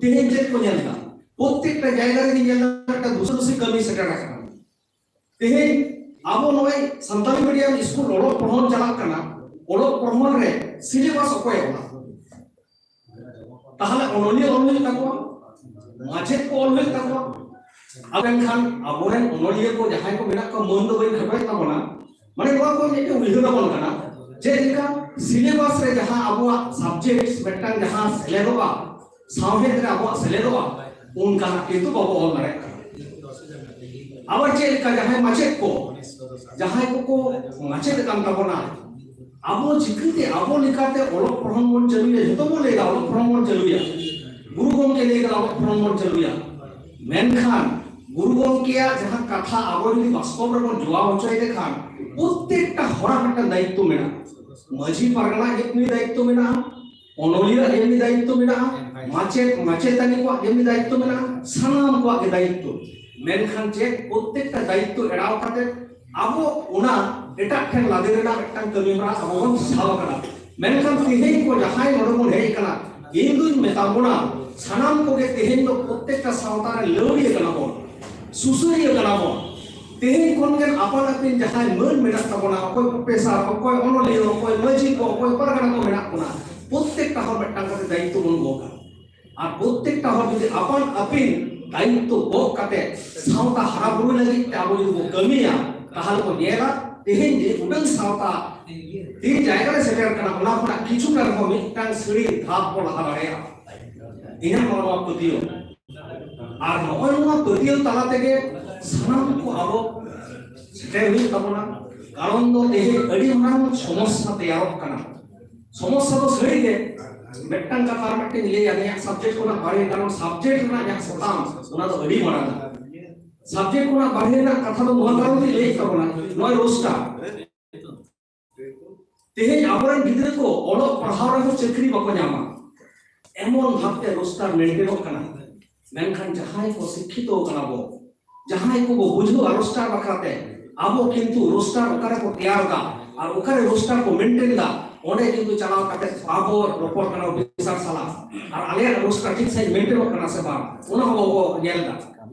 ᱛᱮᱦᱮᱧ ᱪᱮᱫ ᱠᱚ ᱧᱮᱞ ᱮᱫᱟ? ᱯᱨᱚᱛᱛᱮᱠᱴᱟ ᱡᱟᱭᱜᱟ ᱨᱮᱜᱮ ᱧᱮᱞ ᱮᱫᱟ, ᱢᱤᱫᱴᱟᱝ ᱫᱩᱥᱟᱹ ᱫᱩᱥᱤ ᱠᱟᱹᱢᱤ ᱥᱮᱴᱮᱨ ᱟᱠᱟᱱᱟ᱾ ᱛᱮᱦᱮᱧ ᱟᱵᱚ ᱱᱚᱜᱼᱚᱭ ᱥᱟᱱᱛᱟᱲᱤ ᱢᱤᱰᱤᱭᱟᱢ ᱥᱠᱩᱞ ᱚᱞᱚᱜ ᱯᱚᱲᱦᱚᱱ ᱪᱟᱞᱟᱜ ᱠᱟᱱᱟ, ᱚᱞᱚᱜ ᱯᱚᱲᱦᱚᱱ ᱨᱮ ᱥᱤᱞᱮᱵᱟᱥ ᱚᱠᱚᱭ ᱚᱞᱟ? ᱛᱟᱦᱚᱞᱮ ᱚᱱᱚᱞᱤᱭᱟᱹ ᱚᱞ ᱦᱩᱭᱩᱜ ᱛᱟᱠᱚᱣᱟ, ᱢᱟᱪᱮᱫ ᱠᱚ ᱚᱞ ᱦᱩᱭᱩᱜ ᱛᱟᱠᱚᱣᱟ᱾ ᱟᱨ ᱢᱮᱱᱠᱷᱟᱱ ᱟᱵᱚᱨᱮᱱ ᱚᱱᱚᱞᱤᱭᱟᱹ ᱠᱚ ᱡᱟᱦᱟᱸᱭ ᱠᱚ ᱢᱮᱱᱟᱜ ᱠᱚᱣᱟ, ᱢᱟᱹᱱ ᱫᱚ ᱵᱟᱹᱧ ᱠᱷᱟᱴᱚᱭᱮᱫ ᱛᱟᱵᱚᱱᱟ, ᱢᱟᱱᱮ ᱱᱚᱣᱟ ᱠᱚ ᱢᱤᱫᱴᱮᱱ ᱩᱭᱦᱟᱹᱨ ᱟᱵᱚᱱ ᱠᱟᱱᱟ, ᱪᱮᱫ ᱞᱮᱠᱟ ᱥᱤᱞᱮᱵᱟᱥ ᱨᱮ ᱡᱟᱦᱟᱸ ᱟᱵᱚᱣᱟᱜ ᱥᱟᱵᱡᱮᱠᱴ ᱢᱤᱫᱴᱟᱝ ᱡᱟᱦᱟᱸ ᱥᱮᱞᱮᱫᱚᱜᱼᱟ, ᱥᱟᱶᱦᱮᱫ ᱨᱮ ᱟᱵᱚᱣᱟᱜ ᱥᱮᱞᱮᱫᱚᱜᱼᱟ, ᱚᱱᱠᱟᱱᱟᱜ ᱠᱤᱱᱛᱩ ᱵᱟᱵᱚ ᱚᱞ ᱫᱟᱲᱮᱭᱟᱜ ᱠᱟᱱᱟ᱾ ᱟᱵᱟᱨ ᱪᱮᱫ ᱞᱮᱠᱟ ᱡᱟᱦᱟᱸᱭ ᱢᱟᱪᱮᱫ ᱠᱚ, ᱡᱟᱦᱟᱸᱭ ᱠᱚᱠᱚ ᱢᱟᱪᱮᱫ ᱟᱠᱟᱱ ᱛᱟᱵᱚᱱᱟ, ᱟᱵᱚ ᱪᱤᱠᱟᱹᱛᱮ ᱟᱵᱚ ᱞᱮᱠᱟᱛᱮ ᱚᱞᱚᱜ ᱯᱚᱲᱦᱚᱱ ᱵᱚᱱ ᱪᱟᱹᱞᱩᱭᱟ? ᱡᱷᱚᱛᱚ ᱵᱚᱱ ᱞᱟᱹᱭ ᱮᱫᱟ ᱚᱞᱚᱜ ᱯᱚᱲᱦᱚᱱ ᱵᱚᱱ ᱪᱟᱹᱞᱩᱭᱟ, ᱜᱩᱨᱩ ᱜᱚᱢᱠᱮ ᱞᱟᱹᱭ ᱠᱟᱫᱟ ᱚᱞᱚᱜ ᱯᱚᱲᱦᱚᱱ ᱵᱚᱱ ᱪᱟᱹᱞᱩᱭᱟ, ᱢᱮᱱᱠᱷᱟᱱ ᱜᱩᱨᱩ ᱜᱚᱢᱠᱮᱭᱟᱜ ᱡᱟᱦᱟᱸ ᱠᱟᱛᱷᱟ ᱟᱵᱚ ᱡᱩᱫᱤ ᱵᱟᱥᱛᱚᱵ ᱨᱮᱵᱚᱱ ᱡᱚᱜᱟᱣ ᱦᱚᱪᱚᱭ ᱞᱮᱠᱷᱟᱱ, ᱯᱨᱚᱛᱛᱮᱠᱴᱟ ᱦᱚᱲᱟᱜ ᱢᱤᱫᱴᱟᱝ ᱫᱟᱭᱤᱛᱛᱚ ᱢᱮᱱᱟᱜᱼᱟ᱾ ᱢᱟᱹᱡᱷᱤ ᱯᱟᱨᱜᱟᱱᱟ ᱮᱢᱱᱤ ᱫᱟᱭᱤᱛᱛᱚ ᱢᱮᱱᱟᱜᱼᱟ, ᱚᱱᱚᱞᱤᱭᱟᱹ ᱮᱢᱱᱤ ᱫᱟᱭᱤᱛᱛᱚ ᱢᱮᱱᱟᱜᱼᱟ, ᱢᱟᱪᱮᱫ ᱢᱟᱪᱮᱛᱟᱹᱱᱤ ᱠᱚᱣᱟᱜ ᱮᱢᱱᱤ ᱫᱟᱭᱤᱛᱛᱚ ᱢᱮᱱᱟᱜᱼᱟ, ᱥᱟᱱᱟᱢ ᱠᱚᱣᱟᱜ ᱜᱮ ᱫᱟᱭᱤᱛᱛᱚ᱾ ᱢᱮᱱᱠᱷᱟᱱ ᱪᱮᱫ, ᱯᱨᱚᱛᱛᱮᱠᱴᱟ ᱫᱟᱭᱤᱛᱛᱚ ᱮᱲᱟᱣ ᱠᱟᱛᱮ ᱟᱵᱚ ᱚᱱᱟ ᱮᱴᱟᱜ ᱴᱷᱮᱱ ᱞᱟᱫᱮ ᱨᱮᱱᱟᱜ ᱢᱤᱫᱴᱟᱝ ᱠᱟᱹᱢᱤ ᱦᱚᱨᱟ ᱟᱵᱚ ᱵᱚᱱ ᱥᱟᱵ ᱟᱠᱟᱫᱟ᱾ ᱢᱮᱱᱠᱷᱟᱱ ᱛᱮᱦᱮᱧ ᱠᱚ ᱡᱟᱦᱟᱸᱭ ᱱᱚᱰᱮ ᱵᱚᱱ ᱦᱮᱡ ᱟᱠᱟᱱᱟ, ᱤᱧ ᱫᱩᱧ ᱢᱮᱛᱟ ᱵᱚᱱᱟ, ᱥᱟᱱᱟᱢ ᱠᱚᱜᱮ ᱛᱮᱦᱮᱧ ᱫᱚ ᱯᱨᱚᱛᱮᱠᱴᱟ ᱥᱟᱶᱛᱟ ᱨᱮ ᱞᱟᱹᱣᱲᱤᱭᱟᱹ ᱠᱟᱱᱟ ᱵᱚᱱ, ᱥᱩᱥᱟᱹᱨᱤᱭᱟᱹ ᱠᱟᱱᱟ ᱵᱚᱱ᱾ ᱛᱮᱦᱮᱧ ᱠᱷᱚᱱ ᱜᱮ ᱟᱯᱟᱱ ᱟᱹᱯᱤᱱ ᱡᱟᱦᱟᱸᱭ ᱢᱟᱹᱱ ᱢᱮᱱᱟᱜ ᱛᱟᱵᱚᱱᱟ, ᱚᱠᱚᱭ ᱯᱨᱚᱯᱷᱮᱥᱟᱨ, ᱚᱠᱚᱭ ᱚᱱᱚᱞᱤᱭᱟᱹ, ᱚᱠᱚᱭ ᱢᱟᱹᱡᱷᱤ ᱠᱚ, ᱚᱠᱚᱭ ᱯᱟᱨᱜᱟᱱᱟ ᱠᱚ ᱢᱮᱱᱟᱜ ᱵᱚᱱᱟ, ᱯᱨᱚᱛᱮᱠᱴᱟ ᱦᱚᱲ ᱢᱤᱫᱴᱟᱝ ᱠᱟᱛᱮ ᱫᱟᱭᱤᱛᱛᱚ ᱵᱚᱱ ᱜᱚᱜᱟ᱾ ᱟᱨ ᱯᱨᱚᱛᱮᱠᱴᱟ ᱦᱚᱲ ᱡᱩᱫᱤ ᱟᱯᱟᱱ ᱟᱹᱯᱤᱱ ᱫᱟᱭᱤᱛᱛᱚ ᱜᱚᱜ ᱠᱟᱛᱮ ᱥᱟᱶᱛᱟ ᱦᱟᱨᱟ ᱵᱩᱨᱩ ᱞᱟᱹᱜᱤᱫ ᱛᱮ ᱟᱵᱚ ᱡᱩᱫᱤ ᱵᱚ ᱠᱟᱹᱢᱤᱭᱟ, ᱛᱟᱦᱚᱞᱮ ᱵᱚ ᱧᱮᱞᱟ ᱛᱮᱦᱮᱧ ᱡᱮ ᱩᱰᱟᱹᱝ ᱥᱟᱶᱛᱟ ᱛᱤᱱ ᱡᱟᱭᱜᱟ ᱨᱮ ᱥᱮᱴᱮᱨ ᱠᱟᱱᱟ, ᱚᱱᱟ ᱠᱷᱚᱱᱟᱜ ᱠᱤᱪᱷᱩᱴᱟ ᱨᱮᱦᱚᱸ ᱢᱤᱫᱴᱟᱝ ᱥᱤᱲᱤ ᱫᱷᱟᱯ ᱵᱚ ᱞᱟᱦᱟ ᱫᱟᱲᱮᱭᱟᱜᱼᱟ᱾ ᱤᱧᱟᱹᱜ ᱱᱚᱣᱟ ᱱᱚᱣᱟ ᱯᱟᱹᱛᱭᱟᱹᱣ᱾ ᱟᱨ ᱱᱚᱜᱼᱚᱭ ᱱᱚᱣᱟ ᱯᱟᱹᱛᱭᱟᱹᱣ ᱛᱟᱞᱟ ᱛᱮᱜᱮ ᱥᱟᱱᱟᱢ ᱠᱚ ᱟᱵᱚ ᱥᱮᱴᱮᱨ ᱦᱩᱭᱩᱜ ᱛᱟᱵᱚᱱᱟ᱾ ᱠᱟᱨᱚᱱ ᱫᱚ ᱛᱮᱦᱮᱧ ᱟᱹᱰᱤ ᱢᱟᱨᱟᱝ ᱥᱚᱢᱚᱥᱥᱟ ᱛᱮᱭᱟᱨᱚᱜ ᱠᱟᱱᱟ᱾ ᱥᱚᱢᱚᱥᱥᱟ ᱫᱚ ᱥᱟᱹᱨᱤ ᱜᱮ ᱢᱤᱫᱴᱟᱝ ᱠᱟᱛᱷᱟ ᱟᱨ ᱢᱤᱫᱴᱟᱝ ᱞᱟᱹᱭᱟ, ᱱᱤᱭᱟᱹ ᱥᱟᱵᱡᱮᱠᱴ ᱠᱷᱚᱱᱟᱜ ᱵᱟᱨᱦᱮ, ᱠᱟᱨᱚᱱ ᱥᱟᱵᱡᱮᱠᱴ ᱨᱮᱱᱟᱜ ᱡᱟᱦᱟᱸ ᱥᱟᱛᱟᱢ, ᱚᱱᱟ ᱫᱚ ᱟᱹᱰᱤ ᱢᱟᱨᱟᱝ᱾ ᱥᱟᱵᱡᱮᱠᱴ ᱠᱷᱚᱱᱟᱜ ᱵᱟᱨᱦᱮ ᱨᱮᱱᱟᱜ ᱠᱟᱛᱷᱟ ᱫᱚ ᱱᱚᱣᱟ ᱠᱟᱨᱚᱱ ᱛᱮ ᱞᱟᱹᱭ ᱛᱟᱵᱚᱱᱟ, ᱱᱚᱜᱼᱚᱭ ᱨᱳᱥᱴᱟᱨ᱾ ᱛᱮᱦᱮᱧ ᱟᱵᱚᱨᱮᱱ ᱜᱤᱫᱽᱨᱟᱹ ᱠᱚ ᱚᱞᱚᱜ ᱯᱟᱲᱦᱟᱣ ᱨᱮᱦᱚᱸ ᱪᱟᱹᱠᱨᱤ ᱵᱟᱠᱚ ᱧᱟᱢᱟ, ᱮᱢᱚᱱ ᱵᱷᱟᱵᱛᱮ ᱨᱳᱥᱴᱟᱨ ᱢᱮᱱᱴᱮᱱᱚᱜ ᱠᱟᱱᱟ᱾ ᱢᱮᱱᱠᱷᱟᱱ ᱡᱟᱦᱟᱸᱭ ᱠᱚ ᱥᱤᱠᱠᱷᱤᱛᱚ ᱠᱟᱱᱟ ᱵᱚ, ᱡᱟᱦᱟᱸᱭ ᱠᱚᱵᱚ ᱵᱩᱡᱷᱟᱹᱣᱟ ᱨᱳᱥᱴᱟᱨ ᱵᱟᱠᱷᱨᱟᱛᱮ, ᱟᱵᱚ ᱠᱤᱱᱛᱩ ᱨᱳᱥᱴᱟᱨ ᱚᱠᱟᱨᱮ ᱠᱚ ᱛᱮᱭᱟᱨ ᱫᱟ ᱟᱨ ᱚᱠᱟᱨᱮ ᱨᱳᱥᱴᱟᱨ ᱠᱚ ᱢᱮᱱᱴᱮᱱ ᱫᱟ, ᱚᱸᱰᱮ ᱠᱤᱱᱛᱩ ᱪᱟᱞᱟᱣ ᱠᱟᱛᱮ ᱵᱟᱵᱚ ᱨᱚᱯᱚᱲ ᱠᱟᱱᱟ ᱚᱯᱷᱤᱥᱟᱨ ᱥᱟᱞᱟᱜ, ᱟᱨ ᱟᱞᱮᱭᱟᱜ ᱨᱳᱥᱴᱟᱨ ᱴᱷᱤᱠ ᱥᱟᱺᱦᱤᱡ ᱢᱮᱱᱴᱮᱱᱚᱜ ᱠᱟᱱᱟ ᱥᱮ ᱵᱟᱝ, ᱚᱱᱟ ᱦᱚᱸ ᱵᱟᱵᱚ ᱧᱮᱞ ᱫᱟ᱾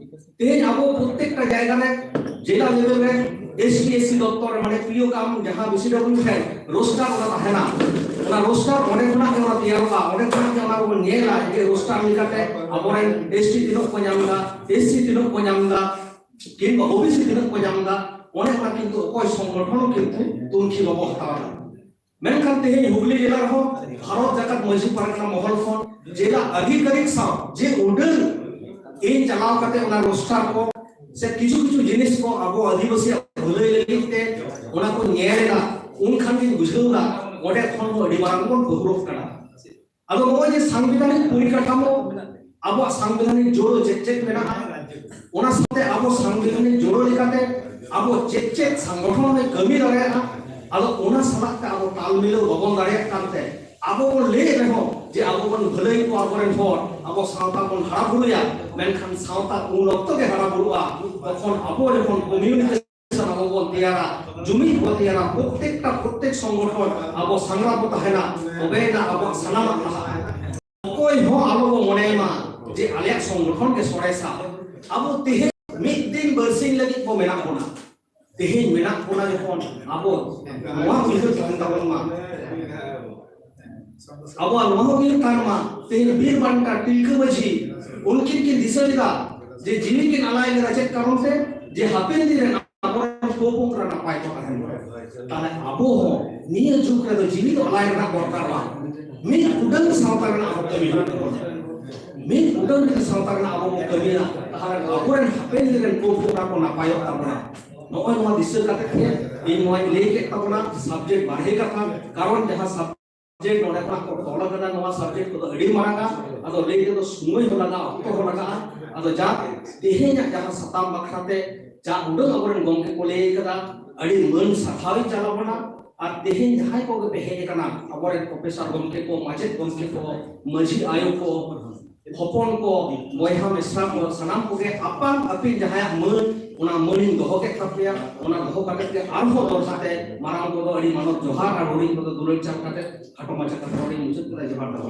ᱛᱮᱦᱮᱧ ᱟᱵᱚ ᱯᱨᱚᱛᱮᱠᱴᱟ ᱡᱟᱭᱜᱟ ᱨᱮ, ᱡᱮᱞᱟ ᱞᱮᱵᱮᱞ ᱨᱮ, ᱮᱥ ᱴᱤ ᱮᱥ ᱥᱤ ᱫᱚᱯᱛᱚᱨ ᱨᱮ, ᱢᱟᱱᱮ ᱯᱤ ᱳ ᱠᱟᱢ ᱡᱟᱦᱟᱸ ᱵᱤ ᱥᱤ ᱰᱚᱵᱞᱤᱭᱩ ᱴᱷᱮᱱ ᱨᱳᱥᱴᱟᱨ ᱚᱱᱟ ᱛᱟᱦᱮᱱᱟ, ᱚᱱᱟ ᱨᱳᱥᱴᱟᱨ ᱚᱸᱰᱮ ᱠᱷᱚᱱᱟᱜ ᱜᱮ ᱚᱱᱟ ᱛᱮᱭᱟᱨᱚᱜᱼᱟ, ᱚᱸᱰᱮ ᱠᱷᱚᱱᱟᱜ ᱜᱮ ᱚᱱᱟ ᱵᱚᱱ ᱧᱮᱞᱟ ᱡᱮ ᱨᱳᱥᱴᱟᱨ ᱞᱮᱠᱟᱛᱮ ᱟᱵᱚᱨᱮᱱ ᱮᱥ ᱴᱤ ᱛᱤᱱᱟᱹᱜ ᱠᱚ ᱧᱟᱢ ᱮᱫᱟ, ᱮᱥ ᱥᱤ ᱛᱤᱱᱟᱹᱜ ᱠᱚ ᱧᱟᱢ ᱮᱫᱟ, ᱠᱤᱝᱵᱟ ᱳ ᱵᱤ ᱥᱤ ᱛᱤᱱᱟᱹᱜ ᱠᱚ ᱧᱟᱢ ᱮᱫᱟ, ᱚᱱᱮ ᱚᱱᱟ ᱠᱤᱱᱛᱩ ᱚᱠᱚᱭ ᱥᱚᱝᱜᱚᱴᱷᱚᱱ ᱦᱚᱸ ᱠᱤᱱᱛᱩ ᱛᱩᱱᱠᱷᱤ ᱵᱟᱵᱚ ᱦᱟᱛᱟᱣ ᱮᱫᱟ᱾ ᱢᱮᱱᱠᱷᱟᱱ ᱛᱮᱦᱮᱧ ᱦᱩᱜᱽᱞᱤ ᱡᱮᱞᱟ ᱨᱮᱦᱚᱸ ᱵᱷᱟᱨᱚᱛ ᱡᱟᱠᱟᱛ ᱢᱟᱹᱡᱷᱤ ᱯᱟᱨᱜᱟᱱᱟ ᱢᱚᱦᱚᱞ ᱠᱷᱚᱱ ᱡᱮᱞᱟ ᱟᱹᱫᱷᱤᱠᱟᱨᱤᱠ ᱥᱟᱶ ᱡᱮ ᱩᱰᱟᱹᱝ ᱤᱧ ᱪᱟᱞᱟᱣ ᱠᱟᱛᱮ ᱚᱱᱟ ᱨᱳᱥᱴᱟᱨ ᱠᱚ ᱥᱮ ᱠᱤᱪᱷᱩ ᱠᱤᱪᱷᱩ ᱡᱤᱱᱤᱥ ᱠᱚ ᱟᱵᱚ ᱟᱹᱫᱤᱵᱟᱹᱥᱤᱭᱟᱜ ᱵᱷᱟᱹᱞᱟᱹᱭ ᱞᱟᱹᱜᱤᱫ ᱛᱮ ᱚᱱᱟ ᱠᱚ ᱧᱮᱞ ᱮᱫᱟ, ᱩᱱ ᱠᱷᱟᱱ ᱜᱤᱧ ᱵᱩᱡᱷᱟᱹᱣ ᱮᱫᱟ ᱚᱸᱰᱮ ᱠᱷᱚᱱ ᱦᱚᱸ ᱟᱹᱰᱤ ᱢᱟᱨᱟᱝ ᱵᱚᱱ ᱵᱟᱹᱦᱩᱨᱚᱜ ᱠᱟᱱᱟ᱾ ᱟᱫᱚ ᱱᱚᱜᱼᱚᱭ ᱡᱮ ᱥᱟᱝᱵᱤᱫᱷᱟᱱᱤᱠ ᱯᱚᱨᱤᱠᱟᱴᱷᱟᱢᱳ, ᱟᱵᱚᱣᱟᱜ ᱥᱟᱝᱵᱤᱫᱷᱟᱱᱤᱠ ᱡᱳᱲᱳ ᱪᱮᱫ ᱪᱮᱫ ᱢᱮᱱᱟᱜᱼᱟ, ᱚᱱᱟ ᱥᱟᱶᱛᱮ ᱟᱵᱚ ᱥᱟᱝᱵᱤᱫᱷᱟᱱᱤᱠ ᱡᱳᱲᱳ ᱞᱮᱠᱟᱛᱮ ᱟᱵᱚ ᱪᱮᱫ ᱪᱮᱫ ᱥᱟᱝᱜᱚᱴᱷᱚᱱ ᱨᱮ ᱠᱟᱹᱢᱤ ᱫᱟᱲᱮᱭᱟᱜᱼᱟ, ᱟᱫᱚ ᱚᱱᱟ ᱥᱟᱞᱟᱜ ᱛᱮ ᱟᱵᱚ ᱛᱟᱞ ᱢᱤᱞᱟᱹᱣ ᱵᱟᱵᱚᱱ ᱫᱟᱲᱮᱭᱟᱜ ᱠᱟᱱᱛᱮ, ᱟᱵᱚ ᱵᱚᱱ ᱞᱟᱹᱭᱮᱫ ᱨᱮᱦᱚᱸ ᱡᱮ ᱟᱵᱚ ᱵᱚᱱ ᱵᱷᱟᱹᱞᱟᱹᱭ ᱠᱚᱣᱟ ᱟᱵᱚᱨᱮᱱ ᱦᱚᱲ, ᱟᱵᱚ ᱥᱟᱶᱛᱟ ᱵᱚᱱ ᱦᱟᱨᱟ ᱵᱩᱨᱩᱭᱟ, ᱢᱮᱱᱠᱷᱟᱱ ᱥᱟᱶᱛᱟ ᱩᱱ ᱚᱠᱛᱚ ᱜᱮ ᱦᱟᱨᱟ ᱵᱩᱨᱩᱜᱼᱟ ᱡᱚᱠᱷᱚᱱ ᱟᱵᱚ ᱡᱚᱠᱷᱚᱱ ᱠᱚᱢᱤᱭᱩᱱᱤᱠᱮᱥᱚᱱ ᱟᱵᱚ ᱵᱚᱱ ᱛᱮᱭᱟᱨᱟ, ᱡᱩᱢᱤᱫ ᱵᱚᱱ ᱛᱮᱭᱟᱨᱟ, ᱯᱨᱚᱛᱮᱠᱴᱟ ᱯᱨᱚᱛᱮᱠ ᱥᱚᱝᱜᱚᱴᱷᱚᱱ ᱟᱵᱚ ᱥᱟᱝᱜᱽᱨᱟ ᱵᱚ ᱛᱟᱦᱮᱱᱟ, ᱛᱚᱵᱮᱭᱮᱱᱟ ᱟᱵᱚᱣᱟᱜ ᱥᱟᱱᱟᱢᱟᱜ ᱞᱟᱦᱟᱜᱼᱟ᱾ ᱚᱠᱚᱭ ᱦᱚᱸ ᱟᱞᱚ ᱵᱚ ᱢᱚᱱᱮᱭ ᱢᱟ ᱡᱮ ᱟᱞᱮᱭᱟᱜ ᱥᱚᱝᱜᱚᱴᱷᱚᱱ ᱜᱮ ᱥᱚᱨᱮᱥᱟ᱾ ᱟᱵᱚ ᱛᱮᱦᱮᱧ ᱢᱤᱫ ᱫᱤᱱ ᱵᱟᱨᱥᱤᱧ ᱞᱟᱹᱜᱤᱫ ᱵᱚ ᱢᱮᱱᱟᱜ ᱵᱚᱱᱟ᱾ ᱛᱮᱦᱮᱧ ᱢᱮᱱᱟᱜ ᱵᱚᱱᱟ ᱡᱚᱠᱷᱚᱱ ᱟᱵᱚ ᱱᱚᱣᱟ ᱩᱭᱦᱟᱹᱨ ᱛᱟᱦᱮᱱ ᱛᱟᱵᱚᱱ ᱢᱟ, ᱟᱵᱚᱣᱟᱜ ᱱᱚᱣᱟ ᱦᱚᱸ ᱩᱭᱦᱟᱹᱨ ᱛᱟᱦᱮᱱ ᱢᱟ, ᱛᱮᱦᱮᱧ ᱵᱤᱨ ᱵᱟᱱᱴᱟ ᱛᱤᱞᱠᱟᱹ ᱢᱟᱹᱡᱷᱤ ᱩᱱᱠᱤᱱ ᱠᱤᱱ ᱫᱤᱥᱟᱹ ᱞᱮᱫᱟ ᱡᱮ ᱡᱤᱣᱤ ᱠᱤᱱ ᱟᱞᱟᱭ ᱞᱮᱫᱟ᱾ ᱪᱮᱫ ᱠᱟᱨᱚᱱ ᱛᱮ? ᱡᱮ ᱦᱟᱯᱮᱱ ᱫᱤᱱ ᱨᱮ ᱟᱵᱚᱨᱮᱱ ᱯᱚᱯᱚᱝᱲᱟ ᱱᱟᱯᱟᱭ ᱠᱚ ᱛᱟᱦᱮᱱ ᱢᱟ᱾ ᱛᱟᱦᱞᱮ ᱟᱵᱚ ᱦᱚᱸ ᱱᱤᱭᱟᱹ ᱡᱩᱜᱽ ᱨᱮᱫᱚ ᱡᱤᱣᱤ ᱫᱚ ᱟᱞᱟᱭ ᱨᱮᱱᱟᱜ ᱫᱚᱨᱠᱟᱨ ᱵᱟᱝ᱾ ᱢᱤᱫ ᱩᱰᱟᱹᱝ ᱥᱟᱶᱛᱟ ᱨᱮᱱᱟᱜ ᱟᱵᱚ ᱠᱟᱹᱢᱤ ᱦᱩᱭᱩᱜ ᱛᱟᱵᱚᱱᱟ᱾ ᱢᱤᱫ ᱩᱰᱟᱹᱝ ᱡᱩᱫᱤ ᱥᱟᱶᱛᱟ ᱨᱮᱱᱟᱜ ᱟᱵᱚ ᱵᱚᱱ ᱠᱟᱹᱢᱤᱭᱟ, ᱛᱟᱦᱞᱮ ᱟᱵᱚᱨᱮᱱ ᱦᱟᱯᱮᱱ ᱫᱤᱱ ᱨᱮᱱ ᱯᱚᱯᱚᱝᱲᱟ ᱠᱚ ᱱᱟᱯᱟᱭᱚᱜ ᱛᱟᱵᱚᱱᱟ᱾ ᱱᱚᱜᱼᱚᱭ ᱱᱚᱣᱟ ᱫᱤᱥᱟᱹ ᱠᱟᱛᱮ ᱜᱮ ᱤᱧ ᱱᱚᱣᱟᱧ ᱞᱟᱹᱭ ᱠᱮᱫ ᱛᱟᱵᱚᱱᱟ, subject ᱵᱟᱨᱦᱮ ᱠᱟᱛᱷᱟ, ᱠᱟᱨᱚᱱ ᱡᱟᱦᱟᱸ subject ᱱᱚᱰᱮ ᱠᱷᱚᱱᱟᱜ ᱠᱚ ᱛᱚᱞ ᱟᱠᱟᱫᱟ, ᱱᱚᱣᱟ subject ᱠᱚᱫᱚ ᱟᱹᱰᱤ ᱢᱟᱨᱟᱝᱟ᱾ ᱟᱫᱚ ᱞᱟᱹᱭ ᱛᱮᱫᱚ ᱥᱚᱢᱚᱭ ᱦᱚᱸ ᱞᱟᱜᱟᱜᱼᱟ, ᱚᱠᱛᱚ ᱦᱚᱸ ᱞᱟᱜᱟᱜᱼᱟ᱾ ᱟᱫᱚ ᱡᱟ ᱛᱮᱦᱮᱧᱟᱜ ᱡᱟᱦᱟᱸ ᱥᱟᱛᱟᱢ ᱵᱟᱠᱷᱨᱟ ᱛᱮ ᱡᱟ ᱩᱰᱟᱹᱝ ᱟᱵᱚᱨᱮᱱ ᱜᱚᱢᱠᱮ ᱠᱚ ᱞᱟᱹᱭ ᱟᱠᱟᱫᱟ, ᱟᱹᱰᱤ ᱢᱟᱹᱱ ᱥᱟᱨᱦᱟᱣᱤᱧ ᱪᱟᱞ ᱟᱵᱚᱱᱟ᱾ ᱟᱨ ᱛᱮᱦᱮᱧ ᱡᱟᱦᱟᱸᱭ ᱠᱚᱜᱮ ᱯᱮ ᱦᱮᱡ ᱟᱠᱟᱱᱟ, ᱟᱵᱚᱨᱮᱱ professor ᱜᱚᱢᱠᱮ ᱠᱚ, ᱢᱟᱪᱮᱫ ᱜᱚᱢᱠᱮ ᱠᱚ, ᱢᱟᱹᱡᱷᱤ ᱟᱭᱳ ᱠᱚ, ᱦᱚᱯᱚᱱ ᱠᱚ, ᱵᱚᱭᱦᱟ ᱢᱤᱥᱨᱟ ᱠᱚ, ᱥᱟᱱᱟᱢ ᱠᱚᱜᱮ ᱟᱯᱟᱱ ᱟᱹᱯᱤᱱ ᱡᱟᱦᱟᱸᱭᱟᱜ ᱢᱟᱹᱱ, ᱚᱱᱟ ᱢᱟᱹᱱᱤᱧ ᱫᱚᱦᱚ ᱠᱮᱫ ᱛᱟᱯᱮᱭᱟ᱾ ᱚᱱᱟ ᱫᱚᱦᱚ ᱠᱟᱛᱮ ᱜᱮ ᱟᱨᱦᱚᱸ ᱫᱚᱦᱲᱟ ᱛᱮ ᱢᱟᱨᱟᱝ ᱠᱚᱫᱚ ᱟᱹᱰᱤ ᱢᱟᱱᱚᱛ ᱡᱚᱦᱟᱨ ᱟᱨ ᱦᱩᱰᱤᱧ ᱠᱚᱫᱚ ᱫᱩᱞᱟᱹᱲ ᱪᱟᱞ ᱠᱟᱛᱮ ᱠᱷᱟᱴᱚ ᱢᱟᱪᱷᱟ ᱠᱟᱛᱷᱟ ᱱᱚᱰᱮᱧ ᱢᱩᱪᱟᱹᱫ ᱠᱮᱫᱟ᱾ ᱡᱚᱦᱟᱨ ᱫᱚ᱾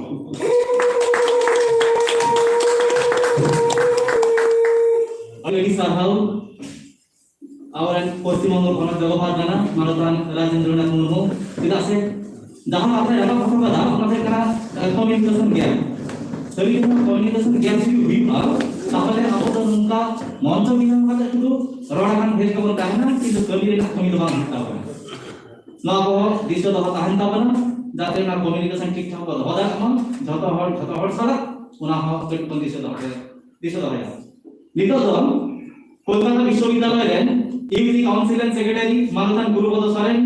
ᱟᱹᱰᱤ ᱟᱹᱰᱤ ᱥᱟᱨᱦᱟᱣ᱾ ᱟᱵᱚᱨᱮᱱ ᱯᱚᱥᱪᱤᱢ ᱵᱚᱝᱜᱚ ᱯᱚᱱᱚᱛ ᱡᱚᱜᱚ ᱯᱟᱨᱜᱟᱱᱟ ᱢᱟᱱᱚᱛᱟᱱ ᱨᱟᱡᱮᱱᱫᱨᱚᱱᱟᱛᱷ ᱢᱩᱨᱢᱩ᱾ ᱪᱮᱫᱟᱜ ᱥᱮ ᱡᱟᱦᱟᱸ ᱠᱟᱛᱷᱟᱭ ᱨᱟᱠᱟᱵ ᱦᱚᱴᱚ ᱠᱟᱫᱟ, ᱚᱱᱟ ᱫᱚ ᱦᱩᱭᱩᱜ ᱠᱟᱱᱟ, ᱟᱸ, communication gap᱾ ᱥᱟᱹᱨᱤ ᱠᱟᱛᱷᱟ, communication gap ᱡᱩᱫᱤ ᱦᱩᱭᱩᱜᱼᱟ, ᱛᱟᱦᱚᱞᱮ ᱟᱵᱚ ᱫᱚ ᱱᱚᱝᱠᱟ ᱢᱚᱧᱪᱚ ᱵᱮᱱᱟᱣ ᱠᱟᱛᱮ ᱥᱩᱫᱷᱩ ᱨᱚᱲ ᱟᱠᱟᱱ ᱵᱷᱮᱫ ᱜᱮᱵᱚᱱ ᱛᱟᱦᱮᱱᱟ, ᱠᱤᱱᱛᱩ ᱠᱟᱹᱢᱤ ᱨᱮᱱᱟᱜ ᱠᱟᱹᱢᱤ ᱫᱚ ᱵᱟᱝ ᱦᱩᱭᱩᱜ ᱛᱟᱵᱚᱱᱟ᱾ ᱱᱚᱣᱟ ᱠᱚ ᱫᱤᱥᱟᱹ ᱫᱚᱦᱚ ᱛᱟᱦᱮᱱ ᱛᱟᱵᱚᱱᱟ, ᱡᱟᱛᱮ ᱚᱱᱟ communication ᱴᱷᱤᱠ ᱴᱷᱟᱠ ᱵᱚ ᱫᱚᱦᱚ ᱫᱟᱲᱮᱭᱟᱜ ᱢᱟ, ᱡᱷᱚᱛᱚ ᱦᱚᱲ, ᱡᱷᱚᱛᱚ ᱦᱚᱲ ᱥᱟᱞᱟᱜ᱾ ᱚᱱᱟ ᱦᱚᱸ ᱠᱟᱹᱴᱤᱡ ᱵᱚᱱ ᱫᱤᱥᱟᱹ ᱫᱚᱦᱚ, ᱫᱤᱥᱟᱹ ᱫᱚᱦᱚᱭᱟ᱾ ᱱᱤᱛᱚᱜ ᱫᱚ ᱠᱳᱞᱠᱟᱛᱟ ᱵᱤᱥᱥᱚᱵᱤᱫᱽᱫᱟᱞᱚᱭ ᱨᱮᱱ U G Council ᱨᱮᱱ secretary ᱢᱟᱱᱚᱛᱟᱱ ᱜᱩᱨᱩᱯᱚᱫᱚ ᱥᱚᱨᱮᱱ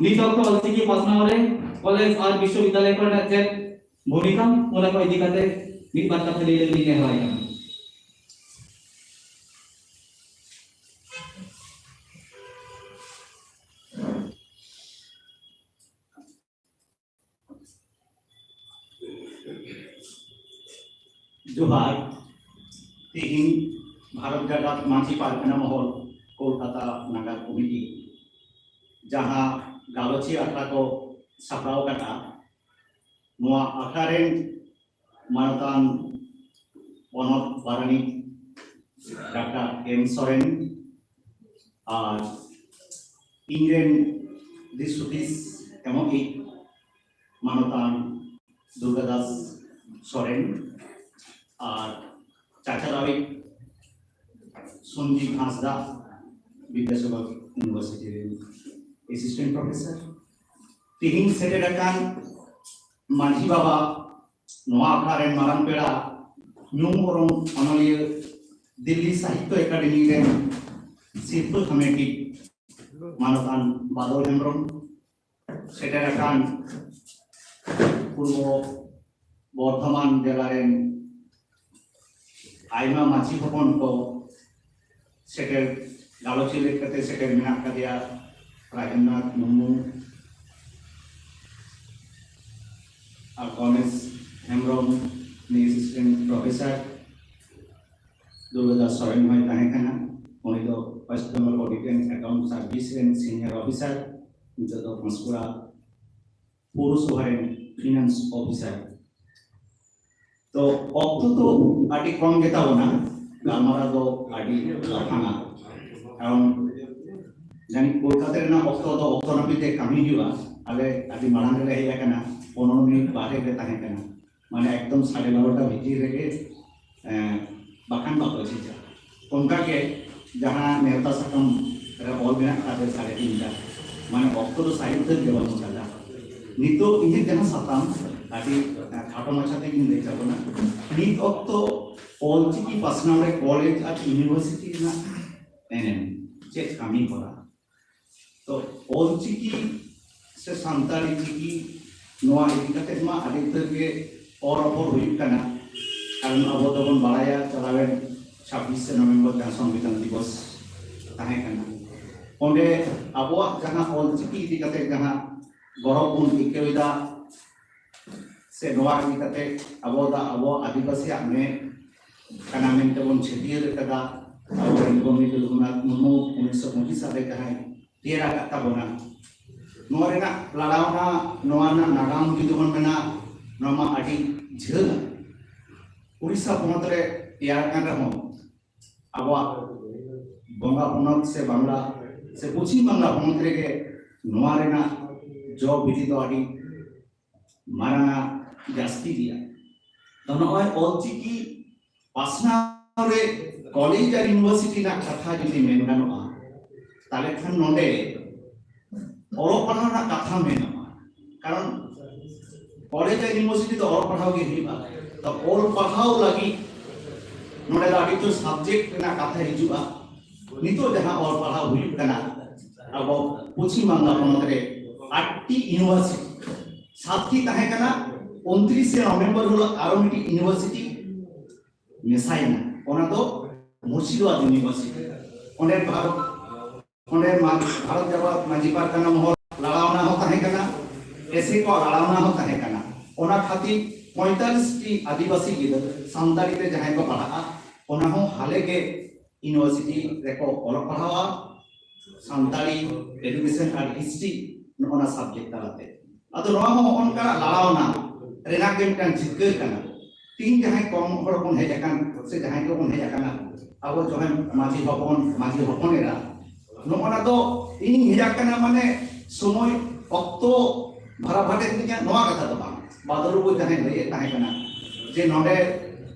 ᱱᱤᱛ ᱚᱠᱛᱚ ᱚᱞᱪᱤᱠᱤ ᱯᱟᱥᱱᱟᱣ ᱨᱮ ᱠᱚᱞᱮᱡᱽ ᱟᱨ ᱵᱤᱥᱥᱚᱵᱤᱫᱽᱫᱟᱞᱚᱭ ᱠᱚᱨᱮᱱᱟᱜ ᱪᱮᱫ ᱵᱷᱩᱢᱤᱠᱟ, ᱚᱱᱟ ᱠᱚ ᱤᱫᱤ ᱠᱟᱛᱮ ᱢᱤᱫ ᱵᱟᱨ ᱠᱟᱛᱷᱟ ᱞᱟᱹᱭ ᱞᱟᱹᱜᱤᱫ ᱤᱧ ᱱᱮᱦᱚᱨᱟᱭ ᱠᱟᱱᱟ᱾ ᱡᱚᱦᱟᱨ᱾ ᱛᱮᱦᱮᱧ ᱵᱷᱟᱨᱚᱛ ᱡᱟᱠᱟᱛ ᱢᱟᱹᱡᱷᱤ ᱯᱟᱨᱜᱟᱱᱟ ᱢᱚᱦᱚᱞ ᱠᱳᱞᱠᱟᱛᱟ ᱱᱟᱜᱟᱨ ᱠᱚᱢᱤᱴᱤ ᱡᱟᱦᱟᱸ ᱜᱟᱞᱚᱪᱤᱭᱟᱹ ᱟᱠᱷᱲᱟ ᱠᱚ ᱥᱟᱯᱲᱟᱣ ᱟᱠᱟᱫᱼᱟ, ᱱᱚᱣᱟ ᱟᱠᱷᱲᱟ ᱨᱮᱱ ᱢᱟᱱᱚᱛᱟᱱ ᱯᱚᱱᱚᱛ ᱯᱟᱨᱟᱱᱤᱠ ᱰᱟᱠᱛᱟᱨ ᱮᱢ ᱥᱚᱨᱮᱱ ᱟᱨ ᱤᱧ ᱨᱮᱱ ᱫᱤᱥ ᱦᱩᱫᱤᱥ ᱮᱢᱚᱜᱤᱡ ᱢᱟᱱᱚᱛᱟᱱ ᱫᱩᱨᱜᱟ ᱫᱟᱥ ᱥᱚᱨᱮᱱ ᱟᱨ ᱪᱟᱪᱟᱞᱟᱣᱤᱡ ᱥᱚᱧᱡᱤᱵ ᱦᱟᱸᱥᱫᱟ, ᱵᱤᱫᱽᱫᱟᱥᱟᱜᱚᱨ ᱤᱭᱩᱱᱤᱵᱷᱟᱨᱥᱤᱴᱤ ᱨᱮᱱ ᱮᱥᱤᱥᱴᱮᱱᱴ ᱯᱨᱚᱯᱷᱮᱥᱚᱨ᱾ ᱛᱮᱦᱮᱧ ᱥᱮᱴᱮᱨ ᱟᱠᱟᱱ ᱢᱟᱹᱡᱷᱤ ᱵᱟᱵᱟ, ᱱᱚᱣᱟ ᱟᱠᱷᱲᱟ ᱨᱮᱱ ᱢᱟᱨᱟᱝ ᱯᱮᱲᱟ, ᱧᱩᱢ ᱩᱨᱩᱢ ᱚᱱᱚᱞᱤᱭᱟᱹ, ᱫᱤᱞᱞᱤ ᱥᱟᱦᱤᱛᱛᱚ ᱮᱠᱟᱰᱮᱢᱤ ᱨᱮᱱ ᱥᱤᱨᱯᱟᱹ ᱦᱟᱢᱮᱴᱤᱡ ᱢᱟᱱᱚᱛᱟᱱ ᱵᱟᱫᱚᱞ ᱦᱮᱢᱵᱨᱚᱢ, ᱥᱮᱴᱮᱨ ᱟᱠᱟᱱ ᱯᱩᱨᱵᱚ ᱵᱚᱨᱫᱷᱚᱢᱟᱱ ᱡᱮᱞᱟ ᱨᱮᱱ ᱟᱭᱢᱟ ᱢᱟᱹᱡᱷᱤ ᱦᱚᱯᱚᱱ ᱠᱚ ᱥᱮᱴᱮᱨ, ᱜᱟᱞᱚᱪᱤᱭᱟᱹ ᱞᱮᱠᱟᱛᱮ ᱥᱮᱴᱮᱨ ᱢᱮᱱᱟᱜ ᱟᱠᱟᱫᱮᱭᱟ ᱨᱟᱡᱮᱱᱫᱨᱚᱱᱟᱛᱷ ᱢᱩᱨᱢᱩ ᱟᱨ ᱜᱚᱱᱮᱥ ᱦᱮᱢᱵᱨᱚᱢ, ᱱᱩᱭ ᱮᱥᱤᱥᱴᱮᱱᱴ ᱯᱨᱚᱯᱷᱮᱥᱚᱨ᱾ ᱫᱩᱨᱜᱟᱫᱟᱥ ᱥᱚᱨᱮᱱ ᱦᱚᱸᱭ ᱛᱟᱦᱮᱸ ᱠᱟᱱᱟ᱾ ᱩᱱᱤ ᱫᱚ West Bengal Audit and Account Service ᱨᱮᱱ ᱥᱤᱱᱤᱭᱟᱨ ᱚᱯᱷᱤᱥᱟᱨ, ᱱᱤᱛᱚᱜ ᱫᱚ ᱯᱟᱸᱥᱠᱩᱲᱟ ᱯᱳᱣᱨᱚᱥᱚᱵᱷᱟ ᱨᱮᱱ ᱯᱷᱤᱱᱟᱱᱥ ᱚᱯᱷᱤᱥᱟᱨ᱾ ᱛᱚ ᱚᱠᱛᱚ ᱫᱚ ᱟᱹᱰᱤ ᱠᱚᱢ ᱜᱮᱛᱟ ᱵᱚᱱᱟ, ᱜᱟᱞᱢᱟᱨᱟᱣ ᱫᱚ ᱟᱹᱰᱤ ᱞᱟᱯᱷᱟᱝᱟ᱾ ᱠᱟᱨᱚᱱ ᱡᱟᱹᱱᱤᱡ ᱠᱳᱞᱠᱟᱛᱟ ᱨᱮᱱᱟᱜ ᱚᱠᱛᱚ ᱫᱚ ᱚᱠᱛᱚ ᱱᱟᱹᱯᱤᱛ ᱛᱮ ᱠᱟᱹᱢᱤ ᱦᱩᱭᱩᱜᱼᱟ᱾ ᱟᱞᱮ ᱟᱹᱰᱤ ᱢᱟᱲᱟᱝ ᱨᱮᱞᱮ ᱦᱮᱡ ᱟᱠᱟᱱᱟ, ᱯᱚᱱᱨᱚ ᱢᱤᱱᱤᱴ ᱵᱟᱦᱨᱮ ᱨᱮ ᱛᱟᱦᱮᱸ ᱠᱟᱱᱟ, ᱢᱟᱱᱮ ᱮᱠᱫᱚᱢ ᱥᱟᱲᱮ ᱵᱟᱨᱚᱴᱟ ᱵᱷᱤᱛᱤᱨ ᱨᱮᱜᱮ, ᱮᱸ, ᱵᱟᱠᱷᱟᱱ ᱵᱟᱠᱚ ᱡᱷᱤᱡᱟ᱾ ᱚᱱᱠᱟᱜᱮ ᱡᱟᱦᱟᱸ ᱱᱮᱣᱛᱟ ᱥᱟᱠᱟᱢ ᱨᱮ ᱚᱞ ᱢᱮᱱᱟᱜ ᱟᱠᱟᱫᱟ ᱥᱟᱲᱮ ᱛᱤᱱᱴᱟ, ᱢᱟᱱᱮ ᱚᱠᱛᱚ ᱫᱚ ᱥᱟᱹᱨᱤ ᱩᱛᱟᱹᱨ ᱜᱮ ᱵᱟᱹᱱᱩᱜ ᱟᱠᱟᱫᱟ᱾ ᱱᱤᱛᱚᱜ ᱤᱧᱟᱹᱜ ᱡᱟᱦᱟᱸ ᱥᱟᱛᱟᱢ ᱟᱹᱰᱤ, ᱮᱸ, ᱠᱷᱟᱴᱚ ᱢᱟᱪᱷᱟ ᱛᱮᱜᱤᱧ ᱞᱟᱹᱭ ᱛᱟᱵᱚᱱᱟ᱾ ᱱᱤᱛ ᱚᱠᱛᱚ ᱚᱞᱪᱤᱠᱤ ᱯᱟᱥᱱᱟᱣ ᱨᱮ ᱠᱚᱞᱮᱡᱽ ᱟᱨ ᱤᱭᱩᱱᱤᱵᱷᱟᱨᱥᱤᱴᱤ ᱨᱮᱱᱟᱜ ᱮᱱᱮᱢ ᱪᱮᱫ ᱠᱟᱹᱢᱤ ᱦᱚᱨᱟ? ᱛᱚ ᱚᱞᱪᱤᱠᱤ ᱥᱮ ᱥᱟᱱᱛᱟᱲᱤ ᱪᱤᱠᱤ ᱱᱚᱣᱟ ᱤᱫᱤ ᱠᱟᱛᱮ ᱢᱟ ᱟᱹᱰᱤ ᱩᱛᱟᱹᱨ ᱜᱮ ᱚᱨ ᱨᱚᱯᱚᱲ ᱦᱩᱭᱩᱜ ᱠᱟᱱᱟ᱾ ᱠᱟᱨᱚᱱ ᱟᱵᱚ ᱫᱚᱵᱚᱱ ᱵᱟᱲᱟᱭᱟ ᱪᱟᱞᱟᱣᱮᱱ ᱪᱷᱟᱵᱵᱤᱥᱮ ᱱᱚᱵᱷᱮᱢᱵᱚᱨ ᱡᱟᱦᱟᱸ ᱥᱚᱝᱵᱤᱫᱷᱟᱱ ᱫᱤᱵᱚᱥ ᱛᱟᱦᱮᱸ ᱠᱟᱱᱟ, ᱚᱸᱰᱮ ᱟᱵᱚᱣᱟᱜ ᱡᱟᱦᱟᱸ ᱚᱞᱪᱤᱠᱤ ᱤᱫᱤ ᱠᱟᱛᱮ ᱡᱟᱦᱟᱸ ᱜᱚᱨᱚᱵᱽ ᱵᱚᱱ ᱟᱹᱭᱠᱟᱹᱣ ᱮᱫᱟ, ᱥᱮ ᱱᱚᱣᱟ ᱤᱫᱤ ᱠᱟᱛᱮ ᱟᱵᱚ ᱫᱚ ᱟᱵᱚ ᱟᱹᱫᱤᱵᱟᱹᱥᱤᱭᱟᱜ ᱢᱮᱫ ᱠᱟᱱᱟ ᱢᱮᱱᱛᱮ ᱵᱚᱱ ᱪᱷᱟᱹᱴᱭᱟᱹᱨ ᱟᱠᱟᱫᱟ, ᱟᱵᱚᱨᱮᱱ ᱯᱚᱱᱰᱤᱛ ᱨᱚᱜᱷᱩᱱᱟᱛᱷ ᱢᱩᱨᱢᱩ ᱩᱱᱤᱥᱥᱚ ᱯᱚᱸᱪᱤᱥ ᱥᱟᱞ ᱨᱮ ᱡᱟᱦᱟᱸᱭ ᱛᱮᱭᱟᱨ ᱟᱠᱟᱫ ᱛᱟᱵᱚᱱᱟ, ᱱᱚᱣᱟ ᱨᱮᱱᱟᱜ ᱞᱟᱲᱟᱣᱱᱟ, ᱱᱚᱣᱟ ᱨᱮᱱᱟᱜ ᱱᱟᱜᱟᱢ ᱡᱩᱫᱤ ᱵᱚᱱ ᱢᱮᱱᱟ, ᱱᱚᱣᱟ ᱢᱟ ᱟᱹᱰᱤ ᱡᱷᱟᱹᱞᱟ᱾ ᱩᱲᱤᱥᱥᱟ ᱯᱚᱱᱚᱛ ᱨᱮ ᱛᱮᱭᱟᱨ ᱟᱠᱟᱱ ᱨᱮᱦᱚᱸ, ᱟᱵᱚᱣᱟᱜ ᱵᱚᱸᱜᱟ ᱯᱚᱱᱚᱛ ᱥᱮ ᱵᱟᱝᱞᱟ ᱥᱮ ᱯᱚᱪᱷᱤᱢ ᱵᱟᱝᱞᱟ ᱯᱚᱱᱚᱛ ᱨᱮᱜᱮ ᱱᱚᱣᱟ ᱨᱮᱱᱟᱜ ᱡᱚ ᱵᱤᱞᱤ ᱫᱚ ᱟᱹᱰᱤ ᱢᱟᱨᱟᱝ ᱡᱟᱹᱥᱛᱤ ᱜᱮᱭᱟ᱾ ᱛᱚ, ᱱᱚᱜᱼᱚᱭ ᱚᱞᱪᱤᱠᱤ ᱯᱟᱥᱱᱟᱣ ᱨᱮ ᱠᱚᱞᱮᱡᱽ ᱟᱨ ᱤᱭᱩᱱᱤᱵᱷᱟᱨᱥᱤᱴᱤ ᱨᱮᱱᱟᱜ ᱠᱟᱛᱷᱟ ᱡᱩᱫᱤ ᱢᱮᱱ ᱜᱟᱱᱚᱜᱼᱟ, ᱛᱟᱦᱞᱮ ᱠᱷᱟᱱ ᱱᱚᱰᱮ ᱚᱞᱚᱜ ᱯᱟᱲᱦᱟᱣ ᱨᱮᱱᱟᱜ ᱠᱟᱛᱷᱟ ᱢᱮᱱᱚᱜᱼᱟ᱾ ᱠᱟᱨᱚᱱ ᱠᱚᱞᱮᱡᱽ ᱟᱨ ᱤᱭᱩᱱᱤᱵᱷᱟᱨᱥᱤᱴᱤ ᱫᱚ ᱚᱞᱚᱜ ᱯᱟᱲᱦᱟᱣ ᱜᱮ ᱦᱩᱭᱩᱜᱼᱟ᱾ ᱛᱚ, ᱚᱞ ᱯᱟᱲᱦᱟᱣ ᱞᱟᱹᱜᱤᱫ ᱱᱚᱰᱮ ᱫᱚ ᱟᱹᱰᱤ ᱩᱛᱟᱹᱨ ᱥᱟᱵᱡᱮᱠᱴ ᱨᱮᱱᱟᱜ ᱠᱟᱛᱷᱟ ᱦᱤᱡᱩᱜᱼᱟ᱾ ᱱᱤᱛᱚᱜ ᱡᱟᱦᱟᱸ ᱚᱞ ᱯᱟᱲᱦᱟᱣ ᱦᱩᱭᱩᱜ ᱠᱟᱱᱟ ᱟᱵᱚ ᱯᱚᱪᱷᱤᱢ ᱵᱟᱝᱞᱟ ᱯᱚᱱᱚᱛ ᱨᱮ ᱟᱴᱴᱤ ᱤᱭᱩᱱᱤᱵᱷᱟᱨᱥᱤᱴᱤ, ᱥᱟᱛᱴᱤ ᱛᱟᱦᱮᱸ ᱠᱟᱱᱟ, ᱩᱱᱛᱨᱤᱥᱮ ᱱᱚᱵᱷᱮᱢᱵᱚᱨ ᱦᱤᱞᱳᱜ ᱟᱨᱚ ᱢᱤᱫᱴᱤᱡ ᱤᱭᱩᱱᱤᱵᱷᱟᱨᱥᱤᱴᱤ ᱢᱮᱥᱟᱭᱮᱱᱟ, ᱚᱱᱟ ᱫᱚ ᱢᱩᱨᱥᱤᱫᱟᱵᱟᱫᱽ ᱤᱭᱩᱱᱤᱵᱷᱟᱨᱥᱤᱴᱤ᱾ ᱚᱸᱰᱮ ᱵᱷᱟᱨᱚᱛ, ᱚᱸᱰᱮ ᱢᱟ-, ᱵᱷᱟᱨᱚᱛ ᱡᱟᱠᱟᱛ ᱢᱟᱹᱡᱷᱤ ᱯᱟᱨᱜᱟᱱᱟ ᱢᱚᱦᱚᱞ ᱞᱟᱲᱟᱣᱱᱟ ᱦᱚᱸ ᱛᱟᱦᱮᱸ ᱠᱟᱱᱟ, ᱮᱥᱮ ᱠᱚᱣᱟᱜ ᱞᱟᱲᱟᱣᱱᱟ ᱦᱚᱸ ᱛᱟᱦᱮᱸ ᱠᱟᱱᱟ᱾ ᱚᱱᱟ ᱠᱷᱟᱹᱛᱤᱨ ᱯᱚᱸᱭᱛᱟᱞᱤᱥ ᱴᱤ ᱟᱹᱫᱤᱵᱟᱹᱥᱤ ᱜᱤᱫᱽᱨᱟᱹ ᱥᱟᱱᱛᱟᱲᱤ ᱛᱮ ᱡᱟᱦᱟᱸᱭ ᱠᱚ ᱯᱟᱲᱦᱟᱜᱼᱟ, ᱚᱱᱟ ᱦᱚᱸ ᱦᱟᱞᱮ ᱜᱮ ᱤᱭᱩᱱᱤᱵᱷᱟᱨᱥᱤᱴᱤ ᱨᱮᱠᱚ ᱚᱞᱚᱜ ᱯᱟᱲᱦᱟᱣᱟ᱾ ᱥᱟᱱᱛᱟᱲᱤ ᱮᱰᱩᱠᱮᱥᱚᱱ ᱟᱨ ᱦᱤᱥᱴᱨᱤ, ᱱᱚᱜᱼᱚᱱᱟ ᱥᱟᱵᱡᱮᱠᱴ ᱛᱟᱞᱟᱛᱮ᱾ ᱟᱫᱚ ᱱᱚᱣᱟ ᱦᱚᱸ ᱦᱚᱸᱜᱼᱚ ᱱᱚᱝᱠᱟ ᱞᱟᱲᱟᱣᱱᱟ ᱨᱮᱱᱟᱜ ᱜᱮ ᱢᱤᱫᱴᱟᱝ ᱡᱤᱛᱠᱟᱹᱨ ᱠᱟᱱᱟ᱾ ᱛᱤᱦᱤᱧ ᱡᱟᱦᱟᱸᱭ ᱠᱚᱢ ᱦᱚᱲ ᱵᱚᱱ ᱦᱮᱡ ᱟᱠᱟᱱ ᱥᱮ ᱡᱟᱦᱟᱸᱭ ᱠᱚᱵᱚᱱ ᱦᱮᱡ ᱟᱠᱟᱱᱟ, ᱟᱵᱚ ᱡᱟᱦᱟᱸᱭ ᱢᱟᱹᱡᱷᱤ ᱦᱚᱯᱚᱱ, ᱢᱟᱹᱡᱷᱤ ᱦᱚᱯᱚᱱ ᱮᱨᱟ, ᱱᱚᱜᱼᱚᱱᱟ ᱫᱚ ᱤᱧᱤᱧ ᱦᱮᱡ ᱟᱠᱟᱱᱟ ᱢᱟᱱᱮ ᱥᱚᱢᱚᱭ ᱚᱠᱛᱚ ᱵᱷᱟᱨᱟᱵᱷᱟᱴᱮᱫ ᱞᱤᱧᱟ, ᱱᱚᱣᱟ ᱠᱟᱛᱷᱟ ᱫᱚ ᱵᱟᱝ᱾ ᱵᱟᱫᱚᱞ ᱵᱟᱹᱵᱩ ᱡᱟᱦᱟᱸᱭ ᱞᱟᱹᱭᱮᱫ ᱛᱟᱦᱮᱸ ᱠᱟᱱᱟ ᱡᱮ ᱱᱚᱰᱮ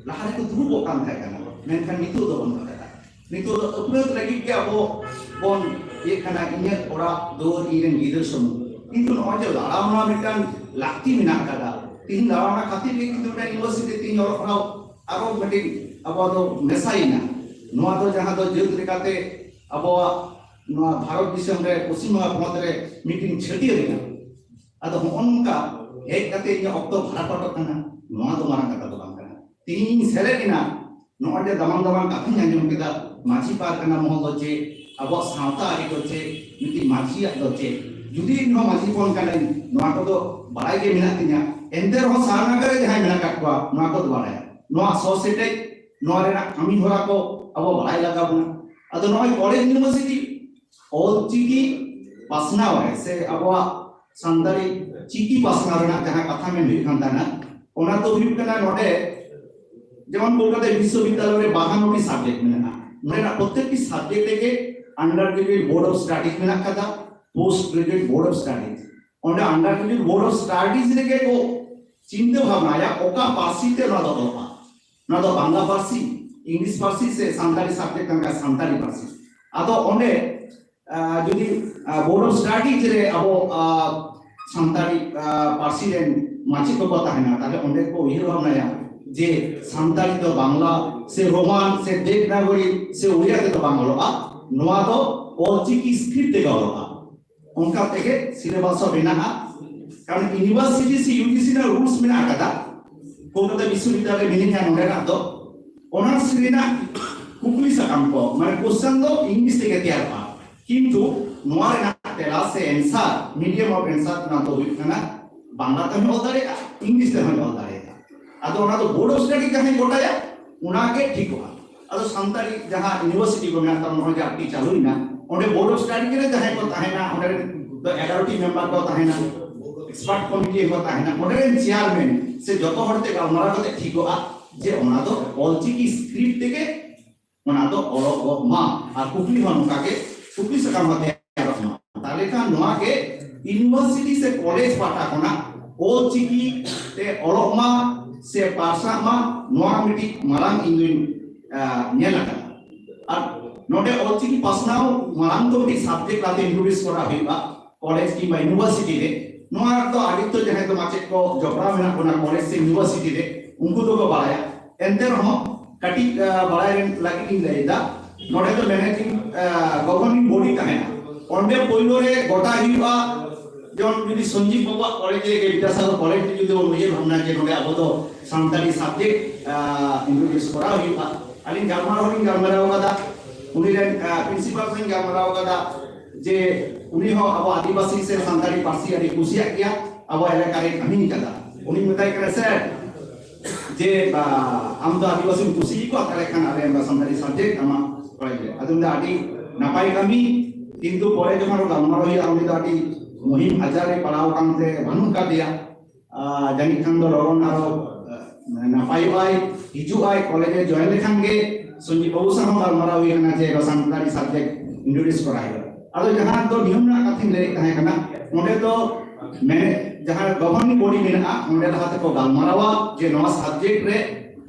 ᱞᱟᱦᱟ ᱨᱮᱠᱚ ᱫᱩᱲᱩᱵᱚᱜ ᱠᱟᱱ ᱛᱟᱦᱮᱸ ᱠᱟᱱᱟ, ᱢᱮᱱᱠᱷᱟᱱ ᱱᱤᱛᱚᱜ ᱫᱚ ᱵᱟᱹᱱᱩᱜ ᱟᱠᱟᱫᱟ᱾ ᱱᱤᱛᱚᱜ ᱫᱚ ᱟᱹᱯᱱᱟᱹᱛ ᱞᱟᱹᱜᱤᱫ ᱜᱮ ᱟᱵᱚ ᱵᱚᱱ ᱤᱭᱟᱹᱜ ᱠᱟᱱᱟ, ᱤᱧᱟᱹᱜ ᱚᱲᱟᱜ ᱫᱩᱣᱟᱹᱨ, ᱤᱧ ᱨᱮᱱ ᱜᱤᱫᱟᱹᱨ ᱥᱩᱢᱩᱝ᱾ ᱠᱤᱱᱛᱩ ᱱᱚᱜᱼᱚᱭ ᱡᱮ ᱞᱟᱲᱟᱣᱱᱟ ᱢᱤᱫᱴᱟᱝ ᱞᱟᱹᱠᱛᱤ ᱢᱮᱱᱟᱜ ᱟᱠᱟᱫᱟ, ᱛᱤᱦᱤᱧ ᱞᱟᱲᱟᱣᱱᱟ ᱠᱷᱟᱹᱛᱤᱨ ᱜᱮ ᱠᱤᱱᱛᱩ ᱢᱤᱫᱴᱟᱝ ᱤᱭᱩᱱᱤᱵᱷᱟᱨᱥᱤᱴᱤ ᱛᱤᱦᱤᱧ ᱚᱞᱚᱜ ᱯᱟᱲᱦᱟᱣ ᱟᱨᱚ ᱢᱤᱫᱴᱤᱡ ᱟᱵᱚᱣᱟᱜ ᱫᱚ ᱢᱮᱥᱟᱭᱮᱱᱟ᱾ ᱱᱚᱣᱟ ᱫᱚ ᱡᱟᱦᱟᱸ ᱫᱚ ᱡᱟᱹᱛ ᱞᱮᱠᱟᱛᱮ ᱟᱵᱚᱣᱟᱜ ᱱᱚᱣᱟ ᱵᱷᱟᱨᱚᱛ ᱫᱤᱥᱚᱢ ᱨᱮ, ᱯᱚᱥᱪᱤᱢ ᱵᱟᱝᱞᱟ ᱯᱚᱱᱚᱛ ᱨᱮ ᱢᱤᱫᱴᱤᱱ ᱪᱷᱟᱹᱴᱭᱟᱹᱨ ᱮᱱᱟ᱾ ᱟᱫᱚ ᱦᱚᱸᱜᱼᱚ ᱱᱚᱝᱠᱟ ᱦᱮᱡ ᱠᱟᱛᱮ ᱤᱧᱟᱹᱜ ᱚᱠᱛᱚ ᱵᱷᱟᱨᱟᱯᱟᱴᱚᱜ ᱠᱟᱱᱟ, ᱱᱚᱣᱟ ᱫᱚ ᱢᱟᱨᱟᱝ ᱠᱟᱛᱷᱟ ᱫᱚ ᱵᱟᱝ ᱠᱟᱱᱟ᱾ ᱛᱮᱦᱮᱧ ᱤᱧ ᱥᱮᱞᱮᱫ ᱮᱱᱟ, ᱱᱚᱜᱼᱚᱭ ᱡᱮ ᱫᱟᱢᱟᱱ ᱫᱟᱢᱟᱱ ᱠᱟᱛᱷᱟᱧ ᱟᱸᱡᱚᱢ ᱠᱮᱫᱟ, ᱢᱟᱹᱡᱷᱤ ᱯᱟᱨᱜᱟᱱᱟ ᱢᱚᱦᱚᱞ ᱫᱚ ᱪᱮᱫ, ᱟᱵᱚᱣᱟᱜ ᱥᱟᱶᱛᱟ ᱟᱹᱨᱤ ᱫᱚ ᱪᱮᱫ, ᱢᱤᱫᱴᱤᱡ ᱢᱟᱹᱡᱷᱤᱭᱟᱜ ᱫᱚ ᱪᱮᱫ, ᱡᱩᱫᱤ ᱤᱧ ᱦᱚᱸ ᱢᱟᱹᱡᱷᱤ ᱦᱚᱯᱚᱱ ᱠᱟᱹᱱᱟᱹᱧ, ᱱᱚᱣᱟ ᱠᱚᱫᱚ ᱵᱟᱲᱟᱭ ᱜᱮ ᱢᱮᱱᱟᱜ ᱛᱤᱧᱟ, ᱮᱱᱛᱮ ᱨᱮᱦᱚᱸ ᱥᱟᱨᱱᱟᱜᱟᱨ ᱨᱮ ᱡᱟᱦᱟᱸᱭ ᱢᱮᱱᱟᱜ ᱟᱠᱟᱫ ᱠᱚᱣᱟ, ᱱᱚᱣᱟ ᱠᱚᱫᱚ ᱵᱟᱲᱟᱭᱟ᱾ ᱱᱚᱣᱟ ᱥᱚ ᱥᱮᱴᱮᱡ ᱱᱚᱣᱟ ᱨᱮᱱᱟᱜ ᱠᱟᱹᱢᱤ ᱦᱚᱨᱟ ᱠᱚ ᱟᱵᱚ ᱵᱟᱲᱟᱭ ᱞᱟᱜᱟᱣ ᱵᱚᱱᱟ᱾ ᱟᱫᱚ ᱱᱚᱜᱼᱚᱭ ᱠᱚᱞᱮᱡᱽ ᱤᱭᱩᱱᱤᱵᱷᱟᱨᱥᱤᱴᱤ ᱚᱞ ᱪᱤᱠᱤ ᱯᱟᱥᱱᱟᱣ ᱨᱮ ᱥᱮ ᱟᱵᱚᱣᱟᱜ ᱥᱟᱱᱛᱟᱲᱤ ᱪᱤᱠᱤ ᱯᱟᱥᱱᱟᱣ ᱨᱮᱱᱟᱜ ᱡᱟᱦᱟᱸ ᱠᱟᱛᱷᱟ ᱢᱮᱱ ᱦᱩᱭᱩᱜ ᱠᱟᱱ ᱛᱟᱦᱮᱱᱟ, ᱚᱱᱟ ᱫᱚ ᱦᱩᱭᱩᱜ ᱠᱟᱱᱟ ᱱᱚᱰᱮ ᱡᱮᱢᱚᱱ ᱠᱳᱞᱠᱟᱛᱟ ᱵᱤᱥᱥᱚᱵᱤᱫᱽᱫᱟᱞᱚᱭ ᱨᱮ ᱵᱟᱦᱟᱱᱱᱚ ᱴᱤ ᱥᱟᱵᱡᱮᱠᱴ ᱢᱮᱱᱟᱜᱼᱟ᱾ ᱱᱚᱰᱮᱱᱟᱜ ᱯᱨᱚᱛᱮᱠᱴᱤ ᱥᱟᱵᱡᱮᱠᱴ ᱨᱮᱜᱮ under graduate board of studies ᱢᱮᱱᱟᱜ ᱠᱟᱫᱟ, post graduate board of studies. ᱚᱸᱰᱮ under graduate board of studies ᱨᱮᱜᱮ ᱠᱚ ᱪᱤᱱᱛᱟᱹ ᱵᱷᱟᱵᱽᱱᱟᱭᱟ ᱚᱠᱟ ᱯᱟᱹᱨᱥᱤ ᱛᱮ ᱱᱚᱣᱟ ᱫᱚ ᱚᱞᱚᱜᱼᱟ᱾ ᱱᱚᱣᱟ ᱫᱚ ᱵᱟᱝᱞᱟ ᱯᱟᱹᱨᱥᱤ, ᱤᱝᱞᱤᱥ ᱯᱟᱹᱨᱥᱤ ᱥᱮ ᱥᱟᱱᱛᱟᱲᱤ ᱥᱟᱵᱡᱮᱠᱴ ᱠᱟᱱ ᱠᱷᱟᱱ ᱥᱟᱱᱛᱟᱲᱤ ᱯᱟᱹᱨᱥᱤ᱾ ᱟᱫᱚ ᱚᱸᱰᱮ ᱟᱸ, ᱡᱩᱫᱤ ᱵᱳᱨᱰ ᱚᱯᱷ ᱥᱴᱟᱰᱤᱡ ᱨᱮ ᱟᱵᱚ ᱟᱸ, ᱥᱟᱱᱛᱟᱲᱤ ᱟᱸ, ᱯᱟᱹᱨᱥᱤ ᱨᱮᱱ ᱢᱟᱪᱮᱫ ᱠᱚᱠᱚ ᱛᱟᱦᱮᱱᱟ, ᱛᱟᱦᱞᱮ ᱚᱸᱰᱮ ᱠᱚ ᱩᱭᱦᱟᱹᱨ ᱵᱷᱟᱵᱽᱱᱟᱭᱟ ᱡᱮ ᱥᱟᱱᱛᱟᱲᱤ ᱫᱚ ᱵᱟᱝᱞᱟ ᱥᱮ ᱨᱳᱢᱟᱱ ᱥᱮ ᱫᱮᱵᱽᱱᱟᱜᱚᱨᱤ ᱥᱮ ᱳᱲᱤᱭᱟ ᱛᱮᱫᱚ ᱵᱟᱝ ᱚᱞᱚᱜᱼᱟ, ᱱᱚᱣᱟ ᱫᱚ ᱚᱞᱪᱤᱠᱤ ᱥᱠᱨᱤᱯᱴ ᱛᱮᱜᱮ ᱚᱞᱚᱜᱼᱟ᱾ ᱚᱱᱠᱟ ᱛᱮᱜᱮ ᱥᱤᱞᱮᱵᱟᱥ ᱦᱚᱸ ᱵᱮᱱᱟᱜᱼᱟ᱾ ᱠᱟᱨᱚᱱ ᱤᱭᱩᱱᱤᱵᱷᱟᱨᱥᱤᱴᱤ ᱥᱮ ᱭᱩᱡᱤᱥᱤ ᱨᱮᱱᱟᱜ ᱨᱩᱞᱥ ᱢᱮᱱᱟᱜ ᱟᱠᱟᱫᱟ, ᱠᱳᱞᱠᱟᱛᱟ ᱵᱤᱥᱥᱚᱵᱤᱫᱽᱫᱟᱞᱚᱭ ᱨᱮ ᱢᱤᱱᱟᱹᱧᱟ ᱱᱚᱰᱮᱱᱟᱜ ᱫᱚ, ᱚᱱᱟᱨᱥ ᱨᱮᱱᱟᱜ ᱠᱩᱠᱞᱤ ᱥᱟᱠᱟᱢ ᱠᱚ, ᱢᱟᱱᱮ ᱠᱳᱥᱪᱮᱱ ᱫᱚ ᱤᱝᱞᱤᱥ ᱛᱮᱜᱮ ᱛᱮᱭᱟᱨᱚᱜᱼᱟ, ᱠᱤᱱᱛᱩ ᱱᱚᱣᱟ ᱨᱮᱱᱟᱜ ᱛᱮᱞᱟ ᱥᱮ ᱮᱱᱥᱟᱨ, ᱢᱤᱰᱤᱭᱟᱢ ᱚᱯᱷ ᱮᱱᱥᱟᱨ ᱚᱱᱟ ᱫᱚ ᱦᱩᱭᱩᱜ ᱠᱟᱱᱟ ᱵᱟᱝᱞᱟ ᱛᱮᱦᱚᱸ ᱚᱞ ᱫᱟᱲᱮᱭᱟᱜᱼᱟ, ᱤᱝᱞᱤᱥ ᱛᱮᱦᱚᱸ ᱚᱞ ᱫᱟᱲᱮᱭᱟᱜᱼᱟ᱾ ᱟᱫᱚ ᱚᱱᱟ ᱫᱚ ᱵᱳᱨᱰ ᱚᱯᱷ ᱥᱴᱟᱰᱤ ᱡᱟᱦᱟᱸᱭ ᱜᱚᱴᱟᱭᱟ, ᱚᱱᱟ ᱜᱮ ᱴᱷᱤᱠᱚᱜᱼᱟ᱾ ᱟᱫᱚ ᱥᱟᱱᱛᱟᱲᱤ ᱡᱟᱦᱟᱸ ᱤᱭᱩᱱᱤᱵᱷᱟᱨᱥᱤᱴᱤ ᱠᱚ ᱢᱮᱱᱟᱜ ᱛᱟᱵᱚᱱᱟ, ᱱᱚᱜᱼᱚᱭ ᱡᱮ ᱟᱴᱴᱤ ᱪᱟᱹᱞᱩᱭᱮᱱᱟ, ᱚᱸᱰᱮ ᱵᱳᱨᱰ ᱚᱯᱷ ᱥᱴᱟᱰᱤ ᱨᱮ ᱡᱟᱦᱟᱸᱭ ᱠᱚ ᱛᱟᱦᱮᱱᱟ, ᱚᱸᱰᱮ ᱨᱮᱱ ᱫᱚ ᱮᱜᱟᱨᱚ ᱴᱤ ᱢᱮᱢᱵᱟᱨ ᱠᱚ ᱛᱟᱦᱮᱱᱟ, ᱮᱠᱥᱯᱟᱨᱴ ᱠᱚᱢᱤᱴᱤ ᱠᱚ ᱛᱟᱦᱮᱱᱟ, ᱚᱸᱰᱮ ᱨᱮᱱ ᱪᱮᱭᱟᱨᱢᱮᱱ ᱥᱮ ᱡᱚᱛᱚ ᱦᱚᱲ ᱛᱮ ᱜᱟᱞᱢᱟᱨᱟᱣ ᱠᱟᱛᱮ ᱴᱷᱤᱠᱚᱜᱼᱟ ᱡᱮ ᱚᱱᱟ ᱫᱚ ᱚᱞᱪᱤᱠᱤ ᱥᱠᱨᱤᱯᱴ ᱛᱮᱜᱮ ᱚᱱᱟ ᱫᱚ ᱚᱞᱚᱜᱚᱜ ᱢᱟ᱾ ᱟᱨ ᱠᱩᱠᱞᱤ ᱦᱚᱸ ᱱᱚᱝᱠᱟ ᱜᱮ ᱠᱩᱠᱞᱤ ᱥᱟᱠᱟᱢ ᱦᱚᱸ ᱛᱮᱭᱟᱨᱚᱜ ᱢᱟ᱾ ᱛᱟᱦᱞᱮ ᱠᱷᱟᱱ ᱱᱚᱣᱟ ᱜᱮ ᱤᱭᱩᱱᱤᱵᱷᱟᱨᱥᱤᱴᱤ ᱥᱮ ᱠᱚᱞᱮᱡᱽ ᱯᱟᱦᱴᱟ ᱠᱷᱚᱱᱟᱜ ᱚᱞᱪᱤᱠᱤ ᱛᱮ ᱚᱞᱚᱜ ᱢᱟ ᱥᱮ ᱯᱟᱥᱱᱟᱜ ᱢᱟ, ᱱᱚᱣᱟ ᱢᱤᱫᱴᱤᱡ ᱢᱟᱨᱟᱝ ᱤᱧ ᱫᱩᱧ, ᱟᱸ, ᱧᱮᱞ ᱟᱠᱟᱫᱟ᱾ ᱟᱨ ᱱᱚᱰᱮ ᱚᱞᱪᱤᱠᱤ ᱯᱟᱥᱱᱟᱣ ᱢᱟᱲᱟᱝ ᱫᱚ ᱢᱤᱫᱴᱤᱡ ᱥᱟᱵᱡᱮᱠᱴ ᱠᱟᱛᱮ ᱤᱱᱴᱨᱳᱰᱤᱭᱩᱥ ᱠᱚᱨᱟᱣ ᱦᱩᱭᱩᱜᱼᱟ, ᱠᱚᱞᱮᱡᱽ ᱠᱤᱝᱵᱟ ᱤᱭᱩᱱᱤᱵᱷᱟᱨᱥᱤᱴᱤ ᱨᱮ᱾ ᱱᱚᱣᱟ ᱫᱚ ᱟᱹᱰᱤ ᱩᱛᱟᱹᱨ ᱡᱟᱦᱟᱸᱭ ᱫᱚ ᱢᱟᱪᱮᱫ ᱠᱚ ᱡᱚᱯᱲᱟᱣ ᱢᱮᱱᱟᱜ ᱵᱚᱱᱟ ᱠᱚᱞᱮᱡᱽ ᱥᱮ ᱤᱭᱩᱱᱤᱵᱷᱟᱨᱥᱤᱴᱤ ᱨᱮ, ᱩᱱᱠᱩ ᱫᱚᱠᱚ ᱵᱟᱲᱟᱭᱟ᱾ ᱮᱱᱛᱮ ᱨᱮᱦᱚᱸ ᱠᱟᱹᱴᱤᱡ, ᱟᱸ, ᱵᱟᱲᱟᱭ ᱨᱮᱱ ᱞᱟᱹᱜᱤᱫ ᱤᱧ ᱞᱟᱹᱭ ᱮᱫᱟ, ᱱᱚᱰᱮ ᱫᱚ ᱢᱮᱱᱮᱡᱤᱝ, ᱟᱸ, ᱜᱚᱵᱷᱚᱨᱱᱤᱝ ᱵᱚᱰᱤ ᱛᱟᱦᱮᱱᱟ᱾ ᱚᱸᱰᱮ ᱯᱳᱭᱞᱳ ᱨᱮ ᱜᱚᱴᱟ ᱦᱩᱭᱩᱜᱼᱟ, ᱡᱮᱢᱚᱱ ᱡᱩᱫᱤ ᱥᱚᱧᱡᱤᱵᱽ ᱵᱟᱵᱩᱣᱟᱜ ᱠᱚᱞᱮᱡᱽ ᱨᱮ, ᱵᱤᱫᱽᱫᱟᱥᱟᱜᱚᱨ ᱠᱚᱞᱮᱡᱽ ᱨᱮ ᱡᱩᱫᱤ ᱵᱚᱱ ᱩᱭᱦᱟᱹᱨ ᱵᱷᱟᱵᱽᱱᱟ ᱡᱮ ᱱᱚᱰᱮ ᱟᱵᱚ ᱫᱚ ᱥᱟᱱᱛᱟᱲᱤ ᱥᱟᱵᱡᱮᱠᱴ, ᱟᱸ, ᱤᱱᱴᱨᱳᱰᱤᱭᱩᱥ ᱠᱚᱨᱟᱣ ᱦᱩᱭᱩᱜᱼᱟ, ᱟᱹᱞᱤᱧ ᱜᱟᱞᱢᱟᱨᱟᱣ ᱦᱚᱸᱞᱤᱧ ᱜᱟᱞᱢᱟᱨᱟᱣ ᱟᱠᱟᱫᱟ, ᱩᱱᱤ ᱨᱮᱱ, ᱟᱸ, ᱯᱨᱤᱱᱥᱤᱯᱟᱞ ᱥᱟᱶ ᱤᱧ ᱜᱟᱞᱢᱟᱨᱟᱣ ᱟᱠᱟᱫᱟ ᱡᱮ ᱩᱱᱤ ᱦᱚᱸ ᱟᱵᱚ ᱟᱹᱫᱤᱵᱟᱹᱥᱤ ᱥᱮ ᱥᱟᱱᱛᱟᱲᱤ ᱯᱟᱹᱨᱥᱤ ᱟᱹᱰᱤ ᱠᱩᱥᱤᱭᱟᱜ ᱜᱮᱭᱟ, ᱟᱵᱚ ᱮᱞᱟᱠᱟ ᱨᱮ ᱠᱟᱹᱢᱤ ᱟᱠᱟᱫᱟ᱾ ᱩᱱᱤ ᱢᱮᱛᱟᱭ ᱠᱟᱱᱟ, "ᱥᱮᱨ, ᱡᱮ ᱟᱢ ᱫᱚ ᱟᱹᱫᱤᱵᱟᱹᱥᱤᱢ ᱠᱩᱥᱤᱭᱟᱠᱚᱣᱟ, ᱛᱟᱦᱚᱞᱮ ᱠᱷᱟᱱ ᱟᱞᱮ ᱥᱟᱱᱛᱟᱲᱤ ᱥᱟᱵᱡᱮᱠᱴ ᱟᱢᱟᱜ ᱠᱚᱞᱮᱡᱽ ᱨᱮ᱾ ᱟᱫᱚ ᱢᱮᱱᱫᱟ ᱟᱹᱰᱤ ᱱᱟᱯᱟᱭ ᱠᱟᱹᱢᱤ, ᱠᱤᱱᱛᱩ ᱯᱚᱨᱮ ᱡᱚᱠᱷᱚᱱ ᱜᱟᱞᱢᱟᱨᱟᱣ ᱦᱩᱭᱩᱜᱼᱟ, ᱩᱱᱤ ᱫᱚ ᱟᱹᱰᱤ ᱢᱩᱦᱤᱢ ᱟᱡᱟᱨ ᱨᱮ ᱯᱟᱲᱟᱣ ᱟᱠᱟᱱ ᱛᱮ ᱵᱟᱹᱱᱩᱜ ᱟᱠᱟᱫᱮᱭᱟ᱾ ᱡᱟᱹᱱᱤᱡ ᱠᱷᱟᱱ ᱫᱚ ᱞᱚᱜᱚᱱ ᱟᱨᱚ ᱱᱟᱯᱟᱭᱚᱜᱼᱟᱭ, ᱦᱤᱡᱩᱜᱼᱟᱭ᱾ ᱠᱚᱞᱮᱡᱽ ᱨᱮ ᱡᱚᱭᱮᱱ ᱞᱮᱠᱷᱟᱱ ᱜᱮ ᱥᱚᱧᱡᱤᱵ ᱵᱟᱹᱵᱩ ᱥᱟᱶ ᱦᱚᱸ ᱜᱟᱞᱢᱟᱨᱟᱣ ᱦᱩᱭ ᱟᱠᱟᱱᱟ ᱡᱮ ᱥᱟᱱᱛᱟᱲᱤ ᱥᱟᱵᱡᱮᱠᱴ ᱤᱱᱴᱨᱳᱰᱤᱭᱩᱥ ᱠᱚᱨᱟᱣ ᱦᱩᱭᱩᱜᱼᱟ᱾ ᱟᱫᱚ ᱡᱟᱦᱟᱸ ᱫᱚ ᱱᱤᱭᱚᱢ ᱨᱮᱱᱟᱜ ᱠᱟᱛᱷᱟᱧ ᱞᱟᱹᱭᱮᱫ ᱛᱟᱦᱮᱸ ᱠᱟᱱᱟ, ᱚᱸᱰᱮ ᱫᱚ ᱢᱮᱱᱮᱫ ᱡᱟᱦᱟᱸ ᱜᱚᱵᱷᱚᱨᱱᱤᱝ ᱵᱚᱰᱤ ᱢᱮᱱᱟᱜᱼᱟ, ᱚᱸᱰᱮ ᱞᱟᱦᱟ ᱛᱮᱠᱚ ᱜᱟᱞᱢᱟᱨᱟᱣᱟ ᱡᱮ ᱱᱚᱣᱟ ᱥᱟᱵᱡᱮᱠᱴ ᱨᱮ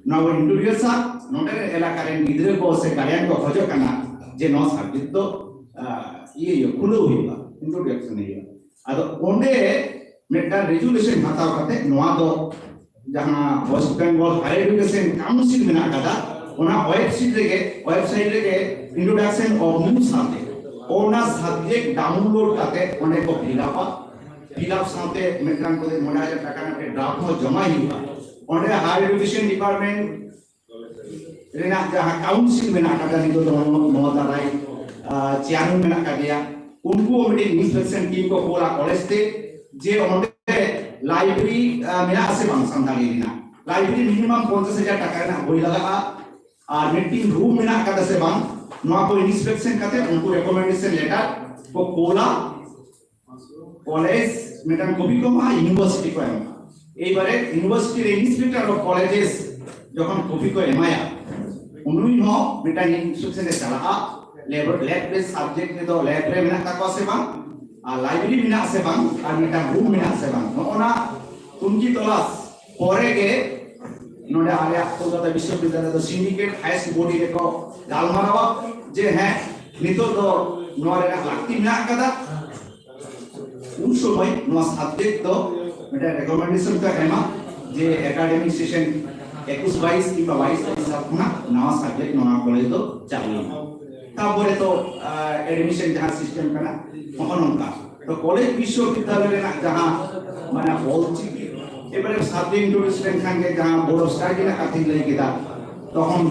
ᱱᱚᱣᱟ ᱵᱚᱱ ᱤᱱᱴᱨᱳᱰᱤᱭᱩᱥᱟ, ᱱᱚᱰᱮ ᱨᱮᱱ ᱮᱞᱟᱠᱟ ᱨᱮᱱ ᱜᱤᱫᱽᱨᱟᱹ ᱠᱚ ᱥᱮ ᱜᱟᱨᱰᱤᱭᱟᱱ ᱠᱚ ᱠᱷᱚᱡᱚᱜ ᱠᱟᱱᱟ ᱡᱮ ᱱᱚᱣᱟ ᱥᱟᱵᱡᱮᱠᱴ ᱫᱚ ᱤᱭᱟᱹ ᱦᱩᱭᱩᱜᱼᱟ, ᱠᱷᱩᱞᱟᱹᱣ ᱦᱩᱭᱩᱜᱼᱟ, ᱤᱱᱴᱨᱳᱰᱟᱠᱥᱚᱱ ᱦᱩᱭᱩᱜᱼᱟ᱾ ᱟᱫᱚ ᱚᱸᱰᱮ ᱢᱤᱫᱴᱟᱝ ᱨᱮᱡᱩᱞᱮᱥᱚᱱ ᱦᱟᱛᱟᱣ ᱠᱟᱛᱮ ᱱᱚᱣᱟ ᱫᱚ ᱡᱟᱦᱟᱸ West Bengal higher education council ᱢᱮᱱᱟᱜ ᱠᱟᱫᱟ, ᱚᱱᱟ ᱳᱭᱮᱵᱥᱟᱭᱤᱴ ᱨᱮᱜᱮ, ᱳᱭᱮᱵᱥᱟᱭᱤᱴ ᱨᱮᱜᱮ introduction of new subject, ᱚᱱᱟ ᱥᱟᱵᱡᱮᱠᱴ ᱰᱟᱣᱩᱱᱞᱳᱰ ᱠᱟᱛᱮ ᱚᱸᱰᱮ ᱠᱚ ᱯᱷᱤᱞᱟᱯᱟ᱾ ᱯᱷᱤᱞᱟᱯ ᱥᱟᱶᱛᱮ ᱢᱤᱫᱴᱟᱝ ᱠᱚᱨᱮ ᱢᱚᱬᱮ ᱦᱟᱡᱟᱨ ᱴᱟᱠᱟ ᱨᱮᱱᱟᱜ ᱰᱨᱟᱯᱴ ᱦᱚᱸ ᱡᱚᱢᱟᱭ ᱦᱩᱭᱩᱜᱼᱟ᱾ ᱚᱸᱰᱮ ᱦᱟᱭᱟᱨ ᱮᱰᱩᱠᱮᱥᱚᱱ ᱰᱤᱯᱟᱨᱴᱢᱮᱱᱴ ᱨᱮᱱᱟᱜ ᱡᱟᱦᱟᱸ ᱠᱟᱣᱩᱱᱥᱤᱞ ᱢᱮᱱᱟᱜ ᱟᱠᱟᱫᱟ, ᱱᱤᱛᱚᱜ ᱫᱚ ᱱᱚᱣᱟ ᱫᱟᱨᱟᱭ ᱪᱮᱭᱟᱨᱢᱮᱱ ᱢᱮᱱᱟᱜ ᱟᱠᱟᱫᱮᱭᱟ, ᱩᱱᱠᱩ ᱦᱚᱸ ᱢᱤᱫᱴᱤᱡ ᱤᱱᱥᱯᱮᱠᱥᱚᱱ ᱴᱤᱢ ᱠᱚ ᱠᱳᱞᱟ ᱠᱚᱞᱮᱡᱽ ᱛᱮ, ᱡᱮ ᱚᱸᱰᱮ ᱞᱟᱭᱵᱨᱮᱨᱤ ᱢᱮᱱᱟᱜ ᱟᱥᱮ ᱵᱟᱝ ᱥᱟᱱᱛᱟᱲᱤ ᱨᱮᱱᱟᱜ᱾ ᱞᱟᱭᱵᱨᱮᱨᱤ ᱢᱤᱱᱤᱢᱟᱢ ᱯᱚᱧᱪᱟᱥ ᱦᱟᱡᱟᱨ ᱴᱟᱠᱟ ᱨᱮᱱᱟᱜ ᱵᱳᱭ ᱞᱟᱜᱟᱜᱼᱟ, ᱟᱨ ᱢᱤᱫᱴᱤᱡ ᱨᱩᱢ ᱢᱮᱱᱟᱜ ᱟᱠᱟᱫᱟ ᱥᱮ ᱵᱟᱝ, ᱱᱚᱣᱟ ᱠᱚ ᱤᱱᱥᱯᱮᱠᱥᱚᱱ ᱠᱟᱛᱮ ᱩᱱᱠᱩ ᱨᱮᱠᱚᱢᱮᱱᱰᱮᱥᱚᱱ ᱞᱮᱴᱟᱨ ᱠᱚ ᱠᱳᱞᱟ᱾ ᱠᱚᱞᱮᱡᱽ ᱢᱤᱫᱴᱟᱝ ᱠᱚᱯᱤ ᱠᱚ ᱮᱢᱟ, ᱤᱭᱩᱱᱤᱵᱷᱟᱨᱥᱤᱴᱤ ᱠᱚ ᱮᱢᱟ᱾ ᱮᱭᱵᱟᱨᱮ ᱤᱭᱩᱱᱤᱵᱷᱟᱨᱥᱤᱴᱤ ᱨᱮ ᱤᱱᱥᱯᱮᱠᱴᱚᱨ ᱚᱯᱷ ᱠᱚᱞᱮᱡᱮᱥ ᱡᱚᱠᱷᱚᱱ ᱠᱚᱯᱤ ᱠᱚ ᱮᱢᱟᱭᱟ, ᱩᱱᱤ ᱦᱚᱸ ᱢᱤᱫᱴᱟᱝ ᱤᱱᱥᱯᱮᱠᱥᱚᱱ ᱮ ᱪᱟᱞᱟᱜᱼᱟ, ᱞᱮᱵ, ᱞᱮᱵ ᱵᱮᱥ ᱥᱟᱵᱡᱮᱠᱴ ᱨᱮᱫᱚ ᱞᱮᱵ ᱨᱮ ᱢᱮᱱᱟᱜ ᱛᱟᱠᱚᱣᱟ ᱥᱮ ᱵᱟᱝ, ᱟᱨ ᱞᱟᱭᱵᱨᱮᱨᱤ ᱢᱮᱱᱟᱜᱼᱟ ᱥᱮ ᱵᱟᱝ, ᱟᱨ ᱢᱤᱫᱴᱟᱝ ᱨᱩᱢ ᱢᱮᱱᱟᱜᱼᱟ ᱥᱮ ᱵᱟᱝ, ᱱᱚᱜᱼᱚ ᱱᱟ ᱛᱩᱱᱠᱷᱤ ᱛᱚᱞᱟᱥ ᱯᱚᱨᱮ ᱜᱮ ᱱᱚᱰᱮ ᱟᱞᱮᱭᱟᱜ ᱠᱳᱞᱠᱟᱛᱟ ᱵᱤᱥᱥᱚᱵᱤᱫᱽᱫᱟᱞᱚᱭ ᱫᱚ ᱥᱤᱱᱰᱤᱠᱮᱴ ᱦᱟᱭᱮᱥᱴ ᱵᱚᱰᱤ ᱨᱮᱠᱚ ᱜᱟᱞᱢᱟᱨᱟᱣᱟ ᱡᱮ ᱦᱮᱸ, ᱱᱤᱛᱚᱜ ᱫᱚ ᱱᱚᱣᱟ ᱨᱮᱱᱟᱜ ᱞᱟᱹᱠᱛᱤ ᱢᱮᱱᱟᱜ ᱟᱠᱟᱫᱟ᱾ ᱩᱱ ᱥᱚᱢᱚᱭ ᱱᱚᱣᱟ ᱥᱟᱵᱡᱮᱠᱴ ᱫᱚ ᱢᱤᱫᱴᱮᱱ ᱨᱮᱠᱚᱢᱮᱱᱰᱮᱥᱚᱱ ᱠᱚ ᱮᱢᱟ ᱡᱮ ᱮᱠᱟᱰᱮᱢᱤᱠ ᱥᱮᱥᱚᱱ ᱮᱠᱩᱥ ᱵᱟᱭᱤᱥ ᱠᱤᱝᱵᱟ ᱵᱟᱭᱤᱥ ᱛᱮᱭᱤᱥ ᱥᱟᱞ ᱠᱷᱚᱱᱟᱜ ᱱᱟᱣᱟ ᱥᱟᱵᱡᱮᱠᱴ ᱱᱚᱣᱟ ᱠᱚᱞᱮᱡᱽ ᱫᱚ ᱪᱟᱹᱞᱩᱭᱮᱱᱟ᱾ ᱛᱟᱨᱯᱚᱨᱮ ᱛᱚ ᱮᱰᱢᱤᱥᱚᱱ ᱡᱟᱦᱟᱸ ᱥᱤᱥᱴᱮᱢ ᱠᱟᱱᱟ, ᱱᱚᱜᱼᱚ ᱱᱚᱝᱠᱟ᱾ ᱛᱚ ᱠᱚᱞᱮᱡᱽ ᱵᱤᱥᱥᱚᱵᱤᱫᱽᱫᱟᱞᱚᱭ ᱨᱮᱱᱟᱜ ᱡᱟᱦᱟᱸ ᱢᱟᱱᱮ ᱚᱞᱪᱤᱠᱤ ᱮᱵᱟᱨᱮ ᱥᱟᱵᱡᱮᱠᱴ ᱤᱱᱴᱨᱳᱰᱤᱭᱩᱥ ᱞᱮᱱᱠᱷᱟᱱ ᱜᱮ ᱡᱟᱦᱟᱸ ᱵᱳᱨᱰ ᱚᱯᱷ ᱥᱴᱟᱰᱤ ᱨᱮᱱᱟᱜ ᱠᱟᱛᱷᱟᱧ ᱞᱟᱹᱭ ᱠᱮᱫᱟ, ᱛᱚᱠᱷᱚᱱ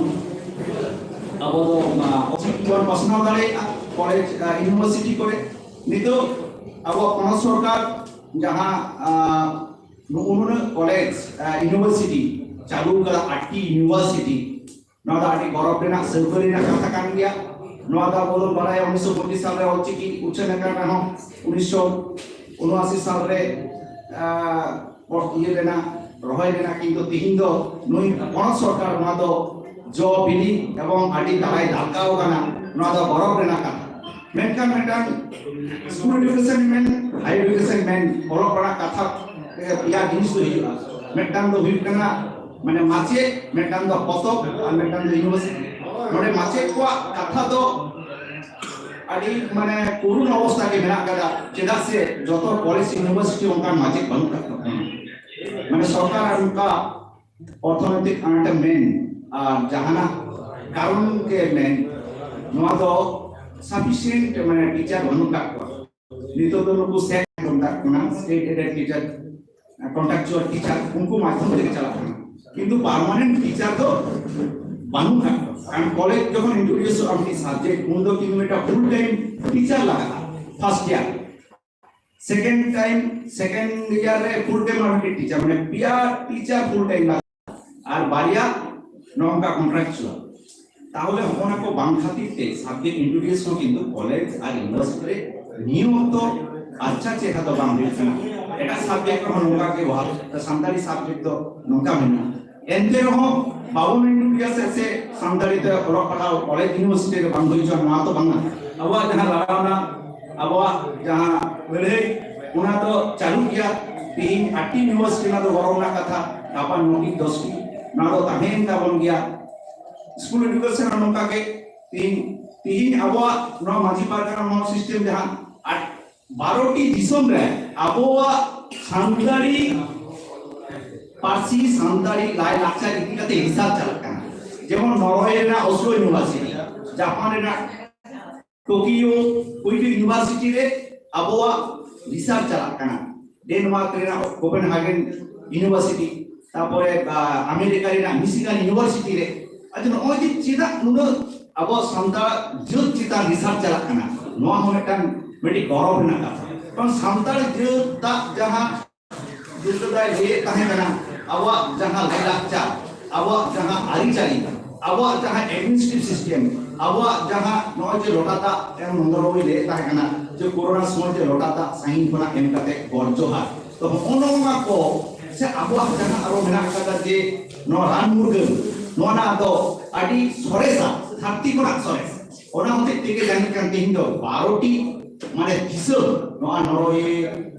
ᱟᱵᱚ ᱫᱚ ᱚᱱᱟ ᱚᱞᱪᱤᱠᱤ ᱵᱚᱱ ᱯᱟᱥᱱᱟᱣ ᱫᱟᱲᱮᱭᱟᱜᱼᱟ ᱠᱚᱞᱮᱡᱽ, ᱤᱭᱩᱱᱤᱵᱷᱟᱨᱥᱤᱴᱤ ᱠᱚᱨᱮ᱾ ᱱᱤᱛᱚᱜ ᱟᱵᱚᱣᱟᱜ ᱯᱚᱱᱚᱛ ᱥᱚᱨᱠᱟᱨ ᱡᱟᱦᱟᱸ ᱱᱩᱱᱟᱹᱜ ᱠᱚᱞᱮᱡᱽ, ᱤᱭᱩᱱᱤᱵᱷᱟᱨᱥᱤᱴᱤ ᱪᱟᱹᱞᱩ ᱠᱟᱫᱟ ᱟᱴᱴᱤ ᱤᱭᱩᱱᱤᱵᱷᱟᱨᱥᱤᱴᱤ᱾ ᱱᱚᱣᱟ ᱫᱚ ᱟᱹᱰᱤ ᱜᱚᱨᱚᱵᱽ ᱨᱮᱱᱟᱜ ᱥᱟᱹᱣᱠᱟᱹ ᱨᱮᱱᱟᱜ ᱠᱟᱛᱷᱟ ᱠᱟᱱ ᱜᱮᱭᱟ᱾ ᱱᱚᱣᱟ ᱫᱚ ᱟᱵᱚ ᱵᱚᱱ ᱵᱟᱲᱟᱭᱟ, ᱩᱱᱤᱥᱥᱚ ᱯᱚᱸᱪᱤᱥ ᱥᱟᱞ ᱨᱮ ᱚᱞᱪᱤᱠᱤ ᱩᱪᱷᱟᱹᱱ ᱟᱠᱟᱱ ᱨᱮᱦᱚᱸ, ᱩᱱᱤᱥᱥᱚ ᱩᱱᱩᱟᱥᱤ ᱥᱟᱞ ᱨᱮ, ᱟᱸ, ᱤᱭᱟᱹ ᱨᱮᱱᱟᱜ, ᱨᱚᱦᱚᱭ ᱨᱮᱱᱟᱜ, ᱠᱤᱱᱛᱩ ᱛᱤᱦᱤᱧ ᱫᱚ ᱱᱩᱭ ᱯᱚᱱᱚᱛ ᱥᱚᱨᱠᱟᱨ ᱱᱚᱣᱟ ᱫᱚ ᱡᱚ ᱵᱤᱞᱤ ᱮᱵᱚᱝ ᱟᱹᱰᱤ ᱫᱟᱨᱟᱭ ᱫᱟᱨᱠᱟᱣ ᱠᱟᱱᱟ᱾ ᱱᱚᱣᱟ ᱫᱚ ᱜᱚᱨᱚᱵᱽ ᱨᱮᱱᱟᱜ ᱠᱟᱛᱷᱟ᱾ ᱢᱮᱱᱠᱷᱟᱱ ᱢᱤᱫᱴᱟᱝ ᱥᱠᱩᱞ ᱮᱰᱩᱠᱮᱥᱚᱱ ᱢᱮᱱ, ᱦᱟᱭᱟᱨ ᱮᱰᱩᱠᱮᱥᱚᱱ ᱢᱮᱱ, ᱚᱞᱚᱜ ᱯᱟᱲᱦᱟᱜ ᱠᱟᱛᱷᱟ ᱨᱮ ᱯᱮᱭᱟ ᱡᱤᱱᱤᱥ ᱫᱚ ᱦᱤᱡᱩᱜᱼᱟ᱾ ᱢᱤᱫᱴᱟᱝ ᱫᱚ ᱦᱩᱭᱩᱜ ᱠᱟᱱᱟ ᱢᱟᱱᱮ ᱢᱟᱪᱮᱫ, ᱢᱤᱫᱴᱟᱝ ᱫᱚ ᱯᱚᱛᱚᱵ, ᱟᱨ ᱢᱤᱫᱴᱟᱝ ᱫᱚ ᱤᱭᱩᱱᱤᱵᱷᱟᱨᱥᱤᱴᱤ᱾ ᱱᱚᱰᱮ ᱢᱟᱪᱮᱫ ᱠᱚᱣᱟᱜ ᱠᱟᱛᱷᱟ ᱫᱚ ᱟᱹᱰᱤ ᱢᱟᱱᱮ ᱠᱚᱨᱩᱱ ᱚᱵᱚᱥᱛᱟ ᱜᱮ ᱢᱮᱱᱟᱜ ᱠᱟᱫᱟ, ᱪᱮᱫᱟᱜ ᱥᱮ ᱡᱚᱛᱚ ᱠᱚᱞᱮᱡᱽ ᱤᱭᱩᱱᱤᱵᱷᱟᱨᱥᱤᱴᱤ ᱚᱱᱠᱟᱱ ᱢᱟᱪᱮᱫ ᱵᱟᱹᱱᱩᱜ ᱠᱟᱜ ᱠᱚᱣᱟ᱾ ᱢᱟᱱᱮ ᱥᱚᱨᱠᱟᱨ ᱚᱱᱠᱟ ᱚᱨᱛᱷᱚᱱᱳᱭᱛᱤᱠ ᱟᱱᱟᱴ ᱢᱮᱱ ᱟᱨ ᱡᱟᱦᱟᱱᱟᱜ ᱠᱟᱨᱚᱱ ᱜᱮ ᱢᱮᱱ, ᱱᱚᱣᱟ ᱫᱚ ᱥᱟᱯᱷᱤᱥᱤᱭᱮᱱᱴ ᱢᱟᱱᱮ ᱴᱤᱪᱟᱨ ᱵᱟᱹᱱᱩᱜ ᱠᱟᱜ ᱠᱚᱣᱟ᱾ ᱱᱤᱛᱚᱜ ᱫᱚ ᱱᱩᱠᱩ ᱥᱮᱴ ᱠᱚ ᱢᱮᱛᱟᱜ ᱠᱟᱱᱟ, ᱥᱴᱮᱴ ᱮᱰᱮᱰ ᱴᱤᱪᱟᱨ, ᱠᱚᱱᱴᱨᱟᱠᱪᱩᱣᱟᱞ ᱴᱤᱪᱟᱨ, ᱩᱱᱠᱩ ᱢᱟᱫᱽᱫᱷᱚᱢ ᱛᱮᱜᱮ ᱪᱟᱞᱟᱜ ᱠᱟᱱᱟ, ᱠᱤᱱᱛᱩ ᱯᱟᱨᱢᱟᱱᱮᱱᱴ ᱴᱤᱪᱟᱨ ᱫᱚ ᱵᱟᱹᱱᱩᱜ ᱠᱟᱜ ᱠᱚᱣᱟ᱾ ᱠᱟᱨᱚᱱ ᱠᱚᱞᱮᱡᱽ ᱡᱚᱠᱷᱚᱱ ᱤᱱᱴᱨᱳᱰᱤᱭᱩᱥᱚᱜᱼᱟ ᱢᱤᱫᱴᱤᱡ ᱥᱟᱵᱡᱮᱠᱴ, ᱩᱱ ᱫᱚ ᱠᱤᱱᱛᱩ ᱢᱤᱫᱴᱟᱝ ᱯᱷᱩᱞ ᱴᱟᱭᱤᱢ ᱴᱤᱪᱟᱨ ᱞᱟᱜᱟᱜᱼᱟ first year. Second time, second year ᱨᱮ ᱯᱷᱩᱞ ᱴᱟᱭᱤᱢ ᱟᱨ ᱢᱤᱫᱴᱤᱡ ᱴᱤᱪᱟᱨ, ᱢᱟᱱᱮ ᱯᱮᱭᱟ ᱴᱤᱪᱟᱨ ᱯᱷᱩᱞ ᱴᱟᱭᱤᱢ ᱞᱟᱜᱟᱜᱼᱟ, ᱟᱨ ᱵᱟᱨᱭᱟ ᱱᱚᱝᱠᱟ ᱠᱚᱱᱴᱨᱟᱠᱪᱩᱣᱟᱞ᱾ ᱛᱟᱦᱚᱞᱮ ᱦᱚᱸᱜᱼᱚ ᱱᱟ ᱠᱚ ᱵᱟᱝ ᱠᱷᱟᱹᱛᱤᱨ ᱛᱮ ᱥᱟᱵᱡᱮᱠᱴ ᱤᱱᱴᱨᱳᱰᱤᱭᱩᱥ ᱦᱚᱸ ᱠᱤᱱᱛᱩ ᱠᱚᱞᱮᱡᱽ ᱟᱨ ᱤᱭᱩᱱᱤᱵᱷᱟᱨᱥᱤᱴᱤ ᱨᱮ ᱱᱤᱭᱟᱹ ᱚᱠᱛᱚ ᱟᱪᱪᱷᱟ ᱪᱮᱦᱨᱟ ᱫᱚ ᱵᱟᱝ ᱦᱩᱭᱩᱜ ᱠᱟᱱᱟ᱾ ᱮᱴᱟᱜ ᱥᱟᱵᱡᱮᱠᱴ ᱨᱮᱦᱚᱸ ᱱᱚᱝᱠᱟ ᱜᱮ ᱵᱟᱦᱟᱞ, ᱥᱟᱱᱛᱟᱲᱤ ᱥᱟᱵᱡᱮᱠᱴ ᱫᱚ ᱱᱚᱝᱠᱟ ᱢᱮᱱᱟᱜᱼᱟ᱾ ᱮᱱᱛᱮ ᱨᱮᱦᱚᱸ ᱵᱟᱵᱚᱱ ᱤᱱᱴᱨᱳᱰᱤᱭᱩᱥ ᱥᱮ ᱥᱟᱱᱛᱟᱲᱤ ᱛᱮ ᱚᱞᱚᱜ ᱯᱟᱲᱦᱟᱣ ᱠᱚᱞᱮᱡᱽ ᱤᱭᱩᱱᱤᱵᱷᱟᱨᱥᱤᱴᱤ ᱨᱮ ᱵᱟᱝ ᱦᱩᱭ ᱦᱚᱪᱚ, ᱱᱚᱣᱟ ᱫᱚ ᱵᱟᱝᱟ᱾ ᱟᱵᱚᱣᱟᱜ ᱡᱟᱦᱟᱸ ᱞᱟᱲᱟᱣᱱᱟ, ᱟᱵᱚᱣᱟᱜ ᱡᱟᱦᱟᱸ ᱞᱟᱹᱲᱦᱟᱹᱭ, ᱚᱱᱟ ᱫᱚ ᱪᱟᱹᱞᱩᱜ ᱜᱮᱭᱟ᱾ ᱛᱤᱦᱤᱧ ᱟᱴᱴᱤ ᱤᱭᱩᱱᱤᱵᱷᱟᱨᱥᱤᱴᱤ, ᱚᱱᱟ ᱫᱚ ᱜᱚᱨᱚᱵᱽ ᱨᱮᱱᱟᱜ ᱠᱟᱛᱷᱟ, ᱜᱟᱯᱟ ᱱᱚᱴᱤ ᱫᱚᱥᱴᱤ, ᱱᱚᱣᱟ ᱫᱚ ᱛᱟᱦᱮᱸᱭᱮᱱ ᱛᱟᱵᱚᱱ ᱜᱮᱭᱟ᱾ ᱥᱠᱩᱞ ᱮᱰᱩᱠᱮᱥᱚᱱ ᱦᱚᱸ ᱱᱚᱝᱠᱟ ᱜᱮ, ᱛᱤᱦᱤᱧ, ᱛᱤᱦᱤᱧ ᱟᱵᱚᱣᱟᱜ ᱱᱚᱣᱟ ᱢᱟᱹᱡᱷᱤ ᱯᱟᱨᱜᱟᱱᱟ ᱱᱚᱣᱟ ᱥᱤᱥᱴᱮᱢ ᱡᱟᱦᱟᱸ ᱟᱴ, ᱵᱟᱨᱚᱴᱤ ᱫᱤᱥᱚᱢ ᱨᱮ ᱟᱵᱚᱣᱟᱜ ᱥᱟᱱᱛᱟᱲᱤ ᱯᱟᱹᱨᱥᱤ, ᱥᱟᱱᱛᱟᱲᱤ ᱞᱟᱭ ᱞᱟᱠᱪᱟᱨ ᱤᱫᱤ ᱠᱟᱛᱮ ᱨᱤᱥᱟᱨᱪ ᱪᱟᱞᱟᱜ ᱠᱟᱱᱟ᱾ ᱡᱮᱢᱚᱱ ᱱᱚᱨᱣᱮ ᱨᱮᱱᱟᱜ ᱚᱥᱞᱳ ᱤᱭᱩᱱᱤᱵᱷᱟᱨᱥᱤᱴᱤ, ᱡᱟᱯᱟᱱ ᱨᱮᱱᱟᱜ ᱴᱳᱠᱤᱭᱳ ᱯᱩᱭᱞᱩ ᱤᱭᱩᱱᱤᱵᱷᱟᱨᱥᱤᱴᱤ ᱨᱮ ᱟᱵᱚᱣᱟᱜ ᱨᱤᱥᱟᱨᱪ ᱪᱟᱞᱟᱜ ᱠᱟᱱᱟ᱾ ᱰᱮᱱᱢᱟᱨᱠ ᱨᱮᱱᱟᱜ ᱠᱳᱯᱮᱱᱦᱟᱜᱮᱱ ᱤᱭᱩᱱᱤᱵᱷᱟᱨᱥᱤᱴᱤ, ᱛᱟᱨᱯᱚᱨᱮ, ᱟ, ᱟᱢᱮᱨᱤᱠᱟ ᱨᱮᱱᱟᱜ ᱢᱤᱥᱤᱜᱟᱱ ᱤᱭᱩᱱᱤᱵᱷᱟᱨᱥᱤᱴᱤ ᱨᱮ᱾ ᱟᱪᱪᱷᱟ, ᱱᱚᱜᱼᱚᱭ ᱡᱮ ᱪᱮᱫᱟᱜ ᱱᱩᱱᱟᱹᱜ ᱟᱵᱚ ᱥᱟᱱᱛᱟᱲ ᱡᱟᱹᱛ ᱪᱮᱛᱟᱱ ᱨᱤᱥᱟᱨᱪ ᱪᱟᱞᱟᱜ ᱠᱟᱱᱟ, ᱱᱚᱣᱟ ᱦᱚᱸ ᱢᱤᱫᱴᱟᱝ, ᱢᱤᱫᱴᱤᱡ ᱜᱚᱨᱚᱵᱽ ᱨᱮᱱᱟᱜ ᱠᱟᱛᱷᱟ᱾ ᱠᱟᱨᱚᱱ ᱥᱟᱱᱛᱟᱲ ᱡᱟᱹᱛᱟᱜ ᱡᱟᱦᱟᱸ ᱡᱩᱫᱟᱹ ᱫᱟᱭ ᱞᱟᱹᱭᱮᱫ ᱛᱟᱦᱮᱸ ᱠᱟᱱᱟ, ᱟᱵᱚᱣᱟᱜ ᱡᱟᱦᱟᱸ ᱞᱟᱭᱼᱞᱟᱠᱪᱟᱨ, ᱟᱵᱚᱣᱟᱜ ᱡᱟᱦᱟᱸ ᱟᱹᱨᱤᱪᱟᱹᱞᱤ, ᱟᱵᱚᱣᱟᱜ ᱡᱟᱦᱟᱸ administrative system, ᱟᱵᱚᱣᱟᱜ ᱡᱟᱦᱟᱸ ᱱᱚᱜᱼᱚᱭ ᱡᱮ ᱞᱚᱴᱟ ᱫᱟᱜ ᱮᱢ ᱱᱚᱱᱫᱚ ᱵᱟᱵᱩᱭ ᱞᱟᱹᱭᱮᱫ ᱛᱟᱦᱮᱸ ᱠᱟᱱᱟ ᱡᱮ ᱠᱳᱨᱳᱱᱟ ᱥᱚᱢᱚᱭ ᱡᱮ ᱞᱚᱴᱟ ᱫᱟᱜ ᱥᱟᱺᱜᱤᱧ ᱠᱷᱚᱱᱟᱜ ᱮᱢ ᱠᱟᱛᱮ ᱜᱚᱰ ᱡᱚᱦᱟᱨ, ᱛᱚ ᱦᱚᱸᱜᱼᱚ ᱱᱚᱣᱟ ᱠᱚ ᱥᱮ ᱟᱵᱚᱣᱟᱜ ᱡᱟᱦᱟᱸ ᱟᱨᱚ ᱢᱮᱱᱟᱜ ᱟᱠᱟᱫᱟ ᱡᱮ ᱱᱚᱣᱟ ᱨᱟᱱ ᱢᱩᱨᱜᱟᱹᱱ, ᱱᱚᱣᱟ ᱨᱮᱱᱟᱜ ᱫᱚ ᱟᱹᱰᱤ ᱥᱚᱨᱮᱥᱟ, ᱫᱷᱟᱹᱨᱛᱤ ᱠᱷᱚᱱᱟᱜ ᱥᱚᱨᱮᱥ᱾ ᱚᱱᱟ ᱦᱚᱛᱮᱡ ᱛᱮᱜᱮ ᱡᱟᱹᱱᱤᱡ ᱠᱷᱟᱱ ᱛᱮᱦᱮᱧ ᱫᱚ ᱵᱟᱨᱚᱴᱤ ᱢᱟᱱᱮ ᱫᱤᱥᱚᱢ, ᱱᱚᱣᱟ Norway,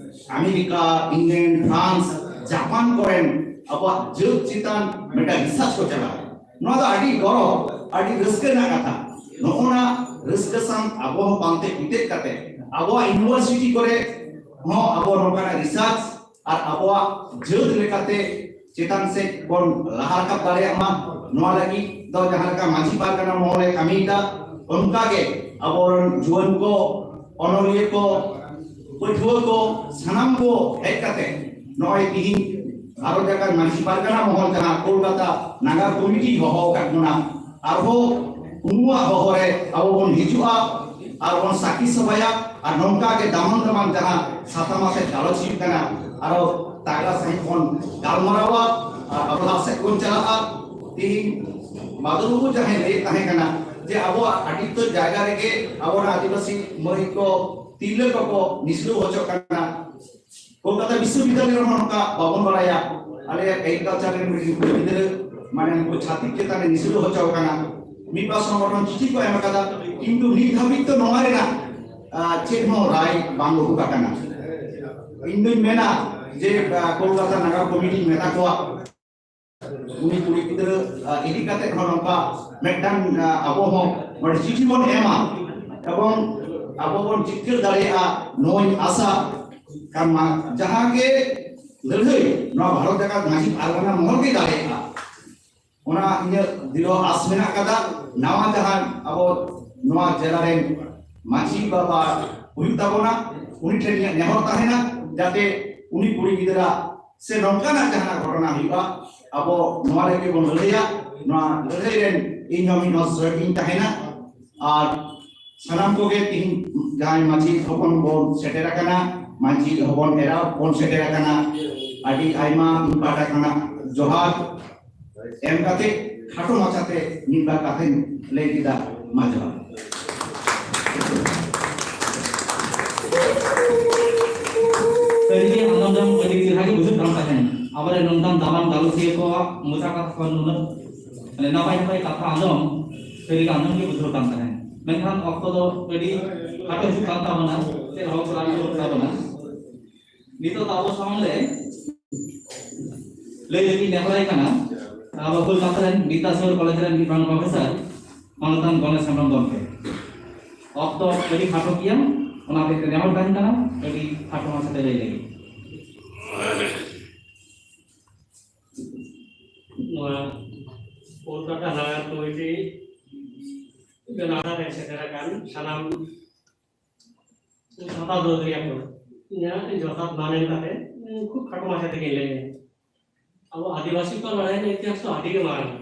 America, England, France, Japan ᱠᱚᱨᱮᱱ ᱟᱵᱚᱣᱟᱜ ᱡᱟᱹᱛ ᱪᱮᱛᱟᱱ ᱢᱤᱫᱴᱟᱝ ᱨᱤᱥᱟᱨᱪ ᱠᱚ ᱪᱟᱞᱟᱣ᱾ ᱱᱚᱣᱟ ᱫᱚ ᱟᱹᱰᱤ ᱜᱚᱨᱚᱵᱽ, ᱟᱹᱰᱤ ᱨᱟᱹᱥᱠᱟᱹ ᱨᱮᱱᱟᱜ ᱠᱟᱛᱷᱟ᱾ ᱱᱚᱜᱼᱚᱱᱟ ᱨᱟᱹᱥᱠᱟᱹ ᱥᱟᱶ ᱟᱵᱚ ᱦᱚᱸ ᱯᱟᱱᱛᱮ ᱵᱤᱛᱟᱹᱜ ᱠᱟᱛᱮ ᱟᱵᱚᱣᱟᱜ ᱤᱭᱩᱱᱤᱵᱷᱟᱨᱥᱤᱴᱤ ᱠᱚᱨᱮ ᱦᱚᱸ ᱟᱵᱚ ᱱᱚᱝᱠᱟᱱᱟᱜ ᱨᱤᱥᱟᱨᱪ ᱟᱨ ᱟᱵᱚᱣᱟᱜ ᱡᱟᱹᱛ ᱞᱮᱠᱟᱛᱮ ᱪᱮᱛᱟᱱ ᱥᱮᱫ ᱵᱚᱱ ᱞᱟᱦᱟ ᱨᱟᱠᱟᱵ ᱫᱟᱲᱮᱭᱟᱜ ᱢᱟ᱾ ᱱᱚᱣᱟ ᱞᱟᱹᱜᱤᱫ ᱫᱚ ᱡᱟᱦᱟᱸ ᱞᱮᱠᱟ ᱢᱟᱹᱡᱷᱤ ᱯᱟᱨᱜᱟᱱᱟ ᱢᱚᱦᱚᱞᱮ ᱠᱟᱹᱢᱤᱭᱮᱫᱟ, ᱚᱱᱠᱟᱜᱮ ᱟᱵᱚᱨᱮᱱ ᱡᱩᱣᱟᱹᱱ ᱠᱚ, ᱚᱱᱚᱞᱤᱭᱟᱹ ᱠᱚ, ᱯᱟᱹᱴᱷᱩᱣᱟᱹ ᱠᱚ, ᱥᱟᱱᱟᱢ ᱠᱚ ᱦᱮᱡ ᱠᱟᱛᱮ ᱱᱚᱜᱼᱚᱭ ᱛᱤᱦᱤᱧ ᱵᱷᱟᱨᱚᱛ ᱡᱟᱠᱟᱛ ᱢᱟᱹᱡᱷᱤ ᱯᱟᱨᱜᱟᱱᱟ ᱢᱚᱦᱚᱞ ᱡᱟᱦᱟᱸ ᱠᱳᱞᱠᱟᱛᱟ ᱱᱟᱜᱟᱨ ᱠᱚᱢᱤᱴᱤ ᱦᱚᱦᱚ ᱟᱠᱟᱫ ᱵᱚᱱᱟ, ᱟᱨᱦᱚᱸ ᱩᱱᱠᱩᱣᱟᱜ ᱦᱚᱦᱚ ᱨᱮ ᱟᱵᱚ ᱵᱚᱱ ᱦᱤᱡᱩᱜᱼᱟ ᱟᱨ ᱵᱚᱱ ᱥᱟᱹᱠᱷᱤ ᱥᱚᱵᱷᱟᱭᱟ᱾ ᱟᱨ ᱱᱚᱝᱠᱟ ᱜᱮ ᱫᱟᱢᱟᱱ ᱫᱟᱢᱟᱱ ᱡᱟᱦᱟᱸ ᱥᱟᱛᱟᱢ ᱟᱛᱮ ᱜᱟᱞᱚᱪ ᱦᱩᱭᱩᱜ ᱠᱟᱱᱟ, ᱟᱨᱚ ᱛᱟᱜᱲᱟ ᱥᱟᱺᱦᱤᱡ ᱵᱚᱱ ᱜᱟᱞᱢᱟᱨᱟᱣᱟ ᱟᱨ ᱟᱵᱚ ᱞᱟᱦᱟ ᱥᱮᱫ ᱵᱚᱱ ᱪᱟᱞᱟᱜᱼᱟ᱾ ᱛᱤᱦᱤᱧ ᱵᱟᱫᱚᱞ ᱵᱟᱹᱵᱩ ᱡᱟᱦᱟᱸᱭ ᱞᱟᱹᱭᱮᱫ ᱛᱟᱦᱮᱸ ᱠᱟᱱᱟ ᱡᱮ ᱟᱵᱚᱣᱟᱜ ᱟᱹᱰᱤ ᱩᱛᱟᱹᱨ ᱡᱟᱭᱜᱟ ᱨᱮᱜᱮ ᱟᱵᱚᱨᱮᱱ ᱟᱹᱫᱤᱵᱟᱹᱥᱤ ᱢᱟᱹᱭ ᱠᱚ, ᱛᱤᱨᱞᱟᱹ ᱠᱚᱠᱚ ᱱᱤᱥᱲᱟᱹᱣ ᱦᱚᱪᱚᱜ ᱠᱟᱱᱟ᱾ ᱠᱳᱞᱠᱟᱛᱟ ᱵᱤᱥᱥᱚᱵᱤᱫᱽᱫᱟᱞᱚᱭ ᱨᱮᱦᱚᱸ ᱱᱚᱝᱠᱟ ᱵᱟᱵᱚᱱ ᱵᱟᱲᱟᱭᱟ᱾ ᱟᱞᱮᱭᱟᱜ ᱮᱜᱽᱨᱤᱠᱟᱞᱪᱟᱨ ᱨᱮᱱ ᱢᱤᱫᱴᱤᱡ ᱜᱤᱫᱽᱨᱟᱹ ᱢᱟᱱᱮ ᱩᱱᱠᱩ ᱪᱷᱟᱹᱛᱤᱠ ᱪᱮᱛᱟᱱ ᱨᱮ ᱱᱤᱥᱲᱟᱹᱣ ᱦᱚᱪᱚ ᱟᱠᱟᱱᱟ᱾ ᱢᱤᱫ ᱵᱟᱨ ᱥᱚᱝᱜᱚᱴᱷᱚᱱ ᱪᱤᱴᱷᱤ ᱠᱚ ᱮᱢ ᱟᱠᱟᱫᱟ, ᱠᱤᱱᱛᱩ ᱱᱤᱛ ᱫᱷᱟᱹᱵᱤᱡ ᱛᱚ ᱱᱚᱣᱟ ᱨᱮᱱᱟᱜ, ᱟᱨ, ᱪᱮᱫ ᱦᱚᱸ ᱨᱟᱭ ᱵᱟᱝ ᱩᱰᱩᱠ ᱟᱠᱟᱱᱟ᱾ ᱤᱧ ᱫᱩᱧ ᱢᱮᱱᱟ ᱡᱮ, ᱟᱨ, ᱠᱳᱞᱠᱟᱛᱟ ᱱᱟᱜᱟᱨ ᱠᱚᱢᱤᱴᱤᱧ ᱢᱮᱛᱟ ᱠᱚᱣᱟ, ᱩᱱᱤ ᱠᱩᱲᱤ ᱜᱤᱫᱽᱨᱟᱹ, ᱟᱨ, ᱤᱫᱤ ᱠᱟᱛᱮ ᱦᱚᱸ ᱱᱚᱝᱠᱟ ᱢᱤᱫᱴᱟᱝ, ᱟᱨ, ᱟᱵᱚ ᱦᱚᱸ ᱱᱚᱰᱮ ᱪᱤᱴᱷᱤ ᱵᱚᱱ ᱮᱢᱟ ᱮᱵᱚᱝ ᱟᱵᱚ ᱵᱚᱱ ᱡᱤᱛᱠᱟᱹᱨ ᱫᱟᱲᱮᱭᱟᱜᱼᱟ, ᱱᱚᱣᱟᱧ ᱟᱥᱟ ᱠᱟᱱᱟ᱾ ᱡᱟᱦᱟᱸ ᱜᱮ ᱞᱟᱹᱲᱦᱟᱹᱭ ᱱᱚᱣᱟ ᱵᱷᱟᱨᱚᱛ ᱡᱟᱠᱟᱛ ᱢᱟᱹᱡᱷᱤ ᱯᱟᱨᱜᱟᱱᱟ ᱢᱚᱦᱚᱞ ᱜᱮ ᱫᱟᱲᱮᱭᱟᱜᱼᱟ, ᱚᱱᱟ ᱤᱧᱟᱹᱜ ᱫᱨᱤᱲᱦᱚ ᱟᱥ ᱢᱮᱱᱟᱜ ᱠᱟᱫᱟ᱾ ᱱᱟᱣᱟ ᱡᱟᱦᱟᱸ ᱟᱵᱚ ᱱᱚᱣᱟ ᱡᱮᱞᱟ ᱨᱮᱱ ᱢᱟᱹᱡᱷᱤ ᱵᱟᱵᱟ ᱦᱩᱭᱩᱜ ᱛᱟᱵᱚᱱᱟ, ᱩᱱᱤ ᱴᱷᱮᱱ ᱤᱧᱟᱹᱜ ᱱᱮᱦᱚᱨ ᱛᱟᱦᱮᱱᱟ, ᱡᱟᱛᱮ ᱩᱱᱤ ᱠᱩᱲᱤ ᱜᱤᱫᱽᱨᱟᱹ ᱥᱮ ᱱᱚᱝᱠᱟᱱᱟᱜ ᱡᱟᱦᱟᱱᱟᱜ ᱜᱷᱚᱴᱚᱱᱟ ᱦᱩᱭᱩᱜᱼᱟ, ᱟᱵᱚ ᱱᱚᱣᱟ ᱞᱟᱹᱜᱤᱫ ᱵᱚᱱ ᱞᱟᱹᱲᱦᱟᱹᱭᱟ᱾ ᱱᱚᱣᱟ ᱞᱟᱹᱲᱦᱟᱹᱭ ᱨᱮᱱ ᱤᱧ ᱦᱚᱸ ᱢᱤᱫ ᱦᱚᱲ ᱥᱚᱦᱮᱫ ᱤᱧ ᱛᱟᱦᱮᱱᱟ᱾ ᱟᱨ ᱥᱟᱱᱟᱢ ᱠᱚᱜᱮ ᱛᱤᱦᱤᱧ ᱡᱟᱦᱟᱸᱭ ᱢᱟᱹᱡᱷᱤ ᱦᱚᱯᱚᱱ ᱵᱚᱱ ᱥᱮᱴᱮᱨ ᱟᱠᱟᱱᱟ, ᱢᱟᱹᱡᱷᱤ ᱦᱚᱯᱚᱱ ᱮᱨᱟ ᱵᱚᱱ ᱥᱮᱴᱮᱨ ᱟᱠᱟᱱᱟ, ᱟᱹᱰᱤ ᱟᱭᱢᱟ ᱯᱟᱦᱴᱟ ᱠᱷᱚᱱᱟᱜ ᱡᱚᱦᱟᱨ ᱮᱢ ᱠᱟᱛᱮ ᱠᱷᱟᱴᱚ ᱢᱟᱪᱷᱟᱛᱮ ᱢᱤᱫ ᱵᱟᱨ ᱠᱟᱛᱷᱟᱧ ᱞᱟᱹᱭ ᱠᱮᱫᱟ᱾ ᱢᱟ ᱡᱚᱦᱟᱨ᱾ ᱥᱟᱹᱨᱤᱜᱮ ᱟᱸᱡᱚᱢ ᱡᱚᱝ ᱟᱹᱰᱤ ᱪᱮᱦᱨᱟ ᱜᱮ ᱵᱩᱡᱷᱟᱹᱜ ᱠᱟᱱ ᱛᱟᱦᱮᱸᱫ᱾ ᱟᱵᱚᱨᱮᱱ ᱱᱚᱝᱠᱟᱱ ᱫᱟᱢᱟᱱ ᱜᱟᱞᱚᱪᱤᱭᱟᱹ ᱠᱚᱣᱟᱜ ᱢᱚᱪᱟ ᱠᱟᱛᱷᱟ ᱠᱷᱚᱱ ᱱᱩᱱᱟᱹᱜ, ᱢᱟᱱᱮ, ᱱᱟᱯᱟᱭ ᱱᱟᱯᱟᱭ ᱠᱟᱛᱷᱟ ᱟᱸᱡᱚᱢ, ᱥᱟᱹᱨᱤᱜᱮ ᱟᱸᱡᱚᱢ ᱜᱮ ᱵᱩᱡᱷᱟᱹᱣ ᱠᱟᱱ ᱛᱟᱦᱮᱸᱫ᱾ ᱢᱮᱱᱠᱷᱟᱱ ᱚᱠᱛᱚ ᱫᱚ ᱟᱹᱰᱤ ᱠᱷᱟᱴᱚ ᱦᱤᱡᱩᱜ ᱠᱟᱱ ᱛᱟᱵᱚᱱᱟ, ᱪᱮᱫ ᱦᱚᱸ ᱠᱚᱨᱟᱣ ᱵᱟᱹᱱᱩᱜ ᱛᱟᱵᱚᱱᱟ᱾ ᱱᱤᱛᱚᱜ ᱫᱚ ᱟᱵᱚ ᱥᱟᱢᱟᱝ ᱨᱮ ᱞᱟᱹᱭ ᱞᱟᱹᱜᱤᱫ ᱱᱮᱦᱚᱨᱟᱭ ᱠᱟᱱᱟ, ᱟᱵᱚ ᱠᱳᱞᱠᱟᱛᱟ ᱨᱮᱱ ᱵᱤᱫᱽᱫᱟᱥᱟᱜᱚᱨ ᱠᱚᱞᱮᱡᱽ ᱨᱮᱱ ᱢᱤᱫ ᱢᱟᱨᱟᱝ ᱯᱨᱚᱯᱷᱮᱥᱚᱨ ᱢᱟᱱᱚᱛᱟᱱ ᱜᱚᱱᱮᱥ ᱦᱮᱢᱵᱨᱚᱢ ᱜᱚᱢᱠᱮ᱾ ᱚᱠᱛᱚ ᱟᱹᱰᱤ ᱠᱷᱟᱴᱚ ᱜᱮᱭᱟ, ᱚᱱᱟ ᱦᱚᱛᱮᱡ ᱛᱮ ᱱᱮᱦᱚᱨ ᱛᱟᱦᱮᱱ ᱠᱟᱱᱟ ᱟᱹᱰᱤ ᱠᱷᱟᱴᱚ ᱢᱟᱪᱷᱟᱛᱮ ᱞᱟᱹᱭ ᱞᱟᱹᱜᱤᱫ᱾ ᱱᱚᱣᱟ ᱠᱳᱞᱠᱟᱛᱟ ᱱᱟᱜᱟᱨ ᱠᱚᱢᱤᱴᱤ ᱵᱮᱱᱟᱣ ᱨᱮ ᱥᱮᱴᱮᱨ ᱟᱠᱟᱱ ᱥᱟᱱᱟᱢ ᱥᱟᱶᱛᱟ ᱫᱚᱞᱤᱭᱟᱹ ᱠᱚ ᱤᱧᱟᱹᱜ ᱡᱚᱛᱷᱟᱛ ᱢᱟᱱ ᱮᱢ ᱠᱟᱛᱮ ᱠᱷᱩᱵ ᱠᱷᱟᱴᱚ ᱢᱟᱪᱷᱟ ᱛᱮᱜᱮᱧ ᱞᱟᱹᱭᱟ᱾ ᱟᱵᱚ ᱟᱹᱫᱤᱵᱟᱹᱥᱤ ᱠᱚᱣᱟᱜ ᱞᱟᱹᱲᱦᱟᱹᱭ ᱨᱮᱱᱟᱜ ᱤᱛᱤᱦᱟᱥ ᱫᱚ ᱟᱹᱰᱤ ᱜᱮ ᱢᱟᱨᱟᱝ᱾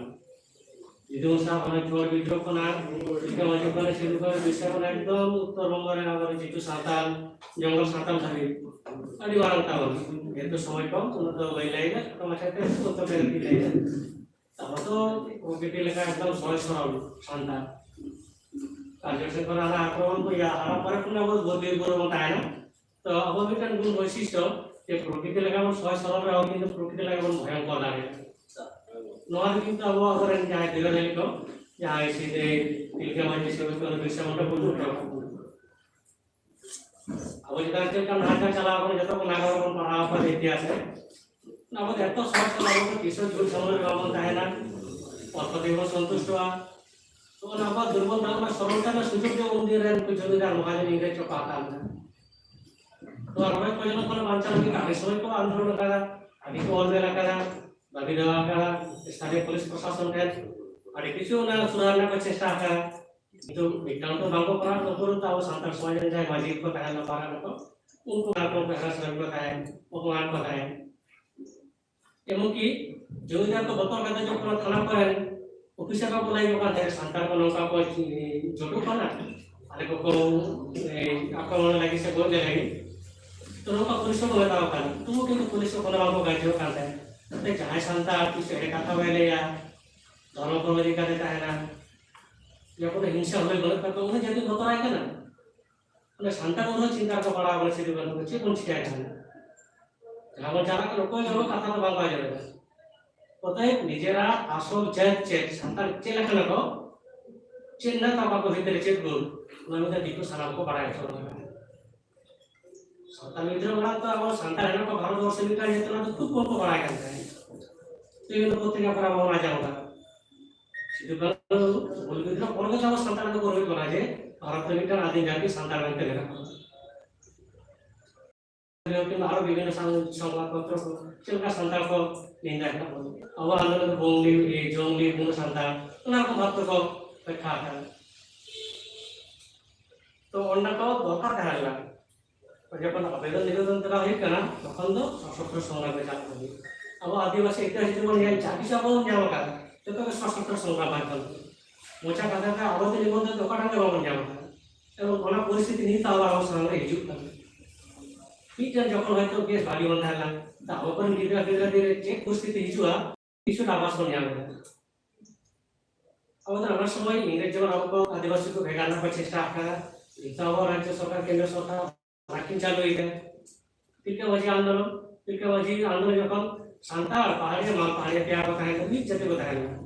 ᱡᱩᱫᱤ ᱵᱚᱱ ᱥᱟᱵ ᱠᱷᱟᱱ ᱪᱷᱚᱲ ᱵᱤᱫᱽᱨᱳᱦ ᱠᱷᱚᱱᱟᱜ ᱛᱤᱞᱠᱟᱹ ᱢᱟᱹᱡᱷᱤ ᱠᱷᱚᱱᱟᱜ ᱥᱤᱫᱩ ᱠᱟᱹᱱᱦᱩ ᱵᱤᱨᱥᱟ ᱠᱷᱚᱱᱟᱜ ᱮᱠᱫᱚᱢ ᱩᱛᱛᱚᱨ ᱵᱚᱝᱜᱚ ᱨᱮᱱ ᱟᱵᱚᱨᱮᱱ ᱡᱤᱛᱩ ᱥᱟᱱᱛᱟᱲ, ᱡᱚᱝᱜᱚᱞ ᱥᱟᱱᱛᱟᱲ ᱫᱷᱟᱹᱵᱤᱡ ᱟᱹᱰᱤ ᱢᱟᱨᱟᱝ ᱛᱟᱵᱚᱱ᱾ ᱡᱮᱦᱮᱛᱩ ᱥᱚᱢᱚᱭ ᱠᱚᱢ, ᱩᱱᱟᱹᱜ ᱫᱚ ᱵᱟᱹᱧ ᱞᱟᱹᱭᱫᱟ, ᱠᱷᱟᱴᱚ ᱢᱟᱪᱷᱟ ᱛᱮ ᱩᱛᱛᱚᱨ ᱛᱮ ᱞᱟᱹᱭᱫᱟ᱾ ᱟᱵᱚ ᱫᱚ ᱯᱨᱚᱠᱨᱤᱛᱤ ᱞᱮᱠᱟ ᱮᱠᱫᱚᱢ ᱥᱚᱦᱚᱡ ᱥᱚᱨᱚᱞ ᱥᱟᱱᱛᱟᱲ᱾ ᱟᱨ ᱡᱚᱠᱷᱚᱱ ᱠᱷᱚᱱ ᱦᱟᱨᱟ ᱟᱠᱨᱚᱢᱚᱱ ᱠᱚ ᱤᱭᱟᱹ ᱦᱟᱨᱟ ᱯᱚᱨᱮ ᱠᱷᱚᱱ ᱟᱵᱚ ᱵᱤᱨ ᱵᱩᱨᱩ ᱵᱚᱱ ᱛᱟᱦᱮᱱᱟ᱾ ᱛᱚ ᱟᱵᱚ ᱢᱤᱫᱴᱟᱝ ᱜᱩᱱ ᱵᱳᱭᱥᱤᱥᱴᱚ ᱡᱮ ᱯᱨᱚᱠᱨᱤᱛᱤ ᱞᱮᱠᱟ ᱵᱚᱱ ᱥᱚᱦᱚᱡ ᱥᱚᱨᱚᱞ ᱨᱮ ᱟᱵᱚ ᱠᱤᱱᱛᱩ ᱯᱨᱚᱠᱨᱤᱛᱤ ᱞᱮᱠᱟ ᱵᱚᱱ ᱵᱷᱚᱭᱚᱝᱠᱚᱨ ᱫᱟᱲᱮᱭᱟᱜᱼᱟ᱾ ᱱᱚᱣᱟ ᱫᱚ ᱠᱤᱱᱛᱩ ᱟᱵᱚ ᱟᱵᱚᱨᱮᱱ ᱡᱟᱦᱟᱸᱭ ᱵᱤᱨᱟᱹᱫᱟᱹᱞᱤ ᱠᱚ, ᱡᱟᱦᱟᱸᱭ ᱥᱤᱫᱟᱹᱭ ᱛᱤᱞᱠᱟᱹ ᱢᱟᱹᱡᱷᱤ ᱥᱤᱫᱩ ᱠᱟᱹᱱᱦᱩ ᱵᱤᱨᱥᱟ ᱢᱩᱱᱰᱟ ᱠᱚ ᱩᱫᱩᱜ ᱦᱚᱴᱚ ᱠᱟᱜ ᱵᱚᱱᱟ᱾ ᱟᱵᱚ ᱪᱮᱛᱟᱱ ᱪᱮᱫ ᱞᱮᱠᱟ ᱱᱟᱦᱟᱪᱟᱨ ᱪᱟᱞᱟᱣ ᱠᱟᱱᱟ, ᱡᱚᱛᱚ ᱠᱚ ᱱᱟᱜᱟᱢ ᱵᱚᱱ ᱯᱟᱲᱦᱟᱣ ᱟᱠᱟᱫᱟ ᱤᱛᱤᱦᱟᱥ ᱨᱮ᱾ ᱟᱵᱚ ᱫᱚ ᱮᱛᱚ ᱥᱚᱦᱚᱡ ᱥᱚᱨᱚᱞ ᱟᱵᱚ ᱫᱚ ᱛᱤᱥ ᱦᱚᱸ ᱡᱷᱩᱴ ᱥᱟᱢᱟᱝ ᱨᱮ ᱵᱟᱵᱚᱱ ᱛᱟᱦᱮᱱᱟ, ᱚᱞᱯᱚ ᱛᱮᱜᱮ ᱵᱚᱱ ᱥᱚᱱᱛᱩᱥᱴᱚᱜᱼᱟ᱾ ᱛᱚ ᱚᱱᱟ ᱟᱵᱚᱣᱟᱜ ᱫᱩᱨᱵᱚᱞ ᱛᱟᱵᱚᱱᱟ, ᱥᱚᱨᱚᱞ ᱛᱮ ᱚᱱᱟ ᱥᱩᱡᱳᱜᱽ ᱜᱮ ᱩᱱᱫᱤᱱ ᱨᱮᱱ ᱠᱚ ᱡᱚᱢᱤᱫᱟᱨ ᱢᱚᱦᱟᱡᱚᱱ ᱤᱝᱨᱮᱡᱽ ᱠᱚ ᱦᱟᱛᱟᱣ ᱞᱮᱫᱟ᱾ ᱛᱚ ᱟᱨ ᱚᱱᱟ ᱠᱚ ᱡᱮᱱᱚ ᱠᱷᱚᱱ ᱵᱟᱧᱪᱟᱣ ᱞᱟᱹᱜᱤᱫ ᱟᱹᱰᱤ ᱥᱚᱢᱚᱭ ᱠᱚ ᱟᱱᱫᱳᱞᱚᱱ ᱟᱠᱟᱫᱟ, ᱟᱹᱰᱤ ᱠᱚ ᱚᱞ ᱵᱮᱞ ᱟᱠᱟᱫᱟ, ᱫᱟᱹᱵᱤ ᱫᱟᱣᱟ ᱟᱠᱟᱫᱟ, ᱥᱛᱷᱟᱱᱤᱭᱚ ᱯᱩᱞᱤᱥ ᱯᱨᱚᱥᱟᱥᱚᱱ ᱴᱷᱮᱱ ᱟᱹᱰᱤ ᱠᱤᱪᱷᱩ ᱚᱱᱟ ᱥᱩᱫᱷᱟᱨ ᱨᱮᱱᱟᱜ ᱠᱚ ᱪᱮᱥᱴᱟ ᱟᱠᱟᱫᱟ᱾ ᱠᱤᱱᱛᱩ ᱢᱤᱫᱴᱟᱝ ᱫᱚ ᱵᱟᱝᱠᱚ ᱠᱚᱨᱟᱣ, ᱩᱯᱚᱨᱚᱱᱛᱚ ᱟᱵᱚ ᱥᱟᱱᱛᱟᱲ ᱥᱚᱢᱟᱡᱽ ᱨᱮᱱ ᱡᱟᱦᱟᱸᱭ ᱢᱟᱹᱡᱷᱤ ᱠᱚ ᱛᱟᱦᱮᱸ ᱞᱮᱱᱟ, ᱯᱟᱨᱜᱟᱱᱟ ᱠᱚ, ᱩᱱᱠᱩ ᱚᱱᱟ ᱠᱚ ᱦᱮᱨᱟᱥᱢᱮᱱᱴ ᱠᱚ ᱛᱟᱦᱮᱸ, ᱚᱯᱚᱢᱟᱱ ᱠᱚ ᱛᱟᱦᱮᱸ᱾ ᱮᱢᱚᱱᱠᱤ ᱡᱚᱢᱤᱫᱟᱨ ᱠᱚ ᱵᱚᱛᱚᱨ ᱠᱟᱛᱮ ᱡᱚᱠᱷᱚᱱ ᱛᱷᱟᱱᱟ ᱠᱚᱨᱮᱱ ᱚᱯᱷᱤᱥᱟᱨ ᱠᱚᱠᱚ ᱞᱟᱹᱭ ᱠᱚ ᱠᱟᱱ ᱛᱟᱦᱮᱸᱫ, ᱥᱟᱱᱛᱟᱲ ᱠᱚ ᱱᱚᱝᱠᱟ ᱠᱚ ᱡᱚᱴᱚᱜ ᱠᱟᱱᱟ, ᱟᱞᱮ ᱠᱚᱠᱚ, ᱮ, ᱟᱠᱨᱚᱢᱚᱱ ᱞᱟᱹᱜᱤᱫ ᱥᱮ ᱜᱚᱡ ᱞᱟᱹᱜᱤᱫ᱾ ᱛᱚ ᱱᱚᱝᱠᱟ ᱯᱩᱞᱤᱥ ᱠᱚ ᱢᱮᱛᱟᱣ ᱠᱟᱱᱟ, ᱛᱚᱵᱩ ᱠᱤᱱᱛᱩ ᱯᱩᱞᱤᱥ ᱠᱚ ᱠᱳᱱᱳ ᱵᱟᱝᱠᱚ ᱜᱟᱡᱚᱜ ᱠᱟᱱ ᱛᱟᱦᱮᱸᱫ᱾ ᱛᱟᱛᱮ ᱡᱟᱦᱟᱸᱭ ᱥᱟᱱᱛᱟᱲ ᱛᱤᱥ ᱮᱲᱮ ᱠᱟᱛᱷᱟ ᱵᱟᱭ ᱞᱟᱹᱭᱟ, ᱫᱷᱚᱨᱚᱢ ᱠᱚᱨᱚᱢ ᱤᱫᱤ ᱠᱟᱛᱮ ᱛᱟᱦᱮᱱᱟ, ᱡᱚᱠᱷᱚᱱ ᱦᱤᱝᱥᱟ ᱦᱩᱭ ᱵᱟᱹᱱᱩᱜ ᱛᱟᱠᱚᱣᱟ, ᱩᱱᱤ ᱡᱟᱹᱛᱤ ᱵᱚᱛᱚᱨᱟᱭ ᱠᱟᱱᱟ᱾ ᱚᱱᱟ ᱥᱟᱱᱛᱟᱲ ᱠᱚᱫᱚ ᱪᱤᱱᱛᱟ ᱨᱮᱠᱚ ᱯᱟᱲᱟᱣ ᱠᱟᱱᱟ, ᱥᱤᱫᱩ ᱠᱟᱹᱱᱦᱩ ᱫᱚ ᱪᱮᱫ ᱵᱚᱱ ᱪᱤᱠᱟᱹᱭ ᱠᱟᱱᱟ? ᱡᱟᱦᱟᱸ ᱵᱚᱱ ᱪᱟᱞᱟᱜ ᱠᱟᱱᱟ, ᱚᱠᱚᱭ ᱦᱚᱸ ᱠᱟᱛᱷᱟ ᱫᱚ ᱵᱟᱝ ᱵᱟᱭ ᱟᱸᱡᱚᱢᱮᱫᱟ᱾ ᱚᱛᱚᱮᱵ ᱱᱤᱡᱮᱨᱟᱜ ᱟᱥᱚᱞ ᱡᱟᱹᱛ ᱪᱮᱫ, ᱥᱟᱱᱛᱟᱲ ᱪᱮᱫ ᱞᱮᱠᱟᱱᱟ ᱠᱚ, ᱪᱮᱫ ᱢᱮᱱᱟᱜ ᱛᱟᱠᱚᱣᱟ ᱟᱠᱚ ᱵᱷᱤᱛᱨᱤ ᱨᱮ, ᱪᱮᱫ ᱜᱩᱱ, ᱚᱱᱟ ᱢᱮᱱᱛᱮ ᱫᱤᱠᱩ ᱥᱟᱱᱟᱢ ᱠᱚ ᱵᱟᱲᱟᱭ ᱦᱚᱪᱚ ᱵᱚᱱᱟ᱾ ᱥᱟᱱᱛᱟᱲ ᱜᱤᱫᱽᱨᱟᱹ ᱚᱲᱟᱜ ᱫᱚ ᱟᱵᱚ ᱥᱟᱱᱛᱟᱲ ᱦᱮᱱᱟᱜ ᱠᱚ ᱵᱷᱟᱨᱚᱛ ᱵᱚᱨᱥᱚ ᱨᱮ, ᱢᱤᱫᱴᱟᱝ ᱡᱟᱹᱛᱤ ᱚᱱᱟ ᱫᱚ ᱠᱷᱩᱵ ᱠᱚᱢ ᱠᱚ ᱵᱟᱲᱟᱭ ᱠᱟᱱ ᱛᱟᱦᱮᱸᱫ᱾ ᱛᱮᱦᱮᱧ ᱫᱚ ᱯᱨᱚᱛᱮᱠ ᱟᱠᱷᱲᱟ ᱵᱚᱱ ᱟᱸᱡᱚᱢ ᱮᱫᱟ᱾ ᱥᱤᱫᱩ ᱠᱟᱹᱱᱦᱩ ᱦᱩᱞ ᱜᱤᱫᱽᱨᱟᱹ ᱯᱚᱨ ᱜᱮ ᱟᱵᱚ ᱥᱟᱱᱛᱟᱲ ᱫᱚᱠᱚ ᱨᱚᱲ ᱠᱟᱱᱟ ᱡᱮ ᱵᱷᱟᱨᱚᱛ ᱨᱮ ᱢᱤᱫᱴᱟᱝ ᱟᱹᱫᱤᱢ ᱡᱟᱹᱛᱤ ᱥᱟᱱᱛᱟᱲ ᱢᱮᱱᱛᱮ ᱢᱮᱱᱟᱜ ᱠᱚᱣᱟ᱾ ᱟᱨᱚ ᱵᱤᱵᱷᱤᱱᱱᱚ ᱥᱟᱝ-, ᱥᱚᱝᱵᱟᱫ ᱯᱚᱛᱨᱚ ᱠᱚ ᱪᱮᱫ ᱞᱮᱠᱟ ᱥᱟᱱᱛᱟᱲ ᱠᱚ ᱱᱤᱱᱫᱟ ᱠᱟᱜ ᱵᱚᱱᱟ᱾ ᱟᱵᱚ ᱟᱱᱫᱳᱞᱚᱱ ᱨᱮ ᱵᱚᱝᱞᱤ, ᱮ, ᱡᱚᱝᱞᱤ, ᱵᱚᱝᱜᱚ ᱥᱟᱱᱛᱟᱲ, ᱚᱱᱟ ᱨᱚᱠᱚᱢ ᱵᱷᱟᱵ ᱛᱮᱠᱚ ᱵᱮᱠᱠᱷᱟ ᱟᱠᱟᱫᱟ᱾ ᱛᱚ ᱚᱱᱟ ᱠᱚ ᱫᱚᱨᱠᱟᱨ ᱛᱟᱦᱮᱸ ᱞᱮᱱᱟ᱾ ᱡᱚᱠᱷᱚᱱ ᱟᱵᱮᱫᱚᱱ ᱱᱤᱵᱮᱫᱚᱱ ᱛᱮ ᱵᱟᱝ ᱦᱩᱭᱩᱜ ᱠᱟᱱᱟ, ᱛᱚᱠᱷᱚᱱ ᱫᱚ ᱥᱚᱥᱚᱥᱛᱨᱚ ᱥᱚᱝᱜᱨᱟᱢ ᱨᱮ ᱪᱟᱞᱟᱜ ᱦᱩᱭᱩᱜᱼᱟ᱾ ᱟᱵᱚ ᱟᱹᱫᱤᱵᱟᱹᱥᱤ ᱤᱛᱤᱦᱟᱥ ᱡᱩᱫᱤ ᱵᱚᱱ ᱧᱮᱞ, ᱡᱟ ᱠᱤᱪᱷᱩ ᱟᱵᱚ ᱵᱚᱱ ᱧᱟᱢ ᱟᱠᱟᱫᱟ, ᱡᱚᱛᱚ ᱜᱮ ᱥᱚᱥᱚᱥᱛᱨᱚ ᱥᱚᱝᱜᱨᱟᱢ ᱢᱟᱫᱽᱫᱷᱚᱢ ᱛᱮ᱾ ᱢᱚᱪᱟ ᱠᱟᱛᱷᱟ ᱛᱮ ᱟᱵᱚ ᱫᱚ ᱱᱤᱵᱚᱱᱫᱷᱚᱱ ᱫᱚ ᱚᱠᱟ ᱴᱷᱮᱱ ᱜᱮ ᱵᱟᱵᱚᱱ ᱧᱟᱢ ᱟᱠᱟᱫᱟ᱾ ᱮᱵᱚᱝ ᱚᱱᱟ ᱯᱚᱨᱤᱥᱛᱷᱤᱛᱤ ᱱᱤᱛ ᱟᱵᱚ ᱟᱵᱚ ᱥᱟᱢᱟᱝ ᱨᱮ ᱦᱤᱡᱩᱜ ᱠᱟᱱᱟ᱾ ᱢᱤᱫᱴᱮᱱ ᱡᱚᱠᱷᱚᱱ ᱦᱚᱭᱛᱳ ᱵᱮᱥ ᱵᱷᱟᱜᱤ ᱵᱚᱱ ᱛᱟᱦᱮᱸ ᱞᱮᱱᱟ, ᱛᱚ ᱟᱵᱚ ᱠᱚᱨᱮᱱ ᱜᱤᱫᱽᱨᱟᱹ ᱯᱤᱫᱽᱨᱟᱹ ᱫᱤᱱ ᱨᱮ ᱪᱮᱫ ᱯᱚᱨᱤᱥᱛᱷᱤᱛᱤ ᱦᱤᱡᱩᱜᱼᱟ, ᱠᱤᱪᱷᱩ ᱟᱵᱷᱟᱥ ᱵᱚᱱ ᱧᱟᱢ ᱮᱫᱟ᱾ ᱟᱵᱚ ᱫᱚ ᱚᱱᱟ ᱥᱚᱢᱚᱭ ᱤᱝᱨᱮᱡᱽ ᱡᱮᱢᱚᱱ ᱟᱵᱚ ᱠᱚ ᱟᱹᱫᱤᱵᱟᱹᱥᱤ ᱠᱚ ᱵᱷᱮᱜᱟᱨ ᱨᱮᱱᱟᱜ ᱠᱚ ᱪᱮᱥᱴᱟ ᱟᱠᱟᱫᱟ, ᱱᱤᱛᱚᱜ ᱟᱵᱚ ᱨᱟᱡᱽᱡᱚ ᱥᱚᱨᱠᱟᱨ, ᱠᱮᱱᱫᱨᱚ ᱥᱚᱨᱠᱟᱨ ᱚᱱᱟ ᱠᱤᱱ ᱪᱟᱹᱞᱩᱭᱮᱫᱟ᱾ ᱛᱤᱞᱠᱟᱹ ᱢᱟᱹᱡᱷᱤ ᱟᱱᱫᱳᱞᱚᱱ, ᱛᱤᱞᱠᱟᱹ ᱢᱟᱹᱡᱷᱤ ᱟᱱᱫᱳᱞᱚᱱ ᱡᱚᱠᱷᱚᱱ ᱥᱟᱱᱛᱟᱲ, ᱯᱟᱦᱟᱲᱤᱭᱟ, ᱢᱟᱞ ᱯᱟᱦᱟᱲᱤᱭᱟ ᱯᱮᱭᱟ ᱠᱚ ᱛᱟᱦᱮᱸ ᱠᱟᱱᱟ, ᱢᱤᱫ ᱡᱟᱹᱛᱤ ᱠᱚ ᱛᱟᱦᱮᱸ ᱠᱟᱱᱟ,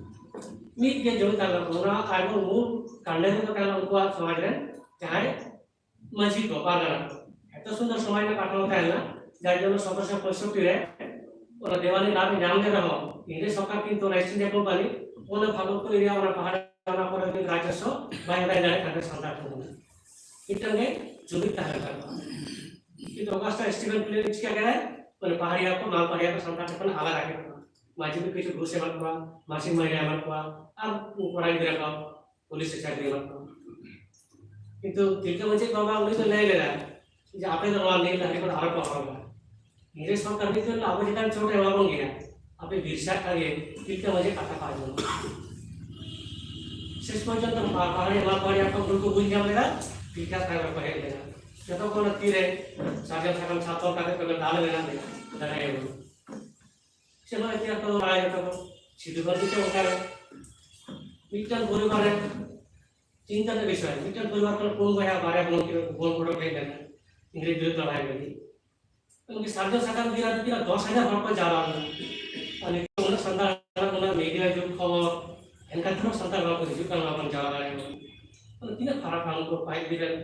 ᱢᱤᱫ ᱜᱮ ᱡᱚᱢᱤ ᱛᱟᱦᱮᱸ ᱠᱟᱱᱟ, ᱚᱱᱟ ᱟᱨ ᱢᱩᱞ ᱠᱟᱱᱰᱮᱨ ᱠᱚ ᱛᱟᱦᱮᱸ ᱠᱟᱱᱟ ᱩᱱᱠᱩᱣᱟᱜ ᱥᱚᱢᱟᱡᱽ ᱨᱮ ᱡᱟᱦᱟᱸᱭ ᱢᱟᱹᱡᱷᱤ ᱠᱚ, ᱯᱟᱨᱜᱟᱱᱟ ᱠᱚ᱾ ᱮᱛᱚ ᱥᱩᱱᱫᱚᱨ ᱥᱚᱢᱟᱡᱽ ᱨᱮᱱᱟᱜ ᱠᱟᱴᱷᱟᱢᱳ ᱛᱟᱦᱮᱸ ᱞᱮᱱᱟ, ᱡᱟᱨ ᱡᱚᱱᱱᱚ ᱥᱚᱛᱨᱚᱥᱚ ᱯᱚᱸᱭᱥᱚᱴᱴᱤ ᱨᱮ ᱚᱱᱟ ᱫᱮᱣᱟᱱᱤ ᱞᱟᱵᱷ ᱮ ᱧᱟᱢ ᱞᱮ ᱨᱮᱦᱚᱸ, ᱤᱝᱨᱮᱡᱽ ᱥᱚᱨᱠᱟᱨ ᱠᱤᱱᱛᱩ ᱚᱱᱟ East India Company ᱚᱱᱟ ᱵᱷᱟᱜᱚᱞᱯᱩᱨ area, ᱚᱱᱟ ᱯᱟᱦᱟᱲ, ᱚᱱᱟ ᱠᱚᱨᱮ ᱠᱤᱱᱛᱩ ᱨᱟᱡᱚᱥᱥᱚ ᱵᱟᱭ ᱦᱟᱛᱟᱣ ᱫᱟᱲᱮᱭᱟᱜ ᱠᱟᱱ ᱛᱟᱦᱮᱸ ᱥᱟᱱᱛᱟᱲ ᱠᱚ ᱠᱷᱚᱱᱟᱜ᱾ ᱢᱤᱫᱴᱟᱝ ᱜᱮ ᱡᱩᱢᱤᱫ ᱛᱟᱦᱮᱸ ᱞᱮᱱ ᱛᱟᱠᱚᱣᱟ᱾ ᱠᱤᱱᱛᱩ ᱚᱜᱟᱥᱴᱟ ᱥᱴᱤᱵᱷᱮᱱ ᱯᱷᱤᱞᱤᱯ ᱪᱤᱠᱟᱹ ᱠᱮᱫᱟᱭ? ᱢᱟᱱᱮ ᱯᱟᱦᱟᱲᱤᱭᱟ ᱠᱚ, ᱢᱟᱞ ᱯᱟᱦᱟᱲᱤᱭᱟ ᱠᱚ ᱥᱟᱱᱛᱟᱲ ᱴᱷᱮᱱ ᱠᱷᱚᱱ ᱟᱞᱟᱫᱟ ᱠᱮᱫ ᱠᱚᱣᱟ᱾ ᱢᱟᱹᱡᱷᱤ ᱠᱚ ᱠᱤᱪᱷᱩ ᱜᱷᱩᱥ ᱮᱢᱟᱫ ᱠᱚᱣᱟ, ᱢᱟᱹᱡᱷᱤ ᱢᱟᱹᱭᱱᱟ ᱮᱢᱟᱫ ᱠᱚᱣᱟ, ᱟᱨ ᱩᱱᱠᱩ ᱠᱚᱲᱟ ᱜᱤᱫᱽᱨᱟᱹ ᱠᱚ ᱯᱩᱞᱤᱥ ᱮ ᱪᱟᱹᱠᱨᱤ ᱮᱢᱟᱫ ᱠᱚᱣᱟ᱾ ᱠᱤᱱᱛᱩ ᱛᱤᱞᱠᱟᱹ ᱢᱟᱹᱡᱷᱤ ᱵᱟᱵᱟ ᱩᱱᱤ ᱫᱚ ᱞᱟᱹᱭ ᱞᱮᱫᱟ ᱡᱮ ᱟᱯᱮ ᱫᱚ ᱱᱚᱣᱟ ᱱᱤᱞ ᱫᱟᱨᱮ ᱠᱷᱚᱱ ᱟᱞᱚ ᱯᱮ ᱦᱚᱨᱚᱜᱟ᱾ ᱤᱝᱨᱮᱡᱽ ᱥᱚᱨᱠᱟᱨ ᱢᱤᱫ ᱫᱤᱱ ᱟᱵᱚ ᱪᱮᱛᱟᱱ ᱪᱳᱴ ᱮ ᱮᱢᱟ ᱵᱚᱱ ᱜᱮᱭᱟ, ᱟᱯᱮ ᱵᱤᱨᱥᱟ ᱠᱷᱟᱱ ᱜᱮ ᱛᱤᱞᱠᱟᱹ ᱢᱟᱹᱡᱷᱤ ᱠᱟᱛᱷᱟ ᱠᱚ ᱟᱸᱡᱚᱢᱟ᱾ ᱥᱮᱥ ᱯᱚᱨᱡᱚᱱᱛᱚ ᱯᱟ-, ᱯᱟᱦᱟᱲᱤ, ᱢᱟᱞ ᱯᱟᱦᱟᱲᱤ ᱟᱠᱚ ᱵᱷᱩᱞ ᱠᱚ ᱵᱩᱡᱽ ᱧᱟᱢ ᱞᱮᱫᱟ, ᱛᱤᱞᱠᱟᱹ ᱛᱟᱭᱚᱢ ᱨᱮᱠᱚ ᱦᱮᱡ ᱞᱮᱱᱟ᱾ ᱡᱚᱛᱚ ᱠᱷᱚᱱ ᱛᱤᱨᱮ ᱥᱟᱨᱡᱚᱢ ᱥᱟᱠᱟᱢ ᱥᱟᱛᱚᱢ ᱠᱟᱛᱮ ᱛᱚᱵᱮ ᱫᱟᱞᱮ ᱢᱮᱱᱟᱜ ᱞᱮᱭᱟ, ᱫᱟᱲᱮᱭᱟᱜᱼᱟ ᱵᱚᱱ᱾ ᱪᱮᱫ ᱦᱚᱸ ᱤᱛᱤᱦᱟᱥ ᱠᱚᱫᱚ ᱵᱟᱲᱟᱭ ᱡᱚᱛᱚ ᱠᱚ᱾ ᱥᱤᱫᱩ ᱠᱟᱹᱱᱦᱩ ᱪᱮᱫ ᱚᱱᱠᱟ ᱨᱮ ᱢᱤᱫᱴᱟᱝ ᱯᱚᱨᱤᱵᱟᱨ ᱨᱮ ᱪᱤᱱᱛᱟ ᱨᱮᱱᱟᱜ ᱵᱤᱥᱚᱭ, ᱢᱤᱫᱴᱟᱝ ᱯᱚᱨᱤᱵᱟᱨ ᱠᱷᱚᱱ ᱯᱩᱱ ᱵᱚᱭᱦᱟ, ᱵᱟᱨᱭᱟ ᱵᱚᱱ ᱠᱤᱱ ᱵᱚᱱ ᱯᱷᱳᱴᱳ ᱦᱮᱡ ᱞᱮᱱᱟ ᱤᱝᱨᱮᱡᱽ ᱵᱤᱨᱩᱫᱽ ᱞᱟᱹᱲᱦᱟᱹᱭ ᱞᱟᱹᱜᱤᱫ᱾ ᱩᱱᱠᱤ ᱥᱟᱨᱡᱚᱢ ᱥᱟᱠᱟᱢ ᱵᱤᱨ ᱨᱮ ᱛᱤᱱᱟᱹᱜ ᱫᱚᱥ ᱦᱟᱡᱟᱨ ᱦᱚᱲ ᱠᱚ ᱡᱟᱣᱨᱟ ᱞᱮᱱᱟ᱾ ᱟᱨ ᱱᱤᱛᱚᱜ ᱩᱱᱟᱹᱜ ᱥᱟᱱᱛᱟᱲ ᱩᱱᱟᱹᱜ ᱢᱤᱰᱤᱭᱟ ᱡᱩᱜᱽ ᱠᱷᱚᱵᱚᱨ, ᱮᱱᱠᱷᱟᱱ ᱛᱮᱦᱚᱸ ᱥᱟᱱᱛᱟᱲ ᱵᱟᱠᱚ ᱦᱤᱡᱩᱜ ᱠᱟᱱᱟ, ᱵᱟᱵᱚᱱ ᱡᱟᱣᱨᱟ ᱫᱟᱲᱮᱭᱟᱜ ᱠᱟᱱᱟ᱾ ᱛᱤᱱᱟᱹᱜ ᱠᱷᱟᱨᱟᱯ ᱦᱟᱞ ᱠᱚ ᱯᱟᱹᱦᱤᱞ ᱵᱤᱫᱟᱹᱞ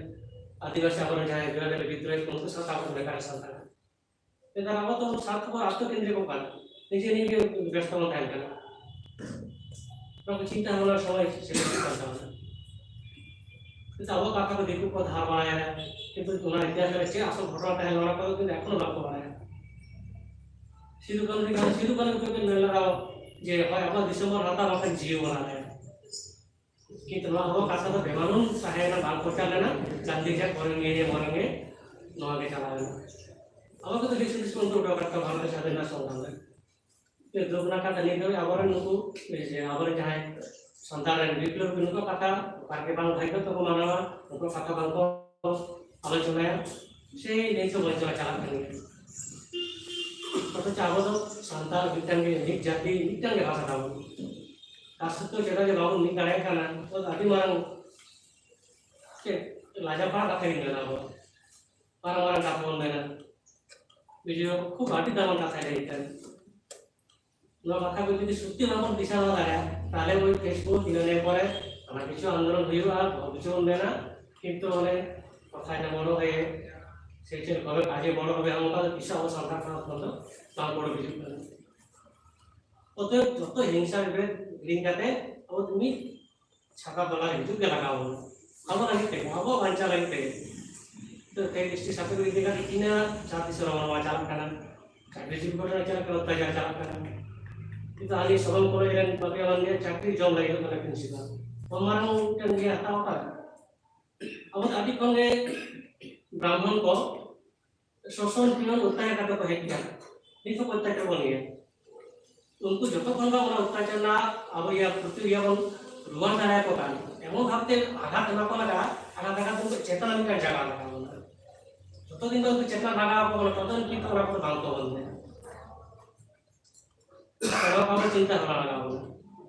ᱟᱹᱫᱤᱵᱟᱹᱥᱤ ᱟᱵᱚᱨᱮᱱ ᱡᱟᱦᱟᱸᱭ ᱵᱤᱨᱟᱴ ᱵᱤᱫᱽᱨᱳᱦᱤ ᱠᱚ, ᱩᱱᱠᱩ ᱥᱟᱶ ᱟᱵᱚ ᱵᱮᱠᱟᱨ ᱥᱟᱱᱛᱟᱲ᱾ ᱱᱮᱛᱟᱨ ᱟᱵᱚ ᱫᱚ ᱥᱟᱨᱛᱷᱚᱯᱚᱨ ᱟᱛᱢᱚᱠᱮᱱᱫᱨᱤᱠ ᱠᱟᱱᱟ, ᱱᱤᱡᱮ ᱱᱤᱡᱮ ᱵᱮᱥᱛᱚ ᱵᱚᱱ ᱛᱟᱦᱮᱱ ᱠᱟᱱᱟ᱾ ᱱᱚᱣᱟ ᱠᱚ ᱪᱤᱱᱛᱟᱹ ᱵᱷᱟᱵᱽᱱᱟ ᱥᱚᱢᱚᱭ ᱥᱮᱴᱮᱨᱚᱜ ᱠᱟᱱ ᱛᱟᱵᱚᱱᱟ᱾ ᱠᱤᱱᱛᱩ ᱟᱵᱚ ᱠᱟᱛᱷᱟ ᱠᱚ ᱫᱤᱠᱩ ᱠᱚ ᱫᱷᱟᱨ ᱵᱟᱲᱟᱭᱟ, ᱠᱤᱱᱛᱩ ᱚᱱᱟ ᱤᱛᱤᱦᱟᱥ ᱨᱮ ᱪᱮᱫ ᱟᱥᱚᱞ ᱜᱷᱚᱴᱚᱱᱟ ᱛᱟᱦᱮᱸ ᱞᱮᱱᱟ, ᱚᱱᱟ ᱠᱚᱫᱚ ᱠᱤᱱᱛᱩ ᱮᱠᱷᱚᱱᱳ ᱵᱟᱠᱚ ᱵᱟᱲᱟᱭᱟ᱾ ᱥᱤᱫᱩ ᱠᱟᱹᱱᱦᱩ ᱞᱮᱠᱟ, ᱥᱤᱫᱩ ᱠᱟᱹᱱᱦᱩ ᱠᱚ ᱠᱤᱱ ᱢᱮᱱ ᱞᱮᱫᱟ ᱡᱮ ᱦᱳᱭ ᱟᱵᱚ ᱫᱤᱥᱚᱢ ᱵᱚᱱ ᱦᱟᱛᱟᱣᱟ, ᱵᱟᱠᱷᱟᱱ ᱡᱤᱣᱤ ᱵᱚᱱ ᱟᱞᱟᱭᱟ᱾ ᱠᱤᱱᱛᱩ ᱱᱚᱣᱟ ᱟᱵᱚ ᱠᱟᱛᱷᱟ ᱫᱚ ᱵᱮᱢᱟᱱᱩᱱ ᱛᱟᱦᱮᱸ ᱠᱟᱱᱟ, ᱵᱟᱝ ᱯᱨᱚᱪᱟᱨ ᱞᱮᱱᱟ᱾ ᱜᱟᱱᱫᱷᱤ ᱡᱟᱦᱟᱸ ᱠᱚᱨᱮᱱ ᱜᱮ ᱢᱚᱨᱮᱱ ᱜᱮ ᱱᱚᱣᱟ ᱜᱮ ᱪᱟᱞᱟᱣ ᱮᱱᱟ᱾ ᱟᱵᱚ ᱠᱚᱫᱚ ᱵᱮᱥᱤ ᱵᱮᱥᱤ ᱩᱱᱠᱩ ᱩᱰᱩᱠ ᱟᱠᱟᱫ ᱠᱚᱣᱟ ᱵᱷᱟᱨᱚᱛ ᱥᱟᱫᱷᱤᱱ ᱨᱮᱱᱟᱜ ᱥᱚᱝᱜᱨᱟᱢ ᱨᱮ᱾ ᱫᱩᱠ ᱨᱮᱱᱟᱜ ᱠᱟᱛᱷᱟ ᱱᱤᱛ ᱫᱷᱟᱹᱵᱤᱡ ᱟᱵᱚᱨᱮᱱ ᱱᱩᱠᱩ, ᱡᱮ ᱟᱵᱚᱨᱮᱱ ᱡᱟᱦᱟᱸᱭ ᱥᱟᱱᱛᱟᱲ ᱨᱮᱱ ᱵᱤᱯᱞᱚᱵᱤ, ᱱᱩᱠᱩᱣᱟᱜ ᱠᱟᱛᱷᱟ ᱵᱟᱨᱜᱮ ᱵᱟᱝ ᱵᱷᱟᱜᱮ ᱛᱮᱠᱚ ᱢᱟᱱᱟᱣᱟ, ᱱᱩᱠᱩᱣᱟᱜ ᱠᱟᱛᱷᱟ ᱵᱟᱝ ᱠᱚ ᱟᱞᱳᱪᱚᱱᱟᱭᱟ, ᱥᱮᱭ ᱱᱤᱛ ᱦᱚᱸ ᱵᱟᱧᱪᱟᱣ ᱪᱟᱞᱟᱜ ᱠᱟᱱ ᱜᱮᱭᱟ᱾ ᱚᱛᱷᱚᱪᱚ ᱟᱵᱚ ᱫᱚ ᱥᱟᱱᱛᱟᱲ ᱢᱤᱫᱴᱟᱝ ᱜᱮ, ᱢᱤᱫ ᱡᱟᱹᱛᱤ, ᱢᱤᱫᱴᱟᱝ ᱜᱮ ᱵᱷᱟᱥᱟ ᱛᱟᱵᱚᱱ᱾ ᱟᱨ ᱥᱚᱛᱛᱚ ᱪᱮᱫᱟᱜ ᱡᱮ ᱵᱟᱵᱚᱱ ᱢᱤᱫ ᱫᱟᱲᱮᱭᱟᱜ ᱠᱟᱱᱟ, ᱚᱱᱟ ᱫᱚ ᱟᱹᱰᱤ ᱢᱟᱨᱟᱝ ᱪᱮᱫ ᱞᱟᱡᱟᱯᱟᱲᱟ ᱠᱟᱛᱷᱟ ᱜᱤᱧ ᱢᱮᱱᱟ᱾ ᱟᱵᱚ ᱢᱟᱨᱟᱝ ᱢᱟᱨᱟᱝ ᱠᱟᱛᱷᱟ ᱵᱚᱱ ᱢᱮᱱᱟ, ᱵᱩᱡᱷᱟᱹᱣ, ᱠᱷᱩᱵ ᱟᱹᱰᱤ ᱫᱟᱢᱟᱱ ᱠᱟᱛᱷᱟ ᱞᱟᱹᱭ ᱠᱟᱱᱟ᱾ ᱱᱚᱣᱟ ᱠᱟᱛᱷᱟ ᱠᱚ ᱡᱩᱫᱤ ᱥᱚᱛᱛᱤ ᱵᱟᱵᱚᱱ ᱫᱤᱥᱟᱹ ᱫᱚᱦᱚ ᱫᱟᱲᱮᱭᱟᱜᱼᱟ, ᱛᱟᱦᱞᱮ ᱳᱭ Facebook ᱤᱱᱟᱹ ᱱᱤᱭᱟᱹ ᱠᱚᱨᱮ ᱟᱭᱢᱟ ᱠᱤᱪᱷᱩ ᱟᱱᱫᱳᱞᱚᱱ ᱦᱩᱭᱩᱜᱼᱟ, ᱵᱚᱦᱩᱛ ᱠᱤᱪᱷᱩ ᱵᱚᱱ ᱢᱮᱱᱟ, ᱠᱤᱱᱛᱩ ᱚᱱᱮ ᱠᱟᱛᱷᱟ ᱡᱮ ᱵᱚᱲᱚ ᱦᱚᱭᱮ ᱥᱮ ᱪᱮᱫ ᱠᱚᱨᱮ ᱠᱟᱡᱮ ᱵᱚᱲᱚ ᱦᱚᱵᱮ, ᱚᱱᱠᱟ ᱫᱚ ᱛᱤᱥ ᱦᱚᱸ ᱟᱵᱚ ᱥᱟᱱᱛᱟᱲ ᱠᱚ ᱠᱷᱚᱱ ᱫᱚ ᱵᱟᱝ ᱵᱚᱲᱚ ᱦᱤᱡᱩᱜ ᱠᱟᱱᱟ᱾ ᱚᱛᱚᱮᱵ ᱡᱚᱛᱚ ᱦᱤᱝᱥᱟ ᱵᱤᱵᱷᱮᱫ ᱦᱤᱲᱤᱧ ᱠᱟᱛᱮ ᱟᱵᱚ ᱢᱤᱫ ᱪᱷᱟᱛᱟ ᱛᱚᱞᱟ ᱨᱮ ᱦᱤᱡᱩᱜ ᱜᱮ ᱞᱟᱜᱟᱣ ᱵᱚᱱᱟ᱾ ᱟᱵᱚ ᱞᱟᱹᱜᱤᱫ ᱛᱮᱜᱮ, ᱟᱵᱚ ᱵᱟᱧᱪᱟᱣ ᱞᱟᱹᱜᱤᱫ ᱛᱮᱜᱮ᱾ ᱛᱚ ᱛᱮᱦᱮᱧ S T certificate ᱤᱫᱤ ᱠᱟᱛᱮ ᱛᱤᱱᱟᱹᱜ ᱡᱟᱦᱟᱸ ᱛᱤᱥ ᱨᱮ ᱱᱚᱣᱟ ᱪᱟᱞᱟᱜ ᱠᱟᱱᱟ, ᱪᱟᱹᱠᱨᱤ ᱡᱤᱵᱤ ᱠᱚᱨᱮ ᱪᱮᱫ ᱞᱮᱠᱟ ᱚᱛᱛᱟᱪᱟᱨ ᱪᱟᱞᱟᱜ ᱠᱟᱱᱟ᱾ ᱠᱤᱱᱛᱩ ᱟᱞᱮ ᱥᱚᱫᱚᱱ ᱠᱚᱞᱮᱡᱽ ᱨᱮᱱ ᱵᱟᱯᱮ ᱢᱟᱱᱮ ᱪᱟᱹᱠᱨᱤ ᱡᱚᱢ ᱞᱟᱹᱜᱤᱫ ᱠᱟᱱᱟ principal᱾ ᱚᱱᱟ ᱢᱟᱨᱟᱝ ᱢᱤᱫᱴᱮᱱ ᱜᱮ ᱦᱟᱛᱟᱣ ᱟᱠᱟᱫ᱾ ᱟᱵᱚ ᱫᱚ ᱟᱹᱰᱤ ᱠᱷᱚᱱ ᱜᱮ ᱵᱨᱟᱦᱢᱚᱱ ᱠᱚ ᱥᱳᱥᱚᱱ ᱯᱤᱲᱚᱱ ᱚᱛᱛᱟᱪᱟᱨ ᱠᱟᱛᱮ ᱠᱚ ᱦᱮᱡ ᱟᱠᱟᱱᱟ᱾ ᱱᱤᱛ ᱦᱚᱸ ᱚᱛᱛᱟᱪᱟᱨ ᱵᱚᱱ ᱜᱮᱭᱟ᱾ ᱩᱱᱠᱩ ᱡᱚᱛᱚ ᱠᱷᱚᱱ ᱵᱟᱝ ᱚᱱᱟ ᱚᱛᱛᱟᱪᱟᱨ ᱨᱮᱱᱟᱜ ᱟᱵᱚ ᱤᱭᱟᱹ ᱯᱨᱚᱛᱤᱠᱨᱤᱭᱟ ᱵᱚᱱ ᱨᱩᱣᱟᱹᱲ ᱫᱟᱲᱮᱭᱟᱠᱚ ᱠᱟᱱ, ᱮᱢᱚᱱ ᱵᱷᱟᱵᱛᱮ ᱟᱜᱷᱟᱛ ᱮᱢᱟ ᱠᱚ ᱞᱟᱜᱟᱜᱼᱟ, ᱟᱜᱷᱟᱛ ᱟᱜᱷᱟᱛ ᱩᱱᱠᱩ ᱪᱮᱛᱚᱱᱟ ᱢᱤᱫᱴᱟᱝ ᱡᱟᱜᱟᱣ ᱞᱟᱜᱟᱣ ᱵᱚᱱᱟ᱾ ᱡᱚᱛᱚ ᱫᱤᱱ ᱫᱚ ᱩᱱᱠᱩ ᱪᱮᱛᱟᱱ ᱞᱟᱜᱟᱣ ᱟᱠᱚ ᱠᱟᱱᱟ, ᱛᱚᱛᱚ ᱫᱤᱱ ᱠᱤᱱᱛᱩ ᱚᱱᱟ ᱠᱚᱫᱚ ᱵᱟᱝ ᱠᱚ ᱵᱚᱱᱫᱚᱭᱟ᱾ ᱟᱵᱚ ᱪᱤᱱᱛᱟ ᱵᱷᱟᱵᱽᱱᱟ ᱞᱟᱜᱟᱣ ᱵᱚᱱᱟ᱾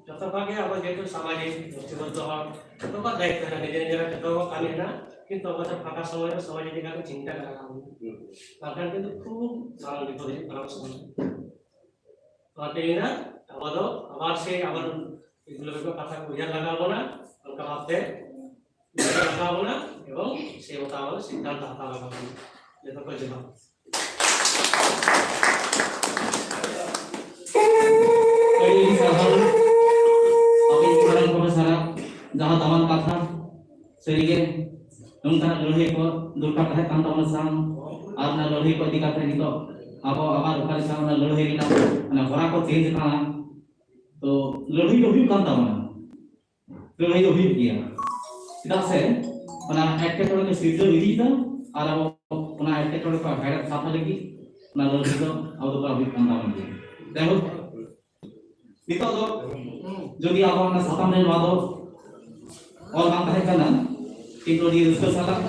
ᱡᱚᱛᱚ ᱠᱚ ᱜᱮ ᱟᱵᱚ ᱡᱮᱦᱮᱛᱩ ᱥᱟᱢᱟᱡᱤᱠ ᱜᱳᱥᱴᱤᱵᱚᱫᱽᱫᱷᱚ ᱦᱚᱲ, ᱡᱚᱛᱚ ᱠᱚ ᱫᱟᱭᱤᱛᱛᱚ ᱦᱮᱱᱟᱜᱼᱟ, ᱱᱤᱡᱮᱨ ᱱᱤᱡᱮᱨᱟᱜ ᱡᱚᱛᱚ ᱠᱚ ᱠᱟᱹᱢᱤ ᱦᱮᱱᱟᱜᱼᱟ, ᱠᱤᱱᱛᱩ ᱟᱵᱚ ᱫᱚ ᱯᱷᱟᱸᱠᱟ ᱥᱚᱢᱚᱭ ᱨᱮ ᱥᱚᱢᱟᱡᱽ ᱤᱫᱤ ᱠᱟᱛᱮ ᱪᱤᱱᱛᱟ ᱞᱟᱜᱟᱣ ᱵᱚᱱᱟ᱾ ᱵᱟᱝᱠᱷᱟᱱ ᱠᱤᱱᱛᱩ ᱠᱷᱩᱵ ᱢᱟᱨᱟᱝ ᱵᱤᱯᱚᱫ ᱦᱤᱡᱩᱜ ᱠᱟᱱᱟ ᱟᱵᱚ ᱥᱚᱢᱟᱡᱽ ᱨᱮ᱾ ᱚᱱᱟᱛᱮ ᱤᱧ ᱫᱚ ᱟᱵᱚ ᱫᱚ ᱟᱵᱟᱨ ᱥᱮ ᱟᱵᱚ ᱨᱮᱱ ᱯᱤᱲᱦᱤ ᱠᱚ ᱠᱟᱛᱷᱟ ᱠᱚ ᱩᱭᱦᱟᱹᱨ ᱞᱟᱜᱟᱣ ᱵᱚᱱᱟ, ᱚᱱᱠᱟ ᱵᱷᱟᱵᱛᱮ ᱩᱭᱦᱟᱹᱨ ᱞᱟᱜᱟᱣ ᱵᱚᱱᱟ ᱮᱵᱚᱝ ᱥᱮ ᱚᱱᱠᱟ ᱟᱵᱚ ᱥᱤᱫᱽᱫᱷᱟᱱᱛᱚ ᱦᱟᱛᱟᱣ ᱞᱟᱜᱟᱣ ᱵᱚᱱᱟ᱾ ᱡᱚᱛᱚ ᱠᱚ ᱡᱚᱦᱟᱨ᱾ ᱟᱹᱰᱤ ᱟᱹᱰᱤ ᱥᱟᱨᱦᱟᱣ ᱟᱹᱵᱤᱱ ᱢᱟᱨᱟᱝ ᱯᱨᱚᱯᱷᱮᱥᱚᱨᱟᱜ ᱡᱟᱦᱟᱸ ᱫᱟᱢᱟᱱ ᱠᱟᱛᱷᱟ᱾ ᱥᱟᱹᱨᱤᱜᱮ ᱱᱚᱝᱠᱟᱱᱟᱜ ᱞᱟᱹᱲᱦᱟᱹᱭ ᱠᱚ ᱫᱚᱨᱠᱟᱨ ᱛᱟᱦᱮᱸ ᱠᱟᱱ ᱛᱟᱵᱚᱱᱟ ᱥᱟᱶ, ᱟᱨ ᱚᱱᱟ ᱞᱟᱹᱲᱦᱟᱹᱭ ᱠᱚ ᱤᱫᱤ ᱠᱟᱛᱮ ᱱᱤᱛᱚᱜ ᱟᱵᱚ ᱟᱵᱟᱨ ᱚᱠᱟ ᱞᱮᱠᱟ ᱚᱱᱟ ᱞᱟᱹᱲᱦᱟᱹᱭ ᱨᱮᱱᱟᱜ ᱚᱱᱟ ᱦᱚᱨᱟ ᱠᱚ ᱪᱮᱧᱡᱽ ᱟᱠᱟᱱᱟ᱾ ᱛᱚ ᱞᱟᱹᱲᱦᱟᱹᱭ ᱫᱚ ᱦᱩᱭᱩᱜ ᱠᱟᱱ ᱛᱟᱵᱚᱱᱟ, ᱞᱟᱹᱲᱦᱟᱹᱭ ᱫᱚ ᱦᱩᱭᱩᱜ ᱜᱮᱭᱟ᱾ ᱪᱮᱫᱟᱜ ᱥᱮ ᱚᱱᱟ ᱮᱴᱠᱮᱴᱚᱬᱮ ᱠᱚ ᱥᱤᱨᱡᱟᱹᱣ ᱤᱫᱤᱭᱮᱫᱟ, ᱟᱨ ᱟᱵᱚ ᱚᱱᱟ ᱮᱴᱠᱮᱴᱚᱬᱮ ᱠᱚ ᱦᱮᱲᱦᱮᱫ ᱥᱟᱯᱷᱟ ᱞᱟᱹᱜᱤᱫ ᱚᱱᱟ ᱞᱟᱹᱲᱦᱟᱹᱭ ᱫᱚ ᱟᱵᱚ ᱫᱚ ᱠᱚᱨᱟᱣ ᱦᱩᱭᱩᱜ ᱠᱟᱱ ᱛᱟᱵᱚᱱ ᱜᱮᱭᱟ᱾ ᱡᱟᱭᱦᱳᱠ, ᱱᱤᱛᱚᱜ ᱫᱚ ᱡᱩᱫᱤ ᱟᱵᱚ ᱚᱱᱟ ᱥᱟᱛᱟᱢ ᱨᱮ ᱱᱚᱣᱟ ᱫᱚ ᱚᱞ ᱵᱟᱝ ᱛᱟᱦᱮᱸ ᱠᱟᱱᱟ, ᱠᱤᱱᱛᱩ ᱟᱹᱰᱤ ᱨᱟᱹᱥᱠᱟᱹ ᱥᱟᱞᱟᱜ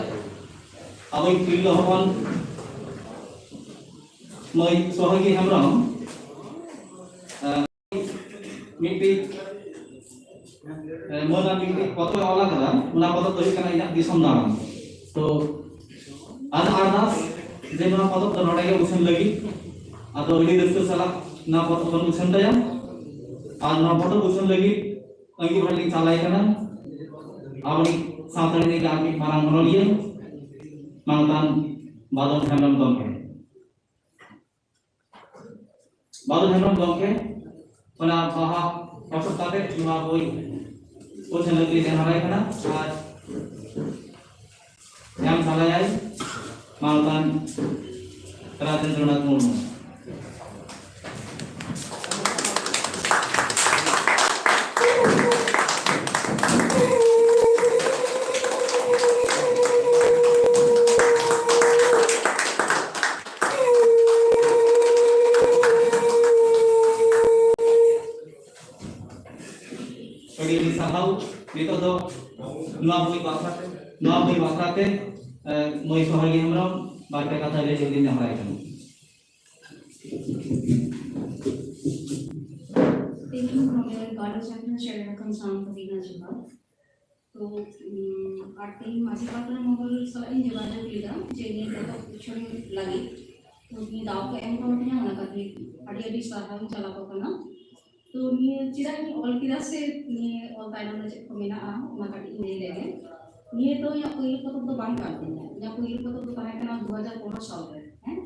ᱟᱵᱚᱭᱤᱡ ᱛᱤᱨᱞᱟᱹ ᱦᱚᱯᱚᱱ ᱢᱟᱹᱭ ᱥᱚᱦᱟᱜᱤ ᱦᱮᱢᱵᱨᱚᱢ, ᱟᱸ, ᱢᱤᱫᱴᱤᱡ, ᱟᱸ, ᱢᱟᱹᱱ ᱟᱨ ᱢᱤᱫᱴᱤᱡ ᱯᱚᱛᱚᱵ ᱮ ᱚᱞ ᱟᱠᱟᱫᱟ, ᱚᱱᱟ ᱯᱚᱛᱚᱵ ᱫᱚ ᱦᱩᱭᱩᱜ ᱠᱟᱱᱟ ᱤᱧᱟᱹᱜ ᱫᱤᱥᱚᱢ ᱫᱟᱬᱟᱱ᱾ ᱛᱚ, ᱟᱨ ᱟᱨᱫᱟᱥ ᱡᱮ ᱱᱚᱣᱟ ᱯᱚᱛᱚᱵ ᱫᱚ ᱱᱚᱰᱮ ᱜᱮ ᱩᱪᱷᱟᱹᱱ ᱞᱟᱹᱜᱤᱫ, ᱟᱫᱚ ᱟᱹᱰᱤ ᱨᱟᱹᱥᱠᱟᱹ ᱥᱟᱞᱟᱜ ᱱᱚᱣᱟ ᱯᱚᱛᱚᱵ ᱵᱚᱱ ᱩᱪᱷᱟᱹᱱ ᱛᱟᱭᱟ᱾ ᱟᱨ ᱱᱚᱣᱟ ᱯᱚᱛᱚᱵ ᱩᱪᱷᱟᱹᱱ ᱞᱟᱹᱜᱤᱫ ᱟᱹᱜᱤᱵᱷᱟᱨ ᱞᱤᱧ ᱪᱟᱞᱟᱭ ᱠᱟᱱᱟ ᱟᱵᱚᱨᱤᱡ ᱥᱟᱶᱛᱟ ᱨᱤᱱᱤᱡ ᱟᱨ ᱢᱤᱫ ᱢᱟᱨᱟᱝ ᱚᱱᱚᱞᱤᱭᱟᱹ ᱢᱟᱱᱚᱛᱟᱱ ᱵᱟᱫᱚᱞ ᱦᱮᱢᱵᱨᱚᱢ ᱜᱚᱢᱠᱮ᱾ ᱵᱟᱫᱚᱞ ᱦᱮᱢᱵᱨᱚᱢ ᱜᱚᱢᱠᱮ ᱚᱱᱟ ᱵᱟᱦᱟ ᱦᱚᱴᱚᱜ ᱠᱟᱛᱮ ᱱᱚᱣᱟ ᱵᱳᱭ ᱩᱪᱷᱟᱹᱱ ᱞᱟᱹᱜᱤᱫ ᱱᱮᱦᱚᱨᱟᱭ ᱠᱟᱱᱟ ᱟᱨ ᱧᱟᱢ ᱥᱟᱞᱟᱭᱟᱭ ᱢᱟᱱᱚᱛᱟᱱ ᱨᱟᱡᱮᱱᱫᱨᱚᱱᱟᱛᱷ ᱢᱩᱨᱢᱩ᱾ ᱟᱹᱰᱤ ᱟᱹᱰᱤ ᱥᱟᱨᱦᱟᱣ᱾ ᱱᱤᱛᱚᱜ ᱫᱚ ᱱᱚᱣᱟ ᱵᱳᱭ ᱵᱟᱠᱷᱨᱟ ᱛᱮ, ᱱᱚᱣᱟ ᱵᱳᱭ ᱵᱟᱠᱷᱨᱟ ᱛᱮ, ᱮ, ᱢᱟᱹᱭ ᱥᱚᱦᱟᱜᱤ ᱦᱮᱢᱵᱨᱚᱢ ᱵᱟᱨ ᱯᱮ ᱠᱟᱛᱷᱟ ᱞᱟᱹᱭ ᱞᱟᱹᱜᱤᱫ ᱱᱮᱦᱚᱨᱟᱭ ᱠᱟᱱᱟ᱾ ᱛᱮᱦᱮᱧ ᱱᱚᱰᱮ ᱜᱟᱞᱚᱪ ᱟᱠᱷᱲᱟ ᱥᱮᱴᱮᱨ ᱟᱠᱟᱱ ᱥᱟᱱᱟᱢ ᱠᱚᱜᱮ ᱤᱧᱟᱹᱜ ᱡᱚᱦᱟᱨ᱾ ᱛᱚ, ᱩᱢ, ᱟᱨ ᱛᱮᱦᱮᱧ ᱢᱟᱹᱡᱷᱤ ᱯᱟᱛᱷᱟᱢ ᱢᱚᱦᱚᱞ ᱥᱟᱞᱟᱜ ᱤᱧ ᱡᱳᱜᱟᱡᱳᱜᱽ ᱞᱮᱫᱟ ᱡᱮ ᱱᱤᱭᱟᱹ ᱯᱚᱛᱚᱵ ᱩᱪᱷᱟᱹᱱ ᱞᱟᱹᱜᱤᱫ᱾ ᱛᱚ, ᱱᱤᱭᱟᱹ ᱫᱟᱣ ᱠᱚ ᱮᱢ ᱠᱟᱣᱫᱤᱧᱟ, ᱚᱱᱟ ᱠᱷᱟᱹᱛᱤᱨ ᱟᱹᱰᱤ ᱟᱹᱰᱤ ᱥᱟᱨᱦᱟᱣ ᱤᱧ ᱪᱟᱞ ᱟᱠᱚ ᱠᱟᱱᱟ᱾ ᱛᱚ, ᱱᱤᱭᱟᱹ ᱪᱮᱫᱟᱜ ᱤᱧ ᱚᱞ ᱠᱮᱫᱟ ᱥᱮ ᱱᱤᱭᱟᱹ ᱚᱞ ᱛᱟᱭᱱᱚᱢ ᱨᱮ ᱪᱮᱫ ᱠᱚ ᱢᱮᱱᱟᱜᱼᱟ, ᱚᱱᱟ ᱠᱟᱹᱴᱤᱡ ᱤᱧ ᱞᱟᱹᱭ ᱞᱮᱜᱮ᱾ ᱱᱤᱭᱟᱹ ᱫᱚ ᱤᱧᱟᱹᱜ ᱯᱳᱭᱞᱳ ᱯᱚᱛᱚᱵ ᱫᱚ ᱵᱟᱝ ᱠᱟᱱ ᱛᱤᱧᱟ᱾ ᱤᱧᱟᱹᱜ ᱯᱳᱭᱞᱳ ᱯᱚᱛᱚᱵ ᱫᱚ ᱛᱟᱦᱮᱸ ᱠᱟᱱᱟ ᱫᱩ ᱦᱟᱡᱟᱨ ᱯᱚᱱᱨᱚ ᱥᱟᱞ ᱨᱮ, ᱦᱮᱸ?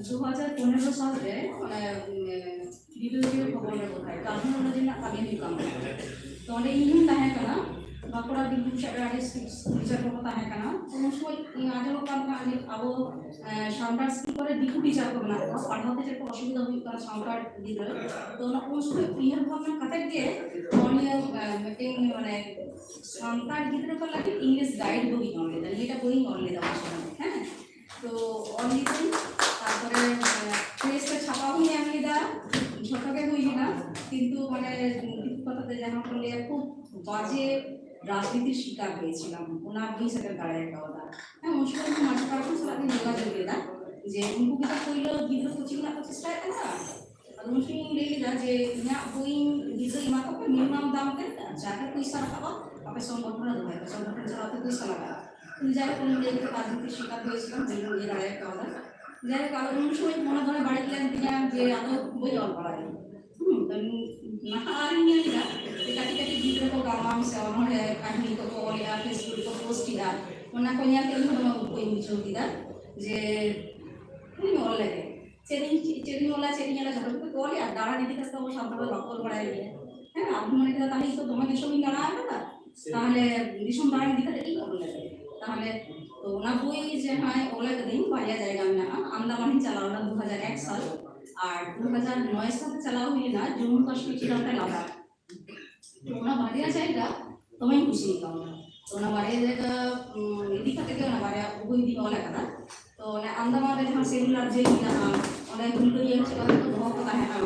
ᱫᱩ ᱦᱟᱡᱟᱨ ᱯᱚᱱᱮᱨᱚ ᱥᱟᱞ ᱨᱮ ᱚᱱᱮ, ᱩᱢ, ᱵᱤᱵᱷᱤᱭᱩ ᱵᱷᱚᱵᱚᱱ ᱨᱮ ᱵᱳᱫᱷᱚᱭ ᱠᱟᱨᱵᱚᱱ ᱨᱮᱱᱟᱜ ᱠᱟᱹᱢᱤ ᱦᱩᱭᱩᱜ ᱠᱟᱱ ᱛᱟᱦᱮᱸᱫ᱾ ᱛᱚ ᱚᱸᱰᱮ ᱤᱧ ᱦᱚᱸᱧ ᱛᱟᱦᱮᱸ ᱠᱟᱱᱟ, ᱵᱟᱸᱠᱩᱲᱟ ᱵᱤᱨᱵᱷᱩᱢ ᱥᱮᱫ ᱨᱮ ᱟᱹᱰᱤ ᱴᱤᱪᱟᱨ ᱠᱚᱠᱚ ᱛᱟᱦᱮᱸ ᱠᱟᱱᱟ᱾ ᱩᱱ ᱥᱚᱢᱚᱭ ᱤᱧ ᱟᱸᱡᱚᱢᱚᱜ ᱠᱟᱱ ᱛᱟᱦᱮᱸᱫ ᱡᱮ ᱟᱵᱚ, ᱮ, ᱥᱟᱱᱛᱟᱲ ᱥᱠᱩᱞ ᱠᱚᱨᱮ ᱫᱤᱠᱩ ᱴᱤᱪᱟᱨ ᱠᱚ ᱢᱮᱱᱟᱜ ᱠᱚᱣᱟ, ᱯᱟᱲᱦᱟᱣ ᱛᱮ ᱪᱮᱫ ᱠᱚ ᱚᱥᱩᱵᱤᱫᱷᱟ ᱦᱩᱭᱩᱜ ᱠᱟᱱᱟ ᱥᱟᱱᱛᱟᱲ ᱜᱤᱫᱽᱨᱟᱹ᱾ ᱛᱚ ᱚᱱᱟ ᱩᱱ ᱥᱚᱢᱚᱭ ᱩᱭᱦᱟᱹᱨ ᱵᱷᱟᱵᱽᱱᱟ ᱠᱟᱛᱮ ᱜᱮ ᱱᱚᱜᱼᱚ ᱱᱤᱭᱟᱹ, ᱮ, ᱢᱤᱫᱴᱮᱱ ᱢᱟᱱᱮ ᱥᱟᱱᱛᱟᱲ ᱜᱤᱫᱽᱨᱟᱹ ᱠᱚ ᱞᱟᱹᱜᱤᱫ ᱤᱝᱞᱤᱥ ᱜᱟᱭᱤᱰ ᱵᱳᱭ ᱤᱧ ᱚᱞ ᱞᱮᱫᱟ, ᱱᱤᱭᱟᱹᱴᱟ ᱵᱳᱭ ᱤᱧ ᱚᱞ ᱞᱮᱫᱟ ᱩᱱ ᱥᱚᱢᱚᱭ, ᱦᱮᱸ᱾ ᱛᱚ ᱚᱞ ᱞᱮᱫᱟᱹᱧ, ᱛᱟᱨᱯᱚᱨᱮ, ᱮ, ᱯᱨᱮᱥ ᱨᱮ ᱪᱷᱟᱯᱟ ᱦᱚᱸᱧ ᱮᱢ ᱞᱮᱫᱟ, ᱡᱷᱚᱛᱚ ᱜᱮ ᱦᱩᱭ ᱞᱮᱱᱟ, ᱠᱤᱱᱛᱩ ᱢᱟᱱᱮ ᱫᱤᱠᱩ ᱠᱟᱛᱷᱟ ᱛᱮ ᱡᱟᱦᱟᱸ ᱠᱚ ᱞᱟᱹᱭᱟ ᱠᱷᱩᱵ ᱵᱟᱡᱮ ᱨᱟᱡᱽᱱᱤᱛᱤᱨ ᱥᱤᱠᱟᱨ ᱦᱚᱭᱮছিলাম, ᱚᱱᱟ ᱵᱟᱹᱧ ᱥᱮᱴᱮᱨ ᱫᱟᱲᱮ ᱠᱟᱣᱫᱟ᱾ ᱦᱮᱸ, ᱩᱱ ᱥᱚᱢᱚᱭ ᱤᱧ ᱢᱟᱹᱡᱷᱤ ᱯᱟᱨᱜᱟᱱᱟ ᱥᱟᱞᱟᱜ ᱤᱧ ᱡᱳᱜᱟᱡᱳᱜ ᱞᱮᱫᱟ ᱡᱮ ᱩᱱᱠᱩ ᱜᱤᱫᱽᱨᱟᱹ ᱯᱳᱭᱞᱳ ᱜᱤᱫᱽᱨᱟᱹ ᱠᱳᱪᱤᱝ ᱨᱮᱱᱟᱜ ᱠᱚ ᱪᱮᱥᱴᱟᱭᱮᱫ ᱛᱟᱦᱮᱸᱱᱟ᱾ ᱟᱫᱚ ᱩᱱ ᱥᱚᱢᱚᱭ ᱤᱧ ᱞᱟᱹᱭ ᱞᱮᱫᱟ ᱡᱮ ᱤᱧᱟᱹᱜ ᱵᱳᱭ ᱜᱤᱫᱽᱨᱟᱹ ᱮᱢᱟ ᱠᱚᱯᱮ, ᱢᱤᱱᱤᱢᱟᱢ ᱫᱟᱢ ᱛᱮ, ᱡᱟᱦᱟᱸ ᱯᱚᱭᱥᱟ ᱨᱟᱠᱟᱵᱼᱟ ᱟᱯᱮ ᱥᱚᱝᱜᱚᱴᱷᱚᱱ ᱨᱮ ᱫᱚᱦᱚᱭ ᱯᱮ, ᱥᱚᱝᱜᱚᱴᱷᱚᱱ ᱪᱟᱞᱟᱣ ᱛᱮ ᱯᱚᱭᱥᱟ ᱞᱟᱜᱟᱜᱼᱟ᱾ ᱤᱧ ᱡᱟᱭᱦᱳᱠ ᱩᱱᱤ ᱞᱟᱹᱭ ᱠᱮᱫᱟ, ᱨᱟᱡᱽᱱᱤᱛᱤ ᱥᱤᱠᱟᱨ ᱦᱚᱭᱮছিলাম, ᱵᱟᱹᱧ ᱤᱭᱟᱹ ᱫᱟᱲᱮ ᱠᱟᱣᱫᱟ᱾ ᱡᱟᱭᱦᱳᱠ ᱟᱫᱚ ᱩᱱ ᱥᱚᱢᱚᱭ ᱢᱚᱱᱮ ᱢᱚᱱᱮ ᱵᱟᱹᱲᱤᱡ ᱞᱮᱱ ᱛᱤᱧᱟ ᱡᱮ ᱟᱫᱚ ᱵᱟᱹᱧ ᱚᱞ ᱵᱟᱲᱟᱭᱟ᱾ ᱦᱩᱸ, ᱛᱚ ᱱᱟᱦᱟᱜ ᱟᱨᱤᱧ ᱧᱮᱞ ᱮᱫᱟ ᱡᱮ ᱠᱟᱹᱴᱤᱡ ᱠᱟᱹᱴᱤᱡ ᱜᱤᱫᱽᱨᱟᱹ ᱠᱚ ᱜᱟᱢᱟᱢ ᱥᱮ ᱚᱱᱚᱬᱦᱮ ᱠᱟᱹᱦᱱᱤ ᱠᱚᱠᱚ ᱚᱞᱮᱜᱼᱟ, Facebook ᱨᱮᱠᱚ ᱯᱳᱥᱴ ᱮᱫᱟ, ᱚᱱᱟ ᱠᱚ ᱧᱮᱞ ᱛᱮ ᱤᱧ ᱦᱚᱸ ᱫᱚᱢᱮ ᱩᱱᱠᱩᱧ ᱵᱩᱡᱷᱟᱹᱣ ᱠᱮᱫᱟ ᱡᱮ ᱤᱧ ᱚᱞ ᱞᱮᱜᱮ᱾ ᱪᱮᱫ ᱤᱧ, ᱪᱮᱫ ᱤᱧ ᱚᱞᱟ, ᱪᱮᱫ ᱤᱧ ᱚᱞᱟ, ᱡᱚᱛᱚ ᱜᱮᱠᱚ ᱚᱞᱮᱜᱼᱟ᱾ ᱫᱟᱬᱟᱱ ᱤᱫᱤ ᱠᱟᱛᱮ ᱟᱵᱚ ᱥᱟᱱᱛᱟᱲ ᱫᱚ ᱵᱟᱠᱚ ᱚᱞ ᱵᱟᱲᱟᱭ ᱜᱮᱭᱟ᱾ ᱦᱮᱸ, ᱟᱵᱚ ᱢᱚᱱᱮ ᱠᱮᱫᱟ ᱛᱟᱦᱞᱮ ᱤᱧ ᱫᱚ ᱫᱚᱢᱮ ᱫᱤᱥᱚᱢ ᱤᱧ ᱫᱟᱬᱟ ᱟᱠᱟᱫᱟ, ᱛᱟᱦᱞᱮ ᱫᱤᱥᱚᱢ ᱫᱟᱬᱟᱱ ᱤᱫᱤ ᱠᱟᱛᱮ ᱤᱧ ᱚᱞ ᱞᱮᱜᱮ᱾ ᱛᱟᱦᱞᱮ ᱛᱚ ᱚᱱᱟ ᱵᱳᱭ ᱡᱟᱦᱟᱸᱭ ᱚᱞ ᱟᱠᱟᱫᱟᱹᱧ, ᱵᱟᱨᱭᱟ ᱡᱟᱭᱜᱟ ᱢᱮᱱᱟᱜᱼᱟ, ᱟᱱᱫᱟᱢᱟᱱ ᱤᱧ ᱪᱟᱞᱟᱣ ᱞᱮᱱᱟ ᱫᱩ ᱦᱟᱡᱟᱨ ᱮᱠ ᱥᱟᱞ, ᱟᱨ ᱫᱩ ᱦᱟᱡᱟᱨ ᱱᱚᱭ ᱥᱟᱞ ᱪᱟᱞᱟᱣ ᱦᱩᱭ ᱞᱮᱱᱟ ᱡᱚᱢᱢᱩ ᱠᱟᱥᱢᱤᱨ ᱪᱮᱛᱟᱱ ᱨᱮ ᱞᱟᱫᱟᱠᱷ᱾ ᱛᱚ ᱚᱱᱟ ᱵᱟᱨᱭᱟ ᱡᱟᱭᱜᱟ ᱫᱚᱢᱮᱧ ᱠᱩᱥᱤ ᱠᱟᱣᱫᱟ᱾ ᱛᱚ ᱚᱱᱟ ᱵᱟᱨᱭᱟ ᱡᱟᱭᱜᱟ, ᱩᱢ, ᱤᱫᱤ ᱠᱟᱛᱮ ᱜᱮ ᱚᱱᱟ ᱵᱟᱨᱭᱟ ᱵᱳᱭ ᱫᱚᱧ ᱚᱞ ᱟᱠᱟᱫᱟ᱾ ᱛᱚ ᱚᱱᱮ ᱟᱱᱫᱟᱢᱟᱱ ᱨᱮ ᱡᱟᱦᱟᱸ ᱥᱮᱞᱩᱞᱟᱨ ᱡᱮᱞ ᱢᱮᱱᱟᱜᱼᱟ, ᱚᱸᱰᱮ ᱦᱩᱞᱜᱟᱹᱨᱤᱭᱟᱹ ᱪᱮᱫ ᱞᱮᱠᱟ ᱠᱚ ᱫᱚᱦᱚ ᱠᱚ ᱛᱟᱦᱮᱸᱱᱟ,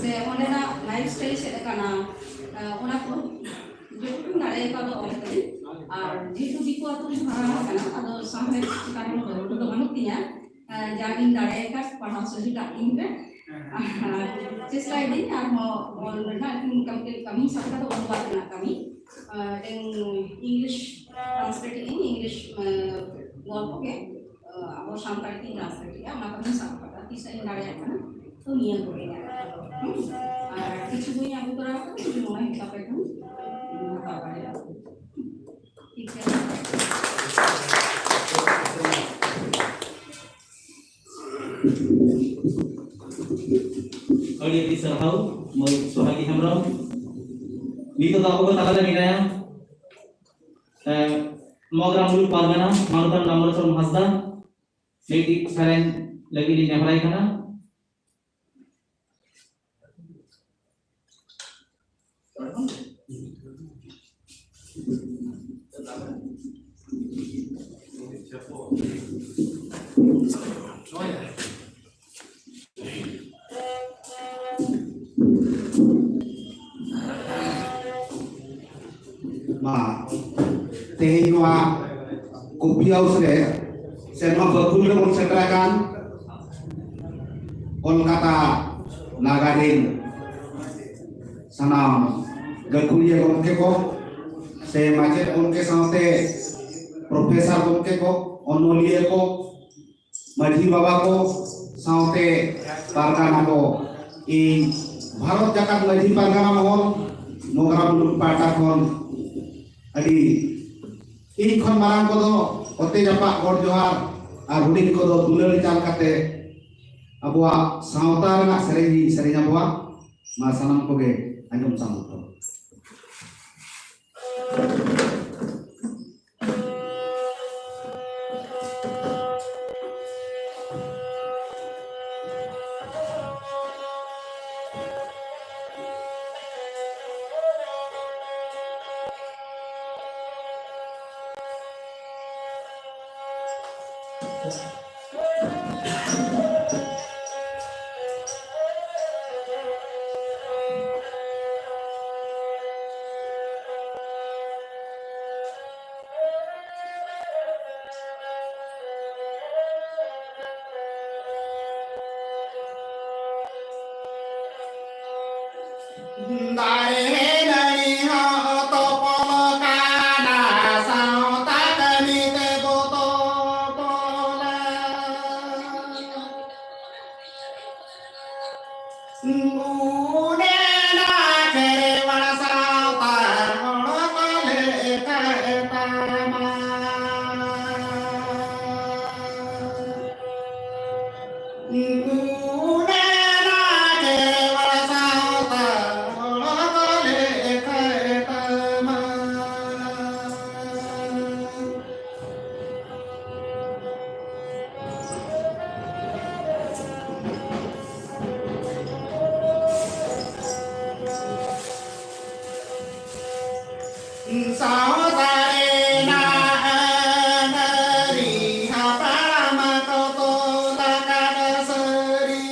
ᱥᱮ ᱚᱸᱰᱮᱱᱟᱜ ᱞᱟᱭᱤᱯᱷ ᱥᱴᱟᱭᱤᱞ ᱪᱮᱫ ᱞᱮᱠᱟᱱᱟ, ᱚᱱᱟ ᱠᱚ ᱡᱚᱛᱚᱧ ᱫᱟᱲᱮ ᱠᱟᱣᱫᱟ ᱚᱞ ᱠᱟᱛᱮ᱾ ᱟᱨ ᱡᱮᱦᱮᱛᱩ ᱫᱤᱠᱩ ᱟᱹᱛᱩ ᱨᱤᱧ ᱦᱟᱨᱟ ᱟᱠᱟᱱᱟ, ᱟᱫᱚ ᱥᱟᱶᱦᱮᱫ ᱪᱮᱛᱟᱱ ᱨᱮ ᱫᱚ ᱵᱟᱹᱱᱩᱜ ᱛᱤᱧᱟ᱾ ᱡᱟᱜᱤᱧ ᱫᱟᱲᱮ ᱟᱠᱟᱫ ᱯᱟᱲᱦᱟᱣ ᱥᱚᱡᱷᱮ ᱠᱟᱜ ᱤᱧ ᱯᱮ᱾ ᱟᱨ ᱪᱮᱥᱴᱟᱭ ᱫᱟᱹᱧ ᱟᱨᱦᱚᱸ ᱚᱞ ᱨᱮᱱᱟᱜ ᱠᱟᱹᱢᱤ, ᱠᱟᱹᱢᱤ ᱥᱟᱵ ᱠᱟᱛᱮ ᱚᱱᱩᱵᱟᱫ ᱨᱮᱱᱟᱜ ᱠᱟᱹᱢᱤ᱾ ᱢᱤᱫᱴᱮᱱ ᱤᱝᱞᱤᱥ ᱴᱨᱟᱱᱥᱞᱮᱴ ᱤᱧ, ᱤᱝᱞᱤᱥ ᱜᱚᱞᱯᱚ ᱜᱮ, ᱟᱵᱚ ᱥᱟᱱᱛᱟᱲᱤ ᱛᱤᱧ ᱴᱨᱟᱱᱥᱞᱮᱴ ᱮᱫᱼᱟ, ᱚᱱᱟ ᱠᱟᱹᱢᱤ ᱥᱟᱵ ᱠᱟᱛᱮ ᱛᱤᱥ ᱤᱧ ᱫᱟᱲᱮᱭᱟᱜ ᱠᱟᱱᱟ᱾ ᱛᱚ ᱱᱤᱭᱟᱹ ᱠᱚᱜᱮ ᱤᱧᱟᱹᱜ ᱠᱟᱛᱷᱟ ᱫᱚ᱾ ᱦᱩᱸ? ᱟᱨ ᱠᱤᱪᱷᱩ ᱵᱳᱭ ᱟᱹᱜᱩ ᱛᱚᱨᱟ ᱠᱟᱛᱮ ᱡᱩᱫᱤ ᱢᱚᱱᱮ ᱦᱩᱭᱩᱜ ᱛᱟᱯᱮ ᱠᱷᱟᱱ, ᱦᱟᱛᱟᱣ ᱫᱟᱲᱮᱭᱟᱜᱼᱟ᱾ ᱴᱷᱤᱠ ᱜᱮᱭᱟ᱾ ᱟᱹᱰᱤ ᱟᱹᱰᱤ ᱥᱟᱨᱦᱟᱣ ᱢᱟᱹᱭ ᱥᱳᱦᱟᱜᱤ ᱦᱮᱢᱵᱨᱚᱢ᱾ ᱱᱤᱛᱚᱜ ᱫᱚ ᱟᱵᱚ ᱠᱚ ᱛᱟᱞᱟᱨᱮ ᱢᱮᱱᱟᱭᱟ, ᱮ, ᱢᱚᱜᱽᱨᱟᱢ ᱢᱩᱞᱩᱠ ᱯᱟᱨᱜᱟᱱᱟ ᱢᱟᱱᱚᱛᱟᱱ ᱰᱟᱢᱵᱚᱨ ᱪᱚᱨᱚᱱ ᱦᱟᱸᱥᱫᱟ᱾ ᱢᱤᱫᱴᱤᱡ ᱥᱮᱨᱮᱧ ᱞᱟᱹᱜᱤᱫ ᱤᱧ ᱱᱮᱦᱚᱨᱟᱭ ᱠᱟᱱᱟ᱾ ᱢᱟ, ᱛᱮᱦᱮᱧ ᱱᱚᱣᱟ ᱠᱚᱯᱷᱤ ᱦᱟᱣᱩᱥ ᱨᱮ ᱥᱮ ᱱᱚᱣᱟ ᱵᱟᱹᱠᱩᱞ ᱨᱮᱵᱚᱱ ᱥᱮᱴᱮᱨ ᱟᱠᱟᱱ ᱠᱳᱞᱠᱟᱛᱟ ᱱᱟᱜᱟᱨ ᱨᱮᱱ ᱥᱟᱱᱟᱢ ᱜᱟᱹᱠᱷᱩᱲᱤᱭᱟᱹ ᱜᱚᱢᱠᱮ ᱠᱚ ᱥᱮ ᱢᱟᱪᱮᱫ ᱜᱚᱢᱠᱮ ᱥᱟᱶᱛᱮ ᱯᱨᱚᱯᱷᱮᱥᱚᱨ ᱜᱚᱢᱠᱮ ᱠᱚ, ᱚᱱᱚᱞᱤᱭᱟᱹ ᱠᱚ, ᱢᱟᱹᱡᱷᱤ ᱵᱟᱵᱟ ᱠᱚ ᱥᱟᱶᱛᱮ ᱯᱟᱨᱜᱟᱱᱟ ᱠᱚ, ᱤᱧ ᱵᱷᱟᱨᱚᱛ ᱡᱟᱠᱟᱛ ᱢᱟᱹᱡᱷᱤ ᱯᱟᱨᱜᱟᱱᱟ ᱢᱚᱦᱚᱞ ᱢᱚᱜᱽᱨᱟ ᱢᱩᱞᱩᱠ ᱯᱟᱦᱴᱟ ᱠᱷᱚᱱ ᱟᱹᱰᱤ, ᱤᱧ ᱠᱷᱚᱱ ᱢᱟᱨᱟᱝ ᱠᱚᱫᱚ ᱚᱛᱮ ᱡᱟᱯᱟᱜ ᱜᱚᱰ ᱡᱚᱦᱟᱨ ᱟᱨ ᱦᱩᱰᱤᱧ ᱠᱚᱫᱚ ᱫᱩᱞᱟᱹᱲ ᱪᱟᱞ ᱠᱟᱛᱮ ᱟᱵᱚᱣᱟᱜ ᱥᱟᱶᱛᱟ ᱨᱮᱱᱟᱜ ᱥᱮᱨᱮᱧ ᱤᱧ ᱥᱮᱨᱮᱧ ᱟᱵᱚᱣᱟ᱾ ᱢᱟ ᱥᱟᱱᱟᱢ ᱠᱚᱜᱮ ᱟᱸᱡᱚᱢ ᱥᱟᱢᱟᱝ ᱛᱟᱵᱚᱱ᱾ ᱫᱟᱨᱮ ᱱᱟᱹᱲᱤ ᱦᱚᱸ ᱛᱚᱯᱚᱞ ᱠᱟᱱᱟ, ᱥᱟᱶᱛᱟ ᱠᱟᱹᱢᱤ ᱛᱮ ᱵᱚ ᱛᱚᱯᱚᱞᱟ᱾ ᱩᱱᱮᱱᱟ ᱠᱷᱮᱨᱣᱟᱲ ᱥᱟᱶᱛᱟ ᱦᱚᱲ ᱠᱚ ᱞᱮᱠᱷᱟᱭ ᱛᱟᱢᱟ᱾ ᱩᱱᱮᱱᱟ ᱠᱷᱮᱨᱣᱟᱲ ᱥᱟᱶᱛᱟ ᱦᱚᱲ ᱠᱚ ᱞᱮᱠᱷᱟᱭ ᱛᱟᱢᱟ᱾ ᱥᱟᱶᱛᱟ ᱨᱮᱱᱟᱜ ᱟᱹᱱ ᱟᱹᱨᱤ ᱦᱟᱯᱲᱟᱢ ᱠᱚ ᱛᱚᱞ ᱟᱠᱟᱫ ᱥᱟᱹᱨᱤ᱾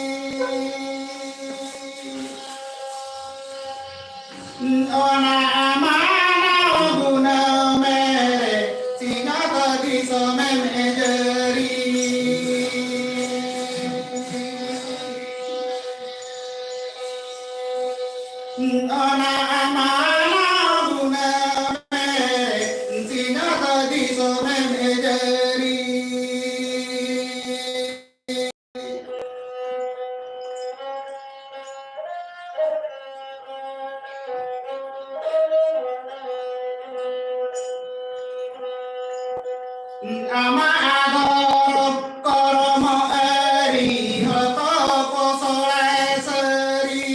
ᱚᱱᱟ ᱢᱟᱱᱟᱣ ᱜᱩᱱᱟᱹᱣ ᱢᱮ ᱨᱮ, ᱥᱤᱧᱚᱛ ᱫᱤᱥᱚᱢᱮᱢ ᱡᱟᱹᱨᱤ᱾ ᱚᱱᱟ ᱢᱟᱱᱟᱣ ᱜᱩᱱᱟᱹᱣ ᱢᱮ ᱨᱮ, ᱥᱤᱧᱚᱛ ᱫᱤᱥᱚᱢᱮᱢ ᱡᱟᱹᱨᱤ᱾ ᱟᱢᱟᱜ ᱫᱷᱚᱨᱚᱢ ᱠᱚᱨᱢᱚ ᱟᱹᱨᱤ ᱦᱚᱛᱚ ᱯᱚᱥᱚᱲᱟᱭ ᱥᱟᱹᱨᱤ᱾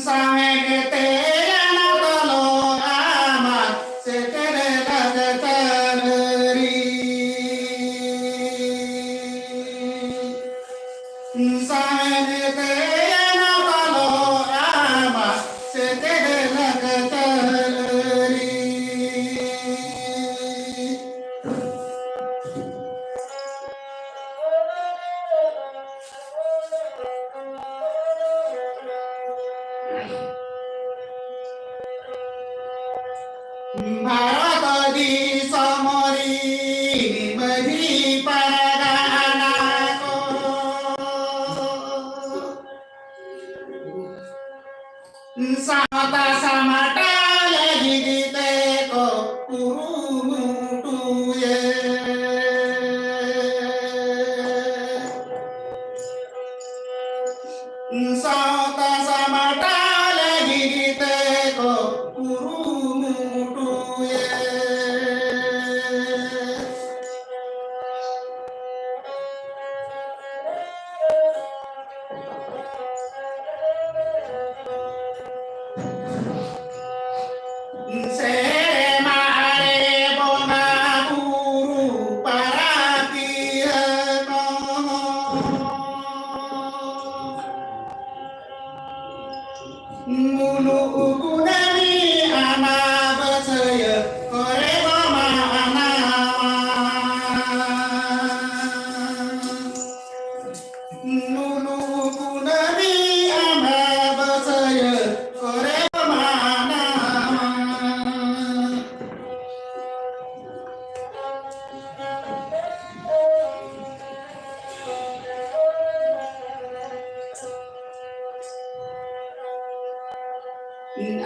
ᱥᱟᱶᱦᱮᱫ ᱛᱮ ᱟᱱᱟᱛ ᱞᱚ ᱟᱢᱟᱜ ᱥᱮᱴᱮᱨ ᱞᱟᱠᱪᱟᱨ ᱟᱹᱨᱤ᱾ ᱥᱟᱶᱦᱮᱫ ᱛᱮ ᱟᱱᱟᱛ ᱞᱚ ᱟᱢᱟᱜ ᱥᱮᱴᱮᱨ ᱞᱟᱠᱪᱟᱨ ᱟᱹᱨᱤ᱾ ᱵᱷᱟᱨᱚᱛ ᱫᱤᱥᱚᱢ ᱨᱤᱱ ᱢᱟᱹᱡᱷᱤ ᱯᱟᱨᱜᱟᱱᱟ ᱠᱚ, ᱥᱟᱶᱛᱟ ᱥᱟᱢᱴᱟᱣ ᱞᱟᱹᱜᱤᱫ ᱛᱮᱠᱚ ᱠᱩᱨᱩᱢᱩᱴᱩᱭᱮ᱾ ᱥᱟᱶᱛᱟ ᱥᱟᱢᱴᱟᱣ ᱞᱟᱹᱜᱤᱫ ᱛᱮᱠᱚ ᱠᱩᱨᱩᱢᱩᱴᱩᱭᱮ᱾ ᱥᱮᱨᱢᱟ ᱨᱮ ᱵᱚᱸᱜᱟ ᱵᱩᱨᱩ ᱯᱟᱨᱟ ᱯᱤᱭᱟᱹ ᱠᱚ᱾ ᱢᱩᱞᱩᱜ ᱠᱩᱱᱟᱹᱢᱤ ᱟᱢᱟᱵᱟᱹᱥᱭᱟᱹ ᱠᱚᱨᱮ ᱵᱚ ᱢᱟᱱᱟᱣᱟ᱾ ᱢᱩᱞᱩᱜ ᱠᱩᱱᱟᱹᱢᱤ ᱟᱢᱟᱵᱟᱹᱥᱭᱟᱹ ᱠᱚᱨᱮ ᱵᱚ ᱢᱟᱱᱟᱣᱟ᱾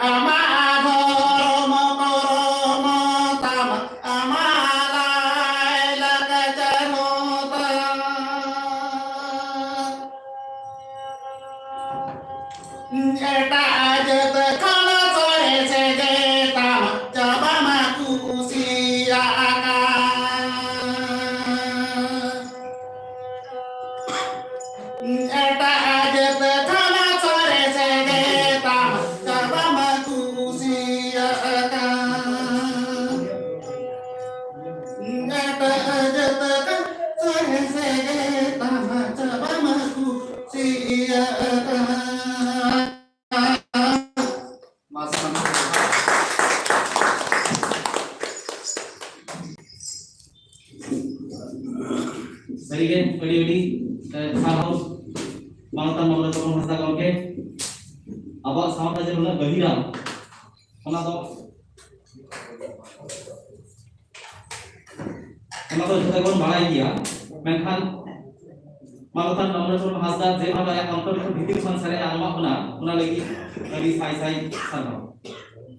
ᱟᱢᱟᱜ ᱫᱷᱚᱨᱚᱢ ᱠᱚᱨᱚᱢ ᱛᱟᱢ, ᱟᱢᱟᱜ ᱞᱟᱭ ᱞᱟᱠᱪᱟᱨ ᱦᱚᱸ ᱛᱟᱢ᱾ ᱮᱴᱟᱜ ᱡᱟᱹᱛ ᱠᱷᱚᱱ ᱥᱚᱨᱮᱥ ᱜᱮ ᱛᱟᱢ, ᱪᱟᱵᱟ ᱢᱟ ᱠᱩᱥᱤᱭᱟᱜ ᱠᱟᱱ᱾ ᱮᱴᱟᱜ ᱡᱟᱹᱛ ᱠᱷᱚᱱ ᱥᱚᱨᱮᱥ ᱜᱮ ᱛᱟᱢ, ᱪᱟᱵᱟ ᱢᱟ ᱠᱩᱥᱤᱭᱟᱜ ᱠᱟᱱ᱾ ᱮᱴᱟᱜ ᱡᱟᱹᱛ ᱠᱷᱚᱱ ᱥᱚᱨᱮᱥ ᱜᱮ ᱛᱟᱢ, ᱪᱟᱵᱟ ᱢᱟ ᱠᱩᱥᱤᱭᱟᱜ ᱠᱟᱱ᱾ ᱢᱟ ᱥᱟᱱᱟᱢ ᱠᱚ ᱥᱟᱹᱨᱤᱜᱮ ᱟᱹᱰᱤ ᱟᱹᱰᱤ, ᱮ, ᱥᱟᱨᱦᱟᱣ ᱢᱟᱱᱚᱛᱟᱱ ᱢᱟᱱᱚᱛ ᱛᱟᱵᱚᱱ ᱦᱟᱸᱥᱫᱟ ᱜᱚᱢᱠᱮ᱾ ᱟᱵᱚᱣᱟᱜ ᱥᱟᱶᱛᱟ ᱡᱮ ᱱᱩᱱᱟᱹᱜ ᱜᱟᱹᱦᱤᱨᱟ, ᱚᱱᱟ ᱫᱚ, ᱚᱱᱟ ᱫᱚ ᱡᱷᱚᱛᱚ ᱜᱮᱵᱚᱱ ᱵᱟᱲᱟᱭ ᱜᱮᱭᱟ, ᱢᱮᱱᱠᱷᱟᱱ ᱢᱟᱱᱚᱛᱟᱱ ᱰᱚᱢᱨᱮᱥᱚᱨ ᱦᱟᱸᱥᱫᱟ ᱡᱮ ᱵᱷᱟᱵᱮ ᱟᱭᱟᱜ ᱚᱱᱛᱚᱨ ᱠᱷᱚᱱ ᱵᱷᱤᱛᱤᱨ ᱠᱷᱚᱱ ᱥᱟᱹᱨᱤ ᱟᱸᱡᱚᱢᱟᱜ ᱵᱚᱱᱟ, ᱚᱱᱟ ᱞᱟᱹᱜᱤᱫ ᱟᱹᱰᱤ ᱥᱟᱭ ᱥᱟᱭ ᱥᱟᱨᱦᱟᱣ᱾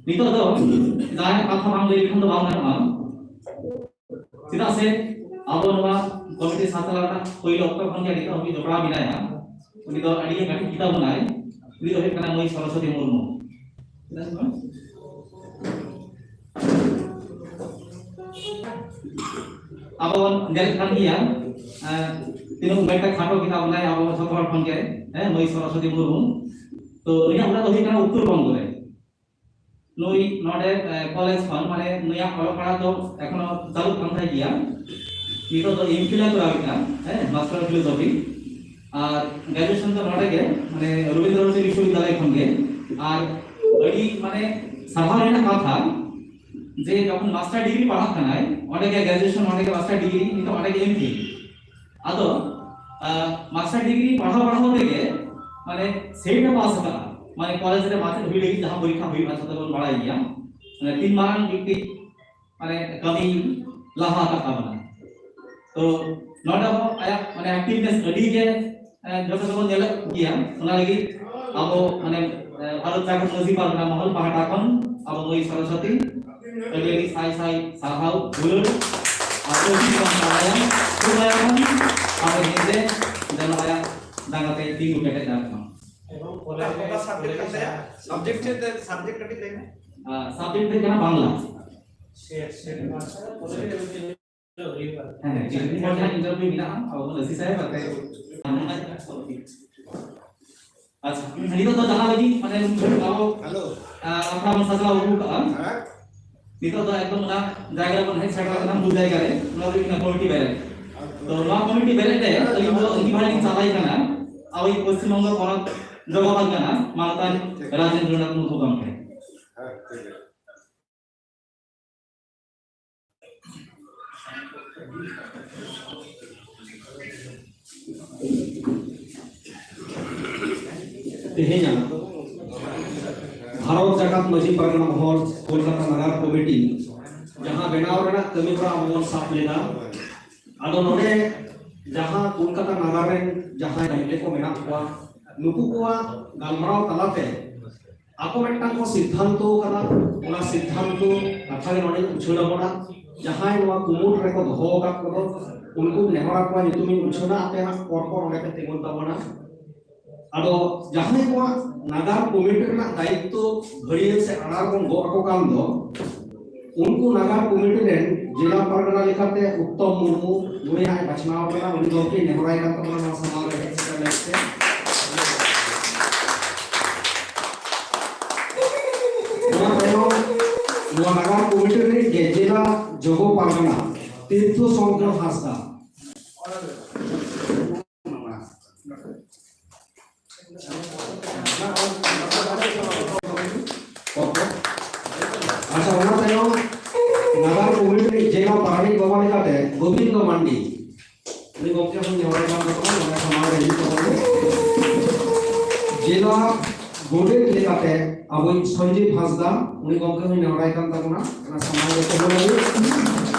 ᱱᱤᱛᱚᱜ ᱫᱚ ᱡᱟᱦᱟᱸᱭᱟᱜ ᱠᱟᱛᱷᱟ ᱵᱟᱝ ᱞᱟᱹᱭ ᱞᱮᱠᱷᱟᱱ ᱫᱚ ᱵᱟᱝ ᱜᱟᱱᱚᱜᱼᱟ, ᱪᱮᱫᱟᱜ ᱥᱮ ᱟᱵᱚ ᱱᱚᱣᱟ ᱠᱚᱢᱤᱴᱤ ᱥᱟᱶᱛᱟ ᱨᱮᱱᱟᱜ ᱯᱳᱭᱞᱳ ᱚᱠᱛᱚ ᱠᱷᱚᱱ ᱜᱮ ᱱᱤᱛᱚᱜ ᱦᱟᱹᱵᱤᱡ ᱡᱚᱯᱲᱟᱣ ᱢᱮᱱᱟᱭᱟ᱾ ᱩᱱᱤ ᱫᱚ ᱟᱹᱰᱤ ᱜᱮ ᱠᱟᱹᱴᱤᱡ ᱜᱮᱛᱟ ᱵᱚᱱᱟᱭ᱾ ᱩᱱᱤ ᱫᱚ ᱦᱩᱭᱩᱜ ᱠᱟᱱᱟ ᱢᱟᱹᱭ ᱥᱚᱨᱚᱥᱚᱛᱤ ᱢᱩᱨᱢᱩ᱾ ᱟᱵᱚ ᱵᱚᱱ ᱧᱮᱞᱮᱫ ᱠᱟᱱ ᱜᱮᱭᱟ, ᱮᱸ, ᱛᱤᱱᱟᱹᱜ ᱢᱤᱫᱴᱟᱝ ᱠᱷᱟᱴᱚ ᱜᱮᱛᱟ ᱵᱚᱱᱟᱭ ᱟᱵᱚ ᱡᱷᱚᱛᱚ ᱦᱚᱲ ᱠᱷᱚᱱ ᱜᱮ, ᱦᱮᱸ, ᱢᱟᱹᱭ ᱥᱚᱨᱚᱥᱚᱛᱤ ᱢᱩᱨᱢᱩ᱾ ᱛᱚ ᱱᱩᱭᱟᱜ ᱚᱲᱟᱜ ᱫᱚ ᱦᱩᱭᱩᱜ ᱠᱟᱱᱟ ᱩᱛᱛᱚᱨ ᱵᱚᱝᱜᱚ ᱨᱮ᱾ ᱱᱩᱭ ᱱᱚᱰᱮ, ᱮᱸ, ᱠᱚᱞᱮᱡᱽ ᱠᱷᱚᱱ, ᱢᱟᱱᱮ ᱱᱩᱭᱟᱜ ᱚᱞᱚᱜ ᱯᱟᱲᱦᱟᱜ ᱫᱚ ᱮᱠᱷᱚᱱᱚ ᱪᱟᱞᱩᱜ ᱠᱟᱱ ᱛᱟᱭ ᱜᱮᱭᱟ᱾ ᱱᱤᱛᱚᱜ ᱫᱚ ᱮᱢ ᱯᱷᱤᱞ ᱮ ᱠᱚᱨᱟᱣ ᱮᱫᱟ, ᱦᱮᱸ, ᱢᱟᱥᱴᱟᱨ ᱯᱷᱤᱞᱳᱥᱚᱯᱷᱤ᱾ ᱟᱨ ᱜᱨᱮᱡᱩᱭᱮᱥᱚᱱ ᱫᱚ ᱱᱚᱰᱮ ᱜᱮ, ᱢᱟᱱᱮ ᱨᱚᱵᱤᱱᱫᱨᱚ ᱵᱷᱟᱨᱚᱛᱤ ᱵᱤᱥᱣᱚᱵᱤᱫᱽᱫᱟᱞᱚᱭ ᱠᱷᱚᱱ ᱜᱮ᱾ ᱟᱨ ᱟᱹᱰᱤ, ᱢᱟᱱᱮ, ᱥᱟᱨᱦᱟᱣ ᱨᱮᱱᱟᱜ ᱠᱟᱛᱷᱟ ᱡᱮ ᱡᱚᱠᱷᱚᱱ ᱢᱟᱥᱴᱟᱨ ᱰᱤᱜᱽᱨᱤ ᱯᱟᱲᱦᱟᱜ ᱠᱟᱱᱟᱭ, ᱚᱸᱰᱮ ᱜᱮ ᱜᱨᱮᱡᱩᱭᱮᱥᱚᱱ, ᱚᱸᱰᱮ ᱜᱮ ᱢᱟᱥᱴᱟᱨ ᱰᱤᱜᱽᱨᱤ, ᱱᱤᱛᱚᱜ ᱚᱸᱰᱮ ᱜᱮ ᱮᱢ ᱯᱷᱤᱞ᱾ ᱟᱫᱚ, ᱟ, ᱢᱟᱥᱴᱟᱨ ᱰᱤᱜᱽᱨᱤ ᱯᱟᱲᱦᱟᱣ ᱯᱟᱲᱦᱟᱣ ᱛᱮᱜᱮ, ᱢᱟᱱᱮ, ᱥᱮᱴ ᱮ ᱯᱟᱥ ᱟᱠᱟᱫᱼᱟ, ᱢᱟᱱᱮ, ᱠᱚᱞᱮᱡᱽ ᱨᱮ ᱢᱟᱪᱮᱫ ᱦᱩᱭ ᱞᱟᱹᱜᱤᱫ ᱡᱟᱦᱟᱸ ᱯᱚᱨᱤᱠᱠᱷᱟ ᱦᱩᱭᱩᱜᱼᱟ, ᱡᱚᱛᱚ ᱵᱚᱱ ᱵᱟᱲᱟᱭ ᱜᱮᱭᱟ᱾ ᱢᱟᱱᱮ, ᱛᱤᱱ ᱢᱟᱨᱟᱝ ᱢᱤᱫᱴᱤᱡ, ᱢᱟᱱᱮ, ᱠᱟᱹᱢᱤ ᱞᱟᱦᱟ ᱟᱠᱟᱫ ᱛᱟᱵᱚᱱᱟ᱾ ᱛᱚ, ᱱᱚᱰᱮ ᱦᱚᱸ ᱟᱭᱟᱜ, ᱢᱟᱱᱮ, ᱮᱠᱴᱤᱵᱷᱱᱮᱥ ᱟᱹᱰᱤ ᱜᱮ, ᱮ, ᱡᱚᱛᱚ ᱜᱮᱵᱚᱱ ᱧᱮᱞᱮᱫ ᱜᱮᱭᱟ᱾ ᱚᱱᱟ ᱞᱟᱹᱜᱤᱫ ᱟᱵᱚ, ᱢᱟᱱᱮ, ᱮ, ᱵᱷᱟᱨᱚᱛ ᱡᱟᱠᱟᱛ ᱢᱟᱹᱡᱷᱤ ᱯᱟᱨᱜᱟᱱᱟ ᱢᱚᱦᱚᱞ ᱯᱟᱦᱴᱟ ᱠᱷᱚᱱ ᱟᱵᱚ ᱢᱟᱹᱭ ᱥᱚᱨᱚᱥᱚᱛᱤ ᱟᱹᱰᱤ ᱟᱹᱰᱤ ᱥᱟᱭ ᱥᱟᱭ ᱥᱟᱨᱦᱟᱣ ᱫᱩᱞᱟᱹᱲ ᱟᱨ ᱟᱹᱰᱤ ᱵᱚᱱ ᱵᱟᱲᱟᱭᱟ᱾ ᱥᱩᱨᱟᱭᱟ ᱵᱚᱱ ᱟᱨ ᱧᱤᱫᱟᱹ ᱡᱮᱱᱚ ᱟᱭᱟᱜ ᱰᱟᱸᱜᱟ ᱛᱮ ᱛᱤᱸᱜᱩ ᱠᱮᱴᱮᱡ ᱫᱟᱲᱮᱭᱟᱜ ᱢᱟ᱾ ᱚᱠᱟ, ᱚᱠᱟ subject ᱠᱟᱱ ᱛᱟᱭᱟ? Subject ᱪᱮᱫ ᱛᱟᱭ? Subject ᱠᱟᱹᱴᱤᱡ ᱞᱟᱹᱭ ᱢᱮ᱾ ᱟᱨ subject ᱫᱚ ᱦᱩᱭᱩᱜ ᱠᱟᱱᱟ ᱵᱟᱝᱞᱟ᱾ ᱥᱮ, ᱥᱮ, ᱦᱮᱸ, ᱦᱮᱸ, ᱡᱩᱫᱤ ᱢᱚᱡᱽ ᱧᱚᱜ interview ᱢᱮᱱᱟᱜᱼᱟ, ᱟᱵᱚ ᱞᱟᱹᱥᱤ ᱥᱟᱦᱮᱵ ᱟᱛᱮ᱾ ᱟᱪᱪᱷᱟ, ᱱᱤᱛᱚᱜ ᱫᱚ ᱡᱟᱦᱟᱸ ᱞᱟᱹᱜᱤᱫ, ᱢᱟᱱᱮ, ᱟᱵᱚ, ᱦᱮᱞᱳ᱾ ᱟ, ᱟᱠᱷᱲᱟ ᱵᱚᱱ ᱥᱟᱡᱟᱣ ᱟᱹᱜᱩ ᱠᱟᱜᱼᱟ᱾ ᱦᱮᱸ? ᱱᱤᱛᱚᱜ ᱫᱚ ᱮᱠᱫᱚᱢ ᱚᱱᱟ ᱡᱟᱭᱜᱟ ᱨᱮᱵᱚᱱ ᱦᱮᱡ ᱥᱮᱴᱮᱨ ᱟᱠᱟᱱᱟ, ᱢᱩᱞ ᱡᱟᱭᱜᱟ ᱨᱮ᱾ ᱱᱚᱣᱟ ᱫᱚ ᱦᱩᱭᱩᱜ ᱠᱟᱱᱟ ᱠᱚᱢᱤᱴᱤ ᱵᱮᱨᱮᱫ᱾ ᱛᱚ, ᱱᱚᱣᱟ ᱠᱚᱢᱤᱴᱤ ᱵᱮᱨᱮᱫ ᱨᱮ ᱟᱹᱞᱤᱧ ᱫᱚ ᱟᱹᱝᱜᱤᱵᱷᱟᱨ ᱞᱤᱧ ᱪᱟᱞᱟᱭ ᱠᱟᱱᱟ, ᱟᱵᱚᱭᱤᱡ ᱯᱚᱥᱪᱤᱢ ᱵᱚᱝᱜᱚ ᱯᱚᱱᱚᱛ ᱡᱚᱜᱚ ᱯᱟᱨᱜᱟᱱᱟ ᱢᱟᱱᱚᱛᱟᱱ ᱨᱟᱡᱮᱱᱫᱨᱚᱱᱟᱛᱷ ᱢᱩᱨᱢᱩ ᱜᱚᱢᱠᱮ᱾ ᱦᱮᱸ, ᱴᱷᱤᱠ ᱜᱮᱭᱟ᱾ ᱛᱮᱦᱮᱧᱟᱜ ᱵᱷᱟᱨᱚᱛ ᱡᱟᱠᱟᱛ ᱢᱟᱹᱡᱷᱤ ᱯᱟᱨᱜᱟᱱᱟ ᱢᱚᱦᱚᱞ ᱠᱳᱞᱠᱟᱛᱟ ᱱᱟᱜᱟᱨ ᱠᱚᱢᱤᱴᱤ ᱡᱟᱦᱟᱸ ᱵᱮᱱᱟᱣ ᱨᱮᱱᱟᱜ ᱠᱟᱹᱢᱤ ᱦᱚᱨᱟ ᱟᱵᱚ ᱵᱚᱱ ᱥᱟᱵ ᱞᱮᱫᱟ, ᱟᱫᱚ ᱱᱚᱰᱮ ᱡᱟᱦᱟᱸ ᱠᱳᱞᱠᱟᱛᱟ ᱱᱟᱜᱟᱨ ᱨᱮᱱ ᱡᱟᱦᱟᱸᱭ ᱜᱚᱢᱠᱮ ᱠᱚ ᱢᱮᱱᱟᱜ ᱠᱚᱣᱟ, ᱱᱩᱠᱩ ᱠᱚᱣᱟᱜ ᱜᱟᱞᱢᱟᱨᱟᱣ ᱛᱟᱞᱟᱛᱮ ᱟᱠᱚ ᱢᱤᱫᱴᱟᱝ ᱠᱚ ᱥᱤᱫᱽᱫᱷᱟᱱᱛᱚ ᱠᱟᱫᱟ, ᱚᱱᱟ ᱥᱤᱫᱽᱫᱷᱟᱱᱛᱚ ᱠᱟᱛᱷᱟ ᱜᱮ ᱱᱚᱰᱮᱧ ᱩᱪᱷᱟᱹᱱ ᱟᱵᱚᱱᱟ᱾ ᱡᱟᱦᱟᱸᱭ ᱱᱚᱣᱟ ᱠᱩᱢᱩᱴ ᱨᱮᱠᱚ ᱫᱚᱦᱚ ᱟᱠᱟᱫ ᱠᱚᱫᱚ, ᱩᱱᱠᱩ ᱱᱮᱦᱚᱨ ᱟᱠᱚᱣᱟ, ᱧᱩᱛᱩᱢᱤᱧ ᱩᱪᱷᱟᱹᱱᱟ, ᱟᱯᱮ ᱦᱟᱸᱜ ᱯᱚᱨ ᱯᱚᱨ ᱚᱸᱰᱮ ᱯᱮ ᱛᱤᱸᱜᱩᱱ ᱛᱟᱵᱚᱱᱟ᱾ ᱟᱫᱚ ᱡᱟᱦᱟᱸᱭ ᱠᱚᱣᱟᱜ ᱱᱟᱜᱟᱨ ᱠᱚᱢᱤᱴᱤ ᱨᱮᱱᱟᱜ ᱫᱟᱭᱤᱛᱛᱚ ᱵᱷᱟᱹᱨᱭᱟᱹ ᱥᱮ ᱟᱲᱟᱨ ᱵᱚᱱ ᱜᱚᱜ ᱟᱠᱚ ᱠᱟᱱ ᱫᱚ, ᱩᱱᱠᱩ ᱱᱟᱜᱟᱨ ᱠᱚᱢᱤᱴᱤ ᱨᱮᱱ ᱡᱮᱞᱟ ᱯᱟᱨᱜᱟᱱᱟ ᱞᱮᱠᱟᱛᱮ ᱩᱛᱛᱚᱢ ᱢᱩᱨᱢᱩ, ᱩᱱᱤ ᱦᱟᱸᱜ ᱵᱟᱪᱷᱱᱟᱣ ᱟᱠᱟᱱᱟ, ᱩᱱᱤ ᱜᱚᱢᱠᱮ ᱱᱮᱦᱚᱨᱟᱭ ᱠᱟᱱ ᱛᱟᱵᱚᱱᱟ ᱱᱚᱣᱟ ᱥᱟᱢᱟᱝ ᱨᱮ ᱦᱮᱡ ᱥᱮᱴᱮᱨ ᱞᱟᱹᱜᱤᱫ ᱛᱮ᱾ ᱚᱱᱟ ᱛᱟᱭᱚᱢ ᱱᱚᱣᱟ ᱱᱟᱜᱟᱨ ᱠᱚᱢᱤᱴᱤ ᱨᱤᱱᱤᱡ ᱜᱮ ᱡᱮᱞᱟ ᱡᱚᱜᱚ ᱯᱟᱨᱜᱟᱱᱟ ᱛᱤᱨᱛᱷᱚ ᱥᱚᱝᱠᱚᱨ ᱦᱟᱸᱥᱫᱟ᱾ ᱟᱪᱪᱷᱟ, ᱚᱱᱟ ᱛᱟᱭᱚᱢ ᱱᱟᱜᱟᱨ ᱠᱚᱢᱤᱴᱤ ᱨᱤᱱᱤᱡ ᱡᱮᱞᱟ ᱯᱟᱨᱟᱱᱤᱠ ᱵᱟᱵᱟ ᱞᱮᱠᱟᱛᱮ ᱜᱳᱵᱤᱱᱫᱚ ᱢᱟᱱᱰᱤ, ᱩᱱᱤ ᱜᱚᱢᱠᱮ ᱦᱚᱸ ᱱᱮᱦᱚᱨᱟᱭ ᱠᱟᱱ ᱛᱟᱵᱚᱱᱟ, ᱱᱚᱰᱮ ᱥᱟᱢᱟᱝ ᱨᱮ ᱦᱤᱡᱩᱜ ᱛᱟᱵᱚᱱ ᱢᱮ᱾ ᱡᱮᱞᱟ ᱜᱚᱰᱮᱛ ᱞᱮᱠᱟᱛᱮ ᱟᱵᱚᱭᱤᱡ ᱥᱚᱧᱡᱤᱵ ᱦᱟᱸᱥᱫᱟ, ᱩᱱᱤ ᱜᱚᱢᱠᱮ ᱦᱚᱸ ᱱᱮᱦᱚᱨᱟᱭ ᱠᱟᱱ ᱛᱟᱵᱚᱱᱟ, ᱚᱱᱟ ᱥᱟᱢᱟᱝ ᱨᱮ ᱛᱤᱸᱜᱩ ᱞᱟᱹᱜᱤᱫ᱾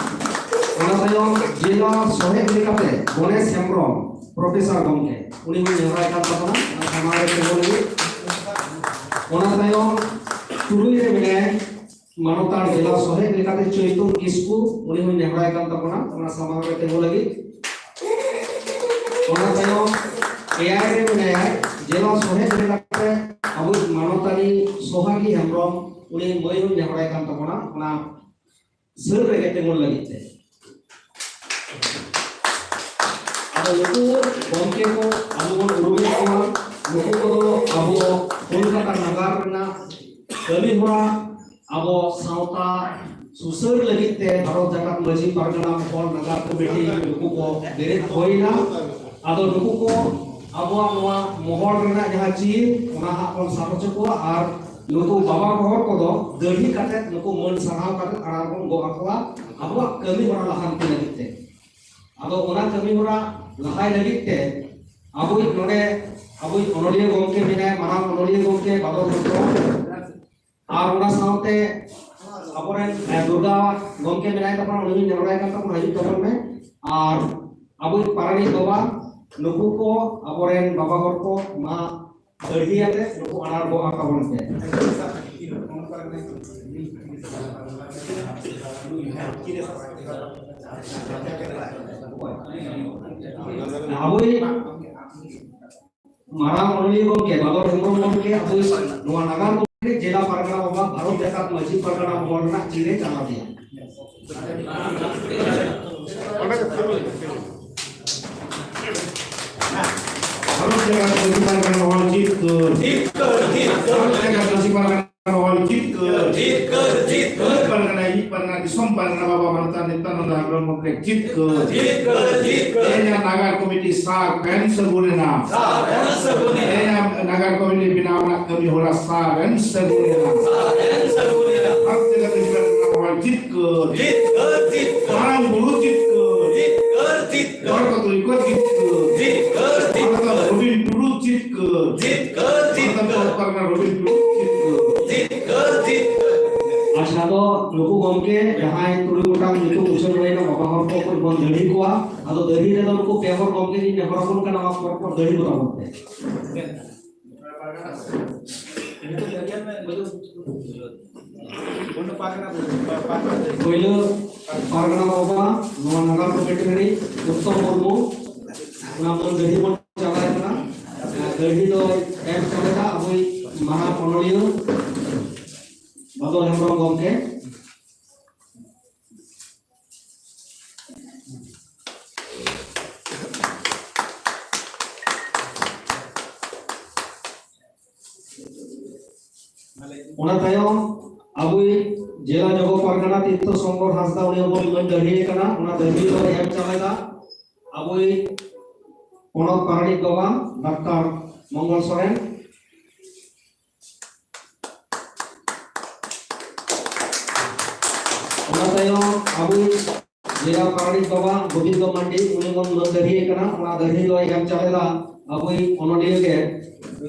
ᱚᱱᱟ ᱛᱟᱭᱚᱢ ᱡᱮᱞᱟ ᱥᱚᱦᱮᱫ ᱞᱮᱠᱟᱛᱮ ᱜᱚᱱᱮᱥ ᱦᱮᱢᱵᱨᱚᱢ, ᱯᱨᱚᱯᱷᱮᱥᱚᱨ ᱜᱚᱢᱠᱮ, ᱩᱱᱤ ᱦᱚᱸ ᱱᱮᱦᱚᱨᱟᱭ ᱠᱟᱱ ᱛᱟᱵᱚᱱᱟ, ᱚᱱᱟ ᱥᱟᱢᱟᱝ ᱨᱮ ᱛᱤᱸᱜᱩ ᱞᱟᱹᱜᱤᱫ᱾ ᱚᱱᱟ ᱛᱟᱭᱚᱢ ᱛᱩᱨᱩᱭ ᱨᱮ ᱢᱮᱱᱟᱭᱟ ᱢᱟᱱᱚᱛᱟᱱ ᱡᱮᱞᱟ ᱥᱚᱦᱮᱫ ᱞᱮᱠᱟᱛᱮ ᱪᱳᱭᱛᱚᱱ ᱠᱤᱥᱠᱩ, ᱩᱱᱤ ᱦᱚᱸ ᱱᱮᱦᱚᱨᱟᱭ ᱠᱟᱱ ᱛᱟᱵᱚᱱᱟ, ᱚᱱᱟ ᱥᱟᱢᱟᱝ ᱨᱮ ᱛᱤᱸᱜᱩ ᱞᱟᱹᱜᱤᱫ᱾ ᱚᱱᱟ ᱛᱟᱭᱚᱢ ᱮᱭᱟᱭ ᱨᱮ ᱢᱮᱱᱟᱭᱟ ᱡᱮᱞᱟ ᱥᱚᱦᱮᱫ ᱞᱮᱠᱟᱛᱮ ᱟᱵᱚ ᱢᱟᱱᱚᱛᱟᱱᱤ ᱥᱚᱦᱟᱜᱤ ᱦᱮᱢᱵᱨᱚᱢ, ᱩᱱᱤ ᱢᱟᱹᱭ ᱦᱚᱸ ᱱᱮᱦᱚᱨᱟᱭ ᱠᱟᱱ ᱛᱟᱵᱚᱱᱟ, ᱚᱱᱟ ᱥᱟᱹᱨ ᱨᱮᱜᱮ ᱛᱤᱸᱜᱩᱱ ᱞᱟᱹᱜᱤᱫ ᱛᱮ᱾ ᱟᱫᱚ ᱱᱩᱠᱩ ᱜᱚᱢᱠᱮ ᱠᱚ ᱟᱵᱚ ᱵᱚᱱ ᱩᱨᱩᱢᱮᱫ ᱠᱚᱣᱟ, ᱱᱩᱠᱩ ᱠᱚᱫᱚ ᱟᱵᱚ ᱠᱳᱞᱠᱟᱛᱟ ᱱᱟᱜᱟᱨ ᱨᱮᱱᱟᱜ ᱠᱟᱹᱢᱤ ᱦᱚᱨᱟ, ᱟᱵᱚ ᱥᱟᱶᱛᱟ ᱥᱩᱥᱟᱹᱨ ᱞᱟᱹᱜᱤᱫ ᱛᱮ ᱵᱷᱟᱨᱚᱛ ᱡᱟᱠᱟᱛ ᱢᱟᱹᱡᱷᱤ ᱯᱟᱨᱜᱟᱱᱟ ᱢᱚᱦᱚᱞ ᱱᱟᱜᱟᱨ ᱠᱚᱢᱤᱴᱤ ᱱᱩᱠᱩ ᱠᱚ ᱵᱮᱨᱮᱫ ᱦᱩᱭᱱᱟ᱾ ᱟᱫᱚ ᱱᱩᱠᱩ ᱠᱚ ᱟᱵᱚᱣᱟᱜ ᱱᱚᱣᱟ ᱢᱚᱦᱚᱞ ᱨᱮᱱᱟᱜ ᱡᱟᱦᱟᱸ ᱪᱤᱨ, ᱚᱱᱟ ᱦᱟᱸᱜ ᱵᱚᱱ ᱥᱟᱵ ᱦᱚᱪᱚ ᱠᱚᱣᱟ ᱟᱨ ᱱᱩᱠᱩ ᱵᱟᱵᱟ ᱦᱚᱲ ᱠᱚᱫᱚ ᱫᱟᱹᱲᱦᱤ ᱠᱟᱛᱮ ᱱᱩᱠᱩ ᱢᱟᱹᱱ ᱥᱟᱨᱦᱟᱣ ᱠᱟᱛᱮ ᱟᱲᱟᱝ ᱵᱚᱱ ᱜᱚᱜ ᱟᱠᱚᱣᱟ ᱟᱵᱚᱣᱟᱜ ᱠᱟᱹᱢᱤ ᱦᱚᱨᱟ ᱞᱟᱦᱟᱱᱛᱤ ᱞᱟᱹᱜᱤᱫ ᱛᱮ᱾ ᱟᱫᱚ ᱚᱱᱟ ᱠᱟᱹᱢᱤ ᱦᱚᱨᱟ ᱞᱟᱦᱟᱭ ᱞᱟᱹᱜᱤᱫ ᱛᱮ ᱟᱵᱚᱭᱤᱡ ᱱᱚᱰᱮ ᱟᱵᱚᱭᱤᱡ ᱚᱱᱚᱞᱤᱭᱟᱹ ᱜᱚᱢᱠᱮ ᱢᱮᱱᱟᱭᱟ, ᱢᱟᱨᱟᱝ ᱚᱱᱚᱞᱤᱭᱟᱹ ᱜᱚᱢᱠᱮ ᱵᱟᱫᱚᱞ ᱦᱮᱢᱵᱨᱚᱢ, ᱟᱨ ᱚᱱᱟ ᱥᱟᱶᱛᱮ ᱟᱵᱚᱨᱮᱱ, ᱮ, ᱫᱩᱨᱜᱟ ᱜᱚᱢᱠᱮ ᱢᱮᱱᱟᱭ ᱛᱟᱵᱚᱱᱟ, ᱩᱱᱤ ᱦᱚᱸᱧ ᱱᱮᱦᱚᱨᱟᱭ ᱠᱟᱱ ᱛᱟᱵᱚᱱᱟ, ᱦᱤᱡᱩᱜ ᱛᱟᱵᱚᱱ ᱢᱮ᱾ ᱟᱨ ᱟᱵᱚᱭᱤᱡ ᱯᱟᱨᱟᱱᱤᱠ ᱵᱟᱵᱟ, ᱱᱩᱠᱩ ᱠᱚ ᱟᱵᱚᱨᱮᱱ ᱵᱟᱵᱟ ᱦᱚᱲ ᱠᱚ ᱢᱟ ᱫᱟᱹᱲᱦᱤᱭᱟᱛᱮ ᱱᱩᱠᱩ ᱟᱲᱟᱜ ᱜᱚᱜ ᱟᱠᱟᱵᱚᱱ ᱯᱮ᱾ ᱟᱵᱚᱭᱤᱡ ᱢᱟᱨᱟᱝ ᱚᱱᱚᱞᱤᱭᱟᱹ ᱜᱚᱢᱠᱮ ᱵᱟᱫᱚᱞ ᱦᱮᱢᱵᱨᱚᱢ ᱜᱚᱢᱠᱮ ᱟᱵᱚᱭᱤᱡ ᱱᱚᱣᱟ ᱱᱟᱜᱟᱨ ᱜᱚᱢᱠᱮ ᱡᱮᱞᱟ ᱯᱟᱨᱜᱟᱱᱟ ᱵᱟᱵᱟ, ᱵᱷᱟᱨᱚᱛ ᱡᱟᱠᱟᱛ ᱢᱟᱹᱡᱷᱤ ᱯᱟᱨᱜᱟᱱᱟ ᱢᱚᱦᱚᱞ ᱨᱮᱱᱟᱜ ᱪᱤᱨ ᱮ ᱪᱟᱞᱟᱣ ᱮᱫᱟ᱾ ᱵᱷᱟᱨᱚᱛ ᱡᱟᱠᱟᱛ ᱢᱟᱹᱡᱷᱤ ᱯᱟᱨᱜᱟᱱᱟ ᱢᱚᱦᱚᱞ ᱡᱤᱛᱠᱟᱹᱨ᱾ ᱡᱤᱛᱠᱟᱹᱨ, ᱡᱤᱛᱠᱟᱹᱨ᱾ ᱵᱷᱟᱨᱚᱛ ᱡᱟᱠᱟᱛ ᱢᱟᱹᱡᱷᱤ ᱯᱟᱨᱜᱟᱱᱟ ᱢᱚᱦᱚᱞ ᱡᱤᱛᱠᱟᱹᱨ᱾ ᱡᱤᱛᱠᱟᱹᱨ, ᱡᱤᱛᱠᱟᱹᱨ᱾ ᱯᱟᱨᱜᱟᱱᱟ, ᱤᱧ ᱯᱟᱨᱜᱟᱱᱟ, ᱫᱤᱥᱚᱢ ᱯᱟᱨᱜᱟᱱᱟ ᱵᱟᱵᱟ ᱢᱟᱱᱚᱛᱟᱱ ᱱᱤᱛᱭᱟᱱᱚᱱᱫ ᱦᱮᱢᱵᱨᱚᱢ ᱜᱚᱢᱠᱮ ᱡᱤᱛᱠᱟᱹᱨ᱾ ᱡᱤᱛᱠᱟᱹᱨ, ᱡᱤᱛᱠᱟᱹᱨ᱾ ᱛᱮᱦᱮᱧᱟᱜ ᱱᱟᱜᱟᱨ ᱠᱚᱢᱤᱴᱤ ᱥᱟᱨ ᱮᱱ ᱥᱟᱹᱜᱩᱱ ᱮᱱᱟ᱾ ᱥᱟᱨ ᱮᱱ ᱥᱟᱹᱜᱩᱱ ᱮᱱᱟ᱾ ᱛᱮᱦᱮᱧᱟᱜ ᱱᱟᱜᱟᱨ ᱠᱚᱢᱤᱴᱤ ᱵᱮᱱᱟᱣ ᱨᱮᱱᱟᱜ ᱠᱟᱹᱢᱤ ᱦᱚᱨᱟ ᱥᱟᱨ ᱮᱱ ᱥᱟᱹᱜᱩᱱ ᱮᱱᱟ᱾ ᱥᱟᱨ ᱮᱱ ᱥᱟᱹᱜᱩᱱ ᱮᱱᱟ᱾ ᱵᱷᱟᱨᱚᱛ ᱡᱟᱠᱟᱛ ᱢᱟᱹᱡᱷᱤ ᱯᱟᱨᱜᱟᱱᱟ ᱢᱚᱦᱚᱞ ᱡᱤᱛᱠᱟᱹᱨ᱾ ᱡᱤᱛᱠᱟᱹᱨ, ᱡᱤᱛᱠᱟᱹᱨ᱾ ᱢᱟᱨᱟᱝ ᱵᱩᱨᱩ ᱡᱤᱛᱠᱟᱹᱨ᱾ ᱡᱤᱛᱠᱟᱹᱨ, ᱡᱤᱛᱠᱟᱹᱨ᱾ ᱦᱚᱲ ᱠᱚ ᱛᱩᱭᱩ ᱠᱚ ᱡᱤᱛᱠᱟᱹᱨ᱾ ᱡᱤᱛᱠᱟᱹᱨ, ᱡᱤᱛᱠᱟᱹᱨ᱾ ᱨᱚᱵᱤᱱ ᱴᱩᱰᱩ ᱡᱤᱛᱠᱟᱹᱨ᱾ ᱡᱤᱛᱠᱟᱹᱨ, ᱡᱤᱛᱠᱟᱹᱨ᱾ ᱥᱟᱱᱛᱟᱲ ᱯᱟᱨᱜᱟᱱᱟ ᱨᱚᱵᱤᱱ ᱴᱩᱰᱩ ᱡᱤᱛᱠᱟᱹᱨ᱾ ᱡᱤᱛᱠᱟᱹᱨ, ᱡᱤᱛᱠᱟᱹᱨ᱾ ᱟᱪᱪᱷᱟ, ᱫᱚ ᱱᱩᱠᱩ ᱜᱚᱢᱠᱮ ᱡᱟᱦᱟᱸᱭ ᱛᱩᱨᱩᱭ ᱜᱚᱴᱟᱝ ᱧᱩᱛᱩᱢ ᱩᱪᱷᱟᱹᱱ ᱦᱩᱭᱱᱟ, ᱵᱟᱵᱟ ᱦᱚᱲ ᱠᱚ ᱵᱚᱱ ᱫᱟᱹᱲᱦᱤ ᱠᱚᱣᱟ᱾ ᱟᱫᱚ ᱫᱟᱹᱲᱦᱤ ᱨᱮᱫᱚ ᱱᱩᱠᱩ ᱯᱮ ᱦᱚᱲ ᱜᱚᱢᱠᱮ ᱜᱤᱧ ᱱᱮᱦᱚᱨ ᱟᱵᱚᱱ ᱠᱟᱱᱟ, ᱱᱚᱣᱟ ᱯᱚᱨ ᱯᱚᱨ ᱫᱟᱹᱲᱦᱤ ᱠᱚ ᱛᱟᱵᱚᱱ ᱯᱮ᱾ ᱯᱳᱭᱞᱳ ᱯᱟᱨᱜᱟᱱᱟ ᱵᱟᱵᱟ, ᱱᱚᱣᱟ ᱱᱟᱜᱟᱨ ᱠᱚᱢᱤᱴᱤ ᱨᱤᱱᱤᱡ ᱩᱛᱛᱚᱢ ᱢᱩᱨᱢᱩ, ᱚᱱᱟ ᱵᱚᱱ ᱫᱟᱹᱲᱦᱤ ᱵᱚᱱ ᱪᱟᱞᱟᱣ ᱠᱟᱱᱟ᱾ ᱫᱟᱹᱲᱦᱤ ᱫᱚ ᱮᱢ ᱪᱟᱞᱟᱣ ᱮᱫᱟ ᱟᱵᱚᱭᱤᱡ ᱢᱟᱨᱟᱝ ᱚᱱᱚᱞᱤᱭᱟᱹ ᱵᱟᱫᱚᱞ ᱦᱮᱢᱵᱨᱚᱢ ᱜᱚᱢᱠᱮ᱾ ᱚᱱᱟ ᱛᱟᱭᱚᱢ ᱟᱵᱚᱭᱤᱡ ᱡᱮᱞᱟ ᱡᱚᱜᱚ ᱯᱟᱨᱜᱟᱱᱟ ᱛᱤᱨᱛᱷᱚ ᱥᱚᱝᱠᱚᱨ ᱦᱟᱸᱥᱫᱟ, ᱩᱱᱤ ᱦᱚᱸ ᱵᱚᱱ ᱫᱟᱹᱲᱦᱤ ᱠᱟᱱᱟ, ᱚᱱᱟ ᱫᱟᱹᱲᱦᱤ ᱫᱚ ᱮᱢ ᱪᱟᱞᱟᱣ ᱮᱫᱟ ᱟᱵᱚᱭᱤᱡ ᱯᱚᱱᱚᱛ ᱯᱟᱨᱟᱱᱤᱠ ᱵᱟᱵᱟ ᱰᱟᱠᱛᱟᱨ ᱢᱚᱝᱜᱚᱞ ᱥᱚᱨᱮᱱ᱾ ᱚᱱᱟ ᱛᱟᱭᱚᱢ ᱟᱵᱚᱭᱤᱡ ᱡᱮᱞᱟ ᱯᱟᱨᱟᱱᱤᱠ ᱵᱟᱵᱟ ᱜᱳᱵᱤᱱᱫᱚ ᱢᱟᱱᱰᱤ, ᱩᱱᱤ ᱵᱚᱱ ᱢᱟᱹᱱ ᱫᱟᱹᱲᱦᱤᱭᱮ ᱠᱟᱱᱟ, ᱚᱱᱟ ᱫᱟᱹᱲᱦᱤ ᱫᱚᱭ ᱮᱢ ᱪᱟᱞ ᱮᱫᱟ ᱟᱵᱚᱭᱤᱡ ᱚᱱᱚᱞᱤᱭᱟᱹ ᱜᱮ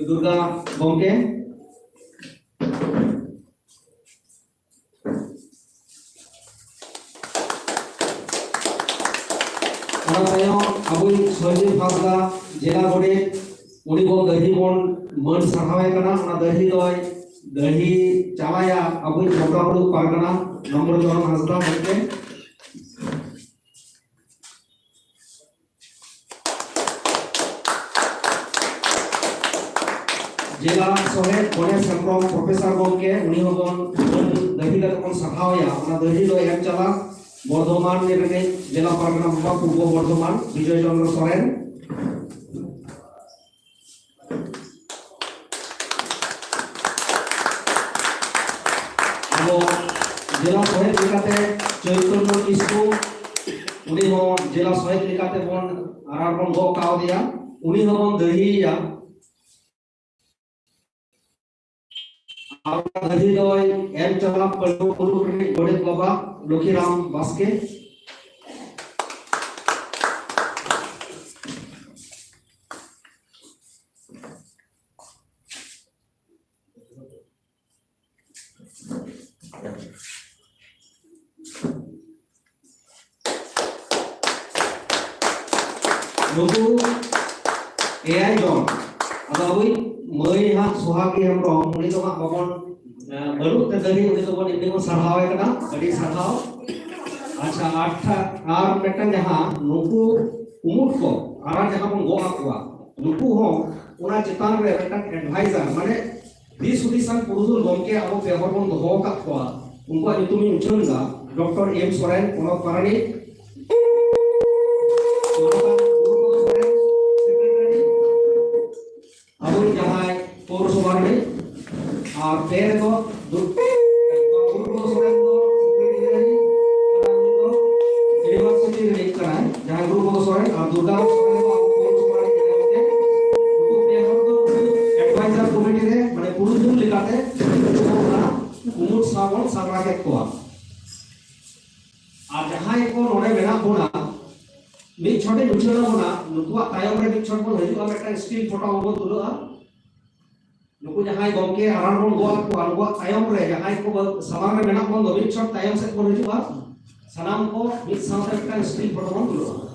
ᱫᱩᱨᱜᱟ ᱜᱚᱢᱠᱮ᱾ ᱚᱱᱟ ᱛᱟᱭᱚᱢ ᱟᱵᱚᱭᱤᱡ ᱥᱚᱧᱡᱤᱵ ᱦᱟᱸᱥᱫᱟ, ᱡᱮᱞᱟ ᱜᱚᱰᱮᱛ, ᱩᱱᱤ ᱵᱚᱱ ᱫᱟᱹᱲᱦᱤ ᱵᱚᱱ ᱢᱟᱹᱱ ᱥᱟᱨᱦᱟᱣᱮ ᱠᱟᱱᱟ᱾ ᱚᱱᱟ ᱫᱟᱹᱦᱤ ᱫᱚᱭ ᱫᱟᱹᱦᱤ ᱪᱟᱞᱟᱭᱟ ᱟᱵᱚᱭᱤᱡ ᱵᱚᱸᱜᱟ ᱵᱩᱨᱩ ᱯᱟᱨᱜᱟᱱᱟ ᱱᱚᱢᱵᱚᱨ ᱡᱚᱱᱚᱱ ᱦᱟᱸᱥᱫᱟ ᱜᱚᱢᱠᱮ᱾ ᱡᱮᱞᱟ ᱥᱚᱦᱮᱫ ᱜᱚᱱᱮᱥ ᱦᱮᱢᱵᱨᱚᱢ ᱯᱨᱚᱯᱷᱮᱥᱚᱨ ᱜᱚᱢᱠᱮ, ᱩᱱᱤ ᱦᱚᱸᱵᱚᱱ ᱢᱟᱹᱱ ᱫᱟᱹᱦᱤ ᱠᱟᱛᱮ ᱵᱚᱱ ᱥᱟᱨᱦᱟᱣᱮᱭᱟ᱾ ᱚᱱᱟ ᱫᱟᱹᱦᱤ ᱫᱚ ᱮᱢ ᱪᱟᱞᱟ ᱵᱚᱨᱫᱷᱚᱢᱟᱱ ᱨᱤᱱᱤᱡ ᱡᱮᱞᱟ ᱯᱟᱨᱜᱟᱱᱟ ᱵᱟᱵᱟ ᱯᱩᱨᱵᱚ ᱵᱚᱨᱫᱷᱚᱢᱟᱱ ᱵᱤᱡᱚᱭ ᱪᱚᱱᱫᱨᱚ ᱥᱚᱨᱮᱱ᱾ ᱟᱵᱚ ᱡᱮᱞᱟ ᱥᱚᱦᱮᱫ ᱞᱮᱠᱟᱛᱮ ᱪᱳᱭᱛᱚᱱᱭᱚ ᱠᱤᱥᱠᱩ, ᱩᱱᱤ ᱦᱚᱸ ᱡᱮᱞᱟ ᱥᱚᱦᱮᱫ ᱞᱮᱠᱟᱛᱮ ᱵᱚᱱ ᱟᱨᱟᱬ ᱵᱚᱱ ᱜᱚᱜ ᱠᱟᱣᱫᱮᱭᱟ, ᱩᱱᱤ ᱦᱚᱸᱵᱚᱱ ᱫᱟᱹᱦᱤᱭᱮᱭᱟ᱾ ᱟᱨ ᱫᱟᱹᱦᱤ ᱫᱚᱭ ᱮᱢ ᱪᱟᱞᱟᱣ ᱯᱟᱹᱴᱷᱩᱣᱟᱹ ᱢᱩᱞᱩᱠ ᱨᱤᱱᱤᱡ ᱜᱚᱰᱮᱛ ᱵᱟᱵᱟ ᱞᱚᱠᱷᱤᱨᱟᱢ ᱵᱟᱥᱠᱮ᱾ ᱱᱩᱠᱩ ᱮᱭᱟᱭ ᱡᱚᱱ᱾ ᱟᱫᱚ ᱟᱵᱚᱭᱤᱡ ᱢᱟᱹᱭ ᱦᱟᱸᱜ ᱥᱚᱦᱟᱜᱤ ᱦᱮᱢᱵᱨᱚᱢ, ᱩᱱᱤ ᱫᱚ ᱦᱟᱸᱜ ᱵᱟᱵᱚᱱ, ᱮ, ᱵᱟᱹᱱᱩᱜ ᱛᱮ ᱫᱟᱹᱦᱤ, ᱩᱱᱤ ᱫᱚᱵᱚᱱ ᱮᱢᱱᱤ ᱵᱚᱱ ᱥᱟᱨᱦᱟᱣᱮ ᱠᱟᱱᱟ, ᱟᱹᱰᱤ ᱥᱟᱨᱦᱟᱣ᱾ ᱟᱪᱪᱷᱟ, ᱟᱨ ᱴᱷᱟ-, ᱟᱨ ᱢᱤᱫᱴᱟᱝ ᱡᱟᱦᱟᱸ ᱱᱩᱠᱩ ᱠᱩᱢᱩᱴ ᱠᱚ, ᱟᱨ ᱡᱟᱦᱟᱸ ᱵᱚᱱ ᱜᱚᱜ ᱟᱠᱚᱣᱟ, ᱱᱩᱠᱩ ᱦᱚᱸ ᱚᱱᱟ ᱪᱮᱛᱟᱱ ᱨᱮ ᱢᱤᱫᱴᱟᱝ advisor, ᱢᱟᱱᱮ ᱫᱤᱥ ᱦᱩᱫᱤᱥᱟᱱ ᱯᱩᱨᱩᱫᱷᱩᱞ ᱜᱚᱢᱠᱮ ᱟᱵᱚ ᱯᱮ ᱦᱚᱲ ᱵᱚᱱ ᱫᱚᱦᱚ ᱟᱠᱟᱫ ᱠᱚᱣᱟ᱾ ᱩᱱᱠᱩᱣᱟᱜ ᱧᱩᱛᱩᱢ ᱤᱧ ᱩᱪᱷᱟᱹᱱ ᱮᱫᱟ, ᱰᱚᱠᱴᱚᱨ ᱮᱢ ᱥᱚᱨᱮᱱ, ᱯᱚᱱᱚᱛ ᱯᱟᱨᱟᱱᱤᱠ, ᱥᱚᱨᱮᱱ, ᱥᱮᱠᱨᱮᱴᱟᱨᱤ, ᱟᱵᱚᱨᱮᱱ ᱡᱟᱦᱟᱸᱭ ᱯᱳᱣᱨᱚᱥᱚᱵᱷᱟ ᱨᱤᱱᱤᱡ, ᱟᱨ ᱯᱮ ᱨᱮᱫᱚ ᱫᱩ-, ᱜᱩᱨᱩ ᱵᱚᱝᱥᱚ ᱥᱚᱨᱮᱱ ᱫᱚ ᱥᱮᱠᱨᱮᱴᱟᱨᱤ ᱨᱤᱱᱤᱡ ᱠᱟᱱᱟᱭ, ᱡᱟᱦᱟᱸᱭ ᱜᱩᱨᱩ ᱵᱚᱝᱥᱚ ᱥᱚᱨᱮᱱ, ᱟᱨ ᱫᱩᱨᱜᱟ ᱵᱚᱝᱥᱚ ᱥᱚᱨᱮᱱ ᱫᱚ ᱟᱵᱚ ᱯᱳᱣᱨᱚᱥᱚᱵᱷᱟ ᱨᱤᱱᱤᱡ ᱠᱟᱱᱟᱭ ᱢᱮᱱᱛᱮ᱾ ᱱᱩᱠᱩ ᱯᱮ ᱦᱚᱲ ᱫᱚ advisor committee ᱨᱮ, ᱢᱟᱱᱮ ᱯᱩᱨᱩᱫᱷᱩᱞ ᱞᱮᱠᱟᱛᱮ ᱱᱩᱠᱩ ᱚᱱᱟ ᱠᱩᱢᱩᱴ ᱥᱟᱶ ᱵᱚᱱ ᱥᱟᱯᱲᱟᱣ ᱠᱮᱫ ᱠᱚᱣᱟ᱾ ᱟᱨ ᱡᱟᱦᱟᱸᱭ ᱠᱚ ᱱᱚᱰᱮ ᱢᱮᱱᱟᱜ ᱵᱚᱱᱟ, ᱢᱤᱫ ᱪᱷᱚᱴ ᱤᱧ ᱩᱪᱷᱟᱹᱱ ᱟᱵᱚᱱᱟ, ᱱᱩᱠᱩᱣᱟᱜ ᱛᱟᱭᱚᱢ ᱨᱮ ᱢᱤᱫ ᱪᱷᱚᱴ ᱵᱚᱱ ᱦᱤᱡᱩᱜᱼᱟ, ᱢᱤᱫᱴᱟᱝ still photo ᱵᱚᱱ ᱛᱩᱞᱟᱹᱜᱼᱟ᱾ ᱱᱩᱠᱩ ᱡᱟᱦᱟᱸᱭ ᱜᱚᱢᱠᱮ ᱟᱨᱟᱬ ᱵᱚᱱ ᱜᱚᱜ ᱟᱠᱚᱣᱟ, ᱱᱩᱠᱩᱣᱟᱜ ᱛᱟᱭᱚᱢ ᱨᱮ ᱡᱟᱦᱟᱸᱭ ᱠᱚ ᱥᱟᱢᱟᱝ ᱨᱮ ᱢᱮᱱᱟᱜ ᱵᱚᱱ ᱫᱚ, ᱢᱤᱫ ᱪᱷᱚᱴ ᱛᱟᱭᱚᱢ ᱥᱮᱫ ᱵᱚᱱ ᱦᱤᱡᱩᱜᱼᱟ᱾ ᱥᱟᱱᱟᱢ ᱠᱚ ᱢᱤᱫ ᱥᱟᱶᱛᱮ ᱢᱤᱫᱴᱟᱝ still photo ᱵᱚᱱ ᱛᱩᱞᱟᱹᱜᱼᱟ᱾